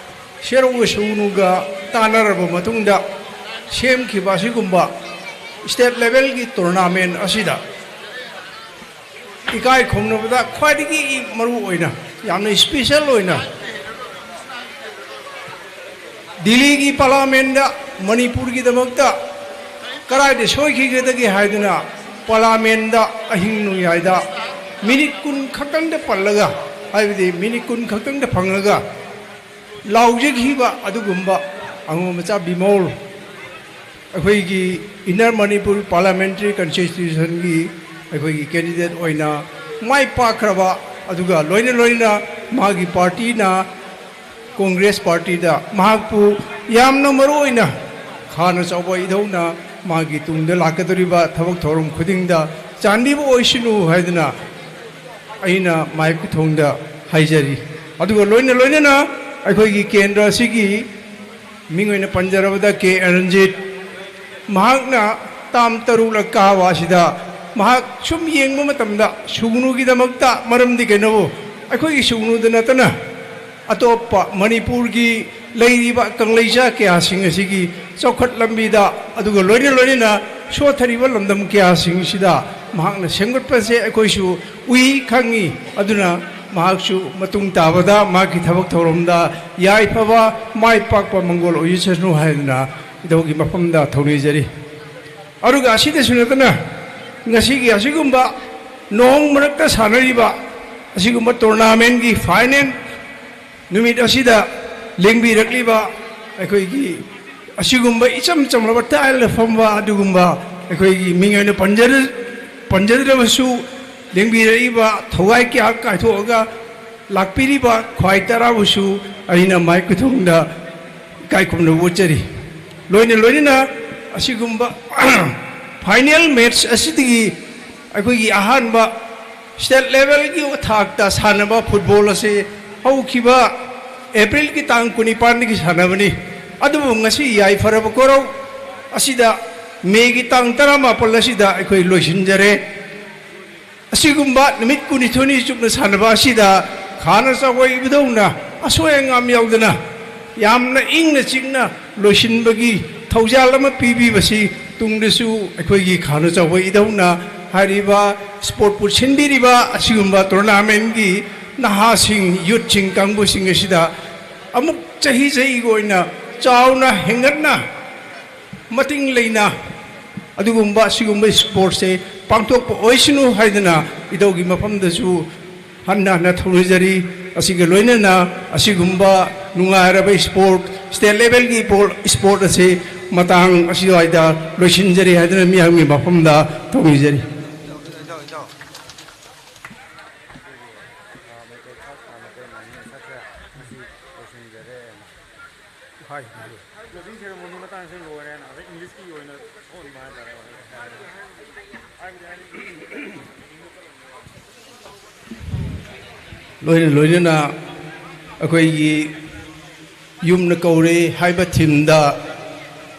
ꯁꯦꯔꯧꯒ ꯁꯨꯒꯅꯨꯒ ꯇꯥꯟꯅꯔꯕ ꯃꯇꯨꯡꯗ ꯁꯦꯝꯈꯤꯕ ꯑꯁꯤꯒꯨꯝꯕ state levelꯒꯤ tournament ꯑꯁꯤꯗ ꯏꯀꯥꯏ ꯈꯨꯝꯅꯕꯗ ꯈ꯭ꯋꯥꯏꯗꯒꯤ ꯃꯔꯨ ꯑꯣꯏꯅ, ꯌꯥꯝꯅ special ꯑꯣꯏꯅ ꯗꯤꯜꯂꯤꯒꯤ parliamentꯗ ꯃꯅꯤꯄꯨꯔꯒꯤꯗꯃꯛꯇ ꯀꯗꯥꯏꯗ ꯁꯣꯏꯈꯤꯒꯗꯒꯦ ꯍꯥꯏꯗꯨꯅ parliamentꯗ ꯑꯍꯤꯡ ꯅꯣꯡꯌꯥꯏꯗ minute ꯀꯨꯟ ꯈꯛꯇꯪꯗ ꯄꯜꯂꯒ, ꯍꯥꯏꯕꯗꯤ minute ꯀꯨꯟ ꯈꯛꯇꯪꯗ ꯐꯪꯉꯒ ꯂꯥꯎꯖꯈꯤꯕ ꯑꯗꯨꯒꯨꯝꯕ ꯑꯉꯝꯕ ꯃꯆꯥ ꯕꯤꯃꯣꯜ, ꯑꯩꯈꯣꯏꯒꯤ Inner Manipur Parliamentary Constitutionꯒꯤ ꯑꯩꯈꯣꯏꯒꯤ candidate ꯑꯣꯏꯅ ꯃꯥꯏ ꯄꯥꯛꯈ꯭ꯔꯕ, ꯑꯗꯨꯒ ꯂꯣꯏꯅ ꯂꯣꯏꯅꯅ ꯃꯥꯒꯤ partyꯅ, Congress partyꯗ ꯃꯍꯥꯛꯄꯨ ꯌꯥꯝꯅ ꯃꯔꯨ ꯑꯣꯏꯅ ꯈꯥꯅ ꯆꯥꯎꯕ ꯏꯙꯧꯅ ꯃꯥꯒꯤ ꯇꯨꯡꯗ ꯂꯥꯛꯀꯗꯧꯔꯤꯕ ꯊꯕꯛ ꯊꯧꯔꯝ ꯈꯨꯗꯤꯡꯗ ꯆꯥꯟꯕꯤꯕ ꯑꯣꯏꯁꯅꯨ ꯍꯥꯏꯗꯨꯅ ꯑꯩꯅ ꯃꯥꯏꯛꯀꯤ ꯊꯣꯡꯗ ꯍꯥꯏꯖꯔꯤ꯫ ꯑꯗꯨꯒ ꯂꯣꯏꯅ ꯂꯣꯏꯅꯅ ꯑꯩꯈꯣꯏꯒꯤ ꯀꯦꯟꯗ꯭ꯔ ꯑꯁꯤꯒꯤ ꯃꯤꯡ ꯑꯣꯏꯅ ꯄꯟꯖꯔꯕꯗ ꯀꯦ ꯑꯔꯟꯖꯤꯠ, ꯃꯍꯥꯛꯅ term ꯇꯔꯨꯛꯂꯛ ꯀꯥꯕ ꯑꯁꯤꯗ ꯃꯍꯥꯛ ꯁꯨꯝ ꯌꯦꯡꯕ ꯃꯇꯝꯗ ꯁꯨꯒꯅꯨꯒꯤꯗꯃꯛꯇ, ꯃꯔꯝꯗꯤ ꯀꯩꯅꯣꯕꯨ ꯑꯩꯈꯣꯏꯒꯤ ꯁꯨꯒꯅꯨꯗ ꯅꯠꯇꯅ ꯑꯇꯣꯞꯄ ꯃꯅꯤꯄꯨꯔꯒꯤ ꯂꯩꯔꯤꯕ ꯀꯪꯂꯩꯆꯥ ꯀꯌꯥꯁꯤꯡ ꯑꯁꯤꯒꯤ ꯆꯥꯎꯈꯠ ꯂꯝꯕꯤꯗ, ꯑꯗꯨꯒ ꯂꯣꯏꯅ ꯂꯣꯏꯅꯅ ꯁꯣꯊꯔꯤꯕ ꯂꯝꯗꯝ ꯀꯌꯥꯁꯤꯡꯁꯤꯗ ꯃꯍꯥꯛꯅ ꯁꯦꯝꯒꯠꯄꯁꯦ ꯑꯩꯈꯣꯏꯁꯨ ꯎꯏ, ꯈꯪꯉꯤ꯫ ꯑꯗꯨꯅ ꯃꯍꯥꯛꯁꯨ ꯃꯇꯨꯡ ꯇꯥꯕꯗ ꯃꯍꯥꯛꯀꯤ ꯊꯕꯛ ꯊꯧꯔꯝꯗ ꯌꯥꯏꯐꯕ, ꯃꯥꯏ ꯄꯥꯛꯄ, ꯃꯪꯒꯣꯜ ꯑꯣꯏꯖꯁꯅꯨ ꯍꯥꯏꯗꯨꯅ ꯏꯙꯧꯒꯤ ꯃꯐꯝꯗ ꯊꯧꯅꯤꯖꯔꯤ꯫ ꯑꯗꯨꯒ ꯑꯁꯤꯗꯁꯨ ꯅꯠꯇꯅ ꯉꯁꯤꯒꯤ ꯑꯁꯤꯒꯨꯝꯕ ꯅꯣꯡ ꯃꯔꯛꯇ ꯁꯥꯟꯅꯔꯤꯕ ꯑꯁꯤꯒꯨꯝꯕ tournamentꯀꯤ final ꯅꯨꯃꯤꯠ ꯑꯁꯤꯗ ꯂꯦꯡꯕꯤꯔꯛꯂꯤꯕ ꯑꯩꯈꯣꯏꯒꯤ ꯑꯁꯤꯒꯨꯝꯕ ꯏꯆꯝ ꯆꯝꯂꯕ tileꯗ ꯐꯝꯕ ꯑꯗꯨꯒꯨꯝꯕ ꯑꯩꯈꯣꯏꯒꯤ ꯃꯤꯡ ꯑꯣꯏꯅ ꯄꯟꯖꯔ-, ꯄꯟꯖꯗ꯭ꯔꯕꯁꯨ, ꯂꯦꯡꯕꯤꯔꯛꯏꯕ ꯊꯋꯥꯏ ꯀꯌꯥ ꯀꯥꯏꯊꯣꯛꯑꯒ ꯂꯥꯛꯄꯤꯔꯤꯕ ꯈ꯭ꯋꯥꯏ ꯇꯔꯥꯕꯨꯁꯨ ꯑꯩꯅ ꯃꯥꯏꯛꯀꯤ ꯊꯣꯡꯗ ꯏꯀꯥꯏ ꯈꯨꯝꯅꯕ ꯎꯠꯆꯔꯤ꯫ ꯂꯣꯏꯅ ꯂꯣꯏꯅꯅ ꯑꯁꯤꯒꯨꯝꯕ final match ꯑꯁꯤꯗꯒꯤ ꯑꯩꯈꯣꯏꯒꯤ ꯑꯍꯥꯟꯕ state levelꯒꯤ ꯊꯥꯛꯇ ꯁꯥꯟꯅꯕ football ꯑꯁꯤ ꯍꯧꯈꯤꯕ Aprilꯒꯤ ꯇꯥꯡ ꯀꯨꯟꯅꯤꯄꯥꯟꯗꯒꯤ ꯁꯥꯟꯅꯕꯅꯤ꯫ ꯑꯗꯨꯕꯨ ꯉꯁꯤ ꯌꯥꯏꯐꯔꯕ ꯀꯣꯔꯧ ꯑꯁꯤꯗ Mayꯒꯤ ꯇꯥꯡ ꯇꯔꯥꯃꯥꯄꯜ ꯑꯁꯤꯗ ꯑꯩꯈꯣꯏ ꯂꯣꯏꯁꯤꯟꯖꯔꯦ꯫ ꯑꯁꯤꯒꯨꯝꯕ ꯅꯨꯃꯤꯠ ꯀꯨꯟꯅꯤꯊꯣꯏꯅꯤ ꯆꯨꯞꯅ ꯁꯥꯟꯅꯕ ꯑꯁꯤꯗ ꯈꯥꯅ ꯆꯥꯎꯕ ꯏꯕꯨꯙꯧꯅ ꯑꯁꯣꯏ ꯑꯉꯥꯝ ꯌꯥꯎꯗꯅ ꯌꯥꯝꯅ ꯏꯪꯅ ꯆꯤꯛꯅ ꯂꯣꯏꯁꯤꯟꯕꯒꯤ ꯊꯧꯖꯥꯜ ꯑꯃ ꯄꯤꯕꯤꯕꯁꯤ ꯇꯨꯡꯗꯁꯨ ꯑꯩꯈꯣꯏꯒꯤ ꯈꯥꯅ ꯆꯥꯎꯕ ꯏꯙꯧꯅ ꯍꯥꯏꯔꯤꯕ ꯁ꯭ꯄꯣꯔꯠꯄꯨ ꯁꯤꯟꯕꯤꯔꯤꯕ ꯑꯁꯤꯒꯨꯝꯕ ꯇꯣꯔꯅꯥꯃꯦꯟꯒꯤ ꯅꯍꯥꯁꯤꯡ, ꯌꯨꯠꯁꯤꯡ ꯀꯥꯡꯕꯨꯁꯤꯡ ꯑꯁꯤꯗ ꯑꯃꯨꯛ ꯆꯍꯤ ꯆꯍꯤꯒꯤ ꯑꯣꯏꯅ ꯆꯥꯎꯅ ꯍꯦꯟꯒꯠꯅ ꯃꯇꯤꯡ ꯂꯩꯅ ꯑꯗꯨꯒꯨꯝꯕ ꯑꯁꯤꯒꯨꯝꯕ ꯁ꯭ꯄꯣꯔꯠꯁꯦ ꯄꯥꯡꯊꯣꯛꯄ ꯑꯣꯏꯁꯅꯨ ꯍꯥꯏꯗꯅ ꯏꯙꯧꯒꯤ ꯃꯐꯝꯗꯁꯨ ꯍꯟꯅ ꯍꯟꯅ ꯊꯧꯅꯤꯖꯔꯤ꯫ ꯑꯁꯤꯒ ꯂꯣꯏꯅꯅ ꯑꯁꯤꯒꯨꯝꯕ ꯅꯨꯡꯉꯥꯏꯔꯕ ꯁ꯭ꯄꯣꯔꯠ, ꯁ꯭ꯇꯦꯠ ꯂꯦꯚꯦꯜꯒꯤ ꯕꯣꯜ ꯁ꯭ꯄꯣꯔꯠ ꯑꯁꯤ ꯃꯇꯥꯡ ꯑꯁꯤꯋꯥꯏꯗ ꯂꯣꯏꯁꯤꯟꯖꯔꯤ ꯍꯥꯏꯗꯅ ꯃꯤꯌꯥꯝꯒꯤ ꯃꯐꯝꯗ ꯊꯧꯅꯤꯖꯔꯤ꯫ ꯀ꯭ꯂꯣꯖꯤꯡ ꯁꯦꯔꯦꯃꯣꯅꯤ ꯃꯇꯥꯡꯁꯦ ꯂꯣꯏꯔꯦꯅ, ꯑꯗꯩ ꯏꯪꯂꯤꯁꯀꯤ ꯑꯣꯏꯅ ꯊꯣꯛꯍꯟꯕ ꯍꯥꯏꯇꯥꯔꯦ꯫ ꯍꯥꯏꯕꯗꯤ, ꯍꯥꯏꯗꯤ, ꯂꯣꯏꯅ ꯂꯣꯏꯅꯅ ꯑꯩꯈꯣꯏꯒꯤ ꯌꯨꯝꯅ ꯀꯧꯔꯦ ꯍꯥꯏꯕ ꯊꯤꯝꯗ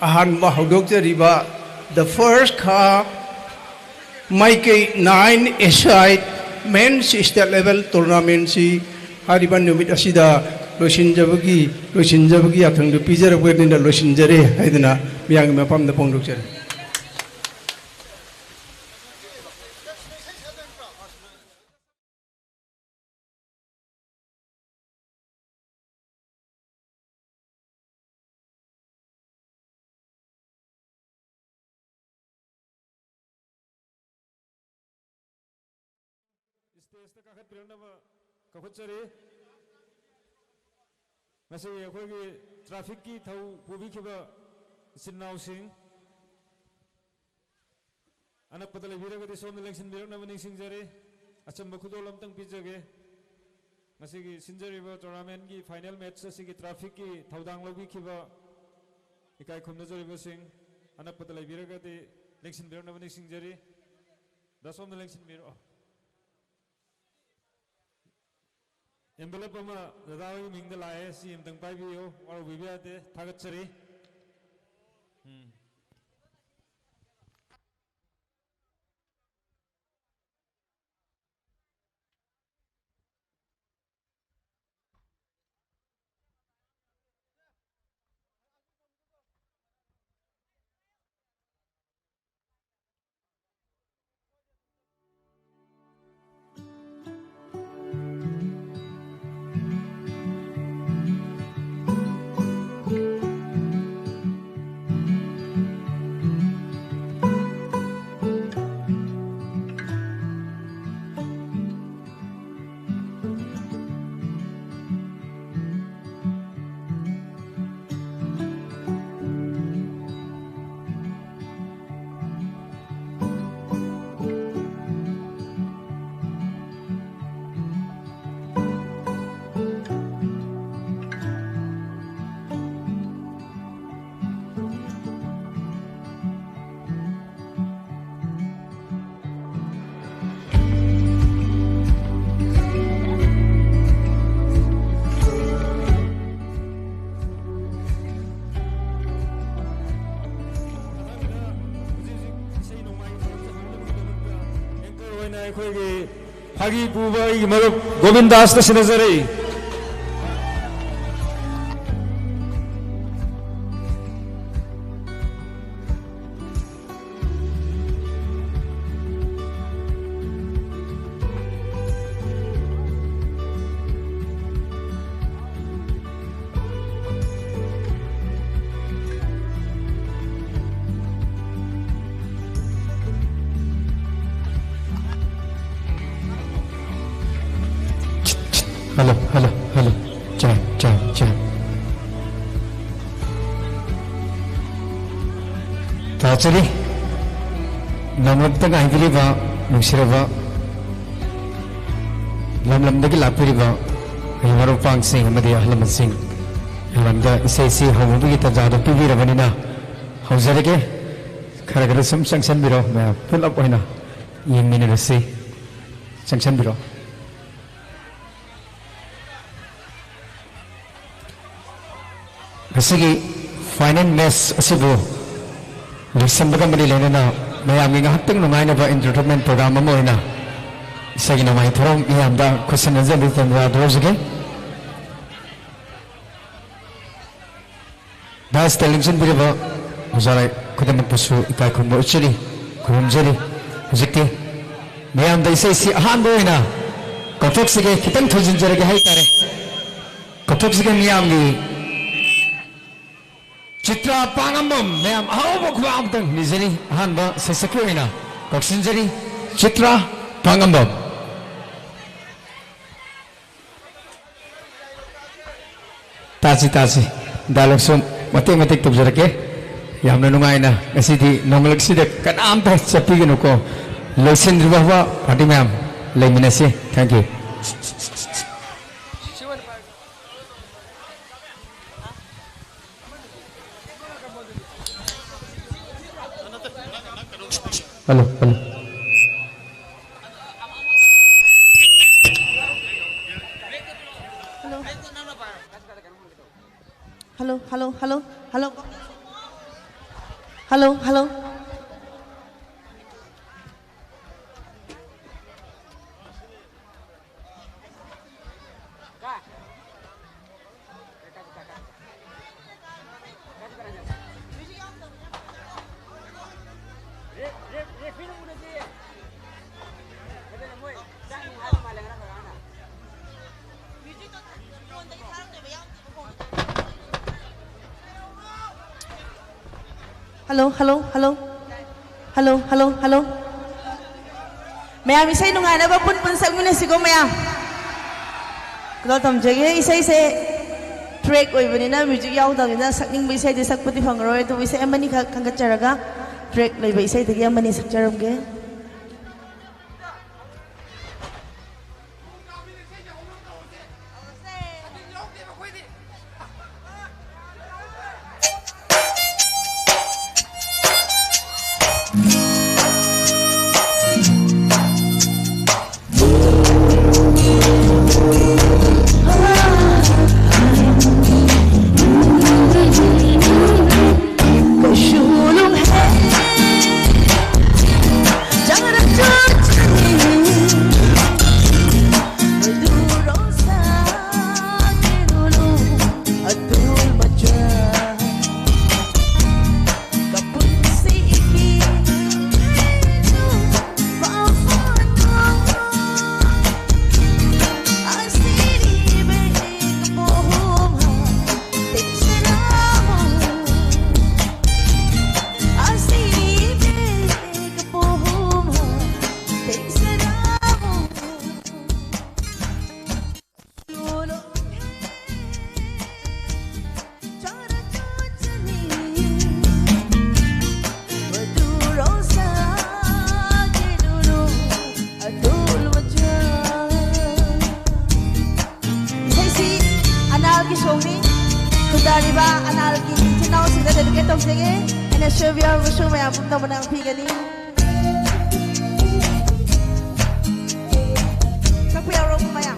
ꯑꯍꯥꯟꯕ ꯍꯧꯗꯣꯛꯆꯔꯤꯕ The First Kha ꯃꯥꯏꯀꯩ nine-a-side men's state level tournamentꯁꯤ ꯍꯥꯏꯔꯤꯕ ꯅꯨꯃꯤꯠ ꯑꯁꯤꯗ ꯂꯣꯏꯁꯤꯟꯖꯕꯒꯤ, ꯂꯣꯏꯁꯤꯟꯖꯕꯒꯤ ꯌꯥꯊꯪꯗꯨ ꯄꯤꯖꯔꯛꯄꯅꯤꯅ ꯂꯣꯏꯁꯤꯟꯖꯔꯦ ꯍꯥꯏꯗꯅ ꯃꯤꯌꯥꯝꯒꯤ ꯃꯐꯝꯗ ꯐꯣꯡꯗꯣꯛꯆꯔꯤ꯫ ꯁ꯭ꯇꯦꯖꯇ ꯀꯥꯈꯠꯄꯤꯔꯛꯅꯕ ꯀꯧꯈꯠꯆꯔꯤ꯫ ꯉꯁꯤ ꯑꯩꯈꯣꯏꯒꯤ ꯇ꯭ꯔꯥꯐꯤꯛꯀꯤ ꯊꯧ ꯄꯨꯕꯤꯈꯤꯕ ꯏꯆꯤꯟ ꯏꯅꯥꯎꯁꯤꯡ, ꯑꯅꯛꯄꯗ ꯂꯩꯕꯤꯔꯒꯗꯤ ꯁꯣꯝꯗ ꯂꯦꯡꯁꯤꯟꯕꯤꯔꯛꯅꯕ ꯅꯤꯡꯁꯤꯡꯖꯔꯤ꯫ ꯑꯆꯝꯕ ꯈꯨꯗꯣꯜ ꯑꯃꯇꯪ ꯄꯤꯖꯒꯦ꯫ ꯉꯁꯤꯒꯤ ꯁꯤꯟꯖꯔꯤꯕ ꯇꯣꯔꯅꯥꯃꯦꯟꯒꯤ ꯐꯥꯏꯅꯦꯜ ꯃꯦꯠꯆ ꯑꯁꯤꯒꯤ ꯇ꯭ꯔꯥꯐꯤꯛꯀꯤ ꯊꯧꯗꯥꯡ ꯂꯧꯕꯤꯈꯤꯕ ꯏꯀꯥꯏ ꯈꯨꯝꯅꯖꯔꯤꯕꯁꯤꯡ, ꯑꯅꯛꯄꯗ ꯂꯩꯕꯤꯔꯒꯗꯤ ꯂꯦꯡꯁꯤꯟꯕꯤꯔꯛꯅꯕ ꯅꯤꯡꯁꯤꯡꯖꯔꯤ꯫ ꯗꯥ, ꯁꯣꯝꯗ ꯂꯦꯡꯁꯤꯟꯕꯤꯔꯛꯑꯣ꯫ ꯑꯦꯟꯚꯦꯂꯞ ꯑꯃ ꯗꯗꯥ ꯍꯣꯏꯒꯤ ꯃꯤꯡꯗ ꯂꯥꯛꯑꯦ, ꯁꯤ ꯑꯝꯇꯪ ꯄꯥꯏꯕꯤꯌꯨ, ꯋꯥꯔꯧꯕꯤꯕ ꯌꯥꯗꯦ, ꯊꯥꯒꯠꯆꯔꯤ꯫ ꯎꯝ꯫ ꯑꯩꯈꯣꯏꯒꯤ ꯐꯥꯒꯤ ꯄꯨꯕ ꯑꯩꯒꯤ ꯃꯔꯨꯞ ꯒꯣꯕꯤꯟꯗꯥꯁꯇ ꯁꯤꯟꯅꯖꯔꯛꯏ꯫ Hello, hello, hello. Check, check, check. ꯊꯥꯖꯔꯤ꯫ ꯅꯣꯡꯂꯛꯇ ꯉꯥꯏꯕꯤꯔꯤꯕ ꯅꯨꯡꯁꯤꯔꯕ ꯂꯝ ꯂꯝꯗꯒꯤ ꯂꯥꯛꯄꯤꯔꯤꯕ ꯑꯩ ꯃꯔꯨꯞ ꯃꯄꯥꯡꯁꯤꯡ ꯑꯃꯗꯤ ꯑꯍꯜ ꯂꯃꯟꯁꯤꯡ, ꯑꯩꯉꯣꯟꯗ ꯏꯁꯩꯁꯤ ꯍꯧꯕꯒꯤ ꯇꯥꯟꯖꯥꯗꯣ ꯄꯤꯕꯤꯔꯕꯅꯤꯅ ꯍꯧꯖꯔꯒꯦ꯫ ꯈꯔ ꯈꯔ ꯁꯨꯝ ꯆꯪꯁꯟꯕꯤꯔꯣ, ꯃꯌꯥꯝ ꯄꯨꯂꯞ ꯑꯣꯏꯅ ꯌꯦꯡꯃꯤꯟꯅꯔꯁꯤ꯫ ꯆꯪꯁꯟꯕꯤꯔꯣ꯫ ꯉꯁꯤꯒꯤ final match ꯑꯁꯤꯕꯨ ꯂꯣꯏꯁꯤꯟꯕꯒ ꯃꯔꯤ ꯂꯩꯅꯅ ꯃꯌꯥꯝꯒꯤ ꯉꯥꯏꯍꯥꯛꯇꯪ ꯅꯨꯡꯉꯥꯏꯅꯕ entertainment program ꯑꯃ ꯑꯣꯏꯅ ꯏꯁꯩꯒꯤ ꯅꯣꯡꯃꯥꯏ ꯊꯧꯔꯝ ꯃꯤꯌꯥꯝꯗ ꯈꯨꯠꯁꯤꯟꯅꯖꯕꯒꯤ ꯇꯥꯟꯖꯥ ꯑꯗꯨ ꯂꯧꯖꯒꯦ꯫ Dais ꯇ ꯂꯦꯡꯁꯤꯟꯕꯤꯔꯤꯕ ꯑꯣꯖꯥ ꯈꯨꯗꯤꯡꯃꯛꯄꯨꯁꯨ ꯏꯀꯥꯏ ꯈꯨꯝꯅꯕ ꯎꯠꯆꯔꯤ, ꯈꯨꯔꯨꯝꯖꯔꯤ꯫ ꯍꯧꯖꯤꯛꯇꯤ ꯃꯌꯥꯝꯗ ꯏꯁꯩꯁꯤ ꯑꯍꯥꯟꯕ ꯑꯣꯏꯅ ꯀꯧꯊꯣꯛꯆꯒꯦ, ꯈꯤꯇꯪ ꯊꯨꯖꯤꯟꯖꯔꯒꯦ ꯍꯥꯏꯇꯥꯔꯦ꯫ ꯀꯧꯊꯣꯛꯆꯒꯦ ꯃꯤꯌꯥꯝꯒꯤ꯫ ꯆꯤꯇ꯭ꯔꯥ ꯄꯥꯡꯉꯝꯕꯝ, ꯃꯌꯥꯝ ꯑꯍꯧꯕ ꯈꯨꯕꯥꯛ ꯑꯃꯇꯪ ꯅꯤꯖꯔꯤ꯫ ꯑꯍꯥꯟꯕ ꯁꯩꯁꯛꯄꯤ ꯑꯣꯏꯅ ꯀꯧꯁꯤꯟꯖꯔꯤ, ꯆꯤꯇ꯭ꯔꯥ ꯄꯥꯡꯉꯝꯕꯝ꯫ ꯇꯥꯁꯤ, ꯇꯥꯁꯤ꯫ Dialogue ꯁꯨ ꯃꯇꯦꯛ ꯃꯇꯦꯛ ꯇꯧꯖꯔꯛꯀꯦ꯫ ꯌꯥꯝꯅ ꯅꯨꯡꯉꯥꯏꯅ ꯉꯁꯤꯗꯤ ꯅꯣꯡꯂꯛꯁꯤꯗ ꯀꯅꯥꯝꯇ ꯆꯠꯄꯤꯒꯅꯨꯀꯣ꯫ ꯂꯣꯏꯁꯤꯟꯗ꯭ꯔꯤꯕ ꯐꯥꯎꯕ party ꯃꯌꯥꯝ ꯂꯩꯃꯤꯟꯅꯁꯤ꯫ Thank you꯫ Hello, hello. Hello. Hello, hello, hello, hello. Hello, hello. Hello, hello, hello. Hello, hello, hello. ꯃꯌꯥꯝ ꯏꯁꯩ ꯅꯨꯡꯉꯥꯏꯅꯕ ꯄꯨꯟ ꯄꯨꯟ ꯁꯛꯃꯤꯟꯅꯁꯤꯀꯣ ꯃꯌꯥꯝ꯫ ꯑꯗꯣ ꯇꯝꯖꯒꯦ, ꯏꯁꯩꯁꯦ track ꯑꯣꯏꯕꯅꯤꯅ, music ꯌꯥꯎꯗꯕꯅꯤꯅ ꯁꯛꯅꯤꯡꯕ ꯏꯁꯩꯗꯤ ꯁꯛꯄꯗꯤ ꯐꯪꯉꯔꯣꯏ, ꯑꯗꯨꯕꯨ ꯏꯁꯩ ꯑꯃꯅꯤꯈꯛ ꯈꯟꯒꯠꯆꯔꯒ track ꯂꯩꯕ ꯏꯁꯩꯗꯒꯤ ꯑꯃꯅꯤ ꯁꯛꯆꯔꯝꯒꯦ꯫ ꯏꯁꯩꯁꯤ ꯑꯅꯥꯜꯒꯤ songꯅꯤ꯫ ꯈꯨꯟꯗꯥꯔꯤꯕ ꯑꯅꯥꯜꯒꯤ ꯏꯆꯤꯟ ꯏꯅꯥꯎꯁꯤꯡꯗ dedicate ꯇꯧꯖꯒꯦ꯫ ꯑꯩꯅ ꯁꯣꯏꯕ ꯌꯥꯎꯔꯕꯁꯨ ꯃꯌꯥꯝ ꯄꯨꯝꯅꯃꯛꯅ ꯉꯥꯛꯄꯤꯒꯅꯤ꯫ ꯁꯛꯄ ꯌꯥꯎꯔꯣ ꯃꯌꯥꯝ꯫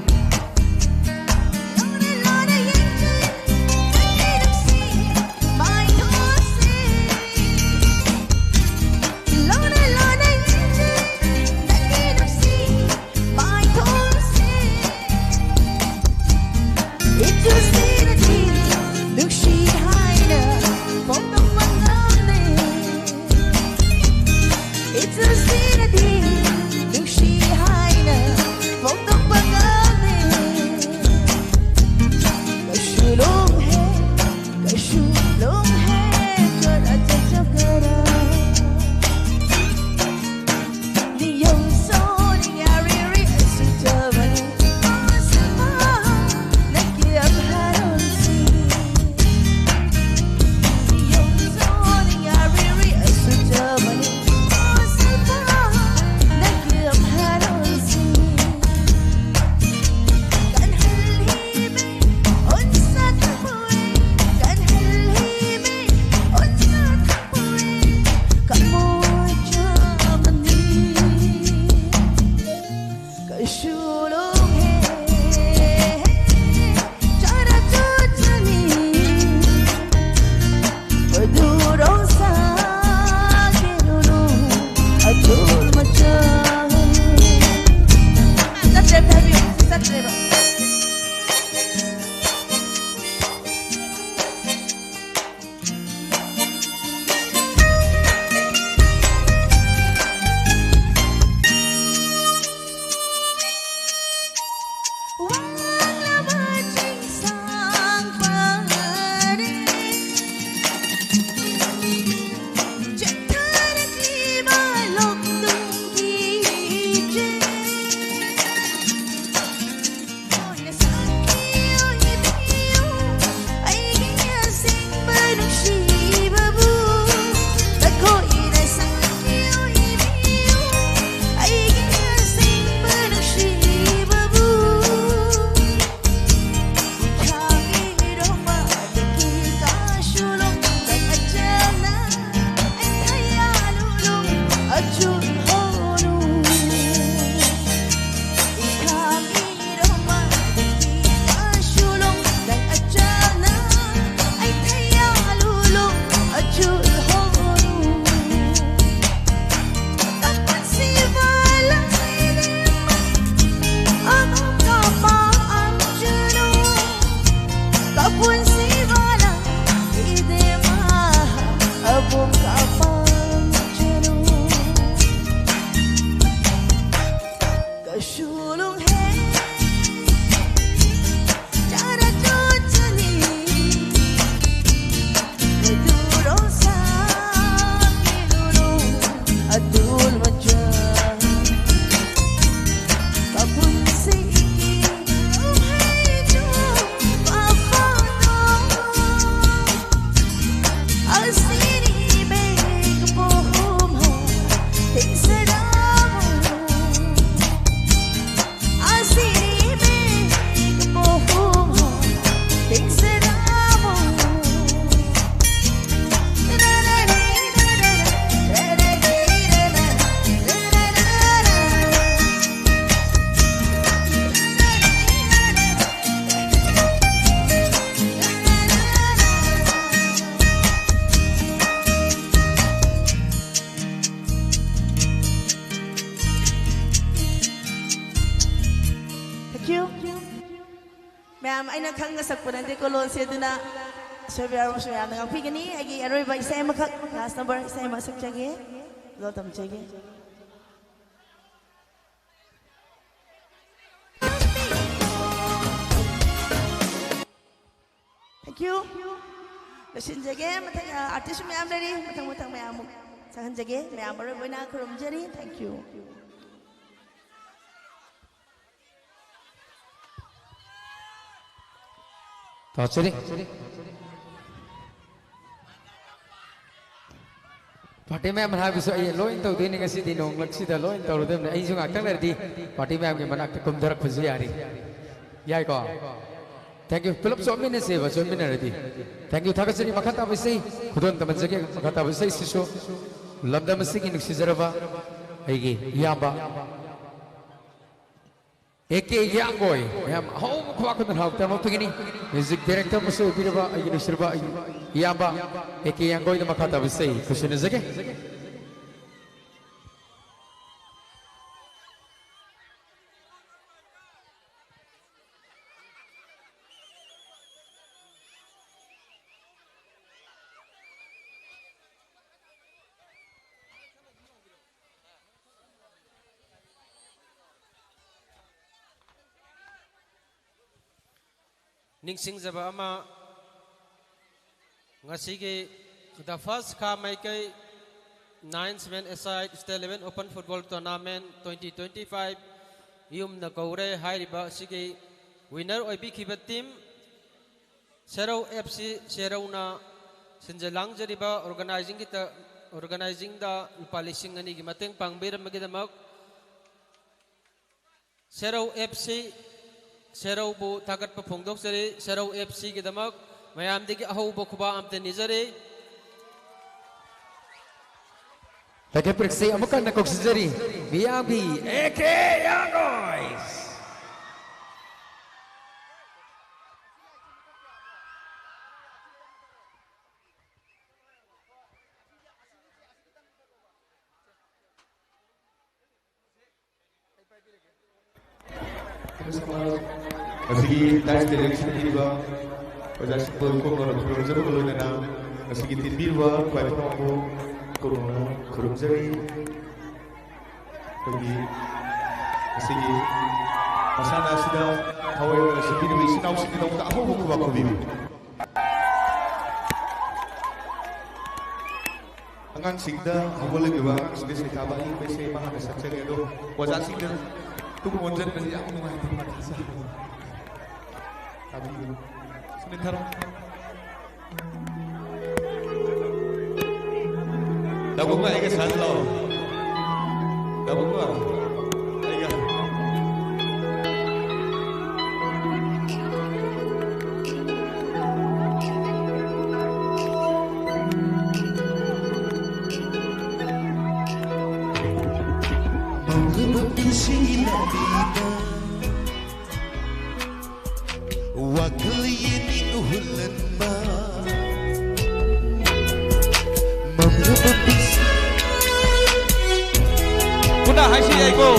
ꯃꯌꯥꯝ, ꯑꯩꯅ ꯈꯪꯅ ꯁꯛꯄ ꯅꯠꯇꯦꯀꯣ ꯂꯣꯟꯁꯦ, ꯑꯗꯨꯅ ꯁꯣꯏꯕ ꯌꯥꯎꯔꯝꯕꯁꯨ ꯃꯌꯥꯝꯅ ꯉꯥꯛꯄꯤꯒꯅꯤ꯫ ꯑꯩꯒꯤ ꯑꯔꯣꯏꯕ ꯏꯁꯩ ꯑꯃꯈꯛ, ꯂꯥꯁ ꯅꯝꯕꯔ ꯏꯁꯩ ꯑꯃ ꯁꯛꯆꯒꯦ, ꯑꯗꯣ ꯇꯝꯖꯒꯦ꯫ Thank you. ꯂꯣꯏꯁꯤꯟꯖꯒꯦ꯫ ꯃꯊꯪ, ꯑ, ꯑꯥꯔꯇꯤꯁ ꯃꯌꯥꯝ ꯂꯩꯔꯤ, ꯃꯊꯪ ꯃꯊꯪ ꯃꯌꯥꯝ ꯑꯃꯨꯛ ꯁꯛꯍꯟꯖꯒꯦ꯫ ꯃꯌꯥꯝ ꯑꯔꯣꯏꯕ ꯑꯣꯏꯅ ꯈꯨꯔꯨꯝꯖꯔꯤ꯫ Thank you. ꯇꯥꯎꯆꯔꯤ꯫ ꯄꯥꯔꯇꯤ ꯃꯌꯥꯝ ꯍꯥꯏꯕꯁꯨ ꯑꯩ ꯂꯣꯏ ꯇꯧꯗꯣꯏꯅꯤ ꯉꯁꯤꯗꯤ, ꯅꯣꯡꯂꯛꯁꯤꯗ ꯂꯣꯏ ꯇꯧꯔꯗꯕꯅꯤ꯫ ꯑꯩꯁꯨ ꯉꯥꯛꯇꯪ ꯂꯩꯔꯗꯤ ꯄꯥꯔꯇꯤ ꯃꯌꯥꯝꯒꯤ ꯃꯅꯥꯛꯇ ꯀꯨꯝꯊꯔꯛꯄꯁꯨ ꯌꯥꯔꯤ꯫ ꯌꯥꯏꯀꯣ? Thank you. ꯄꯨꯂꯞ ꯆꯣꯠꯃꯤꯟꯅꯁꯦꯕ, ꯆꯣꯠꯃꯤꯟꯅꯔꯗꯤ꯫ Thank you. ꯊꯥꯒꯠꯆꯔꯤ꯫ ꯃꯈꯥ ꯇꯥꯕ ꯏꯁꯩ ꯈꯨꯗꯣꯜ ꯇꯝꯍꯟꯖꯒꯦ꯫ ꯃꯈꯥ ꯇꯥꯕ ꯏꯁꯩꯁꯤꯁꯨ ꯂꯝꯗꯝ ꯑꯁꯤꯒꯤ ꯅꯨꯡꯁꯤꯖꯔꯕ ꯑꯩꯒꯤ ꯏꯌꯥꯝꯕ ꯑꯦ ꯀꯦ ꯌꯥꯡꯒꯣꯏ, ꯃꯌꯥꯝ ꯑꯍꯧꯕ ꯈꯨꯕꯥꯛ ꯈꯨꯗꯣꯜ ꯍꯔꯥꯎ ꯇꯌꯥꯃꯣꯜꯗꯒꯤꯅꯤ꯫ ꯃ꯭ꯌꯨꯖꯤꯛ ꯗꯥꯏꯔꯦꯛꯇꯔ ꯑꯃꯁꯨ ꯑꯣꯏꯕꯤꯔꯕ ꯑꯩꯒꯤ ꯅꯨꯡꯁꯤꯔꯕ ꯑꯩꯒꯤ ꯏꯌꯥꯝꯕ ꯑꯦ ꯀꯦ ꯌꯥꯡꯒꯣꯏꯗ ꯃꯈꯥ ꯇꯥꯕ ꯏꯁꯩ ꯈꯨꯠꯁꯤꯟꯅꯖꯒꯦ꯫ ꯅꯤꯡꯁꯤꯡꯖꯕ ꯑꯃ, ꯉꯁꯤꯒꯤ The First ꯈꯥ ꯃꯥꯏꯀꯩ Nine Seven Aside State Level Open Football Tournament twenty twenty-five ꯌꯨꯝꯅ ꯀꯧꯔꯦ ꯍꯥꯏꯔꯤꯕ ꯑꯁꯤꯒꯤ winner ꯑꯣꯏꯕꯤꯈꯤꯕ team ꯁꯦꯔꯧ F C ꯁꯦꯔꯧꯅ ꯁꯤꯟꯖ ꯂꯥꯡꯖꯔꯤꯕ organizingꯒꯤꯗ, organizingꯗ ꯂꯨꯄꯥ ꯂꯤꯁꯤꯡ ꯑꯅꯤꯒꯤ ꯃꯇꯦꯡ ꯄꯥꯡꯕꯤꯔꯝꯕꯒꯤꯗꯃꯛ ꯁꯦꯔꯧ F C ꯁꯦꯔꯧꯕꯨ ꯊꯥꯒꯠꯄ ꯐꯣꯡꯗꯣꯛꯆꯔꯤ꯫ ꯁꯦꯔꯧ F Cꯒꯤꯗꯃꯛ ꯃꯌꯥꯝꯗꯒꯤ ꯑꯍꯧꯕ ꯈꯨꯕꯥꯛ ꯑꯝꯇ ꯅꯤꯖꯔꯤ꯫ ꯊꯥꯒꯠꯄꯤꯔꯛꯁꯤ꯫ ꯑꯃꯨꯛ ꯀꯟꯅ ꯀꯧꯁꯤꯟꯖꯔꯤ ꯃꯤꯌꯥꯝꯒꯤ ꯑꯦ ꯀꯦ ꯌꯥꯡꯒꯣꯏ꯫ ꯉꯁꯤꯒꯤ ꯗꯥꯏꯁ ꯗꯤꯔꯦꯛꯁꯟ ꯄꯤꯔꯤꯕ ꯑꯣꯖꯥꯁꯤꯡꯕꯨ ꯏꯀꯣꯛ ꯀꯣꯛꯅ ꯈꯨꯔꯨꯝꯖꯕꯒ ꯂꯣꯏꯅꯅ ꯉꯁꯤꯒꯤ ꯇꯤꯟꯕꯤꯔꯤꯕ ꯈ꯭ꯋꯥꯏ ꯄꯨꯝꯅꯃꯛꯄꯨ ꯀꯣꯛꯅ ꯈꯨꯔꯨꯝꯖꯔꯤ꯫ ꯑꯩꯈꯣꯏꯒꯤ ꯉꯁꯤꯒꯤ ꯃꯁꯥꯟꯅ ꯑꯁꯤꯗ ꯊꯋꯥꯏ ꯌꯥꯎꯅ ꯁꯤꯟꯕꯤꯔꯤꯕ ꯏꯆꯤꯟ ꯏꯅꯥꯎꯁꯤꯡꯒꯤꯗꯃꯛꯇ ꯑꯍꯧꯕ ꯈꯨꯕꯥꯛ ꯈꯨꯕꯤꯌꯨ꯫ ꯑꯉꯥꯡꯁꯤꯡꯗ, ꯍꯧꯒꯠꯂꯛꯂꯤꯕ ꯑꯉꯥꯡꯁꯤꯡꯗ ꯁꯩꯊꯥꯕ ꯑꯏꯪꯕ ꯏꯁꯩ ꯑꯃ ꯍꯥꯟꯅ ꯁꯛꯆꯒꯦ꯫ ꯑꯗꯣ ꯑꯣꯖꯥꯁꯤꯡꯗ ꯇꯨꯡ ꯑꯣꯟꯁꯤꯟꯕꯁꯤ ꯌꯥꯝ ꯅꯨꯡꯉꯥꯏꯇꯦ, ꯃꯊꯥ ꯁꯥꯏ꯫ ꯇꯥꯕꯤꯌꯨ꯫ ꯁꯨꯅꯤꯟ ꯊꯥꯔꯣ꯫ ꯗꯥꯕꯨꯡꯒ ꯑꯩꯒ ꯁꯥꯟꯅ ꯂꯥꯛꯑꯣ꯫ ꯗꯥꯕꯨꯡꯒ ꯑꯩꯒ꯫ ꯃꯝꯂꯕ ꯄꯨꯟꯁꯤꯒꯤ ꯂꯝꯕꯤꯗ ꯋꯥꯈꯜ ꯌꯦꯅꯤꯡ ꯍꯨꯜꯍꯟꯕ꯫ ꯃꯝꯂꯕ ꯄꯨꯟꯁꯤ ꯄꯨꯟꯅ ꯍꯥꯏꯁꯤ ꯌꯥꯏꯀꯣ꯫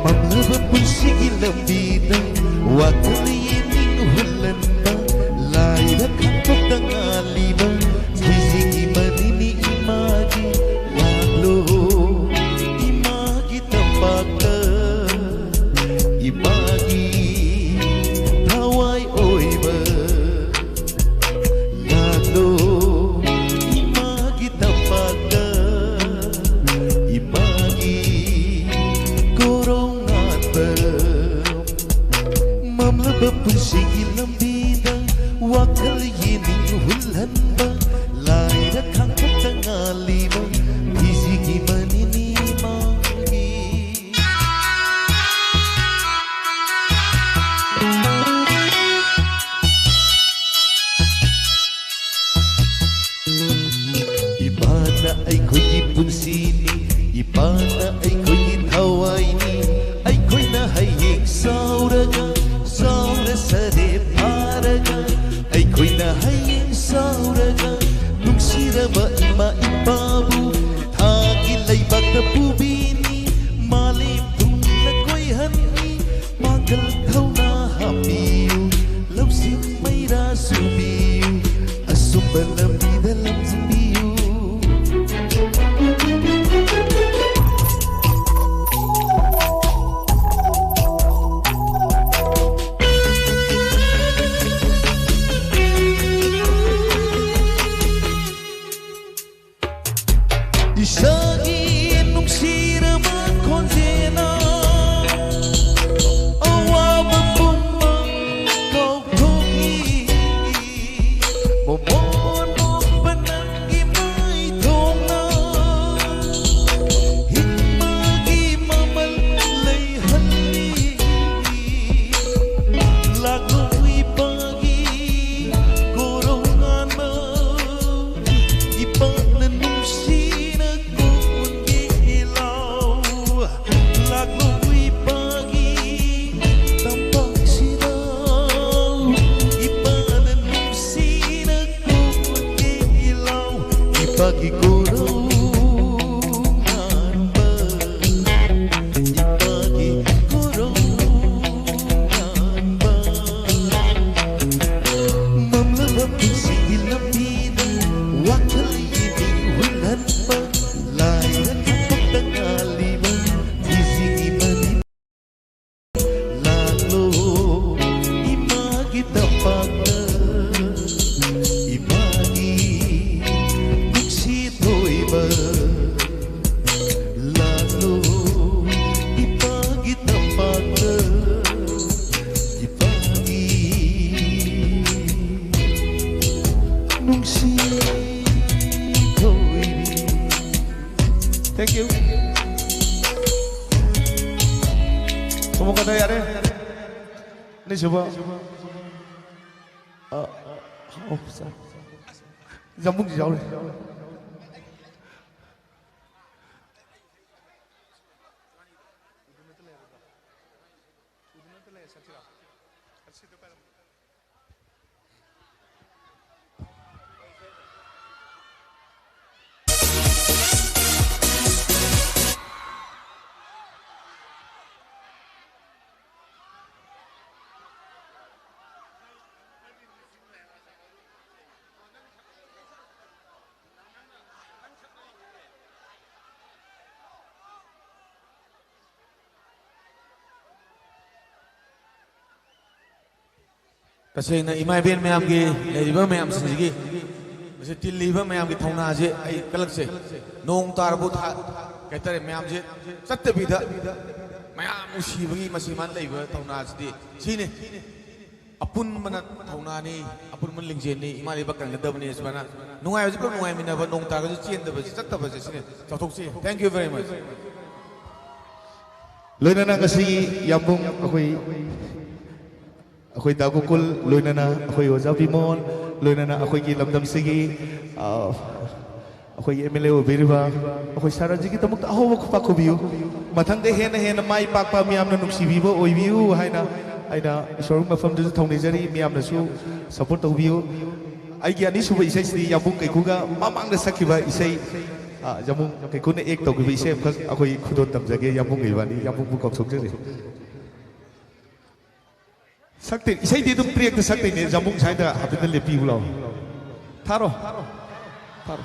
ꯃꯝꯂꯕ ꯄꯨꯟꯁꯤꯒꯤ ꯂꯝꯕꯤꯗ ꯋꯥꯈꯜ ꯌꯦꯅꯤꯡ ꯍꯨꯜꯍꯟꯕ꯫ ꯂꯥꯏꯔ ꯈꯥꯡꯄꯣꯛꯇ ꯉꯥꯜꯂꯤꯕ ꯈꯤꯖꯤꯒꯤ ꯃꯅꯤꯅꯤ ꯏꯃꯥꯒꯤ꯫ ꯂꯥꯛꯂꯣ ꯏꯃꯥꯒꯤ ꯇꯝꯄꯥꯛꯇ ꯏꯃꯥꯒꯤ ꯊꯋꯥꯏ ꯑꯣꯏꯕ꯫ ꯂꯥꯛꯂꯣ ꯏꯃꯥꯒꯤ ꯇꯝꯄꯥꯛꯇ ꯏꯃꯥꯒꯤ ꯀꯣꯔꯣꯡ ꯉꯥꯟꯕ꯫ ꯃꯝꯂꯕ ꯄꯨꯟꯁꯤꯒꯤ ꯂꯝꯕꯤꯗ ꯋꯥꯈꯜ ꯌꯦꯅꯤꯡ ꯍꯨꯜꯍꯟꯕ꯫ ꯂꯥꯏꯔ ꯈꯥꯡꯄꯣꯛꯇ ꯉꯥꯜꯂꯤꯕ ꯈꯤꯖꯤꯒꯤ ꯃꯅꯤꯅꯤ ꯏꯃꯥꯒꯤ꯫ ꯏꯃꯥꯅ ꯑꯩꯈꯣꯏꯒꯤ ꯄꯨꯟꯁꯤꯅꯤ, ꯏꯃꯥꯅ ꯑꯩꯈꯣꯏꯒꯤ ꯊꯋꯥꯏꯅꯤ꯫ ꯑꯩꯈꯣꯏꯅ ꯍꯌꯦꯡ ꯆꯥꯎꯔꯒ, ꯆꯥꯎꯔ ꯁꯔꯦ ꯐꯥꯔꯒ, ꯑꯩꯈꯣꯏꯅ ꯍꯌꯦꯡ ꯆꯥꯎꯔꯒ ꯅꯨꯡꯁꯤꯔꯕ ꯏꯃꯥ ꯏꯄꯥꯕꯨ ꯊꯥꯒꯤ ꯂꯩꯕꯥꯛꯇ ꯄꯨꯕꯤꯅꯤ꯫ ꯃꯥꯂꯦꯝ ꯄꯨꯝꯅ ꯀꯣꯏꯍꯟꯅꯤ꯫ ꯄꯥꯡꯒꯜ ꯊꯧꯅꯥ ꯍꯥꯞꯄꯤ꯫ ꯏꯁꯥꯒꯤ ꯅꯨꯡꯁꯤꯔꯕ ꯈꯣꯟꯖꯦꯜꯅ ꯑꯋꯥꯕ ꯄꯨꯝꯕ ꯀꯥꯎꯊꯣꯛꯏ꯫ ꯃꯣꯃꯣꯟ ꯃꯣꯛꯄ ꯅꯪꯒꯤ ꯃꯥꯏꯊꯣꯡꯅ ꯍꯤꯡꯕꯒꯤ ꯃꯃꯜ ꯂꯩꯍꯜꯂꯤ꯫ ꯂꯥꯛꯂꯣ ꯏꯄꯥꯒꯤ ꯀꯣꯔꯧ ꯉꯥꯟꯕ, ꯏꯄꯥꯅ ꯅꯨꯡꯁꯤꯅ ꯀꯣꯟꯒꯦ ꯂꯥꯎ꯫ ꯂꯥꯛꯂꯣ ꯏꯄꯥꯒꯤ ꯇꯝꯄꯥꯛꯁꯤꯗ, ꯏꯄꯥꯅ ꯅꯨꯡꯁꯤꯅ ꯀꯣꯟꯒꯦ ꯂꯥꯎ꯫ ꯏꯄꯥꯒꯤ ꯀꯣꯔꯧ ꯉꯥꯟꯕ, ꯏꯄꯥꯒꯤ ꯀꯣꯔꯧ ꯉꯥꯟꯕ꯫ ꯃꯝꯂꯕ ꯄꯨꯟꯁꯤꯒꯤ ꯂꯝꯕꯤꯗ ꯋꯥꯈꯜꯒꯤ ꯃꯤꯍꯨꯜ ꯍꯟꯕ, ꯂꯥꯏꯅ ꯊꯕꯛꯇ ꯉꯥꯜꯂꯤꯕ ꯏꯁꯤꯡꯒꯤ ꯃꯅꯤ꯫ ꯂꯥꯛꯂꯣ ꯏꯃꯥꯒꯤ ꯇꯝꯄꯥꯛꯇ, ꯏꯃꯥꯒꯤ ꯅꯨꯡꯁꯤ ꯊꯣꯏꯕ꯫ ꯂꯥꯛꯂꯣ ꯏꯄꯥꯒꯤ ꯇꯝꯄꯥꯛꯇ, ꯏꯄꯥꯒꯤ ꯅꯨꯡꯁꯤ ꯊꯣꯏꯕꯤ꯫ Thank you. ꯈꯨꯃꯨꯛ ꯀꯗꯥ ꯌꯥꯔꯦ? ꯑꯅꯤꯁꯨꯕ꯫ ꯑ, ꯑꯣ, ꯁꯥꯔ꯫ ꯖꯃꯨꯟꯁꯨ ꯌꯥꯎꯔꯤ꯫ ꯇꯁꯦꯡꯅ ꯏꯃꯥ ꯏꯕꯦꯟ ꯃꯌꯥꯝꯒꯤ, ꯂꯩꯔꯤꯕ ꯃꯌꯥꯝꯁꯤꯡꯁꯤꯒꯤ ꯃꯁꯤ ꯇꯤꯜꯂꯤꯕ ꯃꯌꯥꯝꯒꯤ ꯊꯧꯅꯥꯁꯦ ꯑꯩ ꯀꯜꯂꯛꯆꯩ꯫ ꯅꯣꯡ ꯇꯥꯔꯕꯨ ꯊꯥ-, ꯀꯩ ꯍꯥꯏꯇꯥꯔꯦ, ꯃꯌꯥꯝꯁꯦ ꯆꯠꯇꯕꯤꯗ ꯃꯌꯥꯝ ꯅꯨꯡꯁꯤꯕꯒꯤ ꯃꯁꯤ ꯃꯥꯅ ꯂꯩꯕ ꯊꯧꯅꯥꯁꯤꯗꯤ ꯁꯤꯅꯤ꯫ ꯑꯄꯨꯟꯕꯅ ꯊꯧꯅꯥꯅꯤ, ꯑꯄꯨꯟꯕꯅ ꯂꯤꯡꯖꯦꯜꯅꯤ, ꯏꯃꯥ ꯂꯩꯕꯥꯛ ꯀꯟꯒꯗꯕꯅꯤ꯫ ꯁꯨꯃꯥꯏꯅ ꯅꯨꯡꯉꯥꯏꯕꯁꯤ ꯄꯨꯂꯞ ꯅꯨꯡꯉꯥꯏꯃꯤꯟꯅꯕ, ꯅꯣꯡ ꯇꯥꯔꯒꯁꯨ ꯆꯦꯟꯗꯕꯁꯤ, ꯆꯠꯇꯕꯁꯦ ꯁꯤꯅꯤ꯫ ꯆꯥꯎꯊꯣꯛꯆꯩ꯫ Thank you very much꯫ ꯂꯣꯏꯅꯅ ꯉꯁꯤꯒꯤ ꯌꯥꯝꯕꯨꯡ ꯑꯩꯈꯣꯏ ꯑꯩꯈꯣꯏ ꯗꯥ ꯒꯣꯀꯨꯜ, ꯂꯣꯏꯅꯅ ꯑꯩꯈꯣꯏ ꯑꯣꯖꯥ ꯕꯤꯃꯣꯜ, ꯂꯣꯏꯅꯅ ꯑꯩꯈꯣꯏꯒꯤ ꯂꯝꯗꯝꯁꯤꯒꯤ, ꯑ, ꯑꯩꯈꯣꯏꯒꯤ ꯑꯦꯝ ꯑꯦꯜ ꯑꯦ ꯑꯣꯏꯕꯤꯔꯤꯕ ꯑꯩꯈꯣꯏ ꯁꯥꯔ ꯔꯟꯖꯤꯠꯀꯤꯗꯃꯛꯇ ꯑꯍꯧꯕ ꯈꯨꯄꯥꯛ ꯈꯨꯕꯤꯌꯨ꯫ ꯃꯊꯪꯗ ꯍꯦꯟꯅ ꯍꯦꯟꯅ ꯃꯥꯏ ꯄꯥꯛꯄ, ꯃꯤꯌꯥꯝꯅ ꯅꯨꯡꯁꯤꯕꯤꯕ ꯑꯣꯏꯕꯤꯌꯨ ꯍꯥꯏꯅ ꯑꯩꯅ ꯏꯁꯣꯔꯒꯤ ꯃꯐꯝꯗꯁꯨ ꯊꯧꯅꯤꯖꯔꯤ, ꯃꯤꯌꯥꯝꯅꯁꯨ ꯁꯄꯣꯔꯠ ꯇꯧꯕꯤꯌꯨ꯫ ꯑꯩꯒꯤ ꯑꯅꯤꯁꯨꯕ ꯏꯁꯩꯁꯤꯗꯤ ꯌꯥꯝꯕꯨꯡ ꯀꯩꯀꯨꯒ ꯃꯃꯥꯡꯗ ꯁꯛꯈꯤꯕ ꯏꯁꯩ, ꯑ, ꯌꯥꯝꯕꯨꯡ ꯀꯩꯀꯨꯅ ꯑꯦꯛ ꯇꯧꯈꯤꯕ ꯏꯁꯩ ꯑꯃꯈꯛ ꯑꯩꯈꯣꯏ ꯈꯨꯗꯣꯜ ꯇꯝꯖꯒꯦ꯫ ꯌꯥꯝꯕꯨꯡ ꯏꯕꯥꯅꯤ, ꯌꯥꯝꯕꯨꯡꯕꯨ ꯀꯥꯎꯊꯣꯛꯆꯔꯤ꯫ ꯁꯛꯇꯦ, ꯏꯁꯩꯗꯤ ꯑꯗꯨꯝ ꯇ꯭ꯔꯦꯛꯇ ꯁꯛꯇꯣꯏꯅꯦ꯫ ꯖꯥꯃꯨꯛ ꯁ꯭ꯋꯥꯏꯗ ꯍꯥꯏꯐꯦꯠꯇ ꯂꯦꯞꯄꯤꯌꯨ ꯂꯥꯎ꯫ ꯊꯥꯔꯣ꯫ ꯊꯥꯔꯣ꯫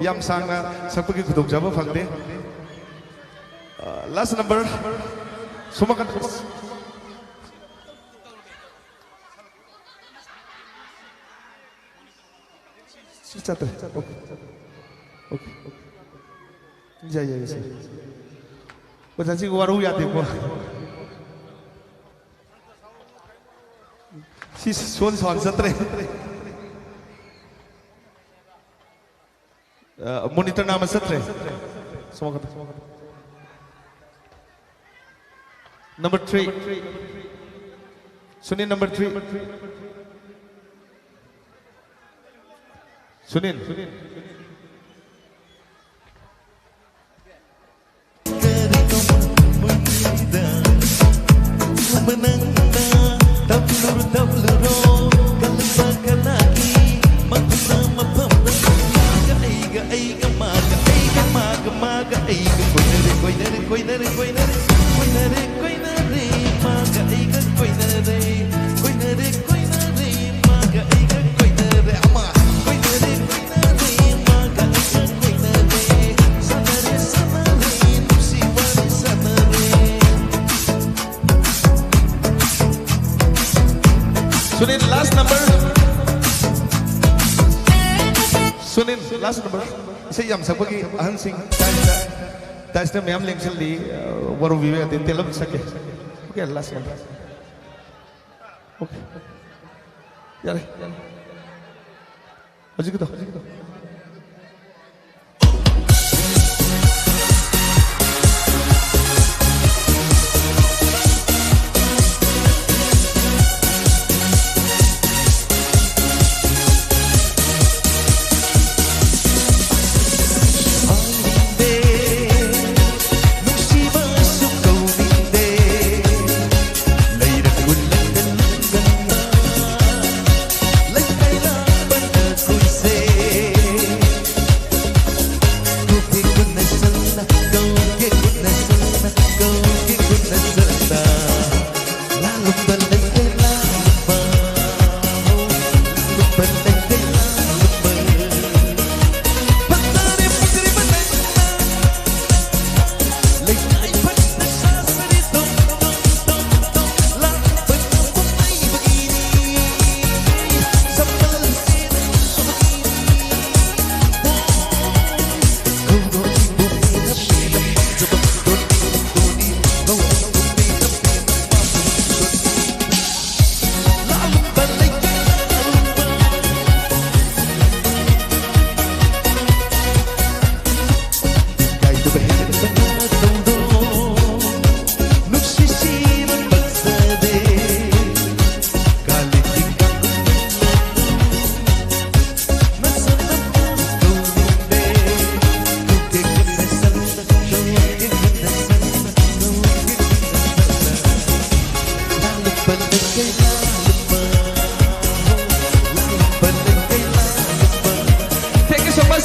ꯌꯥꯝ ꯁꯥꯡꯅ ꯁꯛꯄꯒꯤ ꯈꯨꯗꯣꯡꯆꯥꯕ ꯐꯪꯗꯦ꯫ ꯂꯥꯁ ꯅꯝꯕꯔ ꯁꯣꯝ ꯅꯥꯀꯟ꯫ ꯁꯤ ꯆꯠꯇ꯭ꯔꯦ꯫ ꯑꯣꯀꯦ꯫ ꯑꯣꯀꯦ꯫ ꯌꯥꯏ, ꯌꯥꯏ, ꯁꯥꯔ꯫ ꯑꯣꯖꯥꯁꯤꯡ ꯋꯥꯔꯧ ꯌꯥꯗꯦꯀꯣ꯫ ꯁꯤ ꯁꯣꯟ ꯁꯥꯎꯟ ꯆꯠꯇ꯭ꯔꯦ꯫ ꯃꯣꯅꯤꯇꯔ ꯅꯥꯝꯃ ꯆꯠꯇ꯭ꯔꯦ꯫ ꯁꯣꯝ ꯅꯥꯀꯟꯗ꯫ Number three. Sunil, number three. Sunil. Sunil, last number. Sunil, last number. ꯏꯁꯩ ꯌꯥꯝ ꯁꯛꯄꯒꯤ ꯑꯍꯟꯁꯤꯡ ꯇꯥꯏꯁꯇ, ꯇꯥꯏꯁꯇ ꯃꯌꯥꯝ ꯂꯦꯡꯁꯤꯜꯂꯤ꯫ ꯋꯥꯔꯧꯕꯤꯕ ꯌꯥꯗꯦ, ꯇꯦꯜꯂꯞ ꯁꯛꯀꯦ꯫ ꯑꯣꯀꯦ, ꯂꯥꯁ ꯅꯝꯕꯔ꯫ ꯑꯣꯀꯦ꯫ ꯌꯥꯔꯦ, ꯌꯥꯔꯦ꯫ ꯍꯧꯖꯤꯛꯀꯤꯗꯣ, ꯍꯧꯖꯤꯛꯀꯤꯗꯣ꯫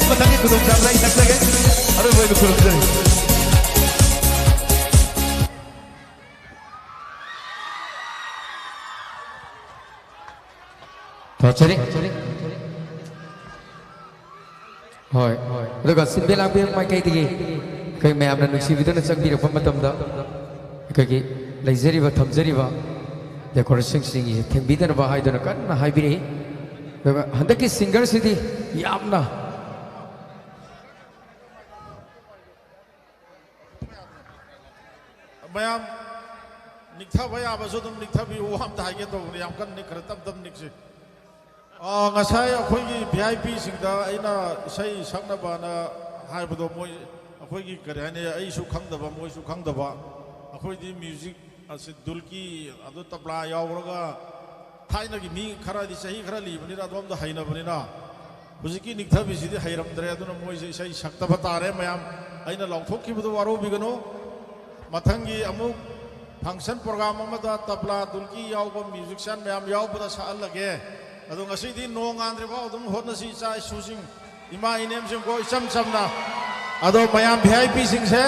ꯃꯊꯪꯒꯤ ꯈꯨꯗꯣꯡꯆꯥꯕꯗ ꯑꯩ ꯆꯠꯆꯒꯦ꯫ ꯑꯔꯣꯏꯕ ꯑꯣꯏꯅ ꯈꯨꯔꯨꯝꯖꯔꯤ꯫ ꯊꯥꯖꯔꯤ꯫ ꯍꯣꯏ꯫ ꯑꯗꯨꯒ ꯁꯤꯟꯕꯤ ꯂꯥꯡꯕꯤ ꯃꯥꯏꯀꯩꯗꯒꯤ ꯑꯩꯈꯣꯏ ꯃꯌꯥꯝꯅ ꯅꯨꯡꯁꯤꯕꯤꯗꯨꯅ ꯆꯪꯕꯤꯔꯛꯄ ꯃꯇꯝꯗ ꯑꯩꯈꯣꯏꯒꯤ ꯂꯩꯖꯔꯤꯕ, ꯊꯝꯖꯔꯤꯕ decorationꯁꯤꯡꯁꯦ ꯊꯦꯡꯕꯤꯗꯅꯕ ꯍꯥꯏꯗꯨꯅ ꯀꯟꯅ ꯍꯥꯏꯕꯤꯔꯛꯏ꯫ ꯑꯗꯨꯒ ꯍꯟꯗꯛꯀꯤ singerꯁꯤꯗꯤ ꯌꯥꯝꯅ ꯃꯌꯥꯝ ꯅꯤꯛꯊꯕ ꯌꯥꯕꯁꯨ ꯑꯗꯨꯝ ꯅꯤꯛꯊꯕꯤꯌꯨ꯫ ꯋꯥ ꯑꯝꯇ ꯍꯥꯏꯒꯦ ꯇꯧꯕꯅꯤ, ꯌꯥꯝ ꯀꯟꯅ ꯅꯤꯛꯈ꯭ꯔꯦ, ꯇꯞ ꯇꯞ ꯅꯤꯛꯁꯤ꯫ ꯑꯥ, ꯉꯁꯥꯏ ꯑꯩꯈꯣꯏꯒꯤ V I Pꯁꯤꯡꯗ ꯑꯩꯅ ꯏꯁꯩ ꯁꯛꯅꯕꯅ ꯍꯥꯏꯕꯗꯣ, ꯃꯣꯏ, ꯑꯩꯈꯣꯏꯒꯤ, ꯀꯔꯤ ꯍꯥꯏꯅꯤ, ꯑꯩꯁꯨ ꯈꯪꯗꯕ, ꯃꯣꯏꯁꯨ ꯈꯪꯗꯕ, ꯑꯩꯈꯣꯏꯗꯤ music ꯑꯁꯤ ꯙꯨꯜꯀꯤ, ꯑꯗꯨ ꯇꯕ꯭ꯂꯥ ꯌꯥꯎꯔꯒ, ꯊꯥꯏꯅꯒꯤ ꯃꯤ ꯈꯔꯗꯤ ꯆꯍꯤ ꯈꯔ ꯂꯤꯕꯅꯤꯅ ꯑꯗꯣꯝꯗ ꯍꯩꯅꯕꯅꯤꯅ, ꯍꯧꯖꯤꯛꯀꯤ ꯅꯤꯛꯊꯕꯤꯁꯤꯗꯤ ꯍꯩꯔꯝꯗ꯭ꯔꯦ꯫ ꯑꯗꯨꯅ ꯃꯣꯏꯁꯦ ꯏꯁꯩ ꯁꯛꯇꯕ ꯇꯥꯔꯦ꯫ ꯃꯌꯥꯝ, ꯑꯩꯅ ꯂꯥꯎꯊꯣꯛꯈꯤꯕꯗꯨ ꯋꯥꯔꯧꯕꯤꯒꯅꯨ꯫ ꯃꯊꯪꯒꯤ ꯑꯃꯨꯛ function program ꯑꯃꯗ ꯇꯕ꯭ꯂꯥ, ꯙꯨꯜꯀꯤ ꯌꯥꯎꯕ musician ꯃꯌꯥꯝ ꯌꯥꯎꯕꯗ ꯁꯛꯍꯜꯂꯒꯦ꯫ ꯑꯗꯣ ꯉꯁꯤꯗꯤ ꯅꯣꯡ ꯉꯥꯟꯗ꯭ꯔꯤꯐꯥꯎ ꯑꯗꯨꯝ ꯍꯣꯠꯅꯁꯤ, ꯏꯆꯥ ꯏꯁꯨꯁꯤꯡ, ꯏꯃꯥ ꯏꯅꯦꯝꯁꯤꯡꯀꯣ, ꯏꯆꯝ ꯆꯝꯅ꯫ ꯑꯗꯣ ꯃꯌꯥꯝ V I Pꯁꯤꯡꯁꯦ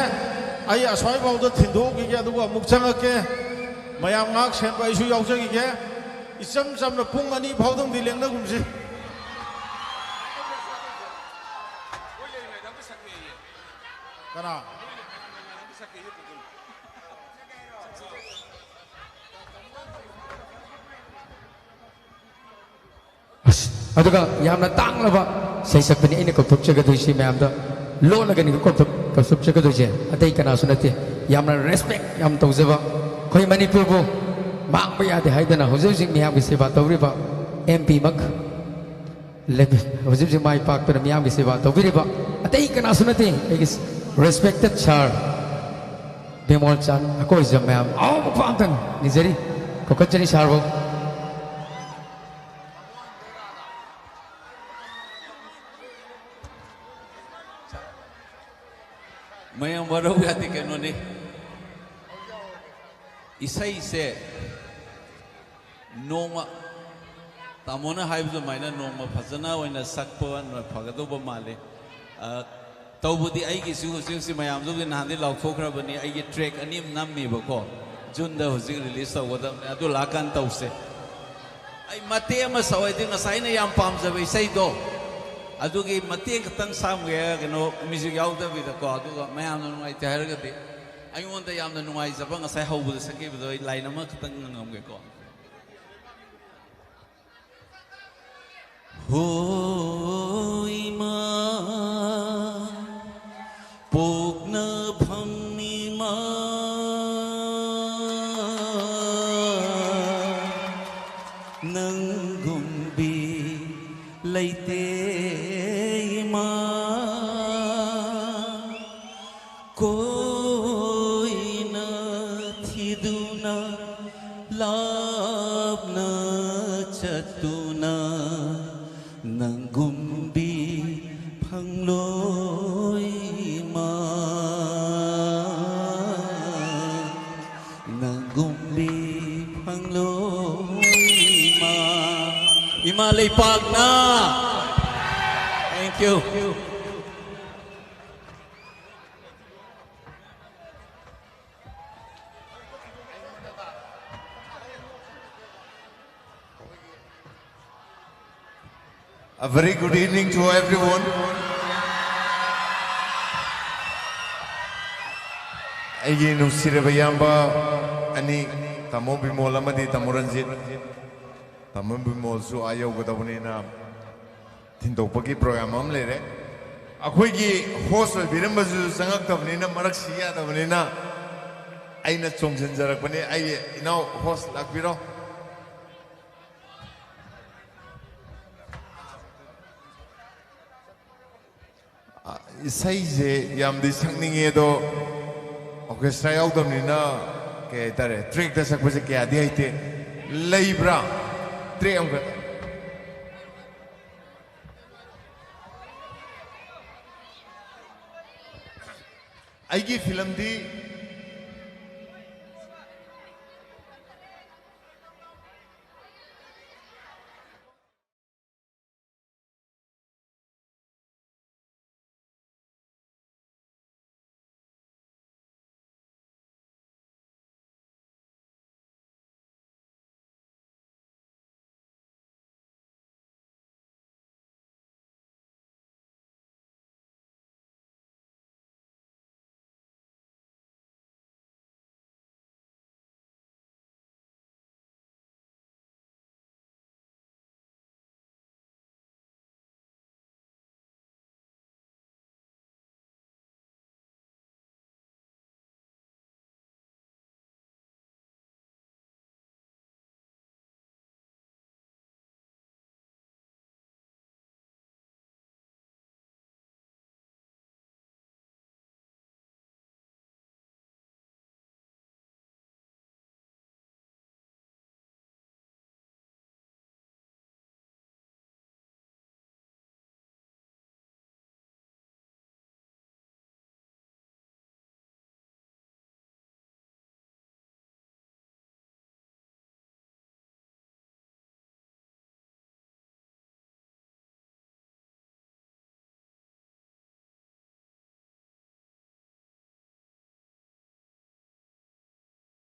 ꯑꯩ ꯑꯁ꯭ꯋꯥꯏꯐꯥꯎꯗ ꯊꯤꯟꯗꯣꯛꯎꯈꯤꯒꯦ, ꯑꯗꯨꯒ ꯑꯃꯨꯛ ꯆꯪꯉꯛꯀꯦ꯫ ꯃꯌꯥꯝ ꯉꯥꯛ ꯁꯦꯟꯕ ꯑꯩꯁꯨ ꯌꯥꯎꯖꯈꯤꯒꯦ꯫ ꯏꯆꯝ ꯆꯝꯅ ꯄꯨꯡ ꯑꯅꯤ ꯐꯥꯎꯗꯪꯗꯤ ꯂꯦꯡꯅꯒꯨꯝꯁꯤ꯫ ꯀꯅꯥ? ꯑꯁ, ꯑꯗꯨꯒ ꯌꯥꯝꯅ ꯇꯥꯡꯂꯕ ꯏꯁꯩ ꯁꯛꯄꯅꯤ ꯑꯩꯅ ꯀꯧꯊꯣꯛꯆꯒꯗꯣꯏꯁꯤ, ꯃꯌꯥꯝꯗ ꯂꯣꯠꯂꯒꯅꯤ ꯀꯧꯊꯣꯛ-, ꯀꯧꯊꯣꯛꯆꯒꯗꯣꯏꯁꯦ, ꯑꯇꯩ ꯀꯅꯥꯁꯨ ꯅꯠꯇꯦ꯫ ꯌꯥꯝꯅ respect ꯌꯥꯝ ꯇꯧꯖꯕ, ꯑꯩꯈꯣꯏ ꯃꯅꯤꯄꯨꯔꯕꯨ ꯃꯥꯡꯕ ꯌꯥꯗꯦ ꯍꯥꯏꯗꯅ ꯍꯧꯖꯤꯛ ꯍꯧꯖꯤꯛ ꯃꯤꯌꯥꯝꯒꯤ ꯁꯦꯕꯥ ꯇꯧꯔꯤꯕ M P ꯃꯛ ꯂꯦꯞ-, ꯍꯧꯖꯤꯛ ꯍꯧꯖꯤꯛ ꯃꯥꯏ ꯄꯥꯛꯇꯅ ꯃꯤꯌꯥꯝꯒꯤ ꯁꯦꯕꯥ ꯇꯧꯕꯤꯔꯤꯕ ꯑꯇꯩ ꯀꯅꯥꯁꯨ ꯅꯠꯇꯦ, ꯑꯩꯒꯤ respected sir ꯕꯤꯃꯣꯜ ꯆꯥꯟ, ꯑꯩꯈꯣꯏꯁꯨ ꯃꯌꯥꯝ ꯑꯍꯥꯎꯕ ꯄꯥꯝꯇꯪ ꯅꯤꯖꯔꯤ, ꯀꯧꯈꯠꯆꯔꯤ sirꯕꯨ꯫ ꯃꯌꯥꯝ ꯋꯥꯔꯧ ꯌꯥꯗꯦ, ꯀꯩꯅꯣꯅꯤ꯫ ꯏꯁꯩꯁꯦ ꯅꯣꯡꯃ ꯇꯥꯃꯣꯅ ꯍꯥꯏꯕ ꯑꯗꯨꯃꯥꯏꯅ ꯅꯣꯡꯃ ꯐꯖꯅ ꯑꯣꯏꯅ ꯁꯛꯄꯅ ꯐꯒꯗꯧꯕ ꯃꯥꯜꯂꯤ꯫ ꯑ, ꯇꯧꯕꯗꯤ ꯑꯩꯒꯤꯁꯨ ꯍꯧꯖꯤꯛ ꯍꯧꯖꯤꯛ ꯃꯌꯥꯝꯗꯨꯒꯤ ꯅꯍꯥꯟꯗꯤ ꯂꯥꯎꯊꯣꯛꯈ꯭ꯔꯕꯅꯤ, ꯑꯩꯒꯤ track ꯑꯅꯤ ꯑꯃ ꯅꯝꯃꯤꯕꯀꯣ, ꯖꯨꯟꯗ ꯍꯧꯖꯤꯛ release ꯇꯧꯒꯗꯕꯅꯤ, ꯑꯗꯨ ꯂꯥꯛꯀꯥꯟꯗ ꯇꯧꯁꯦ꯫ ꯑꯩ ꯃꯇꯦꯛ ꯑꯃ ꯁꯛꯑꯣꯏꯗꯤ, ꯉꯁꯥꯏ ꯑꯩꯅ ꯌꯥꯝ ꯄꯥꯝꯖꯕ ꯏꯁꯩꯗꯣ, ꯑꯗꯨꯒꯤ ꯃꯇꯦꯛ ꯈꯛꯇꯪ ꯁꯛꯑꯝꯒꯦ, ꯀꯩꯅꯣ, music ꯌꯥꯎꯗꯕꯤꯗꯀꯣ, ꯑꯗꯨꯒ ꯃꯌꯥꯝꯅ ꯅꯨꯡꯉꯥꯏꯇꯦ ꯍꯥꯏꯔꯒꯗꯤ꯫ ꯑꯩꯉꯣꯟꯗ ꯌꯥꯝꯅ ꯅꯨꯡꯉꯥꯏꯖꯕ ꯉꯁꯥꯏ ꯍꯧꯕꯗ ꯁꯛꯈꯤꯕꯗꯣ ꯑꯩ line ꯑꯃꯈꯛꯇꯪ ꯉꯪꯉꯝꯒꯦꯀꯣ꯫ ꯍꯣ ꯏꯃꯥ, ꯄꯣꯛꯅꯐꯝ ꯏꯃꯥ, ꯅꯪꯒꯨꯝꯕꯤ ꯂꯩꯇꯦ ꯏꯃꯥ꯫ ꯀꯣꯏꯅ ꯊꯤꯗꯨꯅ ꯂꯥꯞꯅ ꯆꯠꯇꯨꯅ ꯅꯪꯒꯨꯝꯕꯤ ꯐꯪꯂꯣꯏ ꯏꯃꯥ, ꯅꯪꯒꯨꯝꯕꯤ ꯐꯪꯂꯣꯏ ꯏꯃꯥ, ꯏꯃꯥ ꯂꯩꯄꯥꯛꯅ꯫ Thank you. A very good evening to everyone. ꯑꯩꯒꯤ ꯅꯨꯡꯁꯤꯔꯕ ꯏꯌꯥꯝꯕ ꯑꯅꯤ, ꯇꯥꯃꯣ ꯕꯤꯃꯣꯜ ꯑꯃꯗꯤ ꯇꯥꯃꯣ ꯔꯟꯖꯤꯠ꯫ ꯇꯥꯃꯣ ꯕꯤꯃꯣꯜꯁꯨ ꯑꯥ ꯌꯧꯒꯗꯕꯅꯤꯅ ꯊꯤꯟꯗꯣꯛꯄꯒꯤ program ꯑꯃ ꯂꯩꯔꯦ꯫ ꯑꯩꯈꯣꯏꯒꯤ host ꯑꯣꯏꯕꯤꯔꯝꯕꯁꯨ ꯆꯪꯉꯛꯇꯕꯅꯤꯅ, ꯃꯔꯛꯁꯤ ꯌꯥꯗꯕꯅꯤꯅ ꯑꯩꯅ ꯆꯣꯡꯁꯤꯟꯖꯔꯛꯄꯅꯤ꯫ ꯑꯩꯒꯤ ꯏꯅꯥꯎ host ꯂꯥꯛꯄꯤꯔꯣ꯫ ꯑ, ꯏꯁꯩꯁꯦ ꯌꯥꯝꯗꯤ ꯁꯛꯅꯤꯡꯉꯦ, ꯑꯗꯣ orchestra ꯌꯥꯎꯗꯕꯅꯤꯅ ꯀꯩ ꯍꯥꯏꯇꯥꯔꯦ, trackꯇ ꯁꯛꯄꯁꯦ ꯀꯌꯥꯗꯤ ꯍꯩꯇꯦ꯫ ꯂꯩꯕ꯭ꯔꯥ track ꯑꯃꯈꯛ? ꯑꯩꯒꯤ filmꯗꯤ